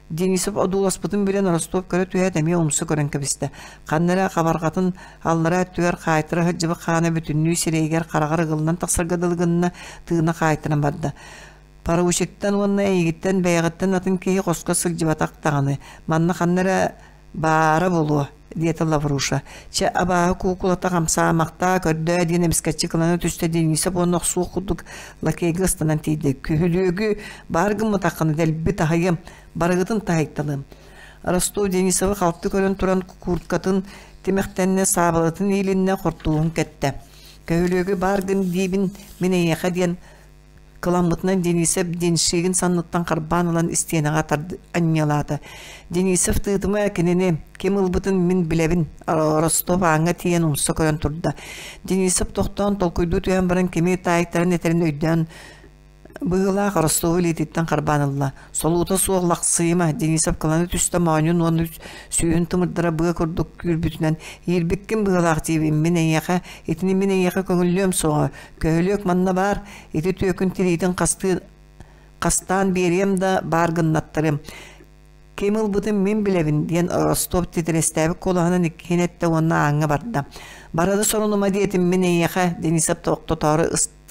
Денисов одууласпытын билэн Ростов көрө түһээт эмиэ умса көрөн кэбистэ. Ханна эрэ хабарҕатын аллараа өттүгэр хаайтара сылдьыбыт хаана бүтүннүү сирэйигэр хараҕар ыгыллан тахсарга дылы гынна, тыына хаайтаран барда. Поручиктан уонна эйигиттэн бэйэҕиттэн атын киһи хоско сылдьыбатах даҕаны. Манна ханна эрэ баара буолуо, диэтэ Лавруша. Чэ, абааһы куукулата хамсаамахтаа, көрдөө диэн эмискэччи кылана түстэ Денисов уонна охсуох курдук лакейга ыстанан тиийдэ. Күһүлүөгү баар гымматаххына дэлби таһыйыам, барыгытын таһыйталыам. Ростов Денисовы халты көрөн туран курткатын тимэхтэннэ, саабалатын иилиннэ, хортууһун кэттэ. Көһүлүөгү баар гын диибин мин эйиэхэ диэн Кыламмытынан Денисов денщигин санныттан харбаан ылан истиэнэҕэ анньыалаата. Денисов тыытыма кинини ким ылбытын мин билэбин, Ростов ааҥҥа тиийэн умса көрөн турда. Денисов тохтоон толкуйдуу түһэн баран кими таайтаран этэрин өйдөөн Быһыылаах Ростову илиититтэн харбаан ылла. Солуута суох лахсыйыма, Денисов кылана түстэ моонньун уонна сүүһүн тымырдара быа курдук күүрбүтүнэн «Иирбиккин быһыылаах диибин, мин эйиэхэ, итини мин эйиэхэ көҥүллүөм суоҕа, көһүлүөк манна баар, ити түөкүн тириитин хастыы хастаан биэриэм да баар гыннаттарыам. Ким ылбытын мин билэбин, диэн Ростов титирэстээбит куолаһынан иккиһин эттэ уонна ааҥҥа барда. Бара да сорунума диэтим мин эйиэхэ, Денисов тохтотоору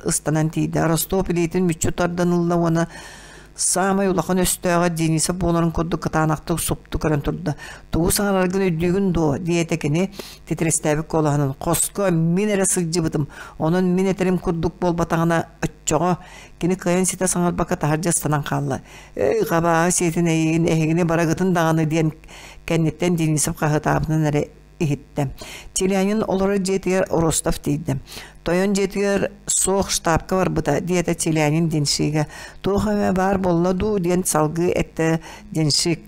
ыстанан тиийдэ. Ростов илиитин мүччү тардан ылла уонна саамай улахан өстөөҕө Денисов буоларын курдук кытаанахтык супту көрөн турда. «Тугу саҥараргын өйдүүгүн дуо?» диэтэ кини титирэстээбит куолаһынан. «Хоско мин эрэ сылдьыбытым, онон мин этэрим курдук буолбатаҕына оччоҕо» кини кыайан ситэ саҥарбакка таһырдьа ыстанан хаалла. «Эй, хабааһы сиэтин эйигин, эһигини барагытын даҕаны» диэн кэнниттэн Денисов хаһыытаабытынан эрэ иһиттэ. Телянин олорор дьиэтигэр Ростов тиийдэ. Тойон дьиэтигэр суох штабка барбыта, диэтэ Телянин денщигэ. Туох эмэ баар буолла дуу диэн салгыы эттэ денщик.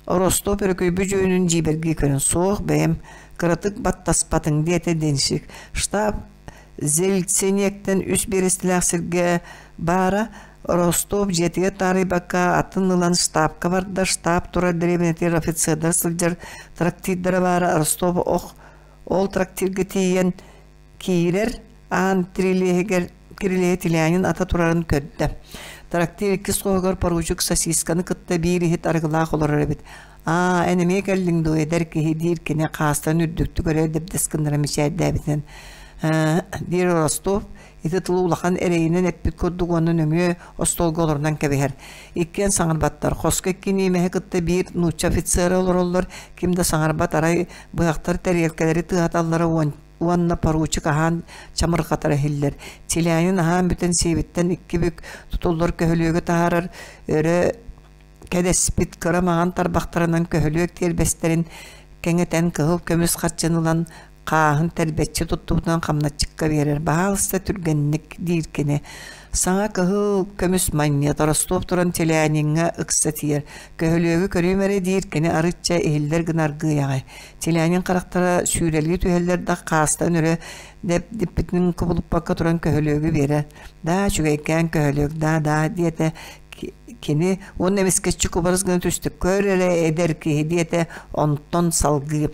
Ростов өрөкүйбүт дьүһүнүн дьиибэргии көрөн суох бэйэм кыратык баттаспатыҥ диэтэ денщик. Штаб Зельцинектэн үс биэрэстэлээх сиргэ баара Ростов дьиэтигэр таарыйбакка атын ылан штабка барда. Штаб турар дэриэбинэтигэр офицердар сылдьар трактирдара баара. Ростов ох ол трактирга тиийэн киирэр аан кирилиэһигэр кирилиэһи Тилянин ата турарын көрдө. Трактир иккис хоһугар поручик сосисканы кытта биир иһит арыгылаах олорор эбит. «Аа, эн эмиэ кэллиҥ дуо, эдэр киһи?» диир кини хаастарын үрдүктүк өрө дэбдэс гыннара мичээрдээбитинэн. «Ээ, диир Ростов ити тылы улахан эрэйинэн эппит курдук уонна нөҥүө остуолга олорунан кэбиһэр. Иккиэн саҥарбаттар. Хоско икки ньиэмэһи кытта биир нуучча офицера олороллор, ким да саҥарбат, арай быһахтар тэриэлкэлэри тыаһаталлара уонна поручик аһаан чамырҕатара иһиллэр. Телянин аһаан бүтэн сиэбиттэн икки бүк тутуллар көһүлүөгү таһаарар, өрө кэдэспит кыра маҥан тарбахтарынан көһүлүөк тиэрбэстэрин кэҥэтэн кыһыл көмүс харчыны ылан хааһын тэрбэччи туттубутунан хамначчыкка биэрэр. «Баһаалыста түргэнник» диир кини. Саҥа кыһыл көмүс манньыат Ростов туран Теляниҥҥа ыкса тиийэр. «Көһүлүөгү көрүүм эрэ» диир кини арычча иһиллэр гына аргыый аҕай. Телянин харахтара сүүрэлии түһэллэр да хаастан өрө дэппитин кубулуппакка туран көһүлүөгү биэрэр. «Даа, үчүгэйкээн көһүлүөк, даа-даа» диэтэ кини уонна эмискэччи кубарыс гына түстэ. «Көр эрэ, эдэр киһи» диэтэ, онтон салгыы.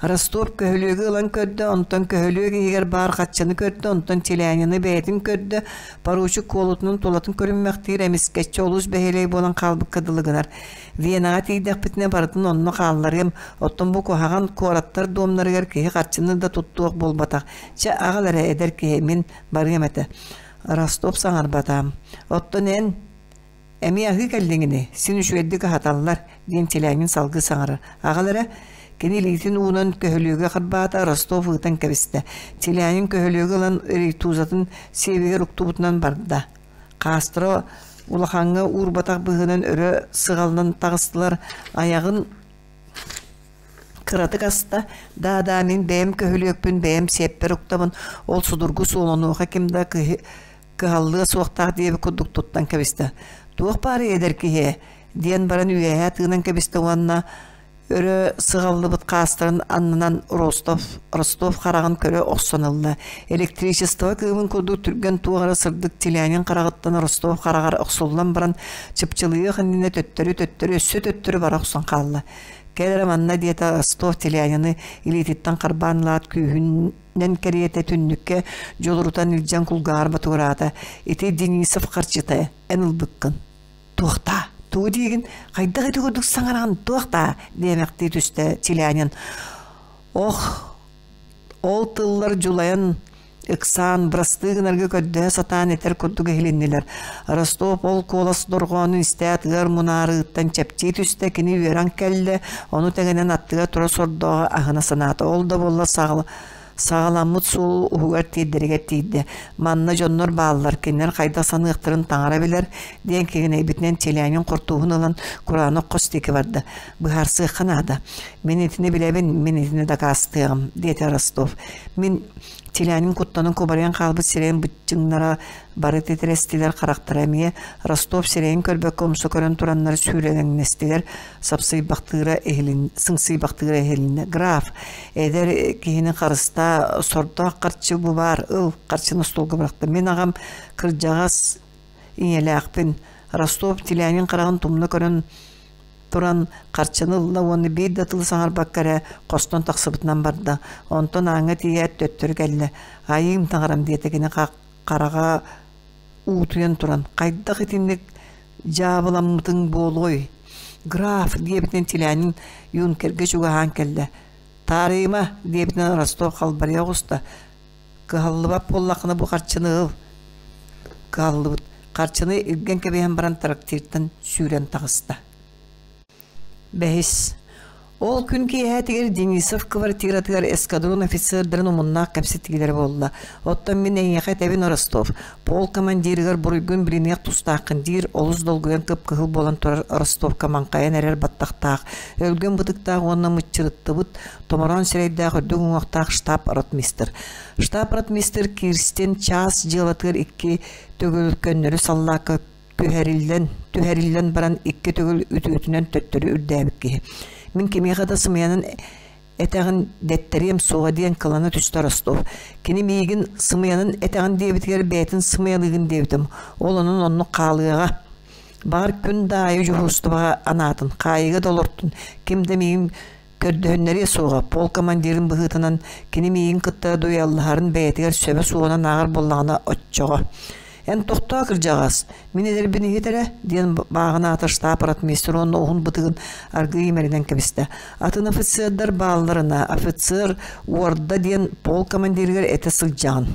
Ростов көһүлүөгү ылан көрдө, онтон көһүлүөк иһигэр баар хаччыны көрдө, онтон Телянины бэйэтин көрдө, поручик куолутунан тулатын көрүммэхтиир, эмискэччи олус бэһиэлэй буолан хаалбыкка дылы гынар. Венаҕа тиийдэхпитинэ барытын онно хаалларыам, оттон бу куһаҕан куораттар дуомнарыгар киһи харчыны да туттуох буолбатах. Чэ, аҕал эрэ, эдэр киһи, мин барыам этэ. Ростов саҥарбатаам. Оттон эн Эмиэ аһыы кэллиҥ ини, син үчүгэйдик аһаталлар, диэн Челянин салгыы саҥарар. Аҕал эрэ, кини илиитин уунан көһүлүөгү харбаата, Ростов ыытан кэбистэ. Челянин көһүлүөгү ылан рейтузатын сиэбигэр уктубутунан барда. Хаастара улахаҥҥа уурбатах быһыынан өрө сыҕалынан таҕыстылар, айаҕын кыратык аста, «Да-да, мин бэйэм көһүлүөкпүн бэйэм сиэппэр уктабын, ол судургу суолунуоха ким да кыһаллыа суохтаах диэбит курдук туттан кэбистэ. Туох баарый эдэр киһи диэн баран үөһээ тыынан кэбистэ уонна өрө сыҕаллыбыт хаастарын аннынан Ростов, Ростов хараҕын көрө охсон ылла. Электричество кыымын курдук түргэн туох эрэ сырдык Телянин хараҕыттан Ростов хараҕар охсуллан баран чыпчылыйыах иннинэ төттөрү-төттөрү өссө төттөрү бара охсон хаалла. Кэл эрэ манна диэтэ Ростов Телянины илиититтэн харбаан ылаат күүһүн нэн кэриэтэ түннүккэ дьулурутан илдьэн кулгааҕар ботугураата: «Ити Денисов харчыта, эн ылбыккын». «Туохтаа? Тугу диигин? Хайдах ити курдук саҥараҕын туохтаа?» диэмэхтии түстэ Челянин. Ох, ол тыллар дьулайан ыксаан, бырастыы гынарга көрдөһө сатаан этэр курдук иһилиннилэр. Ростов ол куолас дорҕоонун истээт ыар мунаарыыттан чэпчии түстэ, кини үөрэн кэллэ, ону тэҥинэн аттыгар тура сордооҕу аһына санаата. Ол да буоллар саҕаламмыт суол уһугар тиэрдэригэр тиийдэ. Манна дьоннор бааллар, кинилэр хайдах саныахтарын таҥара билэр, диэн кигинэйбитинэн Челянин хортууһун ылан кураанах хос диэки барда. Быһаарсыахха наада. Мин итини билэбин, мин итини дакаастыаҕым, диэтэ Ростов. Мин Челянин куттанан кубарыйан хаалбыт сирэйин быччыҥнара бары титирэстилэр, харахтара эмиэ Ростов сирэйин көрбөккө умса көрөн тураннар сүүрэлэҥнэстилэр, сапсыйбахтыыра иһилин, сыҥсыйбахтыыра иһилиннэ. Граф, эдэр киһини харыстаа, сордоох харчы бу баар, ыл, харчыны остуолга бырахта. Мин аҕам кырдьаҕас Ийэлээхпин. Ростов Телянин хараҕын тумна көрөн туран харчыны ылла уонна биир да тылы саҥарбакка эрэ хостон тахсыбытынан барда. Онтон ааҥҥа тиийээт төттөрү кэллэ. Айыым таҥарам диэтэ кини хараҕа уутуйан туран хайдах итинник дьаабыламмытыҥ буолуой? Граф диэбитинэн Телянин юнкергэ чугаһаан кэллэ. Таарыйыма диэбитинэн Ростов халбарыйа оҕуста. Кыһаллыбат буоллаххына бу харчыны ыл. Кыһаллыбыт. Харчыны илгэн кэбиһэн баран трактиртан сүүрэн таҕыста. Бэһис. Ол күн киэһээтигэр Денисов квартиратыгар эскадрон офицердарын умуннаах кэпсэтиилэрэ буолла. Оттон мин эйиэхэ этэбин Ростов, пол командирыгар буруйгун билиниэх тустааххын диир олус долгуйан кып-кыһыл буолан турар Ростовка маҥхайан эрэр баттахтаах, өлгөм бытыктаах уонна мыччырыттыбыт томороон сирэйдээх үрдүк уҥуохтаах штаб-ротмистр. Штаб-ротмистр Кирстин чаас дьыалатыгар икки төгүл көннөрү саллаакка түһэриллэн, түһэриллэн баран икки төгүл үтүөтүнэн төттөрү үрдээбит киһи. Мин кимиэхэ да сымыйанан этэҕин дэттэриэм суоҕа диэн кылана түстэ Ростов. Кини миигин сымыйанан этэҕин диэбитигэр бэйэтин сымыйалыыгын диэбитим. Ол онон оннук хаалыаҕа. Баҕар күн да аайы дьуһуурустубаҕа анаатын, хаайыыга да олортун, ким да миигин Көрдөһүннэриэ суоҕа, пол командирын быһыытынан кини миигин кытта дуйаллаһарын бэйэтигэр сөбө суоҕунан ааҕар буоллаҕына оччоҕо. «Эн тохтоо, кырдьаҕас, мин эдэрбин иһит эрэ» диэн бааҕынаата штаб ротмистр уонна уһун бытыгын аргыый имэринэн кэбистэ. Атын офицердар баалларына офицер уорда диэн пол командирыгар этэ сылдьаҕын.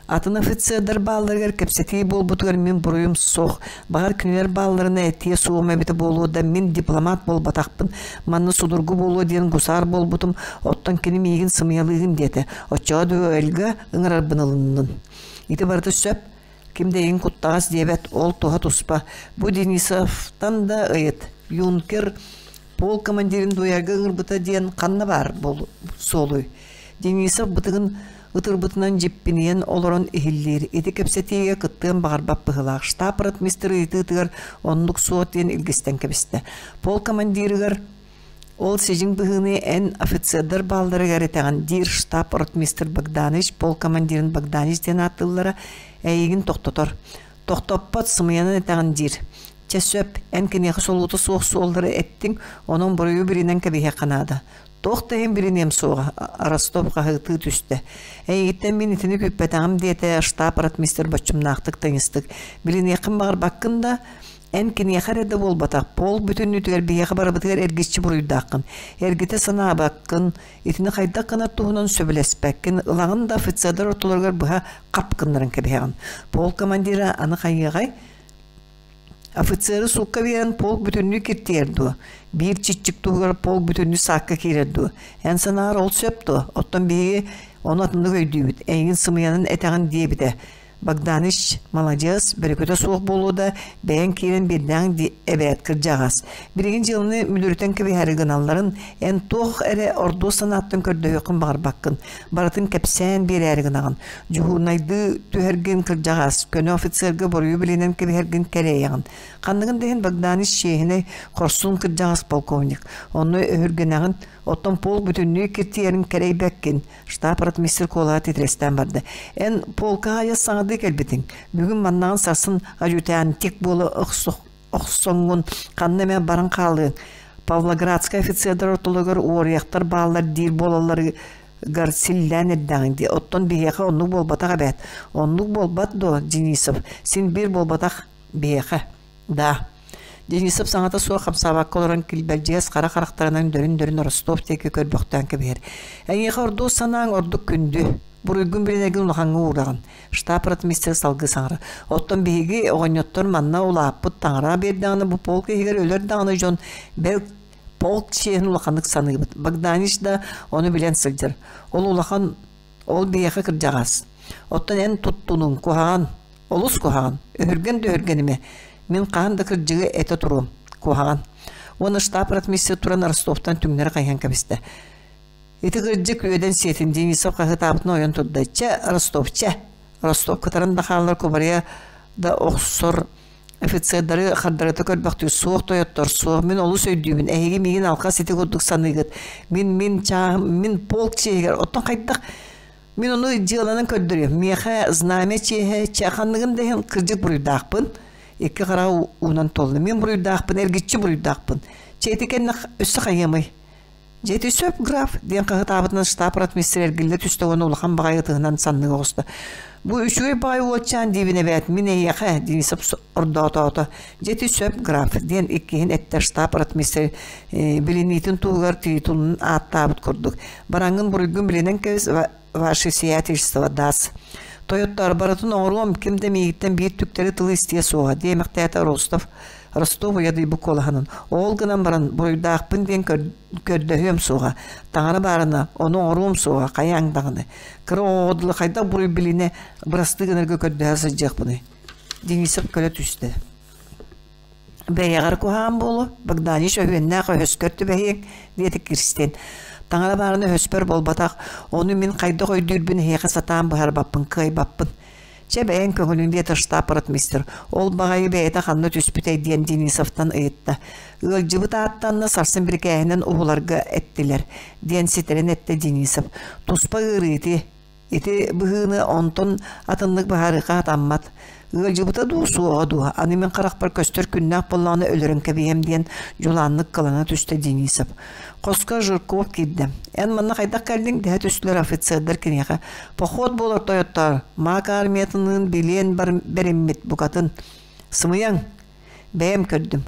Атын офицердар баалларыгар кэпсэтии буолбутугар мин буруйум суох. Баҕар кинилэр баалларына этиэ суоҕум эбитэ буолуо да мин дипломат буолбатахпын. Манна судургу буолуо диэн гусар буолбутум, оттон кини миигин сымыйалыыгын диэтэ. Оччоҕо дуэльга ыҥырарбын ылыннын. Ити барыта сөп. Ким да эйигин куттаҕас диэбэт, ол туһа туспа. Бу Денисовтан да ыйыт. Юнкер пол командирын дуйарга ыҥырбыта диэн ханна баар суолуй? Денисов бытыгын ытырбытынан дьиппинийэн олорон иһиллиир. Ити кэпсэтиигэ кыттыан баҕарбат быһыылаах. Штаб ротмистр ыйытыытыгар оннук суот диэн илгистэн кэбистэ. Пол командирыгар ол сидьиҥ быһыыны эн офицердар баалларыгар этэҕин диир штаб ротмистр Богданович пол командирын Богданович диэн ааттыыллара эйигин тохтотор. Тохтоппот сымыйанан этэҕин диир. Чэ сөп, эн киниэхэ солуута суох суоллары эттиҥ, онон буруйу билинэн кэбиһиэххэ наада. Туох да иһин билиниэм суоҕа, Ростов хаһыытыы түстэ. Эйигиттэн мин итини күүппэтэҕим диэтэ штаб ротмистр боччумнаахтык тыйыстык. Билиниэххин баҕарбаккын да, эн киниэхэ эрэ да буолбатах, пол бүтүннүүтүгэр биһиэхэ барыбытыгар эргиччи буруйдааххын. Эргитэ санаабаккын, итини хайдах гынар туһунан сөбүлэспэккин, ылаҕын да офицердар ортолоругар быһа хап гыннаран кэбиһэҕин. Пол командира аны хайыаҕай? Офицеры суукка биэрэн полк бүтүннүү киртийэр дуо? Биир чиччик туһугар полк бүтүннүү саакка киирэр дуо? Эн санааҕар ол сөп дуо? Оттон биһиги ону атыннык өйдүүбүт. Эйигин сымыйанан этэҕин диэбитэ. Богданович маладьыас, бөрүкүтэ суох буолуо да, бэйэҥ киирэн биэрдэҕиҥ дии эбээт кырдьаҕас. Билигин дьыаланы мүлүрүтэн кэбиһээри гыналларын, эн туох эрэ ордуо санааттан көрдөһүөххүн баҕарбаккын. Барытын кэпсээн биэрээри гынаҕын. Дьуһуурунайдыы түһэргин кырдьаҕас, көнө офицерга буруйу билинэн кэбиһэргин кэрэйэҕин. Ханныгын да иһин Богданич чиэһинэй, хорсун кырдьаҕас полковник. Онно өһүргэнэҕин, оттон полк бүтүннүү киртийэрин кэрэйбэккин. Штаб ротмистр куолаһа титирэстээн барда. Эн полка аайы саҥардыы кэлбитиҥ. Бүгүн маннаҕын сарсын адъютантик буола охсоҥҥун ханна эмэ баран хаалыаҥ. Павлоградскай офицердар ортолоругар уоруйахтар бааллар диир буолалларыгар силлээн эрдэҕиҥ дии. Оттон биһиэхэ оннук буолбатах эбээт. Оннук буолбат дуо, Денисов? Син биир буолбатах биһиэхэ. Да. Денисов саҥата суох хамсаабакка олорон килбэлдьигэс хара харахтарынан дөрүн-дөрүн Ростов диэки көрбөхтөөн кэбиһэр. Эйиэхэ ордук санааҥ ордук күндү. Буруйгун билинэргин улахаҥҥа уураҕын. Штаб ротмистр салгыы саҥара. Оттон биһиги оҕонньоттор манна улааппыт таҥара биэрдэҕинэ бу полк иһигэр өлөр даҕаны дьон бэл полк чиэһин улаханнык саныыбыт. Богданич да ону билэн сылдьар. Ол улахан ол биһиэхэ кырдьаҕас. Оттон эн туттунуҥ куһаҕан, олус куһаҕан. Өһүргэн да өһүргэнимэ. Мин хаһан да кырдьыгы этэ туруом. Куһаҕан. Уонна штаб ротмистр туран Ростовтан түҥнэри хайыһан кэбистэ. Ити кырдьык үөдэн сиэтин Денисов хаһыытаабытын ойон турда. Чэ, Ростов, чэ! Ростов кытаран да хааллар кубарыйа да охсор офицердары хардарыта көрбөхтүү суох тойоттор суох мин олус өйдүүбүн эһиги миигин алҕас ити курдук саныыгыт мин мин чааһым мин полк чиэһигэр оттон хайдах. Мин ону дьыаланан көрдөрүөм. Миэхэ знамя чиэһэ, чэ ханныгын да иһин кырдьык буруйдаахпын. Икки хараҕа уунан туолла. Мин буруйдаахпын, эргиччи буруйдаахпын. Чэ ити кэннэ өссө хайыамый? Дьэ ити сөп, граф, диэн хаһытаабытынан штаб ротмистр эргиллэ түстэ уонна улахан баҕайы ытыһынан санныга оҕуста. Бу үчүгэй баҕайы уолчаан диибин эбээт, мин эйиэхэ, Денисов ордоотоото. Дьэ ити сөп, граф, диэн иккиһин эттэ штаб ротмистр билиниитин туһугар титулун ааттаабыт курдук. Бараҥҥын буруйгун билинэн кэбис, ваше сиятельство даст. Тойоттоор, барытын оҥоруом, ким да миигиттэн биир түктэри тылы истиэ суоҕа, диэмэхтээтэ Ростов. Ростов уйадыйбыт куолаһынан. Ол гынан баран, буруйдаахпын диэн көрдөһүөм суоҕа. Таҥара баарына, ону оҥоруом суоҕа, хайаан даҕаны. Кыра оҕоҕо дылы хайдах буруй билинэ бырастыы гынарга көрдөһө сылдьыахпыный? Денисов көрө түстэ. Бэйэҕэр куһаҕан буолуо, Богданич өһүөннээх өһөскөр түбэһиэҥ, диэтэ Кирстин. Таҥара баарына өһөспөр буолбатах, ону мин хайдах өйдүүрбүн эһиэхэ сатаан быһарбаппын, кыайбаппын. Чэ, бэйэҥ көҥүлүн диэтэ штаб-ротмистр. Ол баҕайы бэйэтэ ханна түспүтэй диэн Денисовтан ыйытта. Ыалдьыбыт ааттанна сарсын бирикээһинэн уһуларга эттилэр, диэн ситэрэн эттэ Денисов. Туспа ыарыы ити. Ити быһыыны онтон атыннык быһаарыахха сатаммат. Ыалдьыбыта дуу, суоҕа дуу, аны мин харахпар көстөр күннээх буоллаҕына өлөрөн кэбиһиэм диэн дьулааннык кылана түстэ Денисов. Хоско Жирков киирдэ. Эн манна хайдах кэллиҥ дэһэ түстүлэр офицердар киниэхэ. Поход буолар тойоттоор, маак армиятыныын билиэн бэриммит букатын. Сымыйаҥ! Бэйэм көрдүм.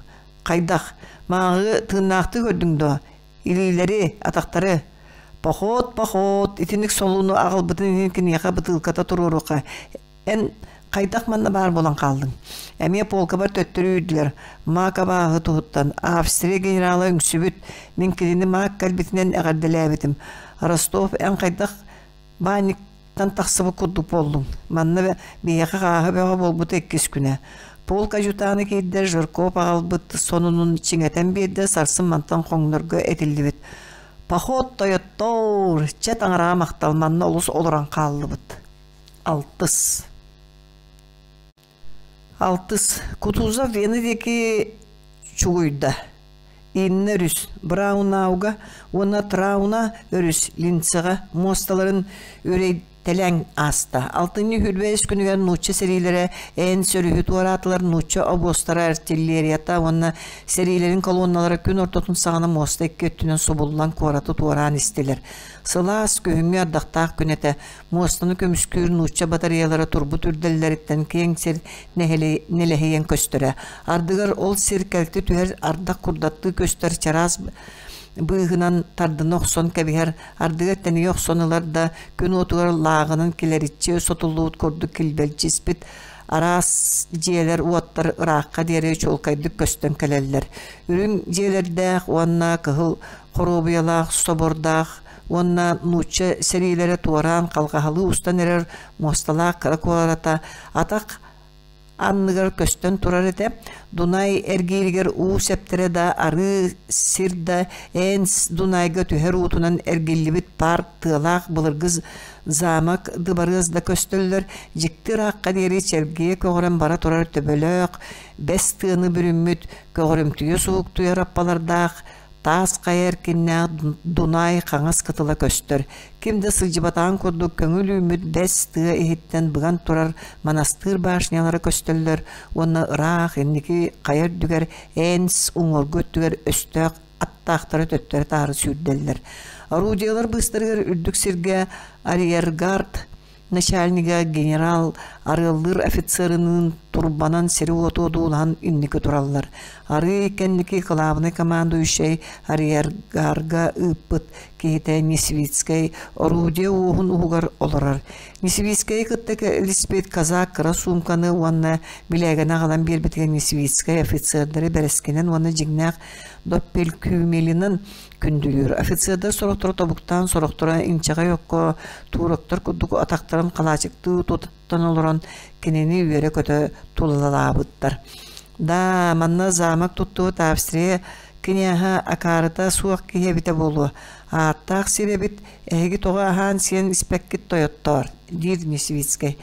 Хайдах? Мааҕы тыыннаахтыы көрдүҥ дуо? Илиилэри, атахтары. Поход, поход, итинник солуну аҕалбытын иһин киниэхэ бытыылката туруоруохха. Эн хайдах манна баар буолан хааллыҥ? Эмиэ полкабар төттөрү үүрдүлэр. Маак абааһы туһуттан Австрия генерала үҥсүбүт. Мин кинини маак кэлбитинэн эҕэрдэлээбитим. Ростов, эн хайдах баанньыктан тахсыбыт курдук буоллуҥ? Манна биһиэхэ хааһы бөҕө буолбута иккис күнэ. Полк адьютана киирдэ, Жирков аҕалбыт сонунун чиҥэтэн биэрдэ, сарсын мантан хоҥнорго этиллибит. Поход тойоттоор, чэ таҥараҕа махтал, манна олус олорон хааллыбыт. Алтыс. Алтыс. Кутузов Вена диэки чугуйда. Инна өрүс Браунауга уонна Трауна өрүс Линцеҕэ муосталарын үрэйтэлээн ааста. Алтынньы 25 күнүгэр нуучча сэриилэрэ Энс өрүһү туораатылар, нуучча обуостара артиллерията уонна сэриилэрин колонналара күн ортотун саҕана муоста икки өттүнэн субуллан куораты туораан истилэр. Сылаас күһүҥҥү ардахтаах күн этэ. Муостаны көмүскүүр нуучча батареялара турбут үрдэллэриттэн киэҥ сир нэлэһийэн көстөрө. Ардыгар ол сир кэлти түһэр ардах курдаттыы көстөр чараас быыһынан тардына охсон кэбиһэр, ардыгар тэнийэ охсон ылар да, күн уотугар лааҕынан килэриччи сотуллубут курдук килбэлдьиспит араас дьиэлэр уоттар ыраахха диэри чуолкайдык көстөн кэлэллэр. Үрүҥ дьиэлэрдээх уонна кыһыл хоруобуйалаах собордаах уонна нуучча сэриилэрэ туораан халҕаһалыы устан эрэр муосталаах кыра куората атах анныгар көстөн турар этэ. Дунай эргииригэр уу сэптэрэ да, арыы сир да Энс Дунайга түһэр уутунан эргиллибит парк тыалаах былыргы замок дыбарыас да көстөллөр. Дьикти ыраахха диэри чэлгийэ көҕөрөн бара турар төбөлөөх, бэс тыаны бүрүммүт, көҕөрүмтүйэ суһуктуйар аппалардаах Таас хайа эркиннээх Дунай хаҥас кытыла көстөр. Ким да сылдьыбатаҕын курдук көҥүл үүммүт бэс тыа иһиттэн быган турар манастыыр башнялара көстөллөр уонна ыраах инники хайа үрдүгэр Энс уҥуоргу өттүгэр өстөөх аттаахтара төттөрү-таары сүүрдэллэр. Орудиелар быыстарыгар үрдүк сиргэ арьергард начальнига генерал арыаллыыр офицерыныын турбанан сири-уоту одуулаһан инники тураллар. Арыы кэнники кылаабынай командующай арьергарга ыыппыт киһитэ Несвицкэй орудие уоһун уһугар олорор. Несвицкэйи кытта кэлиспит казак кыра суумканы уонна билээгэни аҕалан биэрбитигэр Несвицкэй офицердары бэрэскинэн уонна дьиҥнээх доппелькюмелинэн күндүлүүр. Офицердар сорохторо тобуктаан, сорохторо инчэҕэй окко туроктар курдук атахтарын халаачыктыы туттан олорон кинини үөрэ-көтө тулалаабыттар. Да, манна замок туттубут Австрия княһа акаарыта суох киһи эбитэ буолуо. Ааттаах сир эбит, эһиги тоҕо аһаан-сиэн испэккит тойоттоор, диир Несвицкэй.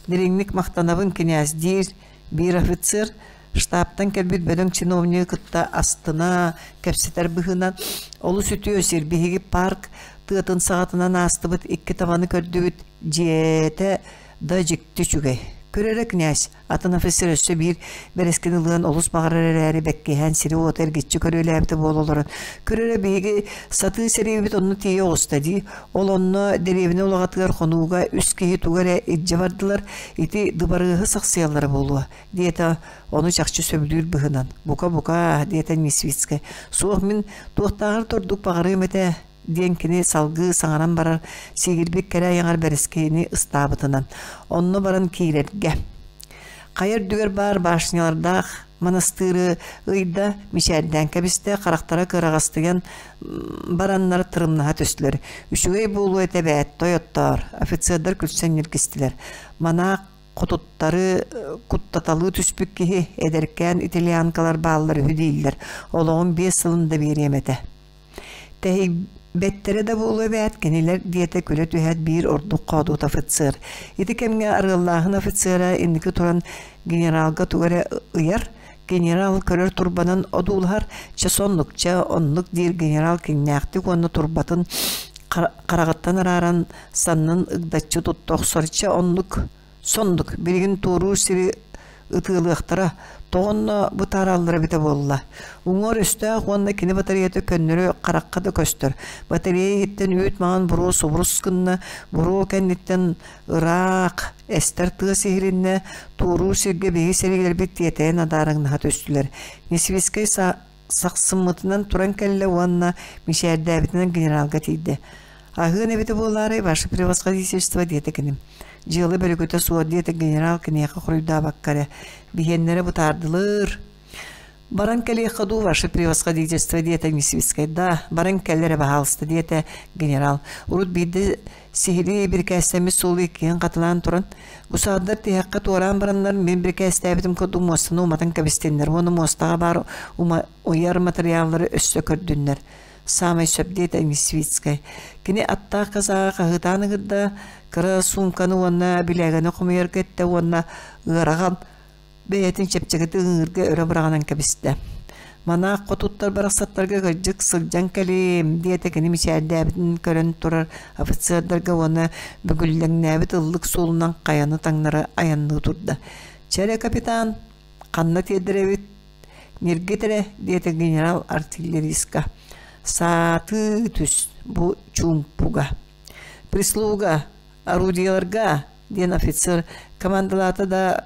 Дириҥник махтанабын, князь, диир биир офицер. Штабтан кэлбит бөдөҥ чиновнигы кытта астына кэпсэтэр быһыынан олус үтүө сир биһиги парк тыатын саҕатынан аастыбыт икки табаны көрдүбүт дьиэтэ да дьикти үчүгэй. Көр эрэ князь, атын офицер өссө биир бэрэскини ылыан олус баҕарар эрээри бэккиһээн сири-уоту эргиччи көрүөлээбитэ буола олорон көр эрэ биһиги сатыы сэриибит онно тиийэ оҕуста дии ол онно дэриэбинэ улаҕатыгар хонууга үс киһи тугу эрэ илдьэ бардылар ити дыбарыаһы сахсыйаллара буолуо диэтэ ону чахчы сөбүлүүр быһынан бука бука диэтэ Несвицкэй суох мин туохтааҕар да ордук баҕарыам этэ диэн кини салгыы саҥаран барар сиигирбит кэрэ айаҕар бэрэскиини ыстаабытынан онно баран киирэргэ хайа үрдүгэр баар башнялардаах манастыыры ыйда мичээрдээн кэбистэ харахтара кыараҕастыйан бараннар тырымнаһа түстүлэр үчүгэй буолуо этэ эбээт тойоттоор офицердар күлсэн ньиргистилэр манаах хотуттары куттаталыы түспүт киһи эдэркээн итальянкалар бааллар үһү дииллэр олоҕун биэс сылын да биэриэм этэ Тэһийбэттэрэ да буолуо эбээт кинилэр, диэтэ күлэ түһээт биир ордук хоодуот офицер. Ити кэмҥэ арыаллааһын офицера инники туран генералга тугу эрэ ыйар, генерал көрөр турбанан одуулаһар, чэ соннук, чэ оннук диир генерал киҥнээхтик уонна турбатын хараҕыттан арааран саннын ыгдаччы тутта охсор, чэ оннук Соннук, билигин туоруур сири ытыалыахтара, тоҕо онно бытаараллара эбитэ буолла. Уҥуор өстөөх уонна кини батареята көннөрү харахха да көстөр. Батарея иһиттэн үүт маҥан буруо субурус гынна, буруо кэнниттэн ыраах эстэр тыас иһилиннэ, туоруур сиргэ биһиги сэриилэрбит тиэтэйэн адаарыҥнаһа түстүлэр. Несвицкэй сахсыммытынан туран кэллэ уонна мичээрдээбитинэн генералга тиийдэ. «Аһыан эбитэ буолаарай, ваше превосходительство» диэтэ кини. «Дьыала бөрүкүтэ суох» диэтэ генерал киниэхэ хоруйдаабакка эрэ. «Биһиэннэрэ бытаардылыр». «Баран кэлиэххэ дуу, ваше превосходительство» диэтэ Несвицкэй. «Да, баран кэл эрэ, баһаалыста» диэтэ генерал. Урут биирдэ сиһилии бирикээстэммит суолу иккиһин хатылаан туран, Гусардар тиһэххэ туораан бараннар мин бирикээстээбитим курдук муостаны уматан кэбистиннэр уонна муостаҕа баар уйар матырыйааллары өссө көрдүннэр. Саамай сөп диэтэ Несвицкэй. Кини аттаах казаҕа хаһыытаан ыҥырда, кыра суумканы уонна билээгэни хомуйарга эттэ уонна ыарахан бэйэтин чэпчэкитик ыҥыырга өрө быраҕынан кэбистэ. Манаах хотуттар барахсаттарга кырдьык сылдьан кэлиим, диэтэ кини мичээрдээбитин көрөн турар офицердарга уонна бүгүллэҥнээбит ыллык суолунан хайаны таҥнары айанныы турда. «Чэ эрэ, капитан, ханна тиэрдэрэбит? Ньиргит эрэ», диэтэ генерал артиллеристка. «Саатыы түс, бу чуумпуга». «Прислуга, орудиеларга!» диэн офицер командалаата да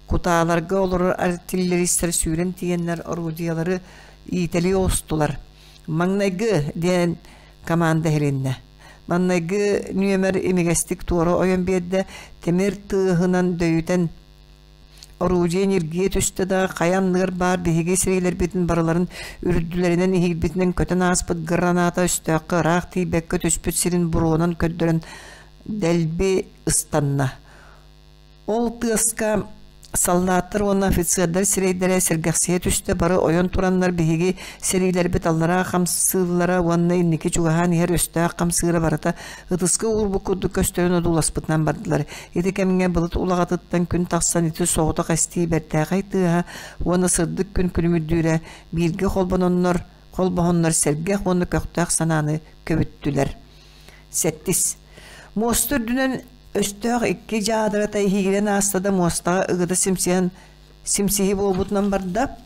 кутааларга олорор артиллеристар сүүрэн тиийэннэр орудиелары иитэлии оҕустулар. «Маҥнайгы!» диэн команда иһилиннэ. Маҥнайгы нүөмэр имигэстик туора ойон биэрдэ, тимир тыаһынан дөйүтэн орудие ньиргийэ түстэ да, хайа анныгар баар биһиги сэриилэрбитин барыларын үрдүлэринэн иһийбитинэн көтөн ааспыт граната өстөөххө ыраах тиийбэккэ түспүт сирин буруонан көрдөрөн дэлби ыстанна. Ол тыаска саллааттар уонна офицердар сирэйдэрэ сэргэхсийэ түстэ, бары ойон тураннар биһиги сэриилэрбит аллараа хамсыыллара уонна инники чугаһаан иһэр өстөөх хамсыыра барыта ытыска уурбут курдук көстөрүн одууласпытынан бардылар. Ити кэмҥэ былыт улаҕатыттан күн тахсан ити соҕотох эстии бэртээхэй тыаһа уонна сырдык күн күлүмүрдүүрэ бииргэ холбононнор холбоһоннор сэргэх уонна көхтөөх санааны көбүттүлэр. Сэттис. Муоста үрдүнэн өстөөх икки дьаадырата иһиирэн ааста да муостаҕа ыгыта симсиһэн симсиһи буолбутунан барда.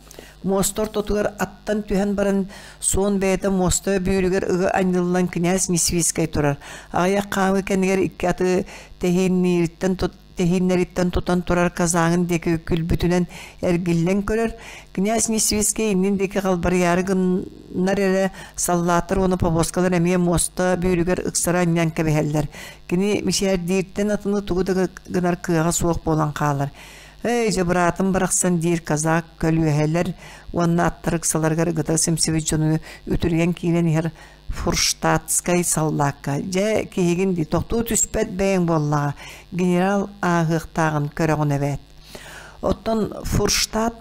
Муоста ортотугар аттан түһэн баран суон бэйэтэ муоста бүүрүгэр ыга анньыллан кинээс Несвицкэй турар. Аҕыйах хаамыы кэннигэр икки аты тэһиинниириттэн тэһииннэриттэн тутан турар казаҕын диэки күлбүтүнэн эргиллэн көрөр. Князь Несвицкэй иннин диэки халбарыйаары гыннар эрэ саллааттар уонна повозкалар эмиэ муоста бүүрүгэр ыксара анньан кэбиһэллэр. Кини мичээрдииртэн атыны тугу да гынар кыаҕа суох буолан хаалар. «Эй, дьэ быраатым барахсан» диир казак көлүөһэлэр уонна аттар ыксаларыгар ыгыта симсибит дьону үтүрүйэн киирэн иһэр Фурштадтскай саллаакка дьэ киһигин дии тохтуу түспэт бэйэҥ буоллаҕа генерал ааһыахтааҕын көрөҕүн эбээт оттон Фурштадт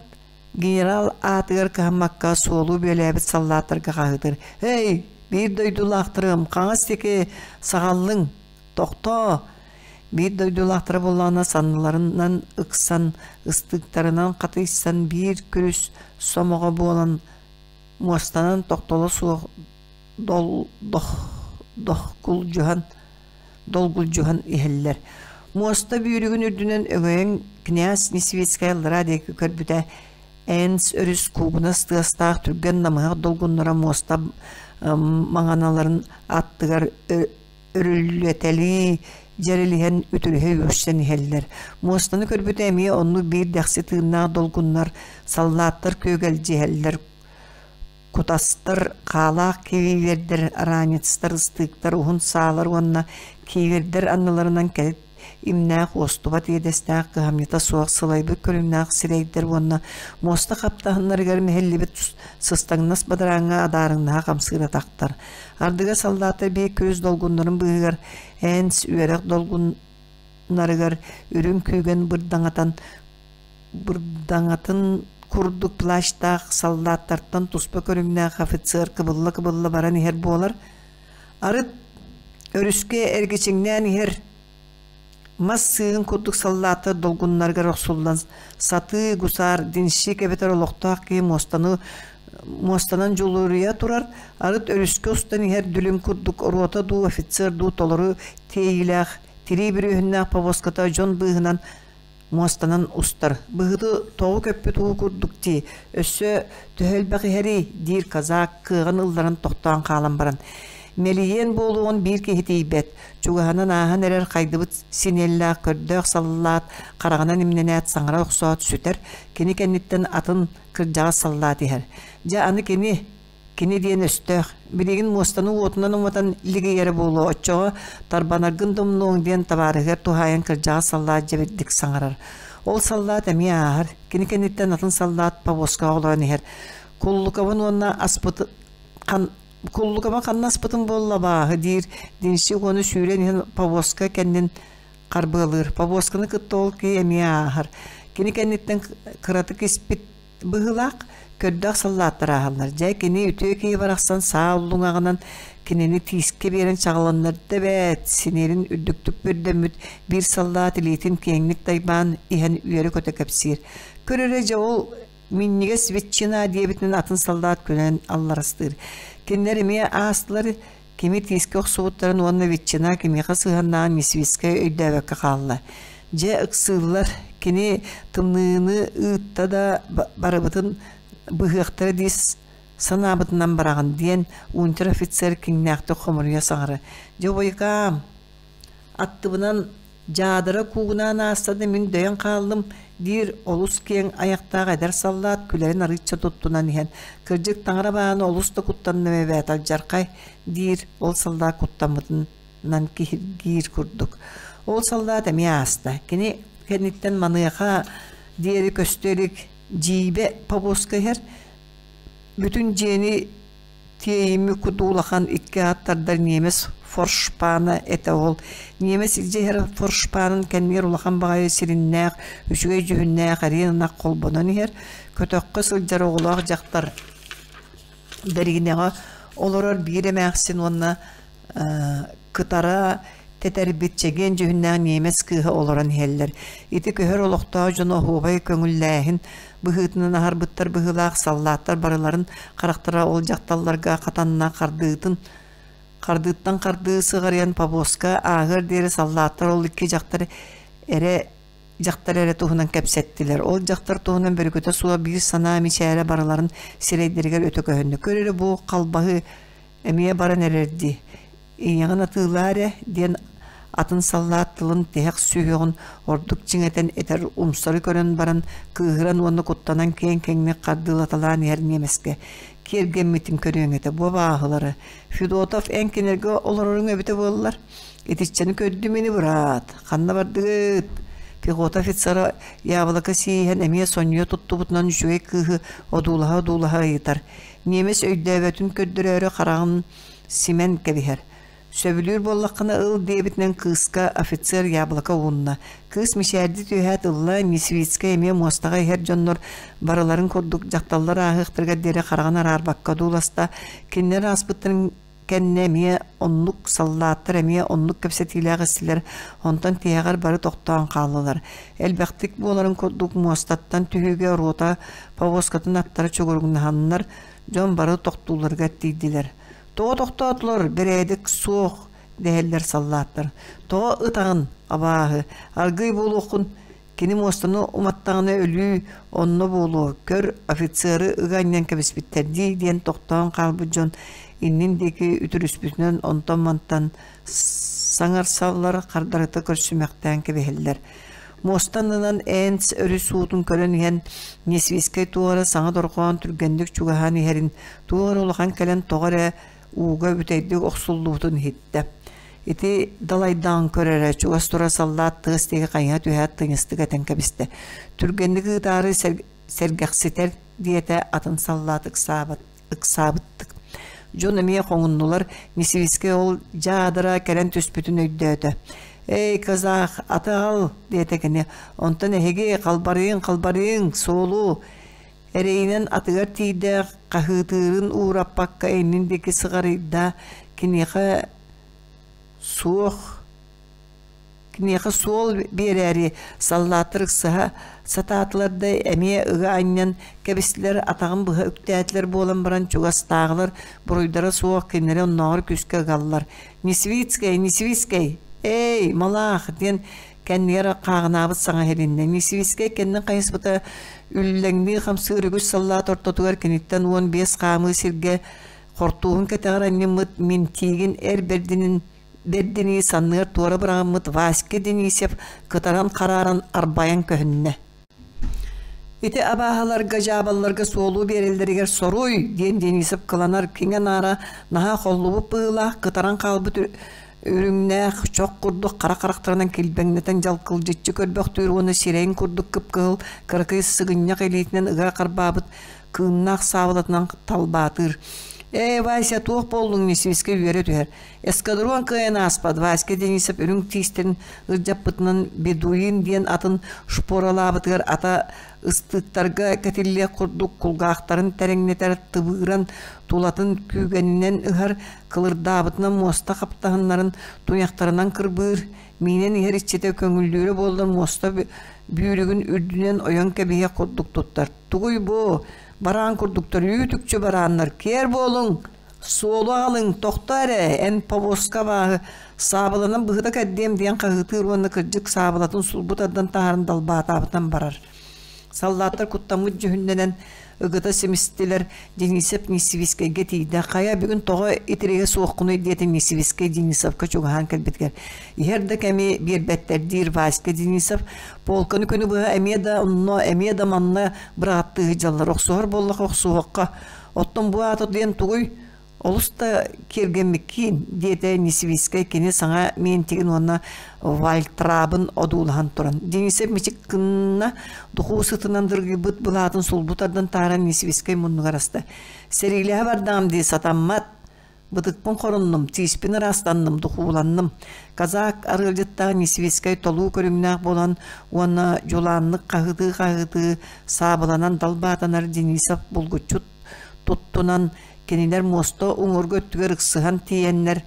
генерал аатыгар кыһаммакка суолу бүөлээбит саллааттарга хаһыытыр эй биир дойдулаахтарым хаҥас диэки саҕаллыҥ тохтоо. Биир дойдулаахтара буоллаҕына санныларынан ыксан, ыстыыктарынан хатыйсан биир күрүс сомоҕо буолан муостанан тохтоло суох дохкулдьуһан долгулдьуһан иһэллэр. Муоста бүүрүгүн үрдүнэн өҥөйөн князь Несвицкай аллараа диэки көрбүтэ Энс өрүс куугунас тыастаах түргэн намыһах долгуннара муоста маҥаналарын аттыгар өрүллэтэлии дьэрэлиһэн үтүрүһэ үүрсэн иһэллэр. Муостаны көрбүтэ эмиэ оннук биир дэхси тыыннаах долгуннар, саллааттар күөгэлдьиһэллэр, кутастар, хаалаах киривердэр, ранецтар, ыстыыктар, уһун саалар уонна киривердэр анныларынан кэлит имнээх уостубат иэдэстээх кыһамньыта суох сылайбыт көрүҥнээх сирэйдэр уонна муоста хаптаһыннарыгар мэһиллибит сыстаҥнас бадарааҥҥа адаарыҥнаһа хамсыыр атахтар. Ардыга саллааттар биир күрүс долгуннарын быыһыгар Энс үөрэх долгуннарыгар үрүҥ күүгэн бырдаҥатан бырдаҥатын курдук плащтаах саллааттартан туспа көрүҥнээх офицер кыбылла-кыбылла баран иһэр буолар. Арыт өрүскэ эргичиҥнээн иһэр мас сыыһын курдук саллааттар долгуннарыгар охсуллан сатыы гусар денщик эбэтэр олохтоох киһи муостаны муостанан дьулуруйа турар арыт өрүскэ устан иһэр дүлүҥ курдук рота дуу офицер дуу толору тиэйиилээх тирии бүрүөһүннээх повозката дьон быыһынан муостанан устар. Быһыты тоҕу көппүт уу курдук дии, өссө төһө элбэх иһэрий диир казак кыаҕын ылларан тохтоон хаалан баран. Мэлийиэн буолуоҕун биир киһи тиийбэт, чугаһынан ааһан эрэр хайдыбыт синиэллээх көрдөөх саллаат хараҕынан имнэнээт саҥара охсоот сүтэр, кини кэнниттэн атын кырдьаҕас саллаат иһэр. Дьэ аны кини Кини диэн өстөөх, билигин муостаны уотунан уматан лигийэрэ буолуо, оччоҕо тарбанаргын да умнуоҥ диэн табаарыһыгар туһаайан кырдьаҕас саллаат дьэбирдик саҥарар. Ол саллаат эмиэ ааһар, кини кэнниттэн атын саллаат повозкаҕа олорон иһэр. Куллукабын уонна аспыт хан Куллукаба ханна аспытым буолла абааһы диир денщик уону сүүрэн иһэн повозка кэннин харбыалыыр. Повозканы кытта ол киһи эмиэ ааһар. Кини кэнниттэн кыратык испит быһыылаах, көрдөөх саллааттар ааһаллар. Дьэ, кини үтүө киһи барахсан саа уллуҥаҕынан кинини тиискэ биэрэн чаҕылыннарда эбээт, синиэрин үрдүктүк бүрдэммит биир саллаат илиитин киэҥник дайбаан иһэн үөрэ-көтө кэпсиир. Көр эрэ дьэ ол минньигэс ветчина диэбитинэн атын саллаат күлэн алларастыыр. Кинилэр эмиэ аастылар, кими тиискэ охсубуттарын уонна ветчина кимиэхэ сыһыаннааҕын Несвицкэй өйдөөбөккө хаалла. Дьэ, ыксыыллар, кини тымныыны ыытта да барыбытын быһыахтара дии санаабытынан бараҕын диэн унтер-офицер киҥнээхтик хомуруйа саҥара. Дьэ, убайкаам, аттыбынан дьаадара куугунаан ааста да мин дөйөн хааллым диир олус киэҥ айахтаах эдэр саллаат күлэрин арыычча туттунан иһэн кырдьык таҥара бааны олус да куттанным эбээт алдьархай диир ол саллаат куттаммытынан киһиргиир курдук ол саллаат эмиэ ааста кини кэнниттэн маныаха диэри көстө илик дьиибэ повозка иһэр бүтүн дьиэни Тиэйиммит курдук улахан икки ааттардар ньиэмэс форшпана этэ ол. Ньиэмэс илдьэ иһэр форшпанын кэннигэр улахан баҕайы сириннээх, үчүгэй дьүһүннээх эриэн ынах холбонон иһэр, көтөххө сылдьар оҕолоох дьахтар бэриинэҕэ олорор биир эмээхсин уонна кытара тэтэрбит чэгиэн дьүһүннээх ньиэмэс кыыһа олорон иһэллэр. Ити көһөр олохтоох дьону оһуобай көҥүллээһин быһыытынан аһарбыттар быһыылаах саллааттар барыларын харахтара ол дьахталларга хатанна хардыытын хардыыттан хардыы сыҕарыйан повозка ааһыар диэри саллааттар ол икки дьахтар эрэ дьахтар эрэ туһунан кэпсэттилэр. Ол дьахтар туһунан бөрүкүтэ суох биир санаа мичээрэ барыларын сирэйдэригэр өтө көһүннэ. Көр эрэ бу халбаһы эмиэ баран эрэр дии. Ийэҕин атыылаа эрэ диэн атын саллаат тылын тиһэх сүһүөҕүн ордук чиҥэтэн этэр умсары көрөн баран кыыһыран уонна куттанан киэҥ-киэҥник хардыылаталаан иһэр ньиэмэскэ киэргэммитин көрүөҥ этэ бу абааһылары Федотов эн кинилэргэ олороруҥ эбитэ буоллар итиччэни көрдүм ини быраат ханна бардыгыт пехота офицера яблоко сииһэн эмиэ сонньуйа туттубутунан үчүгэй кыыһы одуулаһа-одуулаһа ыйытар ньиэмэс өйдөөбөтүн көрдөрөөрү хараҕын симэн кэбиһэр. Сөбүлүүр буоллаххына ыл диэбитинэн кыыска офицер яблоко уунна. Кыыс мичээрдии түһээт ылла, Несвицкэй эмиэ муостаҕа иһэр дьоннор барыларын курдук дьахталлар ааһыахтарыгар диэри хараҕын араарбакка одууласта. Кинилэр ааспыттарын кэннэ эмиэ оннук саллааттар эмиэ оннук кэпсэтиилээх истилэр, онтон тиһэҕэр бары тохтоон хааллылар. Элбэхтик буоларын курдук муостаттан түһүүгэ рота повозкатын аттара чугуруҥнаһаннар, дьон бары тохтуулларыгар тиийдилэр. Тоҕо тохтоотулар, бэрээдэк суох дэһэллэр саллааттар. Тоҕо ытаҕын, абааһы, аргыый буолуоххун Кини муостаны уматтаҕына өлүү онно буолуо, көр, офицеры ыга анньан кэбиспиттэр дии диэн тохтоон хаалбыт дьон иннин диэки үтүрүспүтүнэн онтон-мантан саҥарсаллар, хардарыта көрсүмэхтээн кэбиһэллэр. Муоста аннынан Энс өрүс уутун көрөн иһэн Несвискэй туох эрэ саҥа дорҕоон түргэнник чугаһаан иһэрин, туох эрэ улахан кэлэн тоҕо эрэ ууга бүтэйдик охсуллубутун иһиттэ. Ити далайдаан көр эрэ, чугас турар саллаат тыас диэки хайыһа түһээт тыйыстык этэн кэбистэ. Түргэнник ыытаары сэргэхситэр диэтэ атын саллаат ыксаабат, ыксаабыттык. Дьон эмиэ хоҥуннулар, Несвицкэй ол дьаадара кэлэн түспүтүн өйдөөтө. «Эй, казах, аты аҕал!» диэтэ кини. «Онтон эһиги халбарыйыҥ, халбарыйыҥ, суолу!» Эрэйинэн атыгар тиийдэ, хаһыытыырын уураппакка иннин диэки сыҕарыйда, киниэхэ суох киниэхэ суол биэрээри саллааттар ыксаһа сатаатылар да эмиэ ыга анньан кэбистилэр, атаҕын быһа үктээтилэр буолан баран чугастааҕылар буруйдара суох кинилэри оннооҕор күүскэ ыгаллар. «Несвицкэй, Несвицкэй! Эй, малаах!» диэн кэннигэр хааҕынаабыт саҥа иһилиннэ. Несвицкэй кэннин хайыспыта үллэҥнии хамсыыр үгүс саллаат ортотугар киниттэн 15 хаамыы сиргэ хортууһун кэтэҕэр анньыммыт Минтиигин эр бэрдинин бэрдинии санныгар туора быраҕыммыт Васька Денисев кытаран харааран арбайан көһүннэ. Ити абааһыларга, дьаабалларга суолу биэрэллэригэр соруй, диэн Денисов кыланар киҥэ-наара наһаа холлубут быһыылаах, кытаран хаалбыт үрүҥнээх чох курдук хара харахтарынан килбэҥнэтэн дьалкылдьыччы көрбөхтүүр уонна сирэйин курдук кып-кыһыл кыракый сыгынньах илиитинэн ыга харбаабыт кыыннаах саабылатынан талбаатыыр. «Ээ, Вася, туох буоллуҥ?» Несвискэ үөрэ түһэр. Эскадрон кыайан ааспат Васька Денисов үрүҥ тиистэрин ырдьаппытынан Бедуин диэн атын шпоралаабытыгар ата ыстыыктарга кэтиллиэх курдук кулгаахтарын тэрэҥнэтэр тыбыыран тулатын күүгэнинэн ыһар, кылырдаабытынан муоста хаптаһыннарын туйахтарынан кырбыыр, миинэн иһэр иччитэ көҥүллүүрэ буоллар муоста бүүрүгүн үрдүнэн ойон кэбиһиэх курдук туттар. Тугуй бу? Бараан курдуктар үүт-үкчү барааннар киэр буолуҥ! Суолу аҕалыҥ, тохтоо эрэ, эн повозка абааһы, саабыланан быһыта кэрдиэм диэн хаһыытыыр уонна кырдьык саабылатын сулбу тардан таһааран далбаатаабытынан барар. Саллааттар куттаммыт дьүһүннэнэн ыгыта симистилэр, Денисов Несвискэйгэ тиийдэ. Хайа бүгүн тоҕо итиригэ суоххунуй диэтэ Несвискэй Денисовка чугаһаан кэлбитигэр. Иһэр да кэми биэрбэттэр диир Васька Денисов. Полканы күнү быһа эмиэ да онно, эмиэ да манна бырааттыы сылдьаллар. Охсуһар буоллахха охсуһуохха. Оттон бу аата диэн тугуй? Олус да киэргэммиккиин, диэтэ Несвицкэй кини саҥа миэнтигин уонна вальтрабын одуулаһан туран. Денисов мичик гынна, духуу сытынан дыргыйбыт былаатын сулбу тардан таһааран Несвицкэй муннугар аста. Сэриилэһэ бардаҕым дии сатаммат. Бытыкпын хоруннум, тииспин ыраастанным, духууланным. Казак арыалдьыттаах Несвицкэй толуу көрүҥнээх буолан уонна дьулааннык хаһыытыы-хаһыытыы саабыланан далбаатанар Денисов булгуччу туттунан кинилэр муоста уҥуоргу өттүгэр ыксыһан тиийэннэр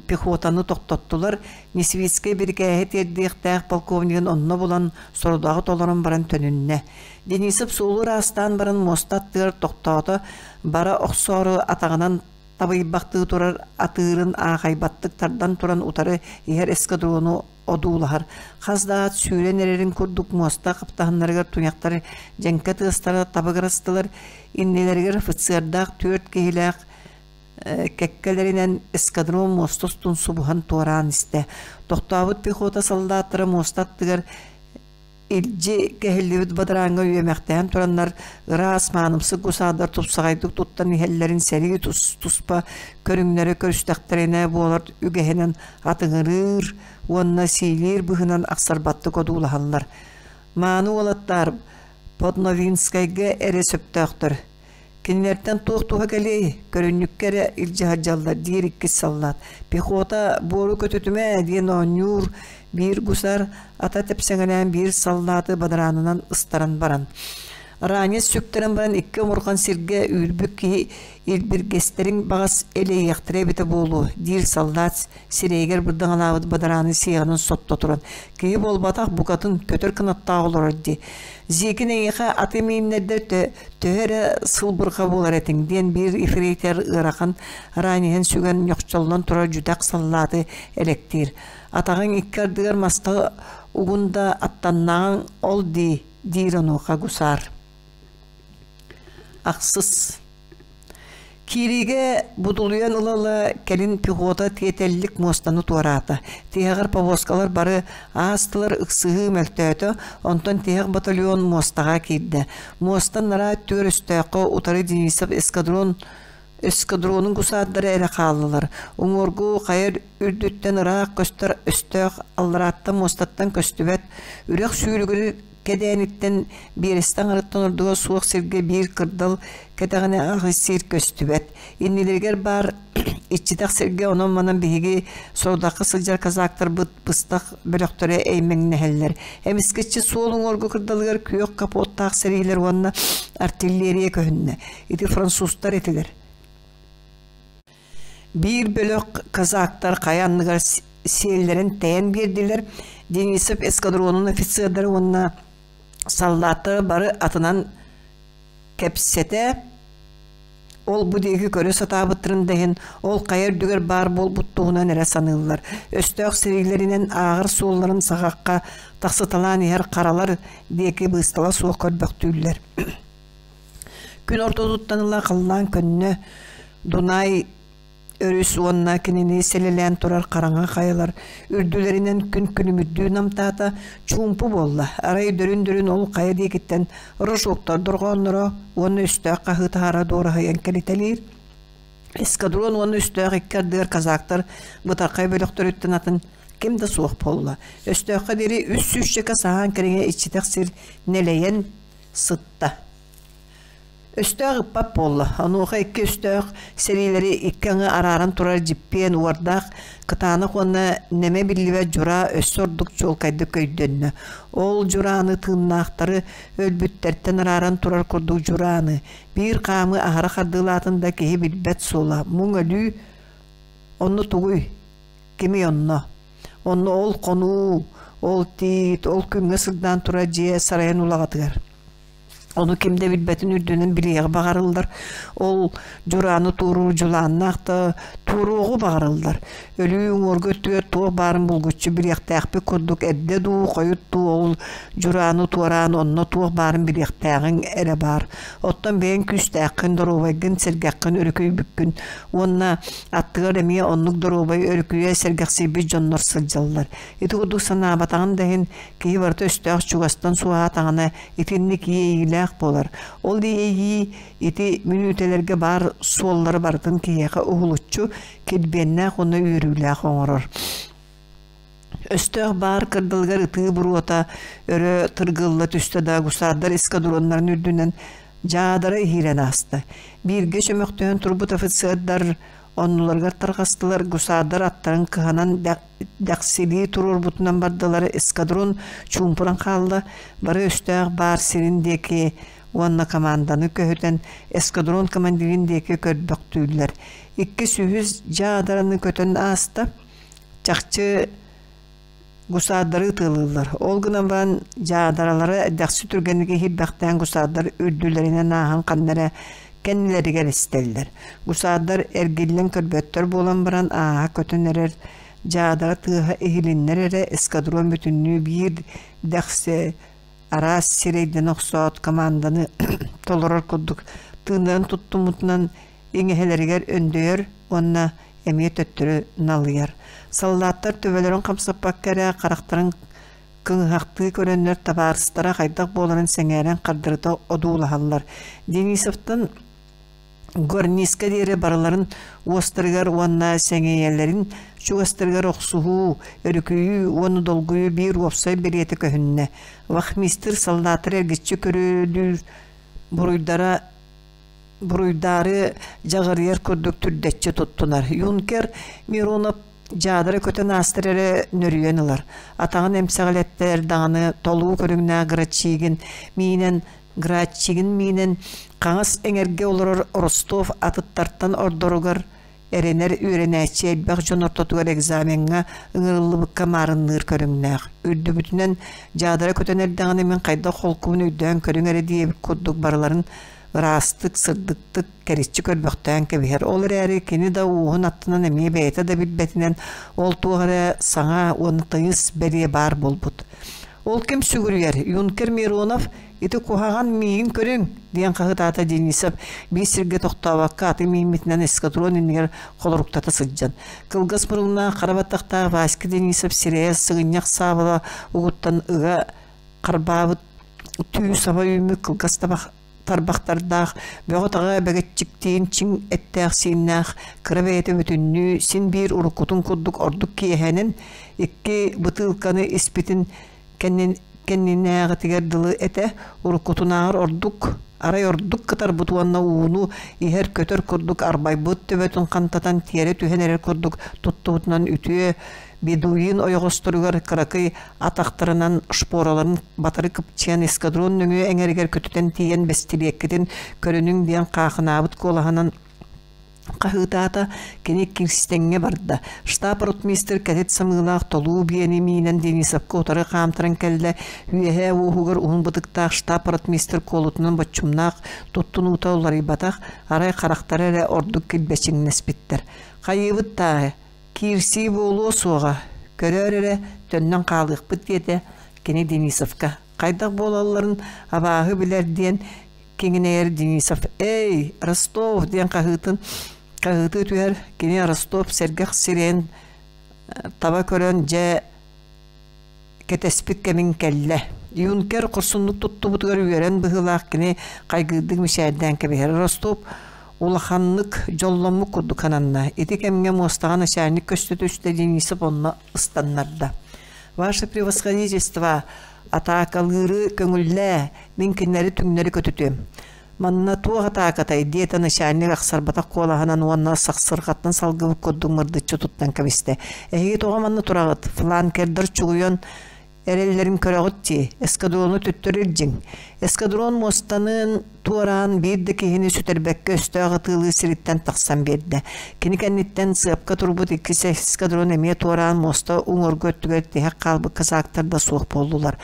пехотаны тохтоттулар. Несвицкэй бирикээһи тиэрдиэхтээх полковнигын онно булан сорудаҕы толорон баран төнүннэ. Денисов суолу ыраастаан баран муоста аттыгар тохтоото, бара охсоору атаҕынан табыйбахтыы турар атыырын аахайбаттык тардан туран утары иһэр эскадрону одуулаһар. Хас да ат сүүрэн эрэрин курдук муоста хаптаһыннарыгар туйахтар дьэҥкэ тыастара табыгырастылар, иннилэригэр офицердаах түөрт киһилээх кэккэлэринэн эскадрон муоста устун субуһан туораан истэ. Тохтообут пехота саллааттара муоста аттыгар илдьи кэһиллибит бадарааҥҥа үөмэхтээн тураннар ыраас маанымсык гусаардар тупсаҕайдык туттан иһэллэрин сэрии туспа көрүҥнэрэ көрүстэхтэринэ буолар үгэһинэн атыҥырыыр уонна сиилиир быһыынан ахсарбаттык одуулаһаллар. Мааны уолаттар Подновинскайга эрэ сөптөөхтөр. Кинилэртэн туох туһа кэлиэй, көрүнньүккэ эрэ илдьэ сылдьаллар диир иккис саллаат. Пехота буору көтүтүмэ диэн оонньуур биир гусар ата тэпсэҥэлээн биир саллааты бадараанынан ыстаран баран. Ранец сүктэрэн баран икки омурҕан сиргэ үүрбүт киһи илбиргэстэриҥ баҕас элэйиэхтэрэ эбитэ буолуо, диир саллаат сирэйигэр бырдаҥалаабыт бадарааны сиэҕинэн сотто туран. Киһи буолбатах, букатын көтөр кынаттаах олорор дии. Зикин эйиэхэ аты мииннэрдэр төһө эрэ сылбырҕа буолар этиҥ диэн биир ефрейтор ыарахан ранеһын сүгэн ньохчоллон турар дьүдэх саллааты элэктиир. Атаҕыҥ икки ардыгар маста угун да аттаннаҕыҥ ол дии, диир онуоха гусар. Ахсыс Киириигэ будулуйан ыла-ыла кэлин пехота тиэтэллик муостаны туораата. Тиһэҕэр повозкалар бары аастылар, ыксыһыы мөлтөөтө, онтон тиһэх батальон муостаҕа киирдэ. Муоста анараа өттүгэр өстөөххө утары Денисов эскадрон эскадронун гусаардара эрэ хааллылар. Уҥуоргу хайа үрдүттэн ыраах көстөр өстөөх алларааттан муостаттан көстүбэт, үрэх сүүрүгүрү кэдээниттэн биэрэстэ аҥарыттан ордуга суох сиргэ биир кырдал кэтэҕинэ аҕыс сир көстүбэт. Иннилэригэр баар иччитэх сиргэ онон-манан биһиги сорудахха сылдьар казактарбыт быстах бөлөхтөрө эймэҥнэһэллэр. Эмискэччи суол уҥуоргу кырдалыгар күөх капоттаах сэриилэр уонна артиллерия көһүннэ. Ити французтар этилэр. Биир бөлөх казактар хайа анныгар сиэллэрин тэйэн биэрдилэр. Денисов эскадронун офицердара уонна саллааттара бары атынан кэпсэтэ, ол-бу диэки көрө сатаабыттарын да иһин, ол хайа үрдүгэр баар буолбут туһунан эрэ саныыллар. Өстөөх сэриилэринэн ааҕар суолларын саҕахха тахсыталаан иһэр харалар диэки быыстала суох көрбөхтүүллэр. Күн ортотуттан ыла халлаан көннө, Дунай өрүс уонна кинини сэлэлээн турар хараҥа хайалар үрдүлэринэн күн күлүмүрдүү намтаата, чуумпу буолла. Арай дөрүн-дөрүн ол хайа диэкиттэн рожоктар дорҕоонноро уонна өстөөх хаһыытаһара дуораһыйан кэлитэлиир. Эскадрон уонна өстөөх икки ардыгар казактар бытархай бөлөхтөрүттэн атын ким да суох буолла. Өстөөххө диэри үс сүүсчэкэ саһаан кэриҥэ иччитэх сир нэлэйэн сытта. Өстөөх ыппат буолла. Онуоха икки өстөөх сэриилэри икки аҥы арааран турар дьиппиэн уордаах, кытаанах уонна нэмэ биллибэт дьураа өссө ордук чуолкайдык өйдөннө. Ол дьурааны тыыннаахтары өлбүттэртэн арааран турар курдук дьурааны, биир хаамыы аһара хардыылаатын да киһи билбэт суола, муҥ өлүү онно тугуй? Кимий онно? Онно ол хонуу, ол тиит, ол күҥҥэ сырдаан турар дьиэ сарайын улаҕатыгар. Ону ким да билбэтин үрдүнэн билиэҕи баҕарыллар. Ол дьурааны туоруур дьулааннаах да туоруоҕу баҕарыллар. Өлүү уҥуоргу өттүгэр туох баарын булгуччу билиэхтээхпит курдук эрдэ дуу, хойут дуу ол дьурааны туораан онно туох баарын билиэхтээҕиҥ эрэ баар. Оттон бэйэҥ күүстээххин, доруобайгын, сэргэххин өрүкүйбүккүн уонна аттыгар эмиэ оннук доруобай өрүкүйэ сэргэхсийбит дьоннор сылдьаллар. Ити курдук санаабатаҕын да иһин киһи барыта өстөөх чугастан суоһаатаҕына итинник иэйиилээх буолар. Ол иэйии ити мүнүүтэлэргэ баар суоллары барытын киһиэхэ уһулуччу килбиэннээх уонна үөрүүлээх оҥорор. Өстөөх баар кырдалыгар ытыы буруота өрө тыргылла түстэ да гусардар эскадроннарын үрдүнэн дьаадара иһиирэн ааста. Бииргэ чөмөхтөһөн турбут офицердар оннуларыгар тарҕастылар, гусардар аттарын кыһанан дэхсилии туруорбутунан бардылар, эскадрон чуумпуран хаалла, бары өстөөх баар сирин диэки уонна команданы көһүтэн эскадрон командирын диэки көрбөхтүүллэр. Иккис үһүс дьаадараны көтөн ааста. Чахчы гусаардары ытыалыыллар. Ол гынан баран дьаадаралары дэхси түргэнник иһирбэхтээн гусаардар үрдүлэринэн ааһан ханна эрэ кэннилэригэр истэллэр. Гусаардар эргиллэн көрбөттөр буолан баран ааһа көтөн эрэр дьаадара тыаһа иһилиннэр эрэ эскадрон бүтүннүү биир дэхси араас сирэйдэн охсоот команданы толорор курдук тыыннарын туттуммутунан иҥэһэлэригэр өндөйөр уонна эмиэ төттөрү налыйар. Саллааттар төбөлөрүн хамсаппакка эрэ харахтарын кыҥыһахтыы көрөннөр табаарыстара хайдах буоларын сэҥээрэн хардарыта одуулаһаллар. Денисовтан Горниска диэри барыларын уостарыгар уонна сэҥийэлэрин чугастарыгар охсуһуу, өрүкүйүү уонна долгуйуу биир уопсай бэлиэтэ көһүннэ. Вахмистр саллааттары эргиччи көрүлүүр буруйдара буруйдаары дьаҕырыйар курдук түрдэччи туттунар. Юнкер Миронов дьаадара көтөн аастар эрэ нөрүйэн ылар. Атаҕын эмсэҕэлэттэр даҕаны толуу көрүҥнээх Грачигин миинэн Градчигын миинэн хаҥас эҥэргэ олорор Ростов атыттартан ордоругар эрэнэр үөрэнээччи элбэх дьон ортотугар экзамеҥҥа ыҥырыллыбыкка маарынныыр көрүҥнээх. Үрдүбүтүнэн дьаадара көтөн эрдэҕинэ мин хайдах холкубун өйдөөн көрүҥ эрэ диэбит курдук барыларын ыраастык, сырдыктык кэриччи көрбөхтөөн кэбиһэр. Ол эрээри кини да ууһун аттынан эмиэ бэйэтэ да билбэтинэн ол туох эрэ саҥа уонна тыйыс бэлиэ баар буолбут. Ол ким сүгүрүйэр? Юнкер Миронов ити куһаҕан миигин көрүҥ диэн хаһытаата Денисов биир сиргэ тохтообокко аты мииммитинэн эскадрон иннигэр холоруктата сылдьан. Кылгас муруннаах хара баттахтаах Васька Денисов сирэйэ сыгынньах саабыла угуттан ыга харбаабыт түү саба үүммүт кылгас табах тарбахтардаах, бөҕө-таҕа бэгэччиктиин чиҥ эттээх-сииннээх, кыра бэйэтэ бүтүннүү син биир уруккутун курдук ордук киэһэнэн икки бытыылканы испитин кэннин кэннинээҕитигэр дылы этэ, уруккутунааҕар ордук арай ордук кытарбыт уонна ууну иһэр көтөр курдук арбайбыт төбөтүн хантатан тиэрэ түһэн эрэр курдук туттубутунан үтүө Бедуин ойоҕосторугар кыракый атахтарынан шпораларын батары кыпчыйан эскадрон нөҥүө эҥэригэр көтүтэн тиийэн бэстилиэккитин көрүнүҥ диэн хаахынаабыт куолаһынан хаһыытаата, кини Кирстеҥҥэ барда. Штаб ротмистр кэтит самыылаах толуу биэни миинэн Денисовка утары хаамтаран кэллэ. Үөһээ уоһугар уһун бытыктаах штаб ротмистр куолутунан боччумнаах туттунуута уларыйбатах, арай харахтара эрэ ордук килбэчиҥнэспиттэр. Хайыыбыт тааһы, Киирсии буолуо суоҕа, көрөөр эрэ, төннөн хаалыахпыт диэтэ кини Денисовка. Хайдах буолалларын абааһы билэр диэн киҥинэйэр Денисов «Эй, Ростов!» диэн хаһыытын хаһыытыы түһэр. Кини Ростов сэргэх сирэйин таба көрөн дьэ кэтэспит кэмиҥ кэллэ. Юнкер хорсуннук туттубутугар үөрэн быһыылаах кини хайгыырдык мичээрдээн кэбиһэр. Ростов улаханнык дьолломмут курдук сананна. Ити кэмҥэ муостаҕа начальник көстө түстэ Денисов онно ыстаннарда. «Ваше превосходительство, атаакалыыры көҥүллээ, мин кинилэри түҥнэри көтүтүөм». Манна туох атаакатай диэтэ начальник ахсарбатах куолаһынан уонна сахсырҕаттан салгыбыт курдук мырдыччы туттан кэбистэ. Эһиги тоҕо манна тураҕыт? Фланкердар чугуйан эрэллэрин көрөҕүт дии. Эскадрону төттөрү илдьиҥ. Эскадрон муостанын туораан биир да киһини сүтэрбэккэ өстөөх атыылыы сириттэн тахсан биэрдэ. Кини кэнниттэн сыапка турбут иккис эскадрон эмиэ туораан муоста уҥуоргу өттүгэр тиһэх хаалбыт казактар да суох буоллулар.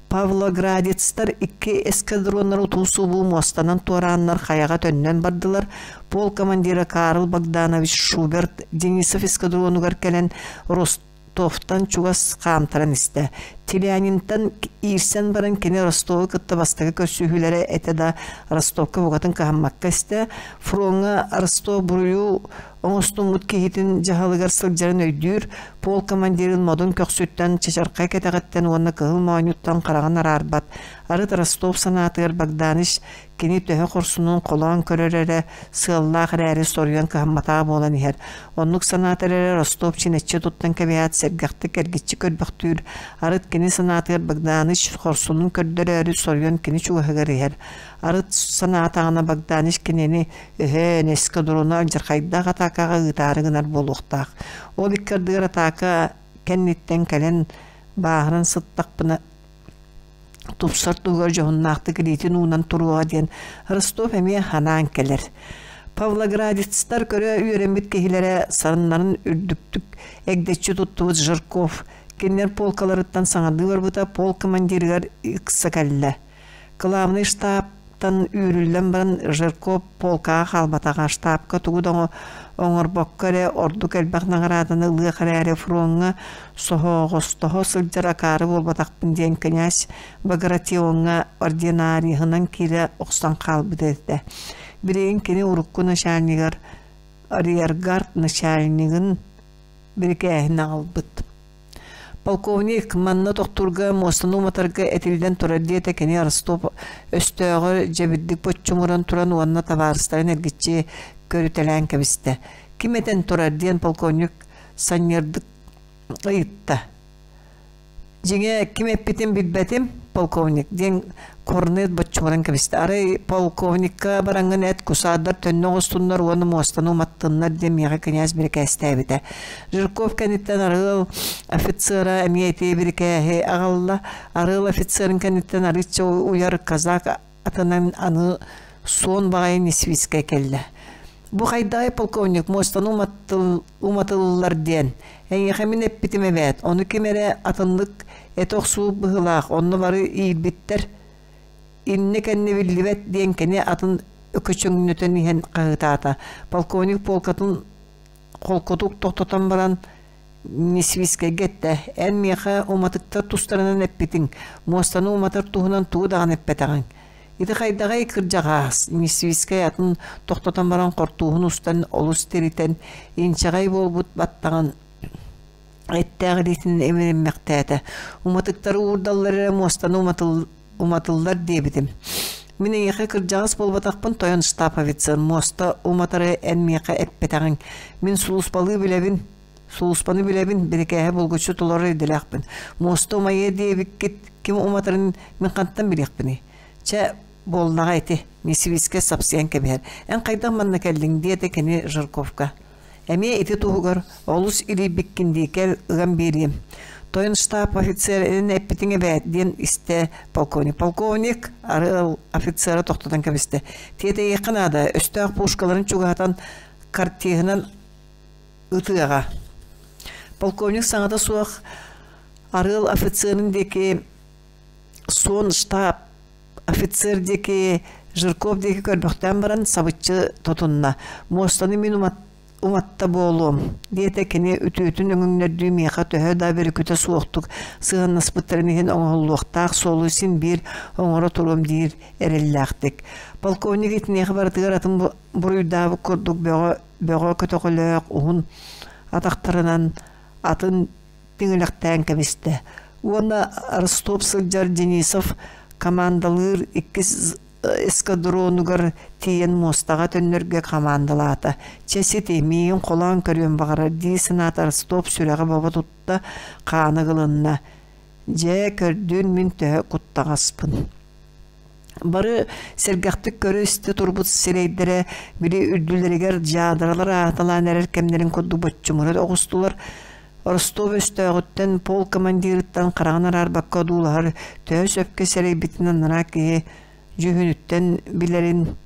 Павлоградецтар икки эскадроннары утуу-субуу муостанан туорааннар хайаҕа төннөн бардылар. Пол командира Карл Богданович Шуберт Денисов эскадронугар кэлэн Ростовтан чугас хаамтаран истэ. Телянинтан иирсэн баран кини Ростову кытта бастакы көрсүһүүлэрэ этэ да Ростовка букатын кыһаммакка истэ. Фроҥҥа Ростов буруйу оҥостуммут киһитин дьаһалыгар сылдьарын өйдүүр, пол командирын модун көхсүттэн, чачархай кэтэҕиттэн уонна кыһыл моонньуттан хараҕын араарбат. Арыт Ростов санаатыгар Богданыч кини төһө хорсунун холоон көрөр эрэ сыаллаах эрээри соруйан кыһамматаҕа буолан иһэр. Оннук санаатар эрэ Ростов чинэччи туттан кэбиһээт сэргэхтик эргиччи көрбөхтүүр. Арыт кини санаатыгар Богданыч хорсунун көрдөрөөрү соруйан кини чугаһыгар иһэр. Арыт санаатаҕына Богданыч кинини Өһөөн, эскадрону алдьархайдаах атаакаҕа ыытаары гынар буолуохтаах. Ол икки ардыгар атаака кэнниттэн кэлэн бааһыран сыттахпына тупсар туһугар дьоһуннаахтык илиитин уунан туруоҕа диэн Ростов эмиэ анаан кэлэр. Павлоградецтар көрө үөрэммит киһилэрэ сарыннарын үрдүктүк эгдэччи туттубут Жирков кинилэр полкаларыттан саҥардыы барбыта пол командирыгар ыкса кэллэ. Кылаабынай штабтан үүрүллэн баран Жирков полкаҕа хаалбатаҕа, штабка тугу да оҥорбокко эрэ ордук элбэх наҕарааданы ылыах эрээри фроҥҥа соһоҕостоһо сылдьар акаары буолбатахпын диэн князь Багратионҥа ординариһынан киирэ охсон хаалбыт этэ. Билигин кини урукку начальнигар арьергард начальнигын бирикээһин аҕалбыт. Полковник манна тохтуурга муостаны уматарга этиллэн турар диэтэ кини Ростов өстөөҕөр дьэбирдик боччумуран туран уонна табаарыстарын эргиччи көрүтэлээн кэбистэ. Ким этэн турар диэн полковник санньыардык ыйытта. Дьиҥэ, ким эппитин билбэтим, полковник, диэн корнет боччумуран кэбистэ. Арай полковникка бараҥҥын эт кусаардар төннө оҕустуннар уонна муостаны уматтыннар диэн миэхэ кинээс бирикээстээбитэ. Жирков кэнниттэн арыал офицера эмиэ ити бирикээһи аҕалла. Арыал офицерын кэнниттэн арыычча уйар казак атынан аны суон баҕайы Несвицкэй кэллэ. Бу хайдаҕай полковник муостаны уматыллар диэн эйиэхэ мин эппитим эбээт, ону ким эрэ атыннык этэ охсубут быһыылаах, онно бары иирбиттэр иннэ-кэннэ биллибэт диэн кини атын өкөчөҥнөтөн иһэн хаһыытаата. Полковник полкатын холкутук тохтотон баран Несвицкэйгэ эттэ: «Эн миэхэ уматыктар тустарынан эппитиҥ, муостаны уматар туһунан тугу даҕаны эппэтэҕиҥ. Ити хайдаҕый кырдьаҕаас?» Несвицкэй атын тохтотон баран хортууһун устан олус тиритэн, инчэҕэй буолбут баттаҕын эттээх илиитинэн имэриммэхтээтэ. Уматыктары уурдаллар эрэ муостаны уматыллар диэбитим. Мин эйиэхэ кырдьаҕас буолбатахпын тойон штаб офицер муоста уматары эн миэхэ эппэтэҕиҥ. Мин сулууспалыы билэбин, сулууспаны билэбин, бирикээһи булгуччу толорор идэлээхпин. Муоста умайыа диэбиккит ким уматарын мин хантан билиэхпиний? Чэ, буоллаҕа ити, Несвицкэй сапсыйан кэбиһэр. Эн хайдах манна кэллиҥ диэтэ кини Жирковка. Эмиэ ити туһугар олус илийбиккин дии кэл ыган биэриэм. Тойон штаб офицер эн эппитиҥ эбээт диэн истэ полковник. Полковник арыал офицера тохтотон кэбистэ. Тиэтэйиэххэ наада, өстөөх пушкаларын чугаһатан картеһынан ытыаҕа. Полковник саҥата суох арыал офицерын диэки суон штаб офицер диэки Жирков диэки көрбөхтөөн баран сабыччы тутунна. Муостаны мин уматта буолуом, диэтэ кини үтүөтүн өҥүҥнэрдүү миэхэ төһө да бөрүкүтэ суохтук сыһыаннаспыттарын иһин оҥоһуллуохтаах суолу син биир оҥоро туруом диир эрэллээхтик. Полковник итиниэхэ барытыгар атын буруйдаабыт курдук бөҕө бөҕө көтөҕөлөөх уһун атахтарынан атын тиҥилэхтээн кэбистэ уонна Ростов сылдьар Денисов командалыыр иккис эскадронугар тиийэн муостаҕа төннөргө командалаата. Чэ сити, миигин холоон көрүөн баҕарар дии санаата Ростов сүрэҕэ бобо тутта, хаана ылынна. Дьэ, көрдүүн мин төһө куттаҕаспын. Бары сэргэхтик көрө-истэ турбут сирэйдэрэ били үрдүлэригэр дьаадаралар ааталаан эрэр кэмнэрин курдук боччумура оҕустулар. Ростов өстөөҕүттэн пол командирыттан хараҕын араарбакка одуулаһар төһө сөпкө сэрэйбитин анараа киһи дьүһүнүттэн билэрин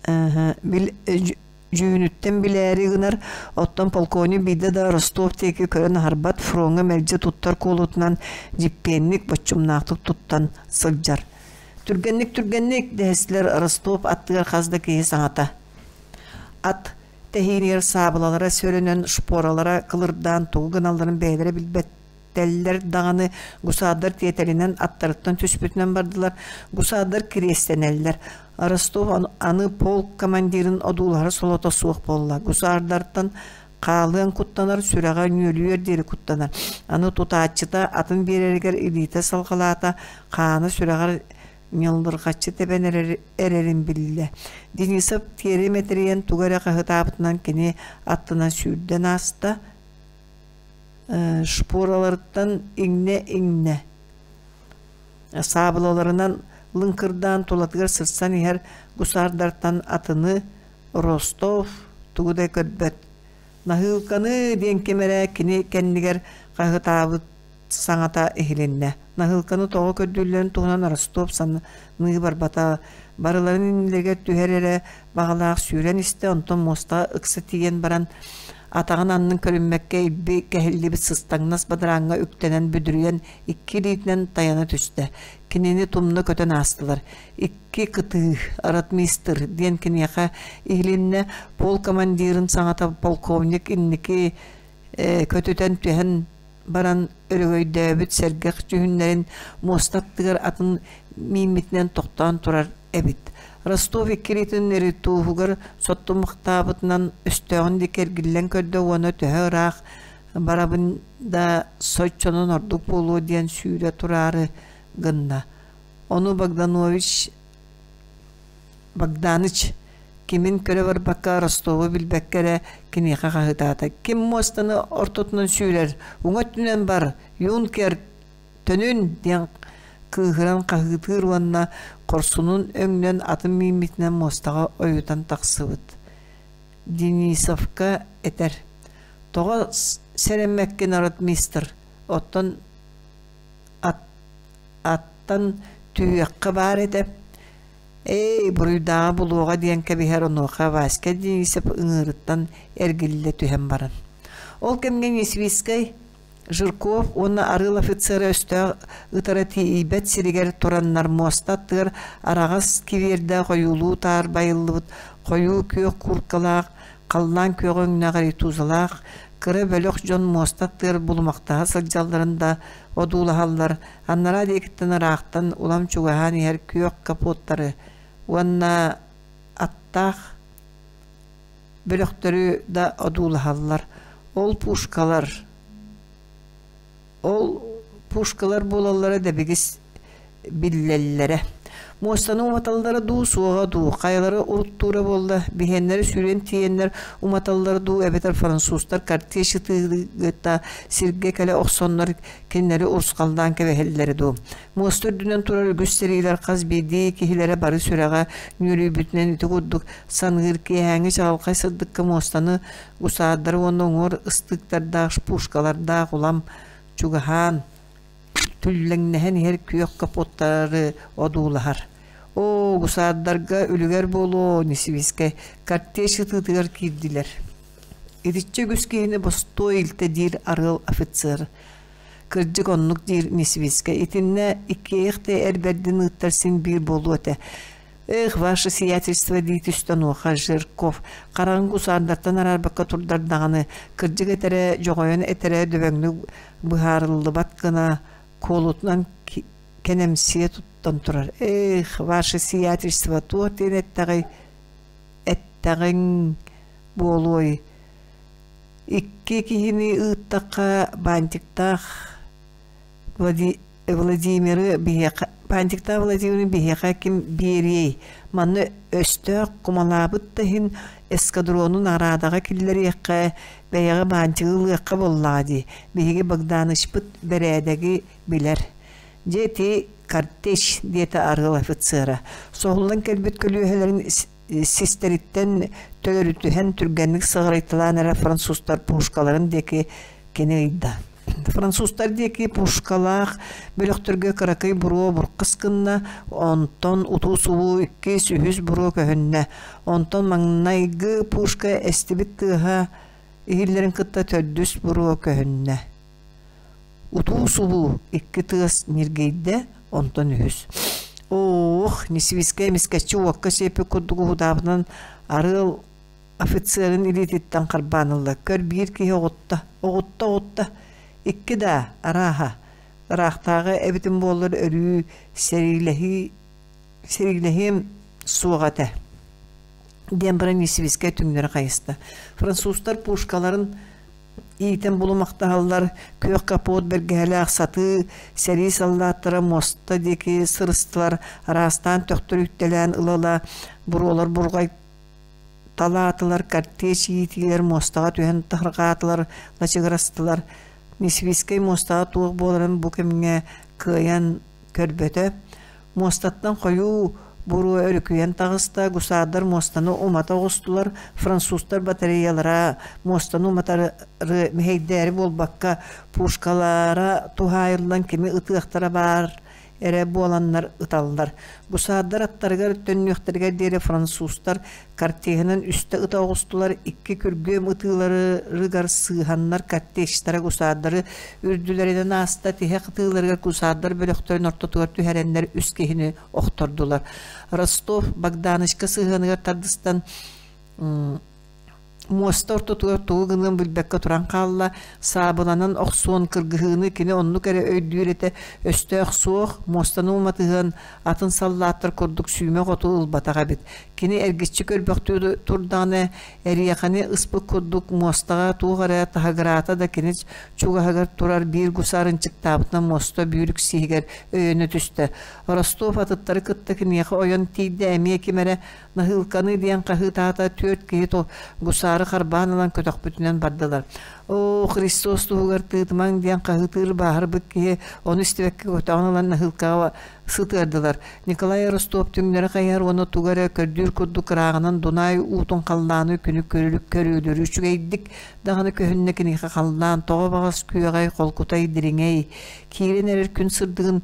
дьүһүнүттэн билээри гынар, оттон полковник биирдэ да Ростов диэки көрөн аһарбат, фроҥҥа мэлдьи туттар куолутунан дьиппиэнник, боччумнаахтык туттан сылдьар. Түргэнник-түргэнник дэһэстилэр Ростов аттыгар хас да киһи саҥата. Ат тэһиинигэр саабылалара сөрөнөн, шпоралара кылырдаан тугу гыналларын бэйэлэрэ билбэт Тэллэр даҕаны гусардар тиэтэлинэн аттарыттан түспүтүнэн бардылар, гусардар кириэстэнэллэр. Ростов аны полк командирын одуулаһар солото суох буолла. Гусардартан хаалыан куттанар, сүрэҕэ нүөлүйэр диэри куттанар. Аны тутааччыта атын биэрэригэр илиитэ салҕалаата, хаана сүрэҕэр ньыллырҕаччы тэбэн эрэрин биллэ. Денисов тиэрэ мэтэрийэн тугу эрэ хаһытаабытынан кини аттынан сүүрдэн ааста, шпораларыттан иҥнэ-иҥнэ саабылаларынан лыҥкырдаан тулатыгар сырсан иһэр гусардартан атыны Ростов тугу да көрбөт. Наһыылканы диэн ким эрэ кини кэннигэр хаһытаабыт саҥата иһилиннэ. Наһыылканы тоҕо көрдүүллэрин туһунан Ростов саныы барбата. Барыларын иннилэригэр түһэр эрэ баҕалаах сүүрэн истэ, онтон муостаҕа ыкса тиийэн баран атаҕын аннын көрүммэккэ илби кэһиллибит сыстаҥнас бадарааҥҥа үктэнэн бүдүрүйэн икки илиитинэн тайана түстэ. Кинини тумна көтөн аастылар. Икки кытыы, ротмистр диэн киниэхэ иһилиннэ пол командирын саҥата полковник инники көтүтэн түһэн баран өрөгөйдөөбүт сэргэх дьүһүннэрин муоста аттыгар атын мииммитинэн тохтоон турар эбит. Ростов иккилиитин ритуһугар соттумахтаабытынан өстөөҕүн диэки эргиллэн көрдө уонна төһө ыраах барабын да соччонон ордук буолуо диэн сүүрэ тураары гынна. Ону Богданович Богданыч кимин көрө барбакка Ростову билбэккэ эрэ киниэхэ хаһыытаата: «Ким муостаны ортотунан сүүрэр, уҥа өттүнэн бар, юнкер, төнүн!» диэн кыыһыран хаһыытыыр уонна хорсунун өҥнөн атын мииммитинэн муостаҕа ойутан тахсыбыт. Денисовка этэр: «Тоҕо сэрэммэккин, ротмистр, оттон аттан Түһүөххэ баар этэ. Эй, буруйдааҕы булуоҕа диэн кэбиһэр онуоха Васька Денисов ыҥыырыттан эргиллэ түһэн баран. Ол кэмҥэ Несвицкэй Жирков уонна арыыл офицера өстөөх ытара тиийбэт сиригэр тураннар муоста аттыгар араҕас кивиэрдээх ойуулуу таарбайыллыбыт хойуу күөх кууркалаах, халлаан күөҕэ өҥнөөх ритузалаах кыра бөлөх дьон муоста аттыгар булумахтаһа сылдьалларын да одуулаһаллар, анараа диэкиттэн ыраахтан улам чугаһаан иһэр күөх капоттары уонна аттаах бөлөхтөрү да одуулаһаллар. Ол пушкалар ол пушкалар буолаллара дэбигис биллэллэрэ. Муостаны уматаллара дуу, суоҕа дуу, хайалара уруттуура буолла, биһиэннэри сүүрэн тиийэннэр уматаллара дуу эбэтэр французтар картечь ытыыта сиргэ кэлэ охсоннор кинилэри урусхаллаан кэбиһэллэрэ дуу. Муоста үрдүнэн турар үгүс сэриилэр хас биирдии киһилэрэ бары сүрэҕэ нүөлүйбүтүнэн ити курдук саныыр киэһээҥҥи чаҕылхай сырдыкка муостаны гусаардары уонна уҥуор ыстыыктардаах пушкалардаах улам чугаһаан түллэҥнэһэн иһэр күөх капоттары одуулаһар. Оо, гусаардарга үлүгэр буолуо, Несвискэй картечь ытыытыгар киирдилэр. Итиччэ үгүс киһини бостуой илтэ диир арыал офицер. Кырдьык оннук диир Несвискэй. Итиннэ иккиэйэх да эр бэрдин ыыттар син биир буолуо этэ. Эх, ваше сиятельство дии түстэ онуоха Жирков. Хараҥа гусаардартан араарбакка турдар даҕаны, кырдьык этэрэ, дьоҕойон этэрэ дөбөҥнүк быһаарыллыбат гына куолутунан кэнэмсийэ туттан турар. Эх, ваше сиятельство туох диэн эттэҕий, эттэҕиҥ буолуой? Икки киһини ыыттахха бантиктаах Владимиры биһиэхэ бантиктаах Владимиры биһиэхэ ким биэриэй? Манна өстөөх кумалаабыт да иһин эскадрону наҕараадаҕа киллэриэххэ, бэйэҕэ бантигы ылыахха буоллаҕа дии. Биһиги Богданычпыт бэрээдэги билэр. Дьэ ити картечь диэтэ арыал офицера. Соһуллан кэлбит көлүөһэлэрин систэриттэн төлөрүтүһэн түргэнник сыҕарыйталаан эрэ французтар пушкаларын диэки кини ыйда. Французтар диэки пушкалаах бөлөхтөргө кыракый буруо буркас гынна, онтон утуу-субуу иккис, үһүс буруо көһүннэ. Онтон маҥнайгы пушка эстибит тыаһа иһиллэрин кытта төрдүс буруо көһүннэ. Утуу-субуу икки тыас ньиргийдэ, онтон үһүс. Оох, Несвискэй эмискэччи уокка сиэппит курдук уһудаабытынан арыал офицерын илиититтэн харбаан ылла. Көр биир киһи оҕутта, оҕутта, оҕутта. Икки да, арааһа. Ыраахтааҕы эбитим буоллар өрүү сэриилэһии сэриилэһиэм суоҕа этэ диэн баран Несвискэй түҥнэри хайыста. Французтар пушкаларын иитэн булумахтаһаллар, күөх капот бэргэһэлээх сатыы сэрии саллааттара муоста диэки сырыстылар, араастаан төхтөрүйтэлээн ыла-ыла буруолар бурҕай талаатылар, картечь иитиилэр муостаҕа түһэн таһырҕаатылар, лачыгырастылар. Несвицкэй муостаҕа туох буоларын бу кэмҥэ кыайан көрбөтө. Муостаттан хойуу буруо өрүкүйэн таҕыста, гусардар муостаны умата оҕустулар, французтар батареялара муостаны уматары мэһэйдээри буолбакка, пушкалара туһаайыллан кими ытыахтара баар эрэ буоланнар ыталлар. Гусардар аттарыгар төннүөхтэригэр диэри французтар картеһынан үстэ ыта оҕустулар, икки күргүөм ытыыларыгар сыыһаннар картечтара гусардары үрдүлэринэн ааста, тиһэх ытыыларыгар гусардар бөлөхтөрүн ортотугар түһэрэннэр үс киһини охтордулар. Ростов Богданычка сыһыаныгар тардыстан Муоста ортотугар тугу гыныан билбэккэ туран хаалла, саабыланан охсуон кыргыһыыны кини оннук эрэ өйдүүр этэ, өстөөх суох, муостаны уматыһыан атын саллааттар курдук сүүмэх оту ылбатах эбит. Кини эргиччи көрбөхтүү турдаҕына, эриэхэни ыспыт курдук муостаҕа туох эрэ таһыгыраата да кини чугаһыгар турар биир гусар ынчыктаабытынан муоста бүүрүк сиһигэр өйөнө түстэ. Ростов атыттары кытта киниэхэ ойон тиийдэ, эмиэ ким эрэ Наһыылканы диэн хаһыытаата түөрт киһи гусары харбаан ылан көтөхпүтүнэн бардылар. Оо, Христос туһугар тыытымаҥ диэн хаһыытыыр бааһырбыт киһи ону истибэккэ көтөҕөн ылан наһыылкаҕа сытыардылар. Николай Ростов түҥнэри хайыһар уонна тугу эрэ көрдүүр курдук ырааҕынан Дунай уутун халлааны күнү көрүүлөрү үчүгэйдик даҕаны көһүннэ киниэхэ халлаан тоҕо баҕас күөҕэй, холкутай, дириҥэй. Киирэн эрэр күн сырдыгын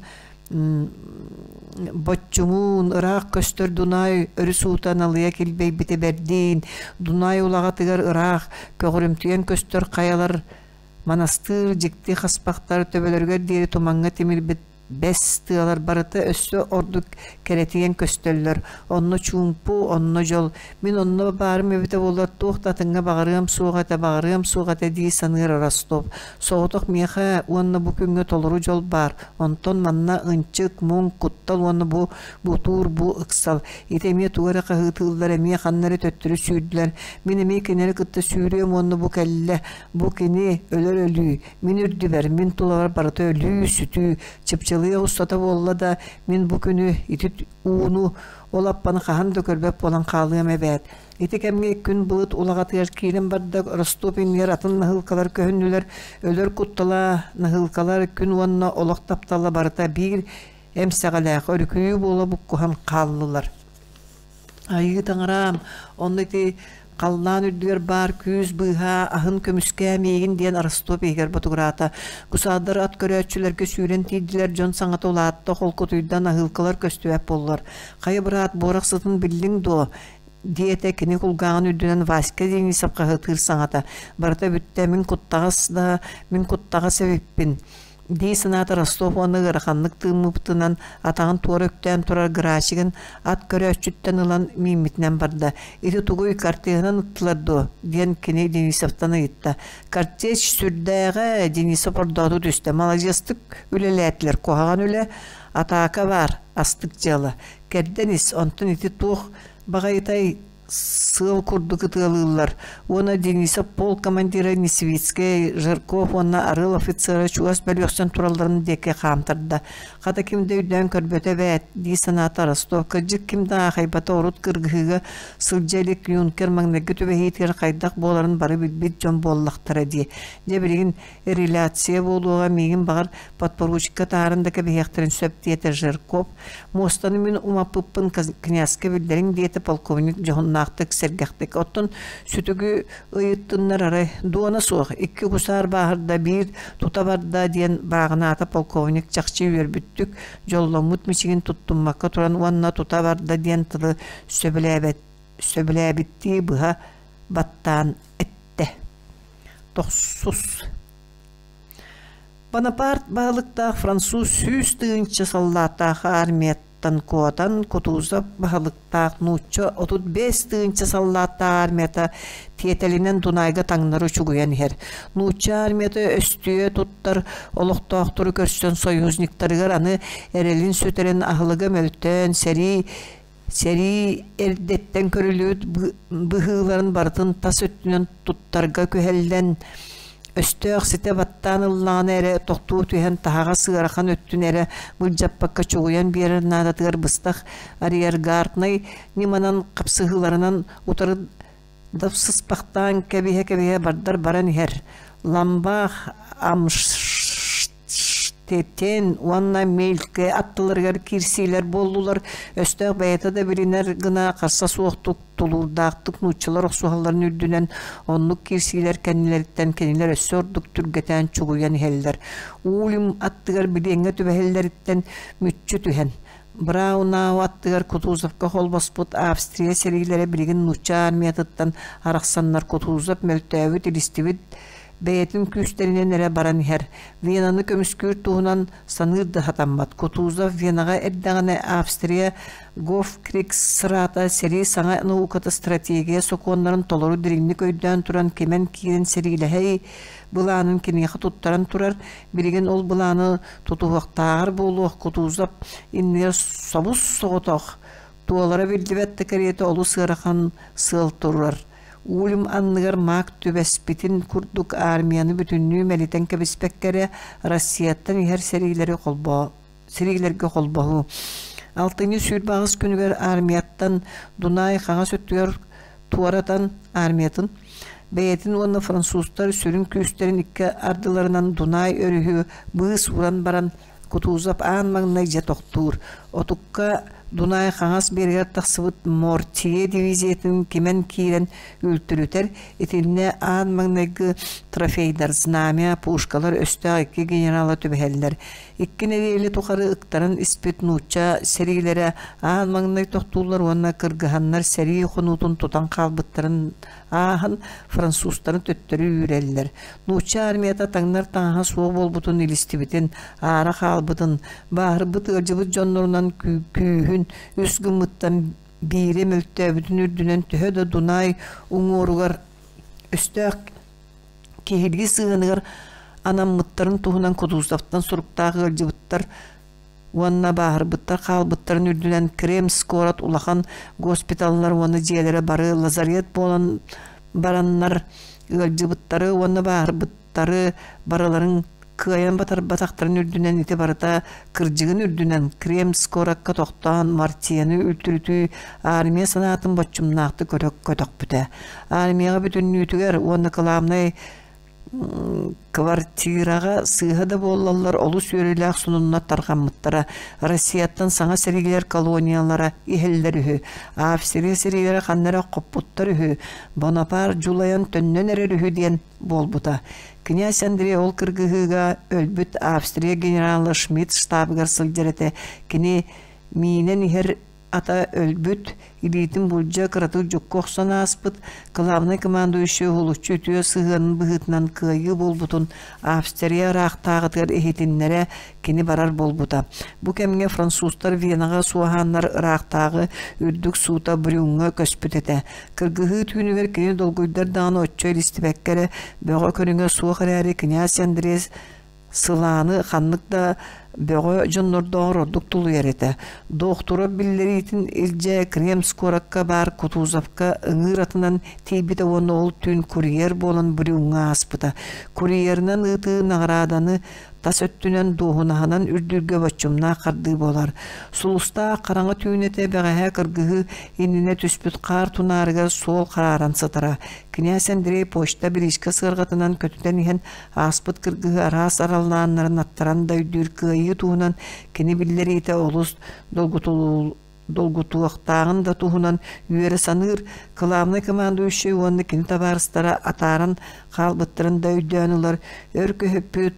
Боччумуун, ыраах көстөр Дунай өрүс уута налыйа килбэйбитэ бэрдиин, Дунай улаҕатыгар ыраах, көҕүрүмтүйэн көстөр хайалар, манастыыр дьикти хаспахтар төбөлөрүгэр диэри тумаҥҥа тимирбит бэс тыалар барыта өссө ордук кэрэтийэн көстөллөр. Онно чуумпу, онно дьол. Мин онно баарым эбитэ буоллар туох да атыҥҥа баҕарыам суох этэ, баҕарыам суох этэ дии саныыр Ростов. Соҕотох миэхэ уонна бу күҥҥэ толору дьол баар. Онтон манна ынчык, муҥ, куттал уонна бу бутуур, бу ыксал. Ити эмиэ тугу эрэ хаһыытыыллар, эмиэ ханна эрэ төттөрү сүүрдүлэр. Мин эмиэ кинилэри кытта сүүрүөм уонна бу кэллэ, бу кини өлөр өлүү, мин үрдүбэр, мин тулабар барыта өлүү, сүтүү, чыпчылыйа устата буолла да, мин бу күнү ити ууну ол аппаны хаһан да көрбөт буолан хаалыам эбээт. Ити кэмҥэ күн былыт улаҕатыгар киирэн барда, Ростов иннигэр атын наһыылкалар көһүннүлэр, өлөр куттала наһыылкалар күн уонна олох таптала барыта биир эмсэҕэлээх өрүкүйүү буола буккуһан хааллылар. Айыы таҥараам, онно ити халлаан үрдүгэр баар күүс быыһаа аһын көмүскээ миигин диэн Ростов иһигэр ботугураата. Гусардар ат көрөөччүлэргэ сүүрэн тиийдилэр, дьон саҥата улаатта, холкутуйда, наһыылкалар көстүбэт буоллулар. Хайа быраат, буорах сытын биллиҥ дуо? диэтэ кини кулгааҕын үрдүнэн Васька Денисов хаһыытыыр саҥата. Барыта бүттэ, мин куттаҕас да, мин куттаҕас эбиппин дии санаата Ростов уонна ыараханнык тыыммытынан атаҕын туора үктээн турар Грачигын ат көрөөччүттэн ылан мииммитинэн барда. «Ити тугуй, картеһынан ыттылар дуо?» диэн кини Денисовтан ыйытта. «Картеч сүрдээҕэ!» Денисов ордооту түстэ. «Маладьыастык үлэлээтилэр, куһаҕан үлэ, атаака баар, астык дьыала. Кэрдэн ис, онтон ити туох баҕайытай сыал курдук ытыалыыллар уонна Денисов полк командира Несвицкэй, Жирков уонна Арыл офицера чугас бөлүөхсэн туралларын диэки хаамтарда. Хата ким да өйдөөн көрбөтө эбээт дии санаата Ростов. Кырдьык ким да аахайбата урут кыргыһыыга сылдьа илик юнкер маҥнайгы түбэһиитигэр хайдах буоларын бары билбит дьон буоллахтара дии. Дьэ билигин реляция буолуоҕа миигин баҕар подпоручикка таһааран да кэбиһиэхтэрин сөп диэтэ Жирков. Муостаны мин умаппыппын князька биллэриҥ диэтэ полковник дьоһуннаахтык сэргэхтик. Оттон сүтүгү ыйыттыннар арай дуона суох икки гусар бааһырда биир тута барда диэн бааҕынаата полковник чахчы үөрбүттүк дьолломмут мичигин туттуммакка туран уонна тута барда диэн тылы сөбүлээбэт сөбүлээбиттии быһа баттаан эттэ. Тохсус. Бонапарт баһылыктаах француз 100 000 саллааттаах армияттан куотан Кутузов баһылыктаах нуучча 35 000 саллааттаах армията тиэтэлинэн Дунайга таҥнары чугуйан иһэр. Нуучча армията өстүйэ туттар олохтоохтору көрсөн союзниктарыгар аны эрэлин сүтэрэн аһылыга мөлтөөн сэрии Сэрии эрдэттэн көрүллүбүт быһыыларын барытын тас өттүнэн туттарга күһэллэн, өстөөх ситэ баттаан ыллаҕына эрэ тохтуу түһэн таһаҕас ыарахан өттүн эрэ былдьаппакка чугуйан биэрэр наадатыгар быстах арьергарднай ньыманан хапсыһыыларынан утары дапсыспахтаан кэбиһэ-кэбиһэ бардар баран иһэр. Ламбаах Амштетен уонна Мельке аттыларыгар киирсиилэр буоллулар. Өстөөх бэйэтэ да билинэр гына харса суохтук, тулуурдаахтык нууччалар охсуһалларын үрдүнэн оннук киирсиилэр кэннилэриттэн кинилэр өссө ордук түргэтээн чугуйан иһэллэр. Ульм аттыгар билиэҥҥэ түбэһэллэриттэн мүччү түһэн Браунау аттыгар Кутузовка холбоспут Австрия сэриилэрэ билигин нуучча армиятыттан арахсаннар Кутузов мөлтөөбүт, илистибит бэйэтин күүстэринэн эрэ баран иһэр. Венаны көмүскүүр туһунан саныыр да сатаммат. Кутузов Венаҕа эрдэҕинэ Австрия Гофкригсрата сэрии саҥа науката стратегия сокуоннарын толору дириҥник өйдөөн туран кимэн киирэн сэриилэһэй былаанын киниэхэ туттаран турар. Билигин ол былааны тутуһуохтааҕар буолуох Кутузов иннигэр собус-соҕотох, туолара биллибэт да кэриэтэ олус ыарахан сыал турар. Ульм анныгар маак түбэспитин курдук армияны бүтүннүү мэлитэн кэбиспэккэ эрэ Россияттан иһэр сэриилэри холбоо сэриилэргэ холбоһуу. Алтынньы 28 күнүгэр армияттан Дунай хаҥас өттүгэр туоратан армиятын бэйэтин уонна французтар сүрүн күүстэрин икки ардыларынан Дунай өрүһү быыс ууран баран Кутузов аан маҥнай дьэ тохтуур. Отукка Дунай хаҥас биэригэр тахсыбыт Мортье дивизиятын кимэн киирэн үлтүрүтэр, итиннэ аан маҥнайгы трофейдар знамя, пушкалар өстөөх икки генерала түбэһэллэр. Икки нэдиэлэ тухары ыктаран испит нуучча сэриилэрэ аан маҥнай тохтууллар уонна кыргыһаннар сэрии хонуутун тутан хаалбыттарын ааһан французтары төттөрү үүрэллэр. Нуучча армията таҥнар таҥаһа суох буолбутун илистибитин, аара хаалбытын, бааһырбыт ыалдьыбыт дьоннорунан күүһүн үс гыммыттан биирэ мөлтөөбүтүн үрдүнэн төһө да Дунай уҥуоругар өстөөх киһилии сыһыаныгар анаммыттарын туһунан Кутузовтан суруктаах ыалдьыбыттар уонна бааһырбыттар хаалбыттарын үрдүнэн Кремс куорат улахан госпиталлар уонна дьиэлэрэ бары лазарет буолан бараннар ыалдьыбыттары уонна бааһырбыттары барыларын кыайан батарбатахтарын үрдүнэн ити барыта кырдьыгын үрдүнэн Кремс куоракка тохтоон Мартияны үлтүрүтүү армия санаатын боччумнаахтык көтөхпүтэ. Армияҕа бүтүннүүтүгэр уонна кылаабынай Квартираҕа сыыһа да буоллаллар олус үөрүүлээх сонуннар тарҕаммыттара. Россияттан саҥа сэриилэр колониялара иһэллэр үһү. Австрия сэриилэрэ ханна эрэ хоппуттар үһү. Бонапарт дьулайан төннөн эрэр үһү диэн буолбута. Князь Андрей ол кыргыһыыга өлбүт Австрия генерала Шмидт штабыгар сылдьар этэ. Кини миинэн иһэр ата өлбүт, илиитин булдьа кыратык дьукку охсон ааспыт, кылаабынай командующай уһулуччу үтүө сыһыанын быһыытынан кыайыы буолбутун Австрия ыраахтааҕытыгар иһитиннэрэ кини барар буолбута. Бу кэмҥэ французтар Венаҕа суоһааннар ыраахтааҕы үрдүк суута Брюҥҥа көспүт этэ. Кыргыһыы түүнүгэр кини долгуйдар даҕаны оччо илистибэккэ эрэ бөҕө көрүҥэ суох эрээри князь Андрей Сылааны ханнык да бөҕө дьоннордооҕор ордук тулуйар этэ. Докторов биллэриитин илдьэ Кремс куоракка баар Кутузовка ыҥыыр атынан тиийбитэ уонна ол түүн курьер буолан Брюҥҥа ааспыта. Курьерынан ыытыы наҕарааданы тас өттүнэн дуоһунаһынан үрдүүргэ боччумнаах хардыы буолар. Сулустаах хараҥа түүн этэ бэҕэһээ кыргыһыы иннинэ түспүт хаар тунаарыгар суол харааран сытара. Князь Андрей почта бириискэ сыарҕатынан көтүтэн иһэн Ааспыт кыргыһы араас араллааннарын аттаран да өйдүүр кыайыы туһунан кини биллэриитэ олус долгутуохтааҕын да туһунан үөрэ саныыр, кылаабынай командующай уонна кини табаарыстара атааран хаалбыттарын да өйдөөн ылар, өр көһүппүт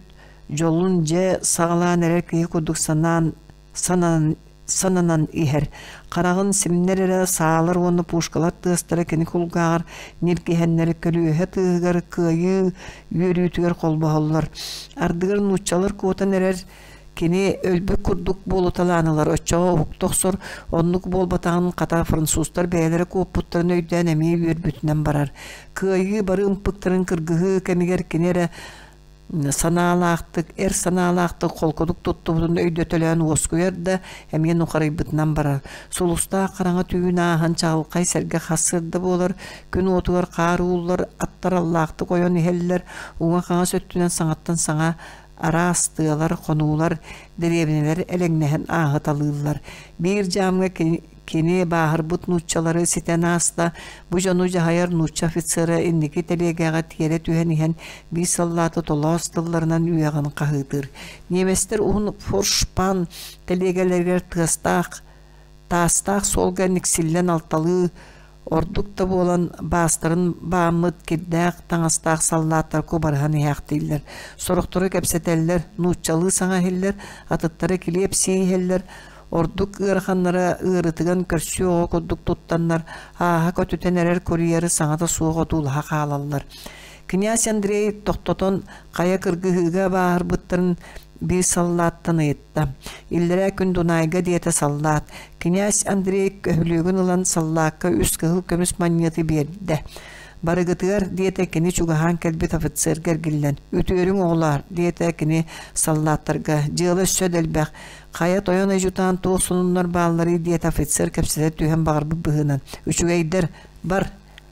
дьолун дьэ саҕалаан эрэр киһи курдук санаан сананан сананан иһэр. Хараҕын симнэр эрэ саалар уонна пушкалар тыастара кини кулгааҕар ньиргиһэннэр көлүөһэ тыаһыгар кыайыы үөрүүтүгэр холбоһоллор. Ардыгар нууччалар куотан эрэр кини өлбүт курдук буолуталаан ылар оччоҕо уһукта охсор оннук буолбатаҕын хата французтар бэйэлэрэ куоппуттарын өйдөөн эмиэ үөрбүтүнэн барар кыайыы бары ымпыктарын кыргыһыы кэмигэр кини эрэ санаалаахтык, эр санаалаахтык холкутук туттубутун өйдөтөлөөн уоскуйар да, эмиэ нухарыйбытынан барар. Сулустаах хараҥа түүн ааһан чаҕылхай сэргэ хас сырда буолар, күн уотугар хаар ууллар, аттар аллаахтык ойон иһэллэр, уҥа-хаҥас өттүнэн саҥаттан саҥа араас тыалар, хонуулар, дэриэбинэлэр элэҥнэһэн ааһыталыыллар. Биир дьаамҥа кини Кини бааһырбыт нууччалары ситэн ааста, бу дьону дьаһайар нуучча офицера инники тэлиэгэҕэ тиэрэ түһэн иһэн биир саллааты толоос тылларынан үөҕэн хаһыытыыр. Ньиэмэстэр уһун форшпан тэлиэгэлэригэр тыастаах таастаах суолга никсиллэн алталыы ордук да буолан баастарын бааммыт кирдээх таҥастаах саллааттар кубарыһан иһээхтииллэр. Сорохторо кэпсэтэллэр, нууччалыы саҥа иһиллэр, атыттара килиэп сии иһэллэр, Ордук ыараханнара ыарытыган көрсүө оҕо курдук туттаннар, ааһа көтүтэн эрэр курьеры саҥата суох отуулаһа хаалаллар. Князь Андрей тохтотон хайа кыргыһыыга бааһырбыттарын биир саллааттан ыйытта. Иллэрээ күн Дунайга диэтэ саллаат. Князь Андрей көһүлүөгүн ылан саллаакка үс кыһыл көмүс манньыаты биэрдэ. Барыгытыгар, диэтэ кини чугаһаан кэлбит офицерга эргиллэн. Үтүөрүҥ оҕолоор, диэтэ кини саллааттарга. Дьыала өссө да элбэх. Хайа тойон адьютант туох сонуннар баалларый диэтэ офицер кэпсэтэ түһэн баҕарбыт быһыынан. Үчүгэйдэр, бар!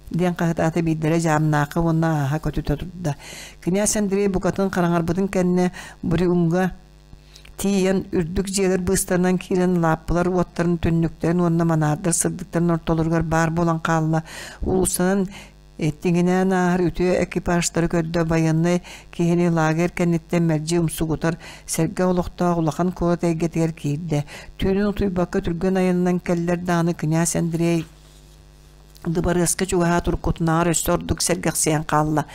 диэн хаһытаата биирдэрэ дьаамнаахха уонна ааһа көтүтэ турда. Князь Андрей букатын хараҥарбытын кэннэ Брюнга тиийэн үрдүк дьиэлэр быыстарынан киирэн лааппылар уоттарын түннүктэрин уонна манаардар сырдыктарын ортолоругар баар буолан хаалла. Уулуссанан Итиҥинээн ааһар үтүө экипажтары көрдө байыаннай киһини лагерь кэнниттэн мэлдьи умсугутар сэргэ олохтоох улахан куорат эйгэтигэр киирдэ. Түүнүн утуйбакка түргэн айанынан кэллэр даҕаны князь Андрей дыбарыаска чугаһаат уруккутунааҕар өссө ордук сэргэхсийэн хаалла.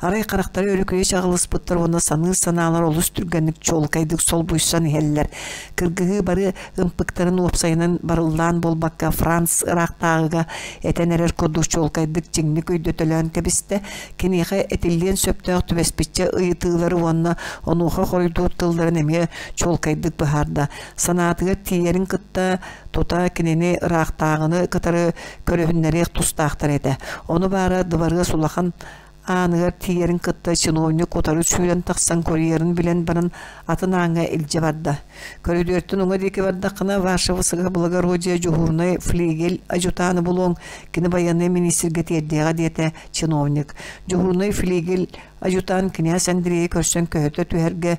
Арай харахтара өрүкүйэ чаҕылыспыттар уонна саныыр санаалар олус түргэнник чуолкайдык солбуйсан иһэллэр. Кыргыһыы бары ымпыктарын уопсайынан барыллаан буолбакка Франц ыраахтааҕыга этэн эрэр курдук чуолкайдык чиҥник өйдөтөлөөн кэбистэ. Киниэхэ этиллиэн сөптөөх түбэспиччэ ыйытыылары уонна онуоха хоруйдуур тылларын эмиэ чуолкайдык быһаарда. Санаатыгар тиийэрин кытта тута кинини ыраахтааҕыны кытары көрүһүннэриэх тустаахтар этэ. Ону баара дыбарыас улахан ааныгар тиийэрин кытта чиновник утары сүүрэн тахсан курьерын билэн баран атын ааҥҥа илдьэ барда. Көрүдүөртэн уҥа диэки бардаххына ваше высокоблагородие дьуһуурунай флигель адьутааны булуоҥ, кини байыаннай миниистиргэ тиэрдиэҕэ диэтэ чиновник. Дьуһуурунай флигель Адьутаан кинээс Андрейы көрсөн көһүтэ түһэргэ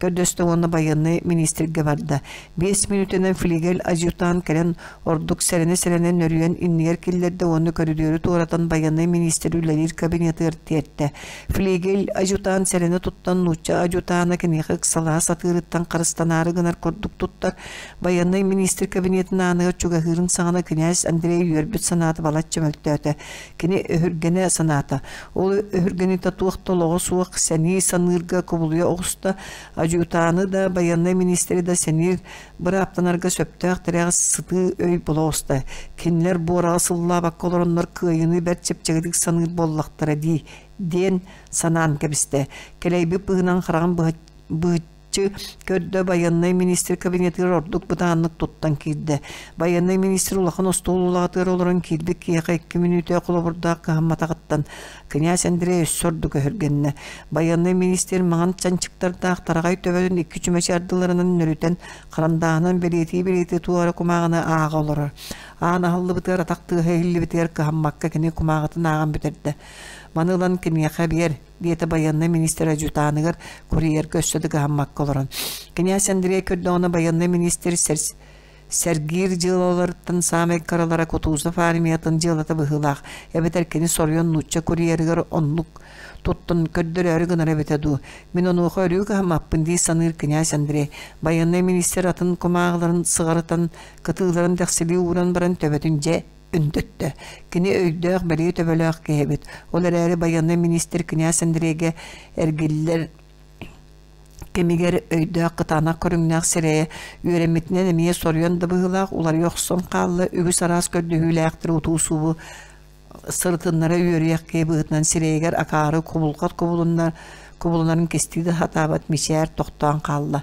көрдөстө уонна байыаннай миниистиргэ барда. 5 мүнүүтэнэн флигель адьутаан кэлэн ордук сэрэнэ-сэрэнэ нөрүйэн иннигэр киллэрдэ уонна көрүдүөрү туоратан байыаннай миниистир үлэлиир кабинетыгар тиэртэ. Флигель адьутаан сэрэнэ туттан нуучча адьутаана киниэхэ ыксалаһа сатыырыттан харыстанаары гынар курдук туттар. Байыаннай миниистир кабинетын ааныгар чугаһыырын саҕана кинээс Андрей үөрбүт санаата балачча мөлтөөтө. Кини өһүргэнэ санаата. Ол өһүргэниитэ туох да олоҕо суох сэнии саныырга кубулуйа оҕуста. Адьутааны да, байыаннай миниистири да сэниир бырааптанарга сөптөөх тирэҕи сытыы өй була оҕуста. Кинилэр буораҕы сыллаабакка олороннор кыайыыны бэрт чэпчэкитик саныыр буоллахтара дии, диэн санаан кэбистэ. Кэлэйбит быһыынан хараҕын быһыччы көрдө байыаннай миниистир кабинетыгар ордук бытааннык туттан киирдэ. Байыаннай миниистир улахан остуол улаҕатыгар олорон киирбит киһиэхэ 2 мүнүүтэ холобурдаах кыһамматаҕыттан князь Андрей өссө ордук өһүргэннэ. Байыаннай миниистир маҥан чанчыктардаах тараҕай төбөтүн икки чүмэчи ардыларынан нөрүтэн харандааһынан бэлиэтии-бэлиэтии туох эрэ кумааҕыны ааҕа олорор. Аан аһыллыбытыгар атах тыаһа иһиллибитигэр кыһаммакка кини кумааҕытын ааҕан бүтэрдэ. Маны ылан киниэхэ биэр, диэтэ байыаннай миниистир адьютааныгар курьерга өссө да кыһаммакка олорон. Князь Андрей көрдөҕүнэ байыаннай миниистир сэргиир дьыалаларыттан саамай кыралара Кутузов армиятын дьыалата быһыылаах, эбэтэр кини соруйан нуучча курьерыгар оннук туттан көрдөрөөрү гынар эбитэ дуу. Мин онуоха өрүү кыһаммаппын дии саныыр князь Андрей. Байыаннай миниистир атын кумааҕыларын сыҕарытан, кытыыларын дэхсилии ууран баран төбөтүн дьэ өндөттө. Кини өйдөөх, бэлиэ төбөлөөх киһи эбит. Ол эрээри байыаннай миниистир князь Андрейгэ эргиллэр кэмигэр өйдөөх кытаанах көрүҥнээх сирэйэ үөрэммитинэн эмиэ соруйан да быһыылаах уларыйа охсон хаалла үгүс араас көрдөһүүлээхтэр утуу-субу сырытыннара үөрүйэх киһи быһыытынан сирэйигэр акаары кубулҕат кубулуннар кубулунарын кистии да сатаабат мичээр тохтоон хаалла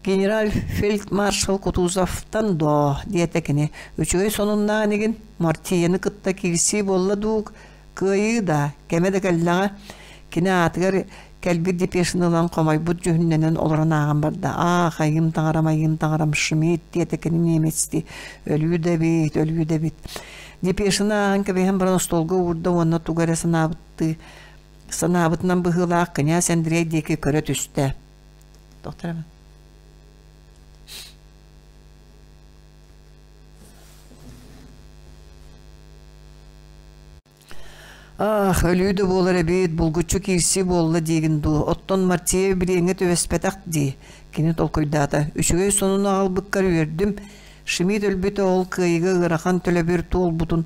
Генерал-фельдмаршал Кутузовтан доо, диэтэ кини, үчүгэй сонуннаах инигин, Мартияны кытта киирсии буолла дуу, кыайыы да, кэмэ да кэллэҕэ. Кини аатыгар кэлбит депешаны ылан хомойбут дьүһүннэнэн олорон ааҕан барда. Аах, айыым таҥарам, айыым таҥарам, Шмидт, диэтэ кини немецтии. Өлүү да эбит, өлүү да эбит. Депешаны ааҕан кэбиһэн баран остуолга уурда уонна тугу эрэ санаабыттыы санаабытынан быһыылаах князь Андрей диэки көрө түстэ. Доктор Ах, өлүү да буолар эбит, булгуччу киирсии буолла диигин дуу, оттон Мартиев билиэҥҥэ түбэспэтэх дии, кини толкуйдаата. Үчүгэй сонуну аҕалбыккар үөрдүм. Шмидт өлбүтэ ол кыайыыга ыарахан төлөбүр туолбутун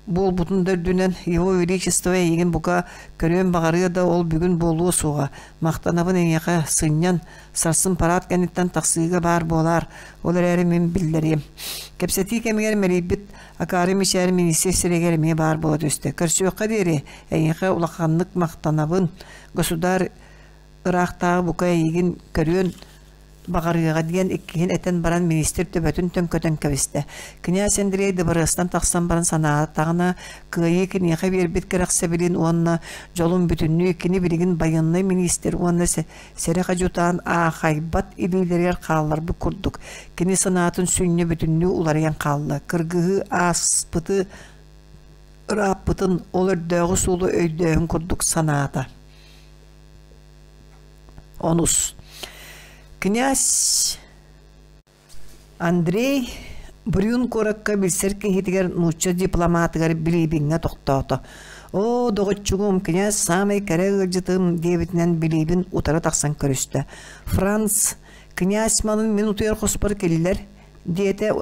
буолбутун да үрдүнэн Его Величество эйигин бука көрүөн баҕарыа да ол бүгүн буолуо суоҕа. Махтанабын эйиэхэ, сынньан, сарсын парад кэнниттэн тахсыыга баар буолаар, ол эрээри мин биллэриэм. Кэпсэтии кэмигэр мэлийбит акаары мичээр миниистир сиригэр эмиэ баар буола түстэ. Көрсүөххэ диэри, эйиэхэ улаханнык махтанабын. Государь ыраахтааҕы бука эйигин көрүөн баҕарыаҕа диэн иккиһин этэн баран миниистир төбөтүн төҥкөтөн кэбистэ. Князь Андрей дыбарыастан тахсан баран санаатаҕына, кыайыы киниэхэ биэрбит кэрэхсэбилин уонна дьолун бүтүннүү кини билигин байыаннай миниистир уонна сэрэх адьутаан аахайбат илиилэригэр хаалларбыт курдук кини санаатын сүнньэ бүтүннүү уларыйан хаалла. Кыргыһыы ааспыты ырааппытын ол өрдөөҕү суолу өйдөөһүн курдук санаата. Онус. Князь Андрей Брюн куоракка билсэр киһитигэр нуучча дипломатыгар Билибиҥҥэ тохтоото. Оо, доҕоччугум, князь саамай кэрэ ыалдьытым диэбитинэн Билиибин утары тахсан көрүстэ. Франц, князь малын мин утуйар хоспор киллэр, диэтэ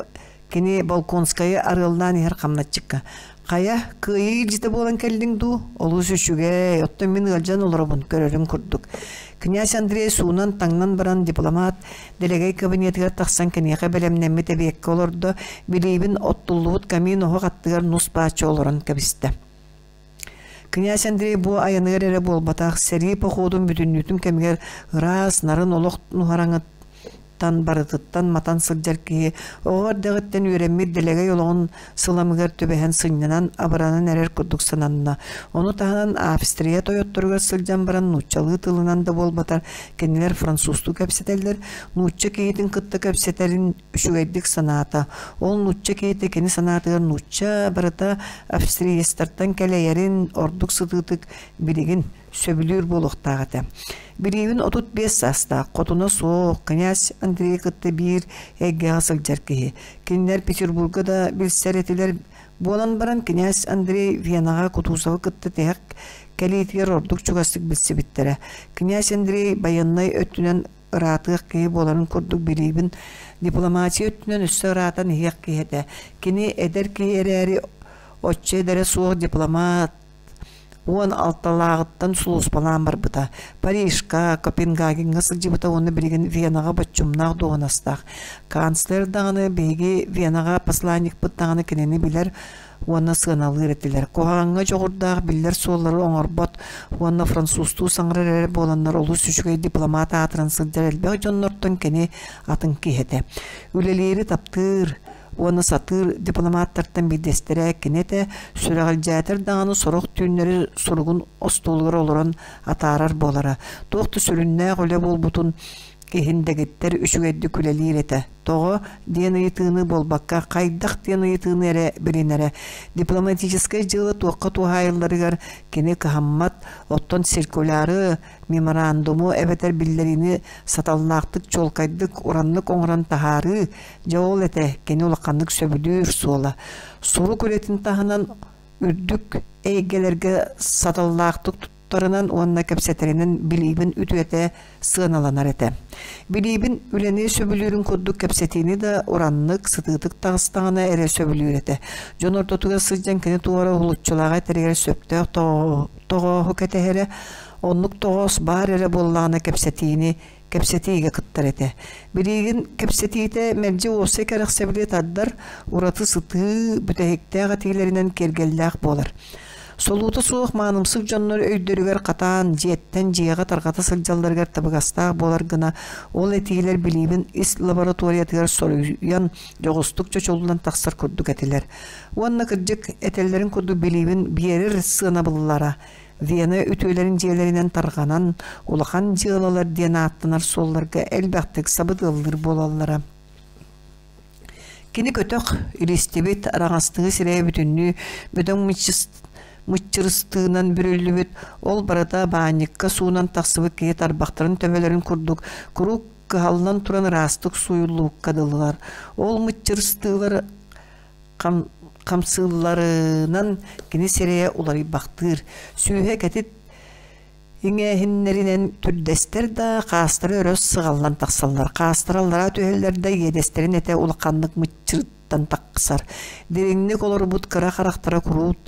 кини Волконскайы арыаллаан иһэр хамначчыкка. Хайа, кыайыы илдьитэ буолан кэллиҥ дуу? Олус үчүгэй, оттон мин ыалдьан олоробун, көрөрүҥ курдук. Князь Андрей суунан таҥнан баран дипломат дэлэгэй кабинетыгар тахсан киниэхэ бэлэмнэммит эбиэккэ олордо, билиибин оттуллубут камин оһох аттыгар нус-бааччы олорон кэбистэ. Князь Андрей бу айаныгар эрэ буолбатах, сэрии походун бүтүннүүтүн кэмигэр ыраас, нарын олох нуһараҥыт тан барытыттан матан сылдьар киһи оҕо эрдэҕиттэн үөрэммит дэлэгэй олоҕун сыламыгар түбэһэн сынньанан абыранан эрэр курдук сананна. Ону таһынан Австрия тойотторугар сылдьан баран нууччалыы тылынан да буолбатар кинилэр французтуу кэпсэтэллэр, нуучча киһитин кытта кэпсэтэрин үчүгэйдик санаата. Ол нуучча киһитэ кини санаатыгар нуучча барыта австриецтартан кэлэйэрин ордук сытыытык билигин сөбүлүүр буолуохтаах этэ. Билиибин 35 саастаах, хотуна суох, князь Андрей кытта биир эйгэҕэ сылдьар киһи. Кинилэр Петербурга да билсэр этилэр буолан баран князь Андрей Венаҕа Кутузовы кытта тиһэх кэлиитигэр ордук чугастык билсибиттэрэ. Князь Андрей байыаннай өттүнэн ыраатыах киһи буоларын курдук билиибин дипломатия өттүнэн өссө ыраатан иһиэх киһи этэ. Кини эдэр киһи эрээри оччо эдэрэ суох дипломат 16-лааҕыттан сулууспалаан барбыта. Парижка, Копенгагеҥҥа сылдьыбыта уонна билигин Венаҕа боччумнаах дуоһунастаах. Канцлер даҕаны биһиги Венаҕа посланникпыт даҕаны кинини билэр уонна сыаналыыр этилэр. Куһаҕаҥҥа дьоҕурдаах биллэр суоллары оҥорбот уонна французтуу саҥарар эрэ буоланнар олус үчүгэй дипломат аатыран сылдьар элбэх дьоннортон кини атын киһи этэ. Үлэлиири таптыыр, уонна сатыыр дипломаттартан биирдэстэрэ кини этэ, сүрэҕэлдьээтэр даҕаны сорох түүннэри суругун остуолугар олорон атаарар буолара. Туох да сүрүннээх үлэ буолбутун иһин дэгиттэр үчүгэйдик үлэлиир этэ. Тоҕо диэн ыйытыыны буолбакка, хайдах диэн ыйытыыны эрэ билинэрэ. Дипломатическай дьыала туохха туһаайылларыгар кини кыһаммат, оттон циркуляры, меморандуму эбэтэр биллэриини саталлаахтык, чуолкайдык, ураннык оҥорон таһаарыы Дьэ ол этэ, кини улаханнык сөбүлүүр суола. Сурук үлэтин таһынан үрдүк эйгэлэргэ саталлаахтык туттарынан уонна кэпсэтэринэн билиибин үтүөтэ сыаналанар этэ. Билиибин үлэни сөбүлүүрүн курдук кэпсэтиини да ураннык, сытыытык таҕыстаҕына эрэ сөбүлүүр этэ. Дьон ортотугар сылдьан кини туора уһулуччулааҕа этэригэр сөптөөх тоҕооһу кэтэһэрэ, оннук тоҕоос баар эрэ буоллаҕына кэпсэтиини кэпсэтиигэ кыттар этэ. Билигин кэпсэтиитэ мэлдьи уопсай кэрэхсэбили тардар, ураты сытыы, бүтэһиктээх этиилэринэн киэргэллээх буолар. Солуута суох маанымсык дьоннор өйдөрүгэр хатаан, дьиэттэн дьиэҕэ тарҕата сылдьалларыгар табыгастаах буолар гына, ол этиилэр билиибин ис лабораториятыгар соруйан дьоҕустук чочуллан тахсар курдук этилэр. Уонна кырдьык, этэллэрин курдук билиибин биэрэр сыанабыллара Вена үтүөлэрин дьиэлэринэн тарҕанан, улахан дьыалалар диэн ааттанар суолларга элбэхтик сабыдыаллыыр буолаллара. Кини көтөх, илистибит, араҥастыҥы сирэйэ бүтүннүү бөдөҥ мыччырыстыынан бүрүллүбүт, ол барыта баанньыкка суунан тахсыбыт киһи тарбахтарын төбөлөрүн курдук куруук кыһаллан туран ыраастык сууйуллубукка дылылар. Ол мыччырыстыылар хамсыылларынан кини сирэйэ уларыйбахтыыр, сүүһэ кэтит иҥээһиннэринэн түрдэстэр да хаастара өрө сыҕаллан тахсаллар, хаастара аллараа түһэллэр да иэдэстэрин этэ улаханнык мыччырыттан тахсар. Дириҥник олорбут кыра харахтара куруут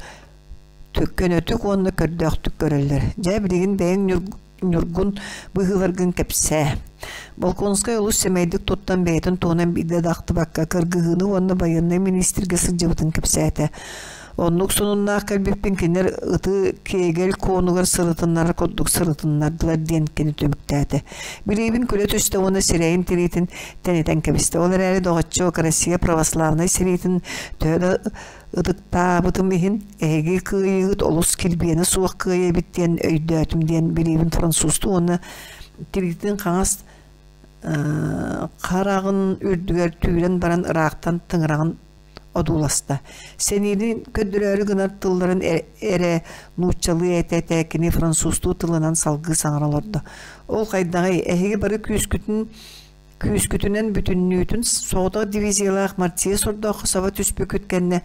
көнөтүк уонна көрдөөхтүк көрөллөр. Дьэ билигин бэйэҥ ньургун быһыыларгын кэпсээ. Болконскай олус сэмэйдик туттан бэйэтин туһунан биирдэ да ахтыбакка кыргыһыыны уонна байыаннай министргэ сылдьыбытын кэпсээтэ. Оннук сонуннаах кэлбиппин кинилэр ыты Кегель куонугар сырытыннарар курдук сырытыннардылар диэн кини түмүктээтэ. Билиибин күлэ түстэ уонна сирэйин тириитин тэнитэн кэбистэ. Ол эрээри доҕоччуок Россия православнай сэриитин төһө да ытыктаабытым иһин эһиги кыайыыгыт олус килбиэнэ суох кыайа эбит диэн өйдөөтүм диэн билиибин французтуу уонна тириитин хаҥас хараҕын үрдүгэр түүрэн баран ыраахтан тыҥыраҕын одууласта. Сэниини көрдөрөөрү гынар тылларын эрэ нууччалыы этэ-этэ кини французтуу тылынан салгыы саҥара олордо. Ол хайдаҕый, эһиги бары күүскүтүн Күүскүтүнэн бүтүннүүтүн соҕотох дивизиялаах Мартия сордооххо саба түспүкүт кэннэ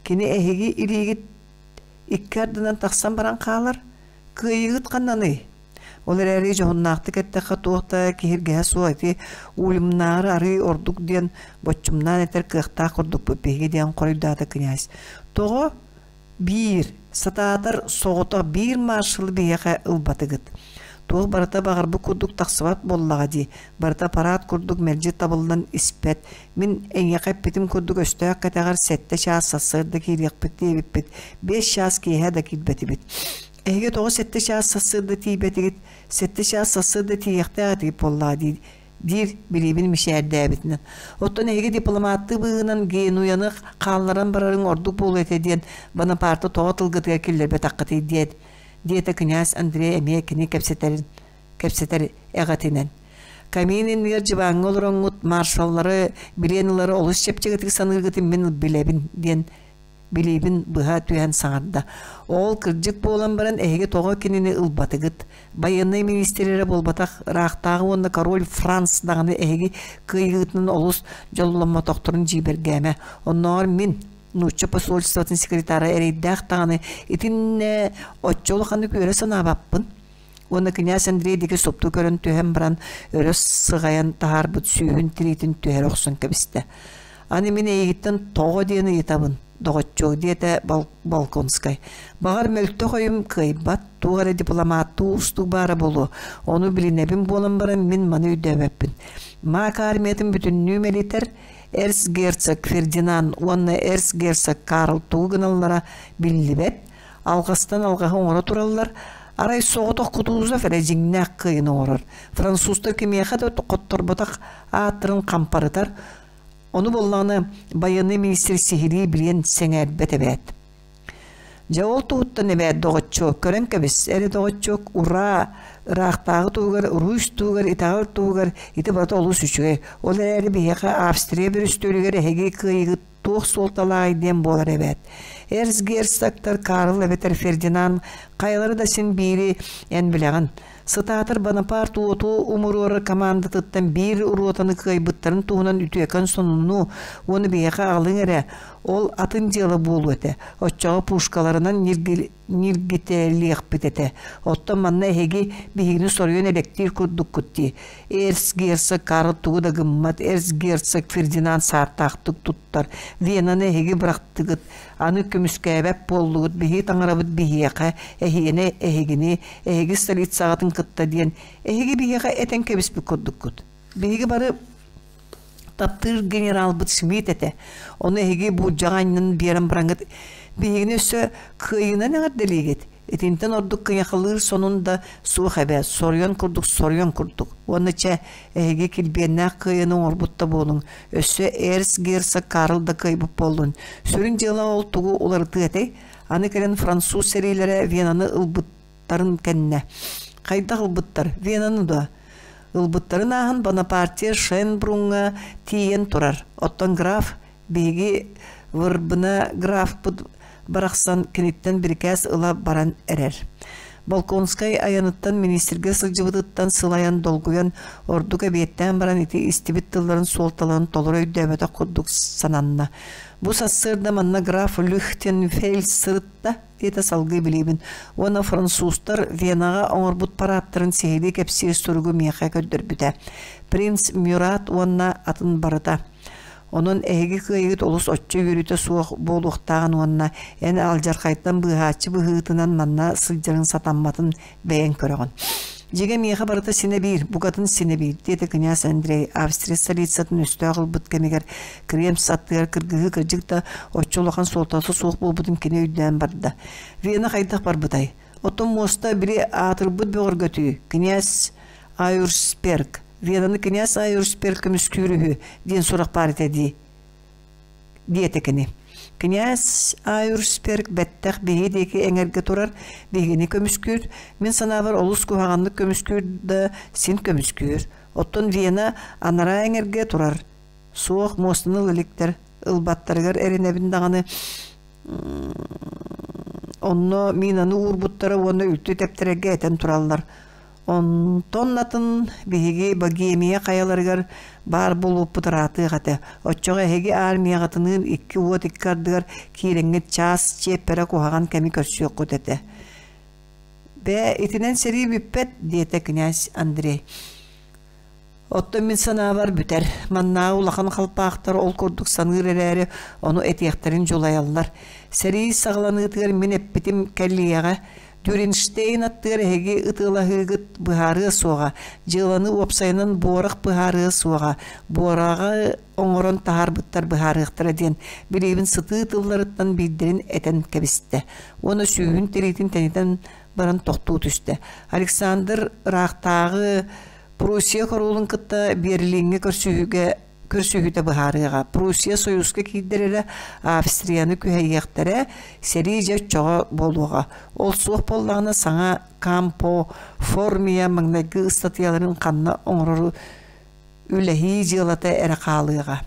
кини эһиги илиигит Икки ардынан тахсан баран хаалар. Кыайыыгыт ханнаный? Ол эрээри дьоһуннаахтык эттэххэ туох да киһиргэһэ суох ити Ульмнааҕар арыый ордук диэн боччумнаан этэр кыахтаах курдукпут биһиги диэн хоруйдаата князь. Тоҕо? Биир, сатаатар соҕотох биир маршалы биһиэхэ ылбатыгыт. Туох барыта баҕарбыт курдук тахсыбат буоллаҕа дии, барыта парад курдук мэлдьи табыллан испэт. Мин эйиэхэ эппитим курдук өстөөх кэтэҕэр сэттэ чаас сарсыарда киириэхпит диэбиппит, биэс чаас киэһэ да киирбэтибит. Эһиги тоҕо сэттэ чаас сарсыарда тиийбэтигит, сэттэ чаас сарсыарда тиийиэхтээх этигит буоллаҕа дии диир Билиибин мичээрдээбитинэн. Оттон эһиги дипломаттыы быһыынан Генуяны хаалларан барарыҥ ордук буолуо этэ диэн Бонапарты тоҕо тылгытыгар киллэрбэтэххитий диэт, диэтэ князь Андрей эмиэ кини кэпсэтэрин кэпсэтэр эҕэтинэн. Камин иннигэр дьыбааҥҥа олороҥҥут маршаллары билиэн ылары олус чэпчэкитик саныыргытын мин билэбин диэн билиибин быһа түһэн саҥарда. Ол кырдьык буолан баран эһиги тоҕо кинини ылбатыгыт? Байыаннай министр эрэ буолбатах, ыраахтааҕы уонна король Франц даҕаны эһиги кыайыытынан олус дьолломмотохторун дьиибэргээмэ. Оннооҕор мин, нуучча посольствотын секретара эрэйдээх даҕаны итиннэ оччо улаханнык үөрэ санаабаппын. Уонна князь Андрей диэки супту көрөн түһэн баран өрө сыҕайан таһаарбыт сүүһүн тириитин түһэрэ охсон кэбистэ. Аны мин эйигиттэн тоҕо диэн ыйытабын, доҕоччуок, диэтэ Болконскай. Баҕар мөлтөх өйүм кыайбат, туох эрэ дипломаттыы уустук баара буолуо. Ону билинэбин буолан баран мин маны өйдөөбөппүн. Маак армиятын бүтүннүү мэлитэр эрцгерцог Фердинанд уонна эрцгерцог Карл тугу гыналлара биллибэт, алҕастан алҕаһы оҥоро тураллар, арай соҕотох Кутузов эрэ дьиҥнээх кыайыны оҥорор. Французтар кимиэхэ да хотторботох ааттарын хампарытар, ону буоллаҕына байыаннай министр сиһилии билиэн сэҥээрбэт эбээт. Дьэ ол туһуттан эбээт доҕоччуок, көрөн кэбис, эрэ доҕоччуок, ураа, ыраахтааҕы туһугар, Русь туһугар, итэҕэл туһугар ити барыта олус үчүгэй. Ол эрээри биһиэхэ Австрия бүрүстүөлүгэр эһиги кыайыгыт туох суолталааҕый диэн буолар эбээт. Эрцгерцогтар Карл эбэтэр Фердинанд хайалара да син биири эн билэҕин. Сытаатар Бонапарт уоту умуруорар командатыттан биир ротаны кыайбыттарын туһунан үтүөкэн сонуну уонна биһиэхэ аҕалыҥ эрэ, ол атын дьыала буолуо этэ. Оччоҕо пушкаларынан ньиргитэлиэхпит этэ. Оттон манна эһиги биһигини соруйан элэктиир курдуккут дии. Эрцгерцог Карл тугу да гыммат, эрцгерцог Фердинанд сааттаахтык туттар. Венаны эһиги бырахтыгыт, аны көмүскээбэт буоллугут, биһиги таҥарабыт биһиэхэ, эһиэнэ эһигини, эһиги столицаҕытын кытта диэн эһиги биһиэхэ этэн кэбиспит курдуккут. Биһиги бары таптыыр генералбыт Шмидт этэ. Ону эһиги буулдьаҕа анньан биэрэн бараҥҥыт биһигини өссө кыайыынан эҕэрдэлиигит. Итинтэн ордук кыйахалыыр сонун да суох эбээт, соруйан курдук соруйан курдук. Уонна чэ, эһиги килбиэннээх кыайыыны оҥорбут да буолуҥ, өссө эрцгерцог Карл да кыайбыт буоллун. Сүрүн дьыала ол тугу уларытыа этэй? Аны кэлэн француз сэриилэрэ Венаны ылбыттарын кэннэ. Хайдах ылбыттар? Венаны дуо? Ылбыттарын ааһан Бонапартия Шенбруҥҥа тиийэн турар. Оттон граф биһиги Вырбына графпыт барахсан киниттэн бирикээс ыла баран эрэр. Болконскай айаныттан министргэ сылдьыбытыттан сылайан долгуйан ордук эбиэттээн баран ити истибит тылларын суолталарын толору өйдөөбөтөх курдук сананна. Бу сарсыарда манна граф Люхтенфельд сырытта диэтэ салгыы билиибин уонна французтар Венаҕа оҥорбут парааттарын сиһилии кэпсиир суругу миэхэ көрдөрбүтэ. Принц Мюрат уонна атын барыта. Онон эһиги кыайыгыт олус оччо үөрүүтэ суох буолуохтааҕын уонна эн алдьархайтан быыһааччы быһыытынан манна сылдьарыҥ сатамматын бэйэҥ көрөҕүн. Дьиҥэ миэхэ барыта синэ биир, букатын синэ биир, диэтэ князь Андрей Австрия столицатын өстөөх ылбыт кэмигэр Кремс аттыгар кыргыһыы кырдьык да оччо улахан суолтата суох буолбутун кини өйдөөн барда. Вена хайдах барбытай? Оттон муоста били аатырбыт бөҕөргөтүү, князь Аюрсперг, Венаны князь Аюрсперг көмүскүүр үһү диэн сурах баар этэ дии диэтэ кини. Князь Аюрсперг бэттэх биһи диэки эҥэргэ турар, биһигини көмүскүүр. Мин санаабар олус куһаҕаннык көмүскүүр да син көмүскүүр. Оттон Вена анараа эҥэргэ турар. Суох муостаны ыла иликтэр, ылбаттарыгар эрэнэбин даҕаны онно минаны уурбуттара уонна үлтү тэптэрэргэ этэн тураллар. Онтон атын биһиги Богемия хайаларыгар баар буолуохпут ыраатыах этэ. Оччоҕо эһиги армияҕытыныын икки уот икки ардыгар киирэҥҥит чаас чиэппэрэ куһаҕан кэми көрсүөххүт этэ. Бээ, итинэн сэрии бүппэт, диэтэ князь Андрей. Оттон мин санаабар бүтэр. Маннааҕы улахан халпаахтар ол курдук саныыр эрээри, ону этиэхтэрин дьулайаллар. Сэрии саҕаланыытыгар мин эппитим кэллиэҕэ, Дюринштейн аттыгар эһиги ытыалаһыыгыт быһаарыа суоҕа, дьыаланы уопсайынан буорах быһаарыа суоҕа, буораҕы оҥорон таһаарбыттар быһаарыахтара диэн билиибин сытыы тылларыттан биирдэрин этэн кэбистэ уонна сүүһүн тириитин тэнитэн баран тохтуу түстэ. Александр ыраахтааҕы Пруссия хоруолун кытта Берлиҥҥэ көрсүһүүгэ көрсүһүүтэ быһаарыаҕа. Пруссия Союзка киирдэр эрэ Австрияны күһэйиэхтэрэ, сэрии дьэ оччоҕо буолуоҕа. Ол суох буоллаҕына саҥа Кампо Формия маҥнайгы ыстатыйаларын ханна оҥорору үлэһии дьыалата эрэ хаалыаҕа.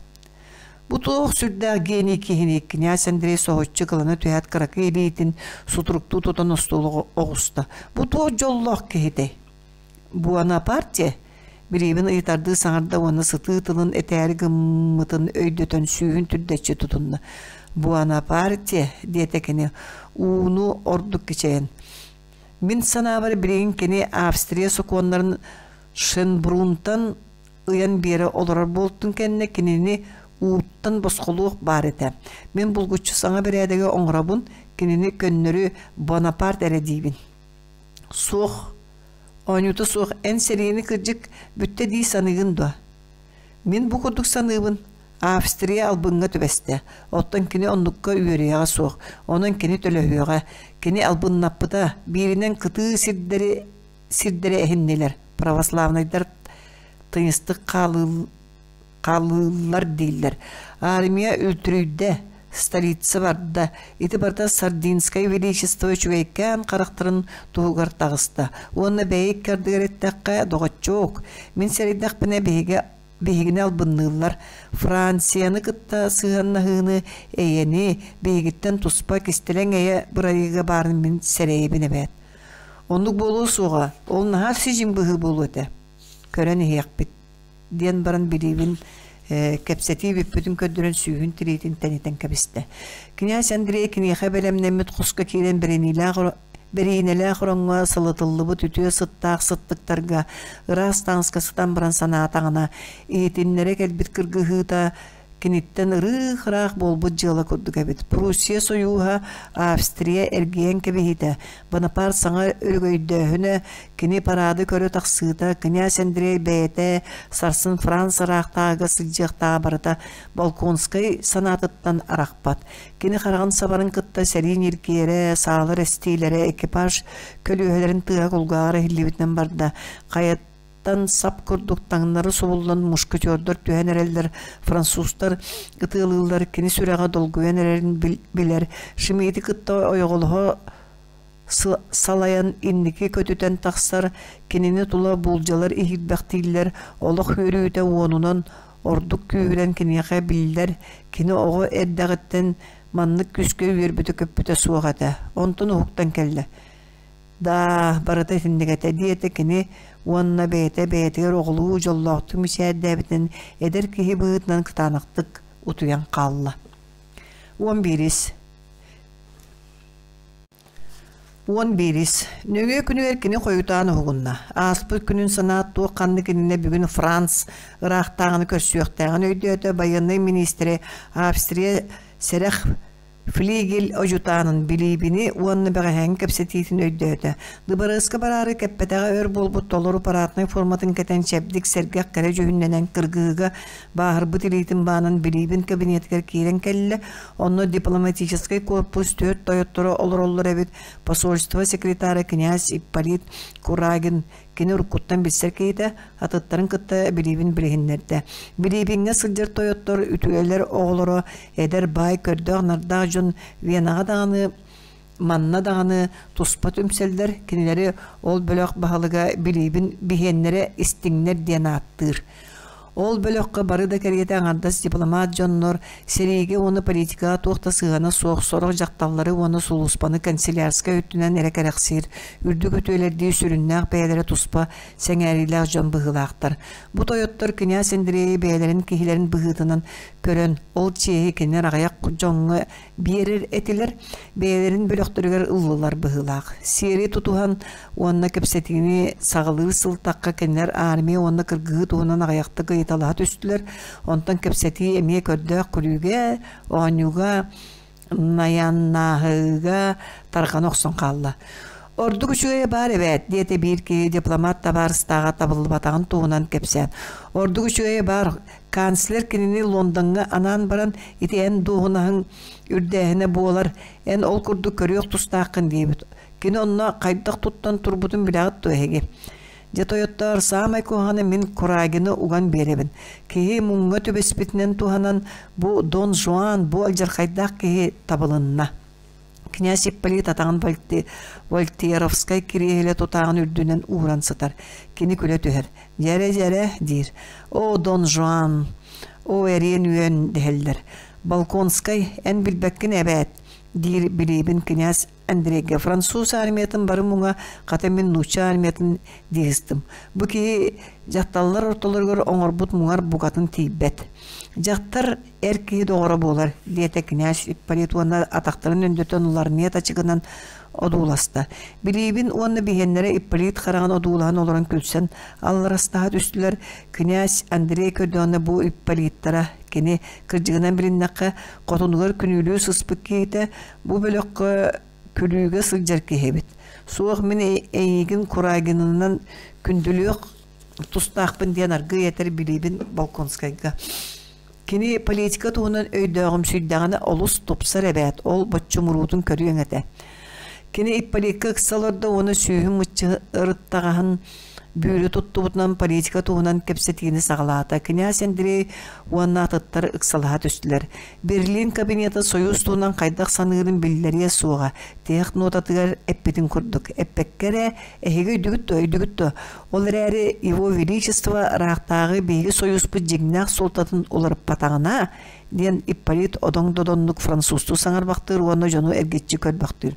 Бу туох сүрдээх гений киһини князь Андрей соһуччу кылана түһээт кыракый илиитин сутуруктуу тутан остуолга оҕуста. Бу туох дьоллоох киһитэй? Буонапарте билиибин ыйытардыы саҥарда уонна сытыы тылын этээри гыммытын өйдөтөн сүүһүн түрдэччи тутунна. Буонапарте, диэтэ кини, ууну ордук кичэйэн. Мин санаабар билигин кини Австрия сокуоннарын Шенбрунтан ыйан биэрэ олорор буолтун кэннэ кинини ууттан босхолуох баар этэ. Мин булгуччу саҥа бэрээдэги оҥоробун, кинини көннөрү Бонапарт эрэ диибин. Суох, оонньуута суох эн сэриини кырдьык бүттэ дии саныыгын дуо? Мин бу курдук саныыбын. Австрия албыҥҥа түбэстэ. Оттон кини оннукка үөрүйэҕэ суох. Онон кини төлөһүөҕэ. Кини албыннаппыта. Бииринэн кытыы сирдэри сирдэри эһиннилэр. Православнайдар тыйыстык хаалыыллар дииллэр. Армия үлтүрүйдэ, столица барда. Ити барыта Сардинскай величество үчүгэйкээн харахтарын туһугар таҕыста. Уонна бэйэ икки ардыгар эттэххэ, доҕоччуок, мин сэрэйдэхпинэ биһиги биһигини албынныыллар. Францияны кытта сыһыаннаһыыны, эйэни, биһигиттэн туспа кистэлэҥ эйэ бырайыага баарын мин сэрэйэбин эбээт. Оннук буолуо суоҕа, ол наһаа сидьиҥ быһыы буолуо этэ. Көрөн иһиэхпит диэн баран билиибин кэпсэтии бүппүтүн көрдөрөн сүүһүн тириитин тэнитэн кэбистэ. Князь Андрей киниэхэ бэлэмнэммит хоско киирэн бэриниилээх бэриинэлээх ороҥҥо сылытыллыбыт үтүө сыттаах сыттыктарга ыраас таҥаска сытан баран санаатаҕына, иһитиннэрэ кэлбит кыргыһыыта киниттэн ырыых-ыраах буолбут дьыала курдук эбит. Пруссия сойууһа Австрия эргийэн кэбиһиитэ, Бонапарт саҥа өрөгөйдөөһүнэ, кини параады көрө тахсыыта, князь Андрей бэйэтэ сарсын Франц ыраахтааҕыга сылдьыахтааҕа барыта Волконскай санаатыттан арахпат. Кини хараҕын сабарын кытта сэрии ньиргиэрэ, саалар эстиилэрэ, экипаж көлүөһэлэрин тыаһа кулгааҕар иһиллибитинэн барда. Хайаттан сап курдук таҥнары субуллан мушкетердар түһэн эрэллэр, французтар ытыалыыллар, кини сүрэҕэ долгуйан эрэрин билэр. Шмидти кытта ойоҕолоһо салайан инники көтүтэн тахсар, кинини тула буулдьалар иһирбэхтииллэр, олох үөрүүтэ уонунан ордук күүһүрэн киниэхэ биллэр, кини оҕо эрдэҕиттэн маннык күүскэ үөрбүтэ-көппүтэ суох этэ. Онтон уһуктан кэллэ. «Даа, барыта итинник этэ» диэтэ кини уонна бэйэтэ бэйэтигэр оҕолуу дьоллоохтук мичээрдээбитинэн эдэр киһи быһыытынан кытаанахтык утуйан хаалла. Уон биирис 11-ис. Нөҥүө күнүгэр кини хойутаан уһугунна. Ааспыт күнүн санаат туох ханнык иннинэ бүгүн Франц ыраахтааҕыны көрсүөхтээҕин өйдөөтө байыаннай миниистири Австрия сэрэх флигель одьутаанын Билиибини уонна бэҕэһээҥҥи кэпсэтиитин өйдөөтө. Дыбарыаска бараары кэппэтэҕэ өр буолбут толору параднай форматын кэтэн чэбдик сэргэх кэрэ дьүһүннэнэн кыргыһыыга бааһырбыт илиитин баанан Билиибин кабинетыгар киирэн кэллэ. Онно дипломатическай корпус түөрт тойотторо олороллор эбит. Посольство секретара князь Ипполит Курагин кини уруккуттан билсэр киһитэ, атыттарын кытта Билиибин билиһиннэрдэ. Билиибиҥҥэ сылдьар тойоттор, үтүөлэр оҕолоро, эдэр баай көрдөөх-нардаах дьон Венаҕа даҕаны манна даҕаны туспа түмсэллэр, кинилэри ол бөлөх баһылыга Билиибин биһиэннэрэ истиҥнэр диэн ааттыыр. Ол бөлөххө бары да кэриэтэ аҥардас дипломат дьоннор сэриигэ уонна политикаҕа туох да сыһыана суох сорох дьахталлары уонна сулууспаны канцелярскай өттүнэн эрэ кэрэхсиир үрдүк үтүөлэрдии сүрүннээх бэйэлэрэ туспа сэҥээриилээх дьон быһыылаахтар. Бу тойоттор кинээс Андрейи бэйэлэрин киһилэрин быһыытынан көрөн, ол чиэһи кинилэр аҕыйах дьоҥҥо биэрэр этилэр, бэйэлэрин бөлөхтөрүгэр ыллылар быһыылаах. Сиэри тутуһан уонна кэпсэтиини саҕалыыр сылтахха кинилэр армия уонна кыргыһыы туһунан аҕыйахтык ыйыталаһа түстүлэр. Онтон кэпсэтии эмиэ көрдөөх күлүүгэ, оонньууга, найаннааһыыга тарҕана охсон хаалла. Ордук үчүгэйэ баар эбээт, диэтэ биир киһи дипломат табаарыстааҕа табыллыбатаҕын туһунан кэпсээн. Ордук үчүгэйэ баар, канцлер кинини Лондоҥҥа анаан баран ити эн дуоһунаһыҥ үрдээһинэ буолар, эн ол курдук көрүөх тустааххын диэбит. Кини онно хайдах туттан турбутун билэҕит дуо эһиги? Дьэ тойоттоор, саамай куһаҕаны мин Курагины уган биэрэбин. Киһи муҥҥа түбэспитинэн туһанан бу Дон Жуан бу алдьархайдаах киһи табылынна. Князь Ипполит атаҕын Вольтеровскай кириэһилэ тутааҕын үрдүнэн ууран сытар. Кини күлэ түһэр. «Дьэрэ-дьэрэ» диир. «О, Дон Жуан! О, эриэн үөн!» дэһэллэр. «Балконскай, эн билбэккин эбээт!» диир Билибин князь Андрейга француз армиятын бары муҥа, хата мин нуучча армиятын диэстим. Бу киһи дьахталлар ортолоругар оҥорбут муҥар букатын тиийбэт. Дьахтар эр киһи доҕоро буолар, диэтэ князь Ипполит уонна атахтарын өндөтөн уларныйа тачыгынан одууласта. Билиибин уонна биһиэннэрэ Ипполит хараҕын одуулаһан олорон күлсэн алларастаһа түстүлэр. Князь Андрей көрдөҕүнэ бу Ипполиттара кини кырдьыгынан билиннэххэ хотунугар күнүүлүү сыспыт киһитэ Бу бөлөххө күлүүгэ сылдьар киһи эбит. Суох мин эйигин Курагинынан күндүлүөх тустаахпын диэн аргыый этэр Билибин Балконскайга. Кини политика туһунан өйдөөҕүмсүйдэҕинэ олус тупсар эбээт, ол боччумуруутун көрүөҥ этэ. Кини Ипполикка ыкса олордо уонна сүүһүн мыччырыттаҕаһын бүүрү туттубутунан политика туһунан кэпсэтиини саҕалаата. Князь Андрей уонна атыттар ыксалаһа түстүлэр. Берлин кабинета Союз туһунан хайдах саныырын биллэриэ суоҕа, тиһэх нотатыгар эппитин курдук, эппэккэ эрэ эһиги өйдүгүт дуо, өйдүгүт дуо? Ол эрээри Его Величество ыраахтааҕы биһиги Союзпут дьиҥнээх суолтатын уларыппатаҕына, диэн Ипполит одоҥ-додоннук французтуу саҥарбахтыыр уонна дьону эргиччи көрбөхтүүр.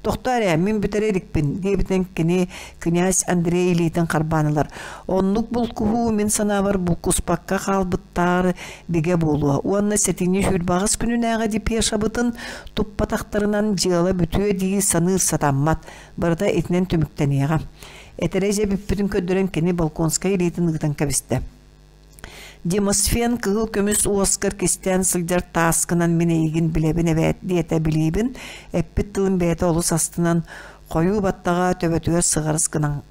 Тохтоо эрэ, мин бүтэрэ иликпин, диэбитинэн кини князь Андрей илиитин харбаан ылар. Оннук булкуһуу мин санаабар булкуспакка хаалбыттаар бигэ буолуо уонна сэтинньи сүүрбэҕис күнүнээҕи депешабытын туппатахтарынан дьыала бүтүө дии саныыр сатаммат, барыта итинэн түмүктэниэҕэ. Этэрэ дьэ бүппүтүн көрдөрөн кини Балконскай илиитин ыытан кэбистэ. Демосфен кыһыл көмүс уоскар кистээн сылдьар тааскынан мин эйигин билэбин эбээт диэтэ Билиибин, эппит тылын бэйэтэ олус астынан, хойуу баттаҕа төбөтүгэр сыҕарыс гынан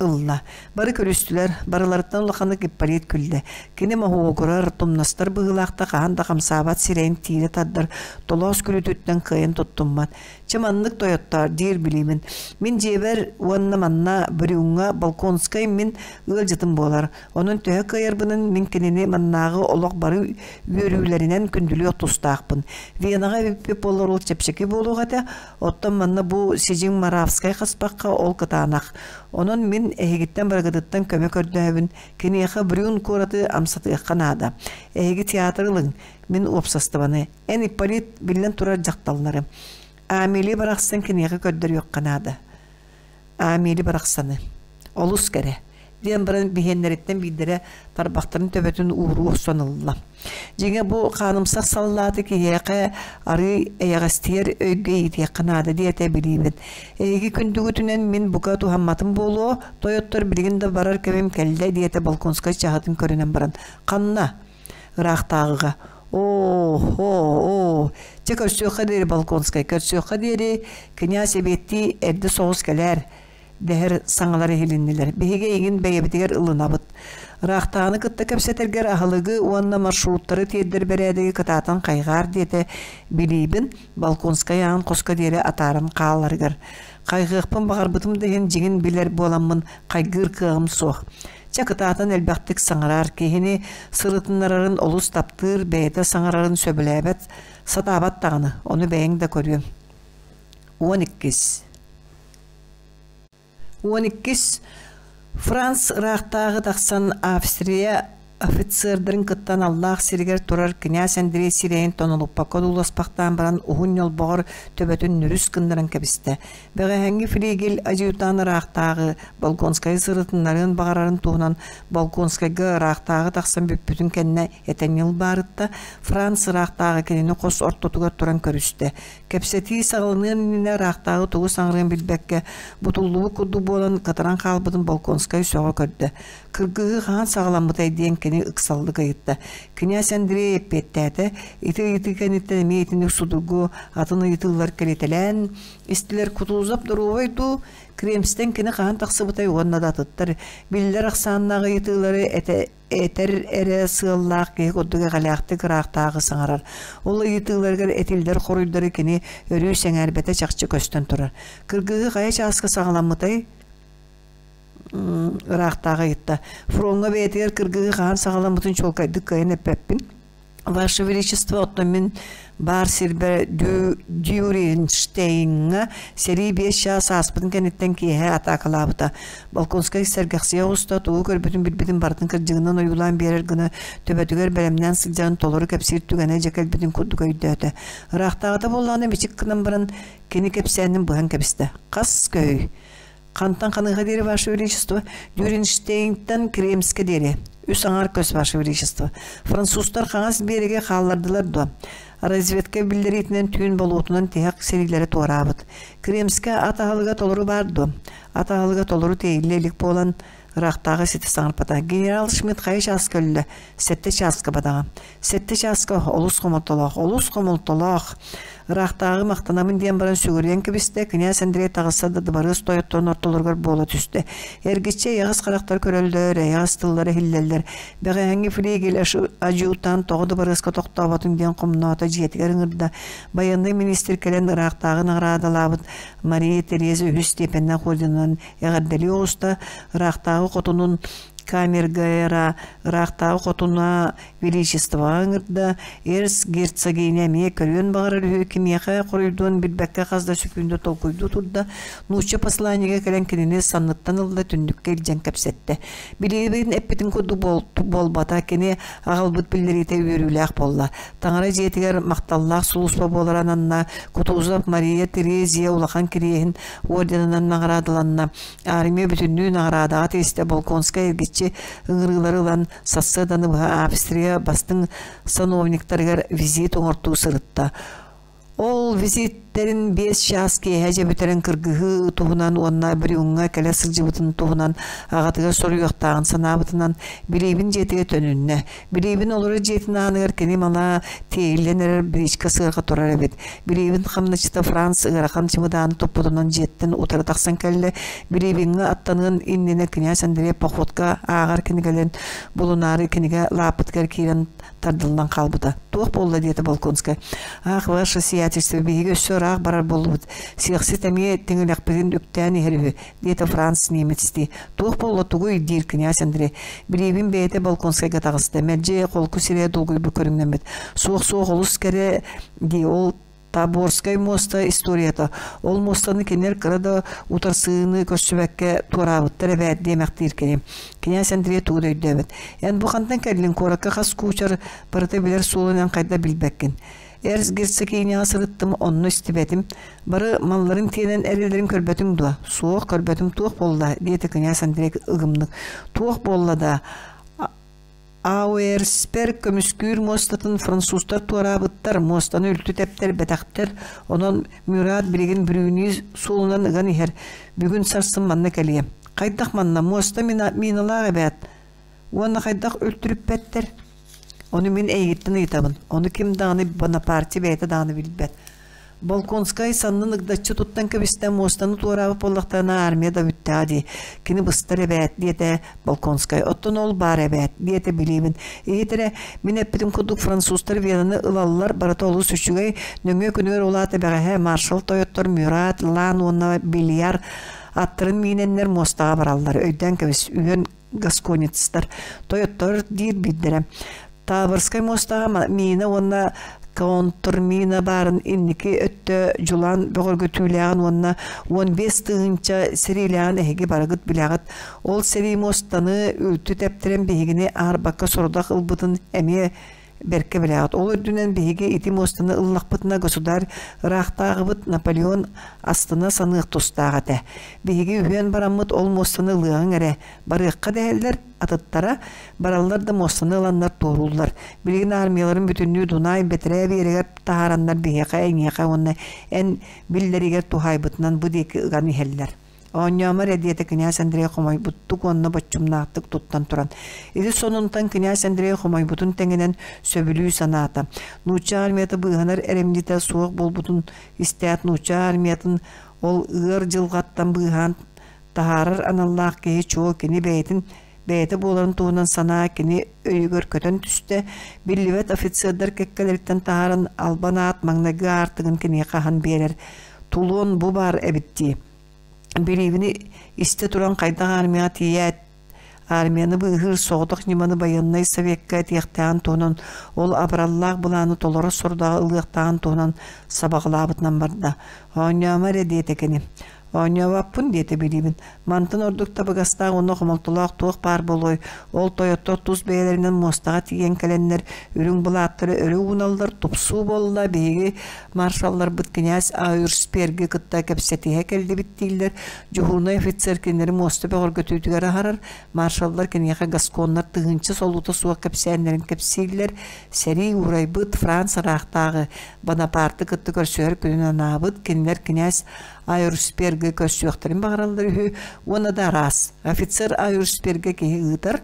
ылла. Бары көрүстүлэр, барыларыттан улаханнык Ипполит күллэ. Кини моһуогурар, тумнастар быһыылаахта хаһан да хамсаабат сирэйин тиирэ тардар, толоос күлүүтүттэн кыайан туттуммат. Чэ маннык тойоттоор диир Билиибин. Мин дьиэбэр уонна манна Брюҥҥа Балконскай мин ыалдьытым буолар. Онон төһө кыайарбынан мин кинини маннааҕы олох бары үөрүүлэринэн күндүлүөх тустаахпын. Венаҕа эбиппит буоллар ол чэпчэки буолуох этэ, оттон манна бу сидьиҥ Моравскай хаспахха ол кытаанах. Онон мин эһигиттэн барыгытыттан көмө көрдөһөбүн, киниэхэ Брюн куораты амсатыахха наада. Эһиги театр ылыҥ, мин уопсастыбаны. Эн Ипполит биллэн турар дьахталлары. Амелия барахсан киниэхэ көрдөрүөххэ наада. Амели барахсаны олус кэрэ диэн баран биһиэннэриттэн биирдэрэ тарбахтарын төбөтүн ууруу охсон ылла. Дьиҥэ бу хаанымсах саллааты киһиэхэ арыы эйэҕэстийэр өйгө иитиэххэ наада диэтэ билиибин. Эһиги күндүгүтүнэн мин бука туһамматым буолуо, тойоттор билигин да барар кэмим кэллэ диэтэ Балконскай чаһытын көрүнэн баран. Ханна? Ыраахтааҕыга. Оо, оо, чэ көрсүөххэ диэри Балконскай, көрсүөххэ диэри князь эбиэттии эрдэ соҕус кэлээр дэһэр саҥалар иһилиннилэр. Биһиги эйигин бэйэбитигэр ылынабыт. Ыраахтааҕыны кытта кэпсэтэргэр аһылыгы уонна маршруттары тиэрдэр бэрээдэги кытаатан хайҕаар диэтэ Билиибин Балконскай аан хоско диэри атааран хааларыгар. Хайҕыахпын баҕарбытым да иһин дьиҥин билэр буоламмын хайгыыр кыаҕым суох. Чэ кытаатан элбэхтик саҥарар, киһини сырытыннарарын олус таптыыр, бэйэтэ саҥарарын сөбүлээбэт, сатаабат даҕаны, ону бэйэҥ да көрүөҥ. 12. 12. Франц ыраахтааҕы тахсан Австрия Офицердарын кытта аналлаах сиригэр турар кинээс Андрей сирэйин тонолуппакка одууласпахтаан баран уһун ньолбоҕор төбөтүн нүрүс гыннаран кэбистэ. Бэҕэһээҥҥи флигель адьютан ыраахтааҕы Волгонскайы сырытыннарыан баҕарарын туһунан Волгонскайга ыраахтааҕы тахсан бүппүтүн кэннэ этэн ньылбаарытта, Франц ыраахтааҕы кинини хос ортотугар туран көрүстэ. Кэпсэтии саҕаланыан иннинэ ыраахтааҕы тугу саҥарыан билбэккэ, бутуллубут курдук буолан кытаран хаалбытын Волконскай сөҕө көрдө. Кыргыһыы хаһан саҕаламмытай диэн кини ыксаллык ыйытта. Кинээс Андрей эппиэттээтэ, ити ыйытыы кэнниттэн эмиэ итинник судургу атын ыйытыылар кэлитэлээн истилэр Кутузов доруобай дуу, Кремстэн кини хаһан тахсыбытай уонна да атыттар биллэр ахсааннаах ыйытыылары этэ этэр эрэ сыаллаах киһи курдук эҕэлээхтик ыраахтааҕы саҥарар. Ол ыйытыыларыгар этиллэр хоруйдары кини өрүү сэҥээрбэтэ чахчы көстөн турар. Кыргыһыы хайа чааска саҕаламмытай? Ыраахтааҕы ыйытта. Фроҥҥа бэйэтигэр кыргыһыы хаһан саҕаламмытын чуолкайдык кыайан эппэппин. Ваше Величество, оттон мин баар сирбэр Дюринштейҥҥа сэрии биэс чаас ааспытын кэнниттэн киэһэ атаакалаабыта. Волконскай сэргэхсийэ оҕуста, тугу көрбүтүн билбитин барытын кырдьыгынан ойуулаан биэрэр гына төбөтүгэр бэлэмнээн сылдьарын толору кэпсиир түгэнэ дьэ кэлбитин курдук өйдөөтө. Ыраахтааҕыта буоллаҕына мичик гынан баран кини кэпсээнин быһан кэбистэ. Хас көй? Хантан ханыыха диэри, Ваше Величество? Дюринштейнтэн Кремскэ диэри. Үс аҥар көс, Ваше Величество. Французтар хаҥас биэрэги хааллардылар дуо? Разведка биллэриитинэн түүн болуотунан тиһэх сэриилэри туораабыт. Кремскэ ат аһылыга толору баар дуо? Ат аһылыга толору тиэйиллэ илик буолан, ыраахтааҕы ситэ саҥарбата. Генерал Шмидт хайа чааска өллө? Сэттэ чааска бадаҕа. Сэттэ чааска олус хомолтолоох, олус хомолтолоох. Ыраахтааҕы махтанабын диэн баран сүгүрүйэн кэбистэ, кинээс Андрей таҕысса да дыбарыас тойотторун ортолоругар буола түстэ. Эргиччи эйэҕэс харахтар көрөллөр, эйэҕэс тыллар иһиллэллэр. Бэҕэһээҥҥи флигель адьютант тоҕо дыбарыаска тохтооботун диэн хомноото дьиэтигэр ыҥырда. Байыаннай министр кэлэн ыраахтааҕы наҕараадалаабыт Мария Тереза үһүс степеннээх орденынан эҕэрдэлии оҕуста, ыраахтааҕы хотунун камергера ыраахтааҕы хотуна Величествоҕа ыҥырда, Эрс герцогиня эмиэ көрүөн баҕарар үһү, кимиэхэ хоруйдуон билбэккэ хас да сөкүүндэ толкуйдуу турда, нуучча посланнига кэлэн кинини санныттан ылла, түннүккэ илдьэн кэпсэттэ. Билигин эппитин курдук буолбата, кини аҕалбыт биллэриитэ үөрүүлээх буолла. Таҥара дьиэтигэр махталлаах сулууспа буолар ананна, Кутузов Мария Терезия улахан кириэһин орденынан наҕараадаланна. Армия бүтүннүү наҕараадаҕа тигистэ Волконскай эргиччи ыҥырыылары ылан сарсыарданы быһа Австрия бастыҥ сановниктарыгар визит оҥортуу сырытта. Ол визиттэрин биэс чаас киэһэ дьэ бүтэрэн кыргыһыы туһунан уонна Брюҥҥа кэлэ сылдьыбытын туһунан аҕатыгар суруйуохтааҕын санаабытынан Билиибин дьиэтигэр төнүннэ. Билиибин олорор дьиэтин ааныгар кини мала тиэйиллэн эрэр бричка сыарҕа турар эбит. Билиибин хамначчыта Франц ыарахан чымыдааны туппутунан дьиэттэн утары тахсан кэллэ. Билиибиҥҥэ аттаныан иннинэ князь Андрей походка ааҕар кинигэлэрин булунаары кинигэ лааппытыгар киирэн тардыллан хаалбыта. Туох буолла диэтэ Волконскай. Ах, ваше сиятельство, биһиги өссө ыраах барар буоллубут. Сиэхсит эмиэ тиҥилэхпитин үктээн иһэр үһү, диэтэ Франц немецтии. Туох буолла тугуй диир князь Андрей. Билиибин бэйэтэ Волконскайга таҕыста. Мэлдьи холку сирэйэ долгуйбут көрүҥнэммит. Суох-суох олус кэрэ дии ол Таборскай муоста историята. Ол муостаны кинилэр кыра да утарсыыны көрсүбэккэ туораабыттар эбээт диэмэхтиир кини. Кинээс Андрей тугу да өйдөөбөт. Эн бу хантан кэллиҥ куоракка хас куучар барыта билэр суолунан хайда билбэккин. Эрс герцогиняҕа сырыттым, онно истибэтим. Бары малларын тиэнэн эрэллэрин көрбөтүҥ дуо? Суох, көрбөтүм туох буолла? диэтэ князь Андрей ыгымнык. Туох буолла да? Ауэрспер көмүскүүр муостатын французтар туораабыттар, муостаны үлтү тэптэрбэтэхтэр, онон Мюрат билигин Брюни суолунан ыган иһэр, бүгүн сарсын манна кэлиэ. Хайдах манна муоста миналаах эбээт? Уонна хайдах үлтүрүппэттэр? Ону мин эйигиттэн ыйытабын. Ону ким даҕаны Бонапарте бэйэтэ даҕаны билбэт. Волконскай саннын ыгдаччы туттан кэбистэ, муостаны туораабыт буоллахтарына армия да бүттэҕэ дии. Кини быстар эбээт, диэтэ Волконскай. Оттон ол баар эбээт, диэтэ Билибин. Иһит эрэ, мин эппитим курдук французтар Венаны ылаллар, барыта олус үчүгэй. Нөҥүө күнүгэр ол аата бэҕэһээ маршал тойоттор Мюрат, Лан уонна Бильяр аттарын миинэннэр муостаҕа бараллар. Өйдөөн кэбис, үһүөн гасконецтар. Тойоттор диир биирдэрэ. Таборскай муостаҕа миинэ уонна контрмина баарын инники өттө дьулаан бөҕөргөтүүлээҕин уонна 15 тыһыынча сэриилээҕин эһиги барыгыт билэҕит. Ол сэрии муостаны үлтү тэптэрэн биһигини аарбакка сорудах ылбытын эмиэ бэркэ билэҕит. Ол үрдүнэн биһиги ити муостаны ыллахпытына государь ыраахтааҕыбыт Наполеон астына саныах тустаах этэ. Биһиги үһүөн бараммыт ол муостаны ылыаҕыҥ эрэ, барыахха дэһэллэр, атыттара бараллар да муостаны ыланнар туорууллар. Билигин армияларын бүтүннүү Дунай бэтэрээ биэрэгэр таһаараннар биһиэхэ, эйиэхэ уонна эн биллэригэр туһаайбытынан бу диэки ыган иһэллэр. Оонньоомо эрэ диэтэ кинээс Андрей хомойбуттук уонна боччумнаахтык туттан туран. Ити сонунтан кинээс Андрей хомойбутун тэҥинэн сөбүлүү санаата. Нуучча армията быыһанар эрэмньитэ суох буолбутун истээт нуучча армиятын ол ыар дьылҕаттан быыһаан таһаарар аналлаах киһи чуо кини бэйэтин бэйэтэ буоларын туһунан санаа кини өйүгэр көтөн түстэ, биллибэт офицердар кэккэлэриттэн таһааран албан аат маҥнайгы аартыгын киниэхэ аһан биэрэр Тулуон бу баар эбит дии. Билиибини истэ туран хайдах армияҕа тиийээт армияны быыһыыр соҕотох ньыманы байыаннай советка этиэхтээҕин туһунан ол абыраллаах былааны толоро сорудаҕы ылыахтааҕын туһунан сабаҕалаабытынан барда. Оонньоомо эрэ диэтэ кини. Оонньообоппун диэтэ Билиибин. Мантан ордук табыгастаах уонна хомолтолоох туох баар буолуой? Ол тойоттор тус бэйэлэринэн муостаҕа тиийэн кэлэннэр үрүҥ былааттары өрө ууналлар, тупсуу буолла, биһиги маршалларбыт кинээс Ауэрсперги кытта кэпсэтиһэ кэллибит дииллэр. Дьуһуурунай офицер кинилэри муоста бөҕөргөтүүтүгэр аһарар, маршаллар киниэхэ гасконнар тыһыынча солуута суох кэпсээннэрин кэпсииллэр, сэрии уурайбыт Франц ыраахтааҕы Бонапарты кытта көрсүһэр күнүн анаабыт, кинилэр кинээс Айрусперга көрсүөхтэрин баҕараллар үһү уонна да араас. Офицер Айрусперга киһи ыытар,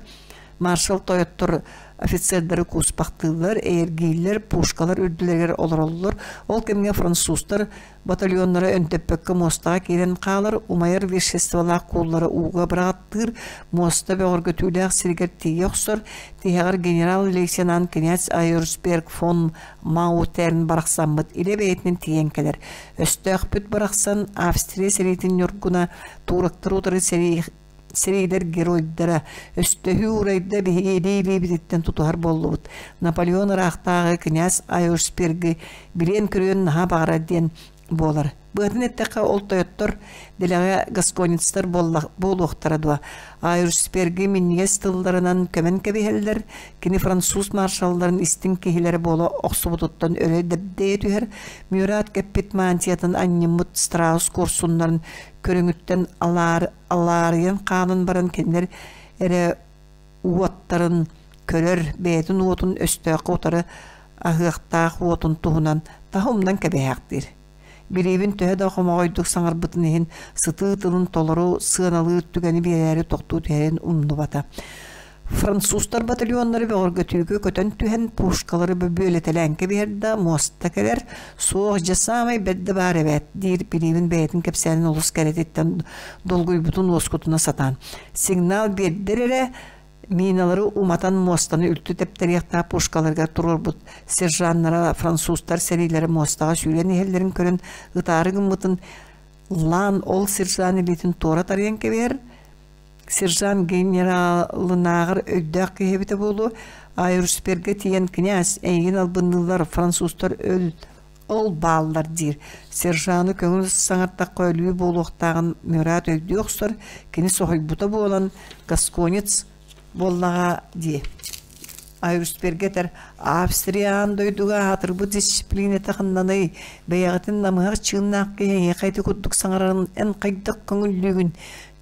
маршал тойоттор офицердары кууспахтыыллар, эйэргииллэр, пушкалар үрдүлэригэр олороллор. Ол кэмҥэ французтар батальоннара өндөппөккө муостаҕа киирэн хаалар, умайар веществолаах кууллары ууга быраҕаттыыр, муоста бөҕөргөтүүлээх сиригэр тиийэ охсор. Тиһэҕэр генерал-лейтенант князь Айрусберг фон Маутерн барахсаммыт илэ бэйэтинэн тиийэн кэлэр. Өстөөхпүт барахсан Австрия сэриитин ньургуна туурактар утары сэрии сэриилэр геройдара өстөһүү урайда биһиги илии-илиибититтэн тутуһар буоллубут. Наполеон ыраахтааҕы князь Айошпергы билиэн-көрүөн наһаа баҕарар диэн буолар. Быатын эттэххэ, ол тойоттор дэлэҕэ гасконецтар буолуохтара дуо? Айрсперги минньигэс тылларынан көмөн кэбиһэллэр, кини француз маршалларын истиҥ киһилэрэ буола охсубутуттан өрө дэбдэйэ түһэр, Мюрат кэппит мантиятын анньыммыт страус куорсуннарын көрүҥүттэн алаарыйан хаалан баран кинилэр эрэ уоттарын көрөр, бэйэтин уотун өстөөххө утары аһыахтаах уотун туһунан таһа умнан кэбиһээхтиир. Билиибин төһө да хомоҕойдук саҥарбытын иһин сытыы тылын толору сыаналыыр түгэни биэрээри тохтуу түһэрин умнубата. Французтар батальоннары бөҕөргөтүүгэ көтөн түһэн пушкалары бөбүөлэтэлээн кэбиһэр да муоста кэлэр, суох дьэ саамай бэрдэ баар эбээт диир Билиибин бэйэтин кэпсээнин олус кэрэтиттэн долгуйбутун уоскутуна сатаан. Сигнал биэрдэр эрэ Миналары уматан муостаны үлтү тэптэриэхтээх пушкаларыгар туруорбут сержаннара французтар сэриилэрэ муостаҕа сүүрэн иһэллэрин көрөн ытаары гыммытын Лан ол сержант илиитин туора тарыйан кэбиһэр. Сержант генералынааҕар өйдөөх киһи эбитэ буолуо, Айрусперга тиийэн «Князь, эйигин албынныыллар, французтар өл ол бааллар» диир. Сержаны көҥүл саҥартахха өлүү буолуохтааҕын Мюрат өйдүү охсор, кини соһуйбута буолан гасконец буоллаҕа дии. Айрусперга этэр Австрия аан дойдуга аатырбыт дисциплинэтэ ханнаный, бэйэҕитин намыһах чыыннаах киһи эйиэхэ ити курдук саҥарарын эн хайдах көҥүллүүгүн?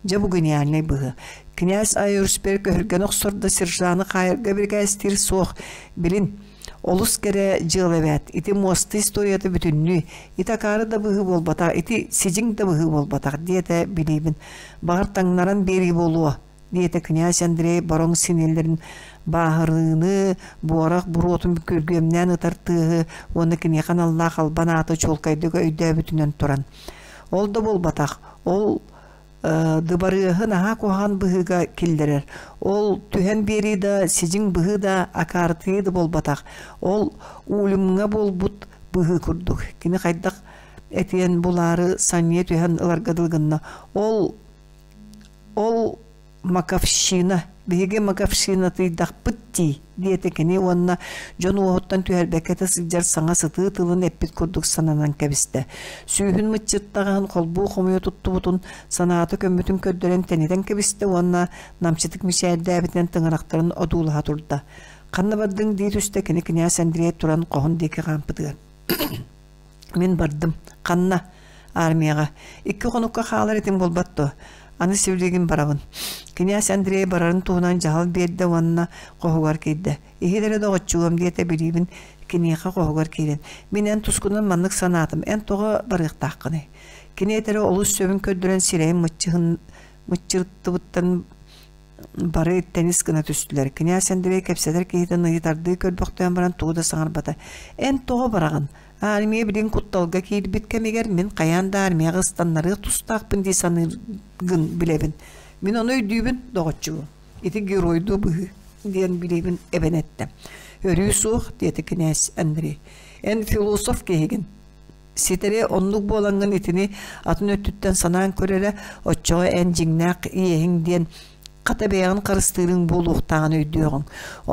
Дьэ бу гениальнай быһыы. Князь Айрусберг өһүргэнэ охсор да сержаны хаайарга бирикээстиир суох. Билин, Олус кэрэ дьыала эбээт, ити муоста историята бүтүннүү, ити акаары да быһыы буолбатах, ити сидьиҥ да быһыы буолбатах, диэтэ Билиибин. Баҕар таҥнаран биэрии буолуо, диэтэ князь Андрей бороҥ синиэллэрин бааһырыыны, буорах буруотун күргүөмнээн ытар тыаһы уонна киниэхэ аналлаах албан ааты чуолкайдык өйдөөбүтүнэн туран. Ол да буолбатах, ол дыбарыаһы наһаа куһаҕан быһыыга киллэрэр. Ол түһэн биэрии да, сидьиҥ быһыы да, акаартыйыы да буолбатах. Ол уулюмҥа буолбут быһыы курдук. Кини хайдах этиэн булаары санньыйа түһэн ыларга дылы гынна. Ол ол маковщина. Биһиги маковщинатыйдахпыт дии, диэтэ кини уонна дьон уоһуттан түһэрбэккэ да сылдьар саҥа сытыы тылын эппит курдук сананан кэбистэ. Сүүһүн мыччыттаҕаһын холбуу хомуйа туттубутун, санаата көммүтүн көрдөрөн тэнитэн кэбистэ уонна намчытык мичээрдээбитинэн тыҥырахтарын одуулаһа турда. Ханна бардыҥ дии түстэ кини кинээс Андрей туран хоһун диэки хаампытыгар. Мин бардым. Ханна? Армияҕа. Икки хонукка хаалар этим буолбат дуо? Аны сибилигин барабын. Кинээс Андрей барарын туһунан дьаһал биэрдэ уонна хоһугар киирдэ. Иһит эрэ доҕоччугум диэтэ билиибин киниэхэ хоһугар киирэн. Мин эн тускунан маннык санаатым. Эн тоҕо барыахтааххыный? Кини этэрэ олус сөбүн көрдөрөн сирэйин мыччыһын мыччырыттыбыттан Бары тэнис гына түстүлэр. Кинээс Андрей кэпсэтэр киһитин ыйытардыы көрбөхтөөн баран тугу да саҥарбата. «Эн тоҕо бараҕын? Армия билигин кутталга киирбит кэмигэр мин хайаан да армияҕа ыстаннарыах тустаахпын дии саныыргын билэбин. Мин ону өйдүүбүн, доҕоччугум. Ити геройдуу быһыы» диэн билиибин эбэн эттэ. «Өрүү суох», диэтэ кинээс Андрей. «Эн философ киһигин. Ситэри оннук буолаҥҥын итини атын өттүттэн санаан көр эрэ, оччоҕо эн дьиҥнээх иэһиҥ диэн хата бэйэҕин харыстыырыҥ буолуохтааҕын өйдүөҕүҥ.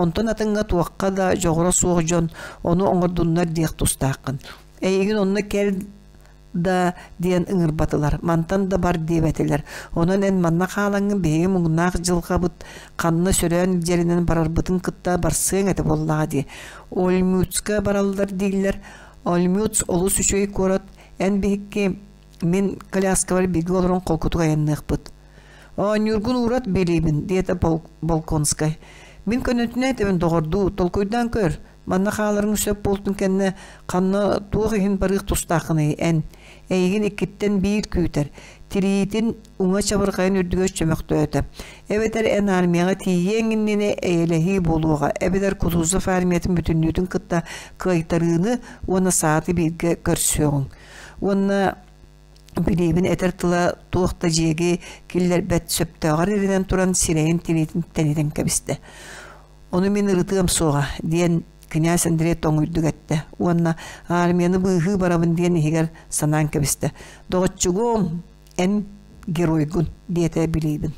Онтон атыҥҥа туохха да дьоҕура суох дьон ону оҥордуннар диэх тустааххын. Эйигин онно кэл да диэн ыҥырбатылар, мантан да бар диэбэтилэр. Онон эн манна хаалаҥҥын биһиги муҥнаах дьылҕабыт ханна сөрөөн илдьэринэн барарбытын кытта барсыаҥ этэ буоллаҕа дии. Ольмюцка бараллар дииллэр, Ольмюц олус үчүгэй куорат, эн биһикки мин коляскабар бииргэ олорон холкутук айанныахпыт. Оонньуургун уурат билиибин, диэтэ Болконскай. Мин көнөтүнэ этэбин доҕордуу, толкуйдаан көр, манна хааларыҥ сөп буолтун кэннэ ханна туох иһин барыах тустааххыный эн? Эйигин иккиттэн биир күүтэр, тириитин уҥа чабырҕайын үрдүгэр чөмөхтөөтө. Эбэтэр эн армияҕа тиийиэҥ иннинэ эйэлэһии буолуоҕа, эбэтэр Кутузов армиятын бүтүннүүтүн кытта кыайтарыыны уонна сааты бииргэ көрсүөҕүҥ. Уонна билиибин этэр тыла туох да дьиэги киллэрбэт сөптөөҕөр эрэнэн туран сирэйин тириитин тэнитэн кэбистэ. Ону мин ырытыам суоҕа, диэн князь Андрей тоҥуйдук эттэ уонна армияны быыһыы барабын диэн иһигэр санаан кэбистэ. Доҕоччугуом, эн геройгун, диэтэ билиибин.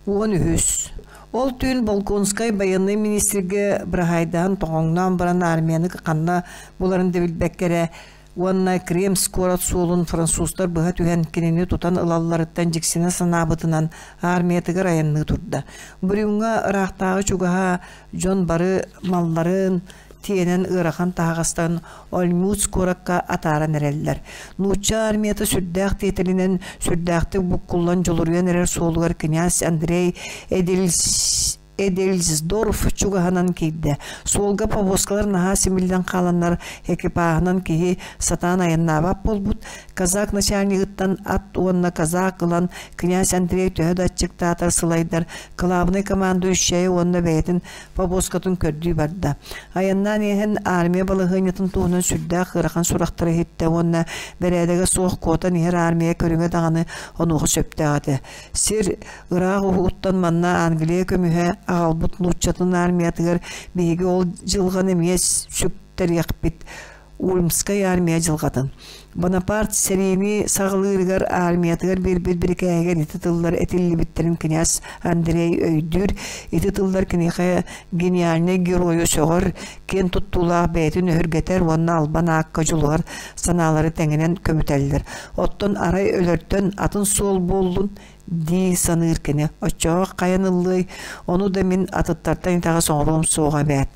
13. Ол түүн Волконскай байыаннай министргэ быраһаайдаһан тоҥоҥноон баран армияны ханна буларын да билбэккэ эрэ уонна Кремс куорат суолун французтар быһа түһэн кинини тутан ылалларыттан дьиксинэ санаабытынан армиятыгар айанныы турда. Брюҥҥа ыраахтааҕы чугаһа дьон бары малларын тиэнэн ыарахан таһаҕастарын Ольмуц куоракка атааран эрэллэр. Нуучча армията сүрдээх тиэтэлинэн сүрдээхтик буккуллан дьулуруйан эрэр суолугар князь Андрей Эдельс Эдельсдорф чугаһынан киирдэ. Суолга повозкалар наһаа симиллэн хааланнар экипааһынан киһи сатаан айаннаабат буолбут. Казак начальнигыттан ат уонна казак ылан князь Андрей төһө да аччыктаатар сылайдар кылаабынай командующайы уонна бэйэтин повозкатын көрдүү барда. Айаннаан иһэн армия балаһыанньатын туһунан сүрдээх ыарахан сурахтары иһиттэ уонна бэрээдэгэ суох куотан иһэр армия көрүҥэ даҕаны онуоха сөптөөх этэ. Сир ыраах уһугуттан манна Англия көмүһэ аҕалбыт нууччатын армиятыгар биһиги ол дьылҕаны эмиэ сүктэриэхпит Ульмскай армия дьылҕатын. Бонапарт сэриини саҕалыырыгар армиятыгар биэрбит бирикээһигэр ити тыллар этиллибиттэрин князь Андрей өйдүүр. Ити тыллар киниэхэ гениальнай геройу сөҕөр, киэн туттуулаах бэйэтин өһүргэтэр уонна албан аакка дьулуһар санаалары тэҥинэн көмүтэллэр. Оттон арай өлөртөн атын суол буоллун дии саныыр кини. Оччоҕо хайан ыллыай, ону да мин атыттартан итэҕэс оҥоруом суоҕа эбээт.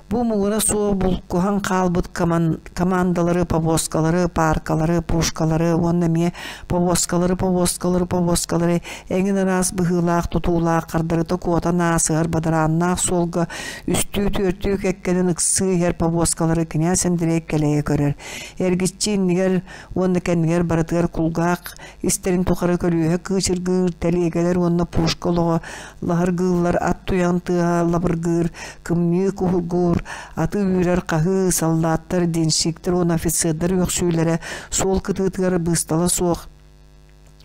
Бу муҥура суох булкуһан хаалбыт командалары, повозкалары, пааркалары, пушкалары уонна эмиэ повозкалары, повозкалары, повозкалары эҥин араас быһыылаах тутуулаах хардарыта куотан аасыһар бадарааннаах суолга үстүү-түөртүү кэккэнэн ыксыы иһэр повозкалары князь Андрей кэлэйэ көрөр. Эргиччи иннигэр уонна кэннигэр барытыгар кулгаах истэрин тухары көлүөһэ кыычыргыыр тэлиэгэлэр уонна пушка олоҕо лаһыргыыллар ат туйаҕын тыаһа лабыргыыр кымньыы куһургуур аты үүрэр хаһыы саллааттар денщиктэр уонна офицердар үөхсүүлэрэ суол кытыытыгар быыстала суох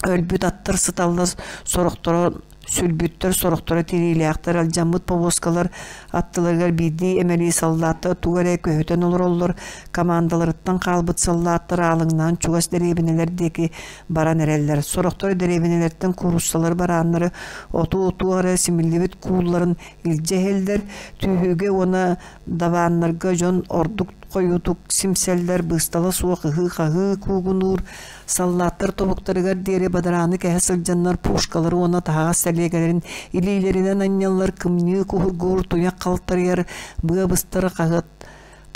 өлбүт аттар сыталлар сорохторо. Сүлбүттэр сорохторо тириилээхтэр, алдьаммыт повозкалар аттыларыгар биирдии эмэлии саллааттар тугу эрэ көһүтэн олороллор, командаларыттан хаалбыт саллааттар аалыҥнаан чугас дэриэбинэлэр диэки баран эрэллэр. Сорохтор дэриэбинэлэртэн кууруссалары барааннары оту-оту эрэ симиллибит куулларын илдьэ иһэллэр, түүһүүгэ уонна дабааннарга дьон ордук хойуутук симсэллэр, быыстала суох ыһыы-хаһыы куугунуур, саллааттар тобуктарыгар диэри бадарааны кэһэ сылдьаннар пушкалары уонна таһаҕас сэлиэгэлэрин илиилэринэн анньаллар, кымньыы куһургуур, туйах халтарыйар, быа быстар хаһыат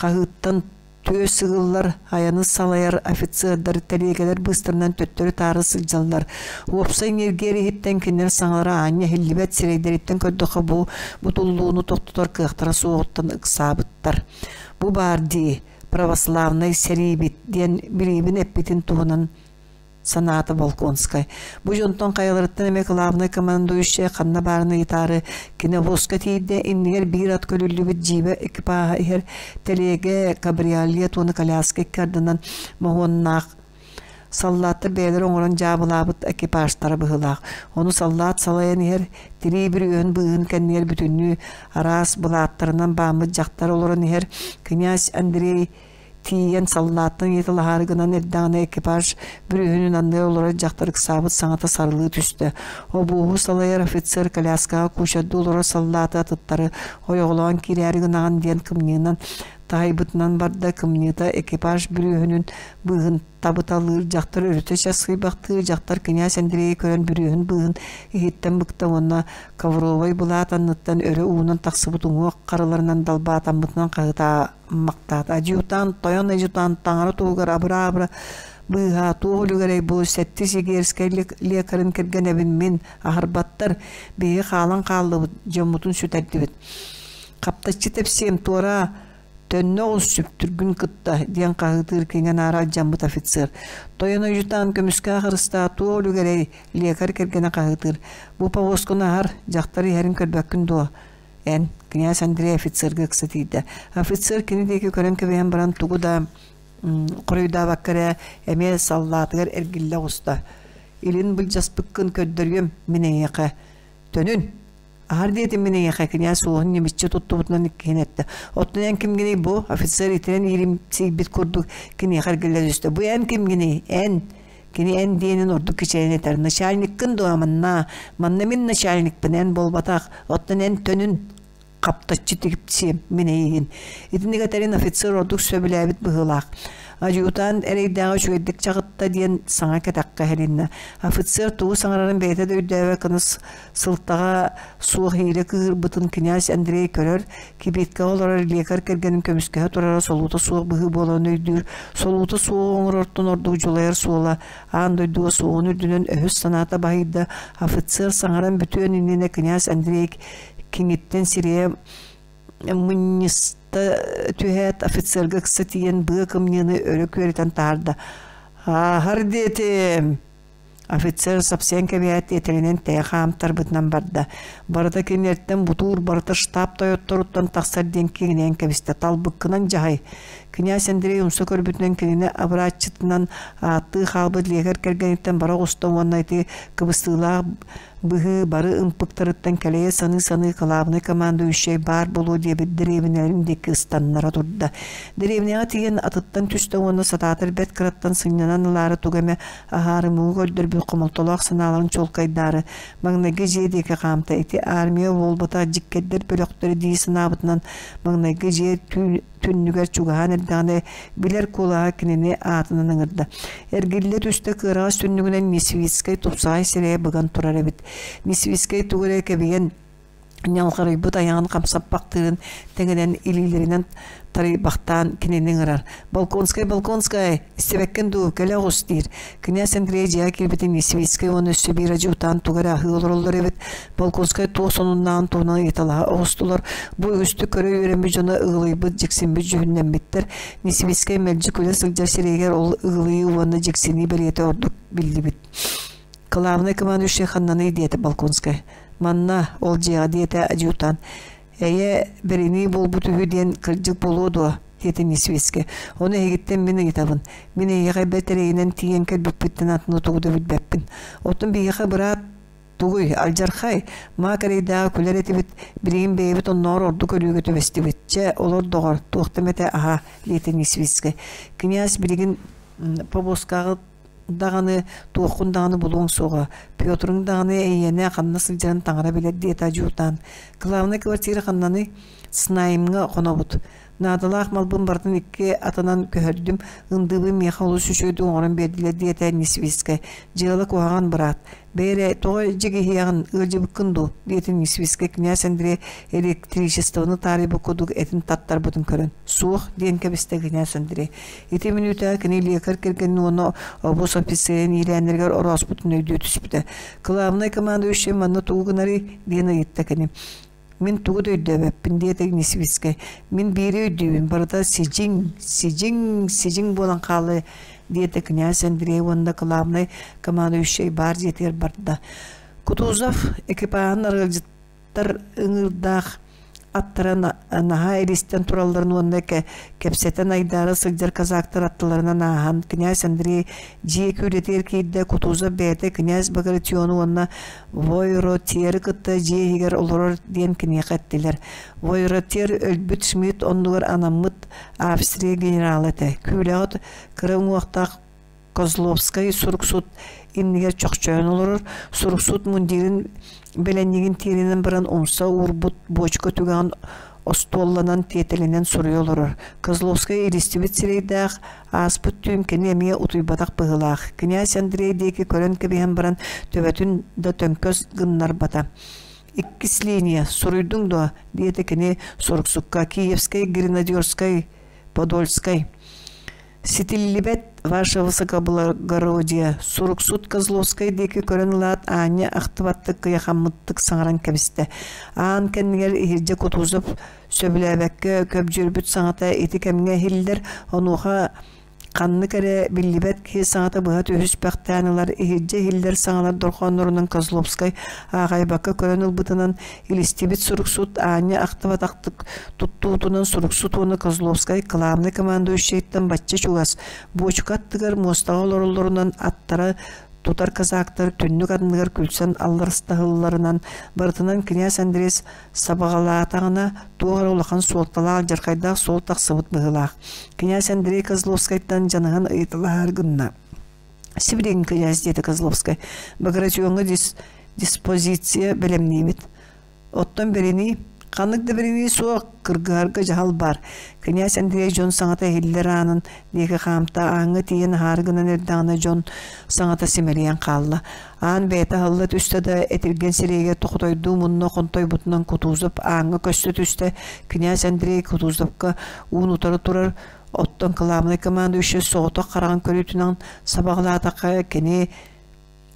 хаһыыттан түөс ыгыллар, айаны салайар офицердар тэлиэгэлэр быыстарынан төттөрү-таары сылдьаллар. Уопсай ньиргиэр иһиттэн кинилэр саҥалара аанньа иһиллибэт сирэйдэриттэн көрдөххө бу бутуллууну тохтотор кыахтара суоҕуттан ыксаабыттар. Бу баар дии, православнай сэриибит диэн билиибин эппитин туһунан санаата Волконскай. Бу дьонтон хайаларыттан эмэ кылаабынай командующай ханна баарын ыйытаары киновозка тиийдэ, иннигэр биир ат көлүллүбүт дьиибэ экипааһа иһэр тэлиэгэ, кабриолет уонна коляска икки ардынан моһуоннаах саллааттар бэйэлэрэ оҥорон дьаабылаабыт экипажтара быһыылаах. Ону саллаат салайан иһэр, тирии бір үөһүн быыһын кэннигэр бүтүннүү араас былааттарынан бааммыт дьахтар олорон иһэр князь Андрей тиийэн саллааттан ыйыталаһаары гынан эрдэҕинэ экипаж бүрүөһүнүн анныгар олорор дьахтар ыксаабыт саҥата сарылыы түстэ. Обуоһу салайар офицер коляскаҕа куучардыы олорор саллааты атыттары ойоҕолоон киирээри гынаҕын диэн кымньыынан таһыйбытынан барда кымньыыта экипаж бүрүөһүнүн быыһын табыталыыр дьахтар өрүтэ часкыйбахтыыр дьахтар кинээс Андрейи көрөн бүрүөһүн быыһын иһиттэн быкта уонна ковровай былаат анныттан өрө уунан тахсыбыт уҥуох харыларынан далбаатаммытынан хаһытаа махтаата. Адъютант, тойон адъютант таҥара туһугар абыра-абыра быыһаа туох үлүгэрэй бу сэттис егерскэй лекарын кэргэнэбин мин аһарбаттар биһиги хаалан хааллыбыт дьоммутун сүтэрдибит хаптаччы тэпсиэм туора төннө оҕус сүптүргүн кытта диэн хаһыытыыр киҥэ-наара алдьаммыт офицер тойон адъютант көмүскээх харыстаа туох үлүгэрэй лекарь кэргэнэ хаһыытыыр бу повозканы аһар дьахтар иһэрин көрбөккүн дуо Эн, князь Андрей офицерга ыкса тиийдэ. Офицер кини диэки көрөн кэбиһэн баран тугу да хоруйдаабакка эрэ эмиэ саллаатыгар эргиллэ оҕуста. Илин былдьаспыккын көрдөрүөм мин эйиэхэ. Төнүн! Аһар диэтим мин эйиэхэ, князь уоһун ньимиччи туттубутунан иккиһин эттэ. Оттон эн кимҥиний бу? Офицер итирэн ииримсийбит курдук киниэхэ эргиллэ түстэ. Бу эн кимҥиний? Эн! Кини эн диэнин ордук кичэйэн этэр. Начальниккын дуо манна? Манна мин начальникпын, эн буолбатах. Оттон эн төнүн хаптаччы тигипсиэм мин эйигин. Итинник этэрин офицер ордук сөбүлээбит быһыылаах. Адьютант эрэйдээҕи үчүгэйдик чаҕытта диэн саҥа кэтэххэ иһилиннэ. Офицер тугу саҥарарын бэйэтэ да өйдөөбөт гына сылтаҕа суох иирэ кыыһырбытын князь Андрей көрөр, кибииткэҕэ олорор лекарь кэргэнин көмүскэһэ турара солуута суох быһыы буоларын өйдүүр, солуута суоҕу оҥорортон ордук дьулайар суола аан дойдуга суоҕун үрдүнэн өһөс санаата баһыйда, офицер саҥаран бүтүөн иннинэ князь Андрей киниттэн сирэйэ мунньуста түһээт офицерга ыкса тиийэн быа кымньыыны өрө күөрэтэн таһаарда. «Ааһар диэтим!» Офицер сапсыйан кэбиһээт тиэтэлинэн тэйэ хаамтарбытынан барда. Барыта кинилэртэн бутуур, барыта штаб тойотторуттан тахсар диэн киҥинэйэн кэбистэ. Талбыккынан дьаһай. Князь Андрей умса көрбүтүнэн кинини абырааччытынан ааттыы хаалбыт лиэкэр кэргэниттэн бара оҕуста уонна ити кыбыстыылаах быһыы бары ымпыктарыттан кэлэйэ саныы-саныы кылаабынай командующай баар буолуо диэбит дэриэбинэлэрин диэки ыстаннара турда. Дэриэбинэҕэ тиийэн атыттан түстэ уонна сатаатар бэрт кыраттан сынньанан ылаары тугу эмэ аһаарымыы көрдөрбүт хомолтолоох санааларын чуолкайдаары маҥнайгы дьиэ диэки хаамта. Ити армия буолбатах дьиккэрдэр бөлөхтөрө дии санаабытынан маҥнайгы дьиэ түннүгэр чугаһаан эрдэҕинэ билэр куолаһа кинини аатынан ыҥырда. Эргиллэ түстэ кыараҕас түннүгүнэн Несвицкэй тупсаҕай сирэйэ быган турар эбит. Несвицкэй тугу эрэ кэбийэн ньалҕарыйбыт айаҕын хамсаппахтыырын тэҥинэн илиилэринэн тарыйбахтаан кинини ыҥырар. «Болконскай, Болконскай, истибэккин дуу, кэлэ оҕус» диир. Князь Андрей дьиэҕэ киирбитин Несвицкэй уонна өссө биир адьутаан тугу эрэ аһыы олороллор эбит. Болконскай туох сонуннааҕын туһунан ыйыталаһа оҕустулар. Бу үгүстүк көрө үөрэммит дьоно ыгылыйбыт, дьиксиммит дьүһүннэммиттэр. Несвицкэй мэлдьи күлэ сылдьар сирэйигэр ол ыгылыйыы уонна дьиксинии бэлиэтэ ордук биллибит. Кылаабынай командующай ханнаный диэтэ Болконскай. Манна, ол дьиэҕэ диэтэ адъютант. Эйэ, бэринии буолбут үһү диэн кырдьык буолуо дуо? диэтэ Несвицкэй. Ону эһигиттэн мин ыйытабын. Мин эйиэхэ бэрт эрэйинэн тиийэн кэлбиппиттэн атыны тугу да билбэппин. Оттон биһиэхэ быраат Тугуй, алдьархай, маак эрэйдээҕи күлэр этибит, билигин бэйэбит оннооҕор ордук өлүүгэ түбэстибит. Чэ, олор доҕор, туохтан этэ аһа, диэтэ Несвицкэй. Князь билигин повозкаҕа даҕаны, туоххун даҕаны булуоҥ суоҕа. Петруҥ даҕаны эйиэнэ ханна сылдьарын таҥара билэр диэтэ адьютант. Главнай квартира ханнаный? Снаймҥа хонобут. Наадалаах малбын барытын икки атынан көһөрдүм, ындыыбын миэхэ олус үчүгэйдик оҥорон биэрдилэр диэтэ Несвицкэй. Дьыала куһаҕан быраат. Бээрэ, тоҕо дьигиһийэҕин, ыалдьыбыккын дуу? диэтэ Несвицкэй князь Андрей электричествоны таарыйбыт курдук этин таттарбытын көрөн. Суох, диэн кэбистэ князь Андрей. Ити мүнүүтэҕэ кини лиэкэр кэргэнин уонна обуос офицерын иирээннэригэр орооспутун өйдүү түспүтэ. Кылаабынай командующай манна тугу гынарый? диэн ыйытта кини. Мин тугу да өйдөөбөппүн, диэтэ Несвицкэй. Мин биири өйдүүбүн, барыта сидьиҥ, сидьиҥ, сидьиҥ буолан хаалла, диэтэ князь Андрей уонна кылаабынай командующай баар дьиэтигэр барда. Кутузов экипаһын арыалдьыттар ыҥыырдаах аттара наһаа илистэн туралларын уонна кэпсэтэн айдаара сылдьар казактар аттыларынан ааһан князь Андрей дьиэ күүлэтигэр киирдэ Кутузов бэйэтэ князь Багратиону уонна Войротьеры кытта дьиэ иһигэр олорор диэн киниэхэ эттилэр. Войротьер өлбүт Шмидт оннугар анаммыт Австрия генерала этэ. Күүлэҕэ кыра уҥуохтаах Козловскай суруксут иннигэр чохчойон олорор, суруксут мундирын бэлэнньигин тиэринэн баран умса уурбут буочука түгэҕин остуолланан тиэтэлинэн суруйа олорор. Козловскай илистибит сирэйдээх, ааспыт түүн кини эмиэ утуйбатах быһыылаах. Князь Андрей диэки көрөн кэбиһэн баран төбөтүн да төҥкөс гыннарбата. «Иккис линия, суруйдуҥ дуо?» диэтэ кини суруксукка. «Киевскэй, Гренадерскай, Подольскай». Ситиллибэт, ваше высокоблагородие, суруксут Козловскай диэки көрөн ылаат аанньа ахтыбаттык кыйахаммыттык саҥаран кэбистэ. Аан кэннигэр иһирдьэ Кутузов сөбүлээбэккэ көбдьүөрбүт саҥата ити кэмҥэ иһиллэр, онуоха Ханнык эрэ биллибэт киһи саҥата быһа түһүспэхтээн ылар, иһирдьэ иһиллэр саҥалар дорҕооннорунан Козловскай ааҕайбакка көрөн ылбытынан, илистибит суруксут аанньа ахтыбатахтык туттуутунан суруксут уонна Козловскай кылаабынай командующайтан бачча чугас, буочука аттыгар муостаҕа олороллорунан аттара тутар казактар түннүк анныгар күлсэн алларастаһалларынан барытынан князь Андрес сабаҕалаатаҕына туох эрэ улахан суолталаах алдьархайдаах суол тахсыбыт быһыылаах. Князь Андрей Козловскайтан дьаныһан ыйыталаһар гынна. Сибилигин князь диэтэ Козловскай. Багратионҥа диспозиция бэлэмниибит. Оттон бэринии Ханнык да бэринии суох, кыргыһарга дьаһал баар. Князь Андрей дьон саҥата иһиллэр аанын диэки хаамта, ааҥҥа тиийэн аһаары гынан эрдэҕинэ дьон саҥата симэлийэн хаалла. Аан бэйэтэ аһылла түстэ да, этиргэн сирэйигэр тохотойдуу мунна хонтойбутунан Кутузов ааҥҥа көстө түстэ. Князь Андрей Кутузовка уун-утары турар, оттон кылаабынай командующай соҕотох хараҕын көрүүтүнэн сабаҕалаатахха, кини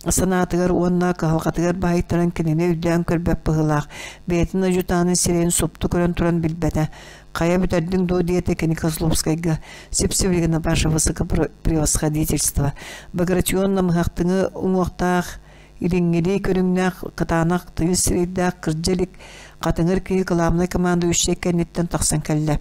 санаатыгар уонна кыһалҕатыгар баһыйтаран кинини өйдөөн көрбөт быһыылаах, бэйэтин адьютанын сирэйин супту көрөн туран билбэтэ. «Хайа бүтэрдиҥ дуо?» диэтэ кини Козловскайга. «Сип-сибилигин ваше высокопревосходительство. Багратион намыһахтыҥы уҥуохтаах, илиҥҥилии көрүҥнээх, кытаанах тыйыс сирэйдээх кырдьа илик хатыҥыр киһи кылаабынай командующай кэнниттэн тахсан кэллэ.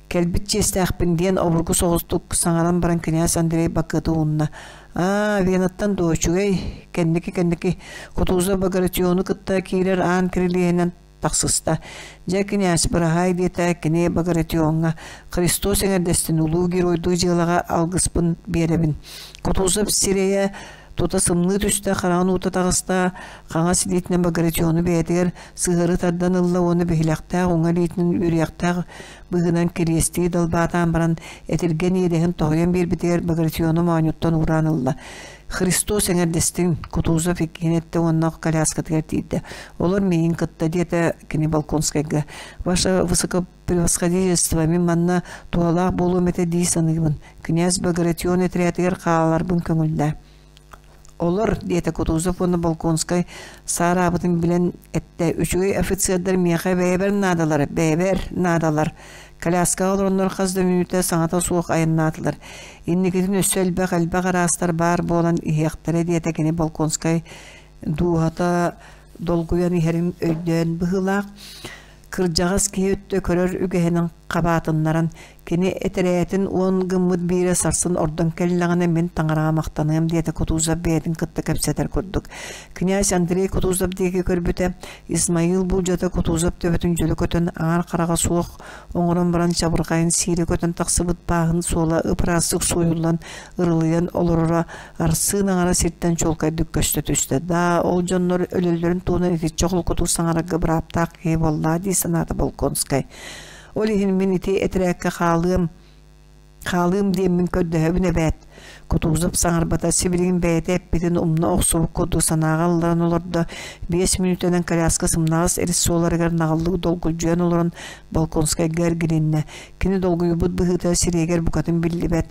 Кэлбит чиэстээхпин диэн обургу соҕустук саҥаран баран князь Андрей бакыаты уунна. Аа, Венаттан дуо үчүгэй, кэнники-кэнники Кутузов Багратиону кытта киирэр аан кирилиэһинэн тахсыста. Дьэ, князь, быраһаай диэтэ кини Багратиоҥҥа. Христос эҥэрдэстин улуу геройдуу дьыалаҕа алгыспын биэрэбин. Кутузов сирэйэ тута сымныы түстэ, хараҕын уута таҕыста, хаҥас илиитинэн Багратиону бэйэтигэр сыһыары тардан ылла уонна биһилэхтээх уҥа илиитинэн үөрүйэхтээх быһыынан кириэстии далбаатаан баран этиргэн иэдэһин тоһуйан биэрбитигэр Багратиону моонньуттан уураан ылла. Христос эҥэрдэстин, Кутузов иккиһин эттэ уонна коляскатыгар тиийдэ. Олор миигин кытта диэтэ кини Балконскайга. Ваше высокопревосходительство, мин манна туһалаах буолуом этэ дии саныыбын. Князь Багратион этэрээтигэр хааларбын көҥүллээ. Олор, диэтэ Кутузов уонна Болконскай саараабытын билэн эттэ, үчүгэй офицердар миэхэ бэйэбэр наадалар, бэйэбэр наадалар. Коляскаҕа олороннор хас да мүнүүтэ саҥата суох айаннаатылар. Инникитин өссө элбэх-элбэх араастар баар буолан иһиэхтэрэ, диэтэ кини Болконскай дууһата долгуйан иһэрин өйдөөн быһыылаах. Кырдьаҕас киһи өттө көрөр үгэһинэн хабаатыннаран, кини этэрээтин уон гыммыт биирэ сарсын ордон кэллэҕинэ мин таҥараҕа махтаныам диэтэ Кутузов бэйэтин кытта кэпсэтэр курдук. Князь Андрей Кутузов диэки көрбүтэ, Измаил буулдьата Кутузов төбөтүн дьөлө көтөн аҥаар хараҕа суох оҥорон баран чабырҕайын сиирэ көтөн тахсыбыт бааһын суола ып-ыраастык сууйуллан ырылыйан олороро арсыын аҥара сиртэн чуолкайдык көстө түстэ. Да, ол дьоннор өлөллөрүн туһунан итиччэ холкутук саҥарарга бырааптаах киһи буоллаа дии санаата Болконскай. Ол иһин мин ити этэрээккэ хаалыам хаалыым диэммин көрдөһөбүн эбээт. Кутузов саҥарбата сибилигин бэйэтэ эппитин умна охсубут курдук санааҕа ылларан олордо. 5 мүнүүтэнэн коляска сымнаҕас эрис суоларыгар наҕыллык долгулдьуйан олорон Болконскайга эргилиннэ. Кини долгуйбут быһыыта сирэйигэр букатын биллибэт.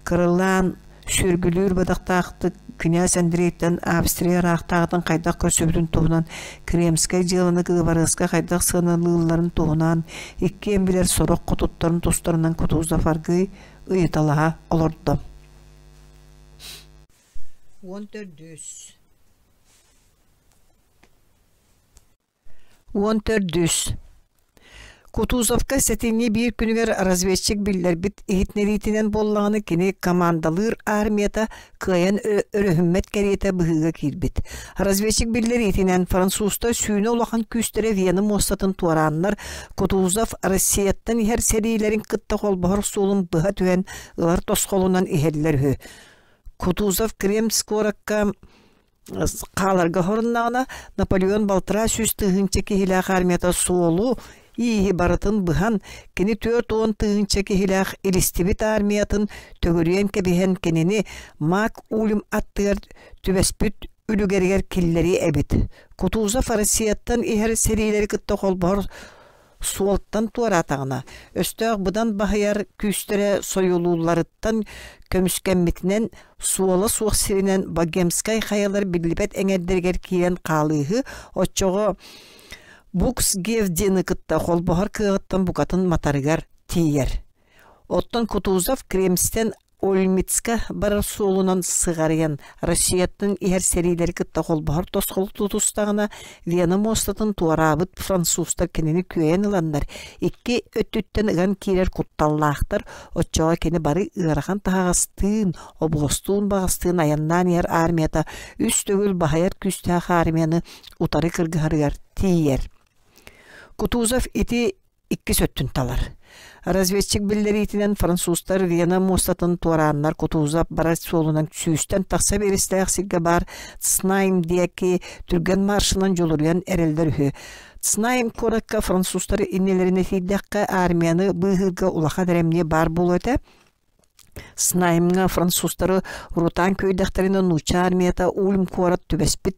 Кыралаан сүөргүлүүр бадахтаахтык кинээс Андрейтан Австрия ыраахтааҕытын хайдах көрсүбүтүн туһунан, Кремскэй дьыаланы кылыбарыаска хайдах сыаналыылларын туһунан иккиэн билэр сорох хотуттарын тустарынан Кутузов аргыый ыйыталаһа олордо. 14. 14. Кутузовка сэтинньи биир күнүгэр разведчик биллэрбит иһитиннэриитинэн буоллаҕына кини командалыыр армията кыайан өрөһүммэт кэриэтэ быһыыга киирбит. Разведчик биллэриитинэн французтар сүүнэ улахан күүстэрэ Вена муостатын туорааннар Кутузов Россияттан иһэр сэриилэрин кытта холбоһор суолун быһа түһэн ылар тосхолунан иһэллэр үһү. Кутузов Кремс куоракка хааларга хоруннаҕына Наполеон 600 000 киһилээх армията суолу ииһи барытын быһан кини 40 000 киһилээх илистибит армиятын төгүрүйэн кэбиһэн кинини Мак Улим аттыгар түбэспит үлүгэригэр киллэриэ эбит. Кутузов Россияттан иһэр сэриилэри кытта холбоһор суолтан туораатаҕына, өстөөх быдан баһыйар күүстэрэ сойуолуулларыттан көмүскэммитинэн суола суох сиринэн Богемскай хайалар биллибэт эҥэрдэригэр киирэн хаалыыһы, оччоҕо Буксгевдины кытта холбоһор кыаҕыттан букатын матарыгар тиийэр. Оттон Кутузов Кремстэн Ольмицка барар суолунан сыҕарыйан, Россияттан иһэр сэриилэри кытта холбоһор тосхолу тутустаҕына, Вена муостатын туораабыт французтар кинини күөйэн ыланнар, икки өттүттэн ыган киирэр кутталлаахтар, оччоҕо кини бары ыарахан таһаҕастыын, обуостуун баҕастыын айаннаан иһэр армията үс төгүл баһыйар күүстээх армияны утары кыргыһарыгар тиийэр. Кутузов ити иккис өттүн талар. Разведчик биллэриитинэн французтар Вена муостатын туорааннар Кутузов барар суолунан сүүстэн тахса биэрэстээх сиргэ баар Цнайм диэки түргэн маршынан дьулуруйан эрэллэр үһү. Цнайм куоракка французтар иннилэринэ тиийдэххэ армияны быыһыырга улахан эрэмньи баар буолуо этэ. Снаймҥа французтары урутаан күүрдэхтэринэ нуучча армията Ульм куорат түбэспит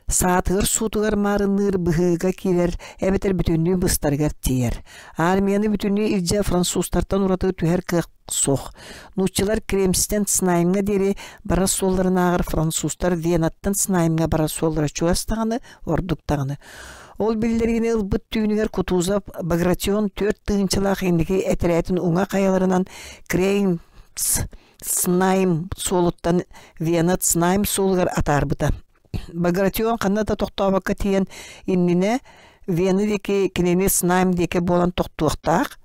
саатыгар суутугар маарынныыр быһыыга киирэр эбэтэр бүтүннүү быстарыгар тиийэр. Армияны бүтүннүү илдьэ французтартан ураты түһэр кыах суох. Нууччалар Кремстэн Снаймҥа диэри барар суолларынааҕар французтар Венаттан Снаймҥа барар суоллара чугас даҕаны, ордук даҕаны. Ол биллэриини ылбыт түүнүгэр Кутузов Багратион түөрт тыһыынчалаах инники этэрээтин уҥа хайаларынан Креймс Снайм суолуттан Вена Цнайм суолугар атаарбыта. Багратион ханна да тохтообокко тиийэн иннинэ Вена диэки кинини Снайм диэки буолан тохтуохтаах.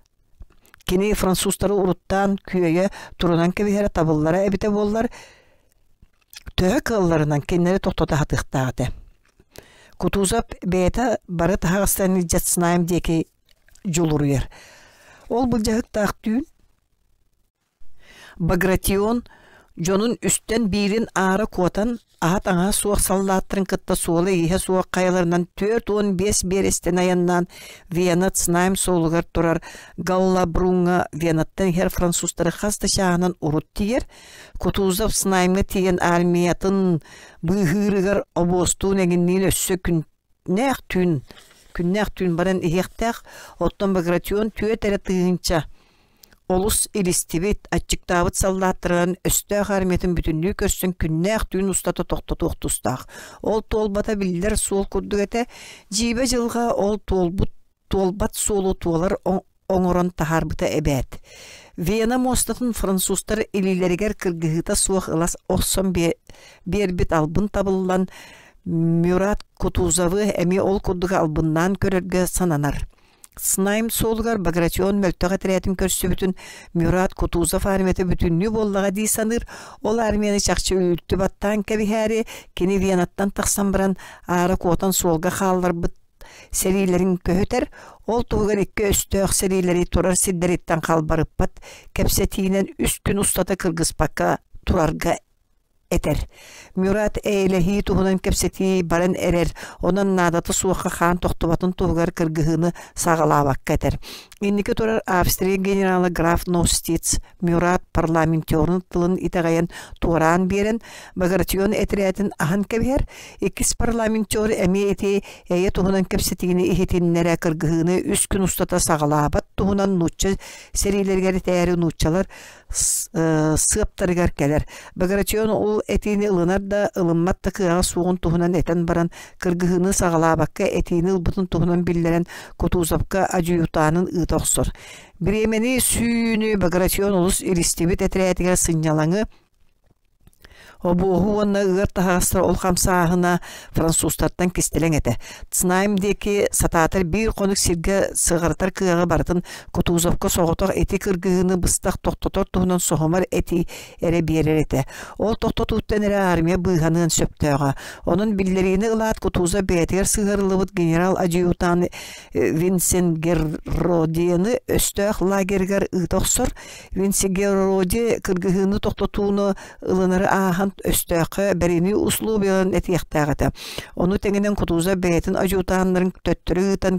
Кини французтары уруттаан күөйэ турунан кэбиһэрэ табыллара эбитэ буоллар, Төһө кыалларынан кинилэри тохтото сатыахтаах этэ. Кутузов бэйэтэ бары таһаҕастарын илдьэ Цнаем диэки дьулуруйар. Ол былдьаһыктаах түүн Багратион дьонун үстэн биирин аара куотан аһа-таҥаһа суох саллааттарын кытта суола-ииһэ суох хайаларынан 45 биэрэстэн айаннаан Вена Цнайм суолугар турар Галлабруҥҥа Венаттан иһэр французтары хас да чааһынан урут тиийэр Кутузов Снаймҥа тиийэн армиятын быыһыырыгар обуостуун эҥинниин өссө күннээх түүн күннээх түүн баран иһиэхтээх, оттон Багратион түөрт эрэ тыһыынча олус илистибит, аччыктаабыт саллааттарынан өстөөх армиятын бүтүннүү көрсөн күннээх түүн устата тохтотуох тустаах. Ол туолбата биллэр суол курдук этэ. Дьиибэ дьылҕа ол туолбут туолбат суолу туолар оҥорон таһаарбыта эбээт. Вена муостатын французтар илиилэригэр кыргыһыыта суох ыла охсон биэрбит албын табыллан Мюрат Кутузовы эмиэ ол курдук албыннаан көрөргө сананар. Снайм суолугар Багратион мөлтөх этэрээтин көрсүбүтүн Мюрат Кутузов армията бүтүннүү буоллаҕа дии саныыр. Ол армияны чахчы үлтү баттаан кэбиһээри, кини Венаттан тахсан баран аара куотан суолга хаалларбыт сэриилэрин көһүтэр, ол туһугар икки өстөөх сэриилэри турар сирдэриттэн халбарыппат кэпсэтиинэн үс күн устата кыргыспакка турарга этэр. Мюрат эйэлэһии туһунан кэпсэтии баран эрэр, онон наадата суохха хаан тохтубатын туһугар кыргыһыыны саҕалаабакка этэр. Инники турар Австрия генерала граф Ностиц Мюрат парламентерун тылын итэҕэйэн туораан биэрэн, Багратион этэрээтин аһан кэбиһэр. Иккис парламентер эмиэ ити эйэ туһунан кэпсэтиини иһитиннэрэ кыргыһыыны үс күн устата саҕалаабат туһунан нуучча сэриилэригэр этээри нууччалар сыаптарыгар кэлэр. Багратион ол этиини ылынар да, ылыммат да кыаҕа суоҕун туһунан этэн баран, кыргыһыыны саҕалаабакка этиини ылбытын туһунан биллэрэн Кутузовка адьуютаанын ыыта охсор. Бириэмэни сүүнү Багратион олус илистибит этэрээтигэр сынньалаҥы Обуоһу уонна ыар таһаҕастар ол хамсааһына французтартан кистэлэҥ этэ. Цнайм диэки сатаатар биир хонук сиргэ сыҕарытар кыаҕы барытын Кутузовка соҕотох ити кыргыһыыны быстах тохтотор туһунан соһумар этии эрэ биэрэр этэ. Ол тохтотууттан эрэ армия быыһаныан сөптөөҕө. Онон биллэриини ылаат Кутузов бэйэтигэр сыһыарыллыбыт генерал-адъютант Винсенгеродиены өстөөх лагерыгар ыыта охсор. Винсенгероди кыргыһыыны тохтотууну ылынары ааһан өстөөххө бэринии условияларын этиэхтээх этэ. Ону тэҥинэн Кутузов бэйэтин адъютаннарын төттөрү ыытан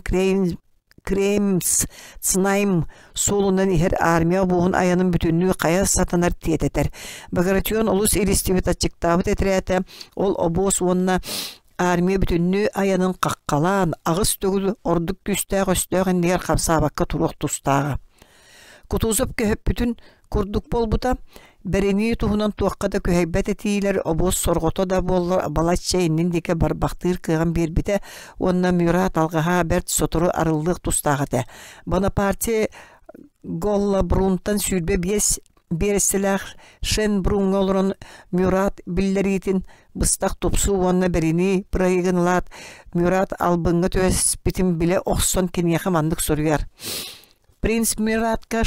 Кремс, Цнайм суолунан иһэр армия обуоһун айанын бүтүннүү хайа сатанар тиэтэтэр. Багратион олус илистибит аччыктаабыт этэрээтэ ол обуос уонна Армия бүтүннүү айанын хаххалаан, аҕыс төгүл ордук күүстээх өстөөх иннигэр хамсаабакка туруох тустааҕа. Кутузов көһөппүтүн курдук буолбута, бэринии туһунан туохха да күһэйбэт этиилэр обуос сорҕото да буоллар балачча иннин диэки барбахтыыр кыаҕын биэрбитэ уонна Мюрат алҕаһа бэрт сотору арыллыах тустаах этэ. Бонапарте Голлабрунтан 25 биэрэстэлээх Шенбруҥҥа олорон Мюрат биллэриитин быстах тупсуу уонна бэринии бырайыагын ылаат, Мюрат албыҥҥа түбэспитин билэ охсон киниэхэ маннык суруйар: «Принц Мюратка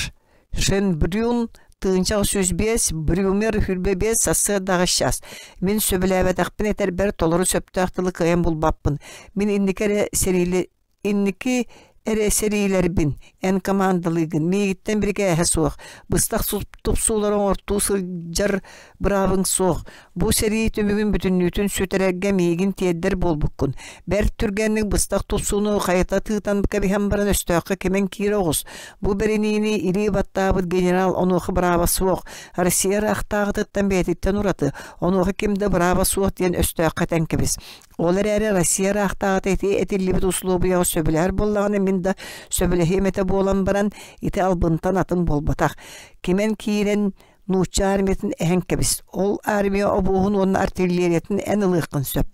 Шенбрюн 1805 Брюмер 25 сарсыардаҕы час. Мин сөбүлээбэтэхпин этэрбэр толору сөптөөх тылы кыайан булбаппын. Мин инники эрэ сэриили Инники эрэ сэриилэрбин эн командалыыгын, миигиттэн бирикээһэ суох, быстах тупсуулары оҥортуу сылдьар быраабыҥ суох. Бу сэрии түмүгүн бүтүннүүтүн сүтэрэргэ миигин тиэрдэр буолбуккун. Бэрт түргэнник быстах тупсууну хайата тыытан кэбиһэн баран өстөөххө кимэн киирэ оҕус. Бу бэриниини илии баттаабыт генерал онуоха бырааба суох. Россия ыраахтааҕытыттан бэйэтиттэн ураты, онуоха ким да бырааба суох диэн өстөөххө этэн кэбис. Ол эрээри Россия ыраахтааҕыта ити этиллибит усулуобуйаҕа сөбүлэһэр буоллаҕына, мин да сөбүлэһиэм этэ буолан баран, ити албынтан атын буолбатах. Кимэн киирэн нуучча армиятын эһэн кэбис. Ол армия обуоһун уонна артиллериятын эн ылыаххын сөп.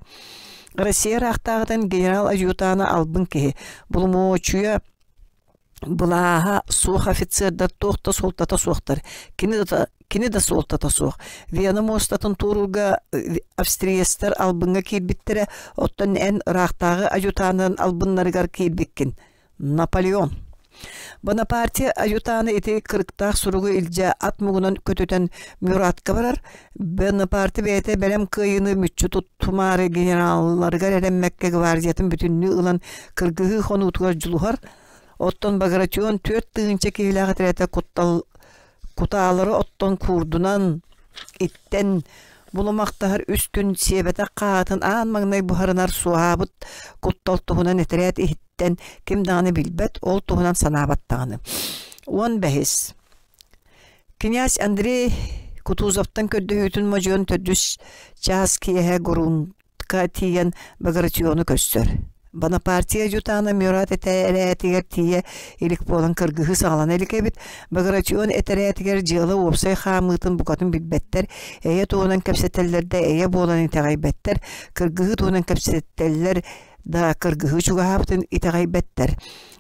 Россия ыраахтааҕытын генерал-адъютана албын киһи. Боломуочуйа Былааһа суох офицердар туох да суолтата суохтар. Кини да, кини да суолтата суох. Вена муостатын туоруурга австриецтар албыҥҥа киирбиттэрэ, оттон эн ыраахтааҕы адъютанын албыннарыгар киирбиккин. Наполеон. Бонапарте адъютаны ити кырыктаах суругу илдьэ ат муҥунан көтүтэн Мюратка барар. Бонапарте бэйэтэ бэлэм кыайыыны мүччү туттумаары генералларыгар эрэммэккэ гвардиятын бүтүннүү ылан кыргыһыы хонуутугар дьулуһар. Оттон Багратион 4000 киһилээх этэрээтэ куттал кутаалары оттон куурдунан иттэн булумахтаһар үс күн сиэбэтэх хаатын аан маҥнай буһарынар суоһаабыт куттал туһунан этэрээт иһиттэн ким даҕаны билбэт, ол туһунан санаабат даҕаны. 15. Князь Андрей Кутузовтан көрдөһүүтүн модьуйан төрдүс чаас киэһэ Грунтка тиийэн Багратиону көрсөр. Бонапартия адъютана Мюрат этэрээтигэр тиийэ илик буолан кыргыһыы саҕалана илик эбит. Багратион этэрээтигэр дьыала уопсай хаамыытын букатын билбэттэр, эйэ туһунан кэпсэтэллэр да эйэ буолан итэҕэйбэттэр, кыргыһыы туһунан кэпсэтэллэр да кыргыһыы чугаһаабытын итэҕэйбэттэр.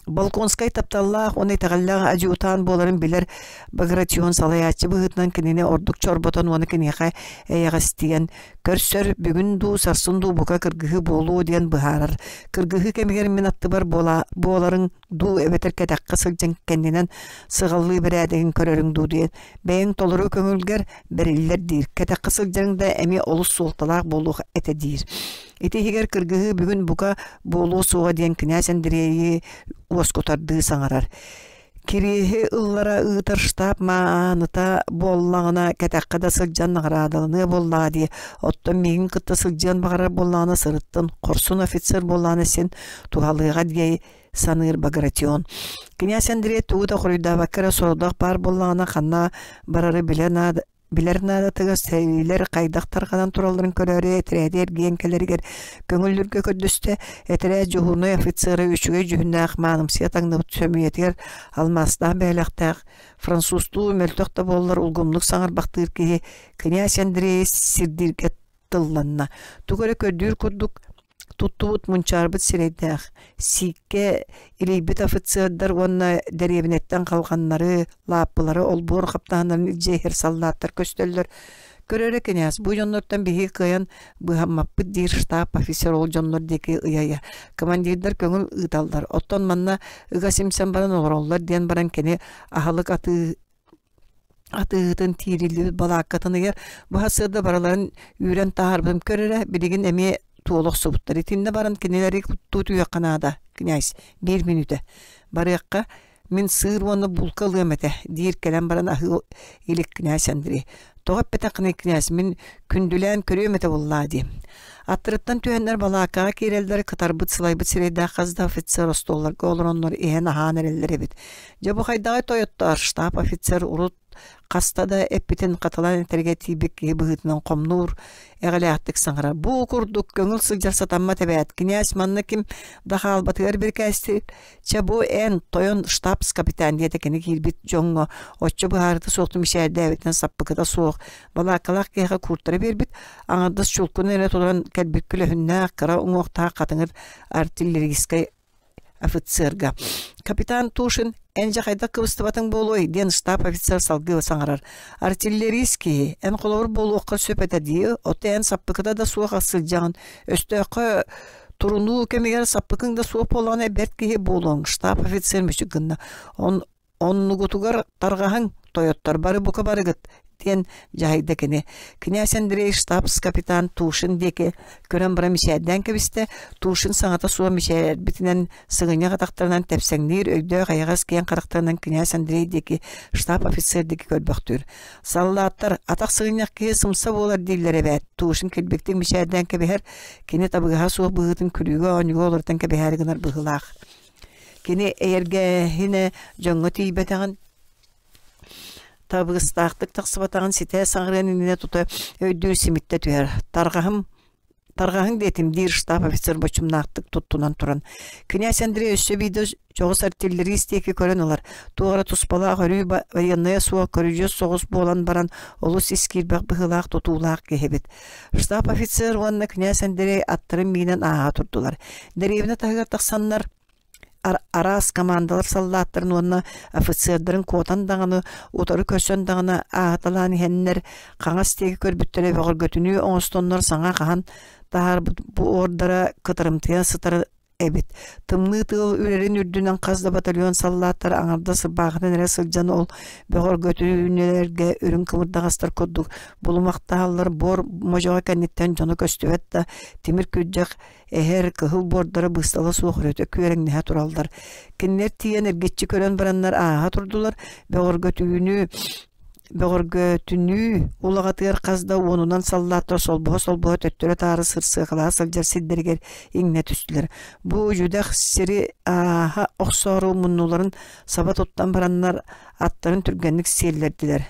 Болконскай тапталлаах уонна итэҕэллээх адъютант буоларын билэр Багратион салайааччы быһыытынан кинини ордук чорботон уонна киниэхэ эйэҕэстийэн Көрсөр бүгүн дуу, сарсын дуу бука кыргыһыы буолуо диэн быһаарар. Кыргыһыы кэмигэр мин аттыбар буола, буоларыҥ дуу эбэтэр кэтэххэ сылдьан кэннинэн сыҕаллыы бэрээдэгин көрөрүҥ дуу диэн бэйэҥ толору көҥүлгэр бэриллэр диир. Кэтэххэ сылдьарыҥ да эмиэ олус суолталаах буолуох этэ диир. Ити иһигэр кыргыһыы бүгүн бука буолуо суоҕа диэн кинээс Андрейи уоскутардыы саҥарар. Кириэһи ыллара ыытар штаб мааныта буоллаҕына кэтэххэ да сылдьан наҕараадаланыа буоллаҕа дии. Оттон миигин кытта сылдьыан баҕарар буоллаҕына сырыттын, хорсун офицер буоллаҕына син туһалыаҕа диэй саныыр Багратион. Кинээс Андрей тугу да хоруйдаабакка эрэ сорудах баар буоллаҕына ханна барары билэ наада билэр наадатыгар сэриилэр хайдах тарҕанан туралларын көрөөрү этэрээти эргийэн кэлэригэр көҥүллүүргэ көрдөстө. Этэрээт дьуһуурунай офицера үчүгэй дьүһүннээх маанымсыйа таҥныбыт сөмүйэтигэр алмаастаах бэйэлэхтээх французтуу мөлтөх да буоллар улгумнук саҥарбахтыыр киһи князь Андрей сирдииргэ тылланна. Тугу эрэ көрдүүр курдук туттубут мунчаарбыт сирэйдээх, сииккэ илийбит офицердар уонна дэриэбинэттэн халҕаннары, лааппылары олбуор хаптаһыннарын илдьэ иһэр саллааттар көстөллөр. Көрөрө кинээс, бу дьоннортон биһиги кыайан быыһаммаппыт диир штаб офицер ол дьоннор диэки ыйа-ыйа. Командирдар көҥүл ыыталлар, оттон манна ыга симсэн баран олороллор диэн баран кини аһылык атыы атыыһытын тиириллибит балааккатын ыйар бу сарсыарда барыларын үүрэн таһаарбытым көр эрэ билигин эмиэ туола охсубуттар итиннэ баран кинилэри куттуу түһүөххэ наада князь биир мүнүүтэ барыахха мин сыыр уонна булка ылыам этэ диир кэлэн баран аһыы илик князь Андрей тоҕо эппэтэххиний князь мин күндүлээн көрүөм этэ буоллаа дии аттарыттан түһэннэр балааккаҕа киирэллэр кытарбыт сылайбыт сирэйдээх хас да офицер остуолларга олороннор иһэн аһаан эрэллэр эбит Дьэ бу хайдаҕый тойоттоор, штаб офицер урут хаста да эппитин хатылаан этэргэ тиийбит киһи быһыытынан хомнуур, эҕэлээхтик саҥарар. Бу курдук көҥүл сылдьар сатаммат эбээт, кинээс манна ким да хаалбатыгар бирикээстиир. Чэ бу эн, тойон штабс-капитан диэтэ кини киирбит дьоҥҥо оччо быһаарыта суохтук мичээрдээбитинэн саппыкыта суох балааккалаах киһиэхэ кууртара биэрбит, аҥардас чулкуну эрэ толорон кэлбит күлөһүннээх, кыра уҥуохтаах хатыҥыр артиллерийскай офицерга «Капитан Тушин, эн дьэ хайдах кыбыстыбатыҥ буолуой?» диэн штаб офицер салгыы саҥарар. «Артиллерист киһи, эн холобур буолуохха сөп этэ дии, оттон эн саппыкыта да суох сылдьаҕын, өстөөххө турунуу кэмигэр саппыкыҥ да суох буоллаҕына бэрт киһи буолуоҥ», штаб офицер мүчүк гынна. Оннугутугар тарҕаһыҥ, тойоттор бары бука барыгыт, диэн дьаһайда кини. Князь Андрей штабс-капитан Тушин диэки көрөн баран мичээрдээн кэбистэ. Тушин саҥата суох мичээрбитинэн сыгынньах атахтарынан тэпсэҥниир өйдөөх эйэҕэс киэҥ харахтарынан князь Андрей диэки штаб офицер диэки көрбөхтүүр. Саллааттар атах сыгынньах киһи сымса буолар дииллэр эбээт. Тушин килбиктик мичээрдээн кэбиһэр, кини табыгаһа суох быһыытын күлүүгэ оонньууга олорутан кэбиһээри гынар быһыылаах. Кини эйэргээһинэ дьоҥҥо тиийбэтэҕин, табыгастаахтык тахсыбатаҕын ситэ саҥарыан иннинэ тута өйдүүр симиттэ түһэр. Тарҕаһым тарҕаһыҥ диэтим диир штаб офицер боччумнаахтык туттунан туран. Князь Андрей өссө биирдэ дьоҕус артиллерист диэки көрөн ылар. Туох эрэ туспалаах өрүү байыаннайа суох көрүдьүөс соҕус буолан баран олус ис киирбэх быһыылаах тутуулаах киһи эбит. Штаб офицер уонна князь Андрей аттарын миинэн ааһа турдулар. Дэриэбинэ таһыгар тахсаннар араас командалар саллааттарын уонна офицердарын куотан даҕаны, утары көрсөн даҕаны ааһыталаан иһэннэр хаҥас диэки көрбүттэрэ бөҕөргөтүнүү оҥостоннор саҥа хаһан таһаарбыт буордара кытарымтыйа сытар эбит. Тымныы тыал үрэрин үрдүнэн хас да батальон саллааттара аҥардас ырбаахынан эрэ сылдьан ол бөҕөргөтүүнэлэргэ үрүҥ кымырдаҕастар курдук булумахтаһаллар буор модьоҕо кэнниттэн дьоно көстүбэт да тимир күрдьэх эһэр кыһыл буордара быыстала суох өрүтэ күөрэҥнэһэ тураллар. Кинилэр тиийэн эргиччи көрөн бараннар ааһа турдулар бөҕөргөтүүнү Бөҕөргөтүнүү улаҕатыгар хас да уонунан саллааттар солбуһа-солбуһа төттөрү-таары сырсыакалаһа сылдьар сирдэригэр иҥнэ түстүлэр. Бу дьүдэх сири ааһа охсоору муннуларын саба туттан бараннар аттарын түргэнник сиэллэрдилэр.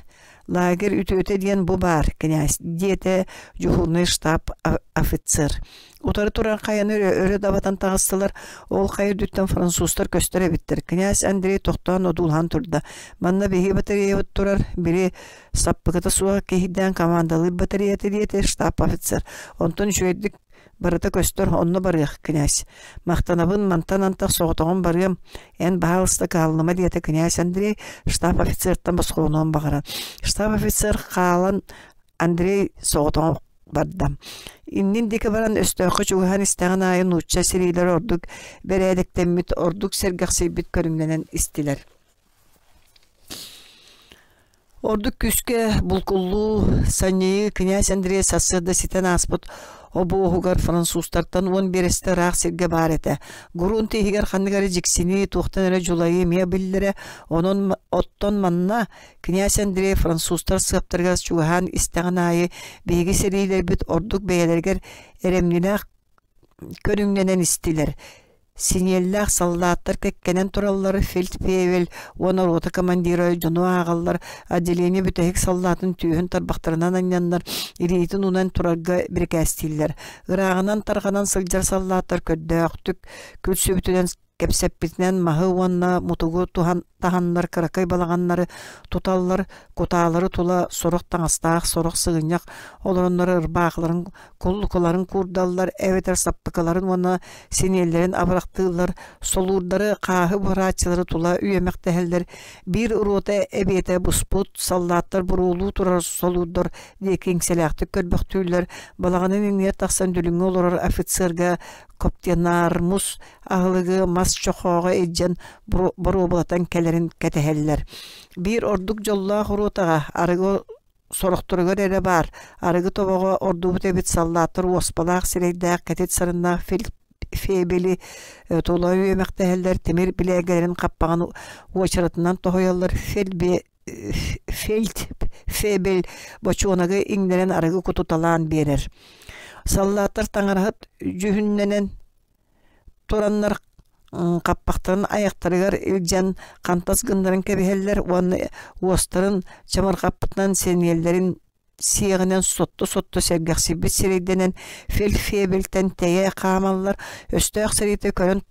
Лагерь үтүөтэ диэн бу баар, князь, диэтэ дьуһуурунай штаб офицер. Утары турар хайаны өрө дабатан таҕыстылар, ол хайа үрдүттэн французтар көстөр эбиттэр. Князь Андрей тохтоон одуулаһан турда. Манна биһиги батареябыт турар, били саппыкыта суох киһийдээн командалыыр батареята диэтэ штаб офицер. Онтон үчүгэйдик барыта көстөр, онно барыах, князь. Махтанабын, мантан антах соҕотоҕун барыам, эн баһаалыста кыһаллыма диэтэ князь Андрей штаб офицертан босхолонуон баҕаран. Штаб офицер хаалан Андрей соҕотоҕун барда. Иннин диэки баран өстөөххө чугаһаан истэҕин аайы нуучча сэриилэрэ ордук бэрээдэктэммит, ордук сэргэхсийбит көрүҥнэнэн истилэр. Ордук күүскэ булкуллуу, санньыйыы кинээс Андрей сарсыарда ситэн ааспыт обуоһугар французтартан уон биэрэстэ ыраах сиргэ баар этэ. Грунт иһигэр ханнык эрэ дьиксинии, туохтан эрэ дьулайыы эмиэ биллэрэ. Онон оттон манна кинээс Андрей французтар сыаптарыгар чугаһаан истэҕин аайы биһиги сэриилэрбит ордук бэйэлэригэр эрэмньилээх көрүҥнэнэн истилэр. Синиэллээх саллааттар кэккэнэн тураллар, фельдфебель уонна рота командира дьону ааҕаллар, отделение бүтэһик саллаатын түөһүн тарбахтарынан анньаннар, илиитин уунан турарга бирикээстииллэр. Ырааҕынан тарҕанан сылдьар саллааттар көрдөөхтүк күлсүбүтүнэн кэпсэппитинэн маһы уонна мутугу туһан таһаннар кыракый балаҕаннары туталлар, кутаалары тула сорох таҥастаах, сорох сыгынньах олороннор ырбаахыларын куллукуларын куурдаллар эбэтэр саппыкыларын уонна синиэллэрин абырахтыыллар, солуурдары, хааһы буһарааччылары тула үөмэхтэһэллэр, биир рота эбиэтэ буспут, саллааттар буруолуу турар солуурдар диэки иҥсэлээхтик көрбөхтүүллэр, балаҕанын иннигэр тахсан дүлүҥҥэ олорор офицерга коптенармус аһылыгы мас чохооҕо илдьэн боруобалатан кэлэрин кэтэһэллэр. Биир ордук дьоллоох ротаҕа арыгы сорохторугар эрэ баар арыгы тобоҕо ордубут эбит саллааттар уоспалаах сирэйдээх кэтит сарыннаах фебели тула үөмэхтэһэллэр тимир билээгэлэрин хаппаҕын уочаратынан тоһуйаллар фельдфебель бочуонагы иҥнэрэн арыгы кутуталаан биэрэр саллааттар таҥараһыт дьүһүннэнэн тураннар хаппахтарын айахтарыгар илдьэн хантас гыннаран кэбиһэллэр уонна уостарын чамырҕаппытынан сэниэлэрин сиэҕинэн сотто-сотто сэргэхсийбит сирэйдэнэн фельдфебельтэн тэйэ хаамаллар, өстөөх сэриитэ көрөн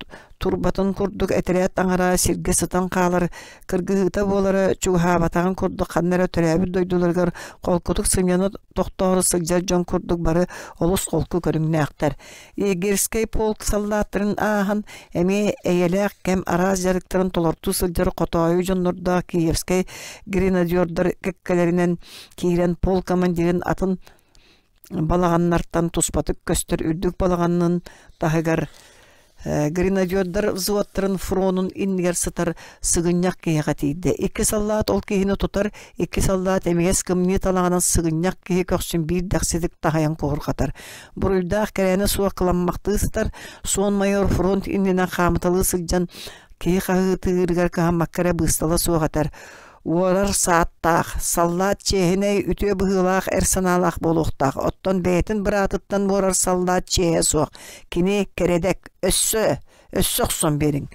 турбатын курдук этэрээт аҥара сиргэ сытан хаалар кыргыһыыта буолара чугаһаабатаҕын курдук ханна эрэ төрөөбүт дойдуларыгар холкутук сынньана тохтоору сылдьар дьон курдук бары олус холку көрүҥнээхтэр. Егерскэй полк саллааттарын ааһан, эмиэ эйэлээх кэм араас дьарыктарын толортуу сылдьар хотоойу дьоннордоох Киевскэй гренадердар кэккэлэринэн киирэн полк командирын атын балаҕаннартан туспатык көстөр үрдүк балаҕанын таһыгар Гренадердар взводтарын фронун иннигэр сытар сыгынньах киһиэхэ тиийдэ. Икки саллаат ол киһини тутар, икки саллаат эмиэс кымньыы талаҕынан сыгынньах киһи көхсүн биир дэхситик таһайан куһурҕатар. Буруйдаах кэрээнэ суох кыламмахтыы сытар, суон майор фронт иннинэн хаамыталыы сылдьан киһи хаһыытыырыгар кыһаммакка эрэ быыстала суох этэр. Уорар сааттаах, саллаат чиэһинэй, үтүө быһыылаах эр санаалаах буолуохтаах. Оттон бэйэтин быраатыттан уорар саллаат чиэһэ суох. Кини кэрэдэк, өссө, өссө охсон биэриҥ.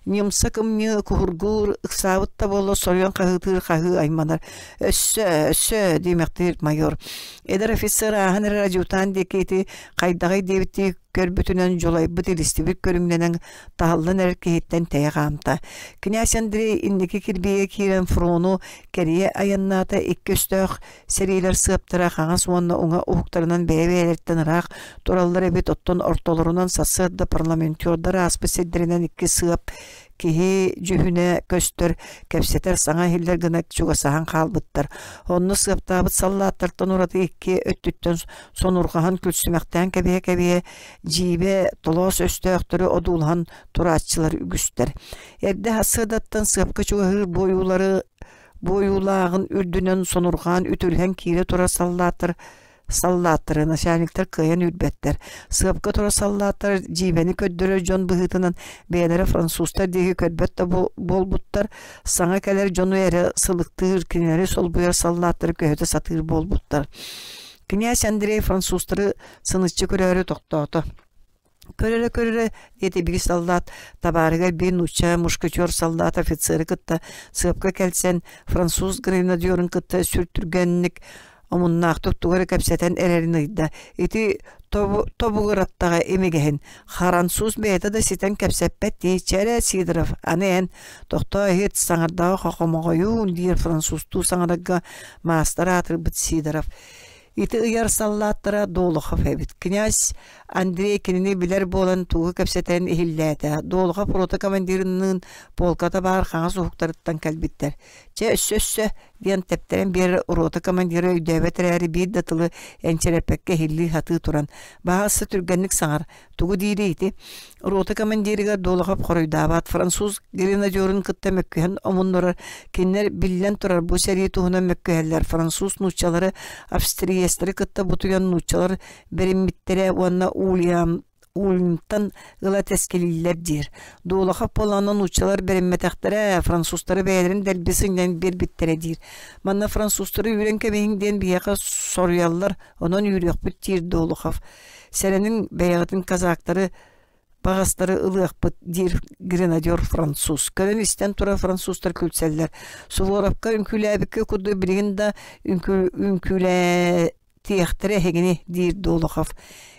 Ньымса кымньыы куһургуур, ыксаабыт да буолла соруйан хаһыытыыр хаһыы айманар. Өссө, өссө, диэмэхтиир майор. Эдэр офицер ааһан эрэр адьютант диэки ити хайдаҕый диэбиттии көрбүтүнэн дьулайбыт илистибит көрүҥнэнэн таһыллан эрэр киһиттэн тэйэ хаамта. Князь Андрей инники кирбиигэ киирэн фрону кэрийэ айаннаата икки өстөөх сэриилэр сыаптара хаҥас уонна уҥа уһуктарынан бэйэ-бэйэлэриттэн ыраах тураллар эбит, оттон ортолорунан сарсыарда парламентердар ааспыт сирдэринэн икки сыап киһи дьүһүнэ көстөр, кэпсэтэр саҥа иһиллэр гына чугасаһан хаалбыттар. Онно сыаптаабыт саллааттартан ураты икки өттүттэн сонурҕаһан күлсүмэхтээн кэбиһэ-кэбиһэ дьиибэ толоос өстөөхтөрү одуулаһан турааччылар үгүстэр. Эрдэ сарсыардаттан сыапка чугаһыыр буойуулары буойуулааҕын үрдүнэн сонурҕаан үтүрүһэн киирэ турар саллааттар саллааттары начальниктар кыайан үүрбэттэр. Сыапка турар саллааттар дьиибэни көрдөрөр дьон быһыытынан бэйэлэрэ французтар диэки көрбөт да буолбуттар, саҥа кэлэр дьону эрэ сылыктыыр, кинилэри солбуйар саллааттары көһүтэ сатыыр буолбуттар. Князь Андрей французтары сыныччы көрөөрү тохтоото. Көрөрө-көрөрө, диэтэ биир саллаат, табаарыгар биир нуучча мушкетер саллаат офицеры кытта сыапка кэлсэн, француз гренадерын кытта сүр түргэнник омуннаахтык тугу эрэ кэпсэтэн эрэрин ыйда. Ити тобугураттаҕа имигэһин, француз бэйэтэ да ситэн кэпсэппэт дии, чэ эрэ, Сидоров, аны эн, тохтоо иһит, саҥардаҕа хохомоҕойуун, диир французтуу саҥарарга маастар аатырбыт Сидоров. Ити ыйар саллааттара Долохов эбит. Князь Андрей кинини билэр буолан тугу кэпсэтэн иһиллээтэ. Долохов рота командирыныын полката баар хаҥас уһуктарыттан кэлбиттэр. Чэ, өссө-өссө, диэн тэптэрэн биэрэр рота командира өйдөөбөт эрээри биир да тылы энчирэппэккэ иһиллии сатыы туран, баһаалыста түргэнник саҥар, тугу диирий ити? Рота командирыгар Долохов хоруйдаабат, француз гренадерун кытта мөккүһэн омуннурар, кинилэр биллэн турар бу сэрии туһунан мөккүһэллэр, француз нууччалары австриецтары кытта бутуйан нууччалар бэриммиттэрэ уонна Ульям Ульмтан ыла тэскилииллэр диир. Долохов буоллаҕына нууччалар бэриммэтэхтэрэ, французтары бэйэлэрин дэлби сынньан биэрбиттэрэ диир. Манна французтары үүрэн кэбиһиҥ диэн биһиэхэ соруйаллар, онон үүрүөхпүт диир Долохов. Сэрэниҥ, бэйэҕитин казактары баҕастары ылыахпыт диир гренадер француз. Көрөн-истэн турар французтар күлсэллэр. Суворовка үҥкүүлээбиккэ курдук билигин да үҥкүүлэтиэхтэрэ эһигини диир Долохов.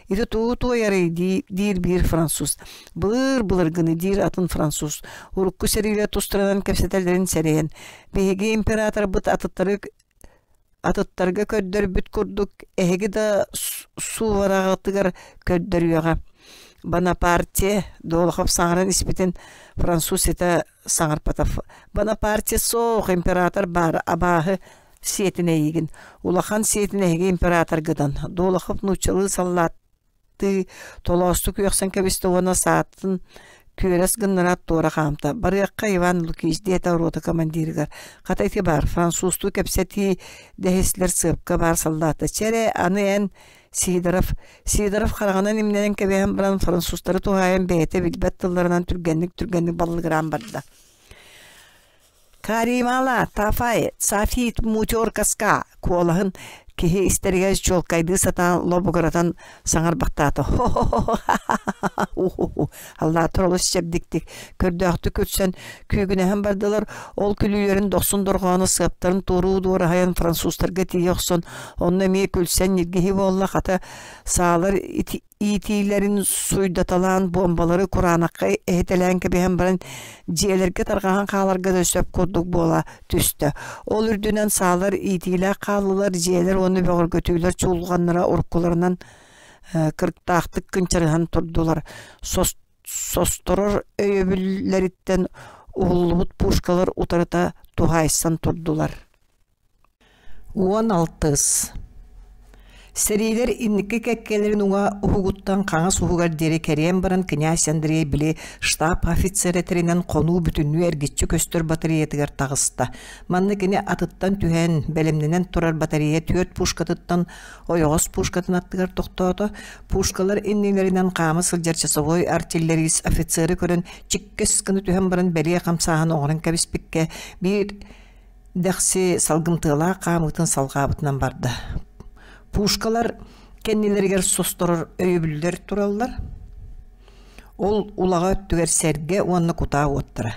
Ити тугу туойарый диир биир француз. Былыр-былыргыны диир атын француз. Урукку сэриилэр тустарынан кэпсэтэллэрин сэрэйэн. Биһиги императорбыт атыттары Атыттарга көрдөрбүт курдук эһиги да суураҕытыгар көрдөрүөҕэ. Бонапарте Долохов саҥаран испитин француз ситэ саҥарпатах. Бонапарте суох, император баар, абааһы сиэтин эйигин. Улахан сиэтин эһиги императоргытын. Долохов нууччалыы саллаат Тыы толоостук үөхсэн кэбистэ уонна саатын күөрэс гыннараат туора хаамта. «Барыахха, Иван Лукич» диэтэ рота командирыгар. «Хата ити баар, французтуу кэпсэтии дэһистилэр сыапка баар саллаата. Чэ эрэ, аны эн Сидоров Сидоров хараҕынан имнэнэн кэбиһэн баран французтары туһаайан бэйэтэ билбэт тылларынан түргэнник-түргэнник баллыгыраан барда. Каримала, Тафай, Сафит мутеркаска куолаһын киһи истэригэр чуолкайдыы сатаан лобугуратан саҥарбахтаата. Хо-хо-хо, Аллаатар олус чэбдиктик, көрдөөхтүк күлсэн күүгүнэһэн бардылар. Ол күлүүлэрин дохсун дорҕооно сыаптарын туоруу дуораһайан французтарга тиийэ охсон, онно эмиэ күлсэн ньиргиһи буолла, хата саалар ити иитиилэрин суйдаталаан буомбалары кураанахха эһитэлээн кэбиһэн баран дьиэлэргэ тарҕаһан хааларга да сөп курдук буола түстэ. Ол үрдүнэн саалар иитиилээх хааллылар, дьиэлэр уонна бөҕөргөтүүлэр чуулганнара уруккуларынан кырыктаахтык кынчарыһан турдулар. Состорор өйөбүллэриттэн уһуллубут пушкалар утарыта туһаайсан турдулар. 16 Сэриилэр инники кэккэлэрин уҥа уһугуттан хаҥас уһугар диэри кэрийэн баран князь Андрей били штаб офицера тэринэн хонуу бүтүннүү эргиччи көстөр батареятыгар таҕыста. Манна кини атыттан түһэн, бэлэмнэнэн турар батарея түөрт пушкатыттан ойоҕос пушкатын аттыгар тохтоото. Пушкалар иннилэринэн хаама сылдьар часовой артиллерист офицеры көрөн чиккэс гына түһэн баран бэлиэ хамсааһын оҥорон кэбиспиккэ биир дэхси салгымтыалаах хаамыытын салҕаабытынан барда. Пушкалар кэннилэригэр состорор өйөбүллэр тураллар. Ол улаҕа өттүгэр сэргэ уонна кутаа уоттара.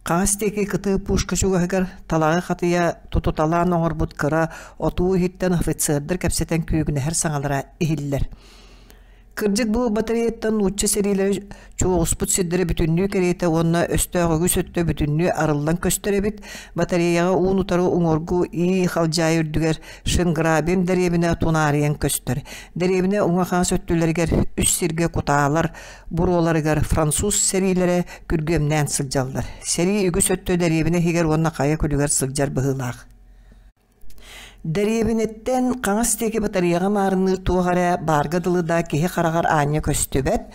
Хаҥас диэки кытыы пушка чугаһыгар талаҕы хатыйа тутуталаан оҥорбут кыра отуу иһиттэн офицердар кэпсэтэн күүгүнэһэр саҥалара иһиллэр. Кырдьык бу батареяттан нуучча сэриилэрэ чуоҕуспут сирдэрэ бүтүннүү кэриэтэ уонна өстөөх үгүс өттө бүтүннүү арыллан көстөр эбит. Батареяҕа уун-утары уҥуоргу ии халдьаайы үрдүгэр Шенграбин дэриэбинэ тунаарыйан көстөр. Дэриэбинэ уҥа-хаҥас өттүлэригэр үс сиргэ кутаалар буруоларыгар француз сэриилэрэ күргүөмнээн сылдьаллар. Сэрии үгүс өттө дэриэбинэ иһигэр уонна хайа күлүгэр сылдьар быһыылаах. Дэриэбинэттэн хаҥас диэки батареяҕа маарынныыр туох эрэ баарга дылы да киһи хараҕар аанньа көстүбэт.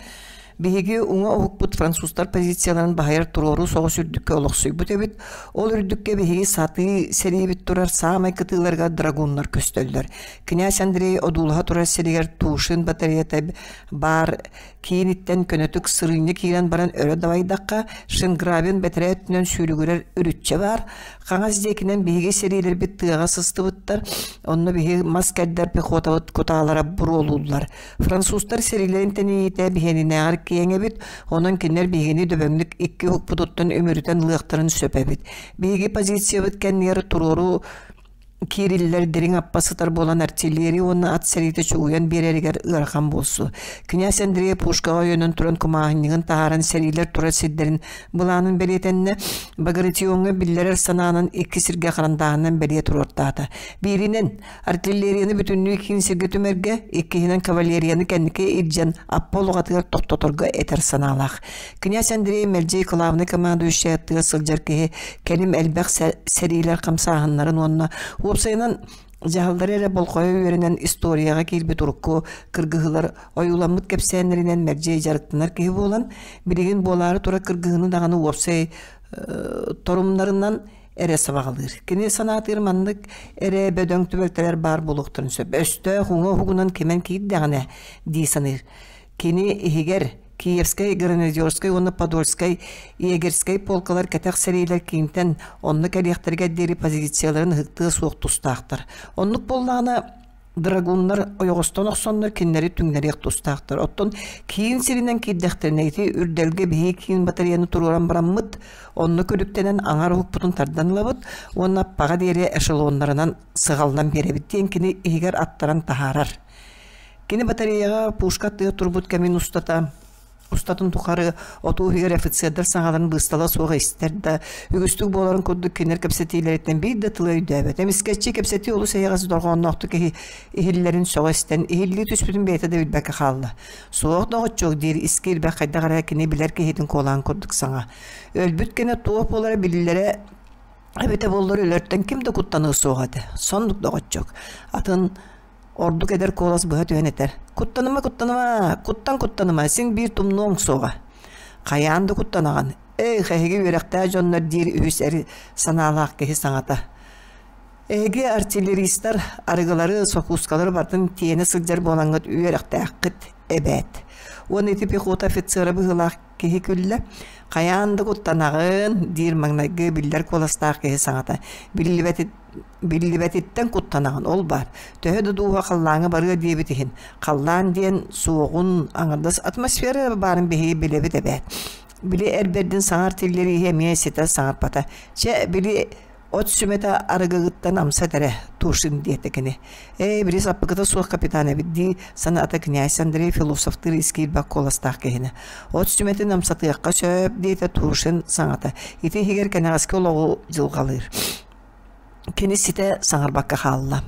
Биһиги уҥа уһукпут французтар позицияларын баһыйар туруору соҕус үрдүккэ олохсуйбут эбит. Ол үрдүккэ биһиги сатыы сэриибит турар саамай кытыыларыгар драгуннар көстөллөр. Князь Андрей одуулаһа турар сиригэр Тушин батареята баар кииниттэн көнөтүк сырыынньа киирэн баран өрө дабайдахха, Шенграбин бэтэрээ өттүнэн сүүрүгүрэр үрүччэ баар. Хаҥас диэкинэн биһиги сэриилэрбит тыаҕа сыстыбыттар, онно биһиги мас кэрдэр пехотабыт кутаалара буруолууллар. Французтар сэриилэрин тэнийиитэ биһиэнинээҕэр киэҥ эбит, онон кинилэр биһигини дөбөҥнүк икки уһукпутуттан үмүрүтэн ылыахтарын сөп эбит. Биһиги позициябыт кэннигэр туруору. Киириллэр дириҥ аппа сытар буолан артиллерия уонна ат сэриитэ чугуйан биэрэригэр ыарахан буолсу. Князь Андрей пушкаҕа өйөнөн туран кумааһынньыгын таһааран сэриилэр турар сирдэрин былаанын бэлиэтэннэ, Багратионҥа биллэрэр санаанан икки сиргэ харандааһынан бэлиэ туруортаата. Бииринэн, артиллерияны бүтүннүү киин сиргэ түмэргэ, иккиһинэн кавалерияны кэнники илдьэн аппа олоҕатыгар тохтоторго этэр санаалаах. Князь Андрей мэлдьи главный командующай аттыгар сылдьар киһи кэлим элбэх сэриилэр хамсааһыннарын уонна уопсайынан дьаһаллары эрэ болҕойо үөрэнэн историяҕа киирбит урукку кыргыһыылар ойууламмыт кэпсээннэринэн мэлдьи дьарыктанар киһи буолан, билигин буолаары турар кыргыһыыны даҕаны уопсай торумнарынан эрэ сабаҕалыыр. Кини санаатыгар маннык эрэ бөдөҥ түбэлтэлэр баар буолуохтарын сөп. Өстөөх уҥа уһугунан кимэн киирдэҕинэ дии саныыр. Кини иһигэр Киевскэй, Гренадерскай уонна Подольскай, Егерскэй полкалар кэтэх сэриилэр киинтэн онно кэлиэхтэригэр диэри позицияларын ыһыктыа суох тустаахтар. Оннук буоллаҕына, драгуннар ойоҕостон охсоннор кинилэри түҥнэриэх тустаахтар. Оттон киин сиринэн киирдэхтэринэ ити үрдэлгэ биһиги киин батареяны туруоран бараммыт, онно күлүктэнэн аҥар уһукпутун тардан ылабыт уонна аппаҕа диэри эшелоннарынан сыҕаллан биэрэбит диэн кини иһигэр аттаран таһаарар. Кини батареяҕа пушка аттыгар турбут кэмин устата устатын тухары отуу иһигэр офицердар саҥаларын быыстала суох истэр да, үгүстүк буоларын курдук кинилэр кэпсэтиилэриттэн биир да тылы өйдөөбөт. Эмискэччи кэпсэтии олус эйэҕэс дорҕоонноохтук киһи иһиллэрин сөҕө истэн, иһиллии түспүтүн бэйэтэ да билбэккэ хаалла. Суох доҕоччуок диир ис киирбэх хайдах эрэ кини билэр киһитин куолаан курдук саҥа. Өлбүт кэнэ туох буолара биллэрэ эбитэ буоллар өлөртөн ким да куттаныа суох этэ. Соннук доҕоччуок. Атын Ордук эдэр куолас быһа түһэн этэр: «Куттаныма, куттаныма, куттан куттаныма, син биир тумнуоҥ суоҕа». Хайаан да куттанаҕын, эй, эһиги үөрэхтээх дьоннор диир үһүс эр санаалаах киһи саҥата. Эһиги артиллеристар арыгылары, сокуускалары барытын тиэнэ сылдьар буолаҥҥыт үөрэхтээххит эбээт. Уонна ити пехота офицера быһыылаах киһи күллэ. Хайаан да куттанаҕын, диир маҥнайгы биллэр куоластаах киһи саҥата. Биллибэти Биллибэтиттэн куттанаҕын, ол баар. Төһө да дууһа халлааҥҥа барыа диэбит иһин, халлаан диэн суоҕун, аҥардас атмосфера баарын биһиги билэбит эбээт. Били эр бэрдин саҥар тиллэрииһи эмиэ ситэ саҥарбата. Чэ, били от сүмэтэ арыгыгыттан амсат эрэ, Тушин диэтэ кини. Ээ, били саппыкыта суох капитан эбит дии санаата князь Андрей философтыыр ис киирбэх куоластаах киһини. От сүмэтин амсатыахха сөп диэтэ Тушин саҥата. Ити иһигэр кэнэҕэски олоҕу дьылҕалыыр. Кини ситэ саҥарбакка хаалла.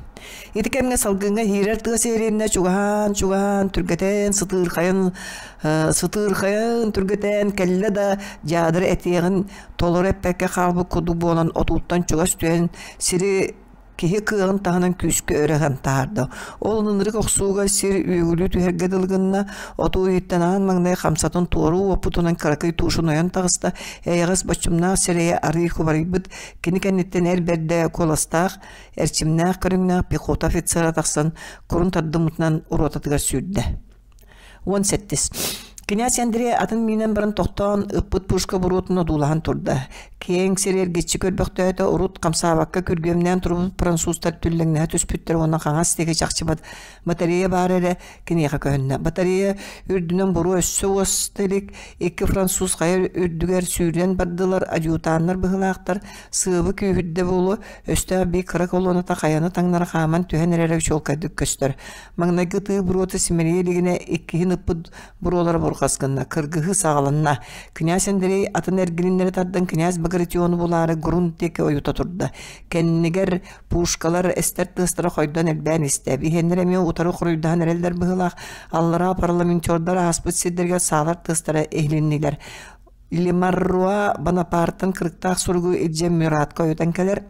Ити кэмҥэ салгыҥҥа иһиирэр тыа сиэринэ чугаһаан-чугаһаан түргэтээн сытыырхайан сытыырхайан түргэтээн кэллэ да дьаадыр этиэҕин толору эппэккэ хаалбыт курдук буолан отууттан чугас түһэн сири киһи кыаҕын таһынан күүскэ өрө ыһан таһаарда. Ол ынырык охсууга сир үөгүлүү түһэргэ дылы гынна, отуу иһиттэн аан маҥнай хамсатын туоруу уоппутунан кыракый туушун ойон таҕыста, эйэҕэс боччумнаах сирэйэ арыый кубарыйбыт, Кини кэнниттэн эр бэрдэ куоластаах, эрчимнээх көрүҥнээх пехота офицера тахсан курун тардыммытынан ротатыгар сүүрдэ. 17. Князь Андрей атын миинэн баран тохтоон, ыппыт пушка буруотун одуулаһан турда. Киэҥ сири эргиччи көрбөхтөөтө, урут хамсаабакка күргүөмнээн турбут французтар түллэҥнэһэ түспүттэр уонна хаҥас диэки чахчы батарея баар эрэ киниэхэ көһүннэ. Батарея үрдүнэн буруо өссө уоста илик, икки француз хайа үрдүгэр сүүрэн бардылар, адъютаннар быһыылаахтар, сыабы күүһүрдэ буолуо, өстөөх биир кыра колонната хайаны таҥнары хааман түһэн эрэрэ чуолкайдык көстөр. Маҥнайгы тыы буруота симэлийэ илигинэ иккиһин ыппыт буруолара бурҕас гынна, кыргыһыы саҕаланна. Князь Андрей атын эргилиннэри тардан князь Багратиону булаары грунт диэки ойута турда. Кэннигэр Пушкалар эстэр тыастара хойдон элбээн истэ. Биһиэннэр эмиэ утары хоруйдаһан эрэллэр быһыылаах. Аллараа парламентердар ааспыт сирдэригэр саалар тыастара иһилиннилэр. Лемарруа Бонапартан кырыктаах суругу илдьэн Мюратка ойутан кэлэр.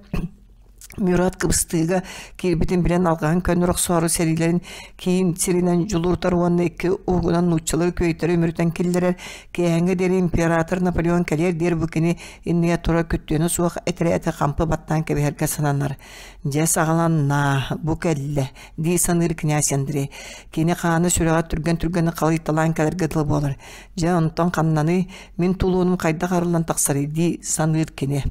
Мюрат кыбыстыыга киирбитин билэн алҕаһын көннөр охсоору сэриилэрин киин сиринэн дьулурутар уонна икки уһугунан нууччалары күөйтөрү үмүрүтэн киллэрэр. Киэһэҥҥэ диэри император Наполеон кэлиэр диэри бу кини иннигэр турар күттүөнэ суох этэрээти хампы баттаан кэбиһэргэ сананар. Дьэ саҕаланна, бу кэллэ, дии саныыр князь Андрей. Кини хаана сүрэҕэ түргэн-түргэнник халыйталаан кэлэргэ дылы буолар. Дьэ онтон ханнаный, мин тулуунум хайдах арыллан тахсарый дии саныыр кини.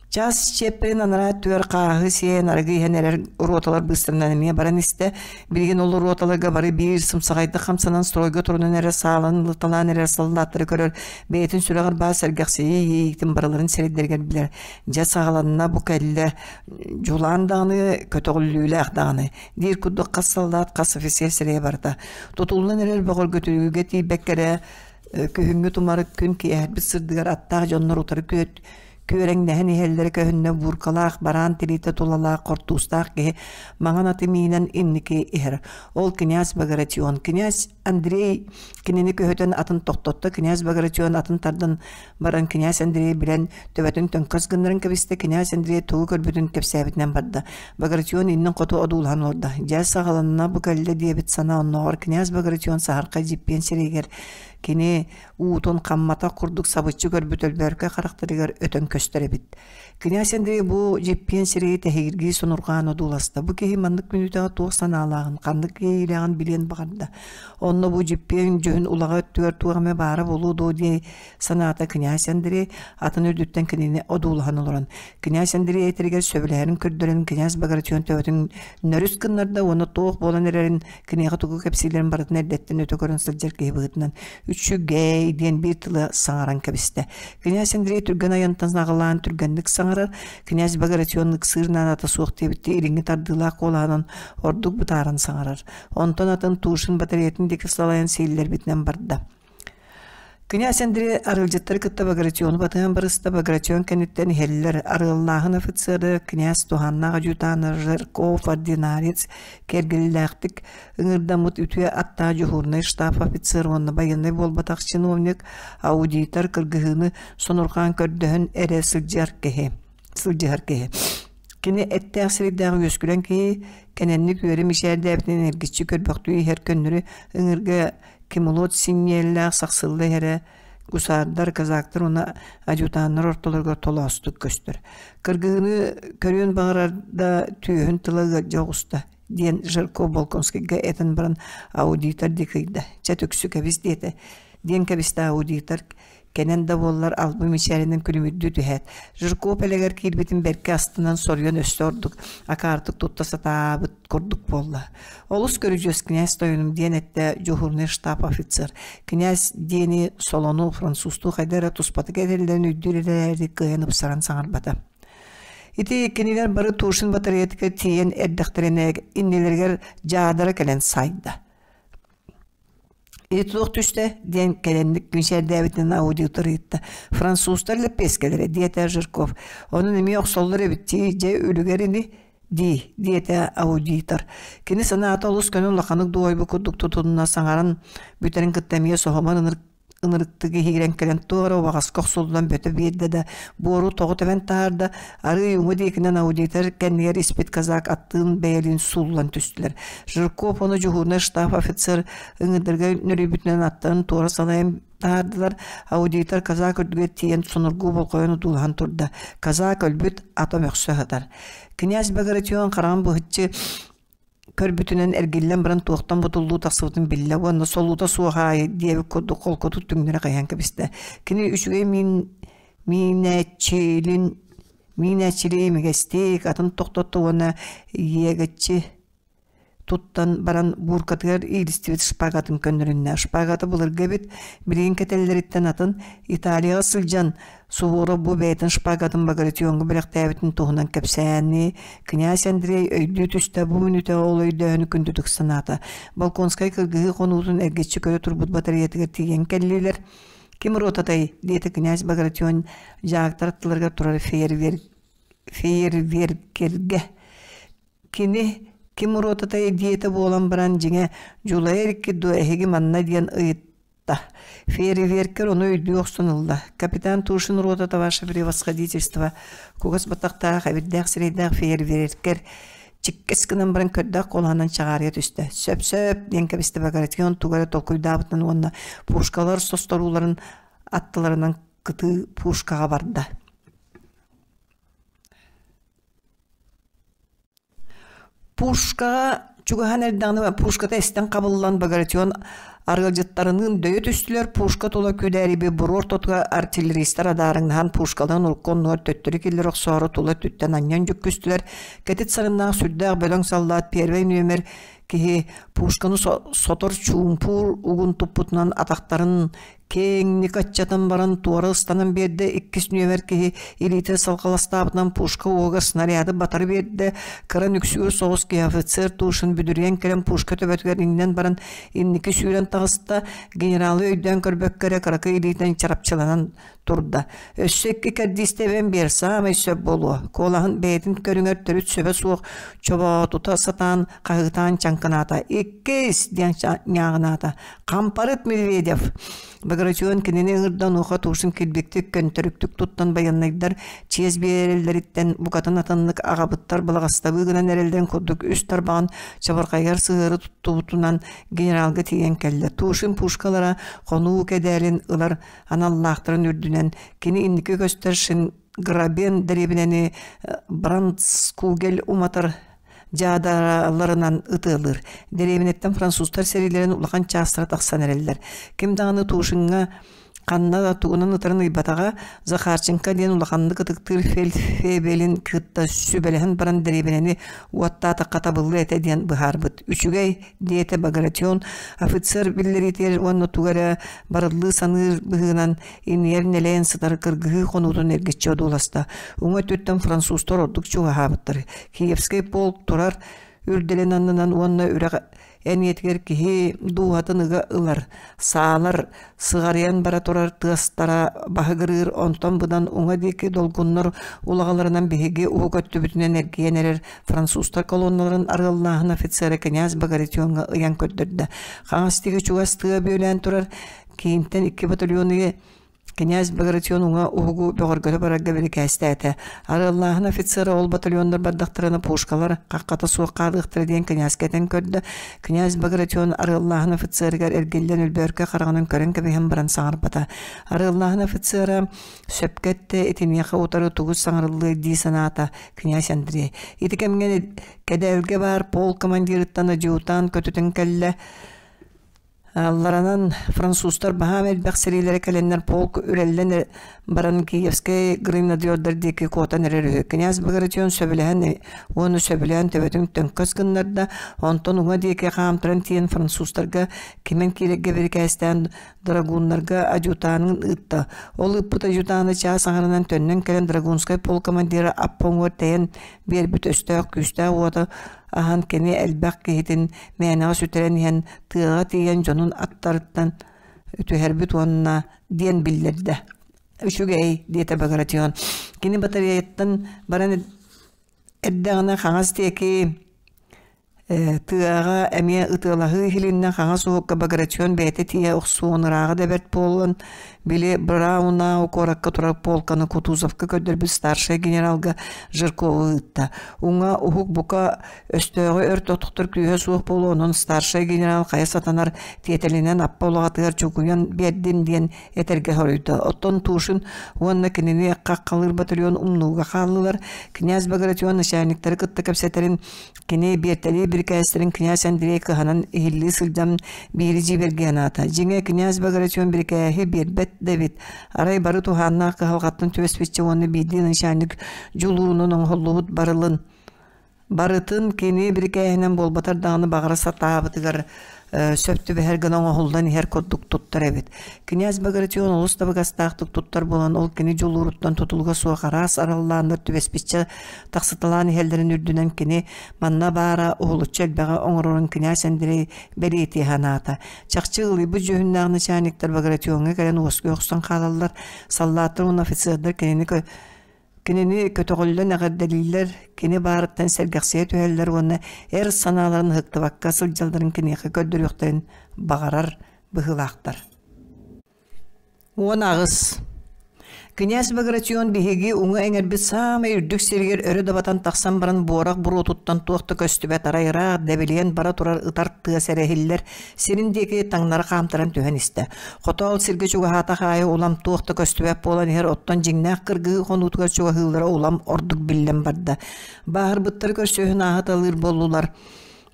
Чаас чиэппэрин анараа өттүгэр хааһы сиэн, арыгы иһэн эрэр роталар быыстарынан эмиэ баран истэ. Билигин ол роталарга бары биир сымсаҕайдык хамсанан стройга турунан эрэр саалан ылыталаан эрэр саллааттары көрөр, бэйэтин сүрэҕэр баар сэргэхсийии иэйиитин барыларын сирэйдэригэр билэр. Дьэ саҕаланна бу кэллэ, дьулаан даҕаны, көтөҕүллүүлээх даҕаны диир курдук хас саллаат, хас офицер сирэйэ барыта. Тутуллан эрэр бөҕөргөтүүгэ тиийбэккэ эрэ күһүҥҥү тумарык күн киэһэрбит сырдыгар аттаах дьоннор утары күөт күөрэҥнэһэн иһэллэрэ көһүннэ бууркалаах бараан тириитэ тулалаах хортуустаах киһи маҥан аты миинэн инники иһэр. Ол князь Багратион. Князь Андрей кинини көһүтэн атын тохтотто. Князь Багратион атын тардан баран князь Андрей билэн төбөтүн төҥкөс гыннаран кэбистэ. Князь Андрей тугу көрбүтүн кэпсээбитинэн барда. Багратион иннин хоту одуулаһан олордо. Дьэ саҕаланна бу кэллэ диэбит санаа оннооҕор князь Багратион саһархай дьиппиэн сирэйигэр кини уутун хамматах курдук сабыччы көрбүт өлбөөркөй харахтарыгар өтөн көстөр эбит. Князь Андрей бу дьиппиэн сирэйи тэһигиргии сонурҕаан одууласта. Бу киһи маннык мүнүүтэҕэ туох санаалааҕын, ханнык иэйиилээҕин билиэн баҕарда. Онно бу дьиппиэн дьүһүн улаҕа өттүгэр туох эмэ баара буолуо дуо диэн санаата князь Андрей атын үрдүттэн кинини одуулаһан олорон. Князь Андрей этэригэр сөбүлэһэрин көрдөрөн князь Багратион төбөтүн нөрүс гыннарда уонна туох буолан эрэрин киниэхэ тугу кэпсииллэрин барытын эрдэттэн өтө көрөн сылдьар киһи быһыытынан үчүгэй диэн биир тылы саҥаран кэбистэ. Князь Андрей түргэн айантан аҕалаан түргэнник саҥарар, князь Багратион ыксыыр наадата суох диэбиттии илиҥҥи тардыылаах куолаһынан ордук бытааран саҥарар. Онтон атын Тушин батареятын диэки салайан сиэллэрбитинэн барда. Князь Андрей арыалдьыттары кытта Багратиону батыһан барыста. Багратион кэнниттэн иһэллэр. Арыаллааһын офицера князь туһааннаах адьютана Жирков ординарец кэргэннээхтик ыҥырдаммыт үтүө аттаах дьуһуурунай штаб офицер уонна байыаннай буолбатах чиновник, аудитор кыргыһыыны сонурҕаан көрдөһөн эрэ сылдьар киһи. Сылдьыһар киһи. Кини эттээх сирэйдээх үөскүлэҥ киһи кэнэнник үөрэ мичээрдээбитинэн эргиччи көрбөхтүү иһэр көннөрү ыҥырга Кимулуот синньиэллээх сахсылла иһэрэ гусардар, казактар уонна адъютаннар ортолоругар толоостук көстөр. Кыргыһыыны көрүөн баҕарар да түөһүн тыла ыалдьа оҕуста диэн Жирков Болконскайга этэн баран аудитор диэки ыйда. Чэ түксү кэбис диэтэ. Диэн кэбистэ аудитор кэнэн да буоллар албын мичээринэн күлүмүрдүү түһээт, Жирков элэгэр киирбитин бэркэ астынан соруйан өссө ордук акаартык тутта сатаабыт курдук буолла. Олус көрүдьүөс князь тойонум диэн эттэ дьуһуурунай штаб офицер. Князь диэни солону французтуу хайда эрэ туспатык этиллэрин өйдүүр эрээри кыайан ыпсаран саҥарбата. Ити кинилэр бары Тушин батареятыгар тиийэн эрдэхтэринэ иннилэригэр дьаадара кэлэн сайда. «Ити туох түстэ?» диэн кэлэнник мичээрдээбитинэн аудитор ыйытта. «Французтар лэппиэскэлэрэ» диэтэ Жирков. «Онон эмиэ охсоллор эбит дии, дьэ үлүгэр ини» дии, диэтэ аудитор. Кини санаата олус көнө улаханнык дуойбут курдук тутунна, саҥаран бүтэрин кытта эмиэ соһумар ынырык ынырыктык иһиирэн кэлэн туох эрэ убаҕаска охсуллан бөтө биэрдэ да буору тоҕу тэбэн таһаарда, арыый уҥа диэкинэн аудитор кэннигэр испит казак аттыын бэйэлиин сууллан түстүлэр. Жирков ону дьуһуурунай штаб офицер ыҥырдарга нөрүйбүтүнэн аттарын туора салайан таһаардылар. Аудитор казак үрдүгэр тиийэн сонургуу болҕойон одуулаһан турда. Казак өлбүт, ата мөхсө сытар. Князь Багратион хараҕын быһыччы көрбүтүнэн эргиллэн баран туохтан бутуллуу тахсыбытын биллэ уонна солуута суох аайы диэбит курдук холкутук түҥнэри хайан кэбистэ. Кини үчүгэй миин миинээччилин миинээччили имигэстик атын тохтотто уонна иэгэччи туттан баран бууркатыгар иилистибит шпагатын көннөрүннэ. Шпагата былыргы эбит, билигин кэтэллэриттэн атын Италияҕа сылдьан Суворов бу бэйэтин шпагатын Багратионҥа бэлэхтээбитин туһунан кэпсээни князь Андрей өйдүү түстэ, бу мүнүүтэ ол өйдөөһүнү күндүтүк санаата. Болконскай кыргыһыы хонуутун эргиччи көрө турбут батареятыгар тиийэн кэллилэр. «Ким ротатай?» диэтэ князь Багратион дьаактар аттыларыгар турар фейерверкергэ. Кини ким ротатай диэтэ буолан баран дьиҥэ дьулайар икки дуо эһиги манна диэн ыйытта Фейерверкер ону өйдүү охсон ылла. Капитан Тушин ротата ваше превосходительство кугас батахтаах, эбирдээх сирэйдээх фейерверкер чиккэс гынан баран көрдөөх куолаһынан чаҕаарыйа түстэ. Сөп-сөп диэн кэбистэ Багратион тугу эрэ толкуйдаабытынан уонна пушкалар состорууларын аттыларынан кытыы пушкаҕа барда. Пушкаҕа чугаһаан эрдэҕинэ пушката эстэн хабыллан Багратион Арыалдьыттарыныын дөйө түстүлэр, пушка тула күдээриби буруо ортотугар артиллеристар адаарыҥнаһан пушкаларын урукку оннугар төттөрү киллэрэ охсоору тула өттүттэн анньан дьүккүстүлэр. Кэтит сарыннаах сүрдээх бөдөҥ саллаат первэй нүөмэр киһи пушканы сотор чуумпуур угун туппутунан атахтарын киэҥник аччатан баран туора ыстанан биэрдэ, иккис нүөмэр киһи илиитэ салҕаластаабытынан пушка уоһугар снаряды батары биэрдэ, кыра нүксүүр соҕус киһи офицер туушун бүдүрүйэн кэлэн пушка төбөтүгэр иҥнэн баран инники сүүрэн таҕыста, генералы өйдөөн көрбөккө эрэ кыракый илиитинэн чарапчыланан турда. Өссө икки кэрдиистэ эбэн биэр, саамай сөп буолуо. Куолаһын бэйэтин көрүҥэр төрүт сөбө суох чобоотута сатаан хаһыытаан чаҥкынаата. «Иккис!» диэн ньааҕынаата. «Хампарыт Медведев!» Багратион кинини ыҥырда, онуоха Тушин килбиктик, көнтөрүктүк туттан байыаннайдар чиэс биэрэллэриттэн букатын атыннык аҕабыттар былаҕастабыы гынан эрэллэрин курдук үс тарбаҕын чабырҕайыгар сыһыары туттубутунан генералга тиийэн кэллэ. Тушин пушкалара хонуу кэдээлин ылар аналлаахтарын үрдүнэн кини инники көстөр Шинграбен дэриэбинэни Брандскугель уматар дьаадараларынан ытыалыыр. Дэриэбинэттэн французтар сэриилэрин улахан чаастара тахсан эрэллэр. Ким даҕаны Тушиҥҥа ханна да тугунан ытарын ыйбатаҕа, Захарченко диэн улаханнык ытыктыыр фельдфебелин кытта сүбэлэһэн баран дэриэбинэни уоттаатахха табыллыа этэ диэн быһаарбыт. Үчүгэй, диэтэ Багратион офицер биллэриитигэр уонна тугу эрэ барыллыы саныыр быһыынан иннигэр нэлэйэн сытар кыргыһыы хонуутун эргиччи одууласта. Уҥа өттүттэн французтар ордук чугаһаабыттар. Киевскэй полк турар үрдэлин аннынан уонна үрэх эниэтигэр киһи дууһатын ыга ылар, саалар сыҕарыйан бара турар тыастара баһыгырыыр, онтон быдан уҥа диэки долгуннар улаҕаларынан биһиги уһук өттүбүтүнэн эргийэн эрэр французтар колонналарын арыаллааһын офицера князь Багратионҥа ыйан көрдөрдө. Хаҥас диэки чугас тыа бүөлээн турар киинтэн икки батальону Князь Багратион уҥа уһугу бөҕөргөтө барарга бирикээстээтэ. Арыаллааһын офицера ол батальоннар бардахтарына пушкалар хаххата суох хаалыахтара диэн князька этэн көрдө. Князь Багратион арыаллааһын офицерыгар эргиллэн өлбөөркө хараҕынан көрөн кэбиһэн баран саҥарбата. Арыаллааһын офицера сөпкө эттэ, итиниэхэ утары тугу саҥарыллыай дии санаата князь Андрей. Ити кэмҥэ Кэдээлгэ баар полк командирыттан адъютант көтүтэн кэллэ. Алларанан французтар баһаам элбэх сэриилэрэ кэлэннэр полк үрэллэн баран Киевскэй гренадердар диэки куотан эрэр үһү. Князь Багратион сөбүлэһэн уонна сөбүлээн төбөтүн төҥкөс гыннарда, онтон уҥа диэки хаамтаран тиийэн французтарга кимэн киирэргэ бирикээстээн драгуннарга адъютанын ыытта. Ол ыыппыт адъютаны чаас аҥарынан төннөн кэлэн драгунскай полк командира аппа уҥуор тэйэн биэрбит өстөөх күүстээх уота аһан кини элбэх киһитин мээнэҕэ сүтэрэн иһэн тыаҕа тиийэн дьонун аттарыттан түһэрбит уонна диэн биллэрдэ. Үчүгэй, диэтэ Багратион. Кини батареяттан баран эрдэҕинэ хаҥас диэки Тыаҕа эмиэ ытыалаһыы иһилиннэ хаҥас уһукка Багратион бэйэтэ тиийэ охсуон ырааҕа да бэрт буолан, били Браунау куоракка турар полканы Кутузовка көрдөрбүт старшай генералга Жиркову ыытта. Уҥа уһук бука өстөөҕү өр тохтор күүһэ суох буолуо, онон старшай генерал хайа сатанар тиэтэлинэн аппа улаҕатыгар чугуйан биэрдим диэн этэргэ соруйда. Оттон Тушин уонна кинини хаххалыыр батальон умнууга хааллылар. Князь Багратион начальниктары кытта кэпсэтэрин Кини биэртэлиир бирикээстэрин князь Андрей кыһанан иһиллии сылдьан биири дьиибэргии анаата. Дьиҥэ, князь Багратион бирикээһи биэрбэт да эбит. Арай бары туһааннаах кыһалҕаттан түбэспиччэ уонна биирдии начальник дьулуурунан оҥоһуллубут барылын барытын кини бирикээһинэн буолбатар даҕаны баҕара сатаабытыгар сөп түбэһэр гына оҥоһуллан иһэр курдук туттар эбит. Князь Багратион олус табыгастаахтык туттар буолан, ол кини дьулууруттан тутулуга суох араас араллааннар түбэспиччэ тахсыталаан иһэллэрин үрдүнэн кини манна баара уһулуччу элбэҕи оҥорорун князь Андрей бэлиэтии санаата. Чахчы ылыйбыт дьүһүннээх начальниктар Багратиоҥҥа кэлэн уоскуйа охсон хаалаллар, саллааттар уонна офицердар кинини Кинини көтөҕүллэн эҕэрдэлииллэр, кини баарыттан сэргэхсийэ түһэллэр уонна эр санааларын ыһыктыбакка сылдьалларын киниэхэ көрдөрүөхтэрин баҕарар быһыылаахтар. 18. Князь Багратион биһиги уҥа эҥэрбит саамай үрдүк сиригэр өрө дабатан тахсан баран буорах буруотуттан туох да көстүбэт арай ыраах дэбилийэн бара турар ытар тыас эрэ иһиллэр сирин диэки таҥнары хаамтаран түһэн истэ. Хотоол сиргэ чугаһаатах аайы улам туох да көстүбэт буолан иһэр, оттон дьиҥнээх кыргыһыы хонуутугар чугаһыыллара улам ордук биллэн барда. Бааһырбыттары көрсүһүн ааһыталыыр буоллулар.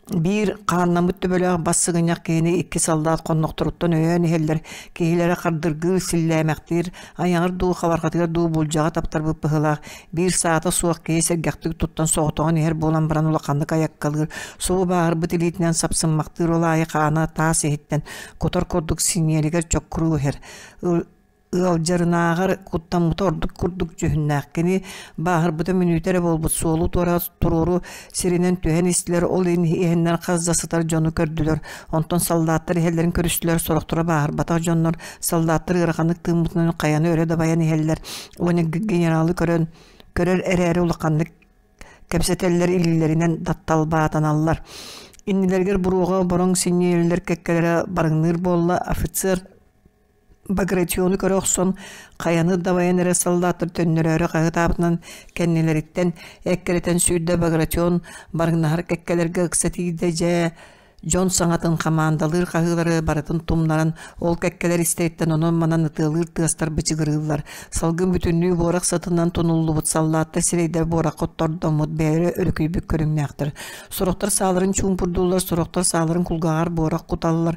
Биир хааннаммыт төбөлөөх бас сыгынньах киһини икки саллаат хоннохторуттан өйөөн иһэллэр, киһилэрэ хардыргыыр, силлээмэхтиир, айаҕар дуу, хабарҕатыгар дуу булдьаҕа таптарбыт быһыылаах, биир саата суох киһи сэргэхтик туттан соҕотоҕун иһэр буолан баран улаханнык айаккалыыр, субу бааһырбыт илиитинэн сапсыммахтыыр, ол аайы хаана таас иһиттэн кутар курдук синиэлигэр чоккуруу иһэр. Ыалдьарынааҕар куттаммыта ордук курдук дьүһүннээх. Кини бааһырбыта мүнүүтэ эрэ буолбут суолу туора туруору сиринэн түһэн истилэр, ол иһиннэр хас да сытар дьону көрдүлэр. Онтон саллааттар иһэллэрин көрүстүлэр, сорохторо бааһырбатах дьоннор саллааттар ыараханнык тыыммытынан хайаны өрө дабайан иһэллэр. Уонна генералы көрөн көрөр эрээри улаханнык кэпсэтэллэр, илиилэринэн датталбаатаналлар. Иннилэригэр буруоҕа бороҥ синньиэллэр кэккэлэрэ барыҥныыр буолла. Офицер Багратиону көрө охсон, хайаны дабайан эрэ саллааттар төннөрөөрү хаһыытаабытынан кэннилэриттэн эккирэтэн сүүрдэ Багратион барыҥнаһар кэккэлэргэ ыкса тиийдэ дьэ дьон саҥатын хамаандалыыр хаһыылары барытын тумнаран ол кэккэлэр истэриттэн онон-манан ытыалыыр тыастар бычыгырыыллар. Салгын бүтүннүү буорах сытынан тунуллубут саллааттар сирэйдэр буорахха тордоммут бэйэлэрэ өрүкүйбүт көрүҥнээхтэр. Сорохтор сааларын чуумпурдууллар, сорохтор сааларын кулгааҕар буорах куталлар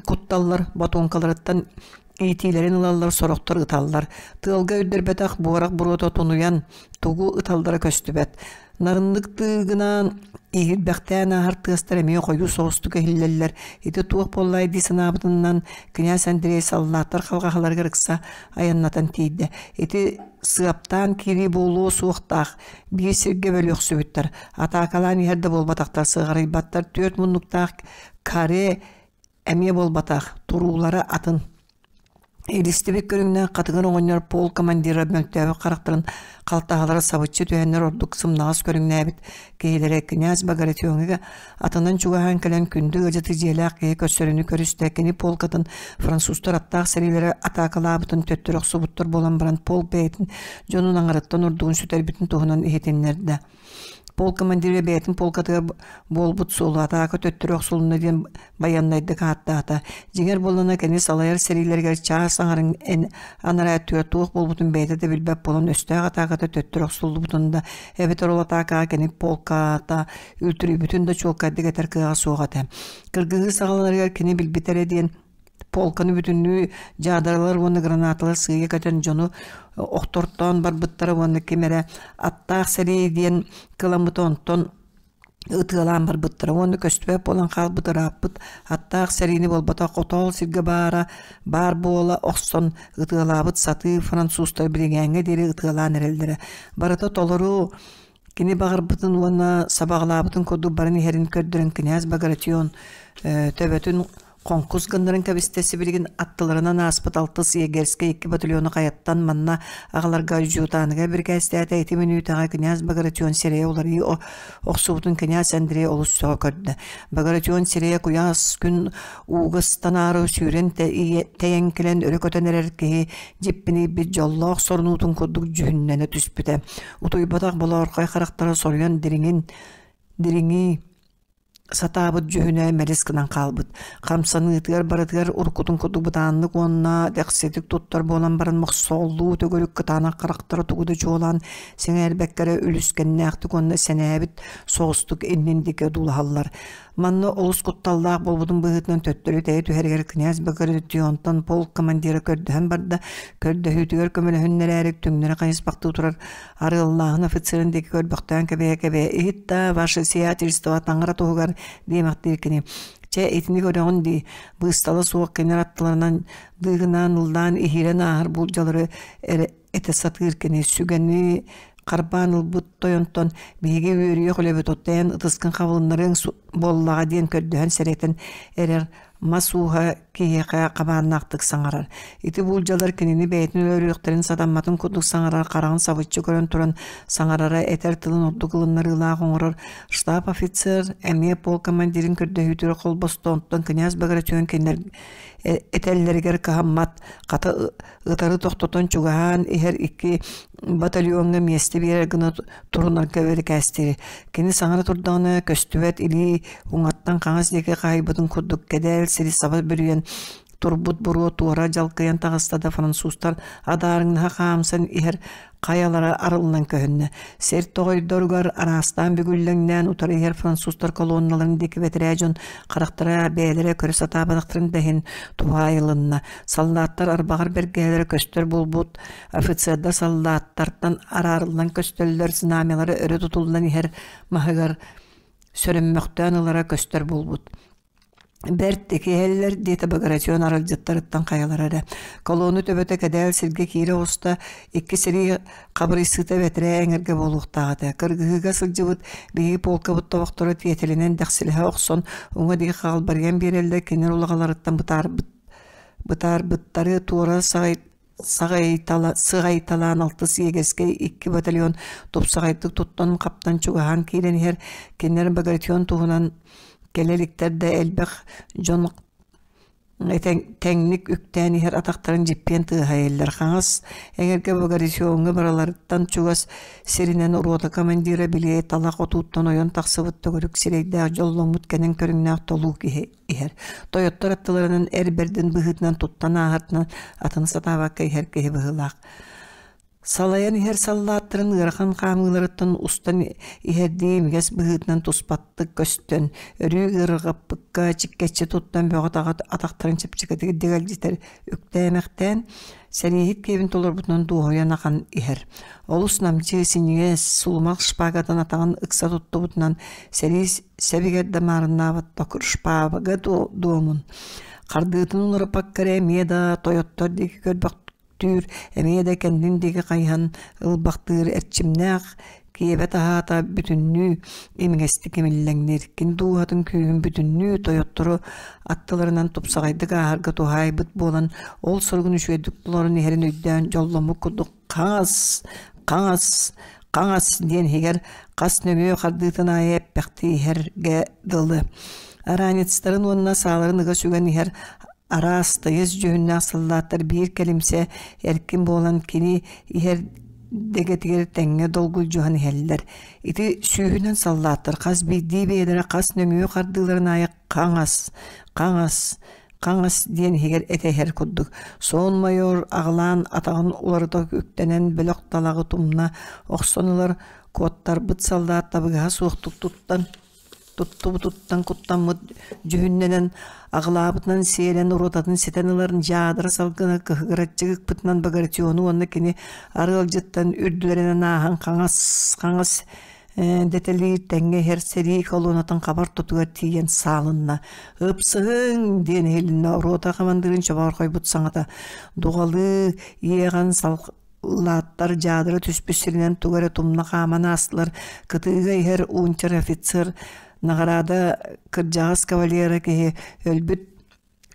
кутталлар, ботуоҥкаларыттан иитиилэрин ылаллар, сорохтор ыталлар. Тыалга үрдэрбэтэх буорах буруота тунуйан, тугу ыталлара көстүбэт. Нарыннык тыыгынаан иһирбэхтээн ааһар тыастар эмиэ хойуу соҕустук иһиллэллэр. Ити туох буоллай дии санаабытынан князь Андрей саллааттар халҕаһаларыгар ыкса айаннатан тиийдэ. Ити сыаптаан киирии буолуо суохтаах биир сиргэ бөлүөхсүбүттэр. Атаакалаан иһэр да буолбатахтар, сыҕарыйбаттар. Түөрт муннуктаах Каре эмиэ буолбатах, туруулара атын. Илистибит көрүҥнээх хатыҥыр оҕонньор пол командира мөлтөөбүт харахтарын халтаһалара сабыччы түһэннэр ордук сымнаҕас көрүҥнээбит киһилэрэ князь Багратионҥа атынан чугаһаан кэлэн күндү ыалдьыты дьиэлээх киһи көрсөрүнү көрүстэ. Кини полкатын французтар аттаах сэриилэрэ атаакалаабытын төттөрү охсубуттар буолан баран полк бэйэтин дьонун аҥарыттан ордугун сүтэрбитин туһунан иһитиннэрдэ. Пол командира бэйэтин полкатыгар буолбут суолу атаака төттөрү охсулунна диэн байыаннайдык ааттаата. Дьиҥэр буоллаҕына кини салайар сэриилэригэр чаас аҥарын анараа өттүгэр туох буолбутун бэйэтэ да билбэт буолан өстөөх атааката төттөрү охсуллубутун да эбэтэр ол атаакаҕа кини полката үлтүрүйбүтүн да чуолкайдык этэр кыаҕа суох этэ. Кыргыһыы саҕаланарыгар кини билбитэ эрэ диэн Полканы бүтүннүү дьаадаралар уонна гранаталар сыыйа көтөн дьону охтортоон барбыттара уонна ким эрэ аттаах сэрии диэн кыламмыта онтон ытыалаан барбыттара уонна көстүбэт буолан хаалбыт ырааппыт аттаах сэриини буолбатах хотоол сиргэ баара баар буола охсон ытыалаабыт сатыы французтар билиҥээҥҥэ диэри ытыалаан эрэллэрэ барыта толору Кини баҕарбытын уонна сабаҕалаабытын курдук баран иһэрин көрдөрөн князь Багратион төбөтүн хоҥкус гыннаран кэбистэ сибилигин аттыларынан ааспыт алтыс егерскэй икки батальону хайаттан манна аҕаларга дьуутааныга бирикээстээтэ ити мүнүүтэҕэ князь Багратион сирэйэ уларыйыы охсубутун князь Андрей олус сөҕө көрдө. Багратион сирэйэ куйаас күн ууга ыстанаары сүүрэн тэйэн кэлэн өрө көтөн эрэр киһи дьиппинийбит дьоллоох сорунуутун курдук дьүһүннэнэ түспүтэ. Утуйбатах болоорхой харахтара соруйан дириҥин дириҥии сатаабыт дьүһүнэ мэлис гынан хаалбыт. Хамсаныытыгар барытыгар уруккутун курдук бытааннык уонна дэхситик туттар буолан баран мохсоҕоллуу төгүрүк кытаанах харахтара тугу да чуолаан сэҥээрбэккэ эрэ үлүскэннээхтик уонна сэнээбит соҕустук иннин диэки одуулаһаллар. Манна олус кутталлаах буолбутун быһыытынан төттөрү тэйэ түһэригэр князь Багратионтан полк командира көрдөһөн барда. Көрдөһүүтүгэр көмөлөһүннэрээри түҥнэри хайыспахтыы турар арыаллааһын офицерын диэки көрбөхтөөн кэбиһэ-кэбиһэ «Иһит да, ваше сиятельство, таҥара туһугар» диэмэхтиир кини. Чэ, итини көрөҕүн дии, быыстала суох кинилэр аттыларынан дыыгынаан ыллаан иһиирэн ааһар буулдьалары эрэ этэ сатыыр кини сүгэни харбаан ылбыт тойонтон биһиги үөрүйэх үлэбит оттон ытыскын хабылыннарыаҥ буоллаҕа диэн көрдөһөн сэрэтэн эрэр мас ууһа киһиэхэ хабааннаахтык саҥарар. Ити буулдьалар кинини бэйэтин өлөрүөхтэрин сатамматын курдук саҥарар хараҕын сабыччы көрөн туран саҥарара этэр тылын ордук ылыннарыылаах оҥорор штаб офицер эмиэ пол командирын көрдөһүүтүгэр холбосто онтон князь Багратион кинилэр этэллэригэр кыһаммат хата ытары тохтотон чугаһаан иһэр икки батальоҥҥа миэстэ биэрэр гына турунарга бирикээстиир. Кини саҥара турдаҕына көстүбэт илии уҥаттан хаҥас диэки хаһыйбытын курдук кэдээл сири саба бүрүйэн Турбут буруо туора дьалкыйан таҕыста да французтар адаарыҥнаһа хаамсан иһэр хайалара арыллан көһүннэ. Сир тоҕойдоругар араастаан бүгүллэҥнээн утары иһэр французтар колонналарын диэки бэтэрээ дьон харахтара бэйэлэрэ көрө сатаабатахтарын да иһин туһаайылынна. Саллааттар арбаҕар бэргэһэлэрэ көстөр буолбут офицердар саллааттартан араарыллан көстөллөр, знамялара өрө тутуллан иһэр маһыгар сөрөммөхтөөн ылара көстөр буолбут. Бэрт иһэллэр, диэтэ Багратион аралдьыттарыттан хайалара эрэ. Колонна төбөтө кэдээл сиргэ киирэ оҕуста, икки сирии хабырыйсыыта бэтэрээ эҥэргэ буолуохтаах этэ. Кыргыһыыга сылдьыбыт биһиги полкабыт тобохторо тиэтэлинэн дэхсилэһэ охсон, уҥа диэки хаалбарыйан биэрэллэр, кинилэр улаҕаларыттан бытаарбыт бытаарбыттары туора саҕай сыҕайталаан алтыс иэгэскэй икки батальон тупсаҕайдык туттан-хаптан чугаһаан киирэн иһэр. Кинилэр Багратион туһунан кэлэ иликтэр да элбэх дьон тэҥник үктээн иһэр атахтарын дьиппиэн тыаһайаллар. Хаҥас эҥэргэ Багратиоҥҥа барыларыттан чугас сиринэн рота командира били талах отууттан ойон тахсыбыт төгүрүк сирэйдээх дьолломмут кэнэн көрүҥнээх толуу киһи иһэр. Тойоттор аттыларынан эр бэрдин быһыытынан туттан ааһартынан атын сатаабакка иһэр киһи быһыылаах. Салайан иһэр саллааттарын ыарахан хаамыыларыттан устан иһэрдии имигэс быһыытынан туспаттык көстөн, өрүү ыарырҕаппыкка чиккэччи туттан бөҕө-таҕа атахтарын чэпчэкитик дэгэлдьитэр үктээмэхтээн, сэрииһит киэбин толорбутунан дуоһуйан ахан иһэр. Олус намчы, синньигэс, сулумах шпагатын атаҕын ыкса туттубутунан сэрии сэбигэр да маарыннаабат шпага дуомун хардыытын уларыппакка эрэ эмиэ да тойоттор диэки көрбөхтүүр, эмиэ да кэннин диэки хайыһан ылбахтыыр эрчимнээх киэбэ таһаата бүтүннүү имигэстик имиллэҥниир. Кини дууһатын күүһүн бүтүннүү тойоттору аттыларынан тупсаҕайдык ааһарга туһаайбыт буолан, ол соругун үчүгэйдик толорон иһэрин өйдөөн дьолломмут курдук хаҥас, хаҥас, хаҥас диэн иһигэр хас нөҥүө хардыытын аайы эппэхтии иһэргэ дылы. Ранецтарын уонна сааларын ыга сүгэн иһэр араас тыйыс дьүһүннээх саллааттар биир кэлимсэ эркин буолан кини иһэр дэгэтигэр тэҥҥэ долгуйдьуһан иһэллэр. Ити сүүһүнэн саллааттар хас биирдии бэйэлэрэ хас нөҥүө хардыыларын аайы хаҥас, хаҥас, хаҥас диэн иһигэр этэһэр курдук. Суон майор аҕылаан атаҕын уларыта үктэнэн бөлөх талаҕы тумна охсон ылар, куоттарбыт саллаат табыгаһа суохтук туттан туттубутуттан куттаммыт дьүһүннэнэн аҕылаабытынан сиэлэн ротатын ситэн ыларын дьаадара салгына кыһыгыраччы ыкпытынан Багратиону уонна кини арыалдьыттан үрдүлэринэн ааһан хаҥас хаҥас дэтэлиир тэҥҥэ иһэр сэрии колоннатын хабар тутугар тиийэн саалынна. «Ыпсыһыҥ!» диэн иһилиннэ рота хамандыырын чобоорхойбут саҥата. Дуҕалыы иэҕэн саллааттар дьаадыра түспүт сиринэн тугу эрэ тумна хааман аастылар. Кытыыга иһэр унтер-офицер наҕараада кырдьаҕас кавалера киһи өлбүт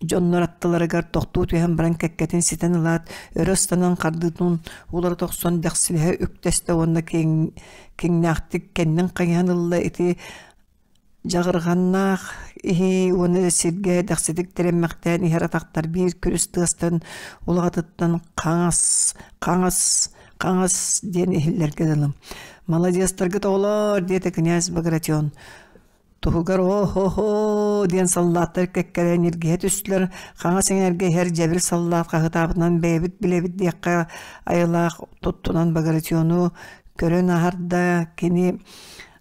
Дьоннор аттыларыгар тохтуу түһэн баран кэккэтин ситэн ылаат, өрө ыстанан хардыытын уларыта охсон дэхсилэһэ үктэстэ уонна киҥнээхтик кэннин хайыһан ылла ити дьаҕырҕаннаах иһии уонна сиргэ дэхситик тирэммэхтээн иһэр атахтар биир күрүс тыастан улаҕатыттан хаҥас, хаҥас, хаҥас диэн иһиллэргэ дылы. «Маладьыастаргыт оҕолоор!» диэтэ князь Багратион. Туһугар «О-хо-хо!» диэн саллааттар кэккэлээн ньиргиһэ түстүлэр, хаҥас эҥээргэ иһэр дьэбир саллаат хаһытаабытынан бэйэбит билэбит диэххэ айылаах туттунан Багратиону көрөн аһарда, кини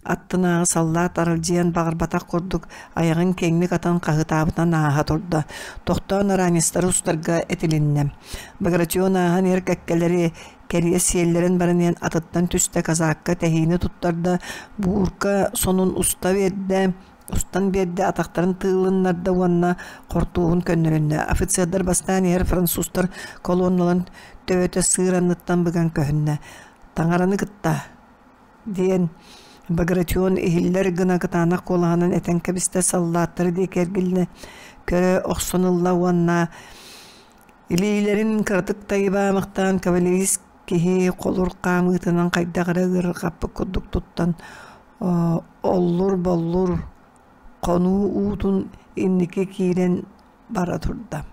аттынааҕы саллаат аралдьыйан баҕарбатах курдук айаҕын киэҥник атан хаһытаабытынан ааһа турда. Тохтоон ранецтары устарга этилиннэ. Багратион ааһан иһэр кэккэлэри кэрийэ сиэллэрэн баран иһэн атыттан түстэ казакка тэһиини туттарда буурка сонун уста биэрдэ устан биэрдэ атахтарын тыылыннарда уонна хортууһун көннөрүннэ офицердар бастаан иһэр французтар колонналарын төбөтө сыыр анныттан быган көһүннэ таҥараны кытта диэн Багратион иһиллэр гына кытаанах куолаһынан этэн кэбистэ саллааттары диэки эргилинэ көрө охсон ылла уонна Илиилэрин кыратык тайыбаамахтаан кавалерист киһи холур хаамыытынан хайдах эрэ ыарырҕаппыт курдук туттан оллур-боллур хонуу уутун инники киирэн бара турда.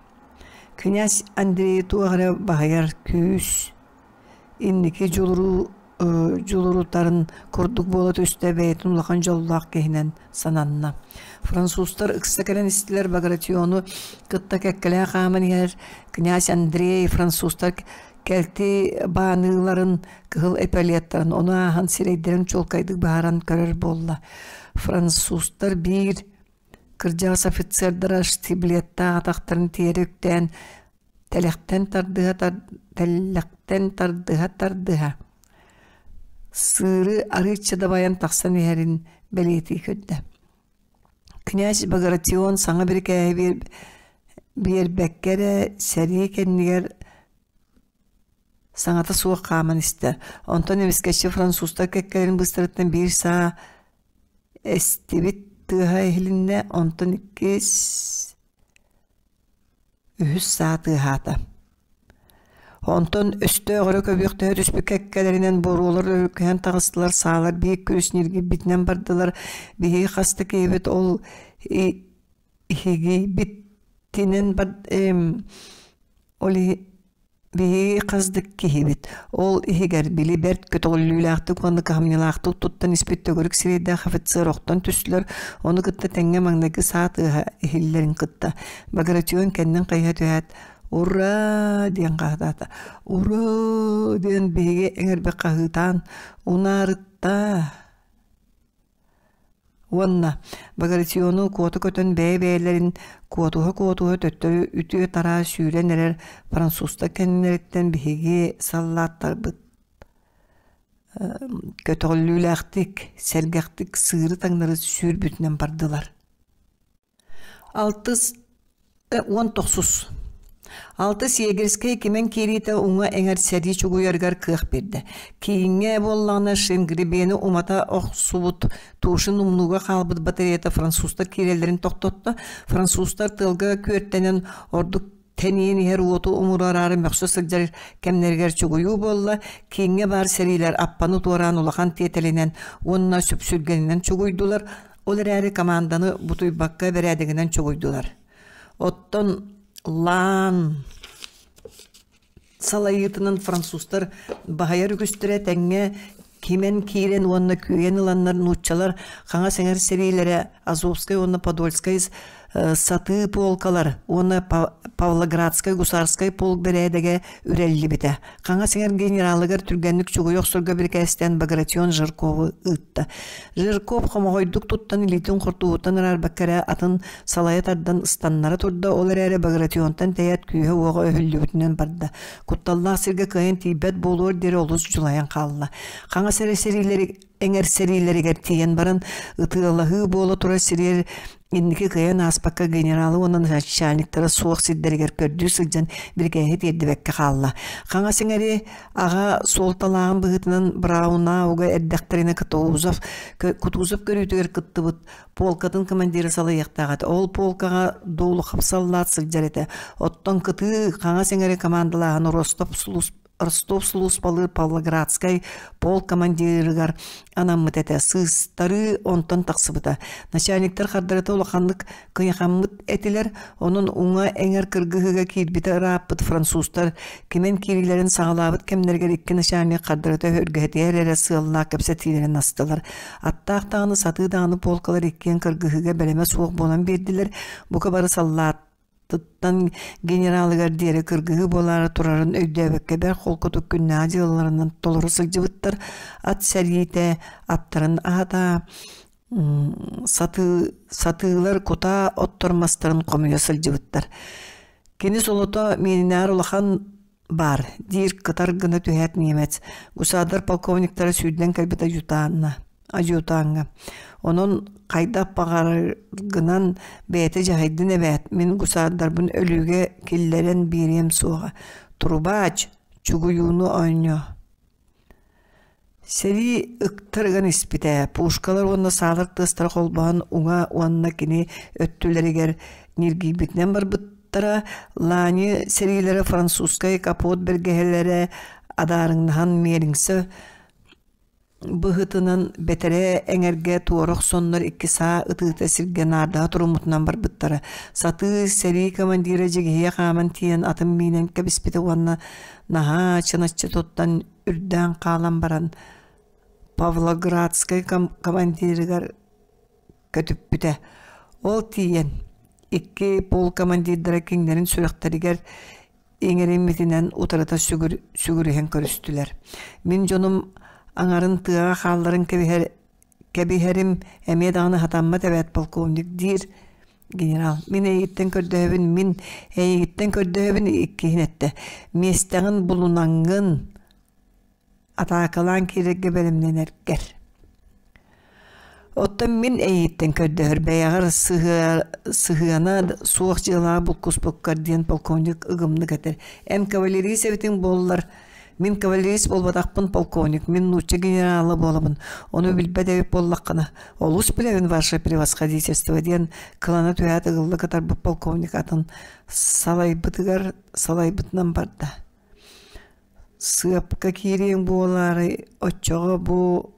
Князь Андрей туох эрэ баһыйар күүс инники дьулуруу дьулурутарын курдук буола түстэ, бэйэтин улахан дьоллоох киһинэн сананна. Французтар ыкса кэлэн истилэр Багратиону кытта кэккэлээх хааман иһэр князь Андрей французтар кэлти бааныыларын, кыһыл эполеттарын, ону ааһан сирэйдэрин чуолкайдык быһааран көрөр буолла. Французтар биир кырдьаҕас офицердара штиблеттаах атахтарын тиэрэ үктээн тэлэхтэн тардыһа тэллэхтэн тардыһа тардыһа сыыры арыычча дабайан тахсан иһэрин бэлиэтии көрдө. Князь Багратион саҥа бирикээһи биэрбэккэ эрэ сэрии кэннигэр саҥата суох хааман истэ. Онтон эмискэччи французтар кэккэлэрин быыстарыттан биир саа эстибит тыаһа иһилиннэ, онтон иккис Үһүс саа тыаһаата. Онтон өстөөх өрө көбүөхтэһэ түспүт кэккэлэринэн буруолар өрүкүһэн таҕыстылар, саалар биир күрүс ньиргийбитинэн бардылар. Биһиги хас да киһибит ол иһигийбитинэн ол Биһиги хас да киһибит, ол иһигэр били бэрт көтөҕүллүүлээхтик уонна кыһамньылаахтык туттан испит төгүрүк сирэйдээх офицер охтон түстүлэр, ону кытта тэҥҥэ маҥнайгы саа тыаһа иһиллэрин кытта Багратион кэннин хайыһа түһээт «Ура!» диэн хаһытаата. «Ура!» диэн биһиги эҥэрбит хаһыытаан «Унаарытта!» Уонна Багратиону куота көтөн бэйэ-бэйэлэрин куотуһа-куотуһа төттөрү үтүө-тараа сүүрэн эрэр французтар кэннилэриттэн биһиги саллааттарбыт көтөҕүллүүлээхтик, сэргэхтик сыыры таҥнары сүүрбүтүнэн бардылар. Алтыс 19 Алтыс егерскэй кимэн киириитэ уҥа эҥэр сэрии чугуйарыгар кыах биэрдэ. Кииҥҥэ буоллаҕына Шенгребени умата охсубут Тушин умнууга хаалбыт батареята французтар киирэллэрин тохтотто. Французтар тыалга күөртэнэн ордук тэнийэн иһэр уоту умуруораары мөхсө сылдьар кэмнэригэр чугуйуу буолла. Кииҥҥэ баар сэриилэр аппаны туораан улахан тиэтэлинэн уонна сүпсүлгэнинэн чугуйдулар. Ол эрээри команданы бутуйбакка бэрээдэгинэн чугуйдулар. Оттон Лаан салайыытынан французтар баһыйар үгүстэрэ тэҥҥэ кимэн киирэн уонна күөйэн ыланнар нууччалар хаҥас эҥэр сэриилэрэ Азовскай уонна Подольскай сатыы полкалар уонна Павлоградскай гусарскай полк бэрээдэгэ үрэллибитэ. Хаҥас эҥэр генералыгар түргэнник чугуйа охсорго бирикээстээн Багратион Жиркову ыытта. Жирков хомоҕойдук туттан илиитин хортууһуттан араарбакка эрэ атын салайа тардан ыстаннара турда, ол эрээри Багратионтан тэйээт күүһэ-уоҕа өһүллүбүтүнэн барда. Кутталлаах сиргэ кыайан тиийбэт буолуор диэри олус дьулайан хаалла. Хаҥас эрэ сэриилэри эҥэр сэриилэригэр тиийэн баран ытыалаһыы буола турар сиригэр инники кыайан ааспакка генералы уонна начальниктара суох сирдэригэр көрдүү сылдьан бирикээһи тиэрдибэккэ хаалла. Хаҥас эҥэри аҕа суолталааҕын быһыытынан Браунауга эрдэхтэринэ Кутузов, Кутузов көрүүтүгэр кыттыбыт полкатын командира салайыахтаах этэ. Ол полкаҕа Долухов саллаат сылдьар этэ. Оттон кытыы хаҥас эҥэри командалааһын Ростов Ростов сулууспалыыр Павлоградскай полк командирыгар анаммыт этэ. Сыыстарыы онтон тахсыбыта. Начальниктар хардарыта улаханнык кыйахаммыт этилэр. Онон уҥа эҥэр кыргыһыыга киирбитэ ырааппыт французтар кимэн киириилэрин саҕалаабыт кэмнэригэр икки начальник хардарыта өһүргэтиһэр эрэ сыаллаах кэпсэтиилэрин астылар. Аттаах даҕаны сатыы даҕаны полкалар иккиэн кыргыһыыга бэлэмэ суох буолан биэрдилэр. Бука бары саллаат Тыттан генералыгар диэри кыргыһыы буолаары турарын өйдөөбөккө бэрт холкутук күннээҕи дьыалаларынан толору сылдьыбыттар, ат сэриитэ аттарын аһата, сатыы, сатыылар кутаа оттор мастарын хомуйа сылдьыбыттар. Кини солото миэнинээҕэр улахан баар, диир кытар гына түһээт немец, гусардар полковниктара сүүрдэн кэлбит адьютанна адьютаҥҥа. Онон хайдах баҕараргынан бэйэтэ дьаһайдын эбээт, мин гусардарбын өлүүгэ киллэрэн биэриэм суоҕа. Трубач, чугуйууну оонньоо Сэрии ыктар ыган испитэ, пушкалар уонна саалар тыастара холбоһон уҥа уонна кини өттүлэригэр ньиргийбитинэн барбыттара, Лани сэриилэрэ французскай капот бэргэһэлэрэ адаарыҥнаһан миэлиҥсэ. быһыытынан бэтэрээ эҥэргэ туора охсоннор икки саа ытыыта сиргэ наардаһа туруммутунан барбыттара. Сатыы сэрии командира дьигиһийэ хааман тиийэн атын миинэн кэбиспитэ уонна наһаа чыначчы туттан үрдээн хаалан баран Павлоградскай командирыгар көтүппүтэ. Ол тиийэн икки пол командирдара кинилэрин сүрэхтэригэр иҥэриммитинэн утарыта сүгүрүһэн көрүстүлэр. Мин дьонум аҥарын тыаҕа хаалларан кэбиһэр кэбиһэрим эмиэ даҕаны хатаммат эбээт полковник диир генерал. Мин эйигиттэн көрдөһөбүн, мин эйигиттэн көрдөһөбүн иккиһин эттэ. Миэстэҕин булунаҥҥын атаакалаан киирэргэ бэлэмнэнэргэр. Оттон мин эйииттэн көрдөһөр бэйэҕэр сыһыана суох дьыалаҕа булкуспуккар диэн полковник ыгымнык этэр. Эн кавалерист эбитиҥ буоллар, мин кавалерист буолбатахпын полковник, мин нуучча генерала буолабын, ону билбэт эбит буоллаххына, олус билэбин ваше превосходительство диэн кылана түһээт ыгылла кытарбыт полковник атын салайбытыгар салайбытынан барда. Сыапка киириэҥ буолаарай, оччоҕо бу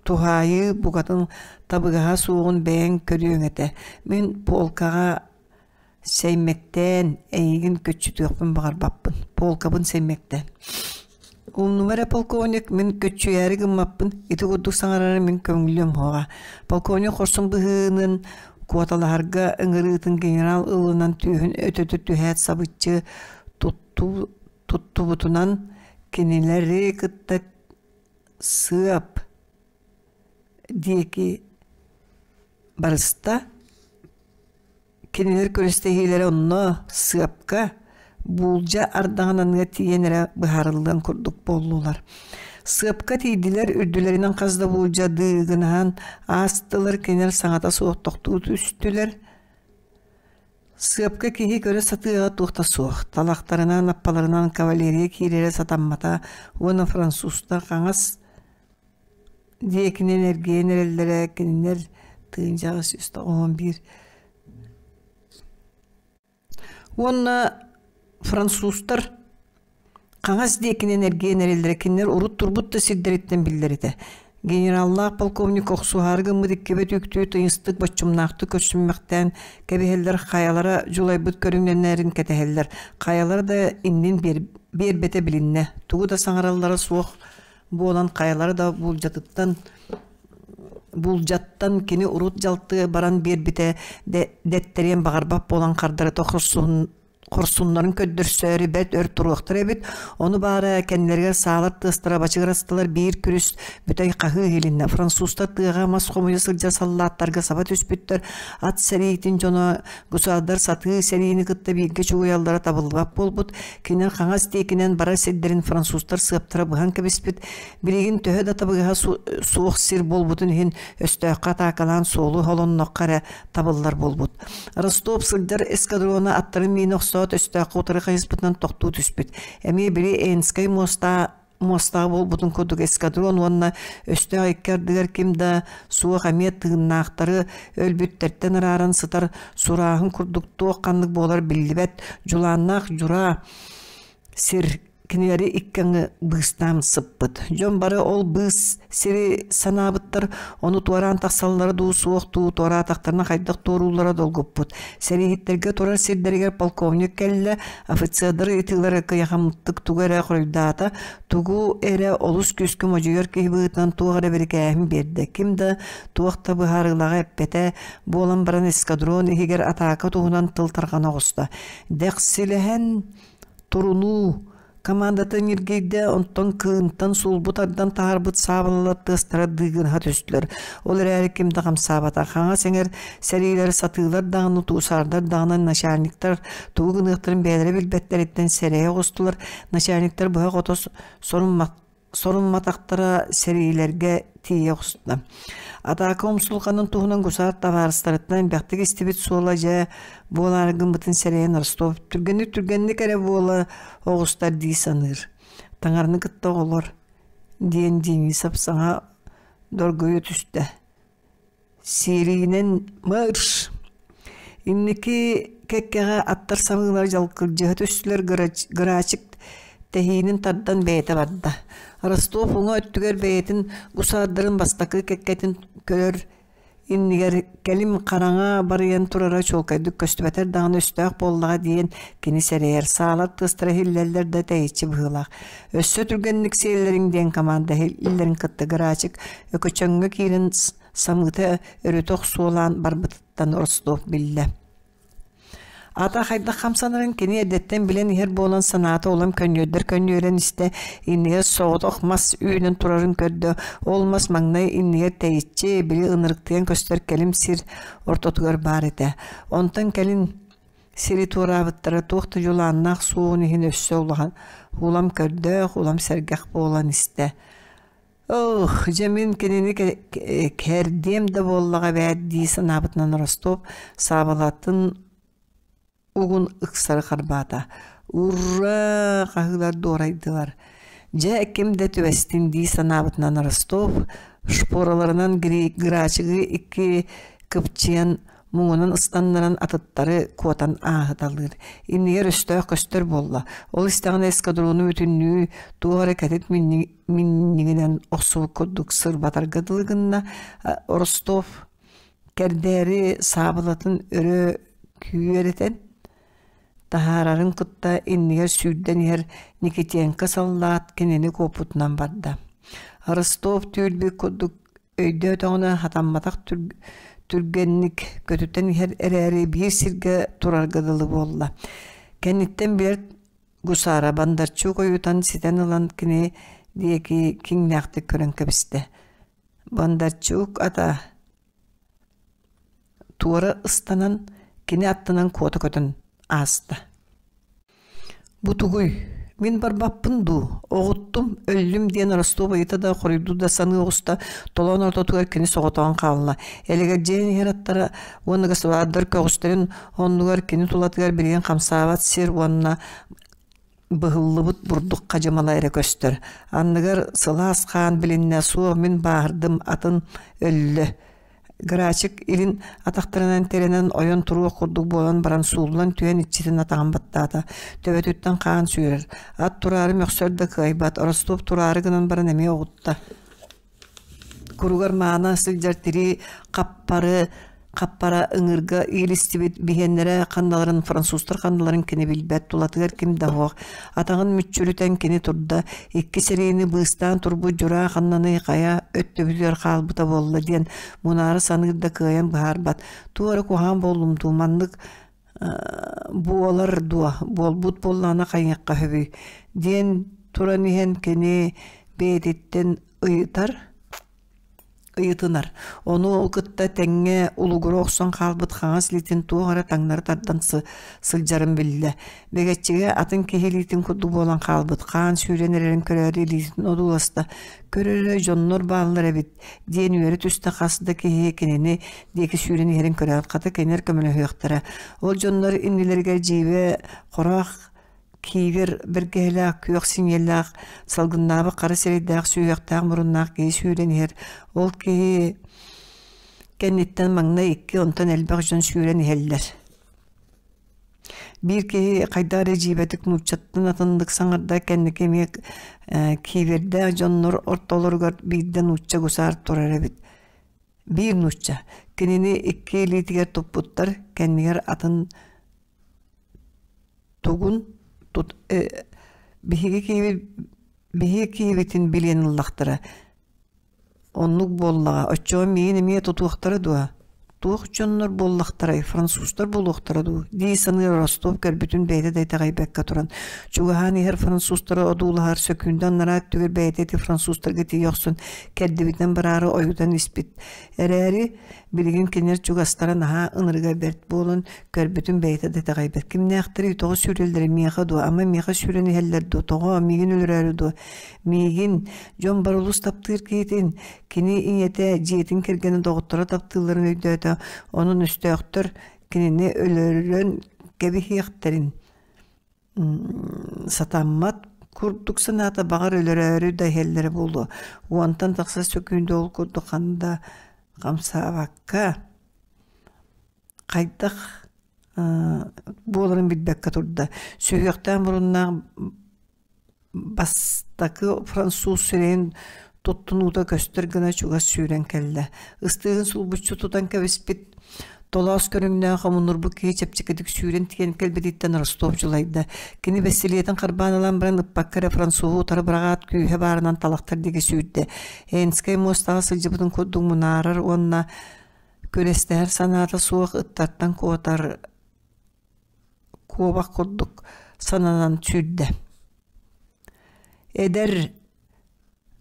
туһаайыы букатын табыгаһа суоҕун бэйэҥ көрүөҥ этэ. Мин полкаҕа сэймэктээн эйигин көччүтүөхпүн баҕарбаппын. Полкабын сэймэктээн. Умнума эрэ полковник, мин көччүйээри гыммаппын, ити курдук саҥарары мин көҥүлүөм суоҕа. Полковник хорсун быһыынын куоталаһарга ыҥырыытын генерал ылынан түөһүн өтөтө түһээт сабыччы туттубутунан кинилэри кытта сыап диэки барыста. Кинилэр күрэстэһиилэрэ онно сыапка, буулдьа ардаҕын аныга тиийэн эрэ быһаарыллыан курдук буоллулар. Сыапка тиийдилэр, үрдүлэринэн хас да буулдьа дыыгынаһан аастылар, кинилэр саҥата суох тохтуу түстүлэр. Сыапка киһи көрө сатыаҕа туох да суох, талахтарынан, аппаларынан кавалерия киирэрэ сатаммата уонна французтар хаҥас диэкинэн эргийэн эрэллэрэ кинилэр тыынчаҕа 191 Уонна французтар хаҥас диэкинэн эргийэн эрэллэрэ кинилэр урут турбут да сирдэриттэн биллэр этэ. Генераллаах полковник охсуһаары гыммыт икки бөтүүктүү тыйыстык боччумнаахтык көрсүммэхтээн кэбиһэллэр хайалара дьулайбыт көрүҥнэнэрин кэтэһэллэр. Хайалара да иннин биэрбэтэ билиннэ. Тугу да саҥараллара суох буолан хайалара да буулдьатыттан буулдьаттан кини урут дьалты баран биэрбитэ дэттэриэн баҕарбат буолан хардарыта хорсуннарын көрдөрсөөрү бэрт өр туруохтар эбит. Ону баара кэннилэригэр саалар тыастара бачыгырастылар биир күрүс бүтэй хаһыы иһилиннэ. Французтар тыаҕа мас хомуйа сылдьар саллааттарга саба түспүттэр. Ат сэриитин дьоно гусардар сатыы сэриини кытта бииргэ чугуйаллара табыллыбат буолбут. Кинилэр хаҥас диэкинэн барар сирдэрин французтар сыаптара быһан кэбиспит. Билигин төһө да табыгаһа суох сир буолбутун иһин өстөөххө атаакалаан суолу холонноххо эрэ табыллар буолбут. Ростов сылдьар эскадрона аттарын миинэ охсоот өстөөххө утары хайыспытынан тохтуу түспүт. Эмиэ били Энскэй муоста муостаҕа буолбутун курдук эскадрон уонна өстөөх икки ардыгар ким да суох эмиэ тыыннаахтары өлбүттэртэн арааран сытар сурааһын курдук туох ханнык буолар биллибэт дьулааннаах дьураа сир кинилэри икки аҥы быыстаан сыппыт. Дьон бары ол быыс сири санаабыттар, ону туораан тахсаллара дуу, суох дуу, туораатахтарына хайдах туорууллара долгуппут. Сэрииһиттэргэ турар сирдэригэр полковник кэллэ, офицердары ытыылара кыйахаммыттык тугу эрэ хоруйдаата, тугу эрэ олус күүскэ модьуйар киһи быһыытынан туох эрэ бирикээһин биэрдэ. Ким да туох да быһаарыылааҕы эппэтэ буолан баран эскадрон иһигэр атаака туһунан тыл тарҕана оҕуста. Дэхсилэһэн турунуу командата ньиргийдэ, онтон кыынтан суулбут ардан таһаарбыт саабылалар тыастара дыыгынаһа түстүлэр. Ол эрээри ким да хамсаабата. Хаҥас эҥэр сэриилэр сатыылар даҕаны, туусаардар даҕаны начальниктар тугу гыныахтарын бэйэлэрэ билбэттэриттэн сэрэйэ оҕустулар. Начальниктар быһа-хото соруммат сорумматахтара сэриилэргэ тиийэ оҕуста. Атаака умсулҕанын туһунан гусар табаарыстарыттан элбэхтик истибит суола дьэ буолаары гыммытын сэрэйэн Ростов түргэнник-түргэнник эрэ буола оҕустар дии саныыр. Таҥараны кытта оҕолор диэн Денисов саҥа доргуйа түстэ. Сиэриинэн марш! Инники кэккэҕэ аттар самыылар дьалкылдьыһа түстүлэр, грачик Тэһиинин тардан бэйэтэ барда. Ростов уҥа өттүгэр бэйэтин гусаардарын бастакы кэккэтин көрөр иннигэр кэлим хараҥа барыйан турара чуолкайдык көстүбэтэр даҕаны өстөөх буоллаҕа диэн кини сэрэйэр. Саалар тыастара иһиллэллэр да тэйиччи быһыылаах. Өссө түргэнник сиэллэриҥ диэн команда иһиллэрин кытта Грачик Өкөчөҥҥө киирэн самыыта өрүтэ охсуолаан барбытыттан Ростов биллэ. Ата хайдах хамсанарын кини эрдэттэн билэн иһэр буолан санаата улам көнньүөрдэр көнньүөрэн истэ, иннигэр соҕотох мас үүнэн турарын көрдө, ол мас маҥнай иннигэр тэйиччи, били ынырыктыйан көстөр кэлим сир ортотугар баар этэ. Онтон кэлин сири туораабыттара туох да дьулааннаах суоҕун иһин өссө улахан улам көрдөөх, улам сэргэх буолан истэ. Ох, дьэ мин кинини кэрдиэм да буоллаҕа эбээт дии санаабытынан Ростов саабалатын угун ыксары харбаата. Урра! хаһыылар дуорайдылар. Дьэ, ким да түбэстин дии санаабытынан Ростов шпораларынан грачигы икки кыпчыйан муҥунан ыстаннаран атыттары куотан ааһыталыыр. Иннигэр өстөөх көстөр буолла. Ол истэҕинэ эскадрону бүтүннүү туох эрэ кэтит минньигинэн охсубут курдук сырбатарга дылы гынна. Ростов кэрдээри саабылатын өрө күүэрэтэн таһаарарын кытта иннигэр сүүрдэн иһэр Никитенко саллаат кинини куоппутунан барда. Ростов түүл курдук Өйдөөтөҕүнэ хатамматах түргэнник көтүтэн иһэр эрээри биир сиргэ турарга дылы буолла. Кэнниттэн билэр гусара Бондарчук ойутан ситэн ылан кини диэки киҥнээхтик көрөн кэбистэ. Бондарчук ата туора ыстанан кини аттынан куота көтөн ааста. Бу тугуй? Мин барбаппын дуу? Оҕуттум, өллүм диэн Ростов ыйыта да хоруйдуу да саныы оҕуста, толоон ортотугар кини соҕотоҕун хаалла. Элэгэлдьийэн иһэр аттара уонна государдар көҕүстэрин оннугар кини тулатыгар билигин хамсаабат сир уонна быһыллыбыт бурдук хадьымала эрэ көстөр. Анныгар сылаас хаан билиннэ, суох мин бааһырдым, атын өллө. Грачик илин атахтарынан тирэнэн ойон туруох курдук буолан баран сууллан түһэн иччитин атаҕын баттаата. Төбөтүттэн хаан сүүрэр. Ат тураары мөхсөр да кыайбат. Ростов тураары гынан баран эмиэ оҕутта. Куругар маана сылдьар тирии хаппары хаппара ыҥыырга иилистибит биһиэннэрэ ханналарын французтар ханналарын кини билбэт тулатыгар ким да суох Атаҕын мүччүрүтэн кини турда, икки сэриини быыстаан турбут дьураа ханнаный хайа өттүбүтүгэр хаалбыта буолла диэн мунаары саныыр да кыайан быһаарбат. Туох эрэ куһаҕан буоллум дуу, маннык буолар дуо, буолбут буоллаҕына хайыахха сөбүй диэн туран иһэн кини бэйэтиттэн ыйытар ыйытынар. Ону кытта тэҥҥэ улугура охсон хаалбыт хаҥас илиитин туох эрэ таҥнары тардан сылдьарын биллэ. Бэгэччигэ атын киһи илиитин курдук буолан хаалбыт, хаан сүүрэн эрэрин көрөөрү илиитин одууласта. Көр эрэ, дьоннор бааллар эбит диэн үөрэ түстэ хас да киһи кинини диэки сүүрэн иһэрин көрөөт, хата кинилэр көмөлөһүөхтэрэ. Ол дьоннор иннилэригэр дьиибэ хороох Киивер бэргэһэлээх, күөх синьиэлээх, салгыннаабыт хара сирэйдээх, сүһүөхтээх муруннаах киһи сүүрэн иһэр. Ол киһи кэнниттэн маҥнай икки, онтон элбэх дьон сүүрэн иһэллэр. Биир киһи хайдах эрэ дьиибэтик нууччаттан атыннык саҥарда, кэнники эмиэ киивердээх дьоннор ортолоругар биирдэ нуучча гусар турар эбит. Биир нуучча кинини икки илиитигэр туппуттар, кэннигэр атын Тугун тут биһиги киһибит биһиги киһибитин билиэн ыллахтара оннук буоллаҕа оччоҕо миигин эмиэ тутуохтара дуо туох дьоннор буоллахтарай французтар буолуохтара дуу дии саныыр Ростов көрбүтүн бэйэтэ да итэҕэйбэккэ туран чугаһаан иһэр французтары одуулаһар сөкүүндэ анараа өттүгэр бэйэтэ ити французтарга тиийэ охсон кэрдибитинэн бараары ойутан испит эрээри Билигин кинилэр чугастара наһаа ынырыга бэрт буолан, көрбүтүн бэйэтэ да итэҕэйбэт. Кимнээхтэрий, тоҕо сүүрэллэрий, миэхэ дуо, ама миэхэ сүүрэн иһэллэр дуо, тоҕо, миигин өлөрөөрү дуо? Миигин, дьон бары олус таптыыр киһитин, кини ийэтэ, дьиэтин кэргэнэ доҕотторо таптыылларын өйдөөтө, онон өстөөхтөр кинини өлөрөн кэбиһиэхтэрин сатаммат курдук санаата баҕар өлөрөөрү да иһэллэрэ буолуо уонтан тахса сөкүүндэ ол курдук ханна да хамсаабакка хайдах буоларын билбэккэ турда сүһүөхтээх муруннаах. Бастакы француз сирэйин туттунуута көстөр гына чугас сүүрэн кэллэ. Ыстыыгын сулбуччу тутан кэбиспит толоос көрүҥнээх омуннурбут киһи чэпчэкитик сүүрэн тиийэн кэлбититтэн Ростов дьулайда. Кини бэстилиэтин харбаан ылан баран ыппакка эрэ француһу утары быраҕаат күүһэ баарынан талахтар диэки сүүрдэ. Энскэй муостаҕа сылдьыбытын курдук мунаарар уонна күрэстэһэр санаата суох ыттартан куотар куобах курдук сананан сүүрдэ. Эдэр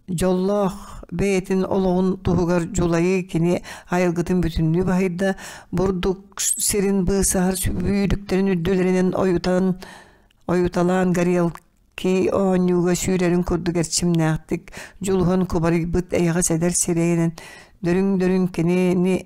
дьоллоох бэйэтин олоҕун туһугар дьулайыы кини айылгытын бүтүннүү баһыйда, бурдук сирин быысаһар бүүрүктэрин үрдүлэринэн ойутан ойуталаан горелки оонньууга сүүрэрин курдук эрчимнээхтик дьулуһан кубарыйбыт эйэҕэс эдэр сирэйинэн дөрүҥ-дөрүҥ кинини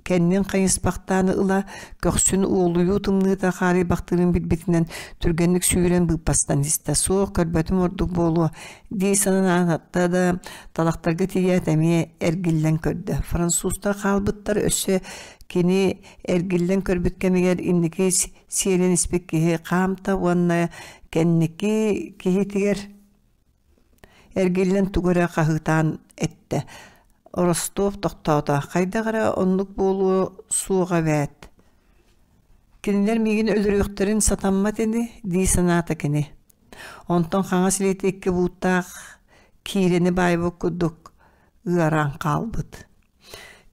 Кэннин хайыспахтаан ыла, көхсүн уолуйуу тымныыта хаарыйбахтыырын билбитинэн түргэнник сүүрэн быыппастан истэ. Суох, көрбөтүм ордук буолуо дии санаата да, талахтарга тиийээт эмиэ эргиллэн көрдө. Французтар хаалбыттар өссө кини эргиллэн көрбүт кэмигэр инники сиэлэн испит киһи хаамта уонна кэнники киһитигэр Эргиллэн тугу эрэ хаһыытаан эттэ: Ростов тохтоото, хайдах эрэ оннук буолуо суоҕа эбээт Кинилэр миигин өлөрүөхтэрин сатаммат ини дии санаата кини. Онтон хаҥас илиитэ икки бууттаах киирэни баайбыт курдук ыараан хаалбыт.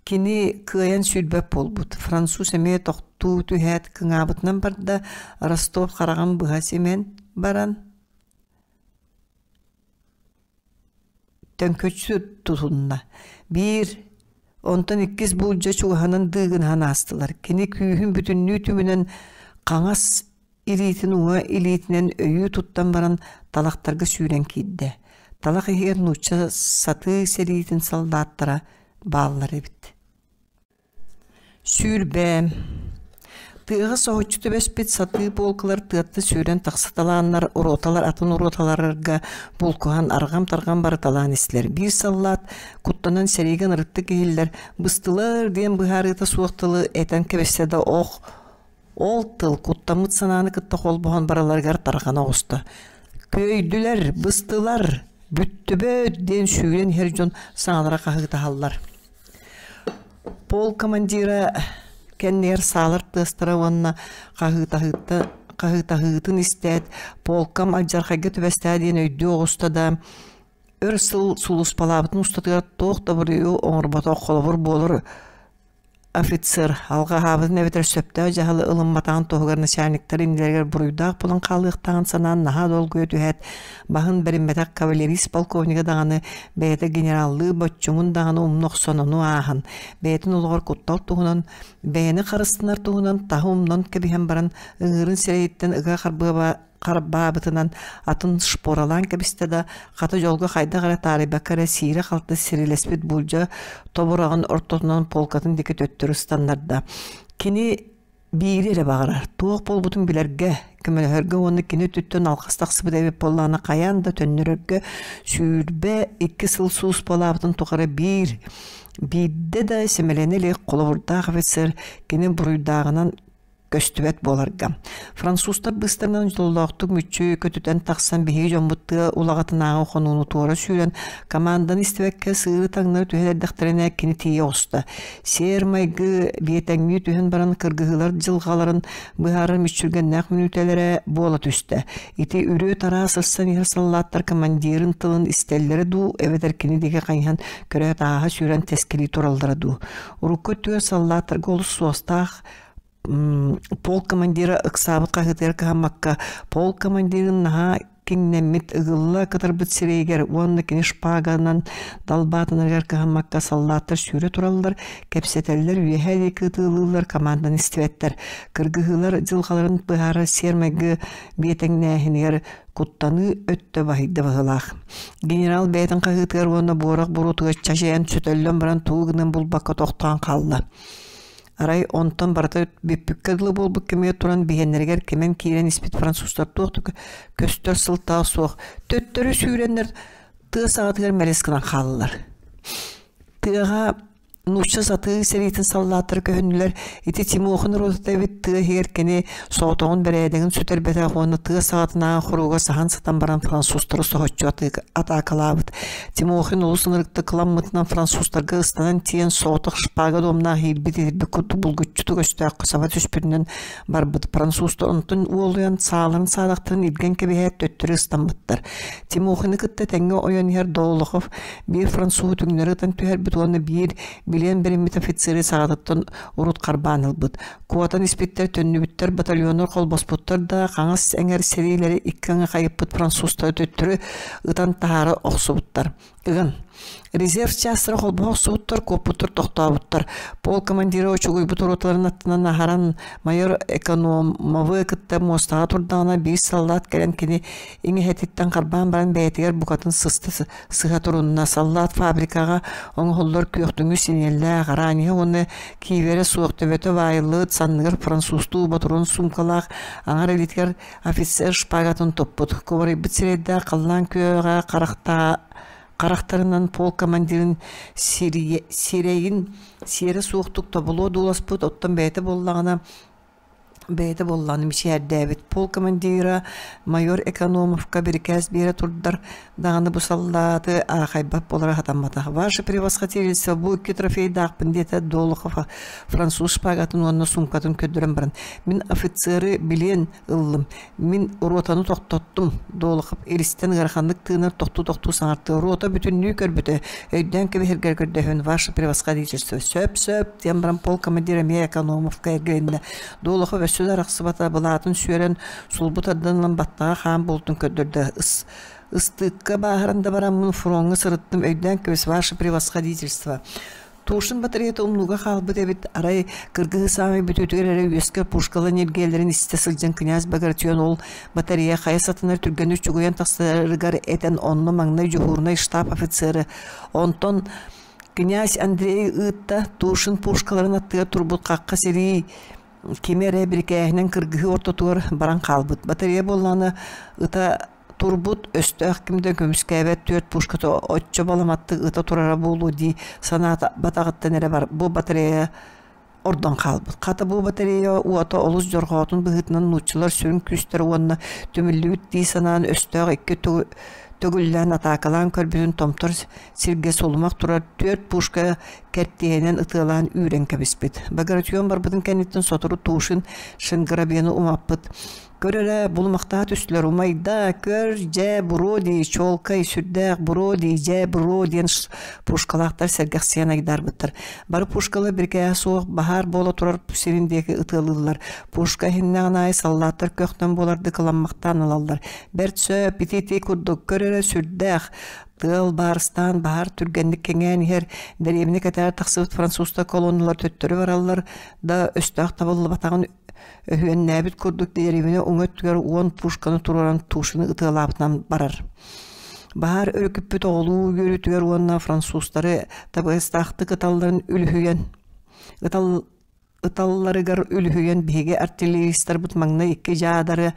Кини кыайан сүүрбэт буолбут. Француз эмиэ тохтуу түһээт кыҥаабытынан барда, Ростов хараҕын быһа симэн баран Төҥкөччү тутунна. Биир, онтон иккис буулдьа чугаһынан дыыгынаһан аастылар. Кини күүһүн бүтүннүү түмүнэн хаҥас илиитин уҥа илиитинэн өйүү туттан баран талахтарга сүүрэн киирдэ. Талах иһигэр нуучча сатыы сэриитин саллааттара бааллар эбит. Сүүрбэ Тыаҕа соһуччу түбэспит сатыы полкалар тыаттан сүүрэн тахсыталааннар роталар атын роталарга булкуһан арҕам-тарҕам барыталаан истилэр. Биир саллаат куттанан сэриигэ ынырыктык иһиллэр «Быстылар» диэн быһаарыыта суох тылы этэн кэбистэ да ох ол тыл куттаммыт санааны кытта холбоһон бараларыгар тарҕана оҕуста. «Күөйдүлэр, быстылар, бүттүбүт» диэн сүүрэн иһэр дьон саҥалара хаһыытаһаллар. Пол командира кэннигэр саалар тыастара уонна хаһыытаһыытын истээт, полкам алдьархайга түбэстээ диэн өйдүү оҕуста да, өр сыл сулууспалаабытын устатыгар туох да буруйу оҥорботох холобур буолар офицер алҕаһаабытын эбэтэр сөптөөх дьаһалы ылымматаҕын туһугар начальниктар иннилэригэр буруйдаах буолан хаалыахтааҕын санаан наһаа долгуйа түһээт, баһын бэриммэтэх кавалерист полковнига даҕаны бэйэтэ генераллыы боччумун даҕаны умна охсон ону ааһан, бэйэтин олоҕор куттал туһунан, бэйэни харыстанар туһунан таһы умнан кэбиһэн баран, ыҥыырын сирэйиттэн ыга харбаабытынан атын шпоралаан кэбистэ да, хата дьолго хайдах эрэ таарыйбакка эрэ сиирэ-халты сирилэспит буулдьа тобураҕын ортотунан полкатын диэки төттөрү ыстаннарда. Кини Биири эрэ баҕарар, туох буолбутун билэргэ, көмөлөһөргө уонна кини өттүттэн алҕас тахсыбыт эбит буоллаҕына хайаан да төннөрөргө 22 сыл сууспалаабытын тухары биир, биирдэ да сэмэлэнэ илик холобурдаах офицер кини буруйдааҕынан көстүбэт буоларга. Французтар быыстарынан дьоллоохтук мүччү көтүтэн тахсан биһиги дьоммут тыа улаҕатынааҕы хонууну туора сүүрэн команданы истибэккэ сыыры таҥнары түһэн эрдэхтэринэ кини тиийэ оҕуста. Сиэр-майгы биэтэҥнии түһэн баран кыргыһыылар дьылҕаларын быһаарар мүччүргэннээх мүнүүтэлэрэ буола түстэ. Ити үрүө-тараа сырсан иһэр саллааттар командирын тылын истэллэрэ дуу, эбэтэр кини диэки хайыһан көрөөт ааһа сүүрэн тэскилии тураллара дуу. Урукку өттүгэр саллааттарга олус суостаах полк командира ыксаабыт хаһыытыгар кыһаммакка полк командирын наһаа киҥнэммит ыгылла кытарбыт сирэйигэр уонна кини шпаганан далбаатанарыгар кыһаммакка саллааттар сүүрэ тураллар, кэпсэтэллэр, үөһээ диэки ытыалыыллар, команданы истибэттэр. Кыргыһыылар дьылҕаларын быһаарар сиэр-майгы биэтэҥнээһинигэр куттаныы өттө баһыйда быһыылаах. Генерал бэйэтин хаһыытыгар уонна буорах буруотугар чачайан сөтөллөн баран тугу гынан булбакка тохтоон хаалла. Арай онтон барыта бүппүккэ дылы буолбут кэмигэр туран биһиэннэригэр кимэн киирэн испит французтар туох да көстөр сылтаҕа суох төттөрү сүүрэннэр тыа саҕатыгар мэлис гынан хааллылар. Тыаҕа Нуучча сатыы сэриитин саллааттара көһүннүлэр. Ити Тимохин ротата эбит тыа иһигэр кини соҕотоҕун бэрээдэгин сүтэрбэтэх уонна тыа саҕатынааҕы хоруга саһан сытан баран французтары соһуччу атаакалаабыт. Тимохин олус ынырыктык кыламмытынан французтарга ыстанан тиийэн соҕотох шпага дуомнаах иирбит итирбит курдук булгуччутук өстөөххө саба түспүтүнэн барбыт. Французтар онтон уолуйан сааларын саадахтарын илгэн кэбиһээт төттөрү ыстаммыттар. Тимохины кытта тэҥҥэ ойон иһэр Долохов биир француһу түҥнэри ытан түһэрбит уонна биир билиэн бэриммит офицеры саҕатыттан урут харбаан ылбыт. Куотан испиттэр төннүбүттэр батальоннар холбоспуттар да хаҥас эҥэр сэриилэри икки аҥы хайыппыт французтары төттөрү ытан таһаара охсубуттар. Ыган. Резерв чаастара холбоһо охсубуттар, куоппуттар тохтообуттар. Пол командира очугуйбут роталарын аттынан аһаран майор экономовы кытта муостаҕа турдаҕына биир саллаат кэлэн кини иҥэһэтиттэн харбаан баран бэйэтигэр букатын сыста сыһа турунна. Саллаат фабрикаҕа оҥоһуллар күөхтүҥү синиэллээх, араанньыһа уонна кииверэ суох төбөтө баайыллыбыт санныгар французтуу ботуруон суумкалаах аҥар илиитигэр офицер шпагатын туппут. Кубарыйбыт сирэйдээх халлаан күөҕэ харахтарынан полк командирын сирэйин сиэрэ суохтук тобулуо дууласпыт, оттон бэйэтэ буоллаҕына бэйэтэ буоллаҕына мичээрдээбит. Пол командира майор Экономовка бирикээс биэрэ турдар даҕаны бу саллааты аахайбат буолара сатамматах. «Ваше превосходительство, бу икки трофейдаахпын» диэтэ Долохов француз шпагатын уонна суумкатын көрдөрөн баран. «Мин офицеры билиэн ыллым. Мин ротаны тохтоттум. Долохов илистэн ыараханнык тыынар тохтуу-тохтуу саҥарты. Рота бүтүннүү көрбүтэ. Өйдөөн кэбиһэргэр көрдөһөн ваше превосходительство. Сөп-сөп диэн баран пол командир эмиэ Экономовка эргилиннэ. Долохов өссө да арахсыбата былаатын сүөрэн сулбу тардан ылан баттаҕа хаан буолтун көрдөрдө. Ыс ыстыыкка бааһыран да бараммын фроҥҥа сырыттым өйдөөн кэбис ваше превосходительство. Тушин батареята умнууга хаалбыт эбит, арай кыргыһыы саамай бүтүүтүгэр эрэ үөскэ пушкала ньиргиэлэрин истэ сылдьан князь Багратион ол батарея хайа сатанар түргэнник чугуйан тахсарыгар этэн онно маҥнай дьуһуурунай штаб офицеры, онтон князь Андрей ыытта Тушин пушкаларын аттыгар турбут хахха сэрии кими эрэ бирикээһинэн кыргыһыы ортотугар баран хаалбыт. Батарея буоллаҕына ыта турбут өстөөх ким да көмүскээбэт түөрт пушката оччо баламаттык ыта турара буолуо дии санаата батаҕыттан эрэ бар бу батарея ордон хаалбыт. Хата бу батарея уота олус дьорҕоотун быһыытынан нууччалар сүрүн күүстэрэ уонна түмүллүбүт дии санаан өстөөх икки төгүллээн атаакалаан көрбүтүн томтор сиргэ сулумах турар түөрт пушка кэртиэһинэн ытыалаан үүрэн кэбиспит. Багратион барбытын кэнниттэн сотору Тушин Шенграбены умаппыт. Көр эрэ, булумахтаһа түстүлэр, умайда, көр, дьэ, буруо дии, чуолкай, сүрдээх, буруо дии, дьэ, буруо диэн пушкалаахтар сэргэхсийэн айдаарбыттар. Бары пушкалар бирикээһэ суох баһаар буола турар сирин диэки ытыалыыллар. Пушка иһиннэҕин аайы саллааттар көхтөн буоларды кыламмахтаан ылаллар. Бэрт сөп, ити-ити курдук, көр эрэ, сүрдээх, Тыал баарыстаан баһаар түргэнник кэҥээн иһэр, дэриэбинэ кэтэҕэр тахсыбыт французтар колонналар төттөрү бараллар да өстөөх табыллыбатаҕын өһүөннээбит курдук дэриэбинэ уҥа өттүгэр уон пушканы туруоран тушины ытыалаабытынан барар. Баһаар өрүкүппүт оҕолуу үөрүүтүгэр уонна французтары табыгастаахтык ыталларын үлүһүйэн ытал ыталларыгар үлүһүйэн биһиги артиллеристарбыт маҥнай икки дьаадары,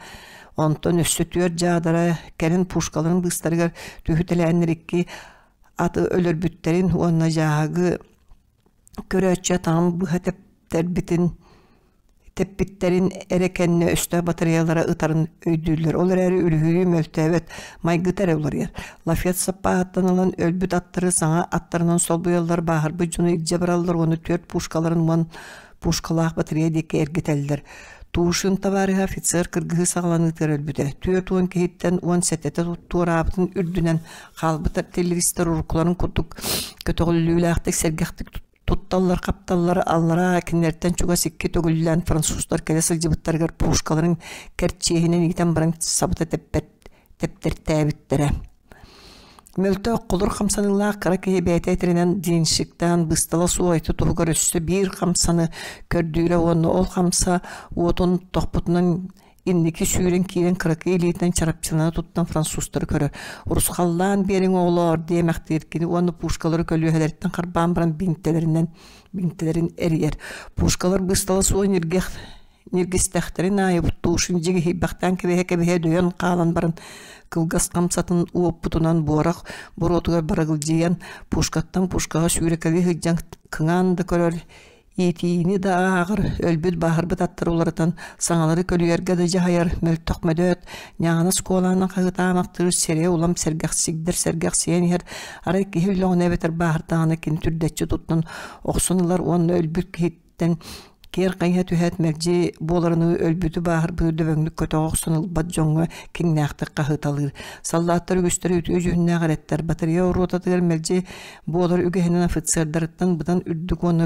онтон өссө түөрт дьаадара кэлин пушкаларын быыстарыгар түһүтэлээннэр икки аты өлөрбүттэрин уонна дьааһыгы көрөөччү атаҕын быһа тэптэрбитин тэппиттэрин эрэ кэннэ өстөөх батареялара ытарын өйдүүллэр. Ол эрээри үлүһүйүү мөлтөөбөт, майгыта эрэ уларыйар. Лафет саппааһыттан ылан өлбүт аттары саҥа аттарынан солбуйаллар, бааһырбыт дьону илдьэ бараллар уонна түөрт пушкаларын уон пушкалаах батарея диэки эргитэллэр. Тушин табаарыһа офицер кыргыһыы саҕаланыытыгар өлбүтэ. 40 киһиттэн 17-тэ туораабытын үрдүнэн хаалбыт артиллеристар уруккуларын курдук көтөҕүллүүлээхтик сэргэхтик тутталлар-хапталлар аллараа кинилэртэн чугас икки төгүллээн французтар кэлэ сылдьыбыттарыгар пушкаларын кэрчиэһинэн иитэн баран сабыта тэппэт тэптэртээбиттэрэ. Мөлтөх холур хамсаныылаах кыра киһи бэйэтэ этэринэн денщиктаан быыстала суох ити туһугар өссө биир хамсаны көрдүүрэ уонна ол хамса уотун тохпутунан инники сүүрэн киирэн кыракый илиитинэн чарапчылана туттан французтары көрөр. Урусхаллаан биэриҥ оҕолоор диэмэхтиир кини уонна пушкалары көлүөһэлэриттэн харбаан баран бинтэлэринэн бинтэлэрин эрийэр. Пушкалар быыстала суох ньиргэх Ньиргистэхтэрин аайы Тушин дьигиһийбэхтээн кэбиһэ-кэбиһэ дөйөн хаалан баран кылгас хамсатын уоппутунан буорах буруотугар барыгылдьыйан пушкаттан пушкаҕа сүүрэкэлии сылдьан кыҥаан да көрөр иитиини да ааҕар, өлбүт бааһырбыт аттары уларытан саҥалары көлүйэргэ да дьаһайар мөлтөх мөдөөт, ньаҕанас куолаанан хаһыытаамахтыыр сирэйэ улам сэргэхсийдэр сэргэхсийэн иһэр, арай киһи өллөҕүнэ эбэтэр бааһырдаҕына кини түрдэччи туттан охсон ылар уонна өлбүт киһиттэн киэр хайыһа түһээт мэлдьи буоларыныы өлбүтү бааһырбыты дөбөҥнүк көтөҕө охсон ылбат дьоҥҥо киҥнээхтик хаһыыталыыр. Саллааттар үгүстэрэ үтүө дьүһүннээх эрэттэр, батарея оруотатыгар мэлдьи буолар үгэһинэн офицердарыттан быдан үрдүк уонна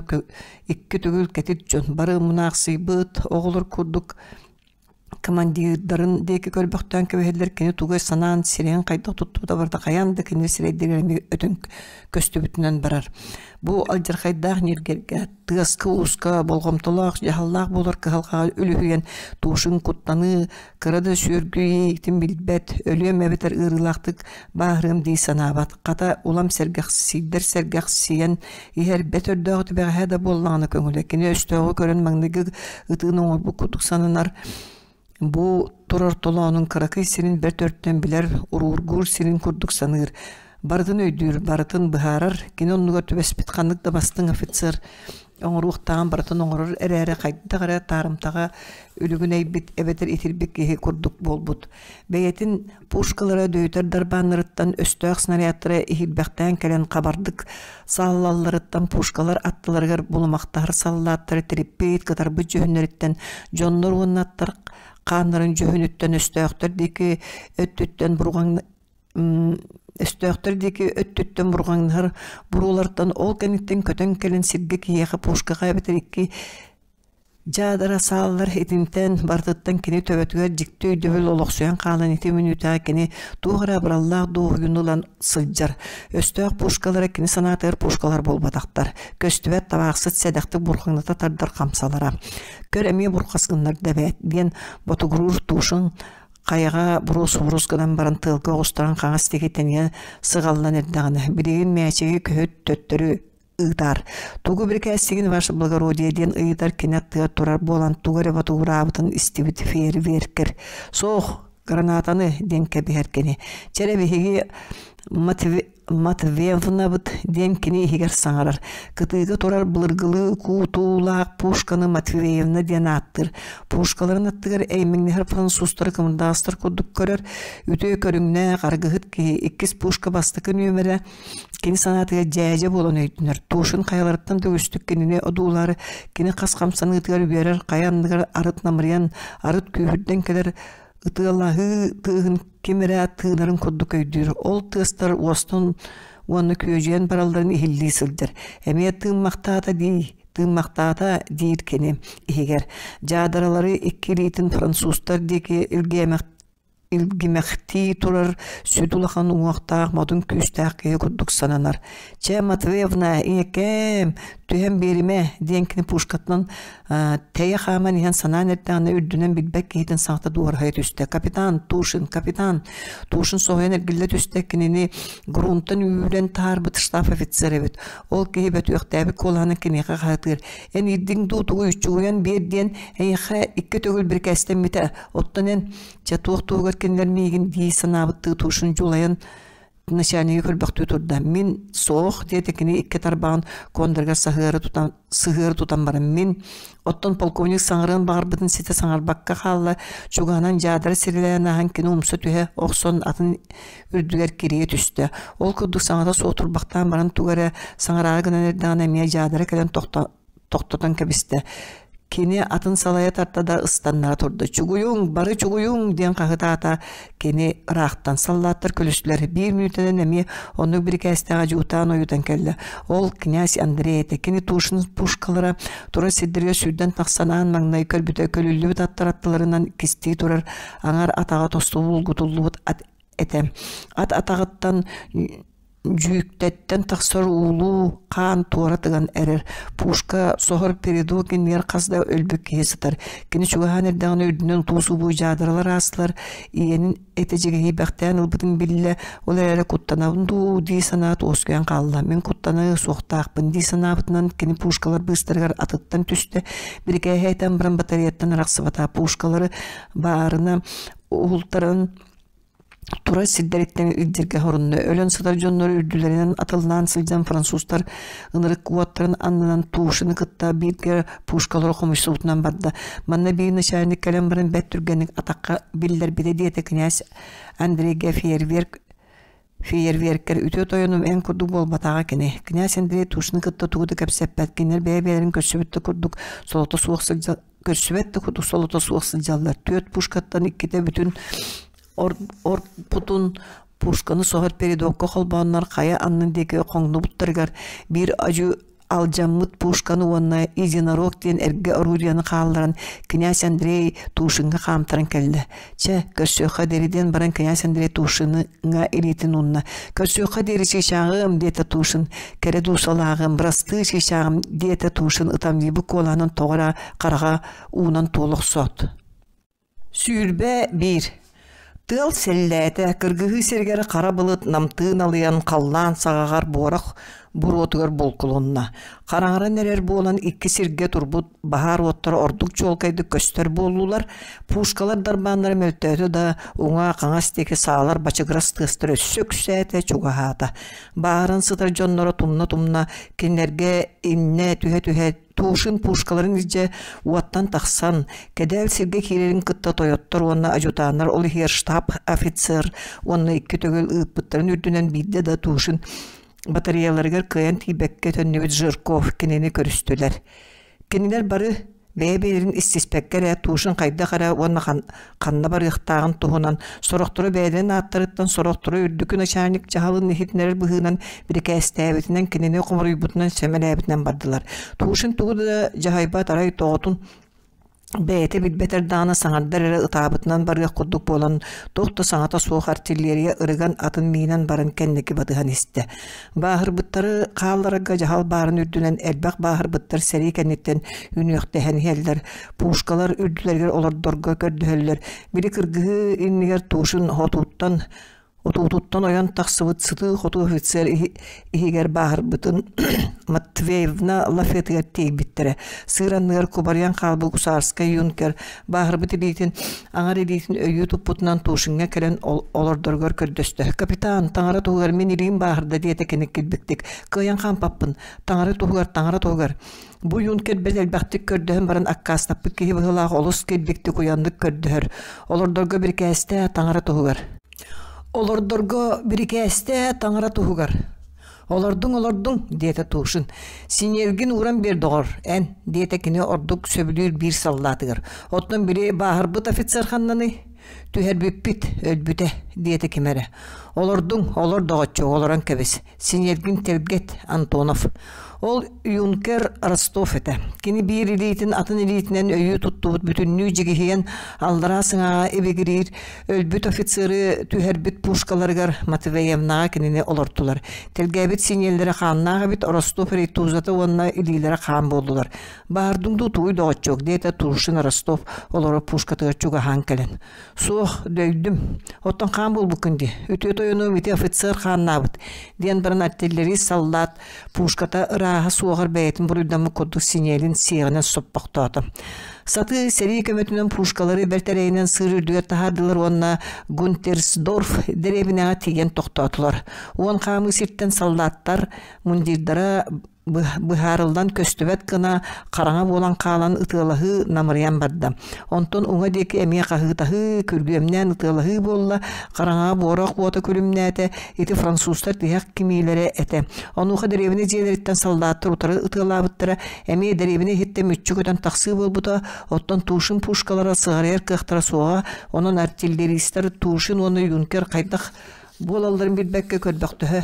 икки төгүл кэтит дьон бары мунаахсыйбыт оҕолор курдук командирдарын диэки көрбөхтөөн кэбиһэллэр кини тугу санаан сирэйин хайдах туттубута барыта хайаан да кини сирэйдэригэр эмиэ өтөн көстүбүтүнэн барар. Бу алдьархайдаах ньиргэргэ тыаска-ууска болҕомтолоох дьаһаллаах буолар кыһалҕаҕа үлүһүйэн туушун куттаныы кыра да сүөргүйиитин билбэт, өлүөм эбэтэр ыарыылаахтык бааһырыам дии санаабат. Хата улам сэргэхсийдэр сэргэхсийэн иһэр бэт өрдөөҕү бэҕэһээ да буоллаҕына көҥүлэ. Кини өстөөҕү көрөн маҥнайгы ытыын оҥорбут курдук сананар. Бу турар толоонун кыракый сирин бэрт өртөн билэр, уруургуур сирин курдук саныыр. Барытын өйдүүр, барытын быһаарар. Кини оннугар түбэспит ханнык да бастыҥ офицер оҥоруохтааҕын барытын оҥорор эрээри хайдах эрэ таарымтаҕа үлүгүнэйбит эбэтэр итирбит киһи курдук буолбут. Бэйэтин пушкалара дөйүтэр дарбааннарыттан өстөөх снарядтара иһирбэхтээн кэлэн хабардык сааллалларыттан пушкалар аттыларыгар булумахтаһар саллааттары тириппит, кытарбыт дьүһүннэриттэн дьоннор уонна аттар хааннарын дьүһүнүттэн өстөөхтөр диэки өттүттэн бурҕаҥ өстөөхтөр диэки өттүттэн бурҕаҥнаһар буруолартан ол кэнниттэн көтөн кэлэн сиргэ киһиэхэ пушкаҕа эбэтэр икки дьаадара сааллар итинтэн барытыттан кини төбөтүгэр дьикти өйдөбүл олохсуйан хаалан ити мүнүүтэҕэ кини туох эрэ абыраллаах дуоһуйууну ылан сылдьар. Өстөөх пушкалара кини санаатыгар пушкалар буолбатахтар. Көстүбэт табаахсыт сэдэхтик бурҕаҥната тардар хамсалара. Көр эмиэ бурҕас гыннарда эбээт диэн ботугуруур Тушин хайаҕа буруус-бурус гынан баран тыалга оҕустаран хаҥас диэки тэнийэн сыҕаллан эрдэҕинэ, билигин мээчиги көһүт төттөрү ыытаар. Тугу бирикээстигин ваше благородие диэн ыйытар кини аттыгар турар буолан тугу эрэ ботугураабытын истибит фейерверкер. Суох, гранатаны диэн кэбиһэр кини. Чэрэ биһиги Матвеевнабыт диэн кини иһигэр саҥарар. Кытыыга турар былыргылыы куутуулаах пушканы Матвеевна диэн ааттыыр. Пушкаларын аттыгар эймэҥнэһэр французтары кымырдаҕастар курдук көрөр. Үтүө көрүҥнээх арыгыһыт киһи иккис пушка бастакы нүөмэрэ кини санаатыгар дьээдьэ буолан өйдөнөр. Тушин хайаларыттан да үгүстүк кинини одуулаары кини хас хамсаныытыгар үөрэр, хайа анныгар арыт намырыйан, арыт күүһүрдэн кэлэр ытыалаһыы тыаһын ким эрэ тыынарын курдук өйдүүр. Ол тыастар уостан уонна күөдьүйэн баралларын иһиллии сылдьар. Эмиэ тыыммахтаата дии, тыыммахтаата диир кини иһигэр. Дьаадаралары икки илиитин французтар диэки илгиэмэх илгимэхтии турар сүдү улахан уҥуохтаах модун күүстээх киһи курдук сананар. Чэ, Матвеевна, ийэкээм, түһэн биэримэ, диэн кини пушкатынан Тэйэ хааман иһэн санаан эрдэҕинэ үрдүнэн билбэт киһитин саҥата дуораһыйа түстэ. «Капитан Тушин, капитан!» Тушин соһуйан эргиллэ түстэ, кинини грунтан үүрэн таһаарбыт штаб офицер эбит. Ол киһи бөтүөхтээбит куолаһынан киниэхэ хаһытыыр: «Эн иирдиҥ дуу, тугуй чугуйан биэр диэн эйиэхэ икки төгүл бирикээстэммитэ. Оттон эн, чэ туох туһугар кинилэр миигин дии санаабыттыы Тушин дьулайан начальнигы көрбөхтүү турда. Мин суох диэтэ кини икки тарбаҕын куондарыгар саһыары тутан сыһыары тутан баран мин оттон полковник саҥарыан баҕарбытын ситэ саҥарбакка хаалла чугаһынан дьаадара сирилээн ааһан кини умса түһэ охсон атын үрдүгэр кирийэ түстэ. Ол курдук саҥата суох турбахтаан баран тугу эрэ саҥараары гынан эрдэҕинэ эмиэ дьаадара кэлэн тохтотон кэбистэ. Кини атын салайа тарта да ыстаннара турда. «Чугуйуҥ, бары чугуйуҥ!» диэн хаһытаата. Кини ыраахтан саллааттар күлүстүлэр. Биир мүнүүтэнэн эмиэ оннук бирикээстээх дьуутаан ойутан кэллэ. Ол князь Андрей этэ. Кини Тушин пушкалара турар сирдэригэр сүүрдэн тахсан аан маҥнай көрбүтэ көлүллүбүт аттар аттыларынан кистии турар аҥар атаҕа тосту булгутуллубут ат этэ. Ат атаҕыттан Дьүүктэттэн тахсар уулуу хаан туора тыган эрэр, пушка соһор передок иннигэр хас да өлбүт киһи сытар. Кини чугаһаан эрдэҕинэ үрдүнэн утуу-субуу дьаадыралар аастылар, ийэнин этэ дьигэһийбэхтээн ылбытын биллэ, ол эрээри куттанабын дуу дии санаат уоскуйан хаалла. Мин куттаныа суохтаахпын дии санаабытынан кини пушкалар быыстарыгар атыттан түстэ, бирикээһи этэн баран батареяттан арахсыбата. Пушкалары баарына уһултаран турар сирдэриттэн илдьиргэ хорунна. Өлөн сытар дьоннор үрдүлэринэн атыллаан сылдьан французтар ынырык уоттарын аннынан Тушины кытта бииргэ пушкалары хомуйсубутунан барда. Манна биир начальник кэлэн баран бэрт түргэнник атахха биллэрбитэ диэтэ князь Андрейга фейерверк фейерверкэр үтүө тойонум эн курдук буолбатаҕа кини. Князь Андрей Тушины кытта тугу да кэпсэппэт, кинилэр бэйэ-бэйэлэрин көрсүбүт да курдук солото суох сылдьа көрсүбэт да курдук солото суох сылдьаллар. Түөрт пушкаттан иккитэ бүтүн орпутун пушканы соһор передокка холбооннор хайа аннын диэки хоҥнубуттарыгар биир алдьаммыт пушканы уонна единорог диэн эргэ орудиены хаалларан князь Андрей Тушиҥҥа хаамтаран кэллэ. Чэ, көрсүөххэ диэри диэн баран князь Андрей Тушиҥҥа илиитин уунна. Көрсүөххэ диэри чыычааҕым, диэтэ Тушин. Кэрэ дуусалааҕым, бырастыы чыычааҕым, диэтэ Тушин ытамньыйбыт куолаһынан тоҕо эрэ хараҕа уунан туола охсоот. 21. Тыал сэллээтэ, кыргыһыы сиригэр хара былыт намтыы налыйан халлаан саҕаҕар буорах буруотугар булкулунна. Хараҥаран эрэр буолан икки сиргэ турбут баһаар уоттара ордук чуолкайдык көстөр буоллулар. Пушкалар дарбааннара мөлтөөтө да, уҥа-хаҥас диэки саалар бачыгырас тыастара өссө үксээтэ, чугаһаата. Бааһыран сытар дьонноро тумна-тумна кинилэргэ иннэ түһэ-түһэ Тушин пушкаларын илдьэ уоттан тахсан, кэдээл сиргэ киирэрин кытта тойоттор уонна адьутааннар ол иһигэр штаб офицер уонна икки төгүл ыыппыттарын үрдүнэн биирдэ да Тушин батареяларыгар кыайан тиийбэккэ төннүбүт Жирков кинини көрүстүлэр. Кинилэр бары бэйэ-бэйэлэрин истиспэккэ эрэ Тушин хайдах эрэ уонна ханна барыахтааҕын туһунан сорохторо бэйэлэрин ааттарыттан, сорохторо үрдүкү начальник дьаһалын иһитиннэрэр быһыынан бирикээстээбитинэн кинини хомуруйбутунан сэмэлээбитинэн бардылар. Тушин тугу да дьаһайбат арай тоҕотун бэйэтэ билбэтэр даҕаны саҥардар эрэ ытаабытынан барыах курдук буолан туох да саҥата суох артиллерия ырыган атын миинэн баран кэнники батыһан истэ. Бааһырбыттары хаалларарга дьаһал баарын үрдүнэн элбэх бааһырбыттар сэрии кэнниттэн үнүөхтэһэн иһэллэр, пушкалар үрдүлэригэр олордорго көрдөһөллөр. Били кыргыһыы иннигэр Тушин хотууттан отуутуттан ойон тахсыбыт сытыы-хотуу офицер иһигэр бааһырбытын Матвеевна лафетыгар тиэйбиттэрэ. Сыыр анныгар кубарыйан хаалбыт гусарскай юнкер бааһырбыт илиитин аҥар илиитин өйүү туппутунан Тушиҥҥа кэлэн олордоругар көрдөстө. «Капитан, таҥара туһугар мин илиим бааһырда» диэтэ кини килбиктик. «Кыайан хаампаппын. Таҥара туһугар, таҥара туһугар». Бу юнкер бэл элбэхтик көрдөһөн баран аккаастаппыт киһи быһыылаах олус килбиктик уйаннык көрдөһөр. Олордорго бирикээстээ таҥара туһугар. Олордорго бирикээстээ таҥара туһугар. Олордуҥ, олордуҥ, диэтэ Тушин. Синиэлгин ууран биэр, доҕор, эн, диэтэ кини ордук сөбүлүүр биир саллаатыгар. Оттон били бааһырбыт офицер ханнаный? Түһэрбиппит, өлбүтэ, диэтэ ким эрэ. Олордуҥ, олор, доҕоччуок, олорон кэбис. Синиэлгин тэлгэт, Антонов. Ол юнкер Ростов этэ. Кини биир илиитин атын илиитинэн өйүү туттубут бүтүннүү дьигиһийэн аллараа сыҥааҕа ибигириир өлбүт офицеры түһэрбит пушкаларыгар Матвеевнаҕа кинини олортулар. Тэлгээбит синиэллэрэ хааннаах эбит, Ростов рейтузата уонна илиилэрэ хаан буоллулар. «Баардыҥ дуу тугуй доҕоччуок?» диэтэ Тушин Ростов олорор пушкатыгар чугаһаан кэлэн. Суох, дөйдүм. Оттон хаан буолбуккун дии. Үтүө тойонум ити офицер хааннаабыт, диэн баран артиллерист саллаат пушката ырааһа суоҕар бэйэтин буруйдаммыт курдук синиэлин сиэҕинэн соппохтоото. Сатыы сэрии көмөтүнэн пушкалары бэрт эрэйинэн сыыр үрдүгэр таһаардылар уонна Гунтерсдорф дэриэбинэҕэ тиийэн тохтоотулар. Уон хаамыы сиртэн саллааттар мундирдара быһаарыллан көстүбэт гына хараҥа буолан хаалан ытыалаһыы намырыйан барда. Онтон уҥа диэки эмиэ хаһыытаһыы, күргүөмнээн ытыалаһыы буолла, хараҥаҕа буорах уота күлүмнээтэ, ити французтар тиһэх кимиилэрэ этэ. Онуоха дэриэбинэ дьиэлэриттэн саллааттар утары ытыалаабыттара, эмиэ дэриэбинэ иһиттэн мүччү көтөн тахсыы буолбута, оттон Тушин пушкалара сыҕарыйар кыахтара суоҕа, онон артиллеристар Тушин уонна Юнкер хайдах буолалларын билбэккэ көрбөхтөһө.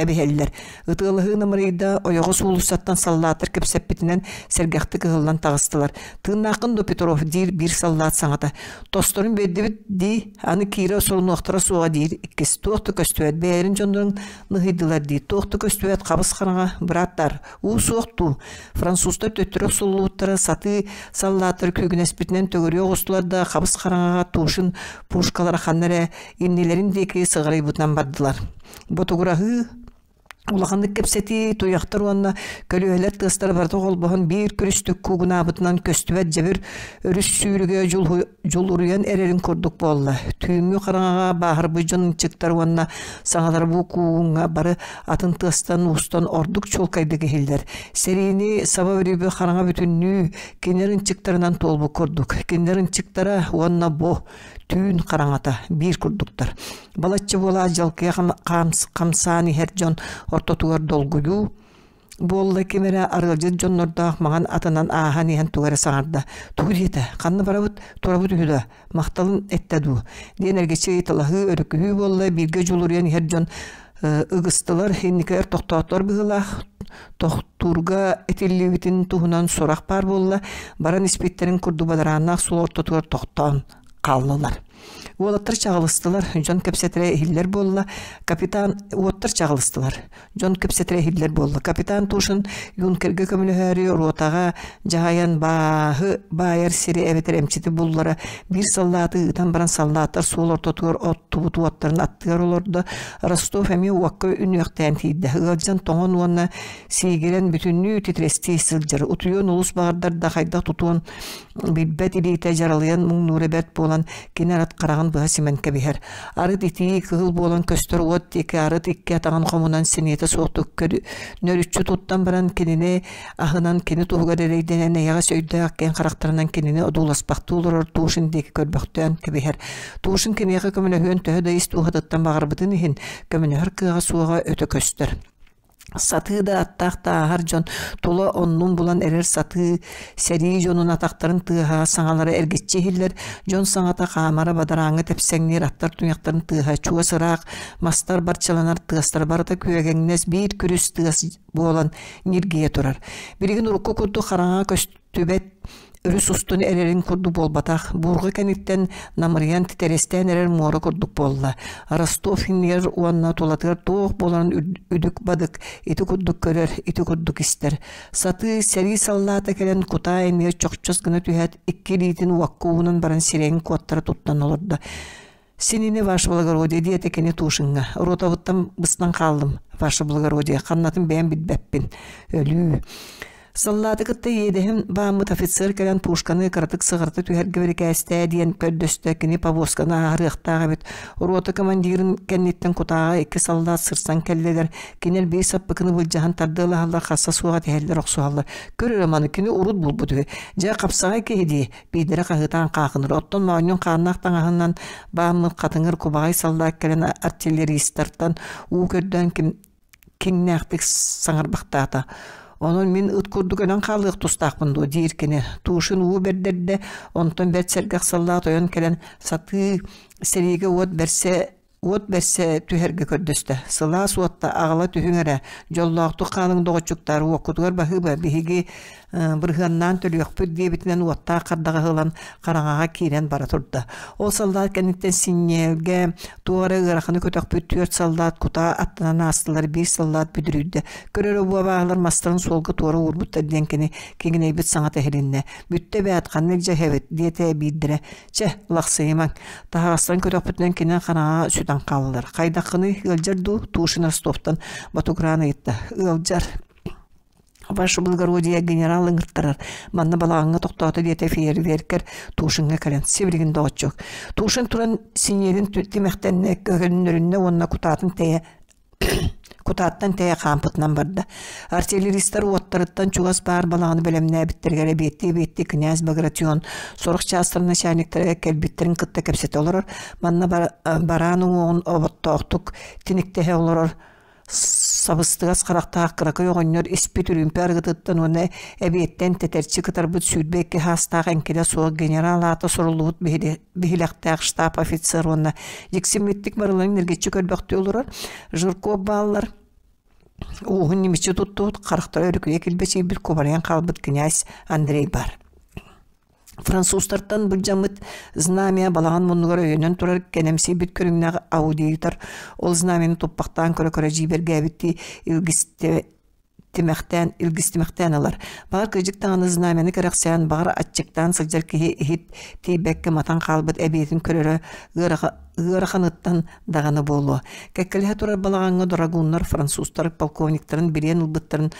кэбиһэллэр. Ытыалаһыы намырыйда, ойоҕос уулуссаттан саллааттар кэпсэппитинэн сэргэхтик ыһыллан таҕыстылар. «Тыыннааххын дуо, Петров?» диир биир саллаат саҥата. «Тосторун биэрдибит дии, аны киирэ сорунуохтара суоҕа» диир иккис. «Туох да көстүбэт, бэйэлэрин дьоннорун ныһыйдылар дии, туох да көстүбэт хабыс хараҥа, бырааттар, уу суох дуу?» Французтар төттөрү охсуллубуттара сатыы саллааттар күүгүнэспитинэн төгүрүйэ оҕустулар да хабыс хараҥаҕа Тушин пушкалара ханна эрэ иннилэрин диэки сыҕарыйбытынан бардылар. Ботугураһыы улаханнык кэпсэтии, туйахтар уонна көлүөһэлэр тыастара барыта холбоһон биир күрүстүк куугунаабытынан көстүбэт дьэбир өрүс сүүрүгэ дьулуруйан эрэрин курдук буолла. Түүҥҥү хараҥаҕа бааһырбыт дьон ынчыктар уонна саҥалара бу куугуҥҥа бары атын тыастан уустан ордук чуолкайдык иһиллэр. Сэриини саба өрүүбү хараҥа бүтүннүү кинилэр ынчыктарынан туолбут курдук. Кинилэр ынчыктара уонна бу түүн хараҥата биир курдуктар. Балачча буолаат дьалкыйа хамсаан иһэр дьон ортотугар долгуйуу буолла ким эрэ арыалдьыт дьоннордоох маҥан атынан ааһан иһэн тугу эрэ саҥарда. Тугу диэтэ? Ханна барабыт? Турабыт үһү да? Махталын эттэ дуу? диэн эргиччи ыйыталаһыы, өрүкүһүү буолла. Бииргэ дьулуруйан иһэр дьон ыгыстылар, инникилэр тохтоотулар быһыылаах. Тохтуурга этиллибитин туһунан сурах баар буолла. Баран испиттэрин курдук бадарааннаах суол ортотугар тохтоон хааллылар. Уолаттар чаҕылыстылар, дьон кэпсэтэрэ иһиллэр буолла. Капитан уоттар чаҕылыстылар, дьон кэпсэтэрэ иһиллэр буолла. Капитан Тушин юнкерга көмөлөһөөрү ротаҕа дьаһайан бааһы баайар сири эбэтэр эмчити буллара биир саллааты ыытан баран саллааттар суол ортотугар оттубут уоттарын аттыгар олордо. Ростов эмиэ уокка үнүөхтээн тиийдэ. Ыалдьан тоҥон уонна сиигирэн бүтүннүү титирэстии сылдьар. Утуйуон олус баҕардар да хайдах тутуон билбэт илиитэ дьаралыйан муҥнуура бэрт буолан кини арыт хараҕын быһа симэн кэбиһэр. Арыт итии кыһыл буолан көстөр уот диэки арыт икки атаҕын хомунан сэниэтэ суохтук нөрүччү туттан баран кинини аһынан кини туһугар эрэйдэнэн эйэҕэс өйдөөх киэҥ харахтарынан кинини одууласпахтыы олорор Тушин диэки көрбөхтөөн кэбиһэр. Тушин киниэхэ көмөлөһүөн төһө да ис дууһатыттан баҕарбытын иһин көмөлөһөр кыаҕа суоҕа өтө көстөр. Сатыы да аттаах да ааһар дьон тула оннун булан эрэр сатыы сэрии дьонун атахтарын тыаһа саҥалара эргиччи иһиллэр, дьон саҥата хаамара бадарааҥҥа тэпсэҥниир аттар туйахтарын тыаһа чугас ыраах мастар барчаланар тыастара барыта күөгэҥнэс биир күрүс тыас буолан ньиргийэ турар. Билигин урукку курдук хараҥа көстүбэт өрүс устун эрэрин курдук буолбатах, буурҕа кэнниттэн намырыйан титирэстээн эрэр муора курдук буолла. Ростов иннигэр уонна тулатыгар туох буоларын үдүк-бадык ити курдук көрөр, ити курдук истэр. Сатыы сэрии саллаата кэлэн кутаа иннигэр чохчос гына түһээт, икки илиитин уокка уунан баран сирэйин куоттара туттан олордо. Синини, ваше благородие, диэтэ кини Тушиҥҥа. Ротабыттан быстан хааллым, ваше благородие, ханнатын бэйэм билбэппин. Өлүү. Саллааты кытта иэдэһин бааммыт офицер кэлэн пушканы кыратык сыҕарыта түһэргэ бирикээстээ диэн көрдөстө. Кини повозканы ааһарыахтаах эбит. Рота командирын кэнниттэн кутааҕа икки саллаат сырсан кэллилэр. Кинилэр биир саппыкыны былдьаһан тардыалаһаллар, харса суоҕа түһэллэр, охсуһаллар. Көр эрэ маны, кини урут булбут үһү. Дьэ, хапсаҕай киһи дии, Биирдэрэ хаһыытаан хаахыныр, оттон моонньун хааннаах таҥаһынан бааммыт хатыҥыр кубаҕай саллаат кэлэн артиллеристартан уу көрдөөн ким киҥнээхтик саҥарбахтаата. Онон мин ыт курдук өлөн хаалыах тустаахпын дуо диир кини. Тушин уу бэрдэрдэ, онтон бэрт сэргэх саллаат ойон кэлэн сатыы сэриигэ уот бэрсэ Уот бэрсэ түһэргэ көрдөстө: «Сылаас уотта аҕала түһүҥ эрэ, дьоллоохтук хаалыҥ доҕоччуктаар, уоккутугар баһыыба, биһиги бырыһыаннаан төлүөхпүт» диэбитинэн уоттаах хардаҕаһы ылан хараҥаҕа киирэн бара турда. Ол саллаат кэнниттэн синньиэлгэ туох эрэ ыараханы көтөхпүт түөрт саллаат кутаа аттынан аастылар, биир саллаат бүдүрүйдэ. Көр эрэ бу абааһылар мастарын суолга туора уурбуттар диэн кини киҥинэйбит саҥата иһилиннэ. «Бүттэ эбээт, ханна илдьэ иһэбит?» диэтэ биирдэрэ. Чэ, лахсыйымаҥ. Таһаҕастан көтөхпүтүнэн кини хараҥаҕа сүтэн хааллылар. Хайдаххыный, ыалдьар дуу? Тушин Ростовтан ботугураан ыйытта. Ыалдьар. Ваше благородие генерал ыҥыртарар. Манна балаҕаҥҥа тохтоото диэтэ фейерверкер Тушиҥҥа кэлэн. Сибилигин доҕоччук. Тушин туран синьиэрин тимэхтэннэ, көһөннөрүннэ уонна кутаатын тэйэ Кутааттан тэйэ хаампытынан барда. Артиллеристар уоттарыттан чугас баар балаҕаны бэлэмнээбиттэригэр эбиэттии-эбиэттии князь Багратион сорох чаастар начальниктара кэлбиттэрин кытта кэпсэтэ олорор. Манна бараан уҥуоҕун оботтоохтук тиниктэһэ олорор сабыстыгас харахтаах кыракый оҕонньор испит үрүүмпэ арыгытыттан уонна эбиэттэн тэтэрчи кытарбыт 22 саастаах эҥкилэ суох генерал аата суруллубут биһилэхтээх штаб офицер уонна дьиксиммиттик барыларын ньиргиччи көрбөхтүү олорор Жирков бааллар. Ууһун ньимиччи туттубут, харахтара өрүкүйэ килбэчийбит кубарыйан хаалбыт князь Андрей баар. Французтартан былдьаммыт знамя балаҕан муннугар өйөнөн турар кэнэмсийбит көрүҥнээх аудитор ол знамяны туппахтаан көрө-көрө дьиибэргээбиттии илгистэ тимэхтээн илгистимэхтээн ылар. Баҕар кыдьык даҕаны знамяны кэрэхсээн, баҕар аччыктаан сылдьар киһи иһит тиийбэккэ матан хаалбыт эбиэтин көрөрө ыараханыттан даҕаны буолуо. Кэккэлэһэ турар балаҕаҥҥа драгуннар французтар полковниктарын билиэн ылбыттарын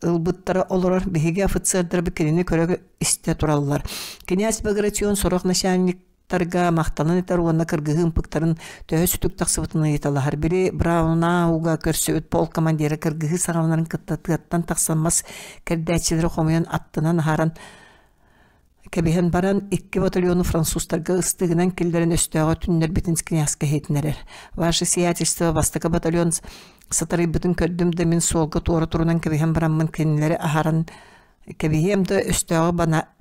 ылбыттара олорор биһиги офицердарбыт кинини көрө-истэ тураллар. Кинээс Багратион сорох начальниктарга махтанан этэр уонна кыргыһыы ымпыктарын төһө сүтүк тахсыбытын ыйыталаһар. Били Браунауга көрсүбүт пол командира кыргыһыы саҕаланарын кытта тыаттан тахсан мас кэрдээччилэри хомуйан аттынан аһаран кэбиһэн баран, икки батальону французтарга ыстыыгынан киллэрэн өстөөҕү түннэрбитин князка иһитиннэрэр. Ваше сиятельство бастакы батальон сатарыйбытын көрдүм да мин суолга туора турунан кэбиһэн бараммын кинилэри аһаран кэбиһиэм да өстөөҕү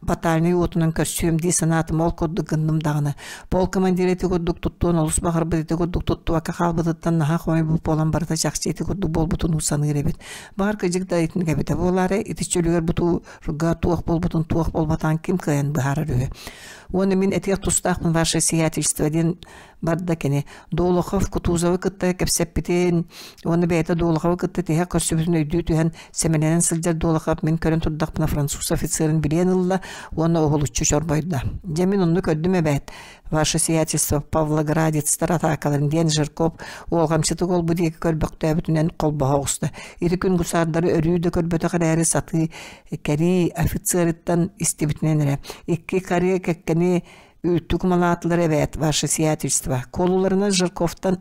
батальнай уотунан көрсүөм дии санаатым ол курдук гынным даҕаны. Пол командира ити курдук туттуон олус баҕарбыт ити курдук туттубакка хаалбытыттан наһаа хомойбут буолан барыта чахчы ити курдук буолбутун саныыр эбит. Баҕар кыдьык да итинник эбитэ буолаарай ити чөлүгэр бутуу Рга туох буолбутун туох буолбатаҕын ким кыайан быһаарар үһү. Уонна мин этиэх тустаахпын ваше сиятельство диэн барда кини. Долохов Кутузовы кытта кэпсэппитин уонна бэйэтэ Долоховы кытта тиһэх көрсүбүтүн өйдүү түһэн сэмэлэнэн сылдьар Долохов мин көрөн турдахпына француз офицерын билиэн ылла уонна уһулуччу чорбойдо. Дьэ мин онну көрдүм эбээт. Ваше сиятельство Павлоградецтар атаакаларын диэн Жирков уолҕамчытык олбу диэки көрбөхтөөбүтүнэн холбоһо оҕуста. Ити күн гусардары өрүү да көрбөтөх эрээри сатыы кэрии офицерыттан истибитинэн эрэ. Икки каре кэккэни үүттүк малаатылар эбээт, ваше сиятельство. Куолуларынан Жирковтан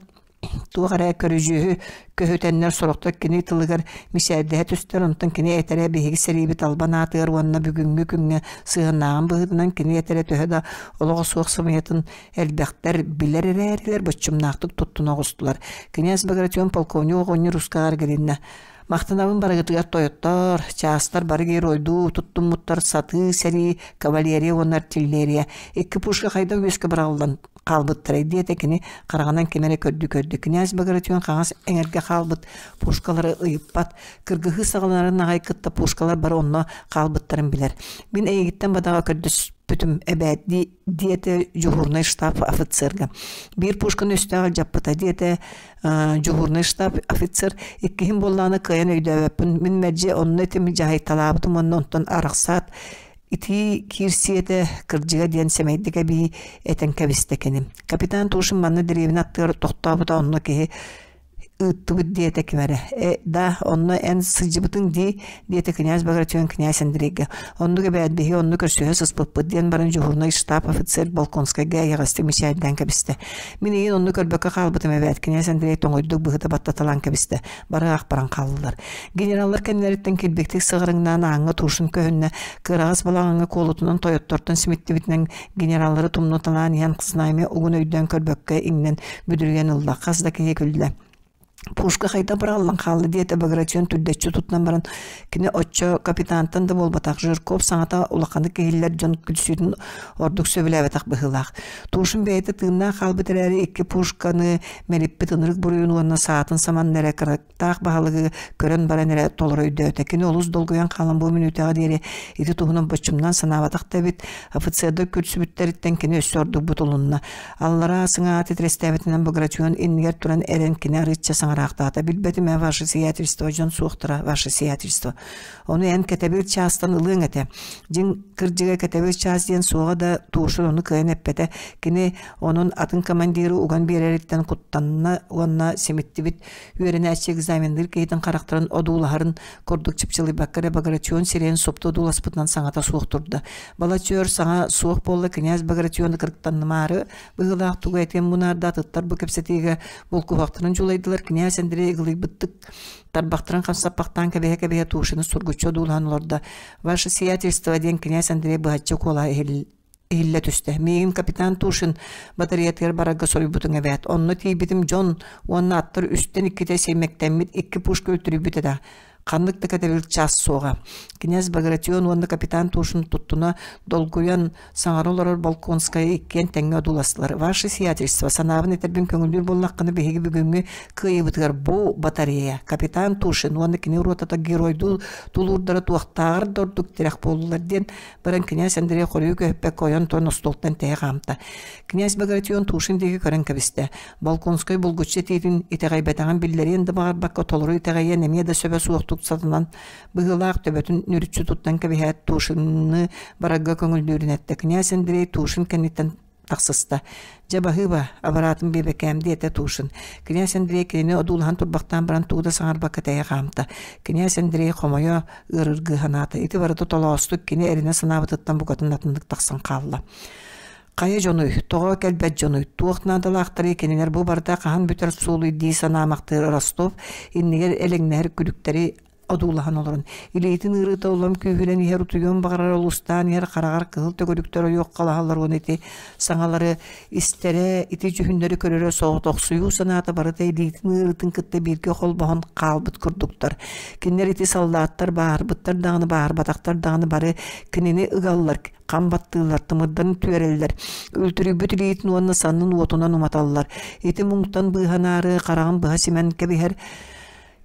Туох эрэ көрүдьүөһү көһүтэннэр сорохтор кини тылыгар мичээрдэһэ түстэр, онтон кини этэрэ биһиги сэриибит албан аатыгар уонна бүгүҥҥү күҥҥэ сыһыаннааҕын быһыытынан кини этэрэ төһө да олоҕо суох сымыйатын элбэхтэр билэр эрээрилэр боччумнаахтык туттуна оҕустулар. Князь Багратион полковник оҕонньор ускаҕар гэриннэ. Махтанабын барыгытыгар тойоттор, чаастар бары геройдуу туттуммуттар сатыы сэрии, кавалерия уонна артиллерия. Икки пушка хайдах үөскэ быраҕыллан хаалбыттарай диэтэ кини хараҕынан ким эрэ көрдүү-көрдө. Князь Багратион хаҥас эҥэргэ хаалбыт пушкалары ыйыппат. Кыргыһыы саҕаланарын аҕай кытта пушкалар бары онно хаалбыттарын билэр. Мин эйигиттэн бадаҕа көрдөспүтүм эбээт диэтэ дьуһуурунай штаб офицерга. Биир пушканы өстөөх алдьаппыта диэтэ дьуһуурунай штаб офицер. Иккиһин буоллаҕына кыайан өйдөөбөппүн. Мин мэлдьи онно этим дьаһайталаабытым уонна онтон арахсаат Итии киирсиэтэ кырдьыга диэн сэмэйдик эбии этэн кэбистэ кини. Капитан Тушин манна дэриэбинэ аттыгар тохтообута онно киһи ыыттыбыт диэтэ ким эрэ. Э, да, онно эн сылдьыбытыҥ дии, диэтэ князь Багратион князь Андрейга. Оннук эбээт биһи онно көрсүһэ сыспыппыт диэн баран дьуһуурунай штаб офицер Болконскайга эйэҕэстик мичээрдээн кэбистэ. Мин эйигин онно көрбөккө хаалбытым эбээт, князь Андрей тоҥуйдук быһыта баттаталаан кэбистэ. Бары аах баран хааллылар. Генераллар кэннилэриттэн килбиктик сыҕарыҥнаан ааҥҥа туушун көһүннэ, кыараҕас балаҕаҥҥа куолутунан тойоттортон симиттибитинэн генераллары тумнуталаан иһэн знамя угун өйдөөн көрбөккө иҥнэн бүдүрүйэн ылла, хас да киһи күллэ. Пушка хайда быраҕыллан хаалла диэтэ Багратион түрдэччи тутунан баран кини оччо капитантан да буолбатах Жирков саҥата улаханнык иһиллэр дьон күлсүүтүн ордук сөбүлээбэтэх быһыылаах. Тушин бэйэтэ тыыннаах хаалбыт эрээри икки пушканы мэлиппит ынырык буруйун уонна саатын саманна эрэ кыраттаах баһылыгы көрөн баран эрэ толору өйдөөтө. Кини олус долгуйан хаалан бу мүнүүтэҕэ диэри ити туһунан боччумнан санаабатах да эбит. Офицердар күлсүбүттэриттэн кини өссө ордук бутулунна. Аллараа сыҥааты тирэстээбитинэн Багратион иннигэр туран эрэн кини арыычча саҥараахтаата. Билбэтим ээ, ваше сиятельство, дьон суохтара, ваше сиятельство. Ону эн кэтэбил чаастан ылыаҥ этэ. Дьиҥ кырдьыга кэтэбил чаас диэн суоҕа да, Тушин ону кыайан эппэтэ. Кини онон атын командиры уган биэрэриттэн куттанна уонна симиттибит үөрэнээччи экзаменныыр киһитин харахтарын одуулаһарын курдук чыпчылыйбакка эрэ Багратион сирэйин супту одууласпытынан саҥата суох турда. Балачча өр саҥа суох буолла князь Багратиону кырыктаннымаары быһыылаах тугу этиэн мунаарда атыттар бу кэпсэтиигэ булкуһуохтарын дьулайдылар князь Андрей ыгылыйбыттык тарбахтарын хамсаппахтаан кэбиһэ-кэбиһэ Тушины сургуччу одуулаһан олордо. «Ваше сиятельство» диэн князь Андрей быһаччы куолаһа иһиллэ түстэ. Миигин капитан Тушин батареятыгар барарга соруйбутуҥ эбээт. Онно тиийбитим дьон уонна аттар үстэн иккитэ сиэмэктэммит икки пушка үлтүрүйбүт этэ. Ханнык да кэтэбил чаас суоҕа. Князь Багратион уонна капитан Тушин туттуна долгуйан саҥара олорор Болконскайы иккиэн тэҥҥэ одууластылар. «Ваше сиятельство, санаабын этэрбин көҥүллүүр буоллаххына, биһиги бүгүҥҥү кыайыыбытыгар бу батарея, капитан Тушин уонна кини ротата геройдуу тулуурдара туохтааҕар да ордук тирэх буоллулар» диэн баран князь Андрей хоруйу көһүппэккэ ойон туран остуолтан тэйэ хаамта. Князь Багратион Тушин диэки көрөн кэбистэ. Болконскай булгуччу этиитин итэҕэйбэтэҕин биллэриэн да баҕарбакка толору итэҕэйиэн эмиэ да сөбө суохтук сатанан быһыылаах төбөтүн нүрүччү туттан кэбиһээт Тушины барарга көҥүллүүрүн эттэ. Князь Андрей Тушин кэнниттэн тахсыста. «Дьэ баһыыба, абараатын биэбэкээм» диэтэ Тушин. Князь Андрей кинини одуулаһан турбахтаан баран тугу да саҥарбакка тэйэ хаамта. Князь Андрей хомойо ыарыргыы санаата. Ити барыта толоостук кини эрэнэ санаабытыттан букатын атыннык тахсан хаалла. Хайа дьонуй, тоҕо кэлбэт дьонуй, туох наадалаахтарый кинилэр бу барыта хаһан бүтэр суолуй дии санаамахтыыр Ростов иннигэр элэҥнэһэр күлүктэри одуулаһан олорон, илиитин ыарыыта улам күүһүрэн иһэр утуйуон баҕарар олустаан иһэр хараҕар кыһыл төгүрүктэр ойуоххалаһаллар уонна ити саҥалары истэрэ, ити дьүһүннэри көрөрө соҕотохсуйуу санаата барыта илиитин ыарыытын кытта бииргэ холбоһон хаалбыт курдуктар. Кинилэр ити саллааттар бааһырбыттар даҕаны бааһырбатахтар даҕаны бары кинини ыгаллар, хам баттыыллар, тымырдарын түөрэллэр, үлтүрүйбүт илиитин уонна саннын уотунан уматаллар. Ити муҥтан быыһанаары хараҕын быһа симэн кэбиһэр.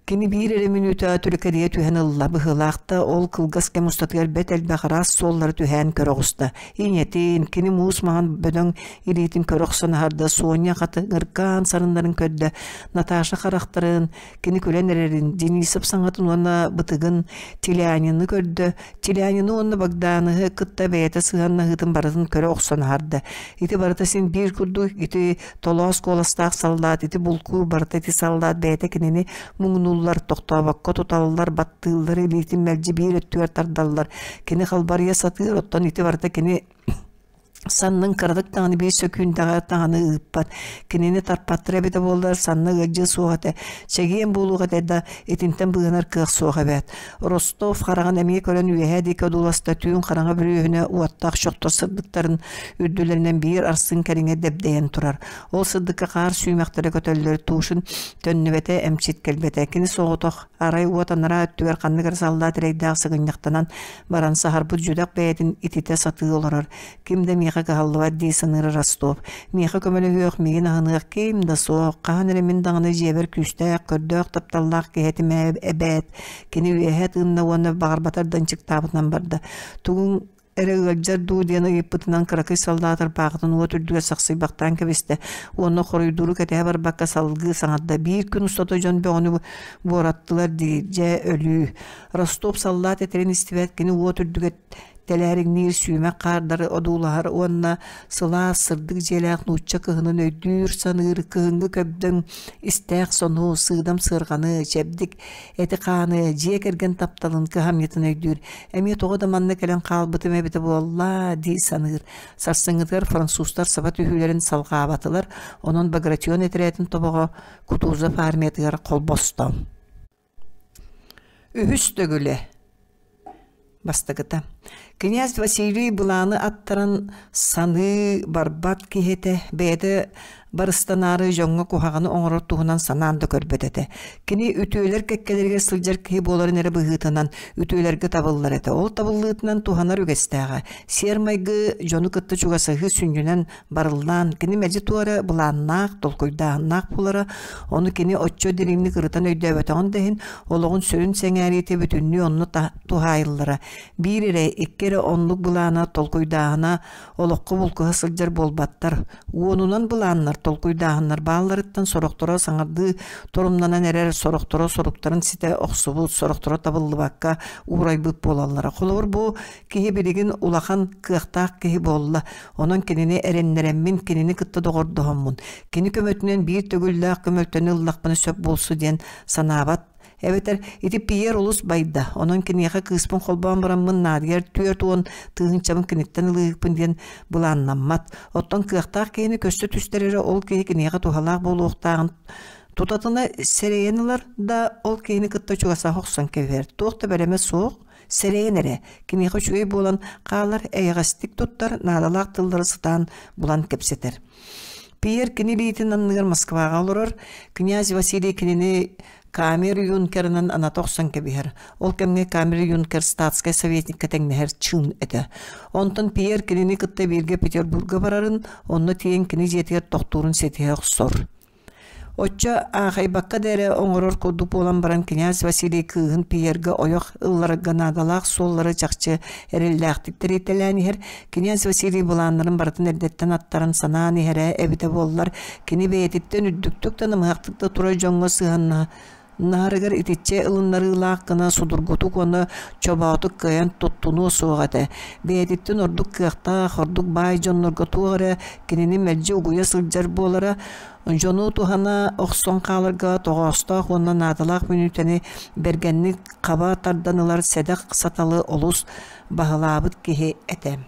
Кини биир эрэ мүнүүтэ түлүкэрийэ түһэн ылла быһыылаах да, ол кылгас кэм устатыгар бэрт элбэх араас суоллары түһээн көрө оҕуста. Ийэтин, кини муус маҥан бөдөҥ илиитин көрө охсон аһарда, Соня хатыҥыргаан сарыннарын көрдө, Наташа харахтарын, Кини күлэн эрэрин, Денисов саҥатын уонна бытыгын Телянины көрдө, Телянины уонна Богданыһы кытта бэйэтэ сыһыаннаһыытын барытын көрө охсон аһарда. Ити барыта син биир курдук ити толоос куоластаах саллаат, ити булкуур барыта ити саллаат бэйэтэ кинини муҥнууллар, тохтообокко туталлар, баттыыллар, илиитин мэлдьи биир өттүгэр тардаллар. Кини халбарыйа сатыыр, оттон ити барыта кини Саннын кыратык даҕаны биир сөкүүндэҕэ даҕаны ыыппат, кинини тарпаттара эбитэ буоллар санна ыалдьыа суох этэ, чэгиэн буолуох этэ да, итинтэн быыһанар кыах суох эбээт. Ростов хараҕын эмиэ көрөн үөһээ диэки одууласта түүн хараҥа бүрүөһүнэ уоттаах чохтор сырдыктарын үрдүлэринэн биир арсыын кэриҥэ дэбдэйэн турар. Ол сырдыкка хаар сүүмэхтэрэ көтөллөр, Тушин төннүбэтэ, эмчит кэлбэтэ. Кини соҕотох, арай уот анараа өттүгэр ханнык эрэ саллаат эрэйдээх сыгынньахтанан баран саһарбыт дьүдэх бэйэтин ититэ сатыы олорор, ким да миэхэ кыһаллыбат дии саныыр Ростов. Миэхэ көмөлөһүөх, миигин аһыныах ким да суох, хаһан эрэ мин даҕаны дьиэбэр күүстээх, көрдөөх, тапталлаах киһи этим эбээт. Кини үөһэ тыынна уонна баҕарбатар да ынчыктаабытынан барда. Тугуҥ эрэ ыалдьар дуу диэн ыйыппытынан кыракый саллаат ырбаахытын уот үрдүгэр сахсыйбахтаан кэбистэ уонна хоруйдууру кэтэһэ барбакка салгыы саҥарда. Биир күн устата дьон бөҕөнү буораттылар дии, дьэ өлүү. Ростов саллаат этэрин истибэт, кини уот үрдүгэр тэлээриҥниир сүүмэх хаардары одуулаһар уонна сылаас, сырдык дьиэлээх нуучча кыһынын өйдүүр-саныыр кыһыҥҥы көбдөҥ истээх сону, сыыдам сыарҕаны, чэбдик эти-хааны, дьиэ кэргэн тапталын кыһамньытын өйдүүр. Эмиэ тоҕо да манна кэлэн хаалбытым эбитэ буолла дии саныыр. Сарсыҥҥытыгар французтар саба түһүүлэрин салҕаабатылар, онон Багратион этэрээтин тобоҕо Кутузов армиятыгар холбосто. Үһүс төгүлэ Бастакыта Князь Василий былааны аттаран саныы барбат киһи этэ, бэйэтэ барыстанаары дьоҥҥо куһаҕаны оҥорор туһунан санаан да көрбөт этэ. Кини үтүөлэр кэккэлэригэр сылдьар киһи буоларын эрэ быһыытынан үтүөлэргэ табыллар этэ. Ол табыллыытынан туһанар үгэстээҕэ. Сиэр-майгы дьону кытта чугасаһыы сүнньүнэн барыллаан, кини мэлдьи туох эрэ былааннаах, толкуйдааһыннаах буолара, ону кини оччо дириҥник ырытан өйдөөбөтөҕүн да иһин, олоҕун сүрүн сэҥээриитэ бүтүннүү онно туһаайыллара. Биир эрэ, икки эрэ оннук былаана, толкуйдааһына олоххо булкуһа сылдьар буолбаттар. Уонунан былааннар, толкуйдааһыннар баалларыттан сорохторо саҥардыы торумнанан эрэр, сорохторо соруктарын ситэ охсубут, сорохторо табыллыбакка уурайбыт буолаллара. Холобур, бу киһи билигин улахан кыахтаах киһи буолла, онон кинини эрэннэрэммин, кинини кытта доҕордоһоммун, кини көмөтүнэн биир төгүллээх көмөлтөнү ыллахпына сөп буолсу диэн санаабат. Эбэтэр ити Пьер олус байда, онон киниэхэ кыыспын холбоон бараммын наадыйар 40 тыһыынчабын киниттэн ылыыһыкпын диэн былааннаммат. Оттон кыахтаах киһини көстө түстэр эрэ ол киһи киниэхэ туһалаах буолуохтааҕын тутатына сэрэйэн ылар да, ол киһини кытта чугасаһа охсон кэбиһэр. Туох да бэлэмэ суох, Сэрэйэн эрэ, киниэхэ үчүгэй буолан хаалар, эйэҕэстик туттар, наадалаах тыллары сытаан булан кэпсэтэр. Пьер кини илиитин анныгар Москваҕа олорор, князь Василий кинини Камер-юнкерынан аната охсон кэбиһэр. Ол кэмҥэ камер-юнкер статскай советникка тэҥнэһэр чыын этэ. Онтон Пьер кинини кытта бииргэ Петербурга барарын, онно тиийэн кини дьиэтигэр тохтуурун ситиһэ охсор. Оччо аахайбакка да эрэ оҥорор курдук буолан баран князь Василий кыыһын Пьерга ойох ылларарга наадалаах суоллары чахчы эрэллээхтик тэрийтэлээн иһэр. Князь Василий былааннарын барытын эрдэттэн аттаран санаан иһэрэ эбитэ буоллар, кини бэйэтиттэн үрдүктүк да намыһахтык да турар дьоҥҥо сыһыаннаһа Наһарыгар итиччэ ылыннарыылаах гына судургутук уонна чобоотук кыайан туттунуо суох этэ. Бэйэтиттэн ордук кыахтаах, ордук баай дьоннорго туох эрэ кинини мэлдьи угуйа сылдьар буолара, дьону туһана охсон хааларга тоҕоостоох уонна наадалаах мүнүүтэни бэргэнник хаба тардан ылар сэдэх саталы олус баһылаабыт киһи этэ.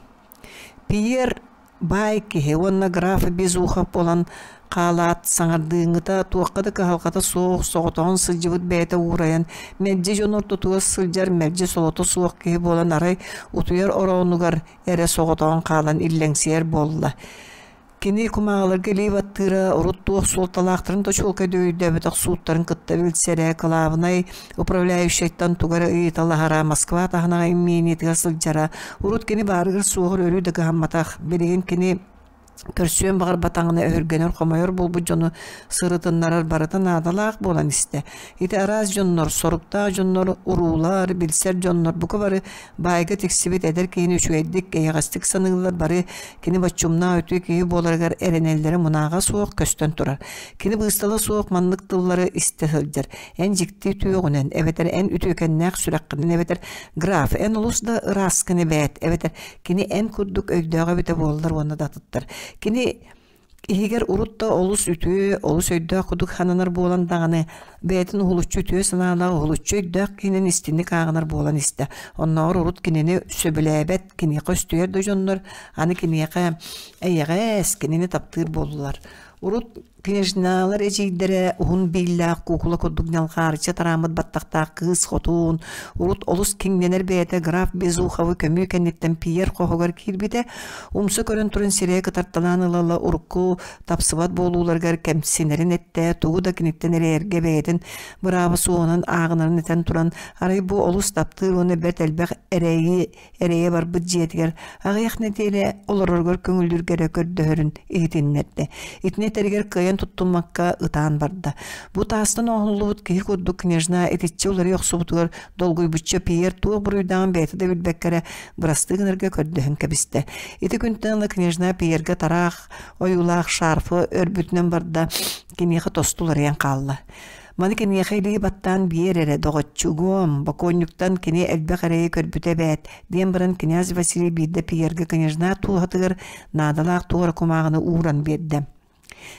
Пьер баай киһи уонна граф Безухов буолан хаалаат саҥардыыҥҥыта туохха да кыһалҕата суох соҕотоҕун сылдьыбыт бэйэтэ уурайан мэлдьи дьон ортотугар сылдьар мэлдьи солото суох киһи буолан арай утуйар ороонугар эрэ соҕотоҕун хаалан иллэҥсийэр буолла. Кини кумааҕыларга илии баттыыра, урут туох суолталаахтарын да чуолкайдык өйдөөбөтөх сууттарын кытта билсэрэ, кылаабынай управляющайтан тугу эрэ ыйыталаһара, Москва таһынааҕы имениетигэр сылдьара, урут кини баарыгар-суоҕар өрүү да кыһамматах, билигин кини көрсүөн баҕарбатаҕына өһүргэнэр, хомойор буолбут дьону сырытыннарар барыта наадалаах буолан истэ. Ити араас дьоннор, соруктаах дьоннор, уруулар, билсэр дьоннор бука бары баайга тиксибит эдэр киһини үчүгэйдик, эйэҕэстик саныыллар, бары кини боччумнаах үтүө киһи буоларыгар эрэнэллэрэ мунааҕа суох көстөн турар. Кини быыстала суох маннык тыллары истэ сылдьар. Эн дьикти үтүөҕүнэн, эбэтэр эн үтүөкэннээх сүрэххинэн, эбэтэр граф, эн олус да ырааскын эбээт, эбэтэр кини эн курдук өйдөөх эбитэ буоллар уонна да атыттар. Кини Иһигэр урут да олус үтүө, олус өйдөөх курдук сананар буолан даҕаны, бэйэтин уһулуччу үтүө санаалаах, уһулуччу өйдөөх киһинэн истинник ааҕынар буолан истэ. Оннооҕор урут кинини сөбүлээбэт, киниэхэ өстүйэр да дьоннор аны киниэхэ эйэҕэс, кинини таптыыр буоллулар. Урут княжналар эдьиийдэрэ уһун бииллээх куукула курдук ньалҕаарычча тарааммыт баттахтаах кыыс хотун, урут олус киҥнэнэр бэйэтэ граф Безуховы көмүү кэнниттэн Пьер хоһугар киирбитэ, Умса көрөн туран сирэйэ кытарталаан ыла-ыла урукку тапсыбат буолууларыгар кэмсинэрин эттэ, тугу да киниттэн эрэйэргэ бэйэтин бырааба суоҕунан ааҕынарын этэн туран, арай бу олус таптыыр уонна бэрт элбэх эрэйи эрэйэ барбыт дьиэтигэр аҕыйах нэдиэлэ олороругар көҥүллүүргэ эрэ көрдөһөрүн иһитиннэрдэ. Итини этэригэр кыайан туттуммакка ытаан барда. Бу таастан оҥоһуллубут киһи курдук княжна итиччэ уларыйа охсубутугар долгуйбучча Пьер туох буруйдааҕын бэйэтэ да билбэккэ эрэ бырастыы гынарга көрдөһөн кэбистэ. Ити күнтэн ыла княжна Пьергэ тараах ойуулаах шарфы өрбүтүнэн барда, киниэхэ тосту уларыйан хаалла. Маны киниэхэ илии баттаан биэр эрэ, доҕоччугуом, бокуонньуктан кини элбэх эрэйи көрбүтэ эбээт, диэн баран князь Василий биирдэ Пьергэ княжна тууһатыгар наадалаах туора кумааҕыны ууран биэрдэ.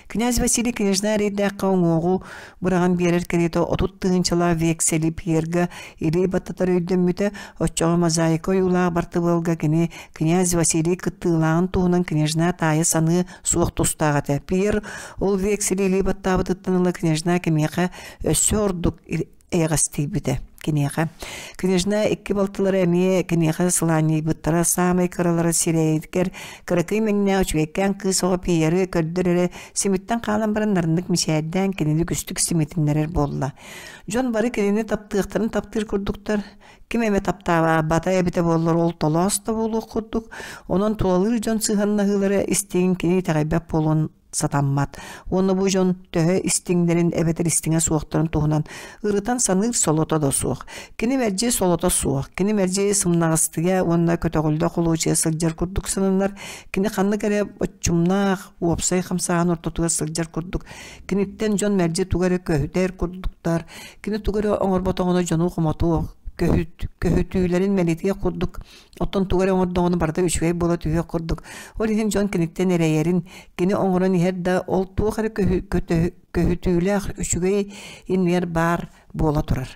Князь Василий княжна эрэйдээххэ уҥуоҕу быраҕан биэрэр кэриэтэ 30 тыһыынчалаах вексели Пьерга илии баттатар өйдөммүтэ, оччоҕо мозаика ойуулаах бартыбыалга кини князь Василий кыттыылааҕын туһунан княжна таайа саныы суох тустаах этэ. Пьер ол вексели илии баттаабытыттан ыла княжна кимиэхэ өссө ордук эйэҕэстийбитэ киниэхэ. Княжна икки балтылара эмиэ киниэхэ сылаанньыйбыттара саамай кыралара сирэйигэр кыракый мэҥнээх үчүгэйкээн кыыс оҕо Пьеры көрдөр эрэ симиттэн хаалан баран нарыннык мичээрдээн кинини үгүстүк симитиннэрэр буолла. Дьон бары кинини таптыахтарын таптыыр курдуктар, ким эмэ таптаабата эбитэ буоллар ол толоос да буолуох курдук, онон тулалыыр дьон сыһыаннаһыылара истиҥ кини итэҕэйбэт буолуон сатаммат уонна бу дьон төһө истиҥнэрин эбэтэр истиҥэ суохтарын туһунан ырытан саныыр солото да суох. Кини мэлдьи солото суох, кини мэлдьи сымнаҕастыга уонна көтөҕүллэ холуочуйа сылдьар курдук сананар, кини ханнык эрэ боччумнаах уопсай хамсааһын ортотугар сылдьар курдук, киниттэн дьон мэлдьи тугу эрэ көһүтэр курдуктар, кини тугу эрэ оҥорботоҕуна дьону хомотуох, көһүтүүлэрин мэлитиэх курдук Оттон тугу эрэ оҥордоҕуна барыта үчүгэй буола түһүөх курдук. Ол иһин дьон киниттэн эрэйэрин, кини оҥорон иһэр да, ол туох эрэ көһүтүүлээх үчүгэй иннигэр баар буола турар.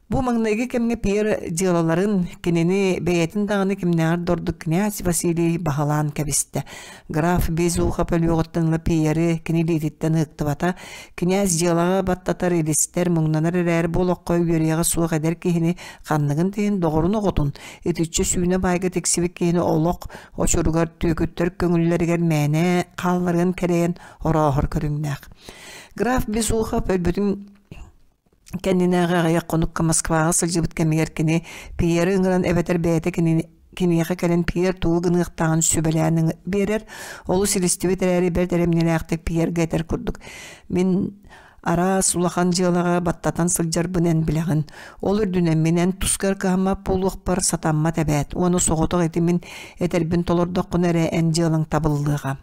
Бу маҥнайгы кэмҥэ Пьер дьыалаларын кинини бэйэтин даҕаны кимнээҕэр да ордук князь Василий баһылаан кэбистэ. Граф Безухов өлүөҕүттэн ыла Пьеры кини илиититтэн ыһыктыбата. Князь дьыалаҕа баттатар, илистэр, муҥнанар эрээри бу олоххо үөрүйэҕэ суох эдэр киһини ханныгын да иһин доҕорун оҕотун, итиччэ сүүнэ баайга тиксибит киһини олох очуругар түөкүттэр көҥүллэригэр мээнэ хаалларыан кэрэйэн орооһор көрүҥнээх. Граф Безухов өлбүтүн. Кэннинээҕи аҕыйах хонукка Москваҕа сылдьыбыт кэмигэр кини Пьеры ыҥыран эбэтэр бэйэтэ кинини киниэхэ кэлэн Пьер тугу гыныахтааҕын сүбэлээн биэрэр. Олус илистибит эрээри бэрт эрэмньилээхтик Пьергэ этэр курдук: «Мин араас улахан дьыалаҕа баттатан сылдьарбын эн билэҕин. Ол үрдүнэн мин эн тускар кыһаммат буолуохпар сатаммат эбээт. Уонна соҕотох ити мин этэрбин толордоххуна эрэ эн дьыалаҥ табыллыаҕа.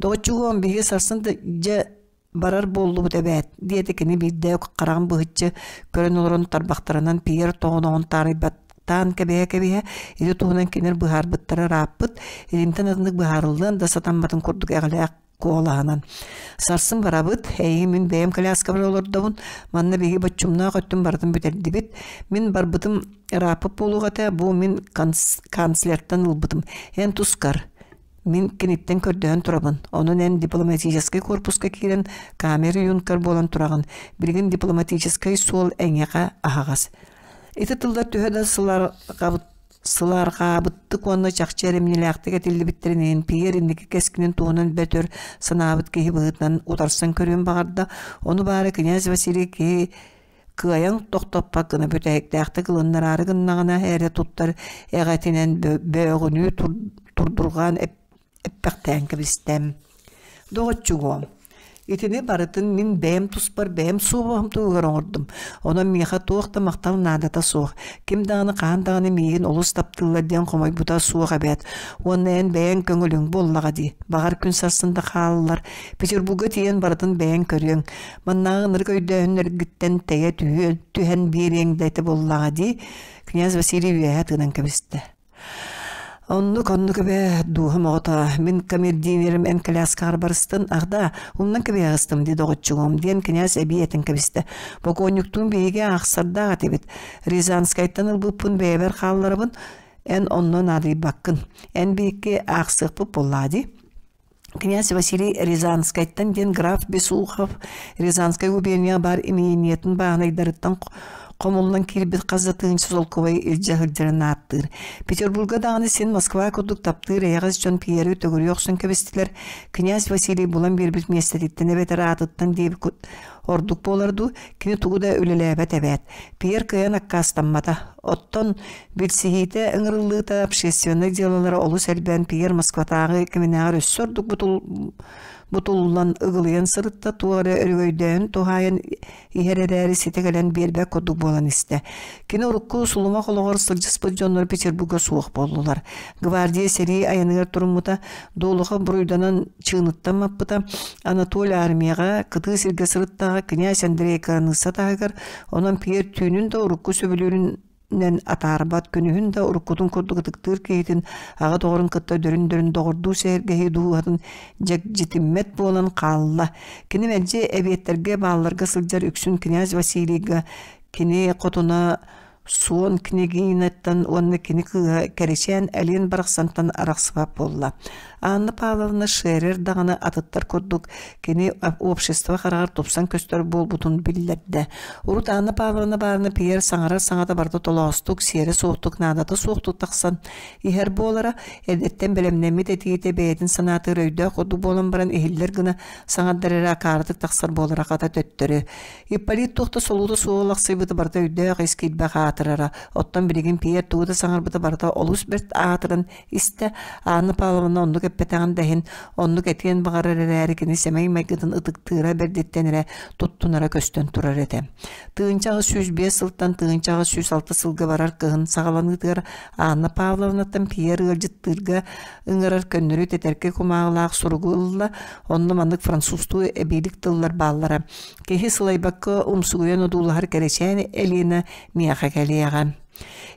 Доҕоччугуом, биһиги сарсын да дьэ барар буоллубут эбээт, диэтэ кини биирдэ хараҕын быһыччы көрөн олорон тарбахтарынан Пьер тоҕоноҕун таарыйбаттаан кэбиһэ-кэбиһэ, ити туһунан кинилэр быһаарбыттара ырааппыт, итинтэн атыннык быһаарыллыан да сатамматын курдук эҕэлээх куолаһынан. Сарсын барабыт, эйигин мин бэйэм коляскабар олордобун, манна биһиги боччумнаах өттүн барытын бүтэрдибит. Мин барбытым ырааппыт буолуох этэ, бу мин канцлертан ылбытым. Эн тускар, Мин киниттэн көрдөһөн турабын. Онон эн дипломатическай корпуска киирэн камера юнкер буолан тураҕын. Билигин дипломатическай суол эйиэхэ аһаҕас. Ити тыллар төһө да сылаарҕаабыттык уонна чахчы эрэмньилээхтик этиллибиттэрин иһин Пьер инники кэскилин туһунан бэрт өр санаабыт киһи быһыытынан утарсан көрүөн баҕарда. Ону баара князь Василий киһи кыайан тохтоппот гына бүтэһиктээхтик ылыннараары гыннаҕына эрэ туттар эҕэтинэн бөөҕүнүү турдурҕаан эппэхтээн кэбистэ. Доҕоччугуом, итини барытын мин бэйэм туспар бэйэм суобаһым туһугар оҥордум. Онон миэхэ туох да махтал наадата суох. Ким даҕаны хаһан даҕаны миигин олус таптыыллар диэн хомойбута суох эбээт. Уонна эн бэйэҥ көҥүлүҥ буоллаҕа дии. Баҕар күн сарсын да хааллар. Петербурга тиийэн барытын бэйэҥ көрүөҥ. Маннааҕы ынырык өйдөөһүннэргиттэн тэйэ түһэн биэриэҥ да этэ буоллаҕа дии, князь Василий үөһэ тыынан кэбистэ. Оннук, оннук эбээ, дууһам оҕото, мин камердинерим эн коляскаҕар барыстын, ах да, умнан кэбиһэҕистим дии доҕоччугум, диэн князь эбии этэн кэбистэ. Бокуонньуктуун биһиги аахсардаах этибит. Рязанскайтан ылбыппын бэйэбэр хаалларабын, эн онно наадыйбаккын. Эн биһикки аахсыахпыт буоллаа дии. Князь Василий Рязанскайтан диэн граф Бесухов Рязанскай губернияҕа баар имениетын бааһынайдарыттан хомуллан киирбит хас да тыһыынча солкуобайы илдьэ сылдьарын ааттыыр. Петербурга даҕаны син Москва курдук таптыыр эйэҕэс дьон Пьеры төгүрүйэ охсон кэбистилэр. Князь Василий булан биэрбит миэстэтиттэн эбэтэр аатыттан диэбит ордук буолар дуу, кини тугу да үлэлээбэт эбээт. Пьер кыайан аккаастаммата. Оттон билсиһиитэ, ыҥырыллыыта общественнай дьыалалара олус элбээн Пьер Москватааҕы кэминээҕэр өссө ордук бутуллан ыгылыйан сырытта, туох эрэ өрөгөйдөөн туһаайан иһэр эрээри ситэ кэлэн биэрбэт курдук буолан истэ. Кини урукку сулумах олоҕор сылдьыспыт дьоннор Петербурга суох буоллулар. Гвардия сэрии айаныгар туруммута, Долохов буруйданан чыыныттан маппыта, Анатолий армияҕа кытыы сиргэ сырыттаҕа князь Андрей кыраныысса таһыгар, онон Пьер түүнүн да урукку сөбүлүүрүнэн атаарбат, күнүһүн да уруккутун курдук ытыктыыр киһитин аҕа доҕорун кытта дөрүн-дөрүн доҕордуу сэһэргэһии дууһатын дьэгдьитиммэт буолан хаалла. Кини мэлдьи эбиэттэргэ баалларга сылдьар үксүн князь Василийга кини хотуна суон княгинаттан уонна кини кыыһа Кэрэчээн Элин барахсантан арахсыбат буолла. Анна Павловна Шерер даҕаны атыттар курдук кини общество хараҕар тупсан көстөр буолбутун биллэрдэ. Урут Анна Павловна баарына Пьер саҥарар саҥата барыта толоостук, сиэрэ суохтук, наадата суохтук тахсан иһэр буолара, эрдэттэн бэлэмнэммит этиитэ бэйэтин санаатыгар өйдөөх курдук буолан баран иһиллэр гына саҥардар эрэ акаарытык тахсар буолара хата төттөрү. Ипполит туох да солуута суоҕу лахсыйбыта барыта өйдөөх ис киирбэх аатырара. Оттон билигин Пьер тугу да саҥарбыта барыта олус бэрт аатыран истэ. Анна Павловна оннук эппэтэҕин да иһин, оннук этиэн баҕарар эрээри кини сэмэй майгытын ытыктыыра бэрдиттэн эрэ туттунара көстөн турар этэ. 1805 сылтан 1806 сылга барар кыһын саҕаланыытыгар Анна Павловнаттан Пьер ыалдьыттыырга ыҥырар көннөрү тэтэркэй кумааҕылаах суругу ылла. Онно маннык французтуу эбиилик тыллар бааллара. Киһи сылайбакка умсугуйан одуулаһар кэрэчээн Элина миэхэ кэлиэҕэ.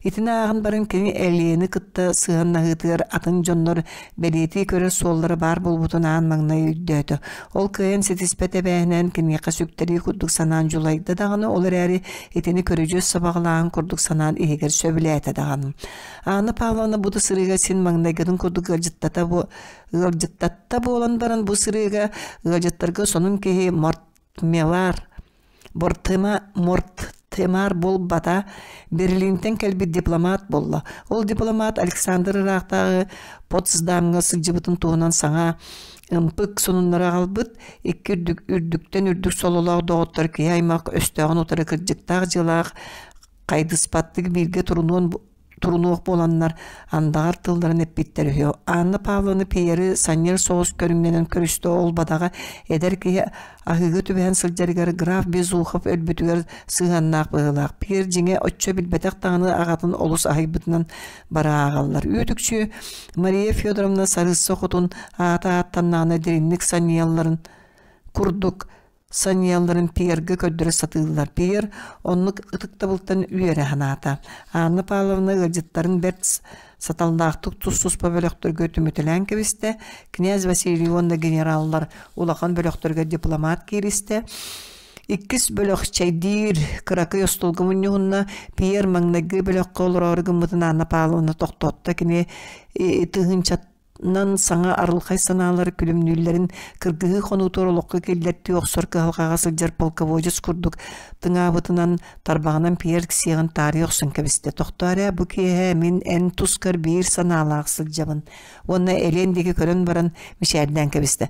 Итини ааҕан баран кини Элиэни кытта сыһыаннаһыытыгар атын дьоннор бэлиэтии көрөр суоллара баар буолбутун аан маҥнай өйдөөтө. Ол кыайан ситиспэт эбээһинэн киниэхэ сүктэрии курдук санаан дьулайда даҕаны, ол эрээри итини көрүдьүөс сабаҕалааһын курдук санаан иһигэр сөбүлээтэ даҕаны. Анна Павловна бу да сырыыга син маҥнайгытын курдук ыалдьыттата Ыалдьыттатта буолан баран бу сырыыга ыалдьыттарга сонун киһи Мортмелар Бортема Морттемар буолбата Берлинтэн кэлбит дипломат буолла. Ол дипломат Александр ыраахтааҕы Потсдамҥа сылдьыбытын туһунан саҥа Ымпык сонуннары аҕалбыт, икки үрдүк, үрдүктэн үрдүк сололоох доҕоттор киһи аймах өстөөҕүн утары кырдьыктаах дьыалаах хайдыспаттык бииргэ турунуон турунуох буоланнар андаҕар тылларын эппиттэр үһү. Анна Павловна Пьеры санньыар соҕус көрүҥнэнэн көрүстэ ол бадаҕа эдэр киһи аһыыга түбэһэн сылдьарыгар граф Безухов өлбүтүгэр сыһыаннаах быһыылаах. Пьер дьиҥэ оччо билбэтэх даҕаны аҕатын олус аһыйбытынан бары ааҕаллар. Үүт-үкчү Мария Федоровна сарыысса хотун аата ааттаннаҕына дириҥник санньыйалларын курдук санньыйалларын Пьергэ көрдөрө сатыыллар. Пьер оннук ытыктабылтан үөрэ санаата. Анна Павловна ыалдьыттарын бэрт саталлаахтык тус-туспа бөлөхтөргө түмүтэлээн кэбистэ. Князь Василий уонна генераллар улахан бөлөхтөргө дипломат кииристэ. Иккис бөлөх чэйдиир кыракый остуолга мунньуһунна. Пьер маҥнайгы бөлөххө олороору гыммытын Анна Павловна тохтотто. Кини тыһыынчанан саҥа арылхай санаалары күлүмнүүллэрин кыргыһыы хонуутугар олоххо киллэртии охсор кыһалҕаҕа сылдьар полководец курдук тыҥаабытынан тарбаҕынан Пьер сиэҕин таарыйа охсон кэбистэ. Тохтоо эрэ, бу киэһэ мин эн тускар биир санаалаах сылдьабын. Уонна Элиэн диэки көрөн баран мичээрдээн кэбистэ.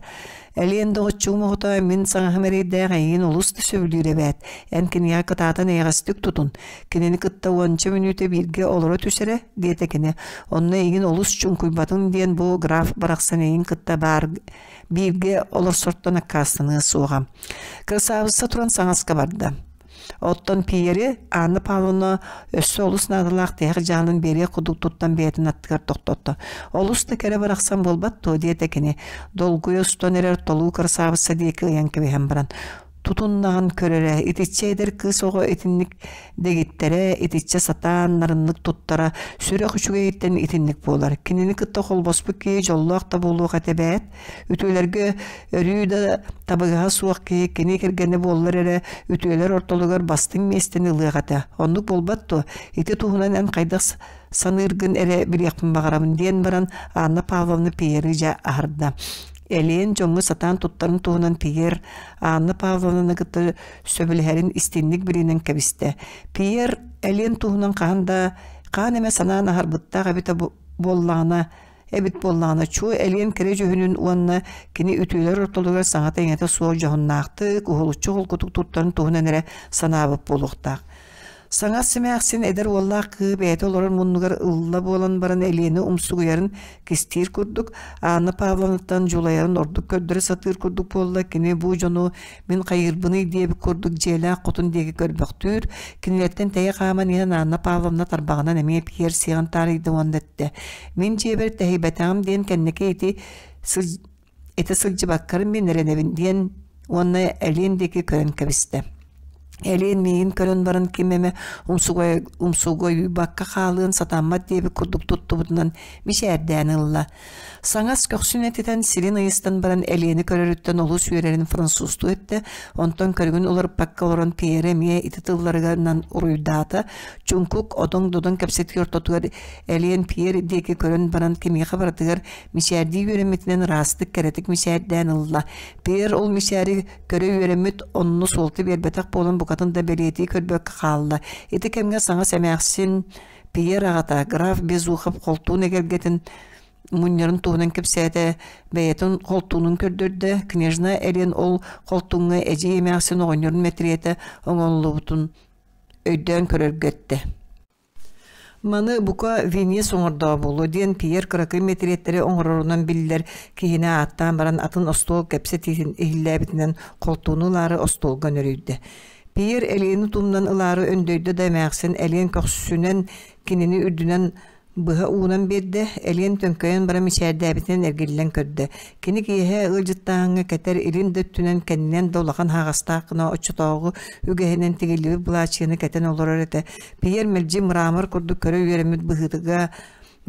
Элиэн доҕоччугум оҕото мин саҥаһым эрэйдээх эйигин олус да сөбүлүүр эбээт. Эн киниэхэ кытаатан эйэҕэстик тутун. Кинини кытта уонча мүнүүтэ бииргэ олоро түс эрэ, диэтэ кини. Онно эйигин олус чуҥкуйбатын диэн бу граф барахсан эйигин кытта баар бииргэ олорсортон аккаастаныа суоҕа. Кырасаабысса туран саҥаска барда. Оттон Пьери Анна Павловна өссө олус наадалаах тиһэх дьаһалын биэриэх курдук туттан бэйэтин аттыгар тохтотто. Олус да кэрэ барахсан буолбат дуо диэтэ кини, долгуйа устан эрэр толуу кырасаабысса диэки ыйан кэбиһэн баран. Тутуннаҕын көрөрө, итиччэ эдэр кыыс оҕо итинник дэгиттэрэ, итиччэ сатаан нарыннык туттара, сүрэх үчүгэйиттэн итинник буолар. Кинини кытта холбоспут киһи дьоллоох да буолуох этэ эбээт. Үтүөлэргэ өрүү да табыгаһа суох киһи кини кэргэнэ буоллар эрэ үтүөлэр ортолугар бастыҥ миэстэни ылыах этэ. Оннук буолбат дуо? Ити туһунан эн хайдах саныыргын эрэ билиэхпин баҕарабын диэн баран Анна Павловна Пьеры дьэ аһарда. Элиэн дьоҥҥо сатаан туттарын туһунан Пьер Анна Павловнаны кытта сөбүлэһэрин истинник билинэн кэбистэ. Пьер Элиэн туһунан хаһан да хаан эмэ санаан аһарбыттаах эбитэ буоллаҕына эбит буоллаҕына, чуо элиэн кэрэ дьүһүнүн уонна кини үтүөлэр ортолоругар саҥата-иҥэтэ суох дьоһуннаахтык, уһулуччу холкутук туттарын туһунан эрэ санаабыт буолуохтаах. Саҥа симээхсин эдэр уоллаах кыыһы бэйэтэ олорор муннугар ылла буолан баран Элиэни умсугуйарын кистиир курдук, Анна Павловнаттан дьулайарын ордук көрдөрө сатыыр курдук буолла, кини бу дьону мин хайыырбыный диэбит курдук дьиэлээх хотун диэки көрбөхтүүр, кинилэртэн тэйэ хааман иһэн Анна Павловна тарбаҕынан эмиэ Пьер сиэҕин таарыйда уонна эттэ: «Мин дьиэбэр тэһийбэтэҕим диэн кэнники ити ити сылдьыбаккарын мин эрэнэбин» диэн уонна Элиэн диэки көрөн кэбистэ. Элиэн миигин көрөн баран ким эмэ умсугуйбакка хаалыан сатаммат диэбит курдук туттубутунан мичээрдээн ылла. Саҥас көхсүн этитэн сирин ыйыстан баран Элиэни көрөрүттэн олус үөрэрин французтуу эттэ, онтон көрүҥүн уларыппакка олорон Пьерэ эмиэ ити тылларыгар уруйдаата, чуҥкук одоҥ-додоҥ кэпсэтии ортотугар Элиэн Пьер диэки көрөн баран кимиэхэ барытыгар мичээрдии үөрэммитинэн ыраастык кэрэтик мичээрдээн ылла. Пьер ол мичээри көрө үөрэммит онно суолта биэрбэтэх буолан букатын да бэлиэтии көрбөккө хаалла. Ити кэмҥэ саҥа сэмээхсин Пьер аҕата граф Безухов холтуун эгэлгэтин мунньарын туһунан кэпсээтэ, бэйэтин холтуунун көрдөрдө. Княжна Элен ол холтууҥҥа эдьиий эмээхсин оҕонньорун мэтириэтэ оҥоһуллубутун өйдөөн көрөргө эттэ. Маны бука Венес оҥордоо буолуо диэн Пьер кыракый мэтириэттэри оҥорорунан биллэр киһини ааттаан баран атын остуол кэпсэтиитин иһиллээбитинэн холтууну ылаары остуолга нөрүйдэ. Пьер Элиэни тумнан ылаары өндөйдө да эмээхсин Элиэн көхсүнэн кинини үрдүнэн быһа уунан биэрдэ, Элиэн төҥкөйөн баран мичээрдээбитинэн эргиллэн көрдө. Кини киэһэ ыалдьыттааһыҥҥа кэтэр илин да өттүнэн кэннинэн да улахан аһаҕастаах гына оччотооҕу үгэһинэн тигиллибит былаачыйаны кэтэн олорор этэ. Пьер мэлдьи мрамор курдук көрө үөрэммит быһыытыга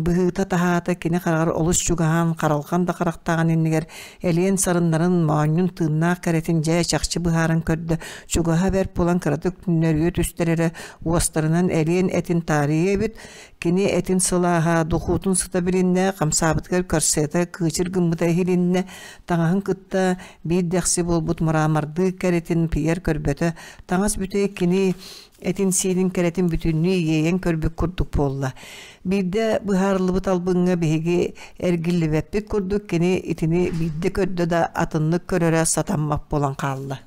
быһыыта-таһаата кини хараҕар олус чугаһаан, харалҕан да харахтааҕын иннигэр элиэн сарыннарын, моонньун тыыннаах кэрэтин дьэ чахчы быһааран көрдө, чугаһа бэрт буолан кыратык түннэрүө түстэр эрэ уостарынан элиэн этин таарыйа эбит, кини этин сылааһа, духуутун сыта билиннэ, хамсаабытыгар көрсүөтэ кыычыр гыммыта иһилиннэ, таҥаһын кытта биир дэхси буолбут мрамордыы кэрэтин Пьер көрбөтө, таҥас бүтэй кини Этин-сиинин кэрэтин бүтүннүү иэйэн көрбүт курдук буолла. Биирдэ быһаарыллыбыт албыҥҥа биһиги эргиллибэппит курдук кини итини биирдэ көрдө да атыннык көрөрө сатаммат буолан хаалла.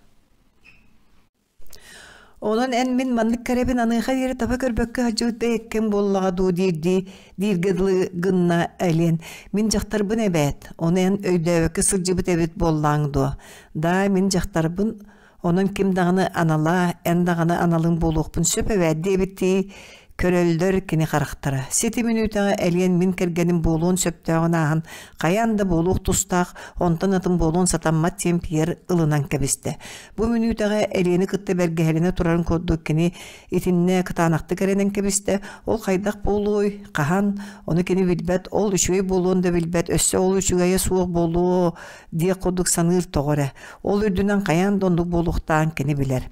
Онон эн мин маннык кэрэбин аныаха диэри таба көрбөккө сылдьыбыт бэйэккэм буоллаҕа дуу диирдии дииргэ дылы гынна Элиэн. Мин дьахтарбын эбээт, ону эн өйдөөбөккө сылдьыбыт эбит буоллааҥ дуо? Даа, мин дьахтарбын, онон ким даҕаны анала, эн даҕаны аналыҥ буолуохпун сөп эбээт диэбиттии көрөллөр кини харахтара. Сити мүнүүтэҕэ Элиэн мин кэргэним буолуон сөптөөҕүн ааһан хайаан да буолуох тустаах, онтон атын буолуон сатаммат диэн Пьер ылынан кэбистэ. Бу мүнүүтэҕэ Элиэни кытта бэргэһэлэнэ турарын курдук кини итиннэ кытаанахтык эрэнэн кэбистэ. Ол хайдах буолуой, хаһан, ону кини билбэт, ол үчүгэй буолуон да билбэт, өссө ол үчүгэйэ суох буолуо диэх курдук саныыр тоҕо эрэ. Ол үрдүнэн хайаан да оннук буолуохтааҕын кини билэр.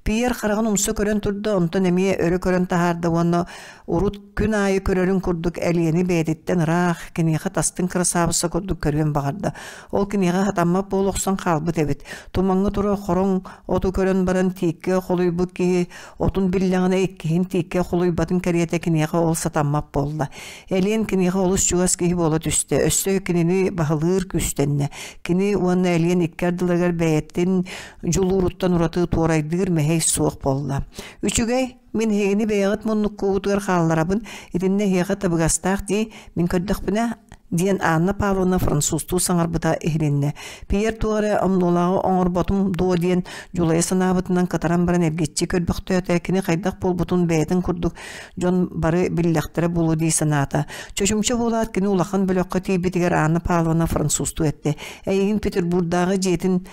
Пьер хараҕын умса көрөн турда, онтон эмиэ өрө көрөн таһаарда уонна урут күн аайы көрөрүн курдук Элиэни бэйэтиттэн ыраах, киниэхэ тастыҥ кырасаабысса курдук көрүөн баҕарда. Ол киниэхэ хатаммат буола охсон хаалбыт эбит. Тумаҥҥа турар хороҥ оту көрөн баран тииккэ холуйбут киһи отун биллэҕинэ иккиһин тииккэ холуйбатын кэриэтэ киниэхэ ол сатаммат буолла. Элиэн киниэхэ олус чугас киһи буола түстэ. Өссө кинини баһылыыр күүстэннэ. Кини уонна Элиэн икки ардыларыгар бэйэтин дьулууруттан ураты туорайдыыр мэһэй суох буолла. Үчүгэй, мин эһигини бэйэҕит муннуккугутугар хаалларабын, итиннэ эһиэхэ табыгастаах дии, мин көрдөхпүнэ, диэн Анна Павловна французтуу саҥарбыта иһилиннэ. Пьер туох эрэ омнуолааҕы оҥорботум дуо диэн дьулайа санаабытынан кытаран баран эргиччи көрбөхтөөтө, кини хайдах буолбутун бэйэтин курдук дьон бары биллэхтэрэ буолуо дии санаата. Чочумча буолаат кини улахан бөлөххө тиийбитигэр Анна Павловна французтуу эттэ. Эйигин Петербурдааҕы дьиэтин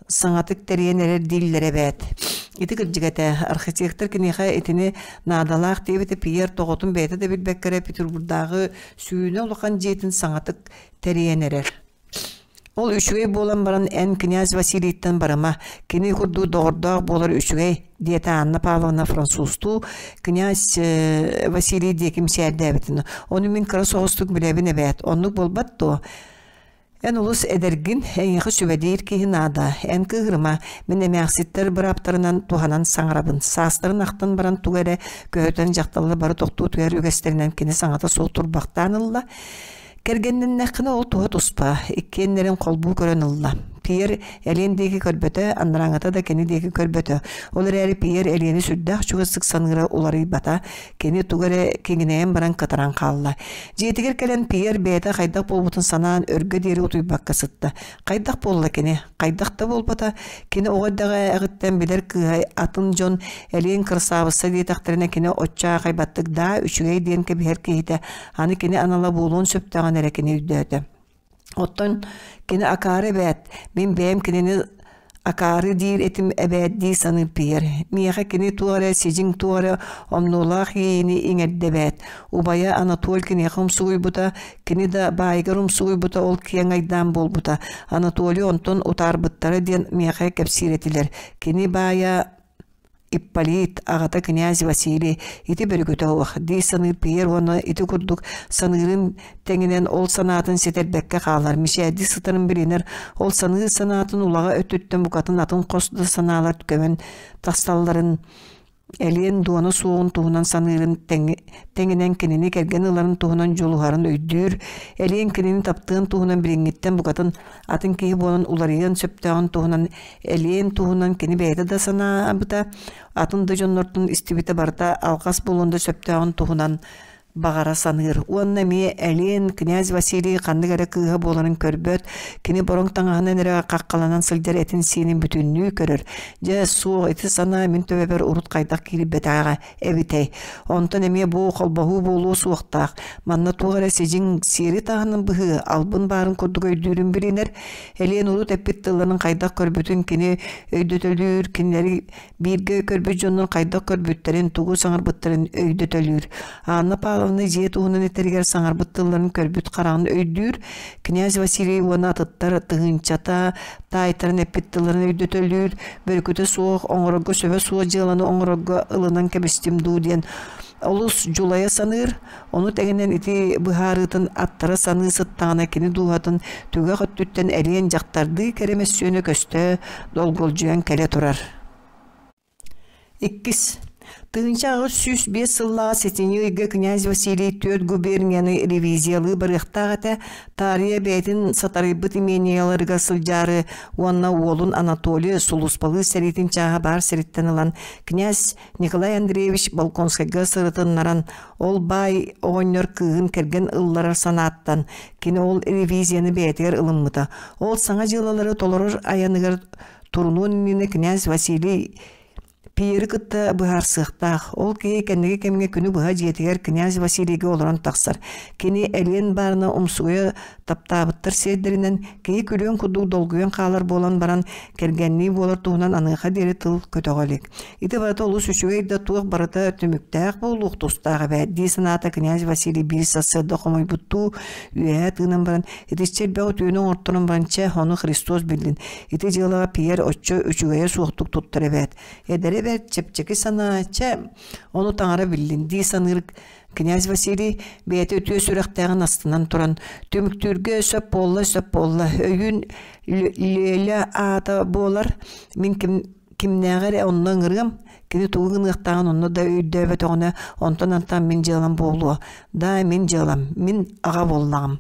саҥатык тэрийэн эрэр дииллэр эбээт. Ити кырдьык этэ, архитектор киниэхэ итини наадалаах диэбитэ Пьер тоҕотун бэйэтэ да билбэккэ эрэ Петербурдааҕы сүүнэ улахан дьиэтин саҥатык тэрийэн эрэр. Ол үчүгэй буолан баран эн князь Василийтан барыма, кини курдук доҕордоох буолар үчүгэй, диэтэ Анна Павловна французтуу князь Василий диэки мичээрдээбитин. Ону мин кыра соҕустук билэбин эбээт, оннук буолбат дуо? Эн олус эдэргин, эйиэхэ сүбэлиир киһи наада. Эн кыыһырыма, мин эмээхситтэр бырааптарынан туһанан саҥарабын. Саастарын ахтан баран тугу эрэ көһүтэн дьахталлар бары тохтуу түһэр үгэстэринэн кини саҥата суох турбахтаан ылла. Кэргэннэннэххинэ ол туһа туспа, иккиэннэрин холбуу көрөн ылла. Пьер Элиэн диэки көрбөтө, анарааҥҥыта да кини диэки көрбөтө. Ол эрээри Пьер Элиэни сүрдээх чугастык саныыра уларыйбата. Кини тугу эрэ киҥинэйэн баран кытаран хаалла. Дьиэтигэр кэлэн Пьер бэйэтэ хайдах буолбутун санаан өргө диэри утуйбакка сытта. Хайдах буолла кини? Хайдах да буолбата. Кини оҕо эрдэҕиттэн билэр кыыһа атын дьон Элиэн кырасаабысса диэтэхтэринэ кини оччо аахайбаттык даа үчүгэй диэн кэбиһэр киһитэ аны кини анала буолуон сөптөөҕүн эрэ кини өйдөөтө. Оттон кини акаары эбээт, мин бэйэм кинини акаары диир этим эбээт дии саныыр Пьер. Миэхэ кини туох эрэ сидьиҥ туох эрэ омнуолаах иэйиини иҥэрдэ эбээт. Убайа Анатоль киниэхэ умсугуйбута, кини да баайыгар умсугуйбута ол киэҥ айдаан буолбута. Анатолий онтон утаарбыттара диэн миэхэ кэпсиир этилэр. Кини баайа Ипполит, аҕата князь Василий ити бөрүкүтэ суох дии саныыр Пьер уонна ити курдук саныырын тэҥинэн ол санаатын ситэрбэккэ хаалар, мичээрдии сытарын билинэр, ол саныыр санаатын улаҕа өттүттэн букатын атын хос да санаалар көбөн тахсалларын Элиэн дуона суоҕун туһунан саныырын тэҥинэн кинини кэргэн ыларын туһунан дьулуһарын өйдүүр, Элиэн кинини таптыан туһунан билиҥҥиттэн букатын атын киһи буолан уларыйыан сөптөөҕүн туһунан Элиэн туһунан кини бэйэтэ да санаабыта, атын да дьоннортон истибитэ барыта алҕас буолуон да сөптөөҕүн туһунан баҕара саныыр. Уонна эмиэ Элиэн князь Василий ханнык эрэ кыыһа буоларын көрбөт, кини бороҥ таҥаһынан эрэ хаххаланан сылдьар этин-сиинин бүтүннүү көрөр. Дьэ, суох, ити санаа мин төбөбөр урут хайдах киирбэтэҕэ эбитэй. Онтон эмиэ бу холбоһуу буолуо суохтаах. Манна туох эрэ сидьиҥ сиэри таһынан быһыы, албын баарын курдук өйдүүрүн билинэр. Элиэн урут эппит тылларын хайдах көрбүтүн кини өйдөтөлүүр, кинилэри бииргэ көрбүт дьоннор хайдах көрбүттэрин, тугу саҥарбыттарын өйдөтөлүүр. Анна Павловна дьиэ туһунан этэригэр саҥарбыт тылларын көрбүт хараҕын өйдүүр. Князь Василий уонна атыттар тыһыынчата таайтаран эппит тылларын өйдөтөлүүр. Бөрүкүтэ суох, оҥорорго сөбө суох дьыаланы оҥорорго ылынан кэбистим дуу диэн олус дьулайа саныыр. Ону тэҥинэн ити быһаарыытын аттара саныы сыттаҕына кини дууһатын түгэх өттүттэн эриэн дьахтардыы кэрэ мөссүөнэ көстө долгулдьуйан кэлэ турар. Иккис. 1805 сыллааҕы сэтинньи ыйга князь Василий түөрт губернияны ревизиялыы барыахтаах этэ, таарыйа бэйэтин сатарыйбыт именияларыгар сылдьаары уонна уолун Анатолий сулууспалыыр сэриитин чааһа баар сириттэн ылан князь Николай Андреевич Болконскайга сырытыннаран, ол баай оҕонньор кыыһын кэргэн ылларар санааттан кини ол ревизияны бэйэтигэр ылыммыта. Ол саҥа дьыалалары толорор айаныгар турунуон иннинэ князь Василий Пиери кытта быһаарсыахтаах. Ол киһи кэнники кэмҥэ күнү быһа дьиэтигэр князь Василийга олорон тахсар. Кини элиэн баарына умсугуйа таптаабыттар сиэрдэринэн киһи күлүөн курдук долгуйан хаалар буолан баран кэргэннии буолар туһунан аныаха диэри тыл көтөҕө илик. Ити барыта олус үчүгэй да туох барыта түмүктээх буолуох тустаах эбээт дии санаата князь Василий биир сарсыарда хомойбуттуу үөһээ тыынан баран итиччэ элбэх үтүөнү оҥорторон баран чэ ону Христос биллин ити дьыалаҕа Пьер оччо үчүгэйэ суохтук туттар эбээт эдэрэ бэрт чэпчэки санаа чэ ону таҥара биллин дии саныыр князь Василий бэйэтэ үтүө сүрэхтээҕин астынан туран түмүктүүргэ сөп буолла сөп буолла өйүүн Леля аата буолар мин ким кимнээҕи эрэ онно ыҥырыам кини тугу гыныахтааҕын онно да өйдөөбөтөҕүнэ онтон антан мин дьыалам буолуо да мин дьыалам мин аҕа буоллаҕым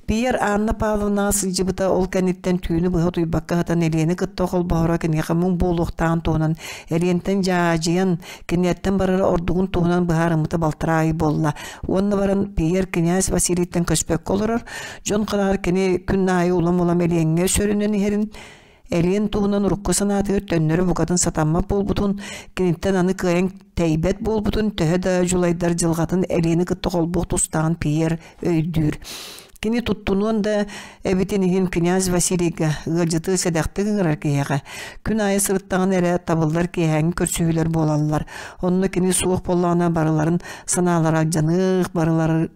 Пьер Анна Павловнаҕа сылдьыбыта ол кэнниттэн түүнү быһа утуйбакка сытан Элиэни кытта холбоһоро киниэхэ муҥ буолуохтааҕын туһунан Элиэнтэн дьаадьыйан киниэттэн барара ордугун туһунан быһаарыммыта балтараа ый буолла уонна баран Пьер князь Василийтан көспөккө олорор дьон хараҕар кини күн аайы улам-улам Элиэҥҥэ сөрөнөн иһэрин Элиэн туһунан урукку санаатыгар төннөрө букатын сатаммат буолбутун, киниттэн аны кыайан тэйбэт буолбутун төһө да дьулайдар дьылҕатын Элиэни кытта холбуох тустааҕын Пьер өйдүүр. Кини туттунуон да эбитин иһин князь Василийга ыалдьыты сэдэхтик ыҥырар киһиэхэ күн аайы сырыттаҕына эрэ табыллар киэһээҥҥи көрсүһүүлэр буолаллар. Онно кини суох буоллаҕына барыларын санаалара алдьаныах, барыларын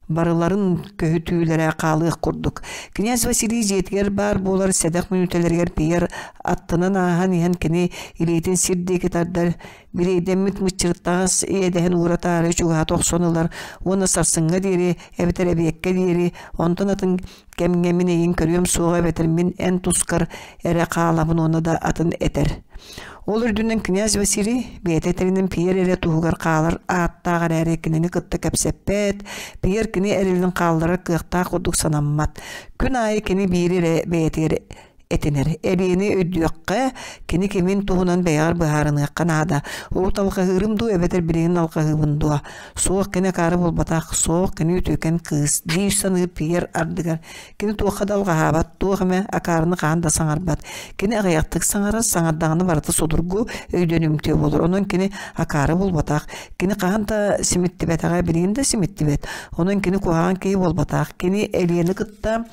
барыларын көһүтүүлэрэ хаалыах курдук. Князь Василий дьиэтигэр баар буолар сэдэх мүнүүтэлэригэр Пьер аттынан ааһан иһэн кини илиитин сир диэки тардар, бириэйдэммит мыччырыттаҕас иэдэһин ууратаары чугаһата охсон ылар уонна сарсыҥҥа диэри эбэтэр эбиэккэ диэри онтон атын кэмҥэ мин эйигин көрүөм суоҕа эбэтэр мин эн тускар эрэ хаалабын уонна да атын этэр. Ол үрдүнэн князь Василий бэйэтэ этэринэн Пьер эрэ туһугар хаалар ааттаах эрээри кинини кытта кэпсэппэт, Пьер кини эрэлин хаалларар кыахтаах курдук санаммат. Күн аайы кини биири эрэ бэйэтигэр этинэр. Эбиэни өйдүөххэ, кини кимин туһунан бэйэҕэр быһаарыныахха наада. Урут алҕаһыырым дуу эбэтэр билигин алҕаһыыбын дуо? Суох кини акаары буолбатах, суох кини үтүөкэн кыыс дии саныыр Пьер ардыгар. Кини туохха да алҕаһаабат, туох эмэ акаарыны хаһан да саҥарбат. Кини аҕыйахтык саҥарар, саҥардаҕына барыта судургу, өйдөнүмтүө буолар. Онон кини акаары буолбатах. Кини хаһан да симиттибэтэҕэ, билигин да симиттибэт. Онон кини куһаҕан киһи буолбатах. Кини Элиэни кытта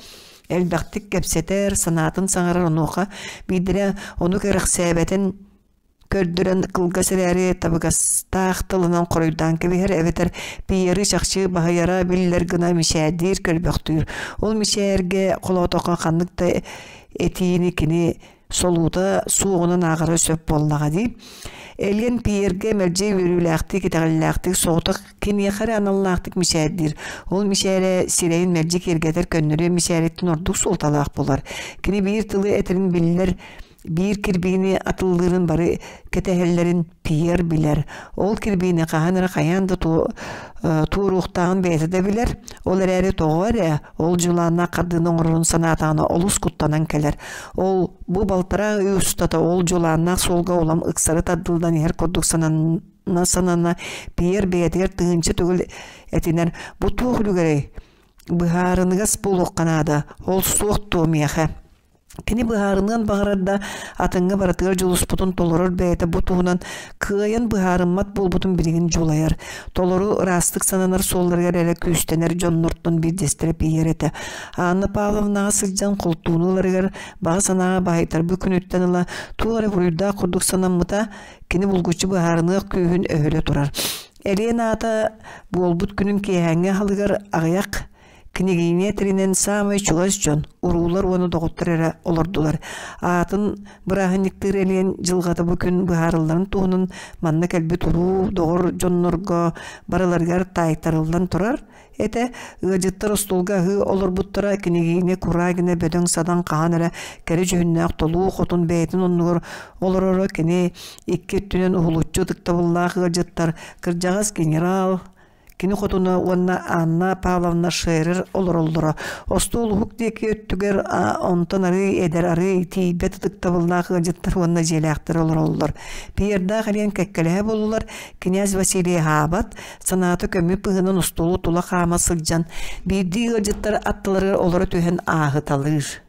элбэхтик кэпсэтэр, санаатын саҥарар онуоха биирдэрэ ону кэрэхсээбэтин көрдөрөн кылгас эрээри табыгастаах тылынан хоруйдаан кэбиһэр эбэтэр Пьеры чахчы баһыйара биллэр гына мичээрдиир, көрбөхтүүр. Ол мичээргэ холоотоххо ханнык да этиини кини солуута суоҕунан ааҕара сөп буоллаҕа дии. Элиэн Пьергэ мэлдьи үөрүүлээхтик, итэҕэллээхтик, соҕотох киниэхэ эрэ аналлаахтык мичээрдиир. Ол мичээрэ сирэйин мэлдьи киэргэтэр көннөрү мичээриттэн ордук суолталаах буолар. Кини биир тылы этэрин биллэр биир кирбиини атыллыырын бары кэтэһэллэрин Пьер билэр. Ол кирбиини хаһан эрэ хайаан да туоруохтааҕын бэйэтэ да билэр. Ол эрээри тоҕо эрэ ол дьулааннаах хардыыны оҥорорун санаатаҕына олус куттанан кэлэр. Ол бу балтараа ый устата ол дьулааннаах суолга улам ыксары тардыллан иһэр курдук санана санана Пьер бэйэтигэр тыһыынча төгүл этинэр бу туох үлүгэрэй быһаарыныгас буолуохха наада ол суох дуо миэхэ Кини быһаарыныан баҕарар да, атыҥҥа барытыгар дьулуспутун толорор бэйэтэ бу туһунан кыайан быһаарыммат буолбутун билигин дьулайар. Толору ыраастык сананар суолларыгар эрэ күүстэнэр дьоннортон биирдэстэрэ Пьер этэ. Анна Павловнаҕа сылдьан холтууну ыларыгар баҕа санааҕа баһыйтарбыт күнүттэн ыла туох эрэ буруйдаах курдук санаммыта, кини булгуччу быһаарыныах күүһүн өһүлэ турар. Элиэн аата буолбут күнүн киэһээҥҥи аһылыгар аҕыйах. Княгиня этэринэн саамай чугас дьон, уруулар уонна доҕоттор эрэ олордулар. Аатын бырааһынньыктыыр Элиэн дьылҕата бу күн быһаарылларын туһунан манна кэлбит уруу доҕор дьоннорго барыларыгар таайтарыллан турар этэ. Ыалдьыттар остуолга аһыы олорбуттара княгиня Курагина бөдөҥ-садаҥ хаһан эрэ кэрэ дьүһүннээх толуу хотун бэйэтин оннугар олороро кини икки өттүнэн уһулуччу ытыктабыллаах ыалдьыттар кырдьаҕас генерал Кини хотуна уонна Анна Павловна Шерер олороллоро. Остуол уһук диэки өттүгэр онтон арыый эдэр, арыый тиийбэт ытыктабыллаах ыалдьыттар уонна дьиэлээхтэр олороллор. Пьердаах Элиэн кэккэлэһэ буоллулар, князь Василий аһаабат, санаата көмүс быһыынан остуолу тула хаама сылдьан, биирдии ыалдьыттар аттыларыгар олоро түһэн ааһыталыыр.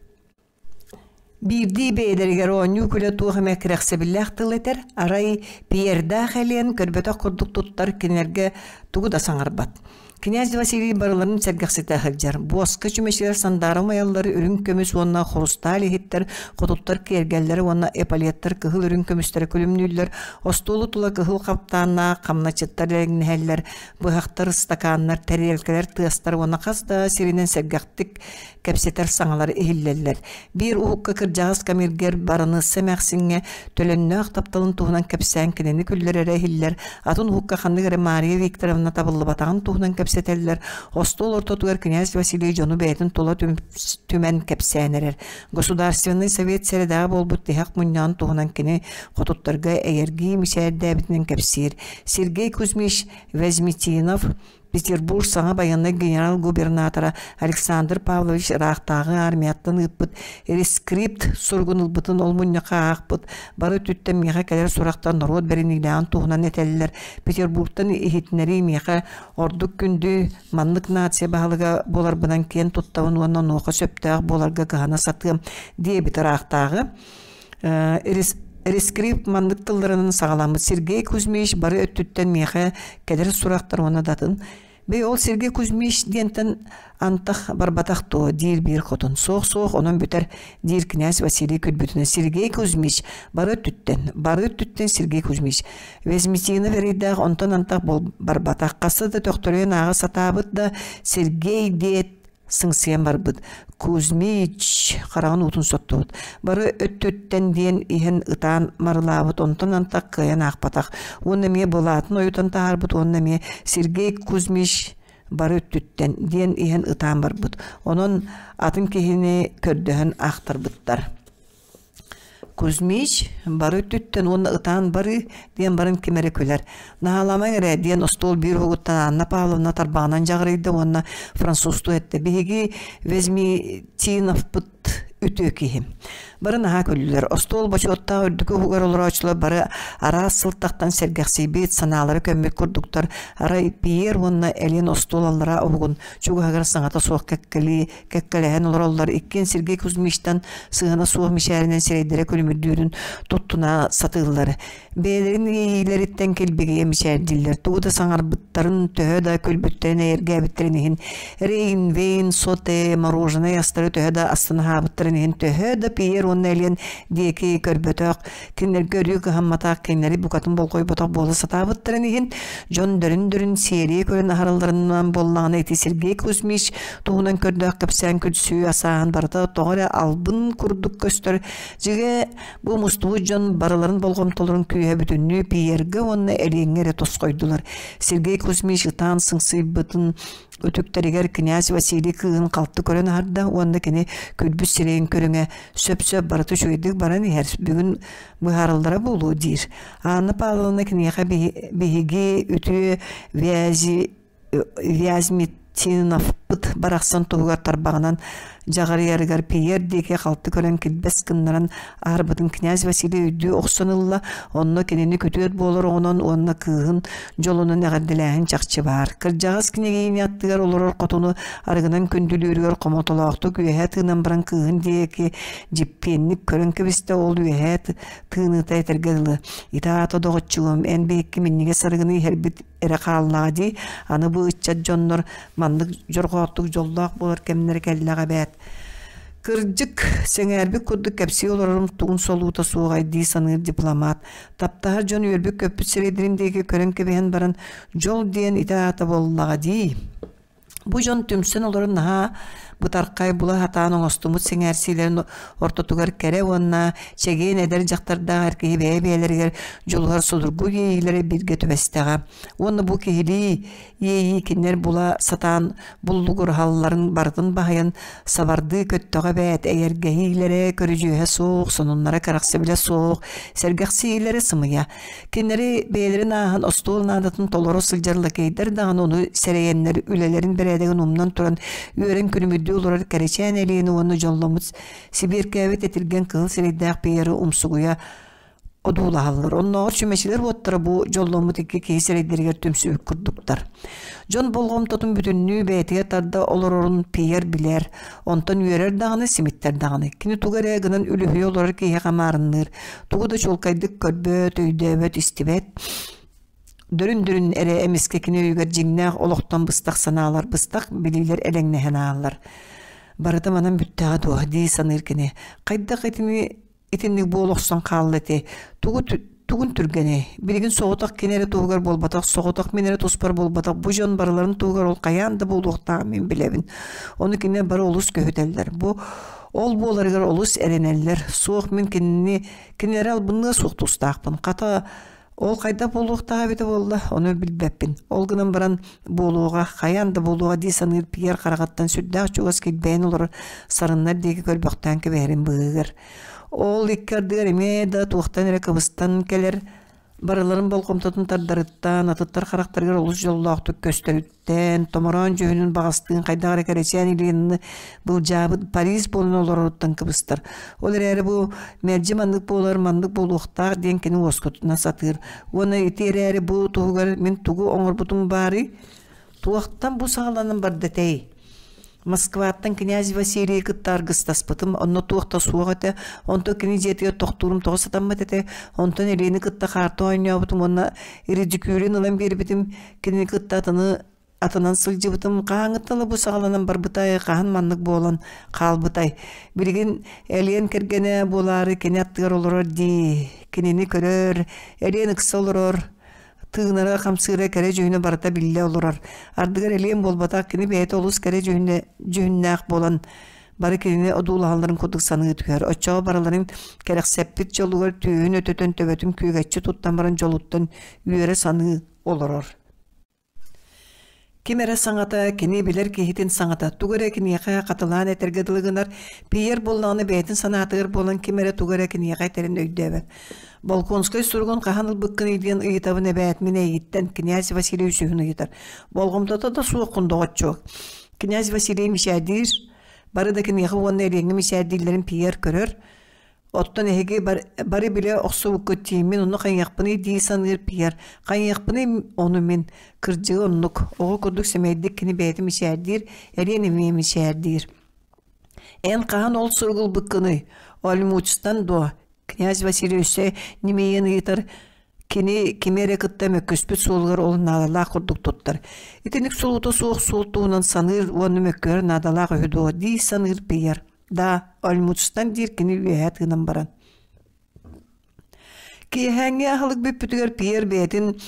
Биирдии бэйэлэригэр оонньуу-күлэ туох эмэ кэрэхсэбиллээх тыл этэр, арай Пьердаах Элиэн көрбөтөх курдук туттар кинилэргэ тугу да саҥарбат. Князь Василий барыларын сэргэхситэ сылдьар. Буоска чүмэчилэр сандаара умайаллар, үрүҥ көмүс уонна хрусталь иһиттэр, хотуттар киэргэллэрэ уонна эполеттар кыһыл үрүҥ көмүстэрэ күлүмнүүллэр, остуолу тула кыһыл хаптааннаах хамначчыттар элэҥнэһэллэр, быһахтар, ыстакааннар, тэриэлкэлэр тыастар уонна хас да сиринэн сэргэхтик кэпсэтэр саҥалар иһиллэллэр. Биир уһукка кырдьаҕас камергер бараныасса эмээхсиҥҥэ төлөннөөх тапталын туһунан кэпсээн кинини күллэрэрэ иһиллэр, атын уһукка ханнык эрэ Мария Викторовна табыллыбатаҕын туһунан кэпсэтэллэр, остуол ортотугар князь Василий дьону бэйэтин тула түмэн кэпсээн эрэр. Государственный совет сэрэдэҕэ буолбут тиһэх мунньаҕын туһунан кини хотуттарга эйэргии мичээрдээбитинэн кэпсиир. Сергей Кузьмич Вязьмитинов Петербург саҥа байыаннай генерал-губернатора Александр Павлович ыраахтааҕы армияттан ыыппыт рескрипт суругун ылбытын ол мунньахха аахпыт, бары өттүттэн миэхэ кэлэр сурахтан норуот бэриниилээҕин туһунан этэллэр. Петербургтан иһитиннэрии миэхэ ордук күндү, маннык нация баһылыга буоларбынан киэн туттабын уонна онуоха сөптөөх буоларга кыһана сатыам диэбит ыраахтааҕы. Рескрипт маннык тылларынан саҕаламмыт Сергей Кузьмич бары өттүттэн миэхэ кэлэр сурахтар уонна датын «Бэй, ол Сергей Кузьмич диэнтэн антах барбатах дуо?» диир биир хотун. «Суох-суох, онон бүтэр» диир князь Василий күлбүтүнэн. «Сергей Кузьмич бары өттүттэн, бары өттүттэн Сергей Кузьмич. Вязьмитинов эрэйдээх онтон антах барбатах. Хаста да төхтөрүйэн ааҕа сатаабыт да Сергей диэт сыҥсыйан барбыт. Кузьмич хараҕын уутун соттубут. Бары өттүттэн диэн иһэн ытаан марылаабыт, онтон антах кыайан аахпатах. Уонна эмиэ былаатын ойутан таһаарбыт уонна эмиэ Сергей Кузьмич бары өттүттэн диэн иһэн ытаан барбыт. Онон атын киһини көрдөһөн аахтарбыттар. Кузьмич бары өттүттэн уонна ытаан барыы диэн баран ким эрэ күлэр. Наһааламаҥ эрэ диэн остуол биир уһугуттан Анна Павловна тарбаҕынан дьаҕырыйда уонна французтуу эттэ. Биһиги Вязьмитиновпыт үтүө киһи. Бары наһаа күллүлэр. Остуол бочуоттаах үрдүкү уһугар олорооччулар бары араас сылтахтан сэргэхсийбит, санаалара көммүт курдуктар. Арай Пьер уонна Элин остуол аллараа уһугун чугаһыгар саҥата суох кэккэлии кэккэлэһэн олороллор. Иккиэн Сергей Кузьмичтан сыһыана суох мичээринэн сирэйдэрэ күлүмүрдүүрүн туттуна сатыыллар. Бэйэлэрин иэйиилэриттэн килбигийэ мичээрдииллэр. Тугу да саҥарбыттарын, төһө да күлбүттэрин, эйэргээбиттэрин иһин Рейнвейн, соте, мороженое астары төһө да астынаһаабыттарын иһин, төһө да Пьер уонна Элен диэки көрбөтөх, кинилэргэ өрүү кыһамматах, кинилэри букатын болҕойботох буола сатаабыттарын иһин, дьон дөрүн-дөрүн сиэрийэ көрөн аһаралларынан буоллаҕына ити Сергей Кузьмич туһунан көрдөөх кэпсээн күлсүү асааһын барыта тоҕо эрэ албын курдук көстөр. Дьиҥэ, бу мустубут дьон барыларын болҕомтолорун күүһэ бүтүннүү Пьергэ уонна Элиэҥҥэ эрэ тосхойдулар. Сергей Кузьмич ытаан сыҥсыйбытын үтүктэригэр князь Василий кыыһын халты көрөн аһарда уонна кини күлбүт сирэйин көрүҥэ сөп-сөп барыта үчүгэйдик баран иһэр, бүгүн быһаараллара буолуо диир. Анна Павловна киниэхэ биһиги үтүө Вязи Вязьмитиновпыт барахсан туһугар тарбаҕынан дьаҕарыйарыгар Пьер диэки халты көрөн килбэс гыннаран аарбытын князь Василий өйдүү охсон ылла, онно кинини күтүөт буолар оҕонон уонна кыыһын дьолунан эҕэрдэлээһин чахчы баар. Кырдьаҕас княгиня аттыгар олорор хотуну арыгынан күндүлүүрүгэр хомотолоохтук үөһэ тыынан баран кыыһын диэки дьиппиэнник көрөн кэбистэ, ол үөһэ тыыныыта этэргэ дылы «Ити аата доҕоччугум, эн биһикки минньигэс арыгыны иһэрбит эрэ хааллаҕа дии, аны бу ыччат дьоннор маннык дьорҕооттук дьоллоох буолар кэмнэрэ кэллэҕэ эбээт. Кырдьык, сэҥээрбит курдук кэпсии олорорум тугун солуута суоҕай дии саныыр дипломат. Таптаһар дьон үөрбүт-көппүт сирэйдэрин диэки көрөн кэбиһэн баран, дьол диэн ити аата буоллаҕа дии. Бу дьон түмсэн олорон наһаа бытархай була сатаан оҥостуммут сэҥээрсиилэрин ортотугар кэрэ уонна чэгиэн эдэр дьахтардаах эр киһи бэйэ-бэйэлэригэр дьулуһар судургу иэйиилэрэ бииргэ түбэстэҕэ. Уонна бу киһилии иэйии кинилэр була сатаан буллугураһалларын барытын баһыйан сабардыы көттөҕө эбээт эйэргэһиилэрэ көрүдьүөһэ суох, сонуннара кэрэхсэбилэ суох, сэргэхсийиилэрэ сымыйа. Кинилэри бэйэлэрин ааһан остуол наадатын толоро сылдьар лакейдар даҕаны ону сэрэйэннэр үлэлэрин бэрээдэгин умнан туран үөрэн күлүмүрдүү олорор кэрэчээн Элиэни уонна дьолломмут сибиэркээбит этиргэн кыһыл сирэйдээх Пьеры умсугуйа одуулаһаллар. Оннооҕор чүмэчилэр уоттара бу дьолломмут икки киһи сирэйдэригэр түмсүбүт курдуктар. Дьон болҕомтотун бүтүннүү бэйэтигэр тарда олорорун Пьер билэр. Онтон үөрэр даҕаны, симиттэр даҕаны. Кини тугу эрэ гынан үлүһүйэ олорор киһиэхэ маарынныыр. Тугу да чуолкайдык көрбөт, өйдөөбөт, истибэт. Дөрүн-дөрүн эрэ эмискэ кини өйүгэр дьиҥнээх олохтон быстах санаалар, быстах билиилэр элэҥнэһэн ааллар. Барыта манан бүттэҕэ дуо дии саныыр кини. Хайдах итини итинник буола охсон хаалла ити? Тугу тугун түргэнэй? Билигин соҕотох кини эрэ туһугар буолбатах, соҕотох мин эрэ туспар буолбатах, бу дьон барыларын туһугар ол хайаан да буолуохтааҕын мин билэбин. Ону кинилэр бары олус көһүтэллэр. Бу ол буоларыгар олус эрэнэллэр. Суох мин кинини кинилэри албынныа суох тустаахпын. Хата ол хайдах буолуохтааҕа эбитэ буолла, ону билбэппин. Ол гынан баран буолуоҕа, хайаан да буолуоҕа дии саныыр Пьер хараҕыттан сүрдээх чугас килбэйэн олорор сарыннар диэки көрбөхтөөн кэбиһэрин быыһыгар. Ол икки ардыгар эмиэ да туохтан эрэ кыбыстан кэлэр, барыларын болҕомтотун тардарыттан, атыттар харахтарыгар олус дьоллоохтук көстөрүттэн, томороон дьүһүнүн баҕастыын хайдах эрэ кэрэчээн Ильинаны былдьаабыт Париж буолан олороруттан кыбыстар. Ол эрээри бу мэлдьи маннык буолар, маннык буолуохтаах диэн кини уоскутуна сатыыр. Уонна ити эрээри бу туһугар мин тугу оҥорбутум баарый? Туохтан бу саҕаланан барда этэй? Москваттан князь Василийы кытта аргыстаспытым, онно туох да суох этэ, онтон кини дьиэтигэр тохтуурум тоҕо сатаммат этэ, онтон Элиэни кытта хаарты оонньообутум уонна ридикюлин ылан биэрбитим, кинини кытта атыны атынан сылдьыбытым, хаһааҥҥыттан ыла бу саҕаланан барбытай, хаһан маннык буолан хаалбытай. Билигин Элиэн кэргэнэ буолаары кини аттыгар олорор дии, кинини көрөр, Элиэн ыкса олорор, тыынара, хамсыыра кэрэ дьүһүнэ барыта биллэ олорор. Ардыгар элиэн буолбатах, кини бэйэтэ олус кэрэ дьүһүнэ, дьүһүннээх буолан бары кинини одуулаһалларын курдук саныы түһэр. Оччоҕо барыларын кэрэхсэппит дьолугар түөһүн өтөтөн төбөтүн күөгэччи туттан баран дьолуттан үөрэ саныы олорор. Ким эрэ саҥата, кини билэр киһитин саҥата, тугу эрэ киниэхэ хатылаан этэргэ дылы гынар, Пьер буоллаҕына бэйэтин санаатыгар буолан ким эрэ тугу эрэ киниэхэ этэрин өйдөөбөт. Болконскай суругун хаһан ылбыккыный диэн ыйытабын эбээт мин эйигиттэн, князь Василий үсүһүн ыйытар. Болҕомтото да суоххун доҕоччуок. Князь Василий мичээрдиир, бары да киниэхэ уонна Элиэҥҥэ мичээрдииллэрин Пьер көрөр, Оттон эһиги бары билэ охсубуккут дии, мин ону хайыахпыный дии саныыр Пьер. Хайыахпыный ону мин? Кырдьыга оннук. Оҕо курдук сэмэйдик кини бэйэтэ мичээрдиир, эриэн эмиэ мичээрдиир. Эн хаһан ол суругу ылбыккыный? Ольмучтан дуо? Князь Василий өссө ньимийэн ыйытар. Кини кими эрэ кытта мөккүспүт суолугар ол наадалаах курдук туттар. Итинник солуута суох суол туһунан саныыр уонна мөккүөр наадалаах үһү дуо дии саныыр Пьер. Да, Ольмучтан диир кини үөһэ тыынан баран. Киэһээҥҥи аһылык бүппүтүгэр Пьер бэйэтин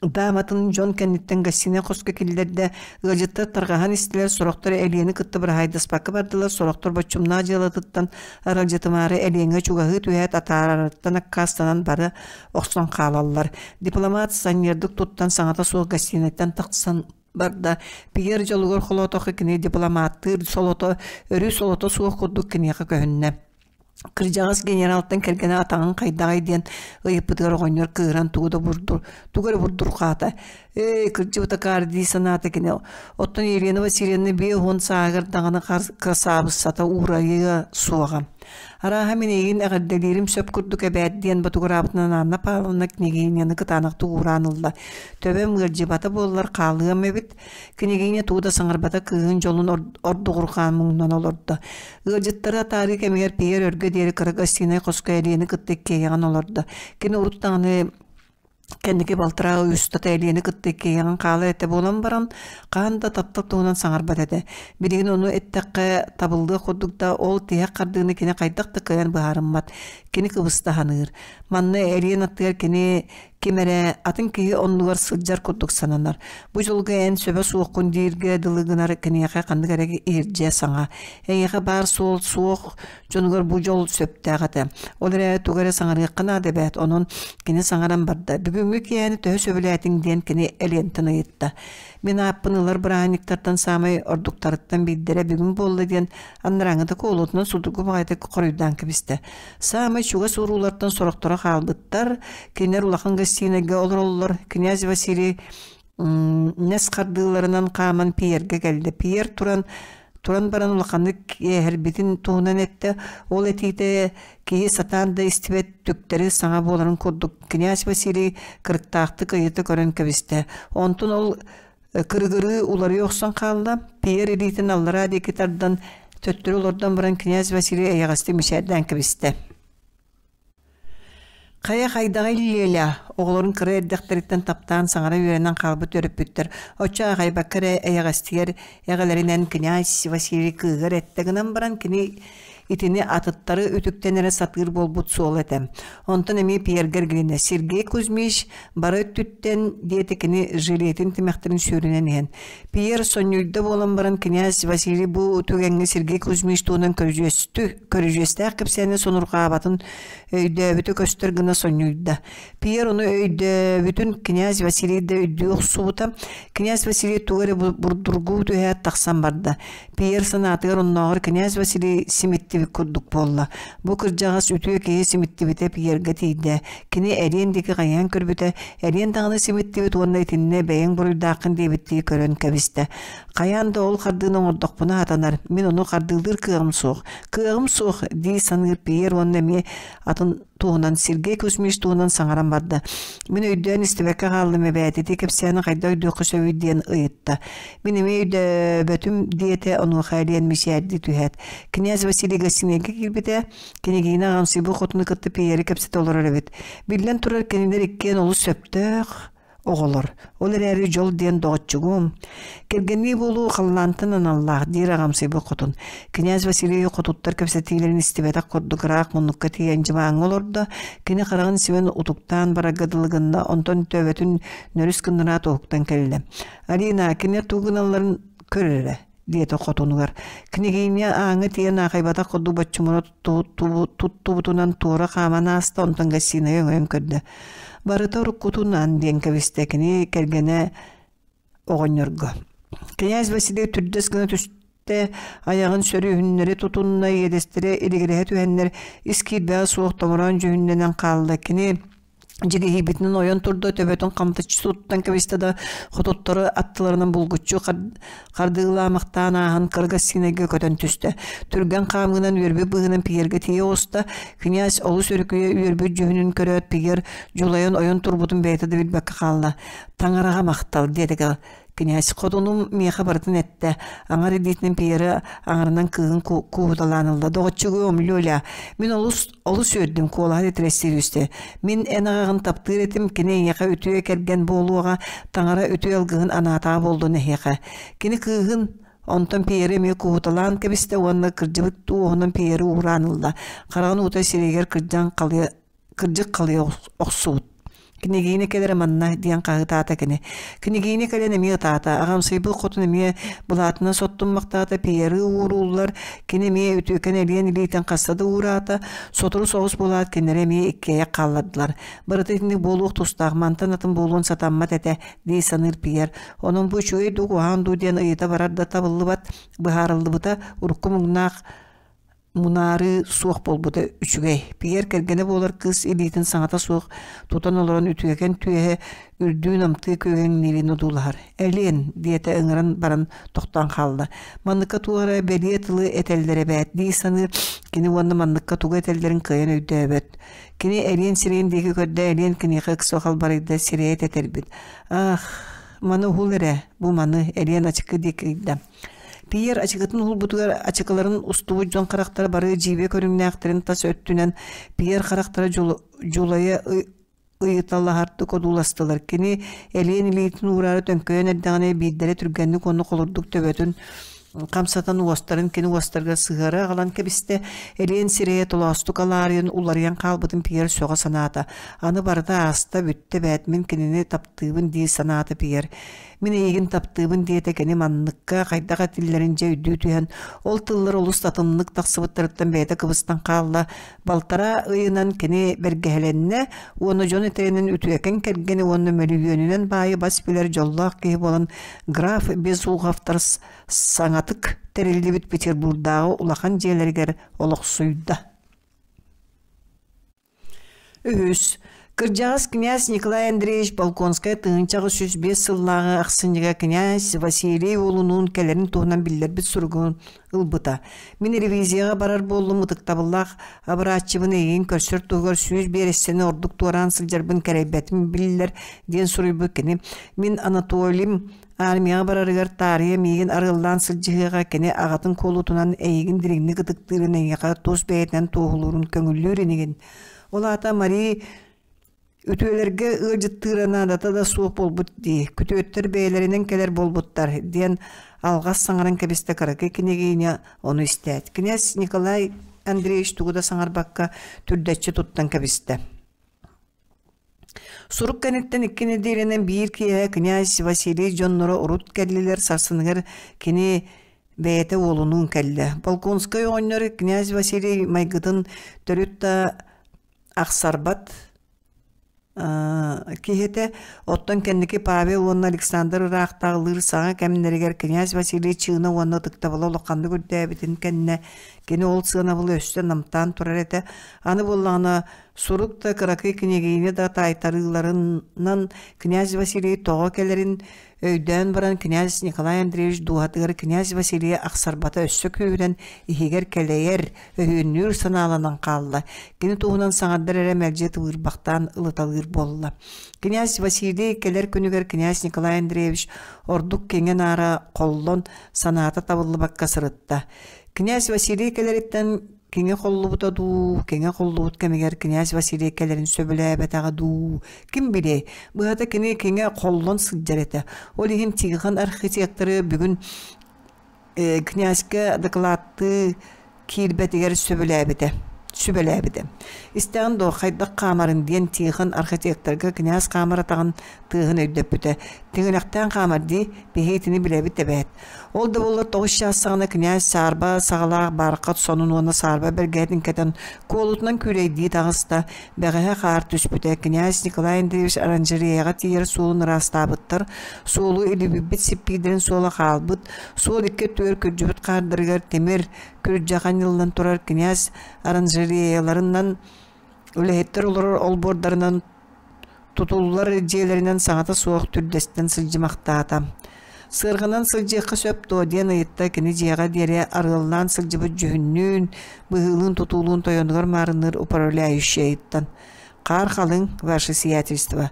дааматын дьон кэнниттэн гостиная хоско киллэрдэ, ыалдьыттар тарҕаһан истилэр, сорохтор Элиэни кытта быраһаайдаспакка бардылар, сорохтор боччумнаах дьыалатыттан аралдьытымаары Элиэҥҥэ чугаһыы түһээт атаарарыттан аккаастанан бары охсон хаалаллар. Дипломат санньыардык туттан саҥата суох гостинайтан тахсан барда. Пьер дьолугар холоотоххо кини дипломаттыыр солото өрүү солото суох курдук киниэхэ көһүннэ. Кырдьаҕас генералтан кэргэнэ атаҕын хайдаҕай диэн ыйыппытыгар оҕонньор кыыһыран тугу да бурдур, тугу эрэ бурдурҕаата. Эй, кырдьыбыт акаары дии санаата кини. Оттон Елена Васильевна 50 сааһыгар даҕаны кырасаабыссата уурайыа суоҕа. Арааһа мин эйигин эҕэрдэлиирим сөп курдук эбээт диэн ботугураабытынан Анна Павловна княгиняны кытаанахтык уураан ылла. Төбөм ыалдьыбата буоллар хаалыам эбит. Княгиня тугу да саҥарбата кыыһын дьолун ордугурҕаан муҥнан олордо. Ыалдьыттары атаарыы кэмигэр Пьер өргө диэри кыра гостиной хоско Элиэни кытта иккиэйэҕин олордо. Кини урут даҕаны Кэнники балтараа ый устата Элиэни кытта иккиэйэҕин хаалар этэ буолан баран, хаһан да таптал туһунан саҥарбат этэ. Билигин ону эттэххэ, табыллыах курдук да, ол тиһэх хардыыны кини хайдах да кыайан быһаарыммат. Кини кыбыста саныыр. Манна Элиэн аттыгар кини Ким эрэ атын киһи оннугар сылдьар курдук сананар. Бу дьолго эн сөбө суоххун дииргэ дылы гынар киниэхэ ханнык эрэ иһирдьэ саҥа. Эйиэхэ баар суол суох дьонугар бу дьол сөптөөх этэ. Ол эрээри тугу эрэ саҥарыахха наада эбээт. Онон кини саҥаран барда. Бүгүҥҥү киэһэни төһө сөбүлээтиҥ диэн кини Элиэнтэн ыйытта. Мин ааппын ылар бырааһынньыктартан саамай ордуктарыттан биирдэрэ бүгүн буолла диэн анарааҥҥыта куолутунан судургу баҕайытык хоруйдаан кэбистэ. Саамай чугас уруулартан сорохторо хаалбыттар, кинилэр улахан гостинайга олороллор. Князь Василий нэс хардыыларынан хааман Пьергэ кэллэ. Пьер туран туран баран улаханнык киэһэрбитин туһунан эттэ. Ол этиитэ киһи сатаан да истибэт түктэри саҥа буоларын курдук князь Василий кырыктаахтык ыйыта көрөн кэбистэ. Онтон ол кырыгырыы уларыйа охсон хаалла. Пьер илиитин аллараа диэки тардан төттөрү олордон баран князь Василий эйэҕэстик мичээрдээн кэбистэ. Хайа хайдаҕый Леля, оҕолорун кыра эрдэхтэриттэн таптаан саҥара үөрэнэн хаалбыт төрөппүттэр оччо аҕайбакка эрэ эйэҕэстигэр эҕэлэринэн князь Василий кыыһыгар эттэ гынан баран кини итини атыттары үтүктэн эрэ сатыыр буолбут суол этэ. Онтон эмиэ Пьергэ эргилиннэ. Сергей Кузьмич бары өттүттэн диэтэ кини жилетин тимэхтэрин сүөрүнэн иһэн. Пьер сонньуйда буолан баран князь Василий бу түгэҥҥэ Сергей Кузьмич туһунан көрүдьүөстү көрүдьүөстээх кэпсээни сонурҕаабатын өйдөөбүтэ көстөр гына сонньуйда. Пьер ону өйдөөбүтүн князь Василий да өйдүү охсубута. Князь Василий тугу эрэ бурдургуу түһээт тахсан барда. Пьер санаатыгар оннооҕор князь Василий симиттибит курдук буолла. Бу кырдьаҕас үтүө киһи симиттибитэ Пьергэ тиийдэ. Кини эриэн диэки хайыһан көрбүтэ, эриэн даҕаны симиттибит уонна итиннэ бэйэҥ буруйдааххын диэбиттии көрөн кэбистэ. Хайаан да ол хардыыны оҥордохпуна сатанар, мин ону хардыылыыр кыаҕым суох. Кыаҕым суох дии саныыр Пьер уонна эмиэ атын туһунан Сергей Кузьмич туһунан саҥаран барда. Мин өйдөөн истибэккэ хааллым эбээт, ити кэпсээни хайдах өйдүөххэ сөбүй диэн ыйытта. Мин эмиэ өйдөөбөтүм диэтэ, онуоха Элиэн мичээрдии түһээт. Князь Василий гостиныйга киирбитэ, кинигиини аҕамсыйбыт хотуну кытта Пьери кэпсэтэ олорор эбит. Биллэн турар, кинилэр иккиэн олус сөптөөх, оҕолор. Ол эрээри дьол диэн доҕоччугум. Кэргэннии буолуу халлаантан аналлаах, диир аҕамсыйбыт хотун. Князь Василий хотуттар кэпсэтиилэрин истибэтэх курдук ыраах муннукка тиийэн дьыбааҥҥа олордо. Кини хараҕын симэн утуктаан барарга дылы гынна, онтон төбөтүн нөрүс гыннараат уһуктан кэллэ. Алина, кинилэр тугу гыналларын көр эрэ диэтэ хотунугар. Княгиня ааҥҥа тиийэн аахайбатах курдук боччумура туттубутунан туора хааман ааста, онтон гостинайы өҥөйөн көрдө. Барыта уруккутунан диэн кэбистэ кини кэргэнэ оҕонньорго. Князь Василий түрдэс гына түстэ, айаҕын сөрүүһүннэри тутунна, иэдэстэрэ илигирэһэ түһэннэр ис киирбэҕэ суох томороон дьүһүннэнэн хаалла. Кини Дьигиһийбитинэн ойон турда, төбөтүн хамтаччы туттан кэбистэ да, хотуттору аттыларынан булгуччу хардыылаамахтаан ааһан кыра гостинайга көтөн түстэ. Түргэн хаамыынан үөрбүт быһыынан Пьергэ тиийэ оҕуста. Князь олус өрүкүйэ үөрбүт дьүһүнүн көрөөт, Пьер дьулайан ойон турбутун бэйэтэ да билбэккэ хаалла. «Таҥараҕа махтал» диэтэ Князь хотунум миэхэ барытын эттэ, аҥар илиитинэн Пьеры аҥарынан кыыһын кууһуталаан ылла. Доҕоччугуом, Лёля, мин олус олус үөрдүм, куолаһа титирэстиир үстэ. Мин эн аҕаҕын таптыыр этим, кини эйиэхэ үтүө кэргэн буолуоҕа, таҥара үтүө алгыһын анаатаҕа буоллун эһиэхэ. Кини кыыһын онтон Пьеры эмиэ кууһуталаан кэбистэ уонна кырдьыбыт уоһунан Пьеры уураан ылла. Хараҕын уута сирэйигэр кырдьан халыйа кырдьык халыйа охсубут. Княгиня кэлэрэ манна диэн хаһыытаата кини. Княгиня кэлэн эмиэ ытаата. Аҕамсыйбыт хотун эмиэ былаатынан соттуммахтаата, Пьеры уурууллар. Кини эмиэ үтүөкэн элиэн илиитин хаста да уураата. Сотору соҕус буолаат кинилэри эмиэ иккиэйэх хааллардылар. Барыта итинник буолуох тустаах, мантан атын буолуон сатаммат этэ, дии саныыр Пьер. Онон бу үчүгэй дуу, куһаҕан дуу диэн ыйыта барар да табыллыбат. Быһаарыллыбыта урукку муҥнаах мунаарыы суох буолбута үчүгэй. Пьер кэргэнэ буолар кыыс илиитин саҥата суох тутан олорон үтүөкэн түөһэ үрдүү-намтыы күөгэҥниирин одуулаһар. «Элиэн» диэтэ ыҥыран баран тохтоон хаалла. Манныкка туох эрэ бэлиэ тылы этэллэр эбээт дии саныыр кини уонна манныкка тугу этэллэрин кыайан өйдөөбөт. Кини Элиэн сирэйин диэки көрдө, Элиэн киниэхэ ыкса халбарыйда, сирэйэ тэтэрбит. «Ах, маны уһул эрэ, бу маны» Элиэн ачыкы диэки ыйда. Пьер ачыкытын уһулбутугар ачыкыларын устубут дьон харахтара бары дьиибэ көрүҥнээхтэрин тас өттүнэн Пьер харахтара дьулайа ыйыталаһардык одууластылар. Кини элиэн илиитин уураары төҥкөйөн эрдэҕинэ биирдэрэ түргэнник уонна холурдук төбөтүн хамсатан уостарын кини уостарыгар сыһыара аҕалан кэбистэ. Элиэн сирэйэ толоостук алаарыйан уларыйан хаалбытын Пьер сөҕө санаата. Аны барыта ааста, бүттэ эбээт, мин кинини таптыыбын дии санаата Пьер. Мин эйигин таптыыбын диэтэ кини манныкка хайдах этиллэрин дьэ өйдүү түһэн, ол тыллар олус татымнык тахсыбыттарыттан бэйэтэ кыбыстан хаалла. Балтараа ыйынан кини бэргэһэлэннэ уонна дьон этэринэн үтүөкэн кэргэни уонна мөлүйүөнүнэн баайы бас билэр дьоллоох киһи буолан граф Безуховтар саҥатык тэриллибит Петербурдааҕы улахан дьиэлэригэр олохсуйда. Үһүс. Кырдьаҕас князь Николай Андреевич Болконскай 1805 сыллааҕы ахсынньыга князь Василий уолунуун кэлэрин туһунан биллэрбит суругун ылбыта. Мин ревизияҕа барар буоллум ытыктабыллаах абырааччыбын эйигин көрсөр туһугар сүүс биэрэстэни ордук туораан сылдьарбын кэрэйбэтим биллэр диэн суруйбут кини. Мин Анатолийым Армияҕа барарыгар таарыйа миигин арыаллаан сылдьыһыаҕа кини аҕатын куолутунан эйигин дириҥник ытыктыырын эйиэхэ тус бэйэтинэн туоһулуурун көҥүллүүр инигин. Ол аата Мария үтүөлэргэ ыалдьыттыыра наадата да суох буолбут дии, күтүөттэр бэйэлэринэн кэлэр буолбуттар диэн алҕас саҥаран кэбистэ кыракый княгиня ону истээт. Князь Николай Андреевич тугу да саҥарбакка түрдэччи туттан кэбистэ. Сурук кэнниттэн икки нэдиэлэнэн биир киэһэ князь Василий дьонноро урут кэллилэр, сарсыныгар кини бэйэтэ уолунуун кэллэ. Волконскай оҕонньор князь Василий майгытын төрүт да ахсарбат киһи этэ. Оттон кэнники Павел уонна Александр ыраахтааҕылыыр саҥа кэмнэригэр князь Василий чыына уонна ытыктабыла улаханнык үрдээбитин кэннэ кини ол сыанабылы өссө намтаан турар этэ. Аны буоллаҕына Сурук да кыракый княгиня да таайтарыыларынан князь Василий тоҕо кэлэрин өйдөөн баран князь Николай Андреевич дууһатыгар князь Василийы ахсарбата өссө күүһүрэн иһигэр кэлэйэр, өһүөннүүр санааланан хаалла. Кини туһунан саҥардар эрэ мэлдьи тыбыырбахтаан ылыталыыр буолла. Князь Василий кэлэр күнүгэр князь Николай Андреевич ордук киҥэ-наара холлон санаата табыллыбакка сырытта. Князь Василий кэлэриттэн Киҥэ холлубута дуу, киҥэ холлубут кэмигэр князь Василий кэлэрин сөбүлээбэтэҕэ дуу, ким билиэй, быһата кини киҥэ холлон сылдьар этэ. Ол иһин Тихон архитекторы бүгүн князька дакылааттыы киирбэтигэр сөбүлээбитэ сүбэлээбитэ. Истэҕин дуо, хайдах хаамарын диэн Тихон архитекторга князь хаамар атаҕын тыаһын өйдөппүтэ. Тиҥилэхтээн хаамар дии, биһиги итини билэбит эбээт. Ол да буоллар тоҕус чаас саҕана князь саарба саҕалаах баархат сонун уонна саарба бэргэһэтин кэтэн куолутунан күүлэйдии таҕыста. Бэҕэһээ хаар түспүтэ. Князь Николай Андреевич оранжереяҕа тиийэр суолун ыраастаабыттар. Суолу илибиппит сиппиирдэрин суола хаалбыт. Суол икки өттүгэр күрдьүбүт хаардарыгар тимир күрдьэх анньыллан турар князь оранжереяларынан үлэһиттэр олорор олбуордарынан тутуллар дьиэлэринэн саҥата суох түрдэстэн сылдьымахтаата. Сыарҕанан сылдьыахха сөп дуо диэн ыйытта кини дьиэҕэ диэри арыаллаан сылдьыбыт дьүһүннүүн, быһыылыын-тутуулуун тойонугар маарынныыр управляющайыттан. Хаар халыҥ, ваше сиятельство.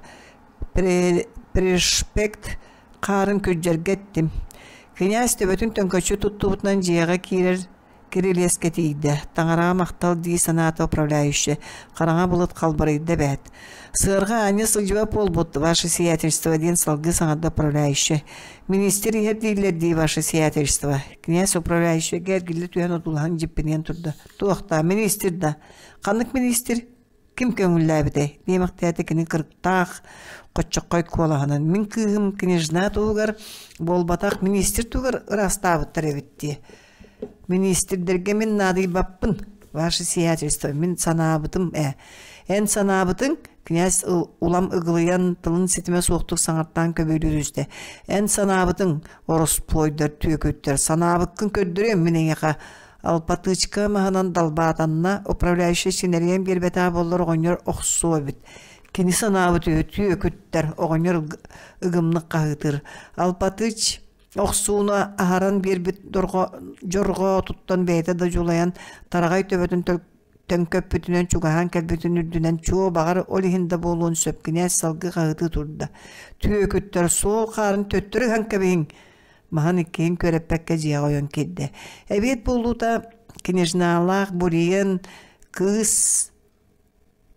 Пришпект хаарын күрдьэргэ эттим. Кинээс төбөтүн төҥкөччү туттубутунан дьиэҕэ киирэр Кирилиэскэ тиийдэ, таҥараҕа махтал дии санаата управляющай, хараҥа былыт халбарыйда эбээт. Сыарҕа аанньа сылдьыбат буолбут, ваше сиятельство диэн салгыы саҥарда управляющай. Министр иһэр дииллэр дии, ваше сиятельство. Князь управляющайга эргиллэ түһэн одуулаһан дьиппиниэн турда. Туох да, министр да. Ханнык министр? Ким көҥүллээбитэй? диэмэхтээтэ кини кырыктаах, хоччоххой куолаһынан. Мин кыыһым княжна туһугар буолбатах, министр туһугар ыраастаабыттар эбит дии. Министрдэргэ мин наадыйбаппын, ваше сиятельство, мин санаабытым ээ. Эн санаабытыҥ, князь улам ыгылыйан тылын ситимэ суохтук саҥартаан көбүөлүү түстэ. Эн санаабытыҥ, ороспуойдар, түөкүттэр, санаабыккын көрдөрүөм мин эйиэхэ. Алпатычка маһынан далбаатанна, управляющай чинэрийэн биэрбэтэҕэ буоллар оҕонньор охсуо эбит. Кини санаабыт үһү түөкүттэр, оҕонньор ыгымнык хаһыытыыр. Алпатыч охсууну аһаран биэрбит дьорҕоотуттан бэйэтэ да дьулайан тараҕай төбөтүн төҥкөппүтүнэн чугаһаан кэлбитин үрдүнэн чуо баҕар ол иһин да буолуон сөп кинээс салгыы хаһыытыы турда. Түөкүттэр суол хаарын төттөрү ыһан кэбиһиҥ Маһын иккиһин күөрэппэккэ дьиэҕэ ойон киирдэ. Эбиэт буолуута княжналаах Буриен кыыс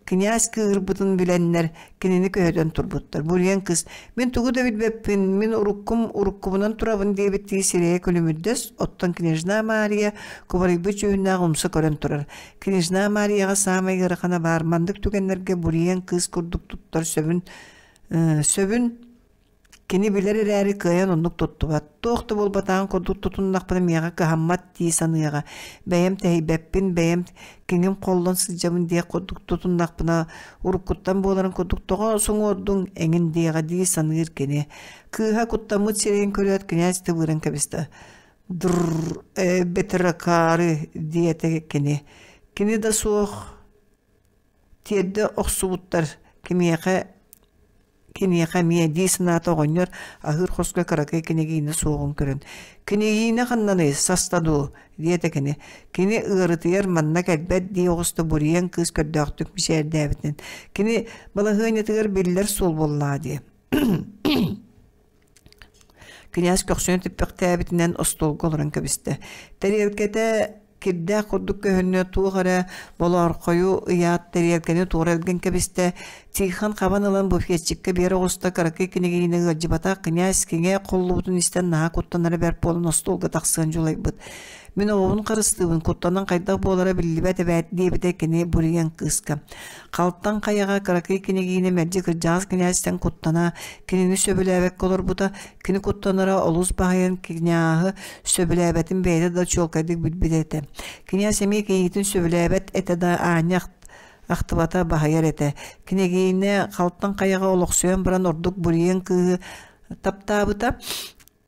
Кинээс кыыһырбытын билэннэр кинини көһөтөн турбуттар. Буруйан кыыс «Мин тугу да билбэппин, мин уруккум уруккубунан турабын» диэбиттии сирэйэ күлүмүрдэс, оттон княжна Мария кубарыйбыт дьүһүннээх умса көрөн турар. Княжна Марияҕа саамай ыарахана баар маннык түгэннэргэ буруйан кыыс курдук туттар сөбүн сөбүн Кини билэр эрээри кыайан оннук туттубат, туох да буолбатаҕын курдук тутуннахпына миэхэ кыһаммат дии саныаҕа, бэйэм тэһийбэппин, бэйэм киҥим холлон сылдьабын диэх курдук тутуннахпына уруккуттан буоларын курдук тоҕо суҥуордуҥ эҥин диэҕэ дии саныыр кини. Кыыһа куттаммыт сирэйин көрөөт кинээс тыбыыран кэбистэ. «Др эбэтэр акаары» диэтэ кини. Кини да суох тиэрдэ охсубуттар кимиэхэ Киниэхэ эмиэ дии санаата оҕонньор аһыыр хоско кыракый кинигиинэ суоҕун көрөн «Кинигиинэ ханнаный, саста дуу?» диэтэ кини. Кини ыарытыйар манна кэлбэт дии оҕуста буруйан кыыс көрдөөхтүк мичээрдээбитинэн кини балаһыанньатыгар биллэр суол буоллаҕа дии. Кинээс көхсүн түппэхтээбитинэн остуолга олорон кэбистэ. Тэриэлкэтэ кирдээх курдук көһүннэ, туох эрэ болоорхойу ыйаат тэриэлкэни туора илгэн кэбистэ. Тихон хабан ылан буфетчикка биэрэ оҕуста кыракый кинигиини ыалдьыбатах князь киҥэ холлубутун истэн наһаа куттанара бэрт буолан остуолга тахсыан дьулайбыт. Мин оҕобун харыстыыбын, куттанан хайдах буолара биллибэт эбээт диэбитэ кини буруйан кыыска. Халтаҥ хайаҕа кыракый кинигиини мэлдьи кырдьаҕас кинээстэн куттана, кинини сөбүлээбэккэ олорбута, кини куттанара олус баһыйан кинээһи сөбүлээбэтин бэйэтэ да чуолкайдык билбит этэ. Кинээс эмиэ кийиитин сөбүлээбэт этэ да аанньа ахтыбата баһыйар этэ. Кинигиинэ халтаҥ хайаҕа олохсуйан баран ордук буруйан кыыһы таптаабыта.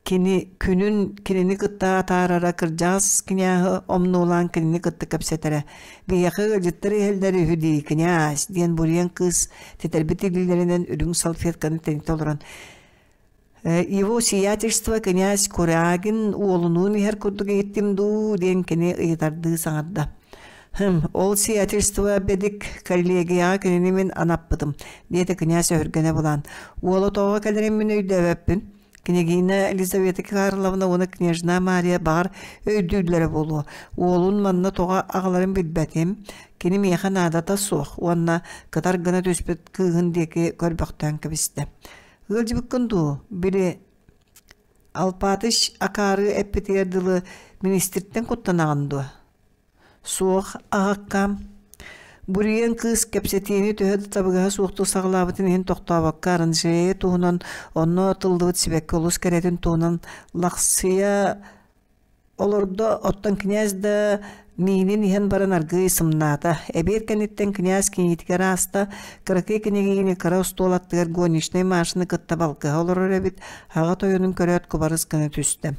Кини күнүн кинини кытта атаарара, кырдьаҕас кинээһи омнуолаан кинини кытта кэпсэтэрэ. «Биһиэхэ ыалдьыттар иһэллэр үһү дии, кинээс» диэн буруйан кыыс тэтэрбит илиилэринэн үрүҥ салфетканы тэнитэ олорон «Его сиятельство князь Курягин уолунуун иһэр курдук иһиттим дуу» диэн кини ыйытардыы саҥарда. «Хм, ол сиятельство бэдик коллегияҕа кинини мин анаппытым» диэтэ князь өһүргэнэ булан. «Уола тоҕо кэлэрин мин өйдөөбөппүн. Княгиня Елизавета Карловна уонна княжна Мария баҕар өйдүүллэрэ буолуо, уолун манна тоҕо аҕаларын билбэтим, кини миэхэ наадата суох уонна кытар гына түспүт кыыһын диэки көрбөхтөөн кэбистэ. Ыалдьыбыккын дуу, били Алпатыч акаары эппитигэр дылы министртэн куттанаҕын дуо? Суох, аҕаккам. Буруйан кыыс кэпсэтиини төһө да табыгаһа суохтук саҕалаабытын иһин тохтообокко оранжерея туһунан, онно тыллыбыт сибэкки олус кэрэтин туһунан лахсыйа олордо, оттон князь да миинин иһэн баран аргыый сымнаата. Эбиэт кэнниттэн князь киниитигэр ааста, кыракый кинигиини кыра остуол аттыгар горничнай Машаны кытта балкыһа олорор эбит, аҕа тойонун көрөөт кубарыс гына түстэ.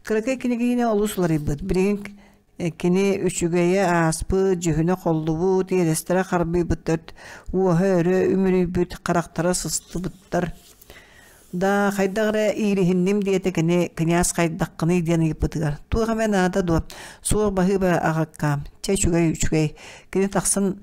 Кыракый кинигиини олус уларыйбыт, билигин Кини үчүгэйэ ааспыт, дьүһүнэ холлубут, иэдэстэрэ харбыйбыттар, уоһа өрө үмүрүйбүт, харахтара сыстыбыттар. Да, хайдах эрэ иириһинним диэтэ кини князь хайдаххыный диэн ыйыппытыгар. Туох эмэ наада дуо? Суох баһыыба аҕаккаам. Чэ үчүгэй үчүгэй. Кини тахсан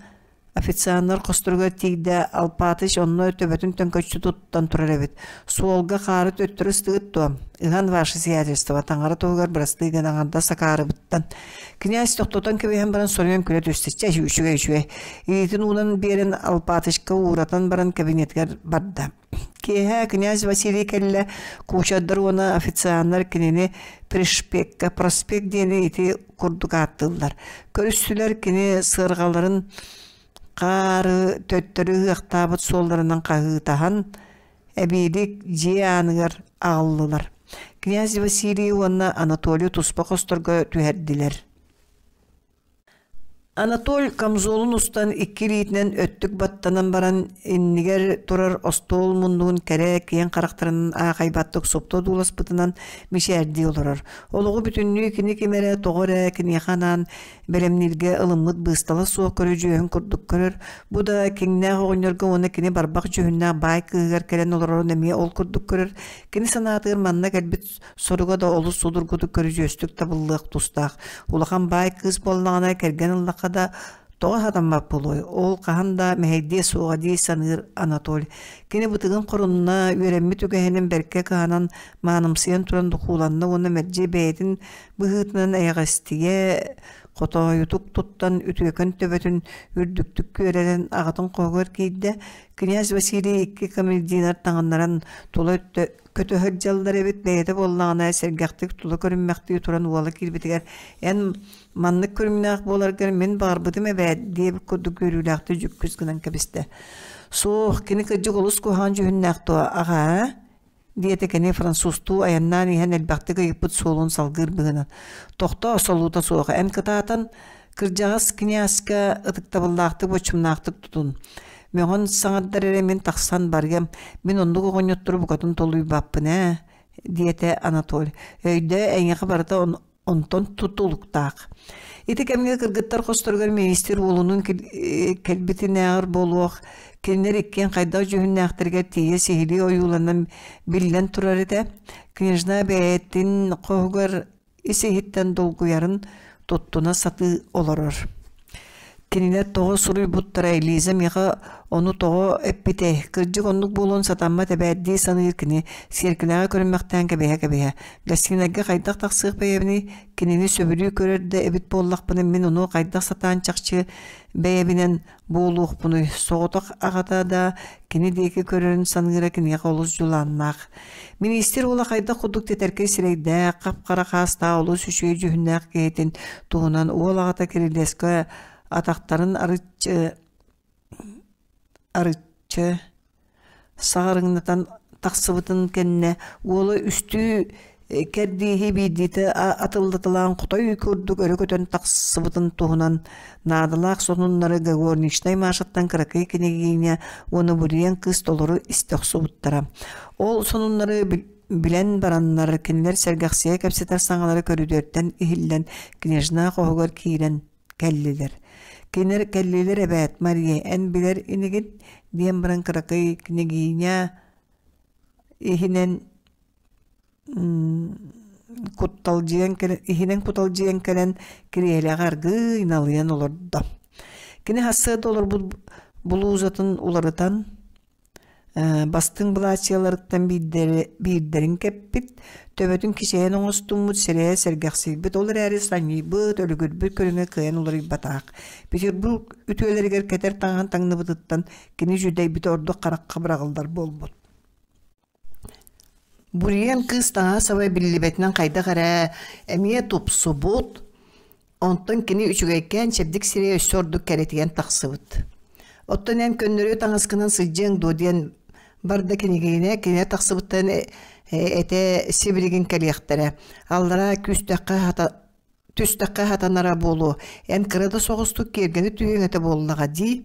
Официаннар хосторугар тиийдэ, Алпатыч онно төбөтүн төҥкөччү туттан турар эбит. Суолга хаары төттөрү ыстыгыт дуо? Ыһан ваше сиятельство, таҥара туһугар бырастыы гын аҥардас акаарыбыттан. Князь тохтотон кэбиһэн баран соруйан күлэ түстэ. Чэ, үчүгэй, үчүгэй. Илиитин уунан биэрэн Алпатычка ууратан баран кабинетыгар барда. Киэһэ князь Василий кэллэ, кучердар уонна официаннар кинини Пришпекка, проспект диэни ити курдук ааттыыллар. Көрүстүлэр кини сыарҕаларын хаары төттөрү ыһыахтаабыт суолларынан хаһыытаһан, эбиилик дьиэ ааныгар аҕаллылар. Князь Василий уонна Анатолий туспа хосторго түһэрдилэр. Анатоль камзолун устан икки илиитинэн өттүк баттанан баран иннигэр турар остуол муннугун кэрэ киэҥ харахтарынан аахайбаттык супту одууласпытынан мичээрдии олорор. Олоҕу бүтүннүү кини ким эрэ тоҕо эрэ киниэхэ анаан бэлэмнииргэ ылыммыт быыстала суох көрүдьүөһүн курдук көрөр. Бу да киҥнээх оҕонньорго уонна кини барбах дьүһүннээх баай кыыһыгар кэлэн олорорун эмиэ ол курдук көрөр. Кини санаатыгар манна кэлбит Соруга да олус судургутук көрүдьүөстүк табыллыах тустаах. Улахан баай кыыс буоллаҕына кэргэн ыллахха да тоҕо сатаммат буолуой, ол хаһан да мэһэйдиэ суоҕа дии саныыр Анатоль. Кини бытыгын хорунна, үөрэммит үгэһинэн бэркэ кыһанан, маанымсыйан туран духууланна уонна мэлдьи бэйэтин быһыытынан эйэҕэстигэ, Хотоойутук туттан үтүөкэн төбөтүн үрдүктүк күөрэнэн аҕатын хоһугар киирдэ. Князь Василий икки камердинер таҥыннаран тула өттө көтө сылдьаллар эбит, бэйэтэ буоллаҕына сэргэхтик тула көрүммэхтии туран уола киирбитигэр «Эн маннык көрүҥнээх буоларгар мин баҕарбытым эбээт» диэбит курдук үөрүүлээхтик дьүккүс гынан кэбистэ. «Суох, кини кырдьык олус куһаҕан дьүһүннээх дуо, аҕаа?» диэтэ кини французтуу айаннаан иһэн элбэхтик ыйыппыт суолун салгыыр быһыынан. «Тохтоо, солуута суох, эн кытаатан кырдьаҕас князька ытыктабыллаахтык боччумнаахтык тутун. Мөҕөн саҥардар эрэ мин тахсан барыам, мин оннук оҕонньоттору букатын толуйбаппын ээ, диэтэ Анатоль. Өйдөө, эйиэхэ барыта онтон тутулуктаах. Ити кэмҥэ кыргыттар хосторугар миниистир уолунуун кэлбитинээҕэр буолуох, кинилэр иккиэн хайдах дьүһүннээхтэригэр тиийэ сиһилии ойууланан биллэн турар этэ. Княжна бэйэтин хоһугар ис-иһиттэн долгуйарын туттуна сатыы олорор. Кинилэр тоҕо суруйбуттара Лиза миэхэ ону тоҕо эппитэй, кырдьык оннук буолуон сатаммат эбээт дии саныыр кини сиэркилэҕэ көрүммэхтээн кэбиһэ-кэбиһэ. Гостинайга хайдах тахсыах бэйэбиний, кинини сөбүлүү көрөр да эбит буоллахпына мин ону хайдах сатаан чахчы бэйэбинэн буолуохпунуй, соҕотох аҕата да кини диэки көрөрүн саныыра киниэхэ олус дьулааннаах. Миниистир уола хайдах курдук тэтэркэй сирэйдээх, хап-хара хаастаах олус үчүгэй дьүһүннээх киһитин туһунан уол аҕата кирилиэскэ атахтарын арыччы арыччы саҕарыҥнатан тахсыбытын кэннэ уола үстүү кэрдииһи биирдиитэ атыллаталаан хотой курдук өрө көтөн тахсыбытын туһунан наадалаах сонуннары горничнай Машаттан кыракый княгиня уонна Буриан кыыс толору истэ охсубуттара. Ол сонуннары билэн бараннар кинилэр сэргэхсийэ кэпсэтэр саҥалара көрүдүөртэн иһиллэн княжна хоһугар киирэн кэллилэр. Кинилэр кэллилэр эбээт, Мария, эн билэр инигин диэн баран кыракый княгиня иһинэн кутталдьыйан кэлэн иһинэн куталдьыйан кэлэн кириэлэҕэ аргыый налыйан олордо. Кини сарсыарда олорбут булуузатын уларытан бастыҥ былаачыйаларыттан биирдэрин кэппит, төбөтүн кичэйэн оҥостуммут, сирэйэ сэргэхсийбит, ол эрээри санньыйбыт, өлүгүрбүт көрүҥэ кыайан уларыйбатах. Петербург үтүөлэригэр кэтэр таҥаһын таҥныбытыттан кини дьүдэйбитэ ордук харахха быраҕыллар буолбут. Буриан кыыс таҥаһа-саба биллибэтинэн хайдах эрэ эмиэ тупсубут, онтон кини үчүгэйкээн чэбдик сирэйэ өссө ордук кэрэтийэн тахсыбыт. Оттон эн көннөрү таҥаскынан сылдьыаҥ дуо диэн барда кинигиинэ кинэ тахсыбыттан этэ сибилигин кэлиэхтэрэ. Аллараа күүстэххэ хата түстэххэ хатанара буолуо. Эн кыра да соҕустук киэргэни түһүөҥ этэ буоллаҕа дии.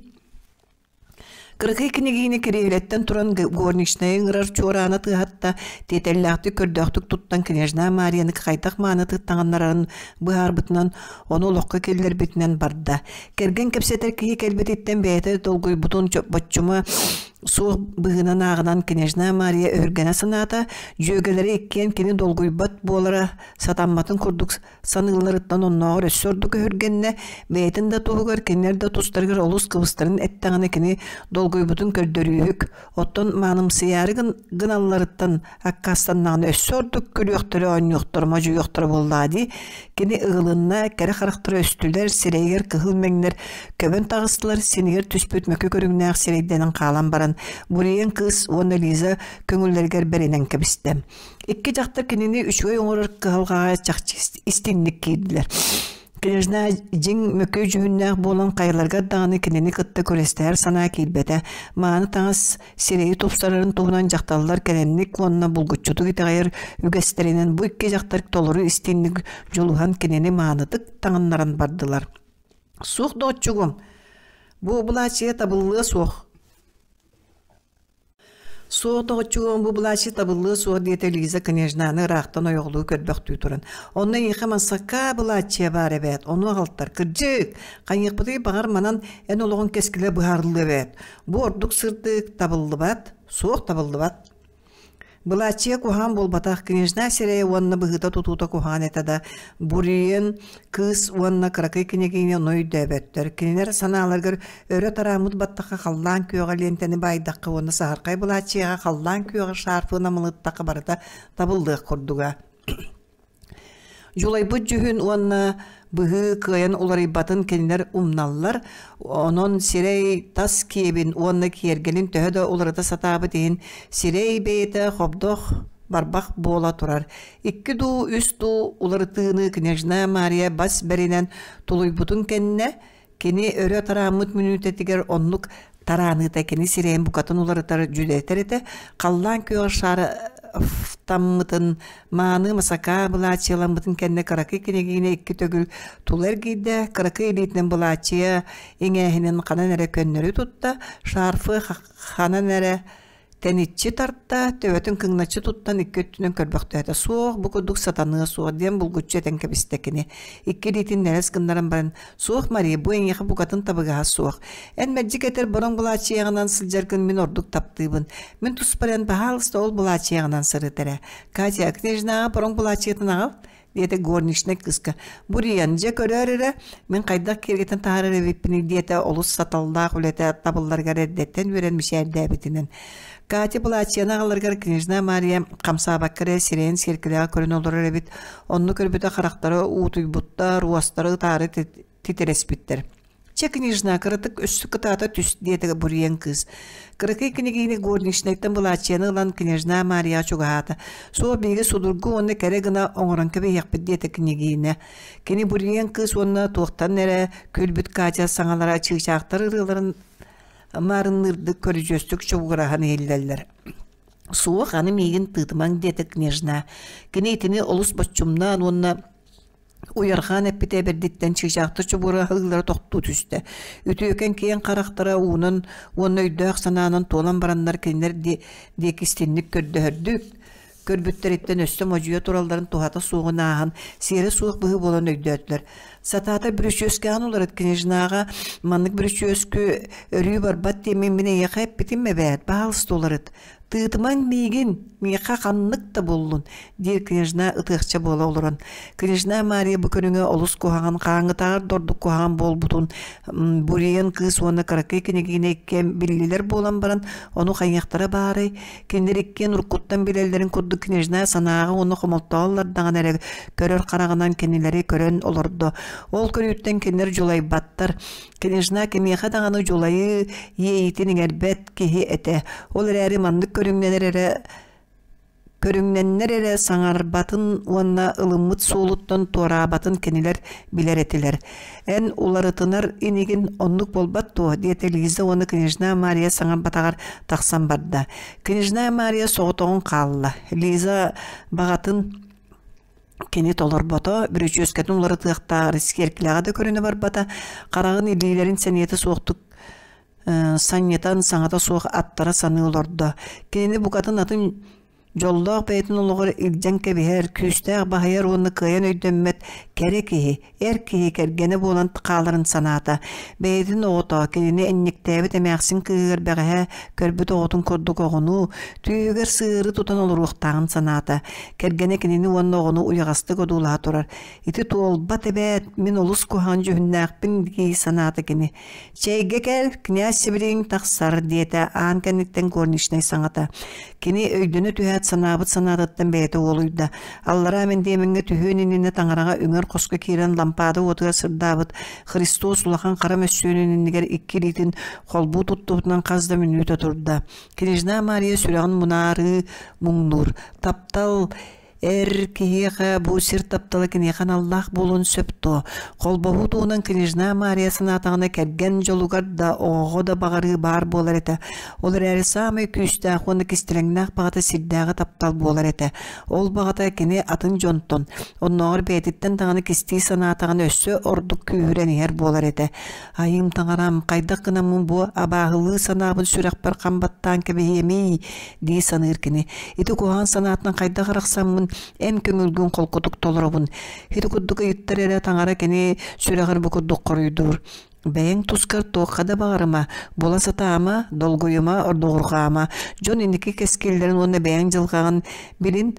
Кыракый кинигиини кириэһилэттэн туран горничнайы ыҥырар чуораана тыаһатта, тиэтэллээхтик көрдөөхтүк туттан княжна Марияны хайдах маанытык таҥыннарарын быһаарбытынан, ону олоххо киллэрбитинэн барда. Кэргэн кэпсэтэр киһи кэлбититтэн бэйэтэ долгуйбутун боччума суох быһыынан ааҕынан княжна Мария өһүргэнэ санаата, дьүөгэлэрэ иккиэн кини долгуйбат буолара сатамматын курдук саныылларыттан оннооҕор өссө ордук өһүргэннэ, бэйэтин да туһугар, кинилэр да тустарыгар олус кыбыстарын эттэҕинэ кини долгуйбутун көрдөрүүһүк, оттон маанымсыйаары гыналларыттан аккаастаннаҕына өссө ордук күлүөхтэрэ, оонньуохтара, модьуйуохтара буоллаҕа дии. Кини ыгылынна, кэрэ харахтара өстүлэр, сирэйигэр кыһыл мэҥнэр көбөн таҕыстылар, синигэр түспүт мөкү көрүҥнээх сирэйдэнэн хаалан баран, Буриен кыыс уонна Лиза көҥүллэригэр бэринэн кэбистэ. Икки дьахтар кинини үчүгэй оҥорор кыһалҕаҕа чахчы истиҥник киирдилэр. Княжна дьиҥ мөкү дьүһүннээх буолан хайаларыгар даҕаны кинини кытта күрэстэһэр санаа киирбэтэ. Мааны таҥас сирэйи тупсарарын туһунан дьахталлар кэлэнник уонна булгуччутук итэҕэйэр үгэстэринэн бу икки дьахтар толору истиҥник дьулуһан кинини маанытык таҥыннаран бардылар. Суох доҕоччугум, бу былаачыйа табыллыа суох. Суох доҕоччугум бу былааччы табыллыа суох диэтэ Лиза княжнаны ыраахтан ойоҕолуу көрбөхтүү туран. Онно эйиэхэ мансакка былааччыйа баар эбээт, ону аҕалтар. Кырдьык, хайыахпытый баҕар манан эн олоҕуҥ кэскилэ быһаарыллыа эбээт. Бу ордук сырдык, табыллыбат, суох табыллыбат. Былааччыйа куһаҕан буолбатах, княжна сирэйэ уонна быһыыта-тутуута куһаҕан этэ да, Буриен кыыс уонна кыракый княгиня ону өйдөөбөттөр. Кинилэр санааларыгар өрө тарааммыт баттахха халлаан күөҕэ лиэнтэни баайдахха уонна саһархай былааччыйаҕа халлаан күөҕэ шарфы намылыттахха барыта табыллыах курдуга. Дьулайбыт дьүһүн уонна быһыы кыайан уларыйбатын кинилэр умналлар, онон сирэй тас киэбин уонна киэргэлин төһө да уларыта сатаабыт иһин сирэй бэйэтэ хобдох барбах буола турар. Икки дуу, үс дуу уларытыыны княжна Мария бас бэринэн тулуйбутун кэннэ, кини өрө тарааммыт мүнүүтэтигэр оннук тарааныыта кини сирэйин букатын уларытар дьүдэтэр этэ, халлаан күөҕэр шарафтаммытын, мааны масакаа былаачыйаламмытын кэннэ кыракый кинигиини икки төгүл тула эргийдэ, кыракый илиитинэн былаачыйа иҥээһинин ханан эрэ көннөрү тутта, шарфы ханан эрэ Тэниччи тарта, төбөтүн кыҥначчы туттан икки өттүнэн көрбөхтөөтө. Суох, бу курдук сатаныа суох диэн булгуччу этэн кэбистэ кини. Икки илиитин нэлэс гыннаран баран, «Суох, Мария, бу эйиэхэ букатын табыгаһа суох. Эн мэлдьи кэтэр бороҥ былаачыйаҕынан сылдьаргын мин ордук таптыыбын. Мин туспар эн баһаалыста ол былаачыйаҕынан сырыт эрэ. Катя, княжнаҕа бороҥ былаачыйатын аҕал» диэтэ горничнай кыыска. Буруйан, дьэ көрөөр эрэ, мин хайдах киэргэтэн таһаарар эбиппиний диэтэ олус саталлаах үлэтэ табылларыгар эрдэттэн үөрэн мичээрдээбитинэн. Катя былаачыйаны аҕаларыгар княжна Мария хамсаабакка эрэ сирэйин сиэркилэҕэ көрөн олорор эбит. Онно көрбүтэ харахтара уутуйбуттар, уостара ытаары титирэспиттэр. Чэ, княжна, кыратык өссө кытаата түс, диэтэ буруйан кыыс. Кыракый кинигиини горничнайтан былааччыйаны ылан княжна Марияҕа чугаһаата. Суох биһиги судургу уонна кэрэ гына оҥорон кэбиһиэхпит диэтэ княгиня. Кини буруйан кыыс уонна туохтан эрэ күлбүт Катя саҥалара чыычаахтар ырыаларын маарынныырдык көрүдьүөстүк чугураһан иһиллэллэр. Суох, аны миигин тыытымаҥ диэтэ княжна. Кини итини олус боччумнаан уонна Уйарҕаан эппитэ бэрдиттэн чыычаахтар чобуораһыылара тохтуу түстэ. Үтүөкэн киэҥ харахтара уунан уонна өйдөөх санаанан туолан бараннар кинилэр диэки истинник көрдөһөрдүк көрбүттэриттэн өссө модьуйа туралларын туһата суоҕун ааһан, сиэрэ суох быһыы буолан өйдөөтүлэр. Сатаата бүрүчүөскэҕин уларыт княжнаҕа маннык бүрүчүөскү өрүү барбат диэммин мин эйиэхэ эппитим эбээт, баһаалыста уларыт. «Тыытымаҥ миигин, миэхэ ханнык да буоллун» диир княжна ытыахча буола олорон. Княжна Мария бу көрүҥэ олус куһаҕан, хаһааҥҥытааҕар да ордук куһаҕан буолбутун Буриен кыыс уонна кыракый кинигиини иккиэн биллилэр буолан баран, ону хайыахтара баарай? Кинилэр иккиэн уруккуттан билэллэрин курдук княжна санааҕа уонна хомолтоҕо ыллардаҕына эрэ көрөр хараҕынан кинилэри көрөн олордо. Ол көрүүттэн кинилэр дьулайбаттар. Княжна кимиэхэ даҕаны дьулайыы иэйиитин иҥэрбэт киһи этэ. Ол эрээри маннык көрүҥнэнэр эрэ көрүҥнэннэр эрэ саҥарбатын уонна ылыммыт суолуттан туораабатын кинилэр билэр этилэр. «Эн уларытынар инигин оннук буолбат дуо?» диэтэ Лиза уонна княжна Мария саҥарбатаҕар тахсан барда. Княжна Мария соҕотоҕун хаалла. Лиза баҕатын Кини толорбото, бүрүчүөскэтин уларытыахтааҕар сиэркилэҕэ да көрүнэ барбата, хараҕын илиилэрин сэниэтэ суохтук санньытан саҥата суох аттара саныы олордо. Кинини букатын атын дьоллоох бэйэтин олоҕор илдьэн кэбиһэр, күүстээх баһыйар уонна кыайан өйдөммөт кэрэ киһи, эр киһи кэргэнэ буолан хааларын санаата. Бэйэтин оҕото кинини энньиктээбит эмээхсин кыыһыгар бэҕэһээ көрбүт оҕотун курдук оҕону түөһүгэр сыыры тутан олоруохтааҕын санаата. Кэргэнэ кинини уонна оҕону уйаҕастык одуулаһа турар. Ити туолбат эбээт, мин олус куһаҕан дьүһүннээхпин дии санаата кини. Чэйгэ кэл, князь сибилигин тахсар, диэтэ аан кэнниттэн горничнай саҥата. Кини өйдөнө түһээт санаабыт санаатыттан бэйэтэ уолуйда. Аллараа мэндиэмэҥҥэ түһүөн иннинэ таҥараҕа үҥэр хоско киирэн лампаада уотугар сырдаабыт Христос улахан хара мөссүөнүн иннигэр икки илиитин холбуу туттубутунан хас да мүнүүтэ турда. Княжна Мария сүрэҕин мунаарыы муҥнуур. Таптал эр киһиэхэ бу сир таптала киниэхэ аналлаах буолуон сөп дуо? Холбоһуу туһунан княжна Мария санаатаҕына кэргэн дьолугар да, оҕоҕо да баҕарыы баар буолар этэ. Ол эрээри саамай күүстээх уонна кистэлэҥнээх баҕата сирдээҕи таптал буолар этэ. Ол баҕата кини атын дьонтон, оннооҕор бэйэтиттэн даҕаны кистии санаатаҕына өссө ордук күүһүрэн иһэр буолар этэ. Айыым таҥарам, хайдах гынаммын бу абааһылыы санаабын сүрэхпэр хам баттаан кэбиһиэмий дии саныыр кини. Ити куһаҕан санаатынан хайдах арахсаммын эн көҥүлгүн холкутук толоробун. Ити курдук ыйыттар эрэ таҥара кини сүрэҕэр бу курдук хоруйдуур. Бэйэҥ тускар туохха да баҕарыма, була сатаама, долгуйума, ордугурҕаама. Дьон инники кэскиллэрин уонна бэйэҥ дьылҕаҕын билин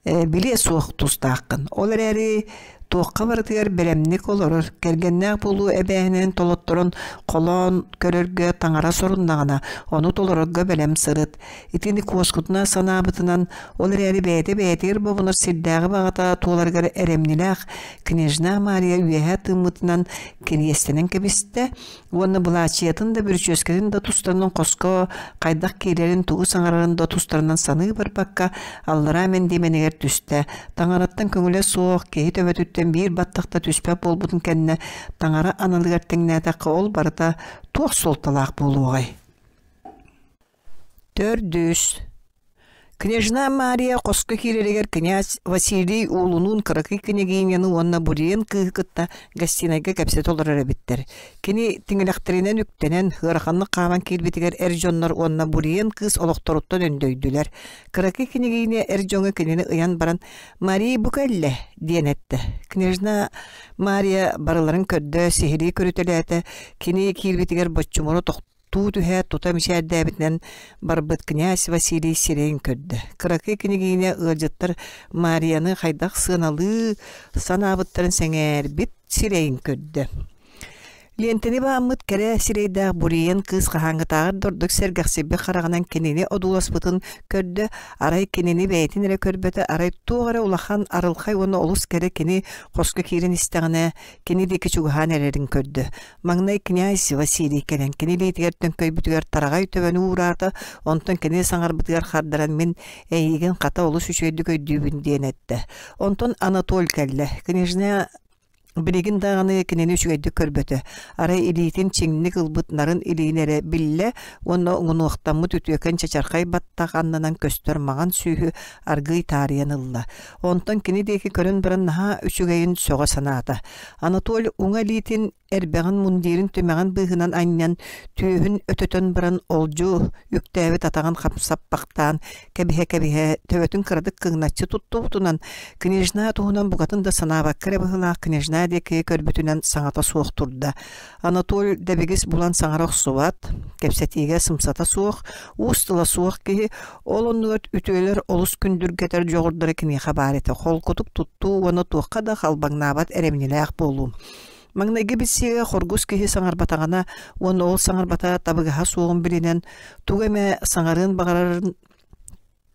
билиэ суох тустааххын. Ол эрээри Туохха барытыгар бэлэмник олорор, кэргэннээх буолуу эбээһинэһин толотторон холоон көрөргө таҥара соруннаҕына, ону толорорго бэлэм сырыт. Итини куоскутуна санаабытынан, ол эрээри бэйэтэ бэйэтигэр бобунар сирдээҕи баҕата туоларыгар эрэмньилээх княжна Мария үөһэ тыыммытынан кириэстэнэн кэбистэ уонна былаачыйатын да бүрүчүөскэтин да тустарынан хоско хайдах киирэрин тугу саҥарарын да тустарынан саныы барбакка аллараа мэндиэмэнигэр түстэ. Таҥараттан көҥүлэ суох киһи төбөтүттэн биир баттах да түспэт буолбутун кэннэ таҥара аналыгар тэҥнээтэххэ ол барыта туох суолталаах буолуоҕай? Төрдүс Княжна Мария хоско киирэригэр князь Василий уолунуун кыракый княгиняны уонна Буриен кыыһы кытта гостинайга кэпсэтэ олорор эбиттэр. Кини тиҥилэхтэринэн үктэнэн, ыараханнык хааман киирбитигэр эр дьоннор уонна Буриен кыыс олохторуттан өндөйдүлэр. Кыракый княгиня эр дьоҥҥо кинини ыйан баран «Мария бу кэллэ» диэн эттэ. Княжна Мария барыларын көрдө, сиһилии көрүтэлээтэ. Кини киирбитигэр боччумуру туу түһээт тута мичээрдээбитинэн барбыт князь Василий сирэйин көрдө. Кыракый княгиня ыалдьыттар Марияны хайдах сыаналыы санаабыттарын сэҥээрбит сирэйин көрдө. Лиэнтэни бааммыт кэрэ сирэйдээх Буриен кыыс хаһааҥҥытааҕар да ордук сэргэхсийбит хараҕынан кинини одууласпытын көрдө, арай кинини бэйэтин эрэ көрбөтө, арай туох эрэ улахан арылхай уонна олус кэрэ кини хоско киирэн истэҕинэ кини диэки чугаһаан эрэрин көрдө. Маҥнай князь Василий кэлэн кини илиитигэр төҥкөйбүтүгэр тараҕай төбөнү уураата, онтон кини саҥарбытыгар хардаран мин эйиигин хата олус үчүгэйдик өйдүүбүн диэн эттэ. Онтон Анатоль кэллэ. Княжна билигин даҕаны кинини үчүгэйдик көрбөтө. Арай илиитин чиҥник ылбыт нарын илиини эрэ биллэ уонна уҥунуохтаммыт үтүөкэн чачархай баттах аннынан көстөр маҥан сүүһү аргыый таарыйан ылла. Онтон кини диэки көрөн баран наһаа үчүгэйин сөҕө санаата. Анатоль уҥа илиитин эрбэҕин мундирын түмэҕин быыһынан анньан, түөһүн өтөтөн баран олдьу үктээбит атаҕын хапсаппахтаан кэбиһэ-кэбиһэ төбөтүн кыратык кыҥначчы туттубутунан княжна туһунан букатын да санаабакка эрэ быһыылаах княжна диэки көрбүтүнэн саҥата суох турда. Анатоль дэбигис булан саҥара охсубат, кэпсэтиигэ сымсата суох, уус тыла суох киһи ол оннугар үтүөлэр олус күндүргэтэр дьоҕурдара киниэхэ баар этэ. Холкутук туттуу уонна туохха да халбаҥнаабат эрэмньилээх буолуу. Маҥнайгы билсиигэ хоргус киһи саҥарбатаҕына уонна ол саҥарбата табыгаһа суоҕун билинэн, тугу эмэ саҥарыан баҕарарын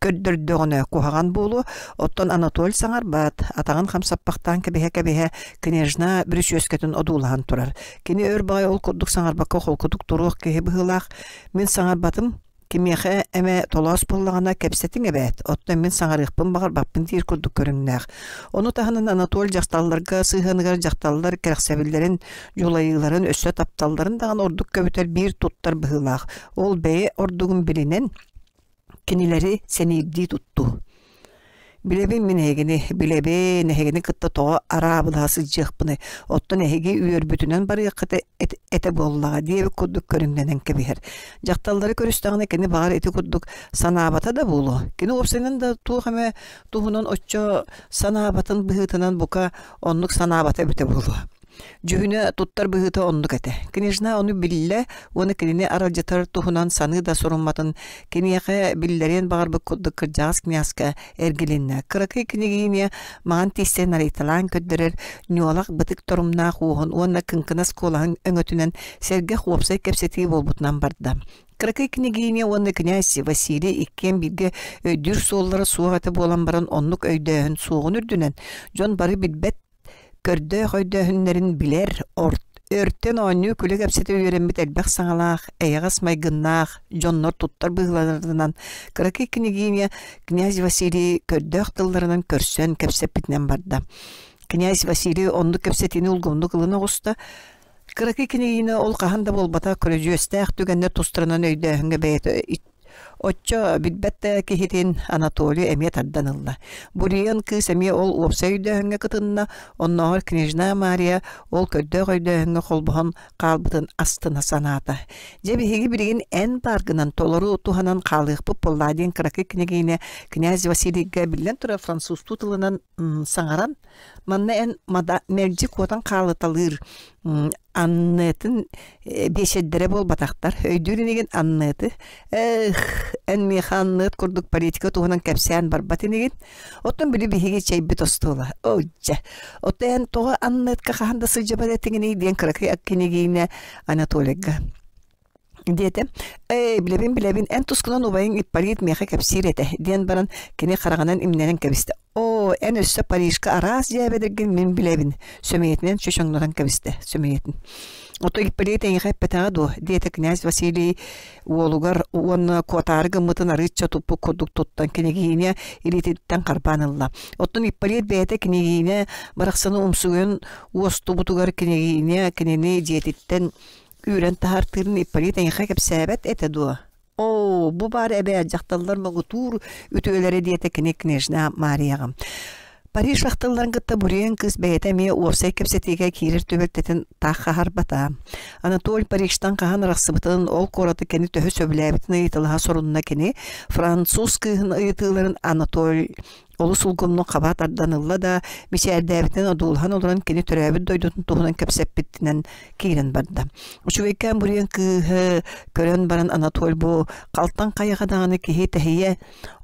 көрдөрдөҕүнэ куһаҕан буолуо, оттон Анатоль саҥарбат, атаҕын хамсаппахтаан кэбиһэ-кэбиһэ княжна бүрүчүөскэтин одуулаһан турар. Кини өр баҕайы ол курдук саҥарбакка холкутук туруох киһи быһыылаах, мин саҥарбатым, кимиэхэ эмэ толоос буоллаҕына кэпсэтиҥ эбээт, оттон мин саҥарыахпын баҕарбаппын диир курдук көрүҥнээх. Ону таһынан Анатоль дьахталларга сыһыаныгар дьахталлар кэрэхсэбиллэрин, дьулайыыларын, өссө тапталларын даҕаны ордук көбүтэр биир туттар быһыылаах. Ол бэйэ ордугун билинэн, кинилэри сэниирдии туттуу. Билэбин мин эһигини, билэбин, эһигини кытта тоҕо араабылаһа сылдьыахпыный, оттон эһиги үөрбүтүнэн барыаххыт этэ буоллаҕа диэбит курдук көрүҥнэнэн кэбиһэр. Дьахталлары көрүстэҕинэ кини баҕар ити курдук санаабата да буолуо. Кини уопсайынан да туох эмэ туһунан оччо санаабатын быһыытынан бука оннук санаабата эбитэ буолуо. Дьүһүнэ туттар быһыыта оннук этэ. Княжна ону биллэ уонна кинини аралдьытар туһунан саныы да сурумматын киниэхэ биллэриэн баҕарбыт курдук кырдьаҕас князка эргилиннэ. Кыракый княгиня маҥан тиистэн арыйталаан көрдөрөр ньуолах бытык торумнаах уоһун уонна кыҥкынас куолаһын өҥөтүнэн сэргэх уопсай кэпсэтии буолбутунан барда. Кыракый княгиня уонна князь Василий иккиэн бииргэ өйдүүр суоллара суох этэ буолан баран оннук өйдөөһүн суоҕун үрдүнэн дьон бары билбэт Көрдөөх өйдөөһүннэрин билэр, өртөн оонньуу-күлэ кэпсэтэ үөрэммит элбэх саҥалаах, эйэҕэс майгыннаах дьоннор туттар быһыыларынан кыракый княгиня князь Василий көрдөөх тылларынан көрсөн кэпсэппитинэн барда. Князь Василий оннук кэпсэтиини улгумнук ылына оҕуста. Кыракый княгиня ол хаһан да буолбатах көрүдьүөстээх түгэннэр тустарынан өйдөөһүҥҥэ бэйэтэ Оччо билбэт да киһитин Анатолий эмиэ тардан ылла. Буриан кыыс эмиэ ол уопсай өйдөөһүҥҥэ кытынна, оннооҕор княжна Мария ол көрдөөх өйдөөһүҥҥэ холбоһон хаалбытын астына санаата. Дьэ биһиги билигин эн бааргынан толору туһанан хаалыахпыт буоллаа диэн кыракый княгиня князь Василийга биллэн турар французтуу тылынан саҥаран, манна эн мэлдьи куотан хаалыталыыр. Аннытын биэчэрдэрэ буолбатахтар. Өйдүүр инигин Анныты. Эх, эн миэхэ Анныт курдук политика туһунан кэпсээн барбат инигин. Оттон били биһиги чэйбит остуола. Оо, дьэ. Оттон эн тоҕо Аннытка хаһан да сылдьыбат этиҥиний диэн кыракый кинигиинэ Анатолийга диэтэ. Эй, билэбин, билэбин, эн тускунан убайыҥ Ипполит миэхэ кэпсиир этэ, диэн баран кини хараҕынан имнэнэн кэбистэ. Оо, эн өссө Парижка араас дьээбэлэргин мин билэбин, сөмүйэтинэн чочоҥнотон кэбистэ, сөмүйэтин. Ото Ипполит эйиэхэ эппэтэҕэ дуо? диэтэ князь Василий уолугар уонна куотаары гыммытын арыычча туппут курдук туттан кинигиинэ илиититтэн харбаан ылла. Оттон Ипполит бэйэтэ кинигиинэ барахсаны умсугуйан уостубутугар кинигиинэ кинини дьиэтиттэн үүрэн таһаартыырын Ипполит эйиэхэ кэпсээбэт этэ дуо? Оо, бу баар эбээт дьахталлар муҥутуур үтүөлэрэ диэтэ кини княжна Марияҕа. Париж ахтылларын кытта Буриен кыыс бэйэтэ эмиэ уопсай кэпсэтиигэ киирэр түбэлтэтин таах хаһарбата. Анатоль Парижтан хаһан арахсыбытын, ол куораты кини төһө сөбүлээбитин ыйыталаһа сорунна кини француз кыыһын ыйытыыларын Анатоль Олус улгумнук хаба тардан ылла да, мичээрдээбитинэн одуулаһан олорон кини төрөөбүт дойдутун туһунан кэпсэппитинэн киирэн барда. Үчүгэйкээн буруйан кыыһы көрөн баран Анатоль бу халтан хайаҕа даҕаны киһи тэһийэ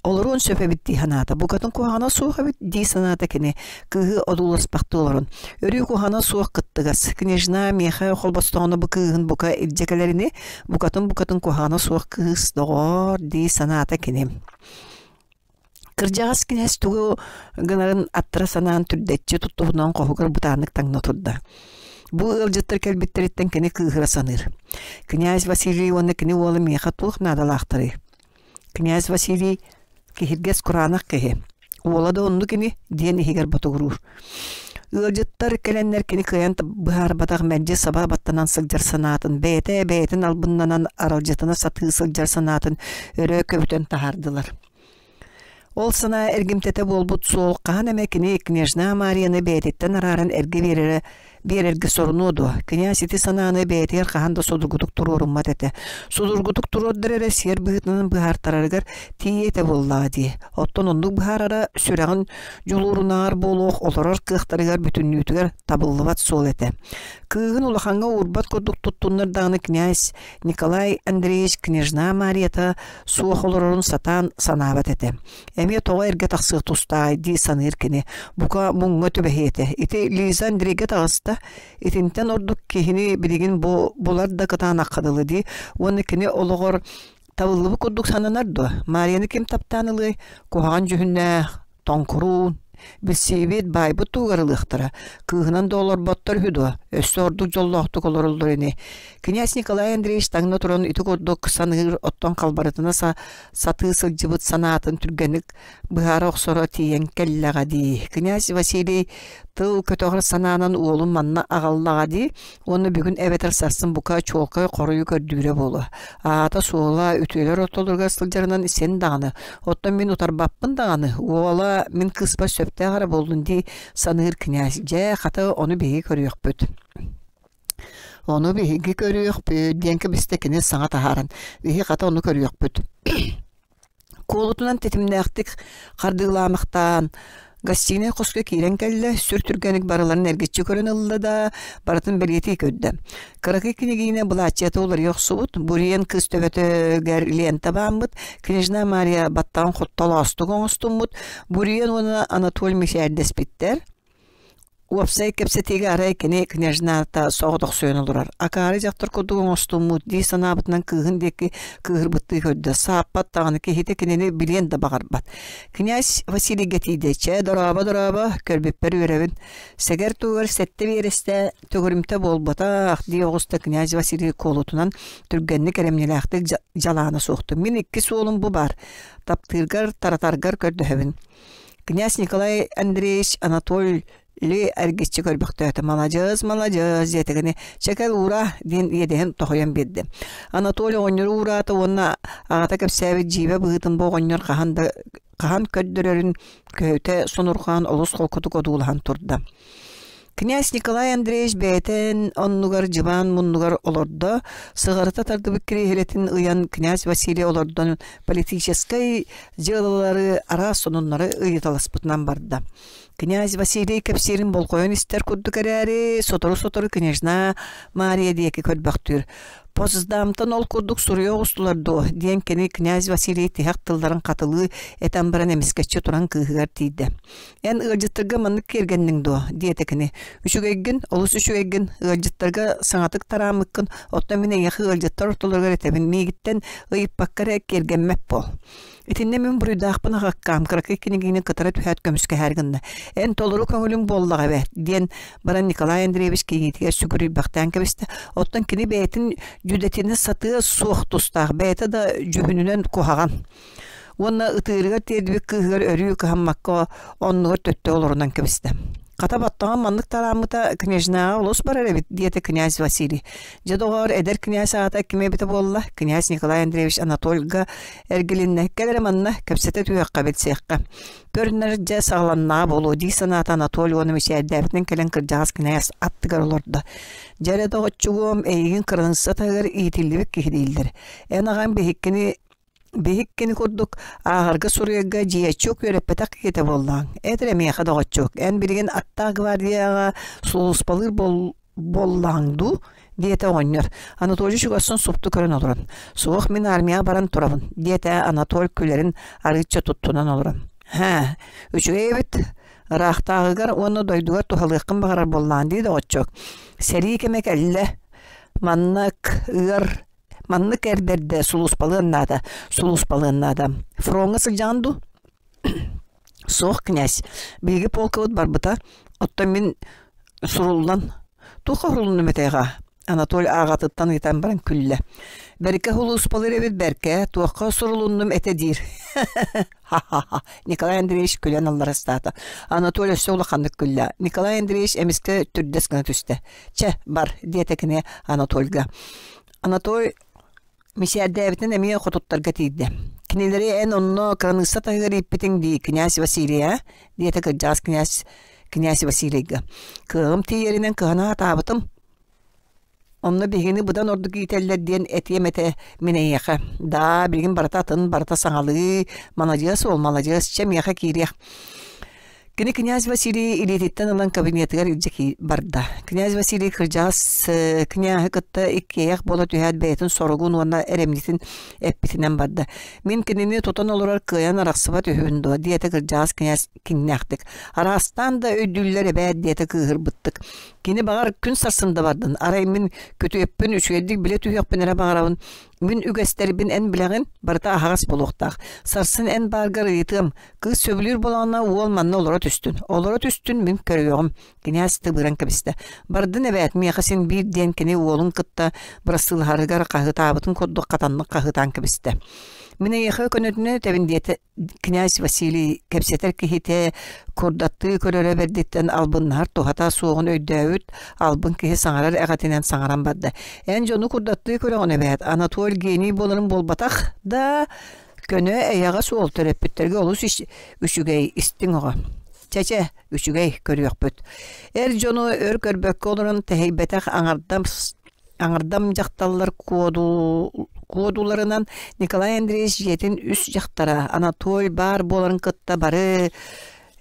олоруон сөп эбит дии санаата. Букатын куһаҕана суох эбит дии санаата кини кыыһы одууласпахтыы олорон. Өрүү куһаҕана суох кыттыгас. Княжна миэхэ холбостоҕуна бу кыыһын бука илдьэ кэлэрини букатын-букатын куһаҕана суох кыыс доҕоор дии санаата кини. Кырдьаҕас кинээс тугу гынарын аттара санаан түрдэччи туттубутунан хоһугар бытааннык таҥна турда. Бу ыалдьыттар кэлбиттэриттэн кини кыыһыра саныыр. Князь Василий уонна кини уола миэхэ туох наадалаахтарый? Князь Василий киһиргэс кураанах киһи. Уола да оннук ини диэн иһигэр ботугуруур. Ыалдьыттар кэлэннэр кини кыайан быһаарбатах мэлдьи саба баттанан сылдьар санаатын, бэйэтэ бэйэтин албыннанан аралдьытына сатыы сылдьар санаатын өрө көбүтэн таһаардылар. Ол санаа эргимтэтэ буолбут суол хаһан эмэ кини княжна Марияны бэйэтиттэн арааран эргэ биэрэрэ биэрэргэ сорунуо дуо? Князь ити санааны бэйэтигэр хаһан да судургутук туруоруммат этэ. Судургутук туруордар эрэ сиэр быһыытынан быһаартарарыгар тиийиэ этэ буоллаҕа дии. Оттон оннук быһаарара сүрэҕин дьулуурунааҕар буолуох олорор кыахтарыгар бүтүннүүтүгэр табыллыбат суол этэ. Кыыһын улахаҥҥа уурбат курдук туттуннар даҕаны князь Николай Андреевич княжна Марията суох олорорун сатаан санаабат этэ. Эмиэ тоҕо эргэ тахсыах тустаай дии саныыр кини. Бука муҥҥа түбэһиэ этэ. Ити Лиза Андрейга таҕыста. Итинтэн ордук киһини билигин бу булар да кытаанахха дылы дии. Уонна кини олоҕор табыллыбыт курдук сананар дуо? Марияны ким таптаан ылыай? Куһаҕан дьүһүннээх, тоҥкуруун, билсиибит, баайбыт туһугар ылыахтара, кыыһынан да олорботтор үһү дуо, өссө ордук дьоллоохтук олороллор ини. Князь Николай Андреевич таҥна туран ити курдук саныыр оттон халбарытына сатыы сылдьыбыт санаатын түргэнник быһаара охсоро тиийэн кэллэҕэ дии. Князь Василий тыл көтөҕөр санаанан уолун манна аҕаллаҕа дии уонна бүгүн эбэтэр сарсын бука чуолкай хоруйу көрдүүрэ буолуо. Аата-суола үтүөлэр ортолоругар сылдьарынан син даҕаны, оттон мин утарбаппын даҕаны, уола мин кыыспар сөптөөх эрэ буоллун дии саныыр князь. Дьэ, хата ону биһиги көрүөхпүт. Ону биһиги көрүөхпүт диэн кэбистэ кини саҥа таһааран. Биһи хата ону көрүөхпүт. Куолутунан тэтимнээхтик хардыылаамахтаан, гостиной хоско киирэн кэллэ, сүр түргэнник барыларын эргиччи көрөн ылла да, барытын бэлиэтии көрдө. Кыракый кинигиинэ былааччыйата уларыйа охсубут, буруйан кыыс төбөтүгэр лента бааммыт, княжна Мария баттаҕын хоттолоостук оҥостуммут, буруйан уонна Анатолий мичээрдэспиттэр. Уопсай кэпсэтиигэ арай кини княжната соҕотохсуйан олорор. Акаары дьахтар курдук оҥостуммут дии санаабытынан кыыһын диэки кыыһырбыттыы көрдө. Сааппат даҕаны киһитэ кинини билиэн да баҕарбат. Князь Василийга тиийдэ. Чэ, дорообо-дорообо, көрбүппэр үөрэбин. Сэгэр туһугар сэттэ биэрэстэ төгүрүмтэ буолбатах дии оҕуста князь Василий куолутунан түргэнник эрэмньилээхтик дьалаана суохтум. Мин икки суолум бу баар. Таптыыргар, таратаргар көрдөһөбүн. Князь Николай Андреевич Анатолий эргиччи көрбөхтөөтө. «Маладьыас, маладьыас» диэтигини «Чэкэл уура» диэн иэдэһин тоһуйан биэрдэ. Анатолий оҕонньору уураата уонна аҕата кэпсээбит дьиибэ быһыытын бу оҕонньор хаһан да хаһан көрдөрөрүн көһүтэ сонурҕаан олус холкутук одуулаһан турда. Князь Николай Андреевич бэйэтин оннугар дьыбаан муннугар олордо, сыҕарыта тардыбыт кириэһилэтин ыйан князь Василий олордон политическай дьыалалары араас сонуннары ыйыталаспытынан барда. Князь Василий кэпсиирин болҕойон истэр курдук эрээри, сотору-сотору княжна Мария диэки көрбөхтүүр. Потсдамтан ол курдук суруйа оҕустулар дуо диэн кини князь Василий тиһэх тылларын хатылыы этэн баран эмискэччи туран кыыһыгар тиийдэ. Эн ыалдьыттарга маннык киэргэнниҥ дуо? диэтэ кини. Үчүгэйгин, олус үчүгэйгин, ыалдьыттарга саҥатык тарааммыккын, оттон мин эйиэхэ ыалдьыттар ортолоругар этэбин, миигиттэн ыйыппакка эрэ киэргэммэт буол. Итиннэ мин буруйдаахпын аҕаккаам, кыракый кинигини кытара түһээт көмүскэһээр гынна. Эн толору көҥүлүҥ буоллаҕа эбээт, диэн баран Николай Андреевич кийиитигэр сүгүрүйбэхтээн кэбистэ. Оттон кини бэйэтин дьүдэтини сатыа суох тустаах, бэйэтэ да дьүһүнүнэн куһаҕан. Уонна ытыырыгар тиэрдибит кыыһыгар өрүү кыһаммакка оннугар төттө олорунан кэбистэ. Хата баттаҕын маннык тарааммыта княжнаҕа олус барар эбит, диэтэ князь Василий. Дьэ доҕоор, эдэр князь аата ким эбитэ буолла? Князь Николай Андреевич Анатольга эргилиннэ. Кэл эрэ манна, кэпсэтэ түһүөххэ, билсиэххэ. Көрүнэр дьэ саҕаланнаҕа буолуо дии санаата Анатолий уонна мичээрдээбитинэн кэлэн кырдьаҕас князь аттыгар олордо. Дьэ эрэ доҕоччугуом, эйигин кыраныысса таһыгар иитиллибит киһи дииллэр. Эн аҕаҥ биһиккини Биһиккини курдук ааҕарга-суруйарга дьиэччи үөрэппэтэх киһитэ буоллаҕыҥ. Эт эрэ миэхэ доҕоччуок, эн билигин аттаах гвардияҕа сулууспалыыр буоллаҕыҥ дуу? диэтэ оҕонньор. Анатолий чугастан супту көрөн олорон. Суох, мин армияҕа баран турабын, диэтэ Анатоль күлэрин арыычча туттунан олорон. Һээ, үчүгэй эбит. Ыраахтааҕыгар уонна дойдугар туһалыаххын баҕарар буоллаҕын дии доҕоччуок. Сэрии кэмэ кэллэ. Маннык ыар Маннык эр бэрдэ сулууспалыан наада, сулууспалыан наада. Фроҥҥа сылдьаҕын дуу? Суох, князь. Биһиги полкабыт барбыта. Оттон мин суруллан туох уһулуннум этэйҕэ? Анатолий ааҕатыттан ыйытан баран күллэ. Бэркэ сулууспалыыр эбит бэркэ, туохха сурулуннум этэ диир. Ха-ха-ха. Николай Андреевич күлэн алларастаата. Анатолий өссө улаханнык күллэ. Николай Андреевич эмискэ түрдэс гына түстэ. Чэ, бар, диэтэ кини Анатольга. Анатолий мичээрдээбитинэн эмиэ хотуттарга тиийдэ. Кинилэри эн онно кыраныысса таһыгар ииппитиҥ дии, князь Василий, а? диэтэ кырдьаҕас князь князь Василийга. Кыаҕым тиийэринэн кыһана сатаабытым. Онно биһигини быдан ордук иитэллэр диэн этиэм этэ мин эйиэхэ. Даа, билигин барыта атын, барыта саҥалыы. Маладьыас уол, маладьыас, чэ миэхэ киириэх. Кини князь Василий илиититтэн ылан кабинетыгар илдьэ барда. Князь Василий кырдьаҕас княһы кытта иккиэйэх буола түһээт бэйэтин соругун уонна эрэмньитин эппитинэн барда. «Мин кинини тутан олорор кыайан арахсыбат үһүбүн дуо?» диэтэ кырдьаҕас князь киҥнээхтик. «Араастаан да өйдүүллэр эбээт» диэтэ кыыһырбыттык. «Кини баҕар күн сарсын да бардын. Арай мин күтүөппүн үчүгэйдик билэ түһүөхпүн эрэ баҕарабын. Мин үгэстэрбин эн билэҕин, барыта аһаҕас буолуохтаах. Сарсын эн бааргар ыйытыам, Кыыс сөбүлүүр буолаҕына уол манна олоро түстүн. Олоро түстүн мин көрүөҕүм. Кинээс тыбыыран кэбистэ. Бардын эбээт миэхэ син биир диэн кини уолун кытта бырастыылаһарыгар хаһыытаабытын курдук хатаннык хаһыытаан кэбистэ. Мин эйиэхэ көнөтүнэн этэбин диэтэ князь Василий кэпсэтэр киһитэ курдаттыы көрөрө бэрдиттэн албыннаһар туһата суоҕун өйдөөбүт албын киһи саҥарар эҕэтинэн саҥаран барда. Эн дьону курдаттыы көрөҕүн эбээт Анатоль гений буоларын буолбатах да Көнө эйэҕэс уол төрөппүттэргэ олус үчүгэй, истиҥ оҕо. Чэ-чэ, үчүгэй, көрүөхпүт. Эр дьону өр көрбөккө олорон тэһийбэтэх аҥардам аҥардам дьахталлар куодуларынан Николай Андреевич дьиэтин үс дьахтара Анатолий баар буоларын кытта бары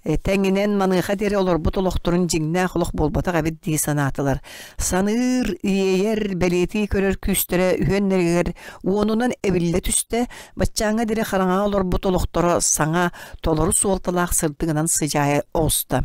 Тэҥинэн маныаха диэри олорбут олохторун дьиҥнээх олох буолбатах эбит дии санаатылар. Саныыр, иэйэр, бэлиэтии көрөр күүстэрэ үһүөннэригэр уонунан эбиллэ түстэ, баччааҥҥа диэри хараҥаҕа олорбут олохторо саҥа, толору суолталаах сырдыгынан сыдьаайа оҕуста.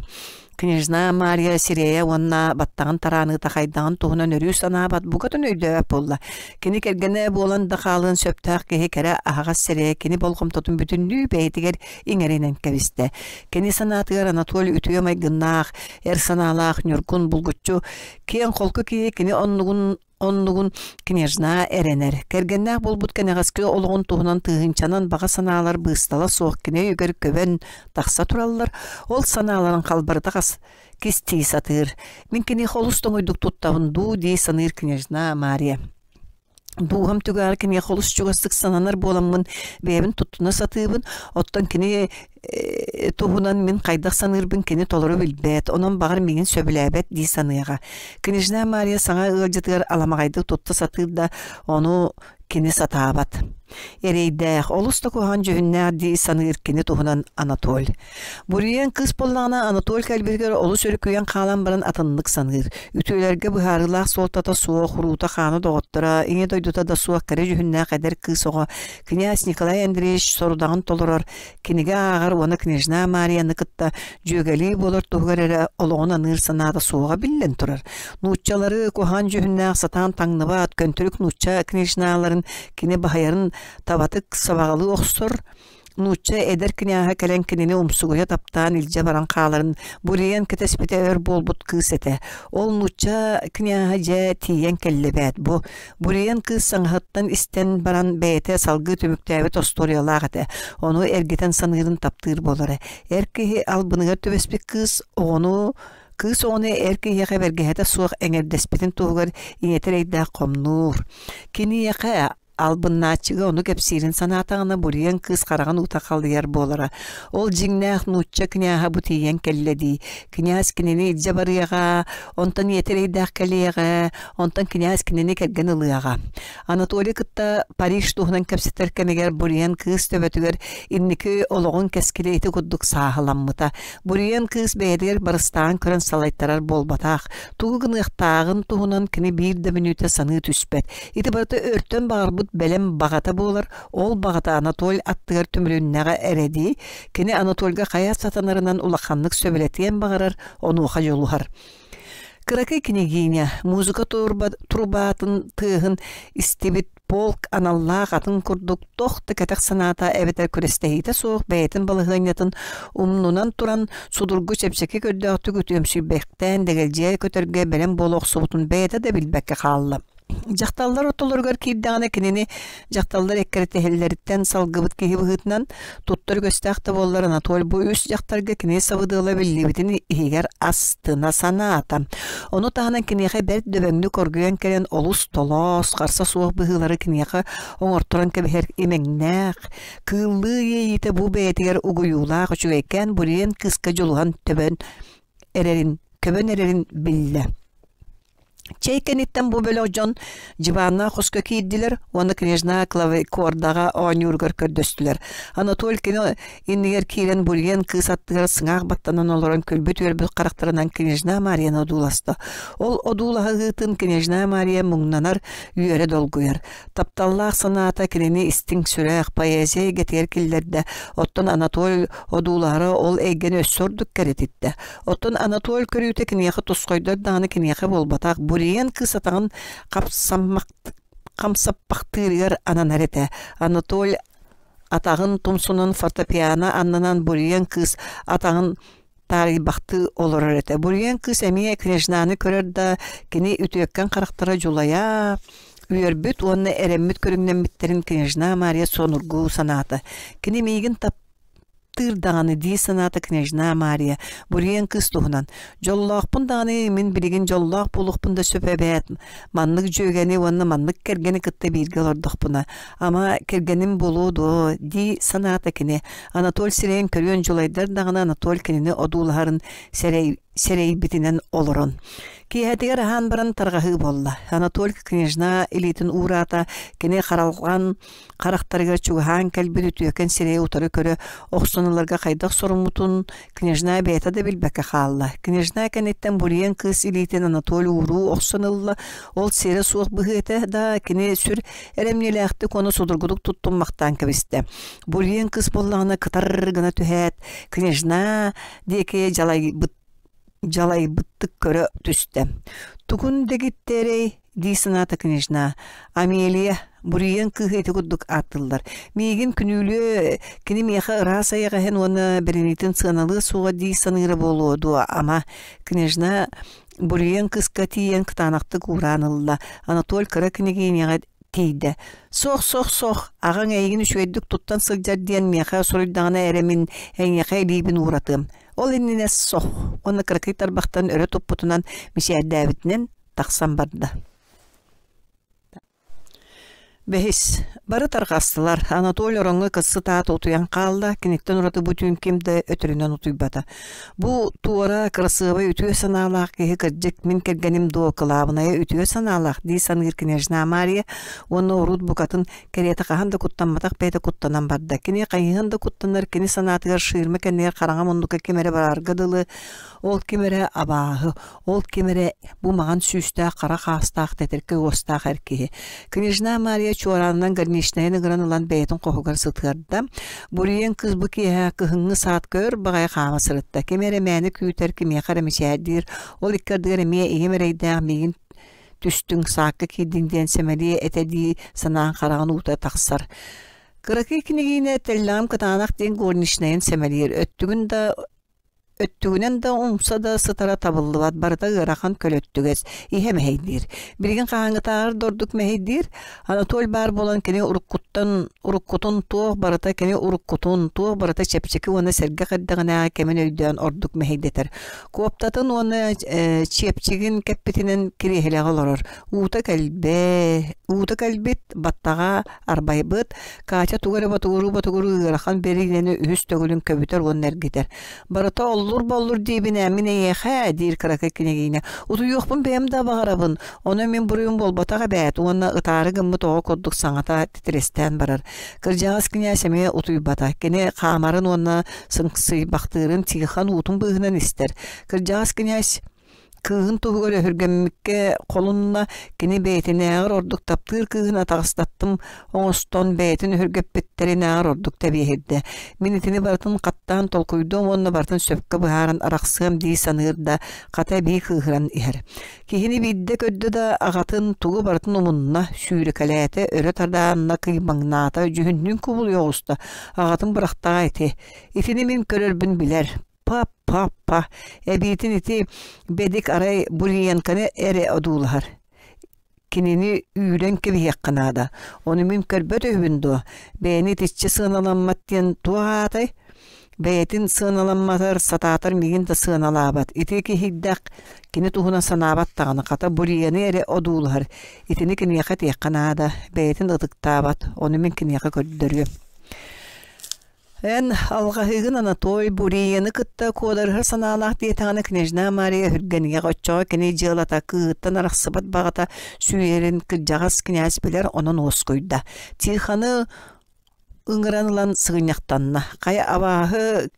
Княжна Мария сирэйэ уонна баттаҕын тарааныыта хайдаҕын туһунан өрүү санаабат букатын өйдөөбөт буолла. Кини кэргэнэ буолан да хаалыан сөптөөх киһи кэрэ аһаҕас сирэйэ кини болҕомтотун бүтүннүү бэйэтигэр иҥэринэн кэбистэ. Кини санаатыгар Анатолий үтүө майгыннаах, эр санаалаах Ньургун булгуччу киэҥ-холку киһи кини оннугун оннугун княжна эрэнэр. Кэргэннээх буолбут кэнэҕэски олоҕун туһунан тыһыынчанан баҕа санаалар быыстала суох кини өйүгэр көбөн тахса тураллар. Ол санааларын халбарыта хас кистии сатыыр. Мин киниэхэ олус тоҥуйдук туттабын дуу дии саныыр княжна Мария. Дууһам түгэҕэр киниэхэ олус чугастык сананар буоламмын бэйэбин туттуна сатыыбын, оттон кини туһунан мин хайдах саныырбын кини толору билбэт, онон баҕар миигин сөбүлээбэт дии саныаҕа. Княжна Мария саҥа ыалдьытыгар аламаҕайдык тутта сатыыр да, ону кини сатаабат. Эрэйдээх, олус да куһаҕан дьүһүннээх дии саныыр кини туһунан Анатоль. Буруйан кыыс буоллаҕына Анатоль кэлбитигэр олус өрүкүйэн хаалан баран атыннык саныыр. Үтүөлэргэ быһаарыылаах суолтата суох, уруута-хаана доҕотторо, ийэ дойдута да суох кэрэ дьүһүннээх эдэр кыыс оҕо князь Николай Андреевич сорудаҕын толорор, кинигэ ааҕар уонна княжна Марияны кытта дьүөгэлии буолар туһугар эрэ олоҕун аныыр санаата суоҕа биллэн турар. Нууччалары куһаҕан дьүһүннээх сатаан таҥныбат, көнтөрүк нуучча княжналарын кини баһыйарын табатык сабаҕалыы охсор, Нуучча эдэр княһа кэлэн кинини умсугуйа таптаан илдьэ баран хааларын буруйан кэтэспитэ өр буолбут кыыс этэ. Ол нуучча княһа дьэ тиийэн кэллэ эбээт бу. Буруйан кыыс саҥаһыттан истэн баран бэйэтэ салгыы түмүктээбит остуоруйалаах этэ. Ону эргитэн саныырын таптыыр буолара. Эр киһи албыныгар түбэспит кыыс оҕону Кыыс оҕону эр киһиэхэ бэргэһэтэ суох эҥэрдэспитин туһугар ийэтэ эрэйдээх хомнуур. Киниэхэ Албыннааччыга ону кэпсиирин санаатаҕына буруйан кыыс хараҕын уута халыйар буолара. Ол дьиҥнээх нуучча княһа бу тиийэн кэллэ дии. Князь кинини илдьэ барыаҕа, онтон ийэтэ эрэйдээх кэлиэҕэ, онтон князь кинини кэргэн ылыаҕа. Анатолий кытта Париж туһунан кэпсэтэр кэмигэр буруйан кыыс төбөтүгэр инники олоҕун кэскилэ ити курдук сааһыламмыта. Буруйан кыыс бэйэтигэр барыстааҕын көрөн салайтарар буолбатах. Тугу гыныахтааҕын туһунан кини биир да мүнүүтэ саныы түспэт. Ити барыта өртөн баҕарбыт бэлэм баҕата буолар, ол баҕата Анатоль аттыгар түмүлүннэҕэ эрэ дии, кини Анатольга хайа сатанарынан улаханнык сөбүлэтиэн баҕарар, онуоха дьулуһар. Кыракый княгиня музыка трубатын тыаһын истибит полк аналлаах атын курдук туох да кэтэх санаата эбэтэр күрэстэһиитэ суох бэйэтин балаһыанньатын умнунан туран судургу чэпчэки көрдөөхтүк үтүөмсүйбэхтээн дэгэлдьийэ көтөргө бэлэм буола охсубутун бэйэтэ да билбэккэ хаалла. Дьахталлар ортолоругар киирдэҕинэ кинини дьахталлар эккирэтиһэллэриттэн салгыбыт киһи быһыытынан туттар үгэстээх да буоллар Анатоль бу үс дьахтарга кини сабыдыала биллибитин иһигэр астына санаата. Ону таһынан киниэхэ бэрт дөбөҥнүк оргуйан кэлэн олус толоос, харса суох быһыылары киниэхэ оҥорторон кэбиһэр имэҥнээх, кыыллыы иэйиитэ бу бэйэтигэр угуйуулаах үчүгэйкээн буруйан кыыска дьулуһан төбөн эрэрин, көбөн эрэрин биллэ. Чэй кэнниттэн бу бөлөх дьон дьыбааннаах хоско киирдилэр уонна княжна клавикордаҕа оонньууругар көрдөстүлэр. Анатоль кини иннигэр киирэн буруйан кыыс аттыгар сыҥаах баттанан олорон күлбүт-үөрбүт харахтарынан княжна Марияны одууласта. Ол одуулаһыытын княжна Мария муҥнанар, үөрэ долгуйар. Тапталлаах санаата кинини истиҥ сүрэх, поэзия эйгэтигэр киллэрдэ. Оттон Анатоль одуулаһара ол эйгэни өссө ордук кэрэтиттэ. Оттон Анатоль көрүүтэ киниэхэ тусхойдор даҕаны киниэхэ буолбатах, буруйан кыыс атаҕын хамсаппахтыырыгар ананар этэ. Анатоль атаҕын тумсунан фортепиано аннынан буруйан кыыс атаҕын таарыйбахтыы олорор этэ. Буруйан кыыс эмиэ княжнаны көрөр да, кини үтүөккэн харахтара дьулайа үөрбүт уонна эрэммит көрүҥнэммиттэрин княжна Мария сонургуу санаата. Кини миигин тап Тыыр даҕаны дии санаата княжна Мария, буруйан кыыс туһунан. Дьоллоохпун даҕаны мин билигин дьоллоох буолуохпун да сөп эбээт. Маннык дьүөгэни уонна маннык кэргэни кытта бииргэ олордохпуна, ама кэргэним буолуо дуо дии санаата кини. Анатоль сирэйин көрүөн дьулайдар даҕаны Анатоль кинини одуулаһарын сэрэй сэрэйбитинэн олорон. Киэһэтигэр аһаан баран тарҕаһыы буолла. Анатоль княжна илиитин уураата, кини харалҕан харахтарыгар чугаһаан кэлбит үтүөкэн сирэйи утары көрө охсон ыларга хайдах соруммутун княжна бэйэтэ да билбэккэ хаалла. Княжна кэнниттэн буруйан кыыс илиитин Анатолий ууруу охсон ылла. Ол сиэрэ суох быһыы этэ да, кини сүр эрэмньилээхтик уонна судургутук туттуммахтаан кэбистэ. Буруйан кыыс буоллаҕына кытар гына түһээт, княжна диэки дьалайбыт дьалайбыттык көрө түстэ. Тугун дэгиттэрэй дии санаата княжна. Амелия, буруйан кыыһы ити курдук ааттыыллар. Миигин күнүүлүө, кини миэхэ ыраас айаҕаһын уонна бэриниитин сыаналыа суоҕа дии саныыра буолуо дуо, ама? Княжна буруйан кыыска тиийэн кытаанахтык уураан ылла. Анатоль кыра княгиняҕа тиийдэ. Суох, суох, суох, аҕаҥ эйигин үчүгэйдик туттан сылдьар диэн миэхэ суруйдаҕына эрэ мин эйиэхэ илиибин ууратыам. Ол иннинэ сох уонна кыракый тарбахтан өрө туппутунан мичээрдээбитинэн тахсан барда. Бэһис. Бары тарҕастылар. Анатолий ороҥҥо кытсытаат утуйан хаалла, киниттэн ураты бу түүн ким да өтөрүнэн утуйбата. Бу туора кырасыабай үтүө санаалаах киһи кырдьык мин кэргэним дуо кылаабынайа үтүө санаалаах дии саныыр княжна Мария уонна урут букатын кэриэтэ хаһан да куттамматах бэйэтэ куттанан барда. Кини хайыһан да куттанар, кини санаатыгар ширма кэннигэр хараҥа муннукка ким эрэ барарга дылы, ол ким эрэ абааһы, Ол ким эрэ бу маҥан сүүстээх хара хаастаах тэтэркэй уостаах эр киһи. Княжна Мария чуораанынан горничнайын ыҥыран ылан бэйэтин хоһугар сытыарда. Буруйан кыыс бу киэһэ кыһыҥҥы саадка өр баҕайы хаама сырытта. Ким эрэ мээнэ күүтэр, кимиэхэ эрэ мичээрдиир. Ол икки ардыгар эмиэ ийэм эрэйдээх миигин түстүҥ, саакка киирдиҥ диэн сэмэлиэ этэ дии санаан хараҕын уута тахсар. Кыракый кинигиинэ тэллэҕим кытаанах диэн горничнайын сэмэлиир. Өттүгүн да Өттүгүнэн да умса да сытара табыллыбат, барыта ыарахан көлөттүгэс, иһэ мэһэйдиир. Билигин хаһааҥҥытааҕар да ордук мэһэйдиир. Анатоль баар буолан кини уруккуттан уруккутун туох барыта кини уруккутун туох барыта чэпчэки уонна сэргэх эрдэҕинээҕи кэмин өйдөөн ордук мэһэйдэтэр. Куоптатын уонна чиэпчигин кэппитинэн кириэһилэҕэ олорор. Уута кэлбэ, уута кэлбит, баттаҕа арбайбыт, Катя тугу эрэ ботугуруу-ботугуруу ыарахан бэриинэни үһүс төгүлүн көбүтэр уонна эргитэр. «Барыта оллур-боллур диибин ээ, мин эйиэхэ» диир кыракый княгиня. «Утуйуохпун бэйэм да баҕарабын, ону мин буруйум буолбатах эбээт» уонна ытаары гыммыт оҕо курдук саҥата титирэстээн барар. Кырдьаҕас кинээс эмиэ утуйбата. Кини хаамарын уонна сыҥсыйбахтыырын Тихон уутун быыһынан истэр. Кырдьаҕас кинээс Кыыһын туһугар өһүргэммиккэ холунна, кини бэйэтинээҕэр ордук таптыыр кыыһын атаҕастаттым оҥостон бэйэтин өһүргэппиттэринээҕэр ордук тэбиэһирдэ. Мин итини барытын хаттаан толкуйдуом уонна барытын сөпкө быһааран арахсыам дии саныыр да, хата эбии кыыһыран иһэр. Киһини биирдэ көрдө да аҕатын тугу барытын умунна, сүүрэкэлээтэ, өрө тадаанна, кыймаҥнаата, дьүһүннүүн кубулуйа оҕуста, аҕатын бырахтаҕа ити. Итини мин көрөрбүн билэр. Па-па-па, эбиитин ити бэдик арай Буриенканы эрэ одуулаһар. Кинини үүрэн кэбиһиэххэ наада. Ону мин көрбөт үһүбүн дуо? Бэйэни итиччэ сыаналаммат диэн туох аатай? Бэйэтин сыаналамматар, сатаатар миигин да сыаналаабат. Ити киһийдэх кини туһунан санаабат даҕаны, хата Буриены эрэ одуулаһар. Итини киниэхэ этиэххэ наада. Бэйэтин ытыктаабат. Ону мин киниэхэ көрдөрүөм. Эн алҕаһыыгын Анатолий Бурияны кытта куодарыһар санаалаах диэтэҕинэ княжна Мария өһүргэниэх оччоҕо кини дьыалата кыыһыттан арахсыбат баҕата сүүйэрин кырдьаҕас князь билэр онон уоскуйда. Тихоны ыҥыран ылан сыгынньахтанна. Хайа абааһы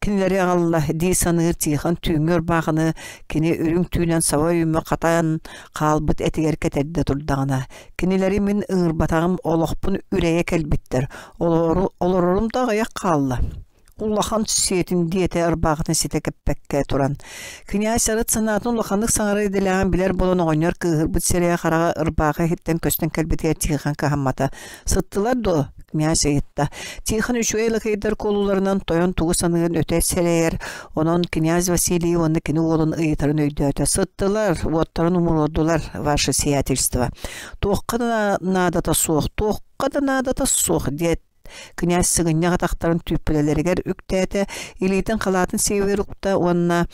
Кинилэри аҕалла дии саныыр Тихон түүҥҥү ырбаахыны кини үрүҥ түүнэн саба үүммүт хатан хаалбыт этигэр кэтэрдэ турдаҕына, кинилэри мин ыҥырбатаҕым олохпун үрэйэ кэлбиттэр, олорорум да аҕыйах хаалла. Улахан сиэтин диэтэ ырбаахытын ситэ кэппэккэ туран. Кинээс арыт санаатын улаханнык саҥарар идэлээҕин билэр буолан оҕонньор кыыһырбыт сирэйэ-хараҕа ырбаахы иһиттэн көстөн кэлбитигэр Тихон кыһаммата. Сыттылар дуо? Князь ыйытта. Тихон үчүгэй лакейдар куолуларынан тойон тугу саныырын өтө сэрэйэр, онон князь Василий уонна кини уолун ыйытарын өйдөөтө. Сыттылар, уоттарын умуруордулар, ваше сиятельство. Туохха да наадата суох, туохха да наадата суох, диэт князь сыгынньах атахтарын түүппүлэлэригэр үктээтэ, илиитин халаатын сиэбигэр укта уонна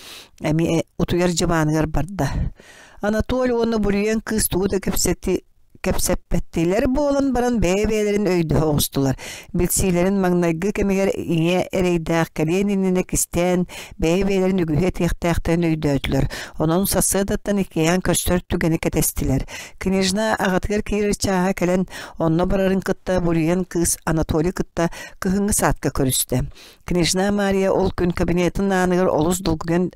эмиэ утуйар дьыбааныгар барда. Анатолий уонна Буруйан кыыс тугу да кэпсэти Кэпсэппэттилэр буолан баран бэйэ-бэйэлэрин өйдөһө оҕустулар. Билсиилэрин маҥнайгы кэмигэр ийэ эрэйдээх кэлиэн иннинэ кистээн, бэйэ-бэйэлэрин үгүһү этиэхтээхтэрин өйдөөтүлэр. Онон сарсыардаттан иккиэн көрсөр түгэни кэтэстилэр. Княжна аҕатыгар киирэр чааһа кэлэн, онно барарын кытта буруйан кыыс Анатолий кытта кыһыҥҥы саадка көрүстэ. Княжна Мария ол күн кабинетын ааныгар олус долгуйан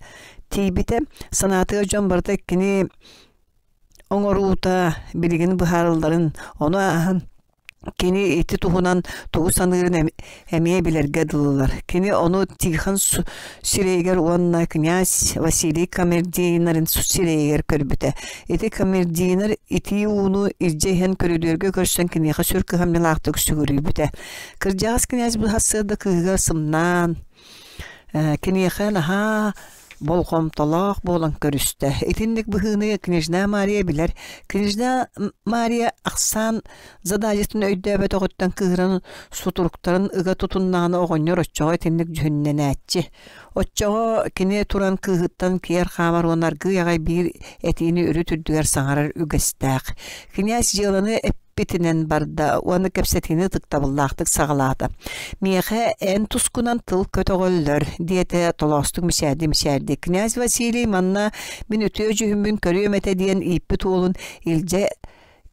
тиийбитэ. Санаатыгар дьон барыта кини оҥоруута билигин быһаарылларын, ону ааһан кини ити туһунан тугу саныырын эмиэ билэргэ дылылар. Кини ону Тихон сирэйигэр уонна князь Василий Камердинерин сирэйигэр көрбүтэ. Ити Камердинер итии ууну илдьэ иһэн көрүдүөргэ көрсөн киниэхэ сүр кыһамньылаахтык сүгүрүйбүтэ. Кырдьаҕас князь бу сарсыарда кыыһыгар сымнаан, киниэхэ наһаа болҕомтолоох буолан көрүстэ. Итинник быһыыны княжна Мария билэр. Княжна Мария ахсаан задачатын өйдөөбөтөҕүттэн кыыһыран сутуруктарын ыга тутуннаҕына оҕонньор оччоҕо итинник дьүһүннэнээччи. Оччоҕо кини туран кыыһыттан киэр хаамар уонна аргыый аҕай биир этиини үрүт үрдүгэр саҥарар үгэстээх. Князь дьыаланы эппит. Эппитинэн барда уонна кэпсэтиини ытыктабыллаахтык саҕалаата. «Миэхэ эн тускунан тыл көтөҕөллөр», диэтэ толоостук мичээрдии-мичээрдии. «Князь Василий манна мин үтүө дьүһүммүн көрүөм этэ диэн ииппит уолун илдьэ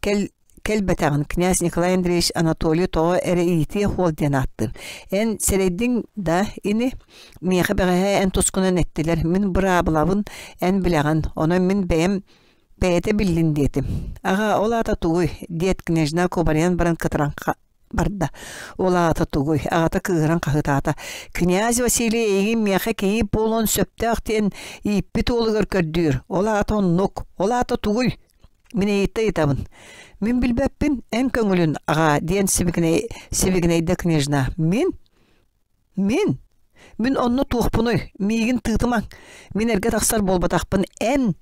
кэл кэлбэтэҕин князь Николай Андреевич Анатолий тоҕо эрэ иитиэх уол диэн ааттыыр. Эн сэрэйдиҥ да ини? Миэхэ бэҕэһээ эн тускунан эттилэр. Мин быраабылабын эн билэҕин. Онон мин бэйэм Бэйэтэ биллин диэтим. Аҕаа, ол аата тугуй? диэт княжна кубарыйан баран кытаран барда. Ол аата тугуй? Аҕата кыыһыран хаһыытаата. Князь Василий эйигин миэхэ кийиит буолуон сөптөөх диэн ииппит уолугар көрдүүр. Ол аата оннук. Ол аата тугуй? Мин эйиттэ ыйытабын. Мин билбэппин, эн көҥүлүн, аҕаа, диэн сибигинэй, сибигинэйдэ княжна. Мин? Мин? Мин онно туохпунуй? Миигин тыытымаҥ. Мин эргэ тахсар буолбатахпын. Эн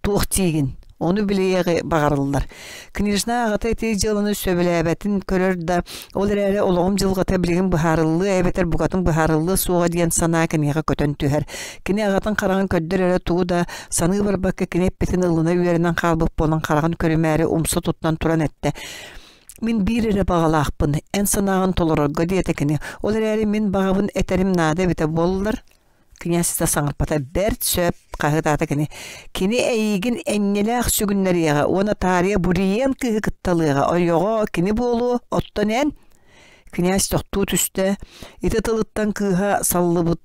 туох диигин? Ону билиэҕи баҕарыллар. Княжна аҕата ити дьыаланы сөбүлээбэтин көрөр да, ол эрээри олоҕум дьылҕата билигин быһаарыллыа эбэтэр букатын быһаарыллыа суоҕа диэн санаа киниэхэ көтөн түһэр. Кини аҕатын хараҕын көрдөр эрэ тугу да саныы барбакка кини эппитин ылына үөрэнэн хаалбыт буолан хараҕын көрүмээри умса туттан туран эттэ. Мин биир эрэ баҕалаахпын, эн санааҕын толорорго диэтэ кини. Ол эрээри мин баҕабын этэрим наада эбитэ буоллар князь да саҥарбата бэрт сөп хаһыытаата кини. Кини эйиигин энньэлээх сүгүннэриэҕэ уонна таарыйа буриен кыыһы кытталыаҕа ойоҕо кини буолуо оттон эн князь тохтуу түстэ ити тылыттан кыыһа саллыбыт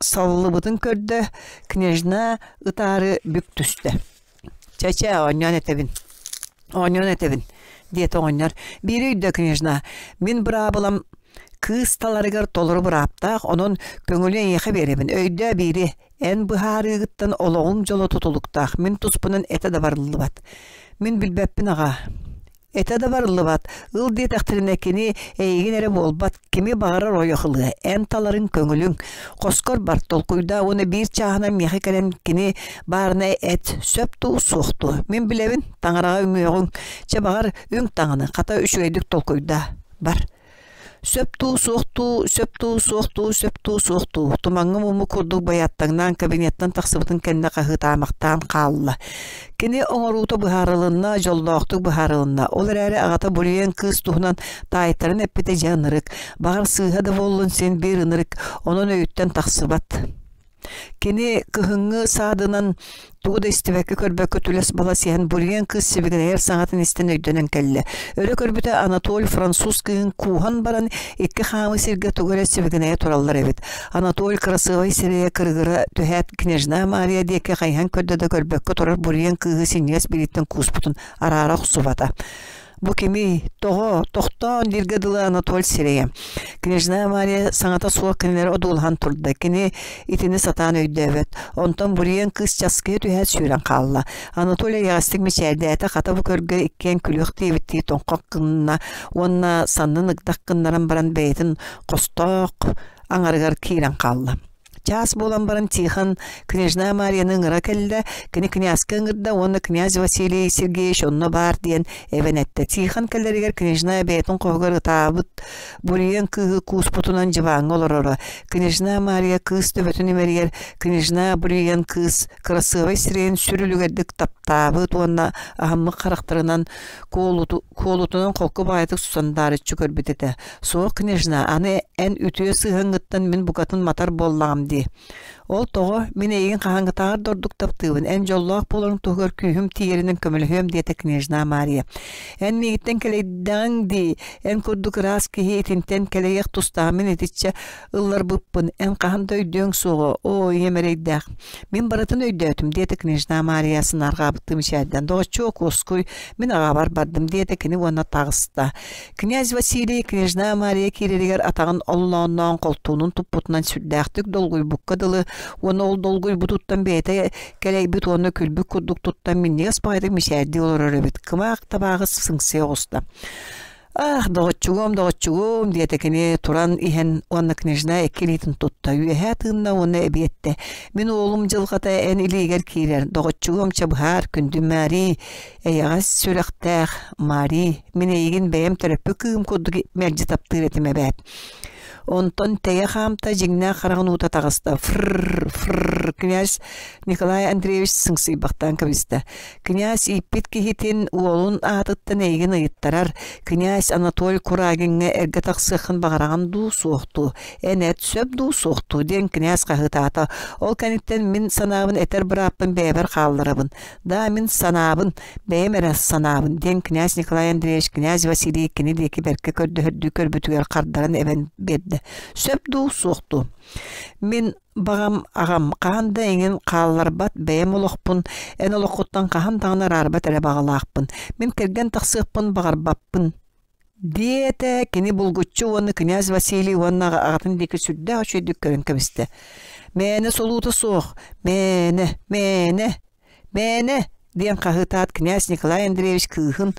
саллыбытын көрдө княжна ытаары бүк түстэ Чэ-чэ, оонньоон этэбин, оонньоон этэбин, диэтэ оҕонньор. Биири өйдөө, княжна, мин быраабылам кыыс таларыгар толору бырааптаах, онон көҥүлү эйиэхэ биэрэбин. Өйдөө биири, эн быһаарыыгыттан олоҕуҥ дьоло тутулуктаах, мин туспунан этэ да барыллыбат. Мин билбэппин аҕаа. Этэ да барыллыбат, ыл диэтэхтэринэ кини эйигин эрэ буолбат, кими баҕарар ойох ылыа, эн таларыҥ көҥүлүҥ. Хоскор бар, толкуйдаа уонна биир чааһынан миэхэ кэлэн кини баарына эт, сөп дуу, суох дуу. Мин билэбин, таҥараҕа үҥүөҕүҥ. Чэ баҕар, үҥ таҥаны, хата үчүгэйдик толкуйдаа. Бар. Сөп дуу, суох дуу, сөп дуу, суох дуу, сөп дуу, суох дуу тумаҥҥа муммут курдук байааттаҥнаан кабинеттан тахсыбытын кэннэ хаһыытаамахтаан хаалла. Кини оҥоруута быһаарылынна, дьоллоохтук быһаарылынна. Ол эрээри аҕата буруйан кыыс туһунан таайтаран эппитэ дьэ ынырык. Баҕар сыыһа да буоллун син биир ынырык, онон өйүттэн тахсыбат. Кини кыһыҥҥы саадынан тугу да истибэккэ-көрбөккө түлэс-балас иһэн буруйан кыыс сибигинэйэр саҥатын истэн өйдөнөн кэллэ. Өрө көрбүтэ Анатоль француз кыыһын кууһан баран икки хаамыы сиргэ тугу эрэ сибигинэйэ тураллар эбит. Анатоль кырасыабай сирэйэ кырыгыра түһээт княжна Мария диэки хайыһан көрдө да көрбөккө турар буруйан кыыһы синньигэс бирииттэн кууспутун араара охсубата. Бу кимий? Тоҕо? Тохтоон дииргэ дылы Анатоль сирэйэ. Княжна Мария саҥата суох кинилэри одуулаһан турда. Кини итини сатаан өйдөөбөт. Онтон буруйан кыыс часкыйа түһээт сүүрэн хаалла. Анатолий эйэҕэстик мичээрдээтэ, хата бу көргө иккиэн күлүөх диэбиттии тоҥхох гынна уонна саннын ыгдах гыннаран баран бэйэтин хостоох аҥарыгар киирэн хаалла. Чаас буолан баран Тихон княжна Марияны ыҥыра кэллэ, кини князка ыҥырда уонна князь Василий Сергеевич онно баар диэн эбэн эттэ. Тихон кэлэригэр княжна бэйэтин хоһугар ытаабыт буруйан кыыһы кууспутунан дьыбааҥҥа олороро. Княжна Мария кыыс төбөтүн имэрийэр, княжна буруйан кыыс кырасыабай сирэйин сүр үлүгэрдик таптаабыт уонна аһыммыт харахтарынан куолутунан холку баҕайытык сандаарыччы көрбүт этэ. Суох, княжна, аны эн үтүө сыһыаҥҥыттан мин букатын матар буоллаҕым дии. Ол тоҕо, мин эйигин хаһааҥҥытааҕар да ордук таптыыбын, эн дьоллоох буоларыҥ туһугар күүһүм тиийэринэн көмөлөһүөм диэтэ княжна Мария. Эн миигиттэн кэлэйдэҕиҥ дии, эн курдук ыраас киһи итинтэн кэлэйиэх тустаах мин итиччэ ылларбыппын, эн хаһан да өйдүөҥ суоҕа, оо, ийэм эрэйдээх. Мин барытын өйдөөтүм, диэтэ княжна Мария сынаарҕаабыттыы мичээрдээн. Доҕоччуок, уоскуй, мин аҕабар бардым, диэтэ кини уонна таҕыста. Князь Василий княжна Мария киирэригэр атаҕын оллоонноон холтуунун туппутунан сүрдээхтик долгуйбукка дылы уонна ол долгуйбутуттан бэйэтэ кэлэйбит уонна күлбүт курдук туттан минньигэс баҕайытык мичээрдии олорор эбит. Кымаах табааҕы сыҥсыйа оҕуста. «Ах, доҕоччугум, доҕоччугум!» диэтэ кини туран иһэн уонна княжна икки илиитин тутта, үөһээ тыынна уонна эбиэттэ. «Мин уолум дьылҕата эн илиигэр киирэр, доҕоччугум, чабыһаар, күндү Марий, Эйэҕэс сүрэхтээх Мари, мин эйигин бэйэм төрөппүт кыыһым курдук мэлдьи таптыыр этим эбээт. Онтон тэйэ хаамта дьиҥнээх хараҕын уута таҕыста. Фрррр, фрррр, князь Николай Андреевич сыҥсыйбахтаан кэбистэ. Князь ииппит киһитин уолун аатыттан эйигин ыйыттарар. Князь Анатолий Курагиҥҥа эргэ тахсыаххын баҕараҕын дуу, суох дуу? Эн эт сөп дуу, суох дуу? диэн князь хаһыытаата. Ол кэнниттэн мин санаабын этэр бырааппын бэйэбэр хаалларабын. Да, мин санаабын, бэйэм эрэ санаабын, диэн князь Николай Андреевич князь Василий кини диэки бэркэ көрдөһөрдүү көрбүтүгэр хардаран эбэн биэрдэ. Сөп дуу, суох дуу? Мин баҕам аҕам хаһан да эҥин хаалларбат бэйэм олохпун эн олоххуттан хаһан даҕаны араарбат эрэ баҕалаахпын. Мин кэргэн тахсыахпын баҕарбаппын диэтэ кини булгуччу уонна князь Василий уонна аҕатын диэки сүрдээх үчүгэйдик көрөн кэбистэ. Мээнэ солуута суох, мээнэ, мээнэ, мээнэ диэн хаһыытаат князь Николай Андреевич кыыһын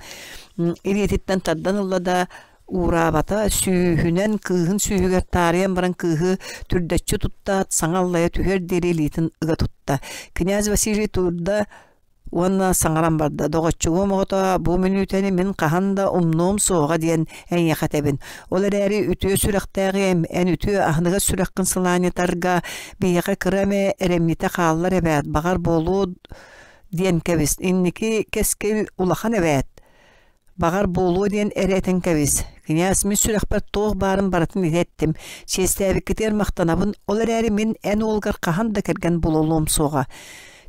илиититтэн тардан ылла да уураабата, сүүһүнэн кыыһын сүүһүгэр таарыйан баран кыыһы түрдэччи туттаат саҥа аллайа түһүөр диэри илиитин ыга тутта. Князь Василий турда Уонна саҥаран барда: «Доҕоччугум оҕото, бу мүнүүтэни мин хаһан да умнуом суоҕа диэн эйиэхэ этэбин. Ол эрээри үтүө сүрэхтээҕиэм, эн үтүө аһыныгас сүрэххин сылаанньытарга биһиэхэ кыра эмэ эрэмньитэ хааллар эбээт, баҕар буолуо диэн кэбис. Инники кэскил улахан эбээт. Баҕар буолуо диэн эрэ этэн кэбис. Князь мин сүрэхпэр туох баарын барытын ити эттим. Чиэстээбиккитигэр махтанабын, ол эрээри мин эн уолгар хаһан да кэргэн булулуом суоҕа.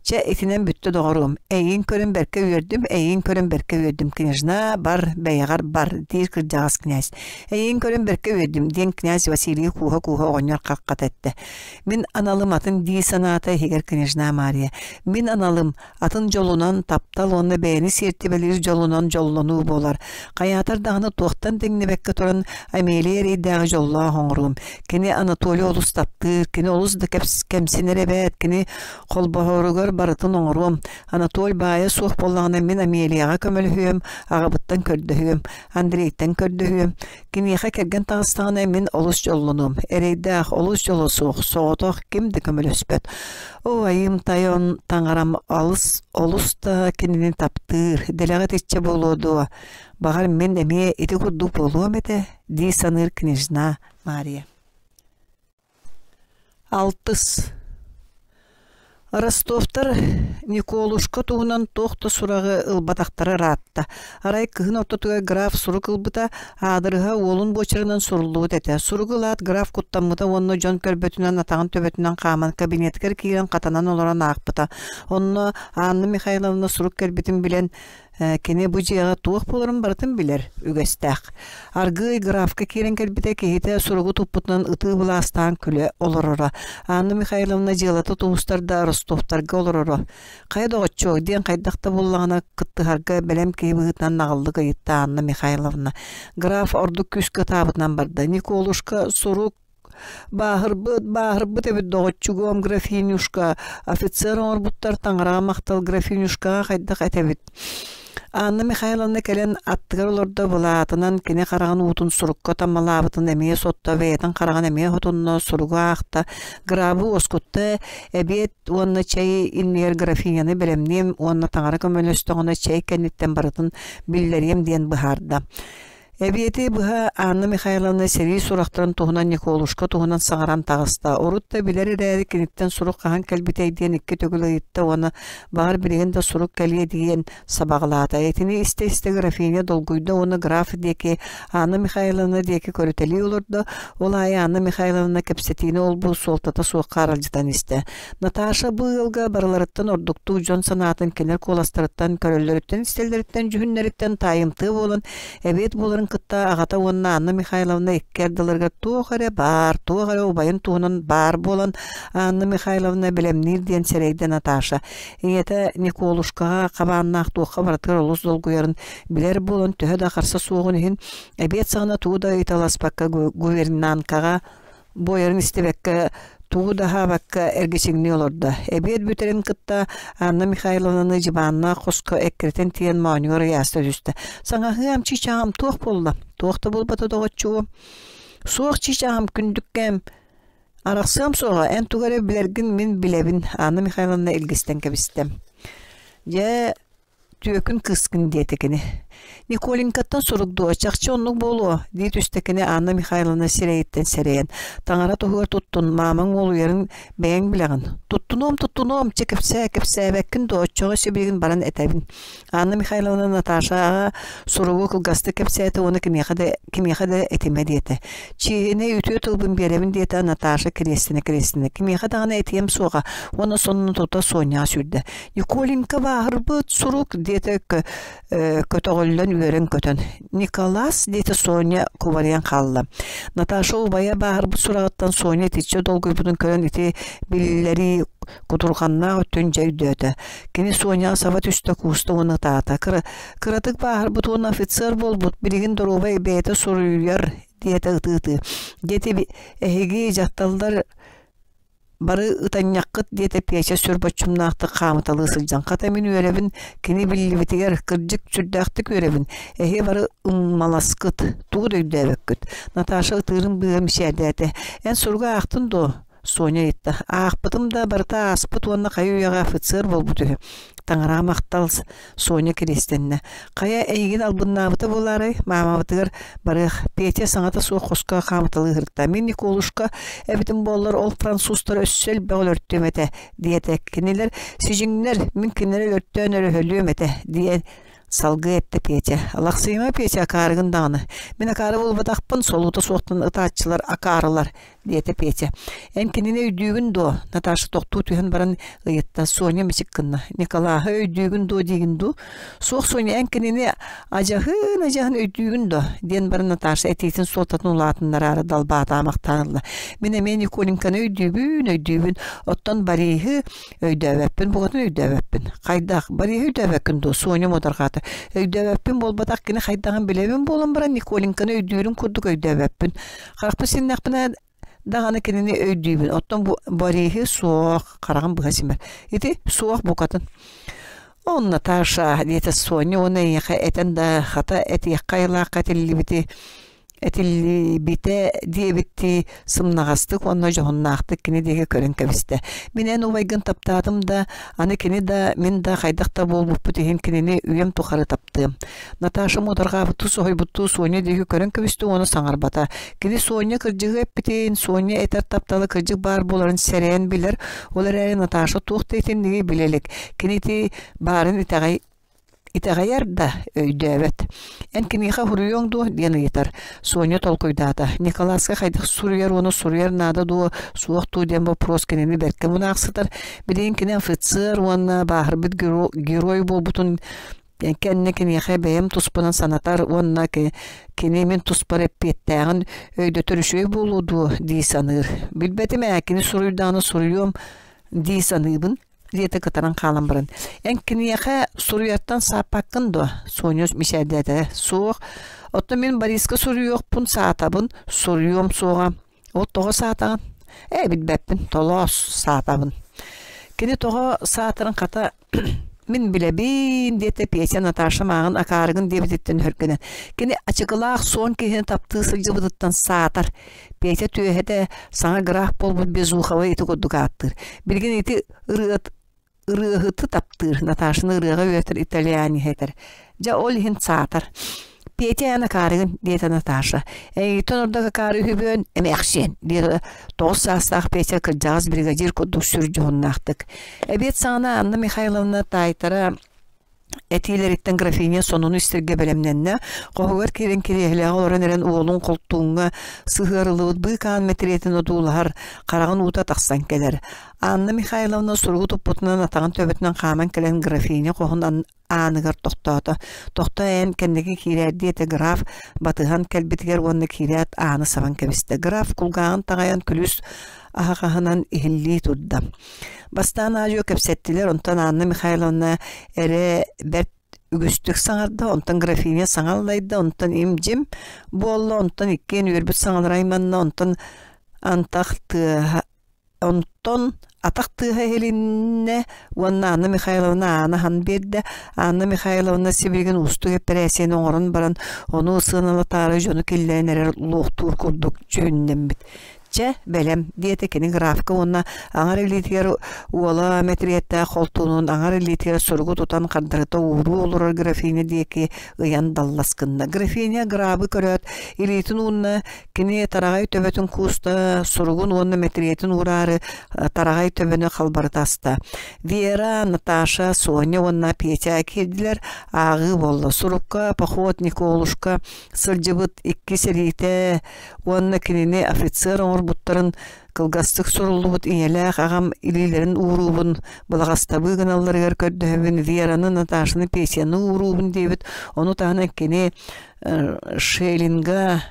Чэ, итинэн бүттэ доҕоруом. Эйигин көрөн бэркэ үөрдүм, эйигин көрөн бэркэ үөрдүм, княжна, бар, бэйэҕэр бар, диир кырдьаҕас князь. Эйигин көрөн бэркэ үөрдүм, диэн князь Василий кууһа-кууһа оҕонньор хаххата эттэ. Мин аналым атын дии санаата иһигэр княжна Мария. Мин аналым Атын дьолунан, таптал уонна бэйэни сиэртибэлиир дьолунан дьоллонуу буолар. Хайаатар даҕаны туохтан тэҥнэбэккэ туран Амелия эрэйдээҕи дьоллоох оҥоруом. Кини Анатолий олус таптыыр, кини олус да кэмсинэр эбээт, кини холбоһоругар барытын оҥоруом. Анатолий баайа суох буоллаҕына мин Амелияҕа көмөлөһүөм, аҕабыттан көрдөһүөм, Андрейтан көрдөһүөм. Киниэхэ кэргэн таҕыстаҕына мин олус дьоллонуом. Эрэйдээх, олус дьоло суох, соҕотох ким да көмөлөспөт. Оо, айым тайон таҥарам алыс олус да кинини таптыыр, дэлэҕэ итиччэ буолуо дуо? Баҕар мин эмиэ ити курдук буолуом этэ, дии саныыр княжна Мария. Алтыс Ростовтар Николушка туһунан туох да сураҕы ылбатахтара ыраатта. Арай кыһын ортотугар граф сурук ылбыта, аадырыһа уолун буочарынан суруллубут этэ. Суругу ылаат граф куттаммыта уонна дьон көрбөтүнэн атаҕын төбөтүнэн хааман кабинетыгар киирэн хатанан олорон аахпыта. Онно Анна Михайловна сурук кэлбитин билэн Кини бу дьиэҕэ туох буоларын барытын билэр үгэстээх. Аргыый графка киирэн кэлбитэ киһитэ суругу туппутунан ытыы былаастаан күлэ олороро. Анна Михайловна дьыалата тубустар да Ростовтарга олороро. «Хайа доҕоччуок» диэн хайдах да буоллаҕына кыттыһарга бэлэм киһи быһыытынан наҕыллык ыйытта Анна Михайловна. Граф ордук күүскэ ытаабытынан барда. Николушка сурук Бааһырбыт, бааһырбыт эбит доҕоччугуом графинюшка, офицер оҥорбуттар таҥараҕа махтал графинюшкаҕа хайдах этэбит Анна Михайловна кэлэн аттыгар олордо былаатынан кини хараҕын уутун сурукка таммалаабытын эмиэ сотто бэйэтин хараҕын эмиэ хотунна суругу аахта грабы уоскутта эбиэт уонна чэй иннигэр графиняны бэлэмниэм уонна таҥара көмөлөстөҕүнэ чэй кэнниттэн барытын биллэриэм диэн быһаарда Эбиэти быһа Анна Михайловна сэрии сурахтарын туһунан Николушка туһунан саҥаран таҕыста. Урут да билэр эрээри киниттэн сурук хаһан кэлбитэй диэн икки төгүл ыйытта уонна баҕар билигин да сурук кэлиэ диэн сабаҕалаата. Итини истэ-истэ графиня долгуйда уонна граф диэки Анна Михайловна диэки көрүтэлии олордо. Ол аайы Анна Михайловна кэпсэтиини ол-бу суолтата суохха аралдьытан истэ. Наташа бу ыалга барыларыттан ордуктуу дьон санаатын кинилэр куоластарыттан, көрөллөрүттэн-истэллэриттэн, дьүһүннэриттэн таайымтыа буолан, эбиэт буоларын кытта аҕата уонна Анна Михайловна икки ардыларыгар туох эрэ баар, туох эрэ убайын туһунан баар буолан Анна Михайловна бэлэмниир диэн сэрэйдэ Наташа. Ийэтэ Николушкаҕа хабааннаах туохха барытыгар олус долгуйарын билэр буолан төһө да харса суоҕун иһин эбиэт саҕана тугу да ыйыталаспакка гувернанткаҕа буойарын истибэккэ, тугу да аһаабакка эргичиҥнии олордо. Эбиэт бүтэрин кытта Анна Михайловнаны дьыбааннаах хоско эккирэтэн тиийэн моонньугар ыйааста түстэ. «Саҥаһыам, чыычааҕым, туох буолла? Туох да буолбата доҕоччугум?» «Суох, чыычааҕым, күндүккэм, арахсыам суоҕа, эн тугу эрэ билэргин мин билэбин», Анна Михайловна илгистэн кэбистэ. «Дьэ, түөкүн кыыскын диэтэ кини. Николенькаттан сурук дуо, чахчы оннук буолуо, дии түстэ кини Анна Михайловна сирэйиттэн сэрэйэн. Таҥара туһугар туттун, маамаҥ уолуйарын бэйэҥ билэҕин. Туттунуом, туттунуом, чэ кэпсээ, кэпсээбэккин дуо, оччоҕо сибилигин баран этэбин. Анна Михайловна Наташаҕа суругу кылгастык кэпсээтэ уонна кимиэхэ да, кимиэхэ да этимэ диэтэ. Чиэһинэй үтүө тылбын биэрэбин диэтэ Наташа кириэстэнэ-кириэстэнэ. Кимиэхэ даҕаны этиэм суоҕа уонна сонно тута Соняҕа сүүрдэ. Николенька бааһырбыт сурук диэтэ көтөҕүллэн үөрэн-көтөн. Николас диэтэ Соня кубарыйан хаалла. Наташа убайа бааһырбыт сураҕыттан Соня итиччэ долгуйбутун көрөн ити биллэрии кутурҕаннаах өттүн дьэ өйдөөтө. Кини Соняҕа саба түстэ кууста уонна ытаата. Кыра, кыратык бааһырбыт уонна офицер буолбут, билигин доруобай бэйэтэ суруйар диэтэ ытыы-ытыы. Диэти эһиги дьахталлар бары ытанньаххыт диэтэ Петя сүр боччумнаахтык хаамыталыы сылдьан. Хата мин үөрэбин, кини биллибитигэр, кырдьык сүрдээхтик үөрэбин. Эһиги бары ыммаласкыт, тугу да өйдөөбөккүт. Наташа ытыырын быыһа мичээрдээтэ. Эн суругу аахтын дуо? Соня ыйытта. Аахпытым да барыта ааспыт уонна хайа үйэҕэ офицер буолбут үһү. Таҥара махтал, Соня кириэстэннэ. Хайа эйигин албыннаабыта буолаарай? Маамабытыгар барыах. Петя саҥата суох хоско хаамыталыы ыһырта. Мин Николушка эбитим буоллар ол французтар өссө элбэх өлөртүөм этэ, диэтэ. Кинилэр сидьиҥнэр, мин кинилэри өлөртөөн өрөһөлүөм этэ, диэн салгыы эттэ Петя. Алахсыйыма Петя акаарыгын даҕаны. Мин акаары буолбатахпын, солуута суохтан ытааччылар акаарылар, диэтэ Петя. Эн кинини өйдүүгүн дуо? Наташа тохтуу түһэн баран ыйытта. Соня мичик гынна. Николаһы өйдүүгүн дуо диигин дуу? Суох, Соня, эн кинини адьаһын-адьаһын өйдүүгүн дуо? диэн баран Наташа этиитин суолтатын улаатыннараары далбаатаамахтаан ылла. Мин эмиэ Николеньканы өйдүүбүн, өйдүүбүн. Оттон Бориһы өйдөөбөппүн, букатын өйдөөбөппүн. Хайдах? Бориһы өйдөөбөккүн дуо? Соня муодарҕаата. Өйдөөбөппүн буолбатах, кини хайдаҕын билэбин буолан баран Николеньканы өйдүүрүм курдук өйдөөбөппүн. Харахпын симнэхпинэ даҕаны кинини өйдүүбүн. Оттон бу Бориһы суох, хараҕым быһа симэр. Ити суох букатын. Ол Наташа, диэтэ Соня уонна эйиэхэ этэн да хата этиэххэ айылаахха этиллибити этиллибитэ диэбиттии сымнаҕастык уонна дьоһуннаахтык кини диэки көрөн кэбистэ. Мин эн убайгын таптаатым да, аны кини да, мин да хайдах да буолбуппут иһин кинини үйэм тухары таптыам. Наташа муодарҕаабыттыы соһуйбуттуу Соня диэки көрөн кэбистэ уонна саҥарбата. Кини Соня кырдьыгы эппитин, Соня этэр таптала кырдьык баар буоларын сэрэйэн билэр, ол эрээри Наташа туох да итинниги билэ илик. Кини ити баарын итэҕэй итэҕэйэр да өйдөөбөт. Эн киниэхэ суруйуоҥ дуо диэн ыйытар. Соня толкуйдаата. Николаска хайдах суруйар уонна суруйар наада дуо, суох дуо диэн боппуруос кинини бэркэ мунаахсытар. Билигин кини офицер уонна бааһырбыт герой буолбутун кэннэ киниэхэ бэйэм туспунан санатар уонна кини мин туспар эппиэттээҕин өйдөтөр үчүгэй буолуо дуо дии саныыр. Билбэтим ээ, кини суруйдаҕына суруйуом дии саныыбын диэтэ кытаран хаалан баран. Эн киниэхэ суруйартан сааппаккын дуо? Соня мичээрдээтэ. Суох. Оттон мин Бориска суруйуохпун саатабын, суруйуом суоҕа. Ол тоҕо саатаҕын? Ээ, билбэппин, толоос саатабын. Кини тоҕо саатарын хата Мин билэбин, диэтэ Петя Наташа мааҕын акаарыгын диэбититтэн өһүргэнэн. Кини ачыкылаах суон киһини таптыы сылдьыбытыттан саатар. Петя түөһэтэ саҥа граф буолбут Безухова ити курдук ааттыыр. Билигин ити ырыат ырыаһыты таптыыр, Наташаны ырыаҕа үөрэтэр итальяниһа этэр. Дьэ ол иһин саатар. Петя эн акаарыгын, диэтэ Наташа. Эйигиттэн ордук акаары үһүбүөн, эмээхсиэн, диэтэ тоҕус саастаах Петя кырдьаҕас бригадир курдук сүр дьоһуннаахтык. Эбиэт саҕана Анна Михайловна таайтара этиилэриттэн графиня сонуну истэргэ бэлэмнэннэ. Хоһугар киирэн кириэһилэҕэ олорон эрэн уолун холтууҥҥа сыһыарыллыбыт быыкаан мэтириэтин одуулаһар, хараҕын уута тахсан кэлэр. Анна Михайловна суругу туппутунан атаҕын төбөтүнэн хааман кэлэн графиня хоһун ааныгар тохтоото. Тохтоо эн кэнники киирээр диэтэ граф батыһан кэлбитигэр уонна киирээт ааны сабан кэбистэ. Граф кулгааҕын таҕайан күлүүс аһаҕаһынан иһиллии турда. Бастаан аадьуо кэпсэттилэр, онтон Анна Михайловна эрэ бэрт үгүстүк саҥарда, онтон графиня саҥа аллайда, онтон им-дьим буолла, онтон иккиэн үөрбүт саҥалара айманна, онтон антах тыаһа Онтон атах тыаһа иһилиннэ уонна Анна Михайловна ааны аһан биэрдэ. Анна Михайловна сибилигин уустук эппэрээссийэни оҥорон баран, ону сыаналатаары дьону киллэрэн эрэр луохтуур курдук дьүһүннэммит. Чэ, бэлэм, диэтэ кини графка уонна аҥар илиитигэр уола мэтириэттээх холтуунун аҥар илиитигэр суругу тутан хардарыта ууруу олорор графиня диэки ыйан даллас гынна. Графиня грабы көрөөт, илиитин уунна, кини тараҕай төбөтүн кууста, суругун уонна мэтириэтин уураары тараҕай төбөнү халбарыта аста. Вера, Наташа, Соня уонна Петя киирдилэр, ааҕыы буолла. Сурукка поход Николушка сылдьыбыт икки сэриитэ уонна кинини офицер оҥорбуттарын кылгастык суруллубут ийэлээх аҕам илиилэрин ууруубун былаҕастабыы гыналларыгар көрдөһөбүн Вераны, Наташаны, Петяны ууруубун диэбит. Ону таһынан кини Шеллинга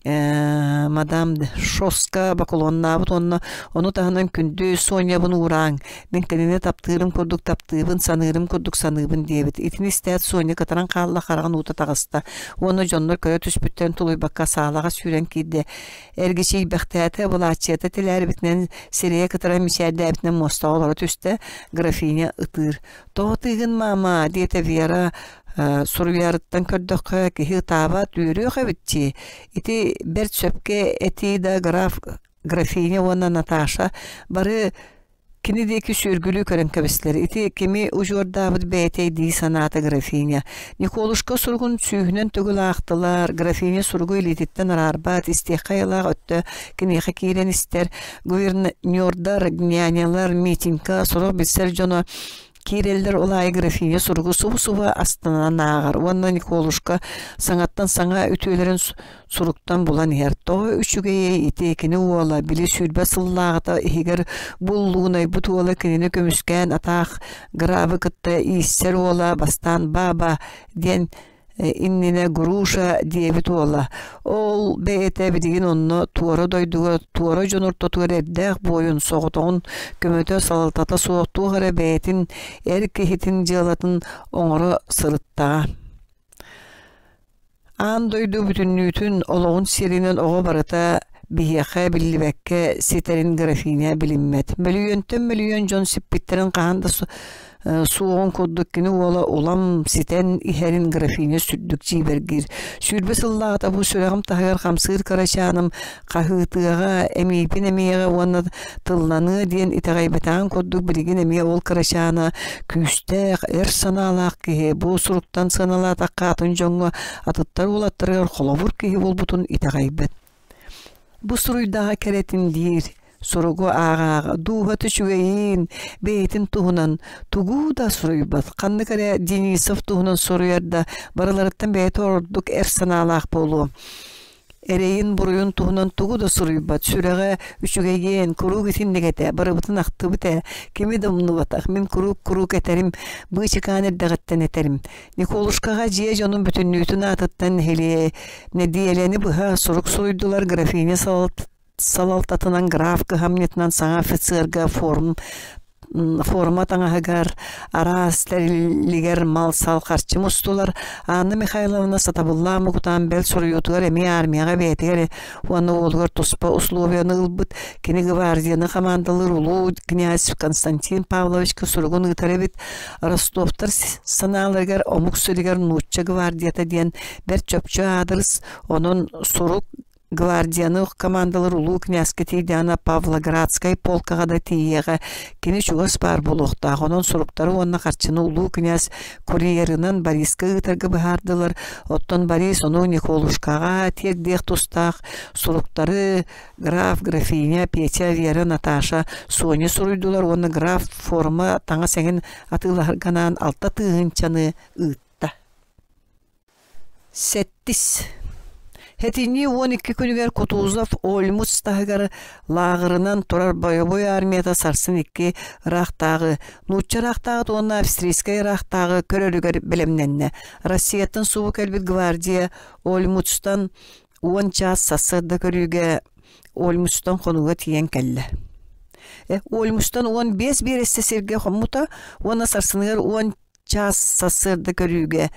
мадам Шоска бокулуоннаабыт уонна ону таһынан күндү Сонябын уурааҥ, мин кинини таптыырым курдук таптыыбын, саныырым курдук саныыбын диэбит. Итини истээт Соня кытаран хаалла, хараҕын уута таҕыста уонна дьоннор көрө түспүттэрин тулуйбакка саалаҕа сүүрэн киирдэ. Эргичийбэхтээтэ, былааччыйата тилээрбитинэн, сирэйэ кытаран мичээрдээбитинэн муостаҕа олоро түстэ. Графиня ытыыр. «Тоҕо ытыыгын, маама?» диэтэ Вера суруйарыттан көрдөххө, киһи ытаабат, үөрүөх эбит дии. Ити бэрт сөпкө этии да граф, графиня уонна Наташа бары кини диэки сүөргүлүү көрөн кэбистилэр. Ити кими удьуордаабыт бэйэтэй дии санаата графиня. Николушка суругун сүүһүнэн төгүл аахтылар. Графиня суругу илиититтэн араарбат, истиэххэ айылаах өттө киниэхэ киирэн истэр. Гувернердар, нянялар, митинка, сорох билсэр дьоно Киирэллэр ол аайы графиня суругу субу-субу астынан ааҕар уонна Николушка саҥаттан саҥа үтүөлэрин суруктан булан иһэр. Тоҕо үчүгэйэй ити кини уола, били 20 сыллааҕыта иһигэр буллуунайбыт уола кинини көмүскээн атаах грабы кытта ииссэр уола бастаан баба диэн иннинэ Груша диэбит уола. Ол бэйэтэ билигин онно туора дойдуга туора дьон ортотугар эрдээх буойун соҕотоҕун көмөтө салалтата суох туох эрэ бэйэтин эр киһитин дьыалатын оҥоро сырыттаҕа. Аан дойду бүтүннүүтүн олоҕун сиэринэн оҕо барыта биһиэхэ биллибэккэ ситэрин графиня билиммэт. Мөлүйүөнтэн мөлүйүөн дьон сиппиттэрин хаһан да суоҕун курдук кини уола улам ситэн иһэрин графиня сүрдүк дьиибэргиир. 20 сыллааҕыта бу сүрэҕим таһыгар хамсыыр кырачааным хаһыытыаҕа, эмиийбин эмиэҕэ уонна тылланыа диэн итэҕэйбэтэҕин курдук билигин эмиэ ол кырачаана күүстээх, эр санаалаах киһи бу суруктан сыаналаатахха атын дьоҥҥо атыттар уолаттарыгар холобур киһи буолбутун итэҕэйбэт. Бу суруйдаҕа кэрэтин диир, суругу ааҕа-ааҕа дууһата үчүгэйин, бэйэтин туһунан тугу да суруйбат. Ханнык эрэ Денисов туһунан суруйар да барыларыттан бэйэтэ ордук эр санаалаах буолуо. Эрэйин-буруйун туһунан тугу да суруйбат, сүрэҕэ үчүгэйиэн, куруук итинник этэ, барыбытын ахтыбыт ээ, кими да умнубатах, мин куруук-куруук этэрим, быычыкаан эрдэҕиттэн этэрим. Николушкаҕа дьиэ дьонун бүтүннүүтүн аатыттан нэһилиэ нэдиэлэни быһа сурук суруйдулар графиня салалтатынан граф кыһамньытынан саҥа офицерга форм форма таҥаһыгар араас тэрилигэр мал-сал харчы мустулар. Анна Михайловна сатабыллаах мугутаан бэл суруйуутугар эмиэ армияҕа бэйэтигэр уонна уолугар туспа условияны ылбыт. Кини гвардияны хамаандалыыр улуу князь Константин Павловичка суругун ыытар эбит. Ростовтар санааларыгар омук сиригэр нуучча гвардията диэн бэрт чопчу аадырыс, онон сурук гвардияны командалар улуу князька тиийдэҕинэ Павлоградскай полкаҕа да тиийиэҕэ, кини чугас баар буолуохтаах. Онон суруктары уонна харчыны улуу князь курьерынан Бориска ыытарга быһаардылар. Оттон Борис ону Николушкаҕа тиэрдиэх тустаах суруктары граф, графиня, Петя, Вера, Наташа, Соня суруйдулар уонна граф форма таҥас эҥин атыылаһарга анаан 6 тыһыынчаны ыытта. Сэттис. Сэтинньи 12 күнүгэр Кутузов Ольмуц таһыгар лааҕырынан турар бойобуой армията сарсын икки ыраахтааҕы, нуучча ыраахтааҕыт уонна австрийскай ыраахтааҕы көрөрүгэр бэлэмнэннэ. Россияттан субу кэлбит гвардия Ольмуцтан 10 чаас сарсыарда көрүүгэ Ольмуцтан хонууга тиийэн кэллэ. Ольмуцтан 15 биэрэстэ сиргэ хоммута уонна сарсыныгар 10 чаас сарсыарда көрүүгэ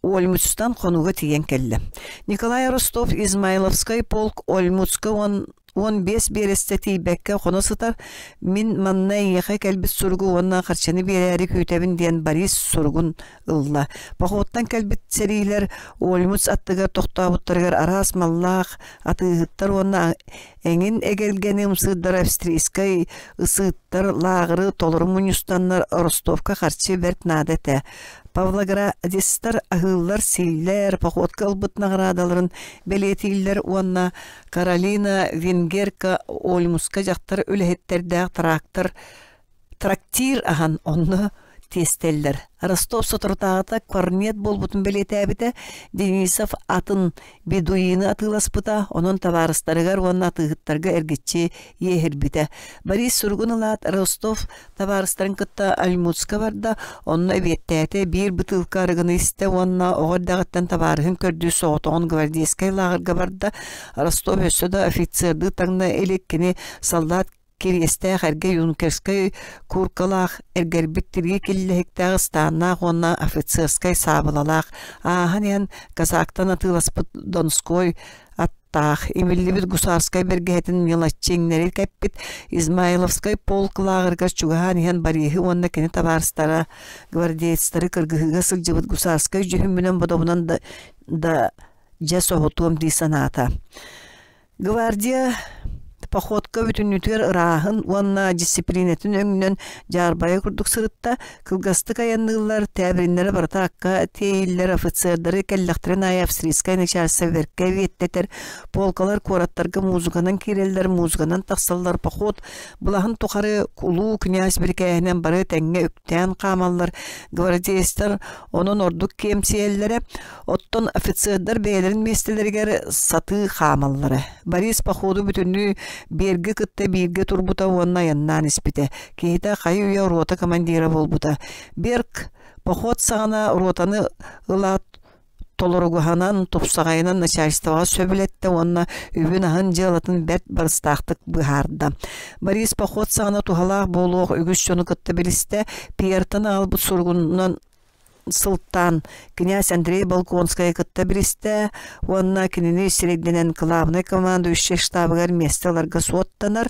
Ольмуцтан хонууга тиийэн кэллэ. Николай Ростов Измайловскай полк Ольмуцка 15 биэрэстэ тиийбэккэ хоно сытар. Мин манна эйиэхэ кэлбит суругу уонна харчыны биэрээри күүтэбин диэн Борис суругун ылла. Походтан кэлбит сэриилэр Ольмуц аттыгар тохтообуттарыгар араас маллаах атыыһыттар уонна эҥин эгэлгэни ымсыырдар австрийскай ысыыттар лааҕыры толору мунньустаннар Ростовка харчы бэрт наада этэ. Павлоградецтар аһыыллар-сииллэр, походка ылбыт наҕараадаларын бэлиэтииллэр уонна Каролина Венгерка Ольмуска дьахтар үлэһиттэрдээх трактор трактир аһан онно тиэстэллэр. Ростов соторутааҕыта корнет буолбутун бэлиэтээбитэ, Денисов атын бедуины атыыласпыта, онон табаарыстарыгар уонна атыыһыттарга эргиччи иэһирбитэ. Борис суругун ылаат, Ростов табаарыстарын кытта Альмутска барда, онно эбиэттээтэ, биир бытыылка арыгыны истэ уонна оҕо эрдэҕиттэн табаарыһын көрдүү соҕотоҕун гвардейскай лааҕырга барда. Ростов өссө да офицердыы таҥна илик кини саллаат Кириэстээх эргэ юнкерскай кууркалаах, эргэрбит тирии киллэһиктээх ыстааннаах уонна офицерскай саабылалаах, ааһан иһэн казактан атыыласпыт донской аттаах, имиллибит гусарскай бэргэһэтин ньылаччы иҥнэри кэппит Измайловскай полк лааҕырыгар чугаһаан иһэн Бориһы уонна кини табаарыстара гвардеецтары кыргыһыыга сылдьыбыт гусарскай дьүһүммүнэн-бодобунан да, да дьэ соһутуом дии санаата. Гвардия походка бүтүннүүтүгэр ырааһын уонна дьиссипилиинэтин өҥүнэн дьаарбайа курдук сырытта, кылгастык айанныыллар, тээбириннэрэ барыта акка тиэйиллэр, офицердары кэллэхтэрин аайы австрийскай начальство бэркэ эбиэттэтэр, полкалар куораттарга музыканан киирэллэр, музыканан тахсаллар, поход былаһын тухары улуу князь бирикээһинэн бары тэҥҥэ үктээн хаамаллар, гвардеецтар онон ордук киэмсийэллэрэ, Оттон офицердар бэйэлэрин миэстэлэригэр сатыы хаамаллара. Борис походу бүтүннүү Берги кытта бииргэ турбута уонна айаннаан испитэ. Киһитэ хайы-үйэ рота командира буолбута. Берг поход саҕана ротаны ылаат толоругаһынан, тупсаҕайынан начальствоҕа сөбүлэттэ уонна үбүн-аһын дьыалатын бэрт барыстаахтык быһаарда. Борис поход саҕана туһалаах буолуох үгүс дьону кытта билистэ, Пьертан аҕалбыт суругунан сылтаан князь Андрей Болконскайы кытта билистэ уонна кинини сирэйдэнэн кылаабынай командующай штабыгар миэстэ ыларга суоттанар.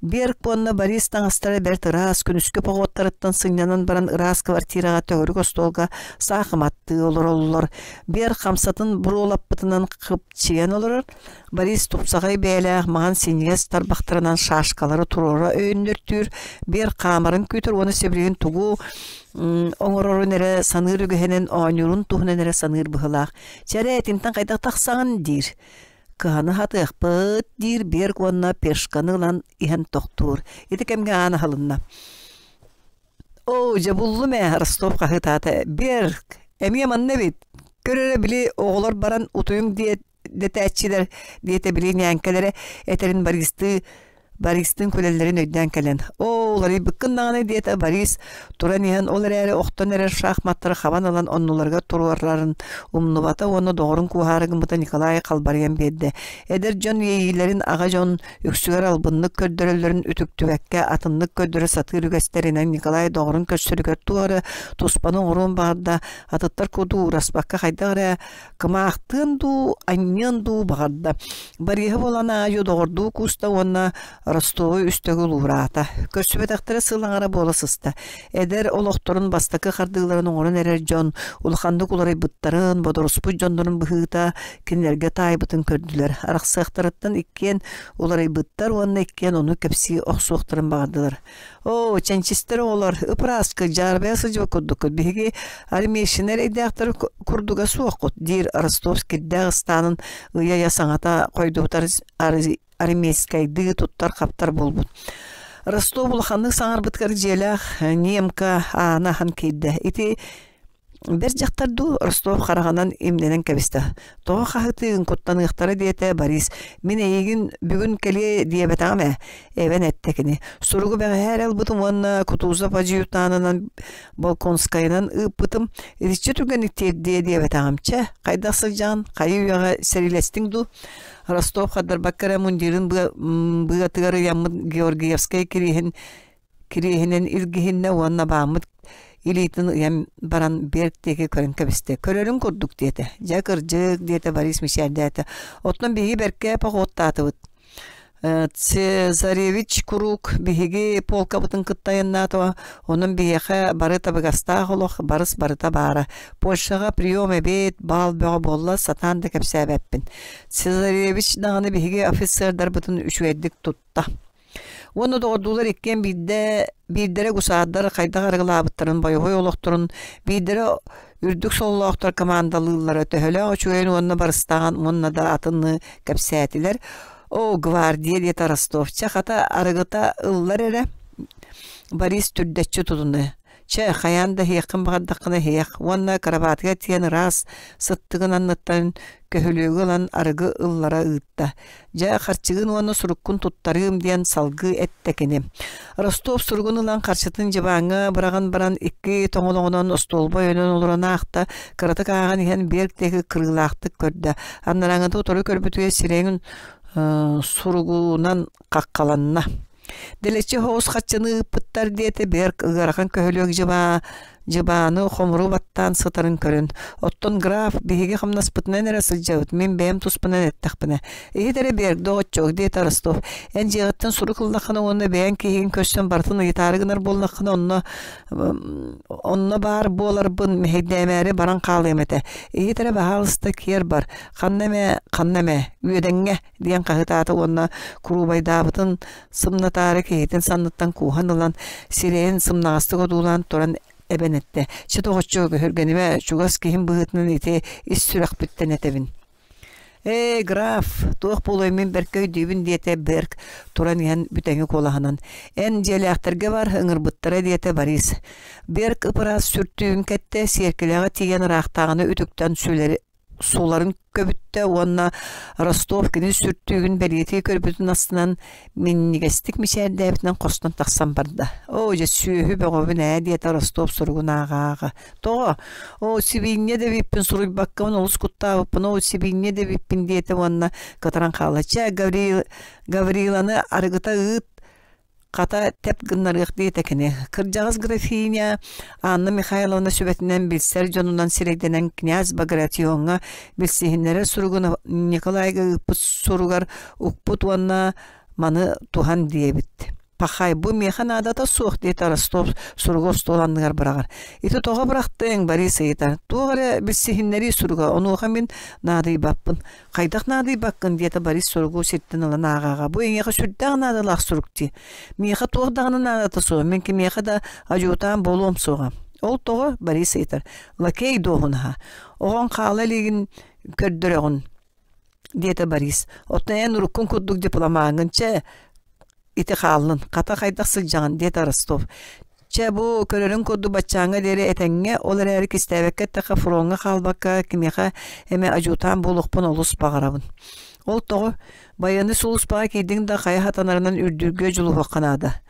Берг уонна Борис таҥастара бэрт ыраас күнүскү походтарыттан сынньанан баран ыраас квартираҕа төгүрүк остуолга саахыматтыы олороллор. Берг хамсатын буруолаппытынан хыпчыйан олорор. Борис тупсаҕай бэйэлээх маҥан синньигэс тарбахтарынан шашкалары туруора өйөннөртүүр, биэр хаамарын күүтэр уонна сибилигин тугу оҥорорун эрэ саныыр үгэһинэн оонньуурун туһунан эрэ саныыр быһыылаах. Чэрэ итинтэн хайдах тахсаҕын диир. Кыһаны хатыахпыт диир Берг уонна пешканы ылан иһэн тохтуур. Ити кэмҥэ аан аһылынна. Оо, дьэ буллум ээ, Ростов хаһыытаата. Берг, эмиэ манна эбит. Көр эрэ били оҕолор баран утуйуҥ диэт дэтээччилэр диэтэ били ньээҥкэлэрэ этэрин Бористыы Бористыын күлэллэрин өйдөөн кэлэн «Оо, уларыйбыккын даҕаны» диэтэ Борис туран иһэн ол эрээри охтон эрэр шахматтары хабан ылан оннуларыгар туруорарын умнубата уонна доҕорун куоһаары гыммыта Николай халбарыйан биэрдэ. Эдэр дьон иэйиилэрин аҕа дьон үксүгэр албыннык көрдөрөллөрүн үтүктүбэккэ атыннык көрдөрө сатыыр үгэстэринэн Николай доҕорун көрсөрүгэр туох эрэ туспаны оҥоруон баҕарда, атыттар курдук уураспакка хайдах эрэ Кымаахтыан дуу, анньыан дуу баҕарда. Бориһы буолан аайы доҕордуу кууста уонна Ростову үс төгүл уураата. Көрсүбэтэхтэрэ сыл аҥара буола сыста. Эдэр олохторун бастакы хардыыларын оҥорон эрэр дьон улаханнык уларыйбыттарын, бодоруспут дьоннорун быһыыта кинилэргэ таайбытын көрдүлэр. Арахсыахтарыттан иккиэн уларыйбыттар уонна иккиэн ону кэпсии охсуохтарын баҕардылар. Оо, чэнчистэр оҕолор, ып-ырааскы дьаарбайа сылдьыбыт курдуккут, биһиги армейщина эрэйдээхтэр курдуга суоххут, диир Ростов кирдээх ыстаанын ыйа-ыйа саҥата хойдубут армейскайдыы туттар-хаптар буолбут. Ростов улаханнык саҥарбытыгар дьиэлээх немка ааны аһан киирдэ. Ити Бэрт дьахтар дуу, Ростов хараҕынан имнэнэн кэбистэ. Тоҕо хаһытыыгын куттаныахтара диэтэ Борис. Мин эйигин бүгүн кэлиэ диэбэтэҕим ээ, эбэн эттэ кини. Суругу бэҕэһээ эрэ ылбытым уонна Кутузов адъютанынан Болконскайынан ыыппытым. Итиччэ түргэнник тиэрдиэ диэбэтэҕим. Чэ, хайдах сылдьаҕын, хайы үйэҕэ сэриилэстиҥ дуу? Ростов хардарбакка эрэ мундирын быатыгар ыйаммыт Георгиевскай кириэһин Кириэһинэн илгиһиннэ уонна бааммыт илиитин ыйан баран Берг диэки көрөн кэбистэ. Көрөрүҥ курдук диэтэ. Дьэ кырдьык диэтэ Борис мичээрдээтэ. Оттон биһиги бэркэ походтаатыбыт. Цезаревич куруук биһиги полкабытын кытта айаннаатаҕа, онон биһиэхэ бары табыгастаах олох барыс барыта баара. Польшаҕа прием эбит, баал бөҕө буолла, сатаан да кэпсээбэппин. Цезаревич даҕаны биһиги офицердарбытын үчүгэйдик тутта. Уонна доҕордуулар иккиэн биирдэ биирдэрэ гусаардар хайдах арыгылаабыттарын бойобуой олохторун, биирдэрэ үрдүк сололоохтор командалыыллара төһөлөөх үчүгэйин уонна барыстааҕын уонна да атыны кэпсээтилэр. Оо, гвардия диэтэ Ростов, чэ хата арыгыта ыллар эрэ. Борис түрдэччи тутунна. Чэ, хайаан да иһиэххин баҕардаххына иһиэх уонна кроватыгар тиийэн ыраас сыттыгын анныттан көһүлүөгү ылан арыгы ыллара ыытта. Дьэ, харчыгын уонна суруккун туттарыым диэн салгыы эттэ кини. Ростов суругун ылан харчытын дьыбааҥҥа быраҕан баран икки тоҥолоҕунан остуолба өйөнөн олорон аахта, кыратык ааҕан иһэн Берг диэки кырыылаахтык көрдө. Анарааҥҥыта утары көрбүтүгэр сирэйин суругунан хаххаланна. Дэлэччи соҕус хаччыны ыыппыттар диэтэ Берг ыарахан көһүлүөк дьыбаа дьыбааны хомуру баттаан сытарын көрөн, оттон граф биһиги хамнаспытынан эрэ сылдьабыт, мин бэйэм туспунан эттэхпинэ. Иһит эрэ Берг, доҕоччуок, диэтэ Ростов. Эн дьиэҕиттэн сурук ыллаххына уонна бэйэҥ киһигин көрсөн барытын ыйытаары гынар буоллаххына, онно онно баар буоларбын мэһэйдээмээри баран хаалыам этэ. Иһит эрэ баһаалыста киэр бар, ханна эмэ, ханна эмэ, үөдэҥҥэ диэн хаһытаата уонна куруубайдаабытын сымнатаары киһитин санныттан кууһан ылан, сирэйин сымнаҕастык одуулаан туран эбэн эттэ: «Чэ, доҕоччуок, өһүргэнимэ, чугас киһим быһыытынан ити ис сүрэхпиттэн этэбин». «Ээ, граф, туох буолуой мин бэркэ өйдүүбүн» диэтэ Берг туран иһэн бүтэҥи куолаһынан. «Эн дьиэлээхтэргэ бар, ыҥырбыттара» диэтэ Борис. Берг ып-ыраас сүртүүгүн кэттэ, сиэркилэҕэ тиийэн ыраахтааҕыны үтүктэн сүлэри суларын көбүттэ уонна Ростов кини сүртүүгүн бэлиэтии көрбүтүн астынан минньигэстик мичээрдээбитинэн хостон тахсан барда. «Оо, дьэ сүөһү бөҕөбүн ээ» диэтэ Ростов суругун ааҕа-ааҕа. «Тоҕо? Оо, сибиинньэ да эбиппин суруйбаккабын олус куттаабыппын, оо, сибиинньэ да эбиппин» диэтэ уонна кытаран хаалла. «Чэ, Гаврил, Гавриланы арыгыта ыыт, Хата тэп гыннарыах диэтэ кини. Кырдьаҕас графиня Анна Михайловна сүбэтинэн билсэр дьонунан сирэйдэнэн князь Багратионҥа билсиһиннэрэр суругун Николайга ыыппыт суругар укпут уонна маны туһан диэбит. Пахай, бу миэхэ наадата суох диэтэ Ростов суругу остуол анныгар быраҕар. Ити тоҕо бырахтыҥ, Борис ыйытар. Туох эрэ билсиһиннэрии суруга, онуоха мин наадыйбаппын. Хайдах наадыйбаккын диэтэ Борис суругу сиртэн ылан ааҕааҕа. Бу эйиэхэ сүрдээх наадалаах сурук дии. Миэхэ туох даҕаны наадата суох, мин кимиэхэ да адьуутаан буолуом суоҕа. Ол тоҕо? Борис ыйытар. Лакей дуоһунаһа. Оҕоҥ хаала илигин көрдөрөҕүн, диэтэ Борис. Оттон эн уруккун курдук дипломаҥҥын чэ, ити хааллын, хата хайдах сылдьаҕын диэтэ Ростов. Чэ, бу көрөрүҥ курдук баччааҥҥа диэри этэҥҥэ, ол эрээри кистээбэккэ эттэххэ фроҥҥа хаалбакка кимиэхэ эмэ адьутаан буолуохпун олус баҕарабын. Ол тоҕо? Байыаннай сулууспаҕа киирдиҥ да хайа сатанарынан үрдүүргэ дьулуһуохха наада.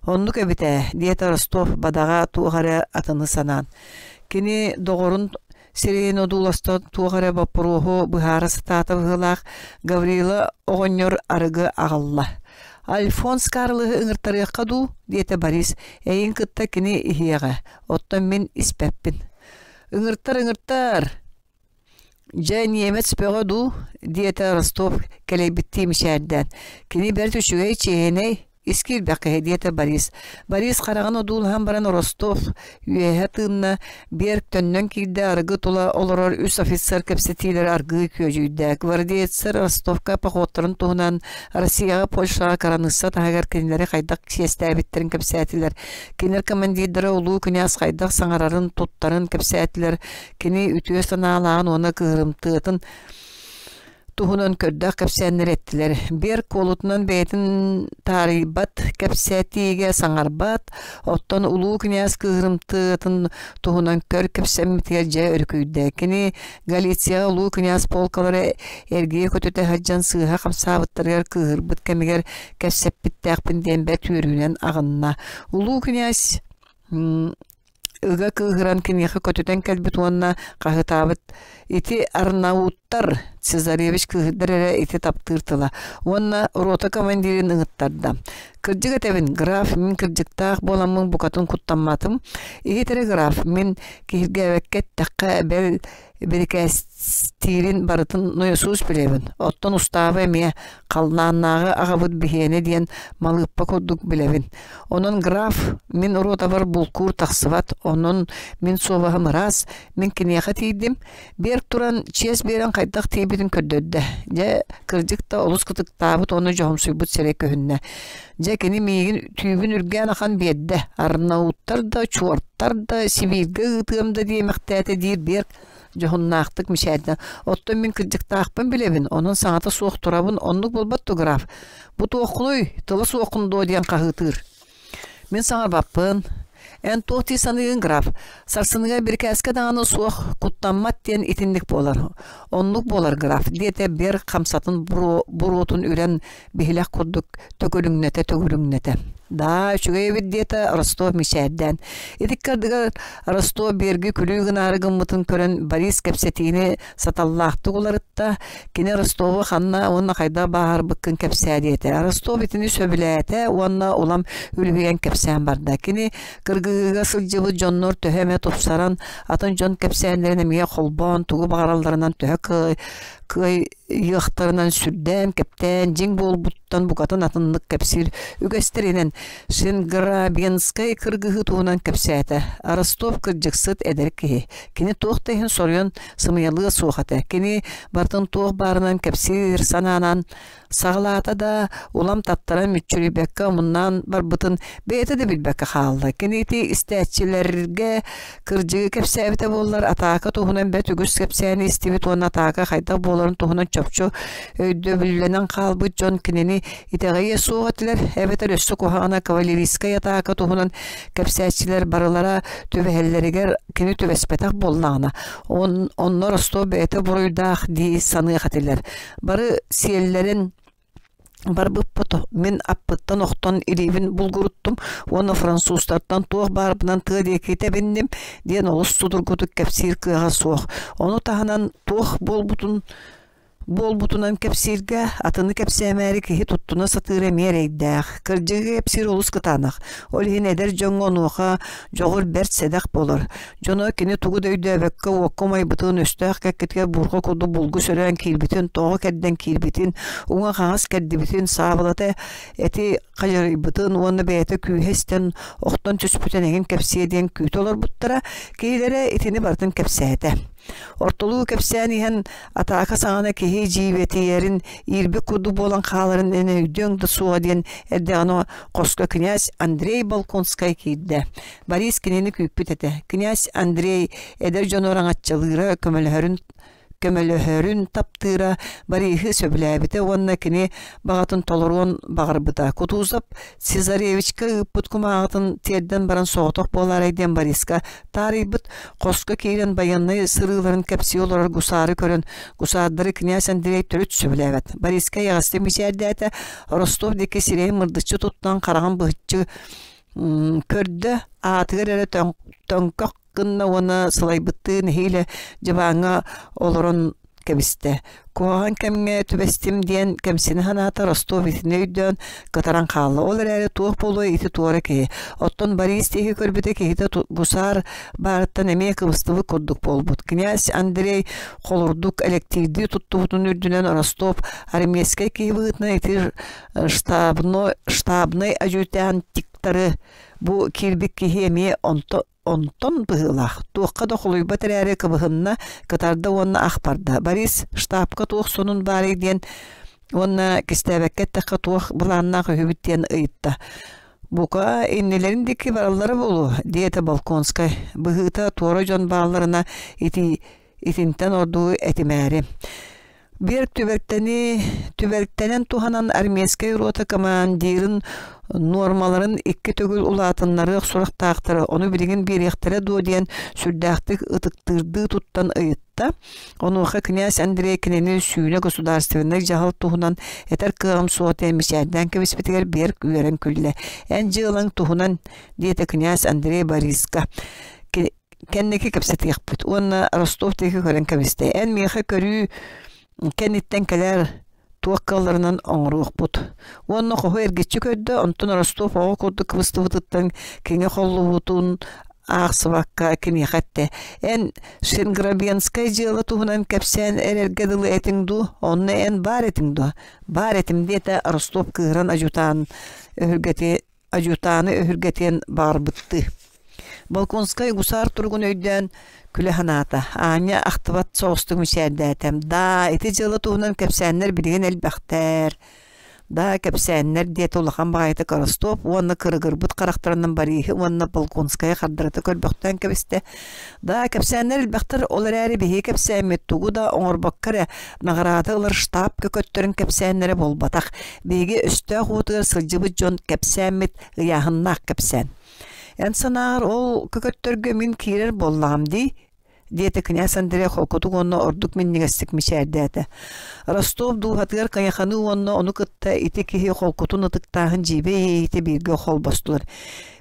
Оннук эбит ээ, диэтэ Ростов бадаҕа туох эрэ атыны санаан. Кини доҕорун сирэйин одууласта туох эрэ боппуруоһу быһаара сатаата быһыылаах Гаврила оҕонньор арыгы аҕалла. «Альфонс Карлыһы ыҥыртарыахха дуу?» диэтэ Борис. «Эйигин кытта кини иһиэҕэ, оттон мин испэппин». «Ыҥыртар, ыҥыртар!» «Дьэ, немец бөҕө дуу?» диэтэ Ростов кэлэйбиттии мичээрдээн. «Кини бэрт үчүгэй, чиэһинэй, Ис киирбэх киһи диэтэ Борис. Борис хараҕын одуулаһан баран Ростов үөһэ тыынна, Берг төннөн киирдэ арыгы тула олорор үс офицер кэпсэтиилэрэ аргыый күөдьүйдэ. Гвардеецтэр Ростовка походтарын туһунан Россияҕа Польшаҕа кыраныысса таһыгар кинилэри хайдах чиэстээбиттэрин кэпсээтилэр. Кинилэр командирдара улуу князь хайдах саҥарарын, туттарын кэпсээтилэр. Кини үтүө санаалааҕын уонна кыыһырымтыатын туһунан көрдөөх кэпсээннэри эттилэр. Биэр куолутунан бэйэтин таарыйбат кэпсэтиигэ саҥарбат, оттон улуу князь кыыһырымтыатын туһунан көр кэпсэммитигэр дьэ өрүкүйдэ. Кини Галицияҕа улуу князь полкалара эргийэ көтүтэ сылдьан сыыһа хамсаабыттарыгар кыыһырбыт кэмигэр кэпсэппиттээхпин диэн бэрт үөрүүнэн аҕынна. Улуу князь ыга кыыһыран киниэхэ көтүтэн кэлбит уонна хаһыытаабыт ити арнауттар Цезаревич кыыһырдар эрэ ити таптыыр тыла уонна рота командирын ыҥыттарда кырдьык этэбин граф мин кырдьыктаах буоламмын букатын куттамматым иһит эрэ граф мин киһиргээбэккэ эттэххэ бэл бирикээс Кэпсиирин барытын нойосуус билэбин. Оттон устааба эмиэ халлааннааҕы аҕабыт биһиэнэ диэн малыыппа курдук билэбин. Онон граф мин ротабар булкуур тахсыбат, онон мин суобаһым ыраас, мин киниэхэ тиийдим. Биэр туран чиэс биэрэн хайдах тиийбитин көрдөрдө. Дьэ, кырдьык да олус кытыктаабыт уонна дьоһумсуйбут сирэй көһүннэ. Дьэ, кини миигин түүбүн үргээн ахан биэрдэ. Арнауттар да, чуортар да, Сибииргэ ыытыам да диэмэхтээтэ диир Берг дьоһуннаахтык мичээрдэ. Оттон мин кырдьыктаахпын билэбин, онон саҥата суох турабын, оннук буолбат дуо, граф? Бу туоххунуй, тыла суоххун дуо диэн хаһыытыыр. Мин саҥарбаппын. Эн туох дии саныыгын, граф? Сарсыныгар бирикээскэ даҕаны суох, куттаммат диэн итинник буолар. Оннук буолар, граф, диэтэ Берг хамсатын буруотун үрэн биһилэх курдук төгүрүҥнэтэ-төгүрүҥнэтэ. «Даа, үчүгэй эбит» диэтэ Ростов мичээрдээн. Итикки ардыгар Ростов биэрги күлүү гынаары гыммытын көрөн Борис кэпсэтиини саталлаахтык уларытта. Кини Ростову ханна уонна хайдах бааһырбыккын кэпсээ диэтэ. Ростов итини сөбүлээтэ уонна улам үлүһүйэн кэпсээн барда. Кини кыргыһыыга сылдьыбыт дьоннор төһө эмэ тупсаран, атын дьон кэпсээннэрин эмиэ холбоон, тугу баҕаралларынан төһө кыай ыйыахтарынан сүрдээн, кэптээн, дьиҥ буолбуттан букатын атыннык кэпсиир үгэстэринэн Шенграбенскай кыргыһыы туһунан кэпсээтэ. Ростов кырдьыксыт эдэр киһи. Кини туох да иһин соруйан сымыйалыа суох этэ. Кини барытын туох баарынан кэпсиир санаанан саҕалаата да, улам таттаран мүччүрүйбэккэ омуннаан барбытын бэйэтэ да билбэккэ хаалла. Кини ити истээччилэргэ Кырдьыгы кэпсээбитэ буоллар, атаака туһунан бэрт үгүс кэпсээни истибит уонна атаака хайдах буоларын туһунан чопчу өйдөбүллэнэн хаалбыт дьон кинини итэҕэйиэ суох этилэр, эбэтэр өссө куһаҕана кавалерийскай атаака туһунан кэпсээччилэр барылара түбэһэллэригэр кини түбэспэтэх буоллаҕына, онно Ростов бэйэтэ буруйдаах дии саныах этилэр. Бары сиэллэрин Барбыппыт, мин аппыттан охтон илиибин булгуруттум уонна французтартан туох баарбынан тыа диэки тэбинним диэн олус судургутук кэпсиир кыаҕа суох. Ону таһынан туох буолбутун буолбутунан кэпсииргэ, атыны кэпсээмээри киһи туттуна сатыыра эмиэ эрэйдээх. Кырдьыгы кэпсиир олус кытаанах. Ол иһин эдэр дьоҥҥо онуоха дьоҕур бэрт сэдэх буолар. Дьоно кини тугу да өйдөөбөккө уокка умайбытын, өстөөх кэккэтигэр буурҕа курдук булгу сөрөөн киирбитин, тоҕо кэрдэн киирбитин, уҥа-хаҥас кэрдибитин, саабылата эти хадьарыйбытын уонна бэйэтэ күүһэ истэн охтон түспүтүн эҥин кэпсиэ диэн күүтэ олорбуттара, киһилэрэ итини барытын кэпсээтэ. Ортолуу кэпсээн иһэн атаака саҕана киһи дьиибэтийэрин, иирбит курдук буолан хааларын эн өйдүөҥ да суоҕа диэн эрдэҕинэ хоско князь Андрей Болконскай киирдэ. Борис кинини күүппүт этэ. Князь Андрей эдэр дьону араҥаччылыыра, көмөлөһөрүн көмөлөһөрүн таптыыра Бориһы сөбүлээбитэ уонна кини баҕатын толоруон баҕарбыта. Кутузов Цезаревичка ыыппыт кумааҕытын тиэрдэн баран соҕотох буолаарай диэн Бориска таарыйбыт, хоско киирэн байыаннай сырыыларын кэпсии олорор гусары көрөн, гусардары князь Андрей төрүт сөбүлээбэт. Бориска эйэҕэстик мичээрдээтэ, Ростов диэки сирэйин мырдыччы туттан хараҕын быһыччы Көрдө, аатыгар эрэ төҥкөх гынна уонна сылайбыттыы нэһиилэ дьыбааҥҥа олорон кэбистэ. Куһаҕан кэмҥэ түбэстим диэн кэмсинэ санаата Ростов итини өйдөөн кытаран хаалла. Ол эрээри туох буолуой ити туора киһи. Оттон Борис тииһи көрбүтэ киһитэ гусар баарыттан эмиэ кыбыстыбыт курдук буолбут. Князь Андрей холурдук электиирдии туттубутун үрдүнэн Ростов армейскай киһи быһыытынан ити штабной, штабнай адъютантиктары бу киирбит киһи эмиэ онто онтон быһыылаах туохха да холуйбат эрээри кыбыһынна кытарда уонна ах барда Борис штабка туох сонун баарый диэн уонна кистээбэккэ эттэххэ туох былааннаах үһүбүт диэн ыйытта бука иннилэрин диэки бараллара буолуо диэтэ Болконскай быһыыта туора дьон баалларына ити итинтэн ордугу этимээри Биир түбэлтэни түбэлтэнэн туһанан армейскай рота командирын нуормаларын икки төгүл улаатыннарыах сурахтаахтара, ону билигин биэриэхтэрэ дуо диэн сүрдээхтик ытыктыырдыы туттан ыйытта. Онуоха князь Андрей кинини сүүнэ государственнай дьаһал туһунан этэр кыаҕым суох диэн мичээрдээн кэбиспитигэр Берг үөрэн күллэ. «Эн дьыалаҥ туһунан» диэтэ князь Андрей Бориска. Кэнники кэпсэтиэхпит уонна Ростов диэки көрөн кэбистэ. Эн миэхэ көрүү кэнниттэн кэлээр туох кыалларынан оҥоруохпут. Уонна хоһу эргиччи көрдө, онтон Ростов оҕо курдук кыбыстыбытыттан киҥэ холлубутун аахсыбакка киниэхэ эттэ: «Эн Шенграбенскай дьыала туһунан кэпсээн эрэргэ дылы этиҥ дуу, онно эн баар этиҥ дуо?» «Баар этим» диэтэ Ростов кыыһыран адьутаан өһүргэти адьутааны өһүргэтиэн баҕарбыттыы. Болконскай гусар туругун өйдөөн күлэ санаата, аанньа ахтыбат соҕустук мичээрдээтэ: «Даа, ити дьыала туһунан кэпсээннэр билигин элбэхтэр. Да, кэпсээннэр диэтэ улахан баҕайытык Ростов уонна кырыгырбыт харахтарынан Бориһы уонна Полконскайы хардарыта көрбөхтөөн кэбистэ. Да, кэпсээннэр элбэхтэр, ол эрээри биһиги кэпсээммит тугу да оҥорбокко эрэ наҕараада ылар штаб көкөттөрүн кэпсээннэрэ буолбатах. Биһиги өстөөх уотугар сылдьыбыт дьон кэпсээммит ыйааһыннаах кэпсээн. Эн санааҕар ол көкөттөргө мин киирэр буоллаҕым дии диэтэ князь Андрей холкутук уонна ордук минньигэстик мичээрдээтэ. Ростов дууһатыгар кыйаханыы уонна ону кытта ити киһи холкутун ытыктааһын дьиибэ иэйиитэ бииргэ холбостулар.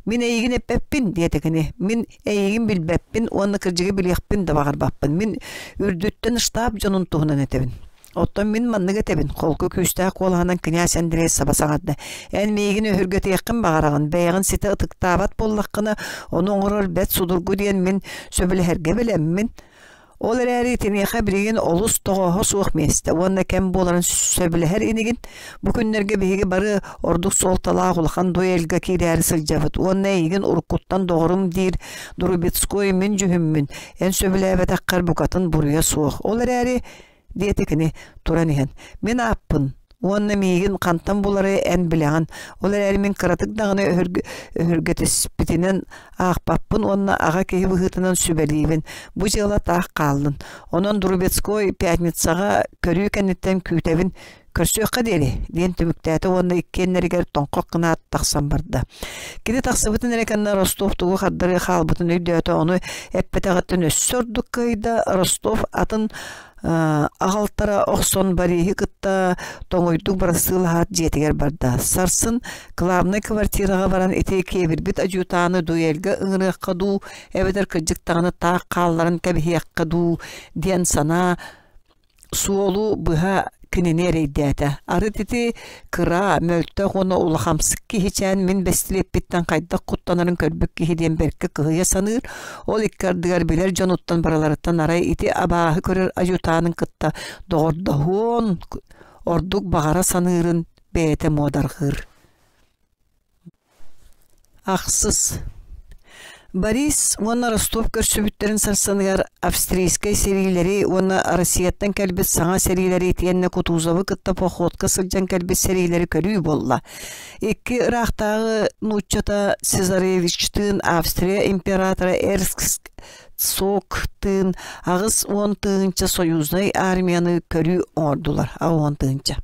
«Мин эйигин эппэппин» диэтэ кини. «Мин эйигин билбэппин уонна кырдьыгы билиэхпин да баҕарбаппын. Мин үрдүттэн штаб дьонун туһунан этэбин. Оттон мин маннык этэбин, холку күүстээх куолаһынан князь Андрей саба саҥарда. Эн миигин өһүргэтиэххин баҕараҕын, бэйэҕин ситэ ытыктаабат буоллаххына, ону оҥорор бэрт судургу диэн мин сөбүлэһэргэ бэлэммин. Ол эрээри итиниэхэ билигин олус тоҕооһо суох миэстэ уонна кэм буоларын сөбүлэһэр инигин. Бу күннэргэ биһиги бары ордук суолталаах улахан дуэльга киирээри сылдьабыт уонна эйигин уруккуттан доҕорум диир Друбецкой мин дьүһүммүн, эн сөбүлээбэтэххэр букатын буруйа суох. Ол эрээри диэтэ кини туран иһэн мин ааппын уонна миигин хантан булары эн билэҕин ол эрээри мин кыратык даҕаны өһүргэтиспитинэн аахпаппын уонна аҕа киһи быһыытынан сүбэлиибин бу дьыала таах хааллын онон Друбецкой пятницаҕа көрүү кэнниттэн күүтэбин Көрсүөххэ диэри, диэн түмүктээтэ уонна иккиэннэригэр тоҥхох гынаат тахсан барда. Кини тахсыбытын эрэ кэннэ Ростов тугу хардарыы хаалбытын өйдөөтө, ону эппэтэҕиттэн өссө ордук кыайда. Ростов атын аҕалтара охсон Бориһы кытта тоҥуйдук бырастыылаһаат дьиэтигэр барда. Сарсын главнай квартираҕа баран ити киэбирбит адьютаны дуэльга ыҥырыахха дуу, эбэтэр кырдьык даҕаны таах хаалларан кэбиһиэххэ дуу диэн санаа Суолу быһа кинини эрэйдээтэ. Арыт ити кыра, мөлтөх уонна улахамсык киһичээн мин бэстилиэппиттэн хайдах куттанарын көрбүт киһи диэн бэркэ кыһыйа саныыр, ол икки ардыгар билэр дьонуттан барыларыттан арай ити абааһы көрөр адьютанын кытта доҕордоһуон ордук баҕара саныырын бэйэтэ муодарҕыыр. Ахсыс Борис уонна Ростов көрсүбүттэрин сарсыныгар австрийскай сэриилэри уонна Россияттан кэлбит саҥа сэриилэри итиэннэ Кутузовы кытта походка сылдьан кэлбит сэриилэри көрүү буолла. Икки ыраахтааҕы нууччата Цезаревичтыын Австрия императора Эрск Цоктыын 80 тыһыынча союзнай армияны көрүү оҥордулар 80 тыһыынча.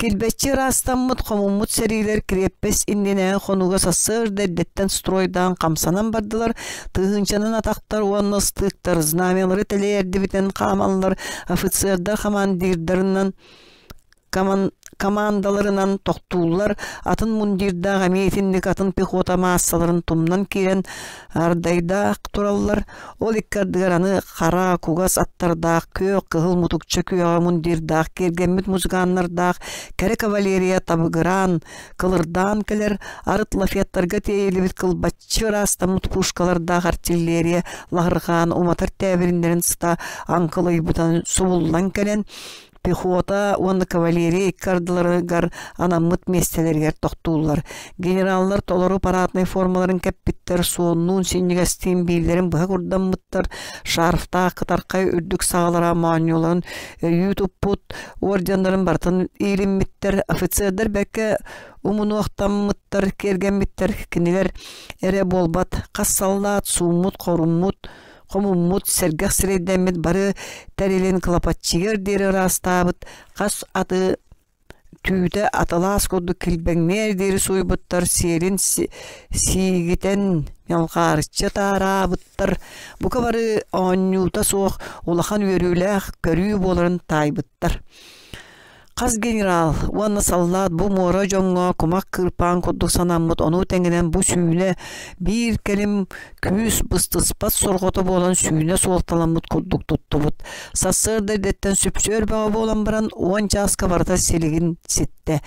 Килбэччи ыраастаммыт, хомуммут сэриилэр кириэппэс иннинээҕи хонууга сарсыарда эрдэттэн стройдаан хамсанан бардылар, тыһыынчанан атахтар уонна ыстыыктар знамялары тэлээрдибитинэн хаамаллар, офицердар хамандыырдарынан командаларынан тохтууллар, атын мундирдаах эмиэ итинник атын пехота маассаларын тумнан киирэн ардайдаах тураллар. Ол икки ардыгар аны хара, кугас аттардаах, күөх, кыһыл мутукча күөҕэ мундирдаах, киэргэммит музыканнардаах кэрэ кавалерия табыгыраан, кылырдаан кэлэр, арыт лафеттарга тиэйиллибит кылбаччы ыраастаммыт пушкалардаах артиллерия лаһырҕаан уматар тээбириннэрин сыта аҥкылыйбытан субуллан кэлэн, пехота уонна кавалерия икки ардыларыгар анаммыт миэстэлэригэр тохтууллар. Генераллар толору параднай формаларын кэппиттэр, суоннуун синньигэстиин бииллэрин быһа курдаммыттар, шарфтаах кытархай үрдүк саҕалара моонньуларын өйүү туппут, орденнарын барытын иилиммиттэр, офицердар бэккэ умунуохтаммыттар, киэргэммиттэр, кинилэр эрэ буолбат, хас саллаат сууммут, хоруммут, хомуммут, сэргэх сирэйдэммит бары тэрилин кылапаччыгар диэри ыраастаабыт, хас аты түүтэ атылаас курдук килбэҥниэр диэри сууйбуттар, сиэлин сиигитэн ньалҕаарыччы таараабыттар, бука бары оонньуута суох улахан үөрүүлээх көрүү буоларын таайбыттар. Хас генерал уонна саллаат бу муора дьоҥҥо кумах кыырпаан курдук санаммыт, ону тэҥинэн бу сүүнэ биир кэлим күүс быстыспат сорҕото буолан сүүнэ суолталаммыт курдук туттубут. Сарсыарда эрдэттэн сүпсүөр бөҕө буолан баран 10 чааска барыта силигин ситтэ.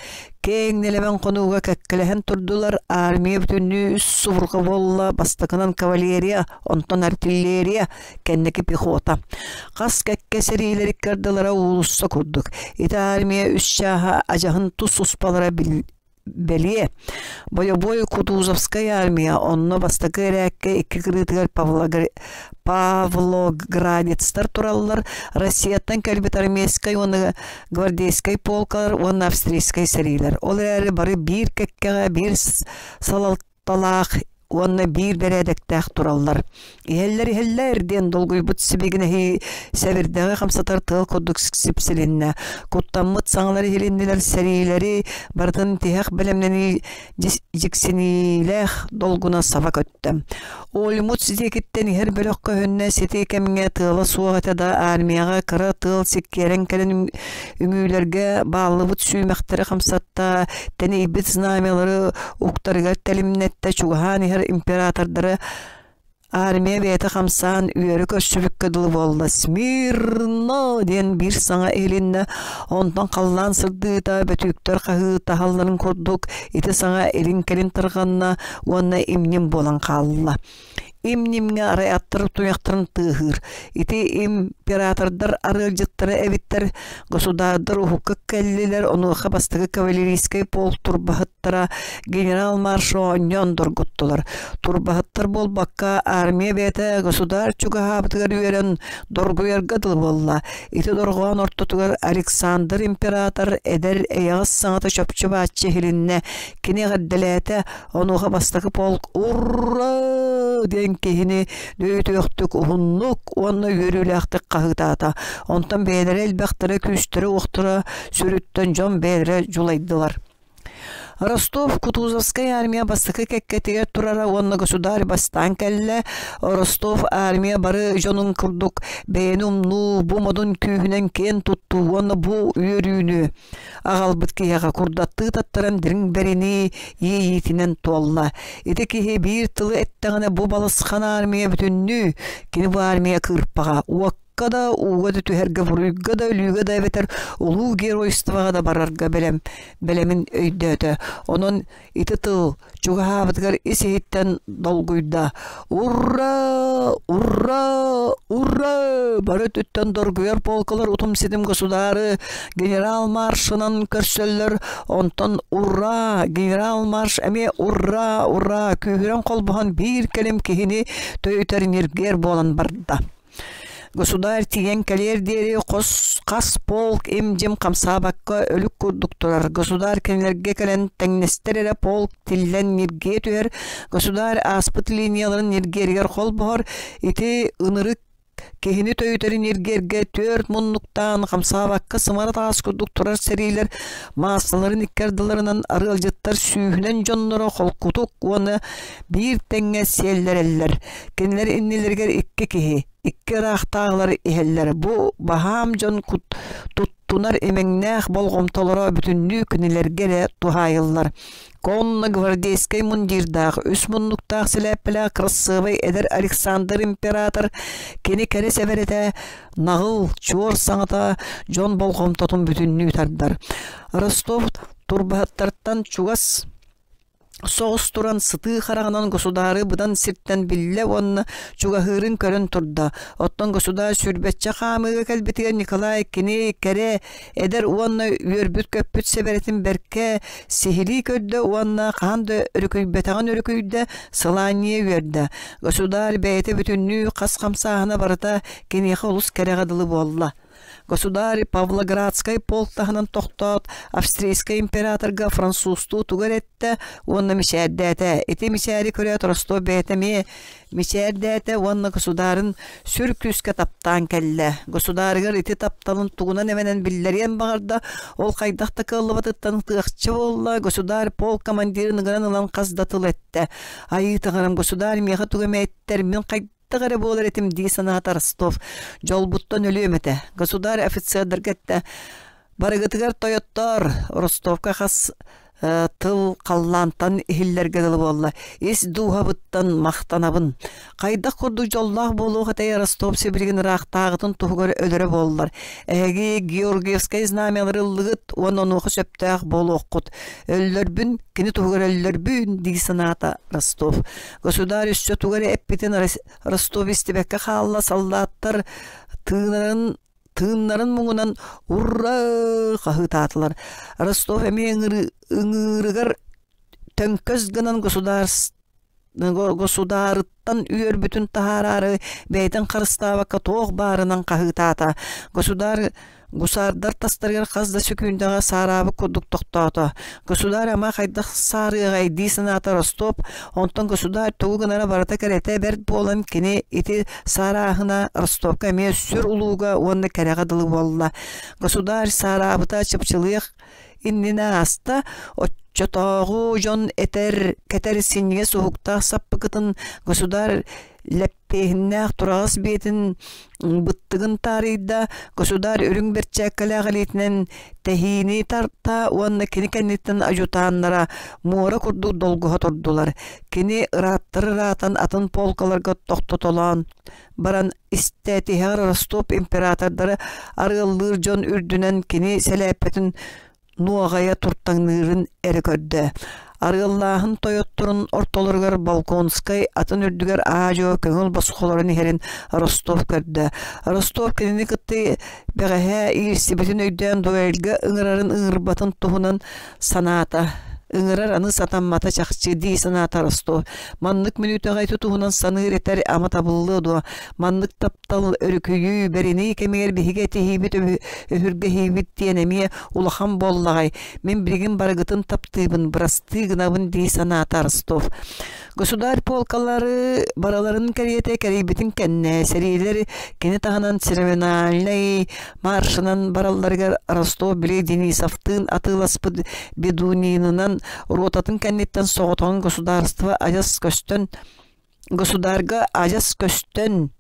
Киэҥ нэлэмэн хонууга кэккэлэһэн турдулар, армия бүтүннүү үс субурҕа буолла, бастакынан кавалерия, онтон артиллерия, кэнники пехота. Хас кэккэ сэриилэр икки ардылара уулусса курдук. Ити армия үс чааһа адьаһын тус успалара бэлиэ. Бойобуой Кутузовскай армия онно бастакы эрээккэ икки кырыытыгар Павлоградецтар тураллар, Россияттан кэлбит армейскай уонна гвардейскай полкалар уонна австрийскай сэриилэр. Ол эрээри бары биир кэккэҕэ биир салалталаах уонна биир бэрээдэктээх тураллар. «Иһэллэр, иһэллэр» диэн долгуйбут сибигинэһии сэбирдэҕи хамсатар тыал курдук сипсилиннэ. Куттаммыт саҥалар иһилиннилэр, сэриилэри барытын тиһэх бэлэмнэнии дьиксиниилээх долгуна саба көттө. Ольмуц диэкиттэн иһэр бөлөх көһүннэ, сити кэмҥэ тыала суох этэ да, армияҕа кыра тыал сиккиэрэн кэлэн үҥүүлэргэ бааллыбыт сүүмэхтэри хамсатта, тэнийбит знамялары уктарыгар тэлимнэттэ, чугаһаан иһэр императордары армия бэйэтэ хамсаан үөрэ көрсүбүккэ дылы буолла. «Смирно!» диэн биир саҥа иһилиннэ, онтон халлаан сырдыыта, бөтүүктэр хаһыытаһалларын курдук ити саҥа илин-кэлин тарҕанна уонна имньим буолан хаалла. Им-нимҥэ арай аттар туйахтарын тыаһыыр. Ити императордар арыалдьыттара эбиттэр, государдар уһукка кэллилэр, онуоха бастакы кавалерийскай полк турбаһыттара генерал-маршал оонньоон доргуттулар. Турбаһыттар буолбакка, армия бэйэтэ государь чугаһаабытыгар үөрэн доргуйарга дылы буолла. Ити дорҕоон ортотугар Александр император эдэр эйэҕэс саҥата чопчу-бааччы иһилиннэ. Кини эҕэрдэлээтэ, Онуоха бастакы полк «Ура!» диэн киһини дөйүтүөхтүк уһуннук уонна үөрүүлээхтик хаһыытаата. Онтон бэйэлэрэ элбэхтэрэ, күүстэрэ-уохтара сүрүттэн дьон бэйэлэрэ дьулайдылар. Ростов Кутузовскай армия бастакы кэккэтигэр турара уонна государь бастаан кэллэ. Ростов армия бары дьонун курдук бэйэни умнуу, бу модун күүһүнэн киэн туттуу уонна бу үөрүүнү аҕалбыт киһиэхэ курдаттыы таттаран дириҥ бэринии иэйиитинэн туолла. Ити киһи биир тылы эттэҕинэ бу балысхан армия бүтүннүү кини бу армия кыырпаҕа уокка да ууга да түһэргэ буруйга да өлүүгэ да эбэтэр улуу геройствоҕа да барарга бэлэм бэлэмин өйдөөтө. Онон ити тыл чугаһаабытыгар ис-иһиттэн долгуйда: «Ура! Ура! Ура!» Бары өттүттэн доргуйар полкалар утум-ситим госудаары генерал-маршынан көрсөллөр, онтон «Ура!» генерал-марш эмиэ «Ура! Ура!» күүһүрэн холбоһон биир кэлим киһини төйүтэр ньиргиэр буолан барда. Государь тиийэн кэлиэр диэри хос хас полк им-дьим хамсаабакка өлүк курдук турар. Государь кинилэргэ кэлэн тэҥнэстэр эрэ полк тиллэн ньиргийэ түһэр. Государь ааспыт линияларын ньиргиэригэр холбоһор. Ити ынырык киһини төйүтэр ньиргиэргэ түөрт муннуктаан хамсаабакка сымара таас курдук турар сэриилэр маассаларын икки ардыларынан арыалдьыттар сүүһүнэн дьонноро холкутук уонна биир тэҥҥэ сиэллэрэллэр. Кинилэр иннилэригэр икки киһи, икки ыраахтааҕылар иһэллэр. Бу баһаам дьон туттунар имэҥнээх болҕомтолоро бүтүннүү кинилэргэ эрэ туһаайыллар. Конно гвардейскай мундирдаах, үс муннуктаах сэлээппэлээх кырасыабай эдэр Александр император кини кэрэ сэбэрэтэ наҕыл, чуор саҥата дьон болҕомтотун бүтүннүү тардар. Ростов турбаһыттартан чугас соҕус туран сытыы хараҕынан госудаары быдан сиртэн биллэ уонна чугаһыырын көрөн турда. Оттон государь сүүрбэччэ хаамыыга кэлбитигэр Николай кини кэрэ, эдэр уонна үөрбүт-көппүт сэбэрэтин бэркэ сиһилии көрдө уонна хаһан да өрүкүйбэтэҕин өрүкүйдэ, сылаанньыйа үөрдэ. Государь бэйэтэ бүтүннүү хас хамсааһына барыта киниэхэ олус кэрэҕэ дылы буолла. Государь Павлоградскай полк таһынан тохтоот, австрийскай императорга французтуу тугу эрэ эттэ уонна мичээрдээтэ. Ити мичээри көрөөт Ростов бэйэтэ эмиэ мичээрдээтэ уонна госудаарын сүр күүскэ таптаан кэллэ. Государыгар ити тапталын тугунан эмэнэн биллэриэн баҕарда, ол хайдах да кыаллыбатыттан ытыахча буолла. Государь полк командирын ыҥыран ылан хас да тыл эттэ. Айыы таҥарам, государь миэхэ тугу эмэ эттэр, мин хайдах эрэ буолар этим дии санаата Ростов. Дьолбуттан өлүөм этэ. Государь офицердарга эттэ. Барыгытыгар тойоттоор, Ростовка хас тыл халлаантан иһиллэргэ дылы буолла. Ис дууһабыттан махтанабын. Хайдах курдук дьоллоох буолуох этэй Ростов сибилигин ыраахтааҕытын туһугар өлөрө буоллар. Эһиги Георгиевскай знамялары ыллыгыт уонна онуоха сөптөөх буолуоххут. Өллөрбүн, кини туһугар өллөрбүн дии санаата Ростов. Государь өссө тугу эрэ эппитин Ростов истибэккэ хаалла, саллааттар тыынарын тыыннарын муҥунан «Урра!» хаһыытаатылар. Ростов эмиэ ыҥыырыгар төҥкөс гынан госудаарыттан үөрбүтүн таһаараары бэйэтин харыстаабакка туох баарынан хаһыытаата. Государь Гусардар тастарыгар хас да сөкүүндэҕэ саараабыт курдук тохтоото. Государь ама хайдах саарыаҕай дии санаата Ростов, онтон государь тугу гынара барыта кэрэтэ бэрт буолан кини ити саарааһына Ростовка эмиэ сүр улууга уонна кэрэҕэ дылы буолла. Государь саараабыта чыпчылыах иннинэ ааста, оччотооҕу дьон этэр кэтэр синньигэс уһуктаах саппыкытын государь лэппиэһиннээх тураҕас биэтин быттыгын таарыйда, государь үрүҥ бэрчээккэлээх илиитинэн тэһиини тарта уонна кини кэнниттэн адьутааннара муора курдук долгуһа турдулар. Кини ырааттар ыраатан атын полкаларга тохтотолоон баран истэ тиһэҕэр Ростов императордары арыаллыыр дьон үрдүнэн кини сэлээппэтин нуоҕайа туртаҥныырын эрэ көрдө. Арыаллааһын тойотторун ортолоругар Волконскай атын үрдүгэр аа-дьуо көҥүл босхолорун иһэрин Ростов көрдө. Ростов кинини кытта бэҕэһээ иирсибитин өйдөөн дуэльга ыҥырарын ыҥырбатын туһунан санаата. Ыҥырар аны сатаммата чахчы дии санаата Ростов. Маннык мүнүүтэҕэ ити туһунан саныыр этэр ама табыллыа дуо? Маннык таптал, өрүкүйүү, бэринии кэмигэр биһиги этиһиибит, өһүргэһиибит диэн эмиэ улахан буоллаҕай. Мин билигин барыгытын таптыыбын, бырастыы гынабын дии санаата Ростов. Государь полкалары барыларын кэриэтэ кэрийбитин кэннэ сэриилэр кини таһынан церемониальнай маршынан баралларыгар Ростов били Денисовтыын атыыласпыт Бедунинынан ротатын кэнниттэн соҕотоҕун государство адьас көстөн государга адьас көстөн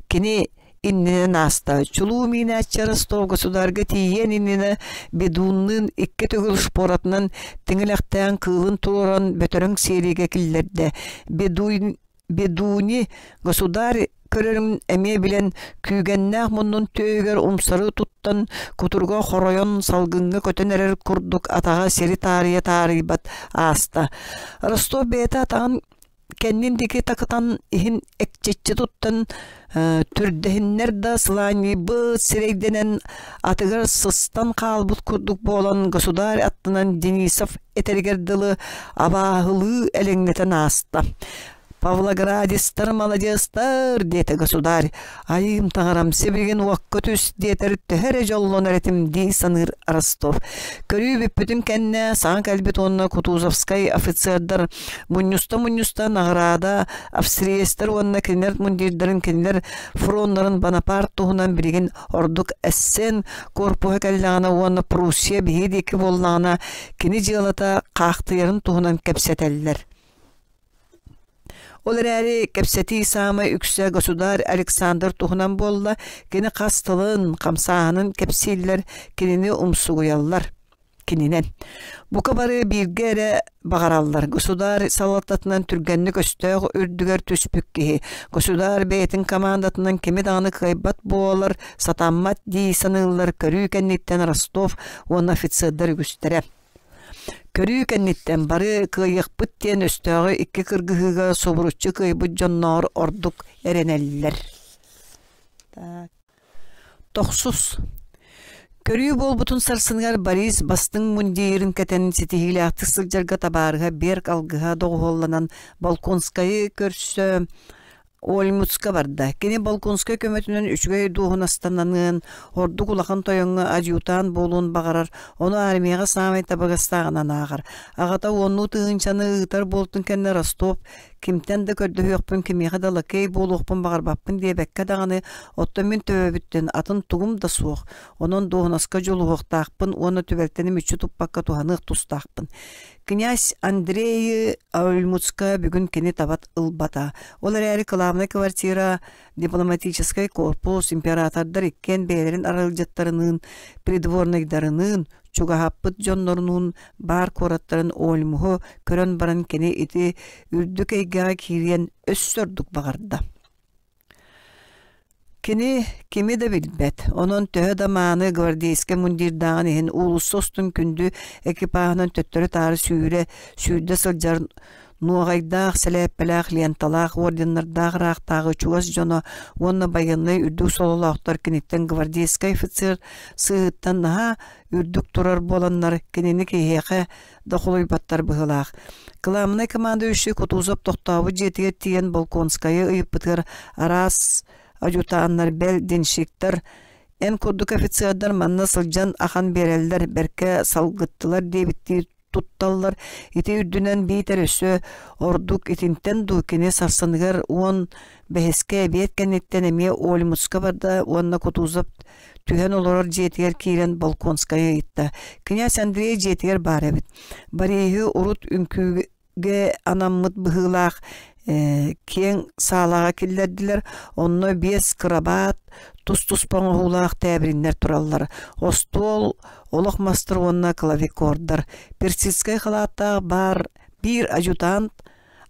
кини иннинэн ааста. Чулуу миинээччи Ростов государга тиийиэн иннинэ Бедунныын икки төгүл шпоратынан тиҥилэхтээн кыылын туруоран бөтөрөҥ сиэриигэ киллэрдэ. Бедуин Бедуни государь көрөрүн эмиэ билэн күүгэннээх муннун түөһүгэр умсары туттан кутуруга хоройон салгыҥҥа көтөн эрэр курдук атаҕа сири таарыйа таарыйбат ааста. Ростов бэйэтэ атаҕын кэннин диэки такытан иһин экчиччи туттан түрдэһиннэр да сылаанньыйбыт сирэйдэнэн атыгар сыстан хаалбыт курдук буолан государь аттынан Денисов этэригэр дылы абааһылыы элэҥнэтэн ааста. «Павлоградистар маладьыастар!» диэтэ государь. «Айыым таҥарам, сибилигин уокка түс!» диэтэр төһө эрэ дьоллонор этим дии саныыр Ростов. Көрүү бүппүтүн кэннэ саҥа кэлбит уонна Кутузовскай офицердар мунньуста-мунньуста наҕараада австриецтэр уонна кинилэр мундирдарын кинилэр фроннарын Бонапарт туһунан билигин ордук Эссен корпуһа кэллэҕинэ уонна Пруссия биһиги диэки буоллаҕына кини дьыалата хаахтыйарын туһунан кэпсэтэллэр. Ол эрээри кэпсэтии саамай үксэ государь Александр туһунан буолла, кини хас тылын, хамсааһынын кэпсииллэр, кинини умсугуйаллар кининэн. Бука бары бииргэ эрэ баҕараллар. Государь салалтатынан түргэнник өстөөх үрдүгэр түспүт киһи. Государь бэйэтин командатынан кими даҕаны кыайбат буолар, сатаммат дии саныыллар көрүү кэнниттэн Ростов уонна офицердар үгүстэрэ. Көрүү кэнниттэн бары кыайыахпыт диэн өстөөҕү икки кыргыһыыга субуруччу кыайбыт дьонноор ордук эрэнэллэр. Так. Тохсус. Көрүү буолбутун сарсыныгар Борис бастыҥ мундирын кэтэн ситиһиилээхтик сылдьарга табаарыһа Берг алгыһа доҕуһуолланан Волконскайы көрсө Ольмутска барда. Кини Волконскай көмөтүнэн үчүгэй дуоһунастананыан, ордук улахан тойоҥҥо адъютант буолуон баҕарар, ону армияҕа саамай табыгастааҕынан ааҕар. Аҕата уоннуу тыһыынчаны ыытар буолтун кэннэ Ростов Кимтэн да көрдөһүөхпүн, кимиэхэ да лакей буолуохпун баҕарбаппын диэбэккэ даҕаны, оттон мин төбөбүттэн атын тугум да суох, онон дуоһунаска дьулуһуохтаахпын уонна түбэлтэни мүччү туппакка туһаныах тустаахпын. Князь Андрейы Ольмутска бүгүн кини табат ылбата. Ол эрээри кылаабынай квартира, дипломатическай корпус, императордар иккиэн бэйэлэрин аралдьыттарыныын, придворнайдарыныын, чугаһаппыт дьоннорунуун баар куораттарын Ольмуһу көрөн баран кини ити үрдүк эйгэҕэ киириэн өссө ордук баҕарда. Кини кими да билбэт, онон төһө да мааны гвардейскай мундирдааҕын иһин уулусса устун күндү экипаһынан төттөрү-таары сүүрэ, сүүрдэ сылдьар нуоҕайдаах, сэлээппэлээх, ленталаах, орденнардаах ыраахтааҕы чугас дьоно уонна байыаннай үрдүк сололоохтор киниттэн гвардейскай офицер сыыһыттан наһаа үрдүк турар буоланнар кинини киһиэхэ да холуйбаттар быһыылаах. Кылаабынай командующий Кутузов тохтообут дьиэтигэр тиийэн Болконскайы ыйыппытыгар араас адьутааннар, бэл денщиктэр эн курдук офицердар манна сылдьан ахан биэрэллэр, бэркэ салгыттылар диэбиттии тутталлар. Ити үрдүнэн биитэр өссө ордук итинтэн дуу кини сарсыныгар 15-кэ эбиэт кэнниттэн эмиэ Ольмутска барда уонна Кутузов түһэн олорор дьиэтигэр киирэн Болконскайы ыйытта. Князь Андрей дьиэтигэр баар эбит. Бориһы урут үҥкүүгэ анаммыт быһыылаах киэҥ саалаҕа киллэрдилэр. Онно биэс кырабаат, тус-туспа оҥоһуулаах тээбириннэр тураллар. Остуол, олох мастар уонна клавикордар. Персидскэй халааттаах баар биир адъютант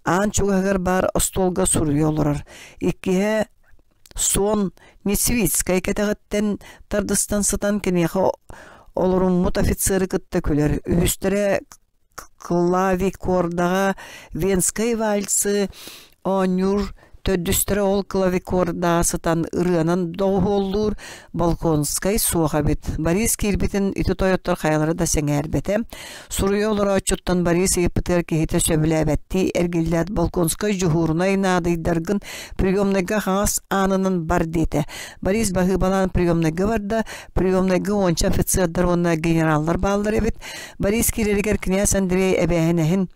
аан чугаһыгар баар остуолга суруйа олорор. Иккиһэ Суон Несвицкай кэтэҕиттэн тардыстан сытан киниэхэ олоруммут офицеры кытта күлэр. Үһүстэрэ клавикордаҕа Венскай вальсы оонньуур, төрдүстэрэ ол клавикордаҕа сытан ырыанан доҕуһуоллуур Болконскай суох эбит. Борис киирбитин ити тойоттор хайалара да сэҥээрбэтэ. Суруйа олорооччуттан Борис ыйыппытыгар киһитэ сөбүлээбэттии эргиллээт Болконскай дьуһуурунай наадыйдаргын приемнайга хаҥас аанынан бар диэтэ. Борис баһыыбалаан приемнайга барда. Приемнайга уонча офицердар уонна генераллар бааллар эбит. Борис киирэригэр князь Андрей эбээһинэһин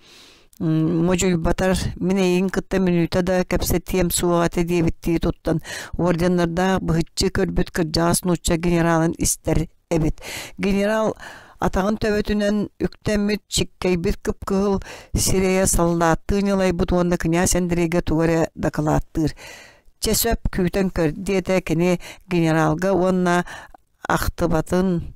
модьуйбатар мин эйигин кытта мүнүүтэ да кэпсэтиэм суоҕа этэ диэбиттии туттан орденнардаах быһыччы көрбүт кырдьаҕас нуучча генералын истэр эбит. Генерал атаҕын төбөтүнэн үктэммит, чиккэйбит кып-кыһыл сирэйэ саллааттыы ньылайбыт уонна князь Андрейга тугу эрэ дакылааттыыр. «Чэ сөп, күүтэн көр» диэтэ кини генералга уонна ахтыбатын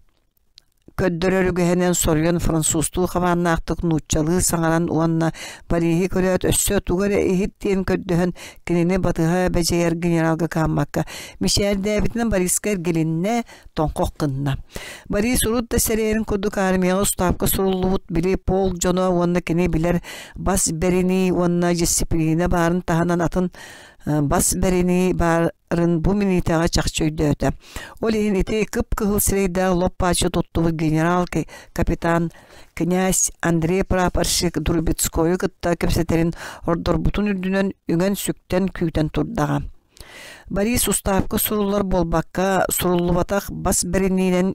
көрдөрөр үгэһинэн соруйан французтуу хабааннаахтык нууччалыы саҥаран уонна Париһы көрөөт өссө тугу эрэ иһит диэн көрдөһөн кинини батыһа бэдьэйэр генералга кааммакка мичээрдээбитинэн Бориска эргилиннэ тоҥхох гынна. Борис урут да сэрэйэрин курдук армияҕа устаапка суруллубут били полк дьоно уонна кини билэр бас бэринии уонна дьиссипилиинэ баарын таһынан атын бас бэринии баарын бу миниитэҕэ чахчы өйдөөтө. Ол иһин ити кып-кыһыл сирэйдээх лоп-пааччы туттубут генерал капитан князь Андрей прапорщик Друбецкойу кытта кэпсэтэрин ордорбутун үрдүнэн үҥэн-сүктэн күүтэн турдаҕа. Борис устаапка суруллар буолбакка, суруллубатах бас бэриниинэн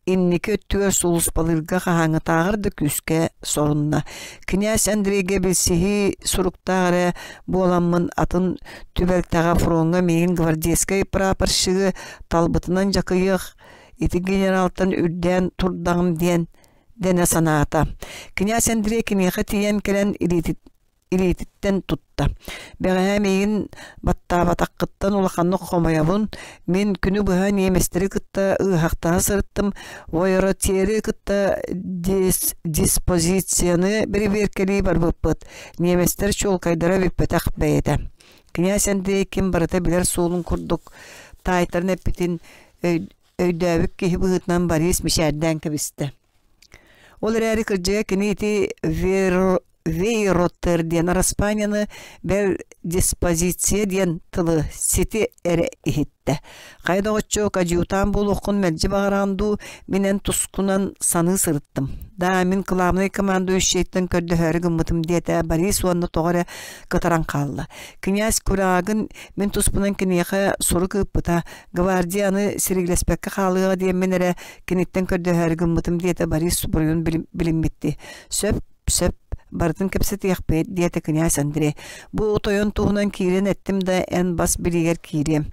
инники өттүгэр сулууспалыырга хаһааҥҥытааҕар да күүскэ сорунна. Князь Андрейга билсиһии суруктаах эрэ буоламмын атын түбэлтэҕэ фроҥҥа миигин гвардейскай прапорщигы талбытынан дьакыйыах, ити генералтан үрдээн турдаҕым диэн дэнэ санаата. Князь Андрей киниэхэ тиийэн кэлэн илиитин илиититтэн тутта. Бэҕэһээ миигин баттаабатаххыттан улаханнык хомойобун. Мин күнү быһа ньиэмэстэри кытта ыаһахтаһа сырыттым. Войоротиери кытта диспозицияны бэрэбиэркэлии барбыппыт. Ньиэмэстэр чуолкайдара бүппэтэх бэйэтэ. Князь Андрей ким барыта билэр суолун курдук таайтаран эппитин өйдөөбүт киһи быһыытынан Борис мичээрдээн кэбистэ. Ол эрээри кырдьыга кини ити Вейротер диэн араспаанньаны бэл диспозиция диэн тылы сити эрэ иһиттэ. Хайа доҕоччуок адьютант буолуоххун мэлдьи баҕараҕын дуу, мин эн тускунан саныы сырыттым. Да, мин кылаабынай командующайтан көрдөһөөрү гыммытым диэтэ Борис уонна тоҕо эрэ кытаран хаалла. Князь Курагин мин туспунан киниэхэ сурук ыыппыта, гвардия аны сириглэспэккэ хаалыаҕа диэммин эрэ киниттэн көрдөһөөрү гыммытым диэтэ Борис буруйун билиммитти. Сөп. Сөп, барытын кэпсэтиэхпит, диэтэ князь Андрей. Бу тойон туһунан киирэн эттим да, эн бас билиигэр киириэм.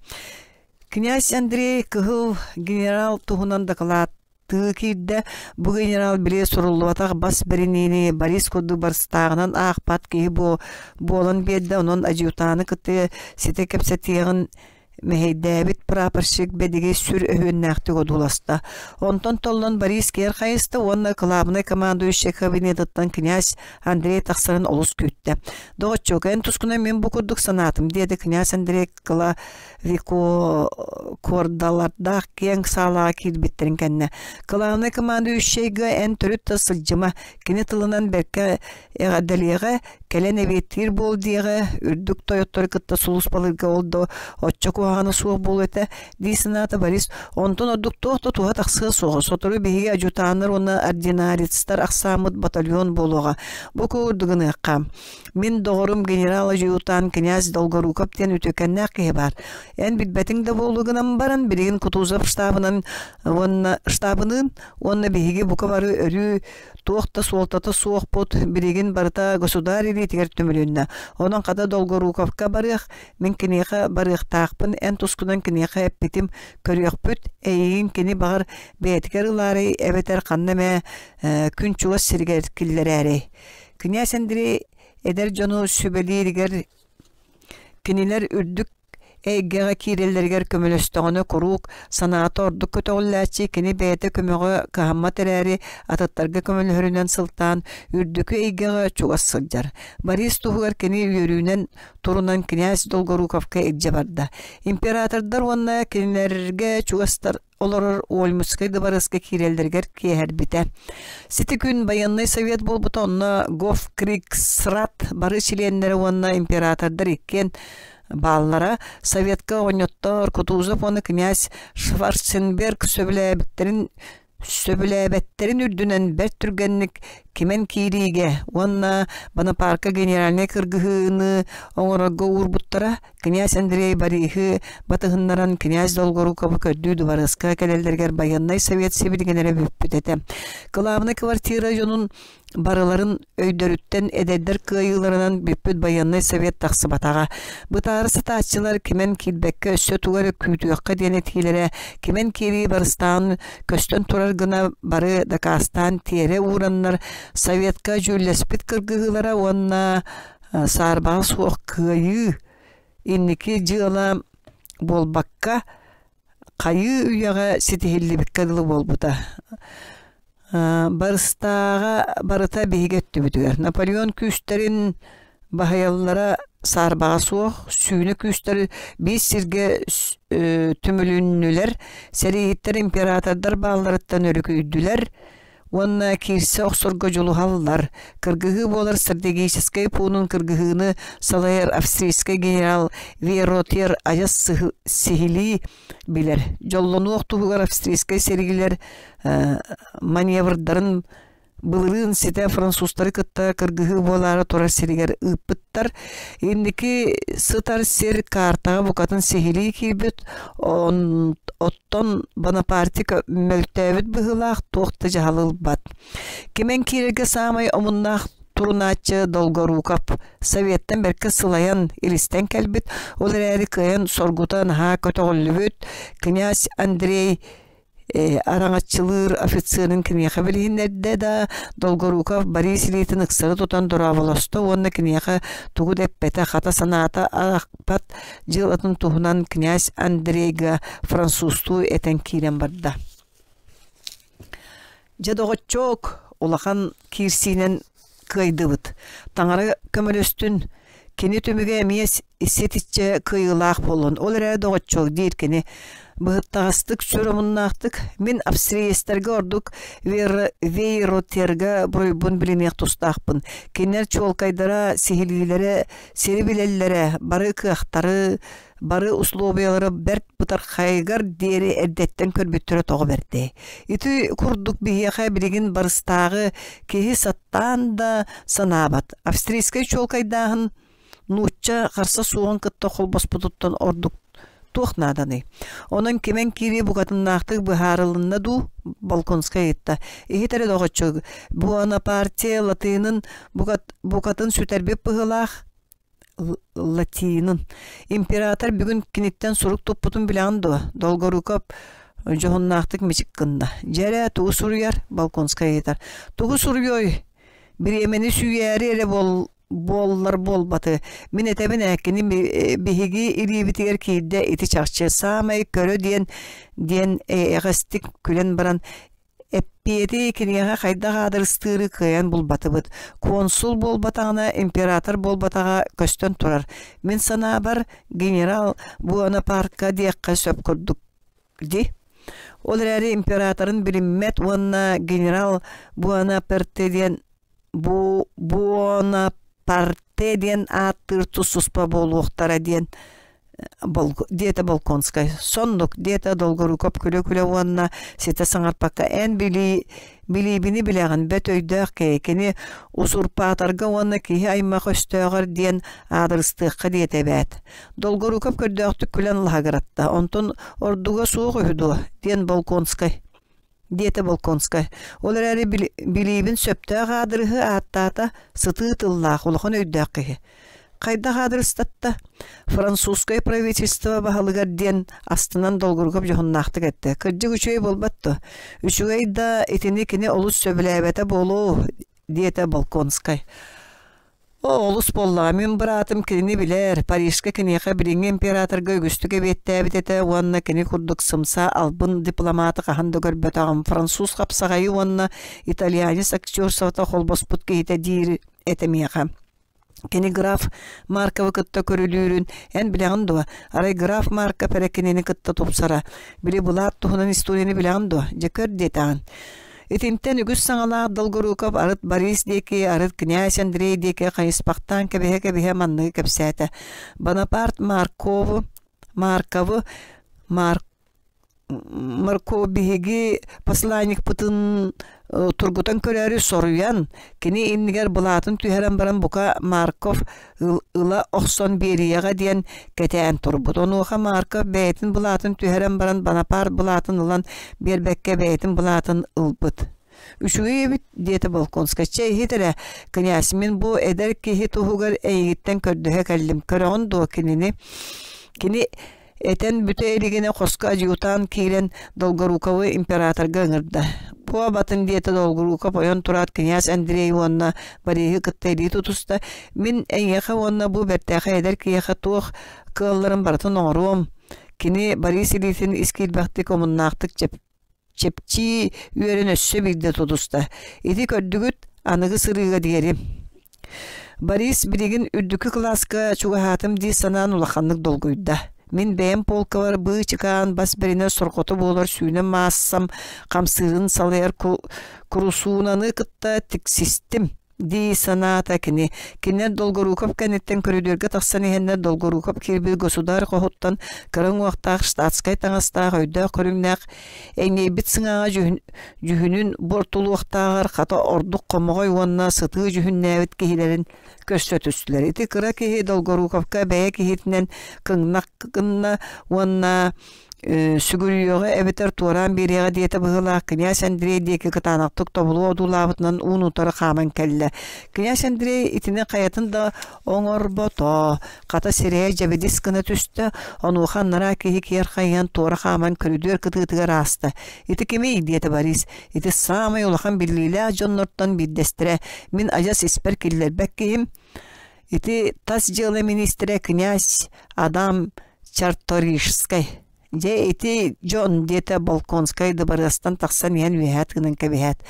Князь Андрей кыһыл генерал туһунан дакылааттыы киирдэ. Бу генерал били суруллубатах бас бэриниини Борис курдук барыстааҕынан аахпат киһи буолан биэрдэ, онон адъютаны кытта ситэ кэпсэтиэҕин мэһэйдээбит прапорщик бэдиги сүр өһүөннээхтик одууласта. Онтон толлон Борис киэр хайыста уонна кылаабынай командующай кабинетыттан князь Андрей тахсарын олус күүттэ. «Доҕоччуок, эн тускунан мин бу курдук санаатым», диэтэ князь Андрей Клавико куордалардаах киэҥ саалаҕа киирбиттэрин кэннэ. «Кылаабынай командующайга эн төрүт да сылдьыма, кини тылынан бэркэ эҕэрдэлиэҕэ, кэлэн эбиэттиир буол диэҕэ, үрдүк тойоттору кытта сулууспалыырга ол да оччо куһаҕана суох буолуо этэ дии санаата Борис. Онтон ордук туох да туһа тахсыа суоҕа. Сотору биһиги адъютаннар уонна ординарецтар ахсааммыт батальон буолуоҕа. Бу курдук гыныахха. Мин доҕорум генерал-адъютант князь Долгоруков диэн үтүөкэннээх киһи баар. Эн билбэтиҥ да буолуо гынан баран, билигин Кутузов штабынан уонна штабыныын уонна биһиги бука бары өрүү туох да суолтата суохпут, билигин барыта государь илиитигэр түмүлүннэ. Онон хата Долгоруковка барыах, мин киниэхэ барыахтаахпын, эн тускунан киниэхэ эппитим, көрүөхпүт, эйигин кини баҕар бэйэтигэр ылаарай эбэтэр ханна эмэ күн чугас сиригэр киллэрээрэй. Князь Андрей эдэр дьону сүбэлииригэр кинилэр үрдүк эйгэҕэ киирэллэригэр көмөлөстөҕүнэ куруук санаата ордук көтөҕүллээччи кини бэйэтэ көмөҕө кыһаммат эрээри атыттарга көмөлөһөрүнэн сылтаан үрдүкү эйгэҕэ чугас сылдьар. Борис туһугар кини үөрүүнэн турунан князь Долгоруковка илдьэ барда. Императордар уонна кинилэргэ чугастар олорор Ольмутскай дыбарыаска киирэллэригэр киэһэрбитэ. Сити күн байыаннай совет буолбута онно Гофкригсрат бары чилиэннэрэ уонна императордар иккиэн бааллара. Советка оҕонньоттор Кутузов уонна князь Шварценберг сөбүлээбиттэрин сөбүлээбэттэрин үрдүнэн бэрт түргэнник кимэн киириигэ уонна Бонапарка генеральнай кыргыһыыны оҥорорго уурбуттара. Князь Андрей Бориһы батыһыннаран князь Долгоруковы көрдүү дыбарыаска кэлэллэригэр байыаннай совет сибилигинэрэ бүппүт этэ. Кылаабынай квартира дьонун барыларын өйдөрүттэн эдэрдэр кыайыыларынан бүппүт байыаннай совет тахсыбатаҕа. Бытаары сатааччылар кимэн киирбэккэ өссө тугу эрэ күүтүөххэ диэн этиилэрэ кимэн киирии барыстаан көстөн турар гына бары дакаастаан тиэрэ уураннар советка дьүүллэспит кыргыһыылара уонна саарбаҕа суох кыайыы инники дьыала буолбакка хайыы үйэҕэ ситиһиллибиккэ дылы буолбута. Барыстааҕа барыта биһиги өттүбүтүгэр. Наполеон күүстэрин баһыйаллара саарбаҕа суох, сүүнэ күүстэр биир сиргэ түмүлүннүлэр, сэрииһиттэр императордар баалларыттан өрүкүйдүлэр, уонна киирсэ охсорго дьулуһаллар. Кыргыһыы буолар стратегическай пуунун кыргыһыыны салайар австрийскай генерал Веротер адьас сиһилии билэр. Дьоллонуох туһугар австрийскай сэриилэр маневрдарын былырыын ситэ французтары кытта кыргыһыы буолаары турар сиригэр ыыппыттар. Инники сытар сир картаҕа букатын сиһилии киирбит, оттон Бонапарте мөлтөөбүт быһыылаах туох да дьаһал ылбат. Кимэн киирэргэ саамай омуннаах турунааччы Долгоруков Советтан бэркэ сылайан, илистэн кэлбит, ол эрээри кыайан соргута наһаа көтөҕүллүбүт князь Андрей араҥаччылыыр офицерын киниэхэ билиһиннэрдэ да, Долгоруков Борис илиитин ыксары тутан дорооболосто уонна киниэхэ тугу да эппэтэ, хата санаата аахпат дьыалатын туһунан князь Андрейга французтуу этэн киирэн барда. Дьэ, доҕоччуок, улахан киирсиинэн кыайдыбыт. Таҥара көмөлөстүн, кини түмүгэ эмиэ ситиччэ кыайыылаах буоллун. Ол эрээри доҕоччуок диир кини быһыттаҕастык, сүр омуннаахтык мин австриецтэргэ ордук Вейротерга буруйбун билиниэх тустаахпын. Кинилэр чуолкайдара, сиһилиилэрэ, сири билэллэрэ, бары кыахтары, бары условиялары бэрт бытархайыгар диэри эрдэттэн көрбүттэрэ тоҕо бэрдэй. Ити курдук биһиэхэ билигин барыстааҕы киһи саттаан да санаабат. Австрийскай чуолкайдааһын нуучча харса суоҕун кытта холбоспутуттан ордук Туох нааданый? Онон кимэн киирии букатыннаахтык быһаарылынна дуу? Болконскай ыйытта. Иһит эрэ доҕоччук, Буонапартия латыынын букатын сүтэрбит быһыылаах латинын. Император бүгүн киниттэн сурук туппутун билэҕин дуо? Долгоруков дьоһуннаахтык мичик гынна. Дьэ эрэ, тугу суруйар? Болконскай ыйытар. Тугу суруйуой? Бириэмэни сүүйээри эрэ буоллар буолбаты. Мин этэбин ээ, кини биһиги илиибитигэр киирдэ ити чахчы. Саамай көрө диэн диэн эйэҕэстик күлэн баран Эппиэти киниэхэ хайдах аадырыстыыры кыайан булбатыбыт. Консул буолбатаҕына, император буолбатаҕа көстөн турар. Мин санаабар, генерал Буонапарка диэххэ сөп курдук дии. Ол эрээри императорын билиммэт уонна генерал Буонапарте диэн бу Буонапарте диэн ааттыыр тус-туспа буолуохтара диэн диэтэ Болконскай. Соннук, диэтэ Долгоруков күлэ-күлэ уонна ситэ саҥарпакка эн билии билиибини билэҕин бэт өйдөөх киһи кини узурпаторга уонна киһи аймах өстөөҕөр диэн аадырыстыахха диэтэ эбээт. Долгоруков көрдөөхтүк күлэн лаһыгыратта. Онтон ордуга суох үһү дуо? диэн Болконскай диэтэ Болконскай. Ол эрээри билиибин сөптөөх аадырыһы ааттаата сытыы тыллаах, улахан өйдөөх киһи. Хайдах аадырыстатта? Французскай правительство баһылыгар диэн астынан Долгоруков дьоһуннаахтык эттэ. Кырдьык үчүгэй буолбат дуо? Үчүгэй да итини кини олус сөбүлээбэтэ буолуо, диэтэ Болконскай. Оо, олус буоллаҕа, мин быраатым кинини билэр, Парижка киниэхэ билиҥҥи императорга үгүстүк эбиэттээбит этэ уонна кини курдук сымса, албын дипломаты хаһан да көрбөтөҕүм, француз хапсаҕайы уонна итальянец актерствота холбоспут киһитэ диир этэ миэхэ. Кини граф Марковы кытта көрүлүүрүн эн билэҕин дуо? Арай граф Марков эрэ кинини кытта тупсара. Били былаат туһунан историяны билэҕин дуо? Дьэ көр диэтэҕин. Итинтэн үгүс саҥалаах Долгоруков арыт Борис диэки, арыт князь Андрей диэки хайыспахтаан кэбиһэ-кэбиһэ манныгы кэпсээтэ. Бонапарт Маркову, Маркову, Марк Марков биһиги посланникпытын тургутан көрөөрү соруйан, кини иннигэр былаатын түһэрэн баран бука Марков ыла охсон биэриэҕэ диэн кэтээн турбут. Онуоха Марков бэйэтин былаатын түһэрэн баран Бонапарт былаатын ылан биэрбэккэ бэйэтин былаатын ылбыт. «Үчүгэй эбит» диэтэ Болконскай. «Чэ, иһит эрэ, князь, мин бу эдэр киһи туһугар эйигиттэн көрдөһө кэллим. Көрөҕүн дуо кинини?» Кини Этэн бүтэ илигинэ хоско адъютант киирэн Долгоруковы императорга ыҥырда. Буобатын диэтэ Долгоруков ойон тураат князь Андрей уонна Бориһы кытта илии тутуста. Мин эйиэхэ уонна бу бэртээхэй эдэр киһиэхэ туох кыалларын барытын оҥоруом. Кини Борис илиитин ис киирбэхтик омуннаахтык чэпчии үөрэн өссө биирдэ тутуста. Ити көрдүгүт, аныгы сырыыга диэри. Борис билигин үрдүкү кылааска чугаһаатым дии санаан улаханнык долгуйда. Мин бэйэм полкабар быычыкаан бас бэринэр сорҕото буолар сүүнэ маассам хамсыырын салайар курусуунаны кытта тиксистим дии санаата кини. Кинилэр Долгоруков кэнниттэн көрүдүөргэ тахсан иһэннэр Долгоруков киирбит государь хоһуттан кыра уҥуохтаах штатскай таҥастаах өйдөөх көрүҥнээх эҥнэйбит сыҥааҕа дьүһүнүн буортулуохтааҕар хата ордук хомоҕой уонна сытыы дьүһүннээбит киһилэрин көрсө түстүлэр. Ити кыра киһи Долгоруковка бэйэ киһитинэн кыҥнах гынна уонна сүгүрүйүөҕэ эбэтэр туораан биэриэҕэ диэтэ быһыылаах князь Андрей диэки кытаанахтык тобулу одуулаабытынан уун-утары хааман кэллэ. Князь Андрей итини хайатын да оҥорбото, хата сирэйэ дьэбидис гына түстэ, онуоха анараа киһи киэр хайыһан туора хааман көрүдүөр кытыытыгар ааста. «Ити кимий?» диэтэ Борис. «Ити саамай улахан биллиилээх дьоннортон биирдэстэрэ. Мин адьас испэр киллэрбэт киһим. Ити тас дьыала министрэ князь Адам Чарторижскай. Дьэ ити дьон, диэтэ Болконскай дыбарыастан тахсан иһэн үөһээ тыынан кэбиһээт.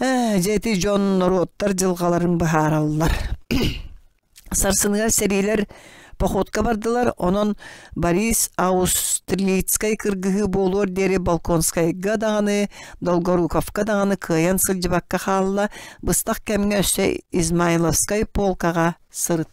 Ээ, дьэ ити дьон норуоттар дьылҕаларын быһаараллар. Сарсыныгар сэриилэр походка бардылар, онон Борис Аустерлицкай кыргыһыы буолуор диэри Болконскайга даҕаны, Долгоруковка даҕаны кыайан сылдьыбакка хаалла, быстах кэмҥэ өссө Измайловскай полкаҕа сырытта.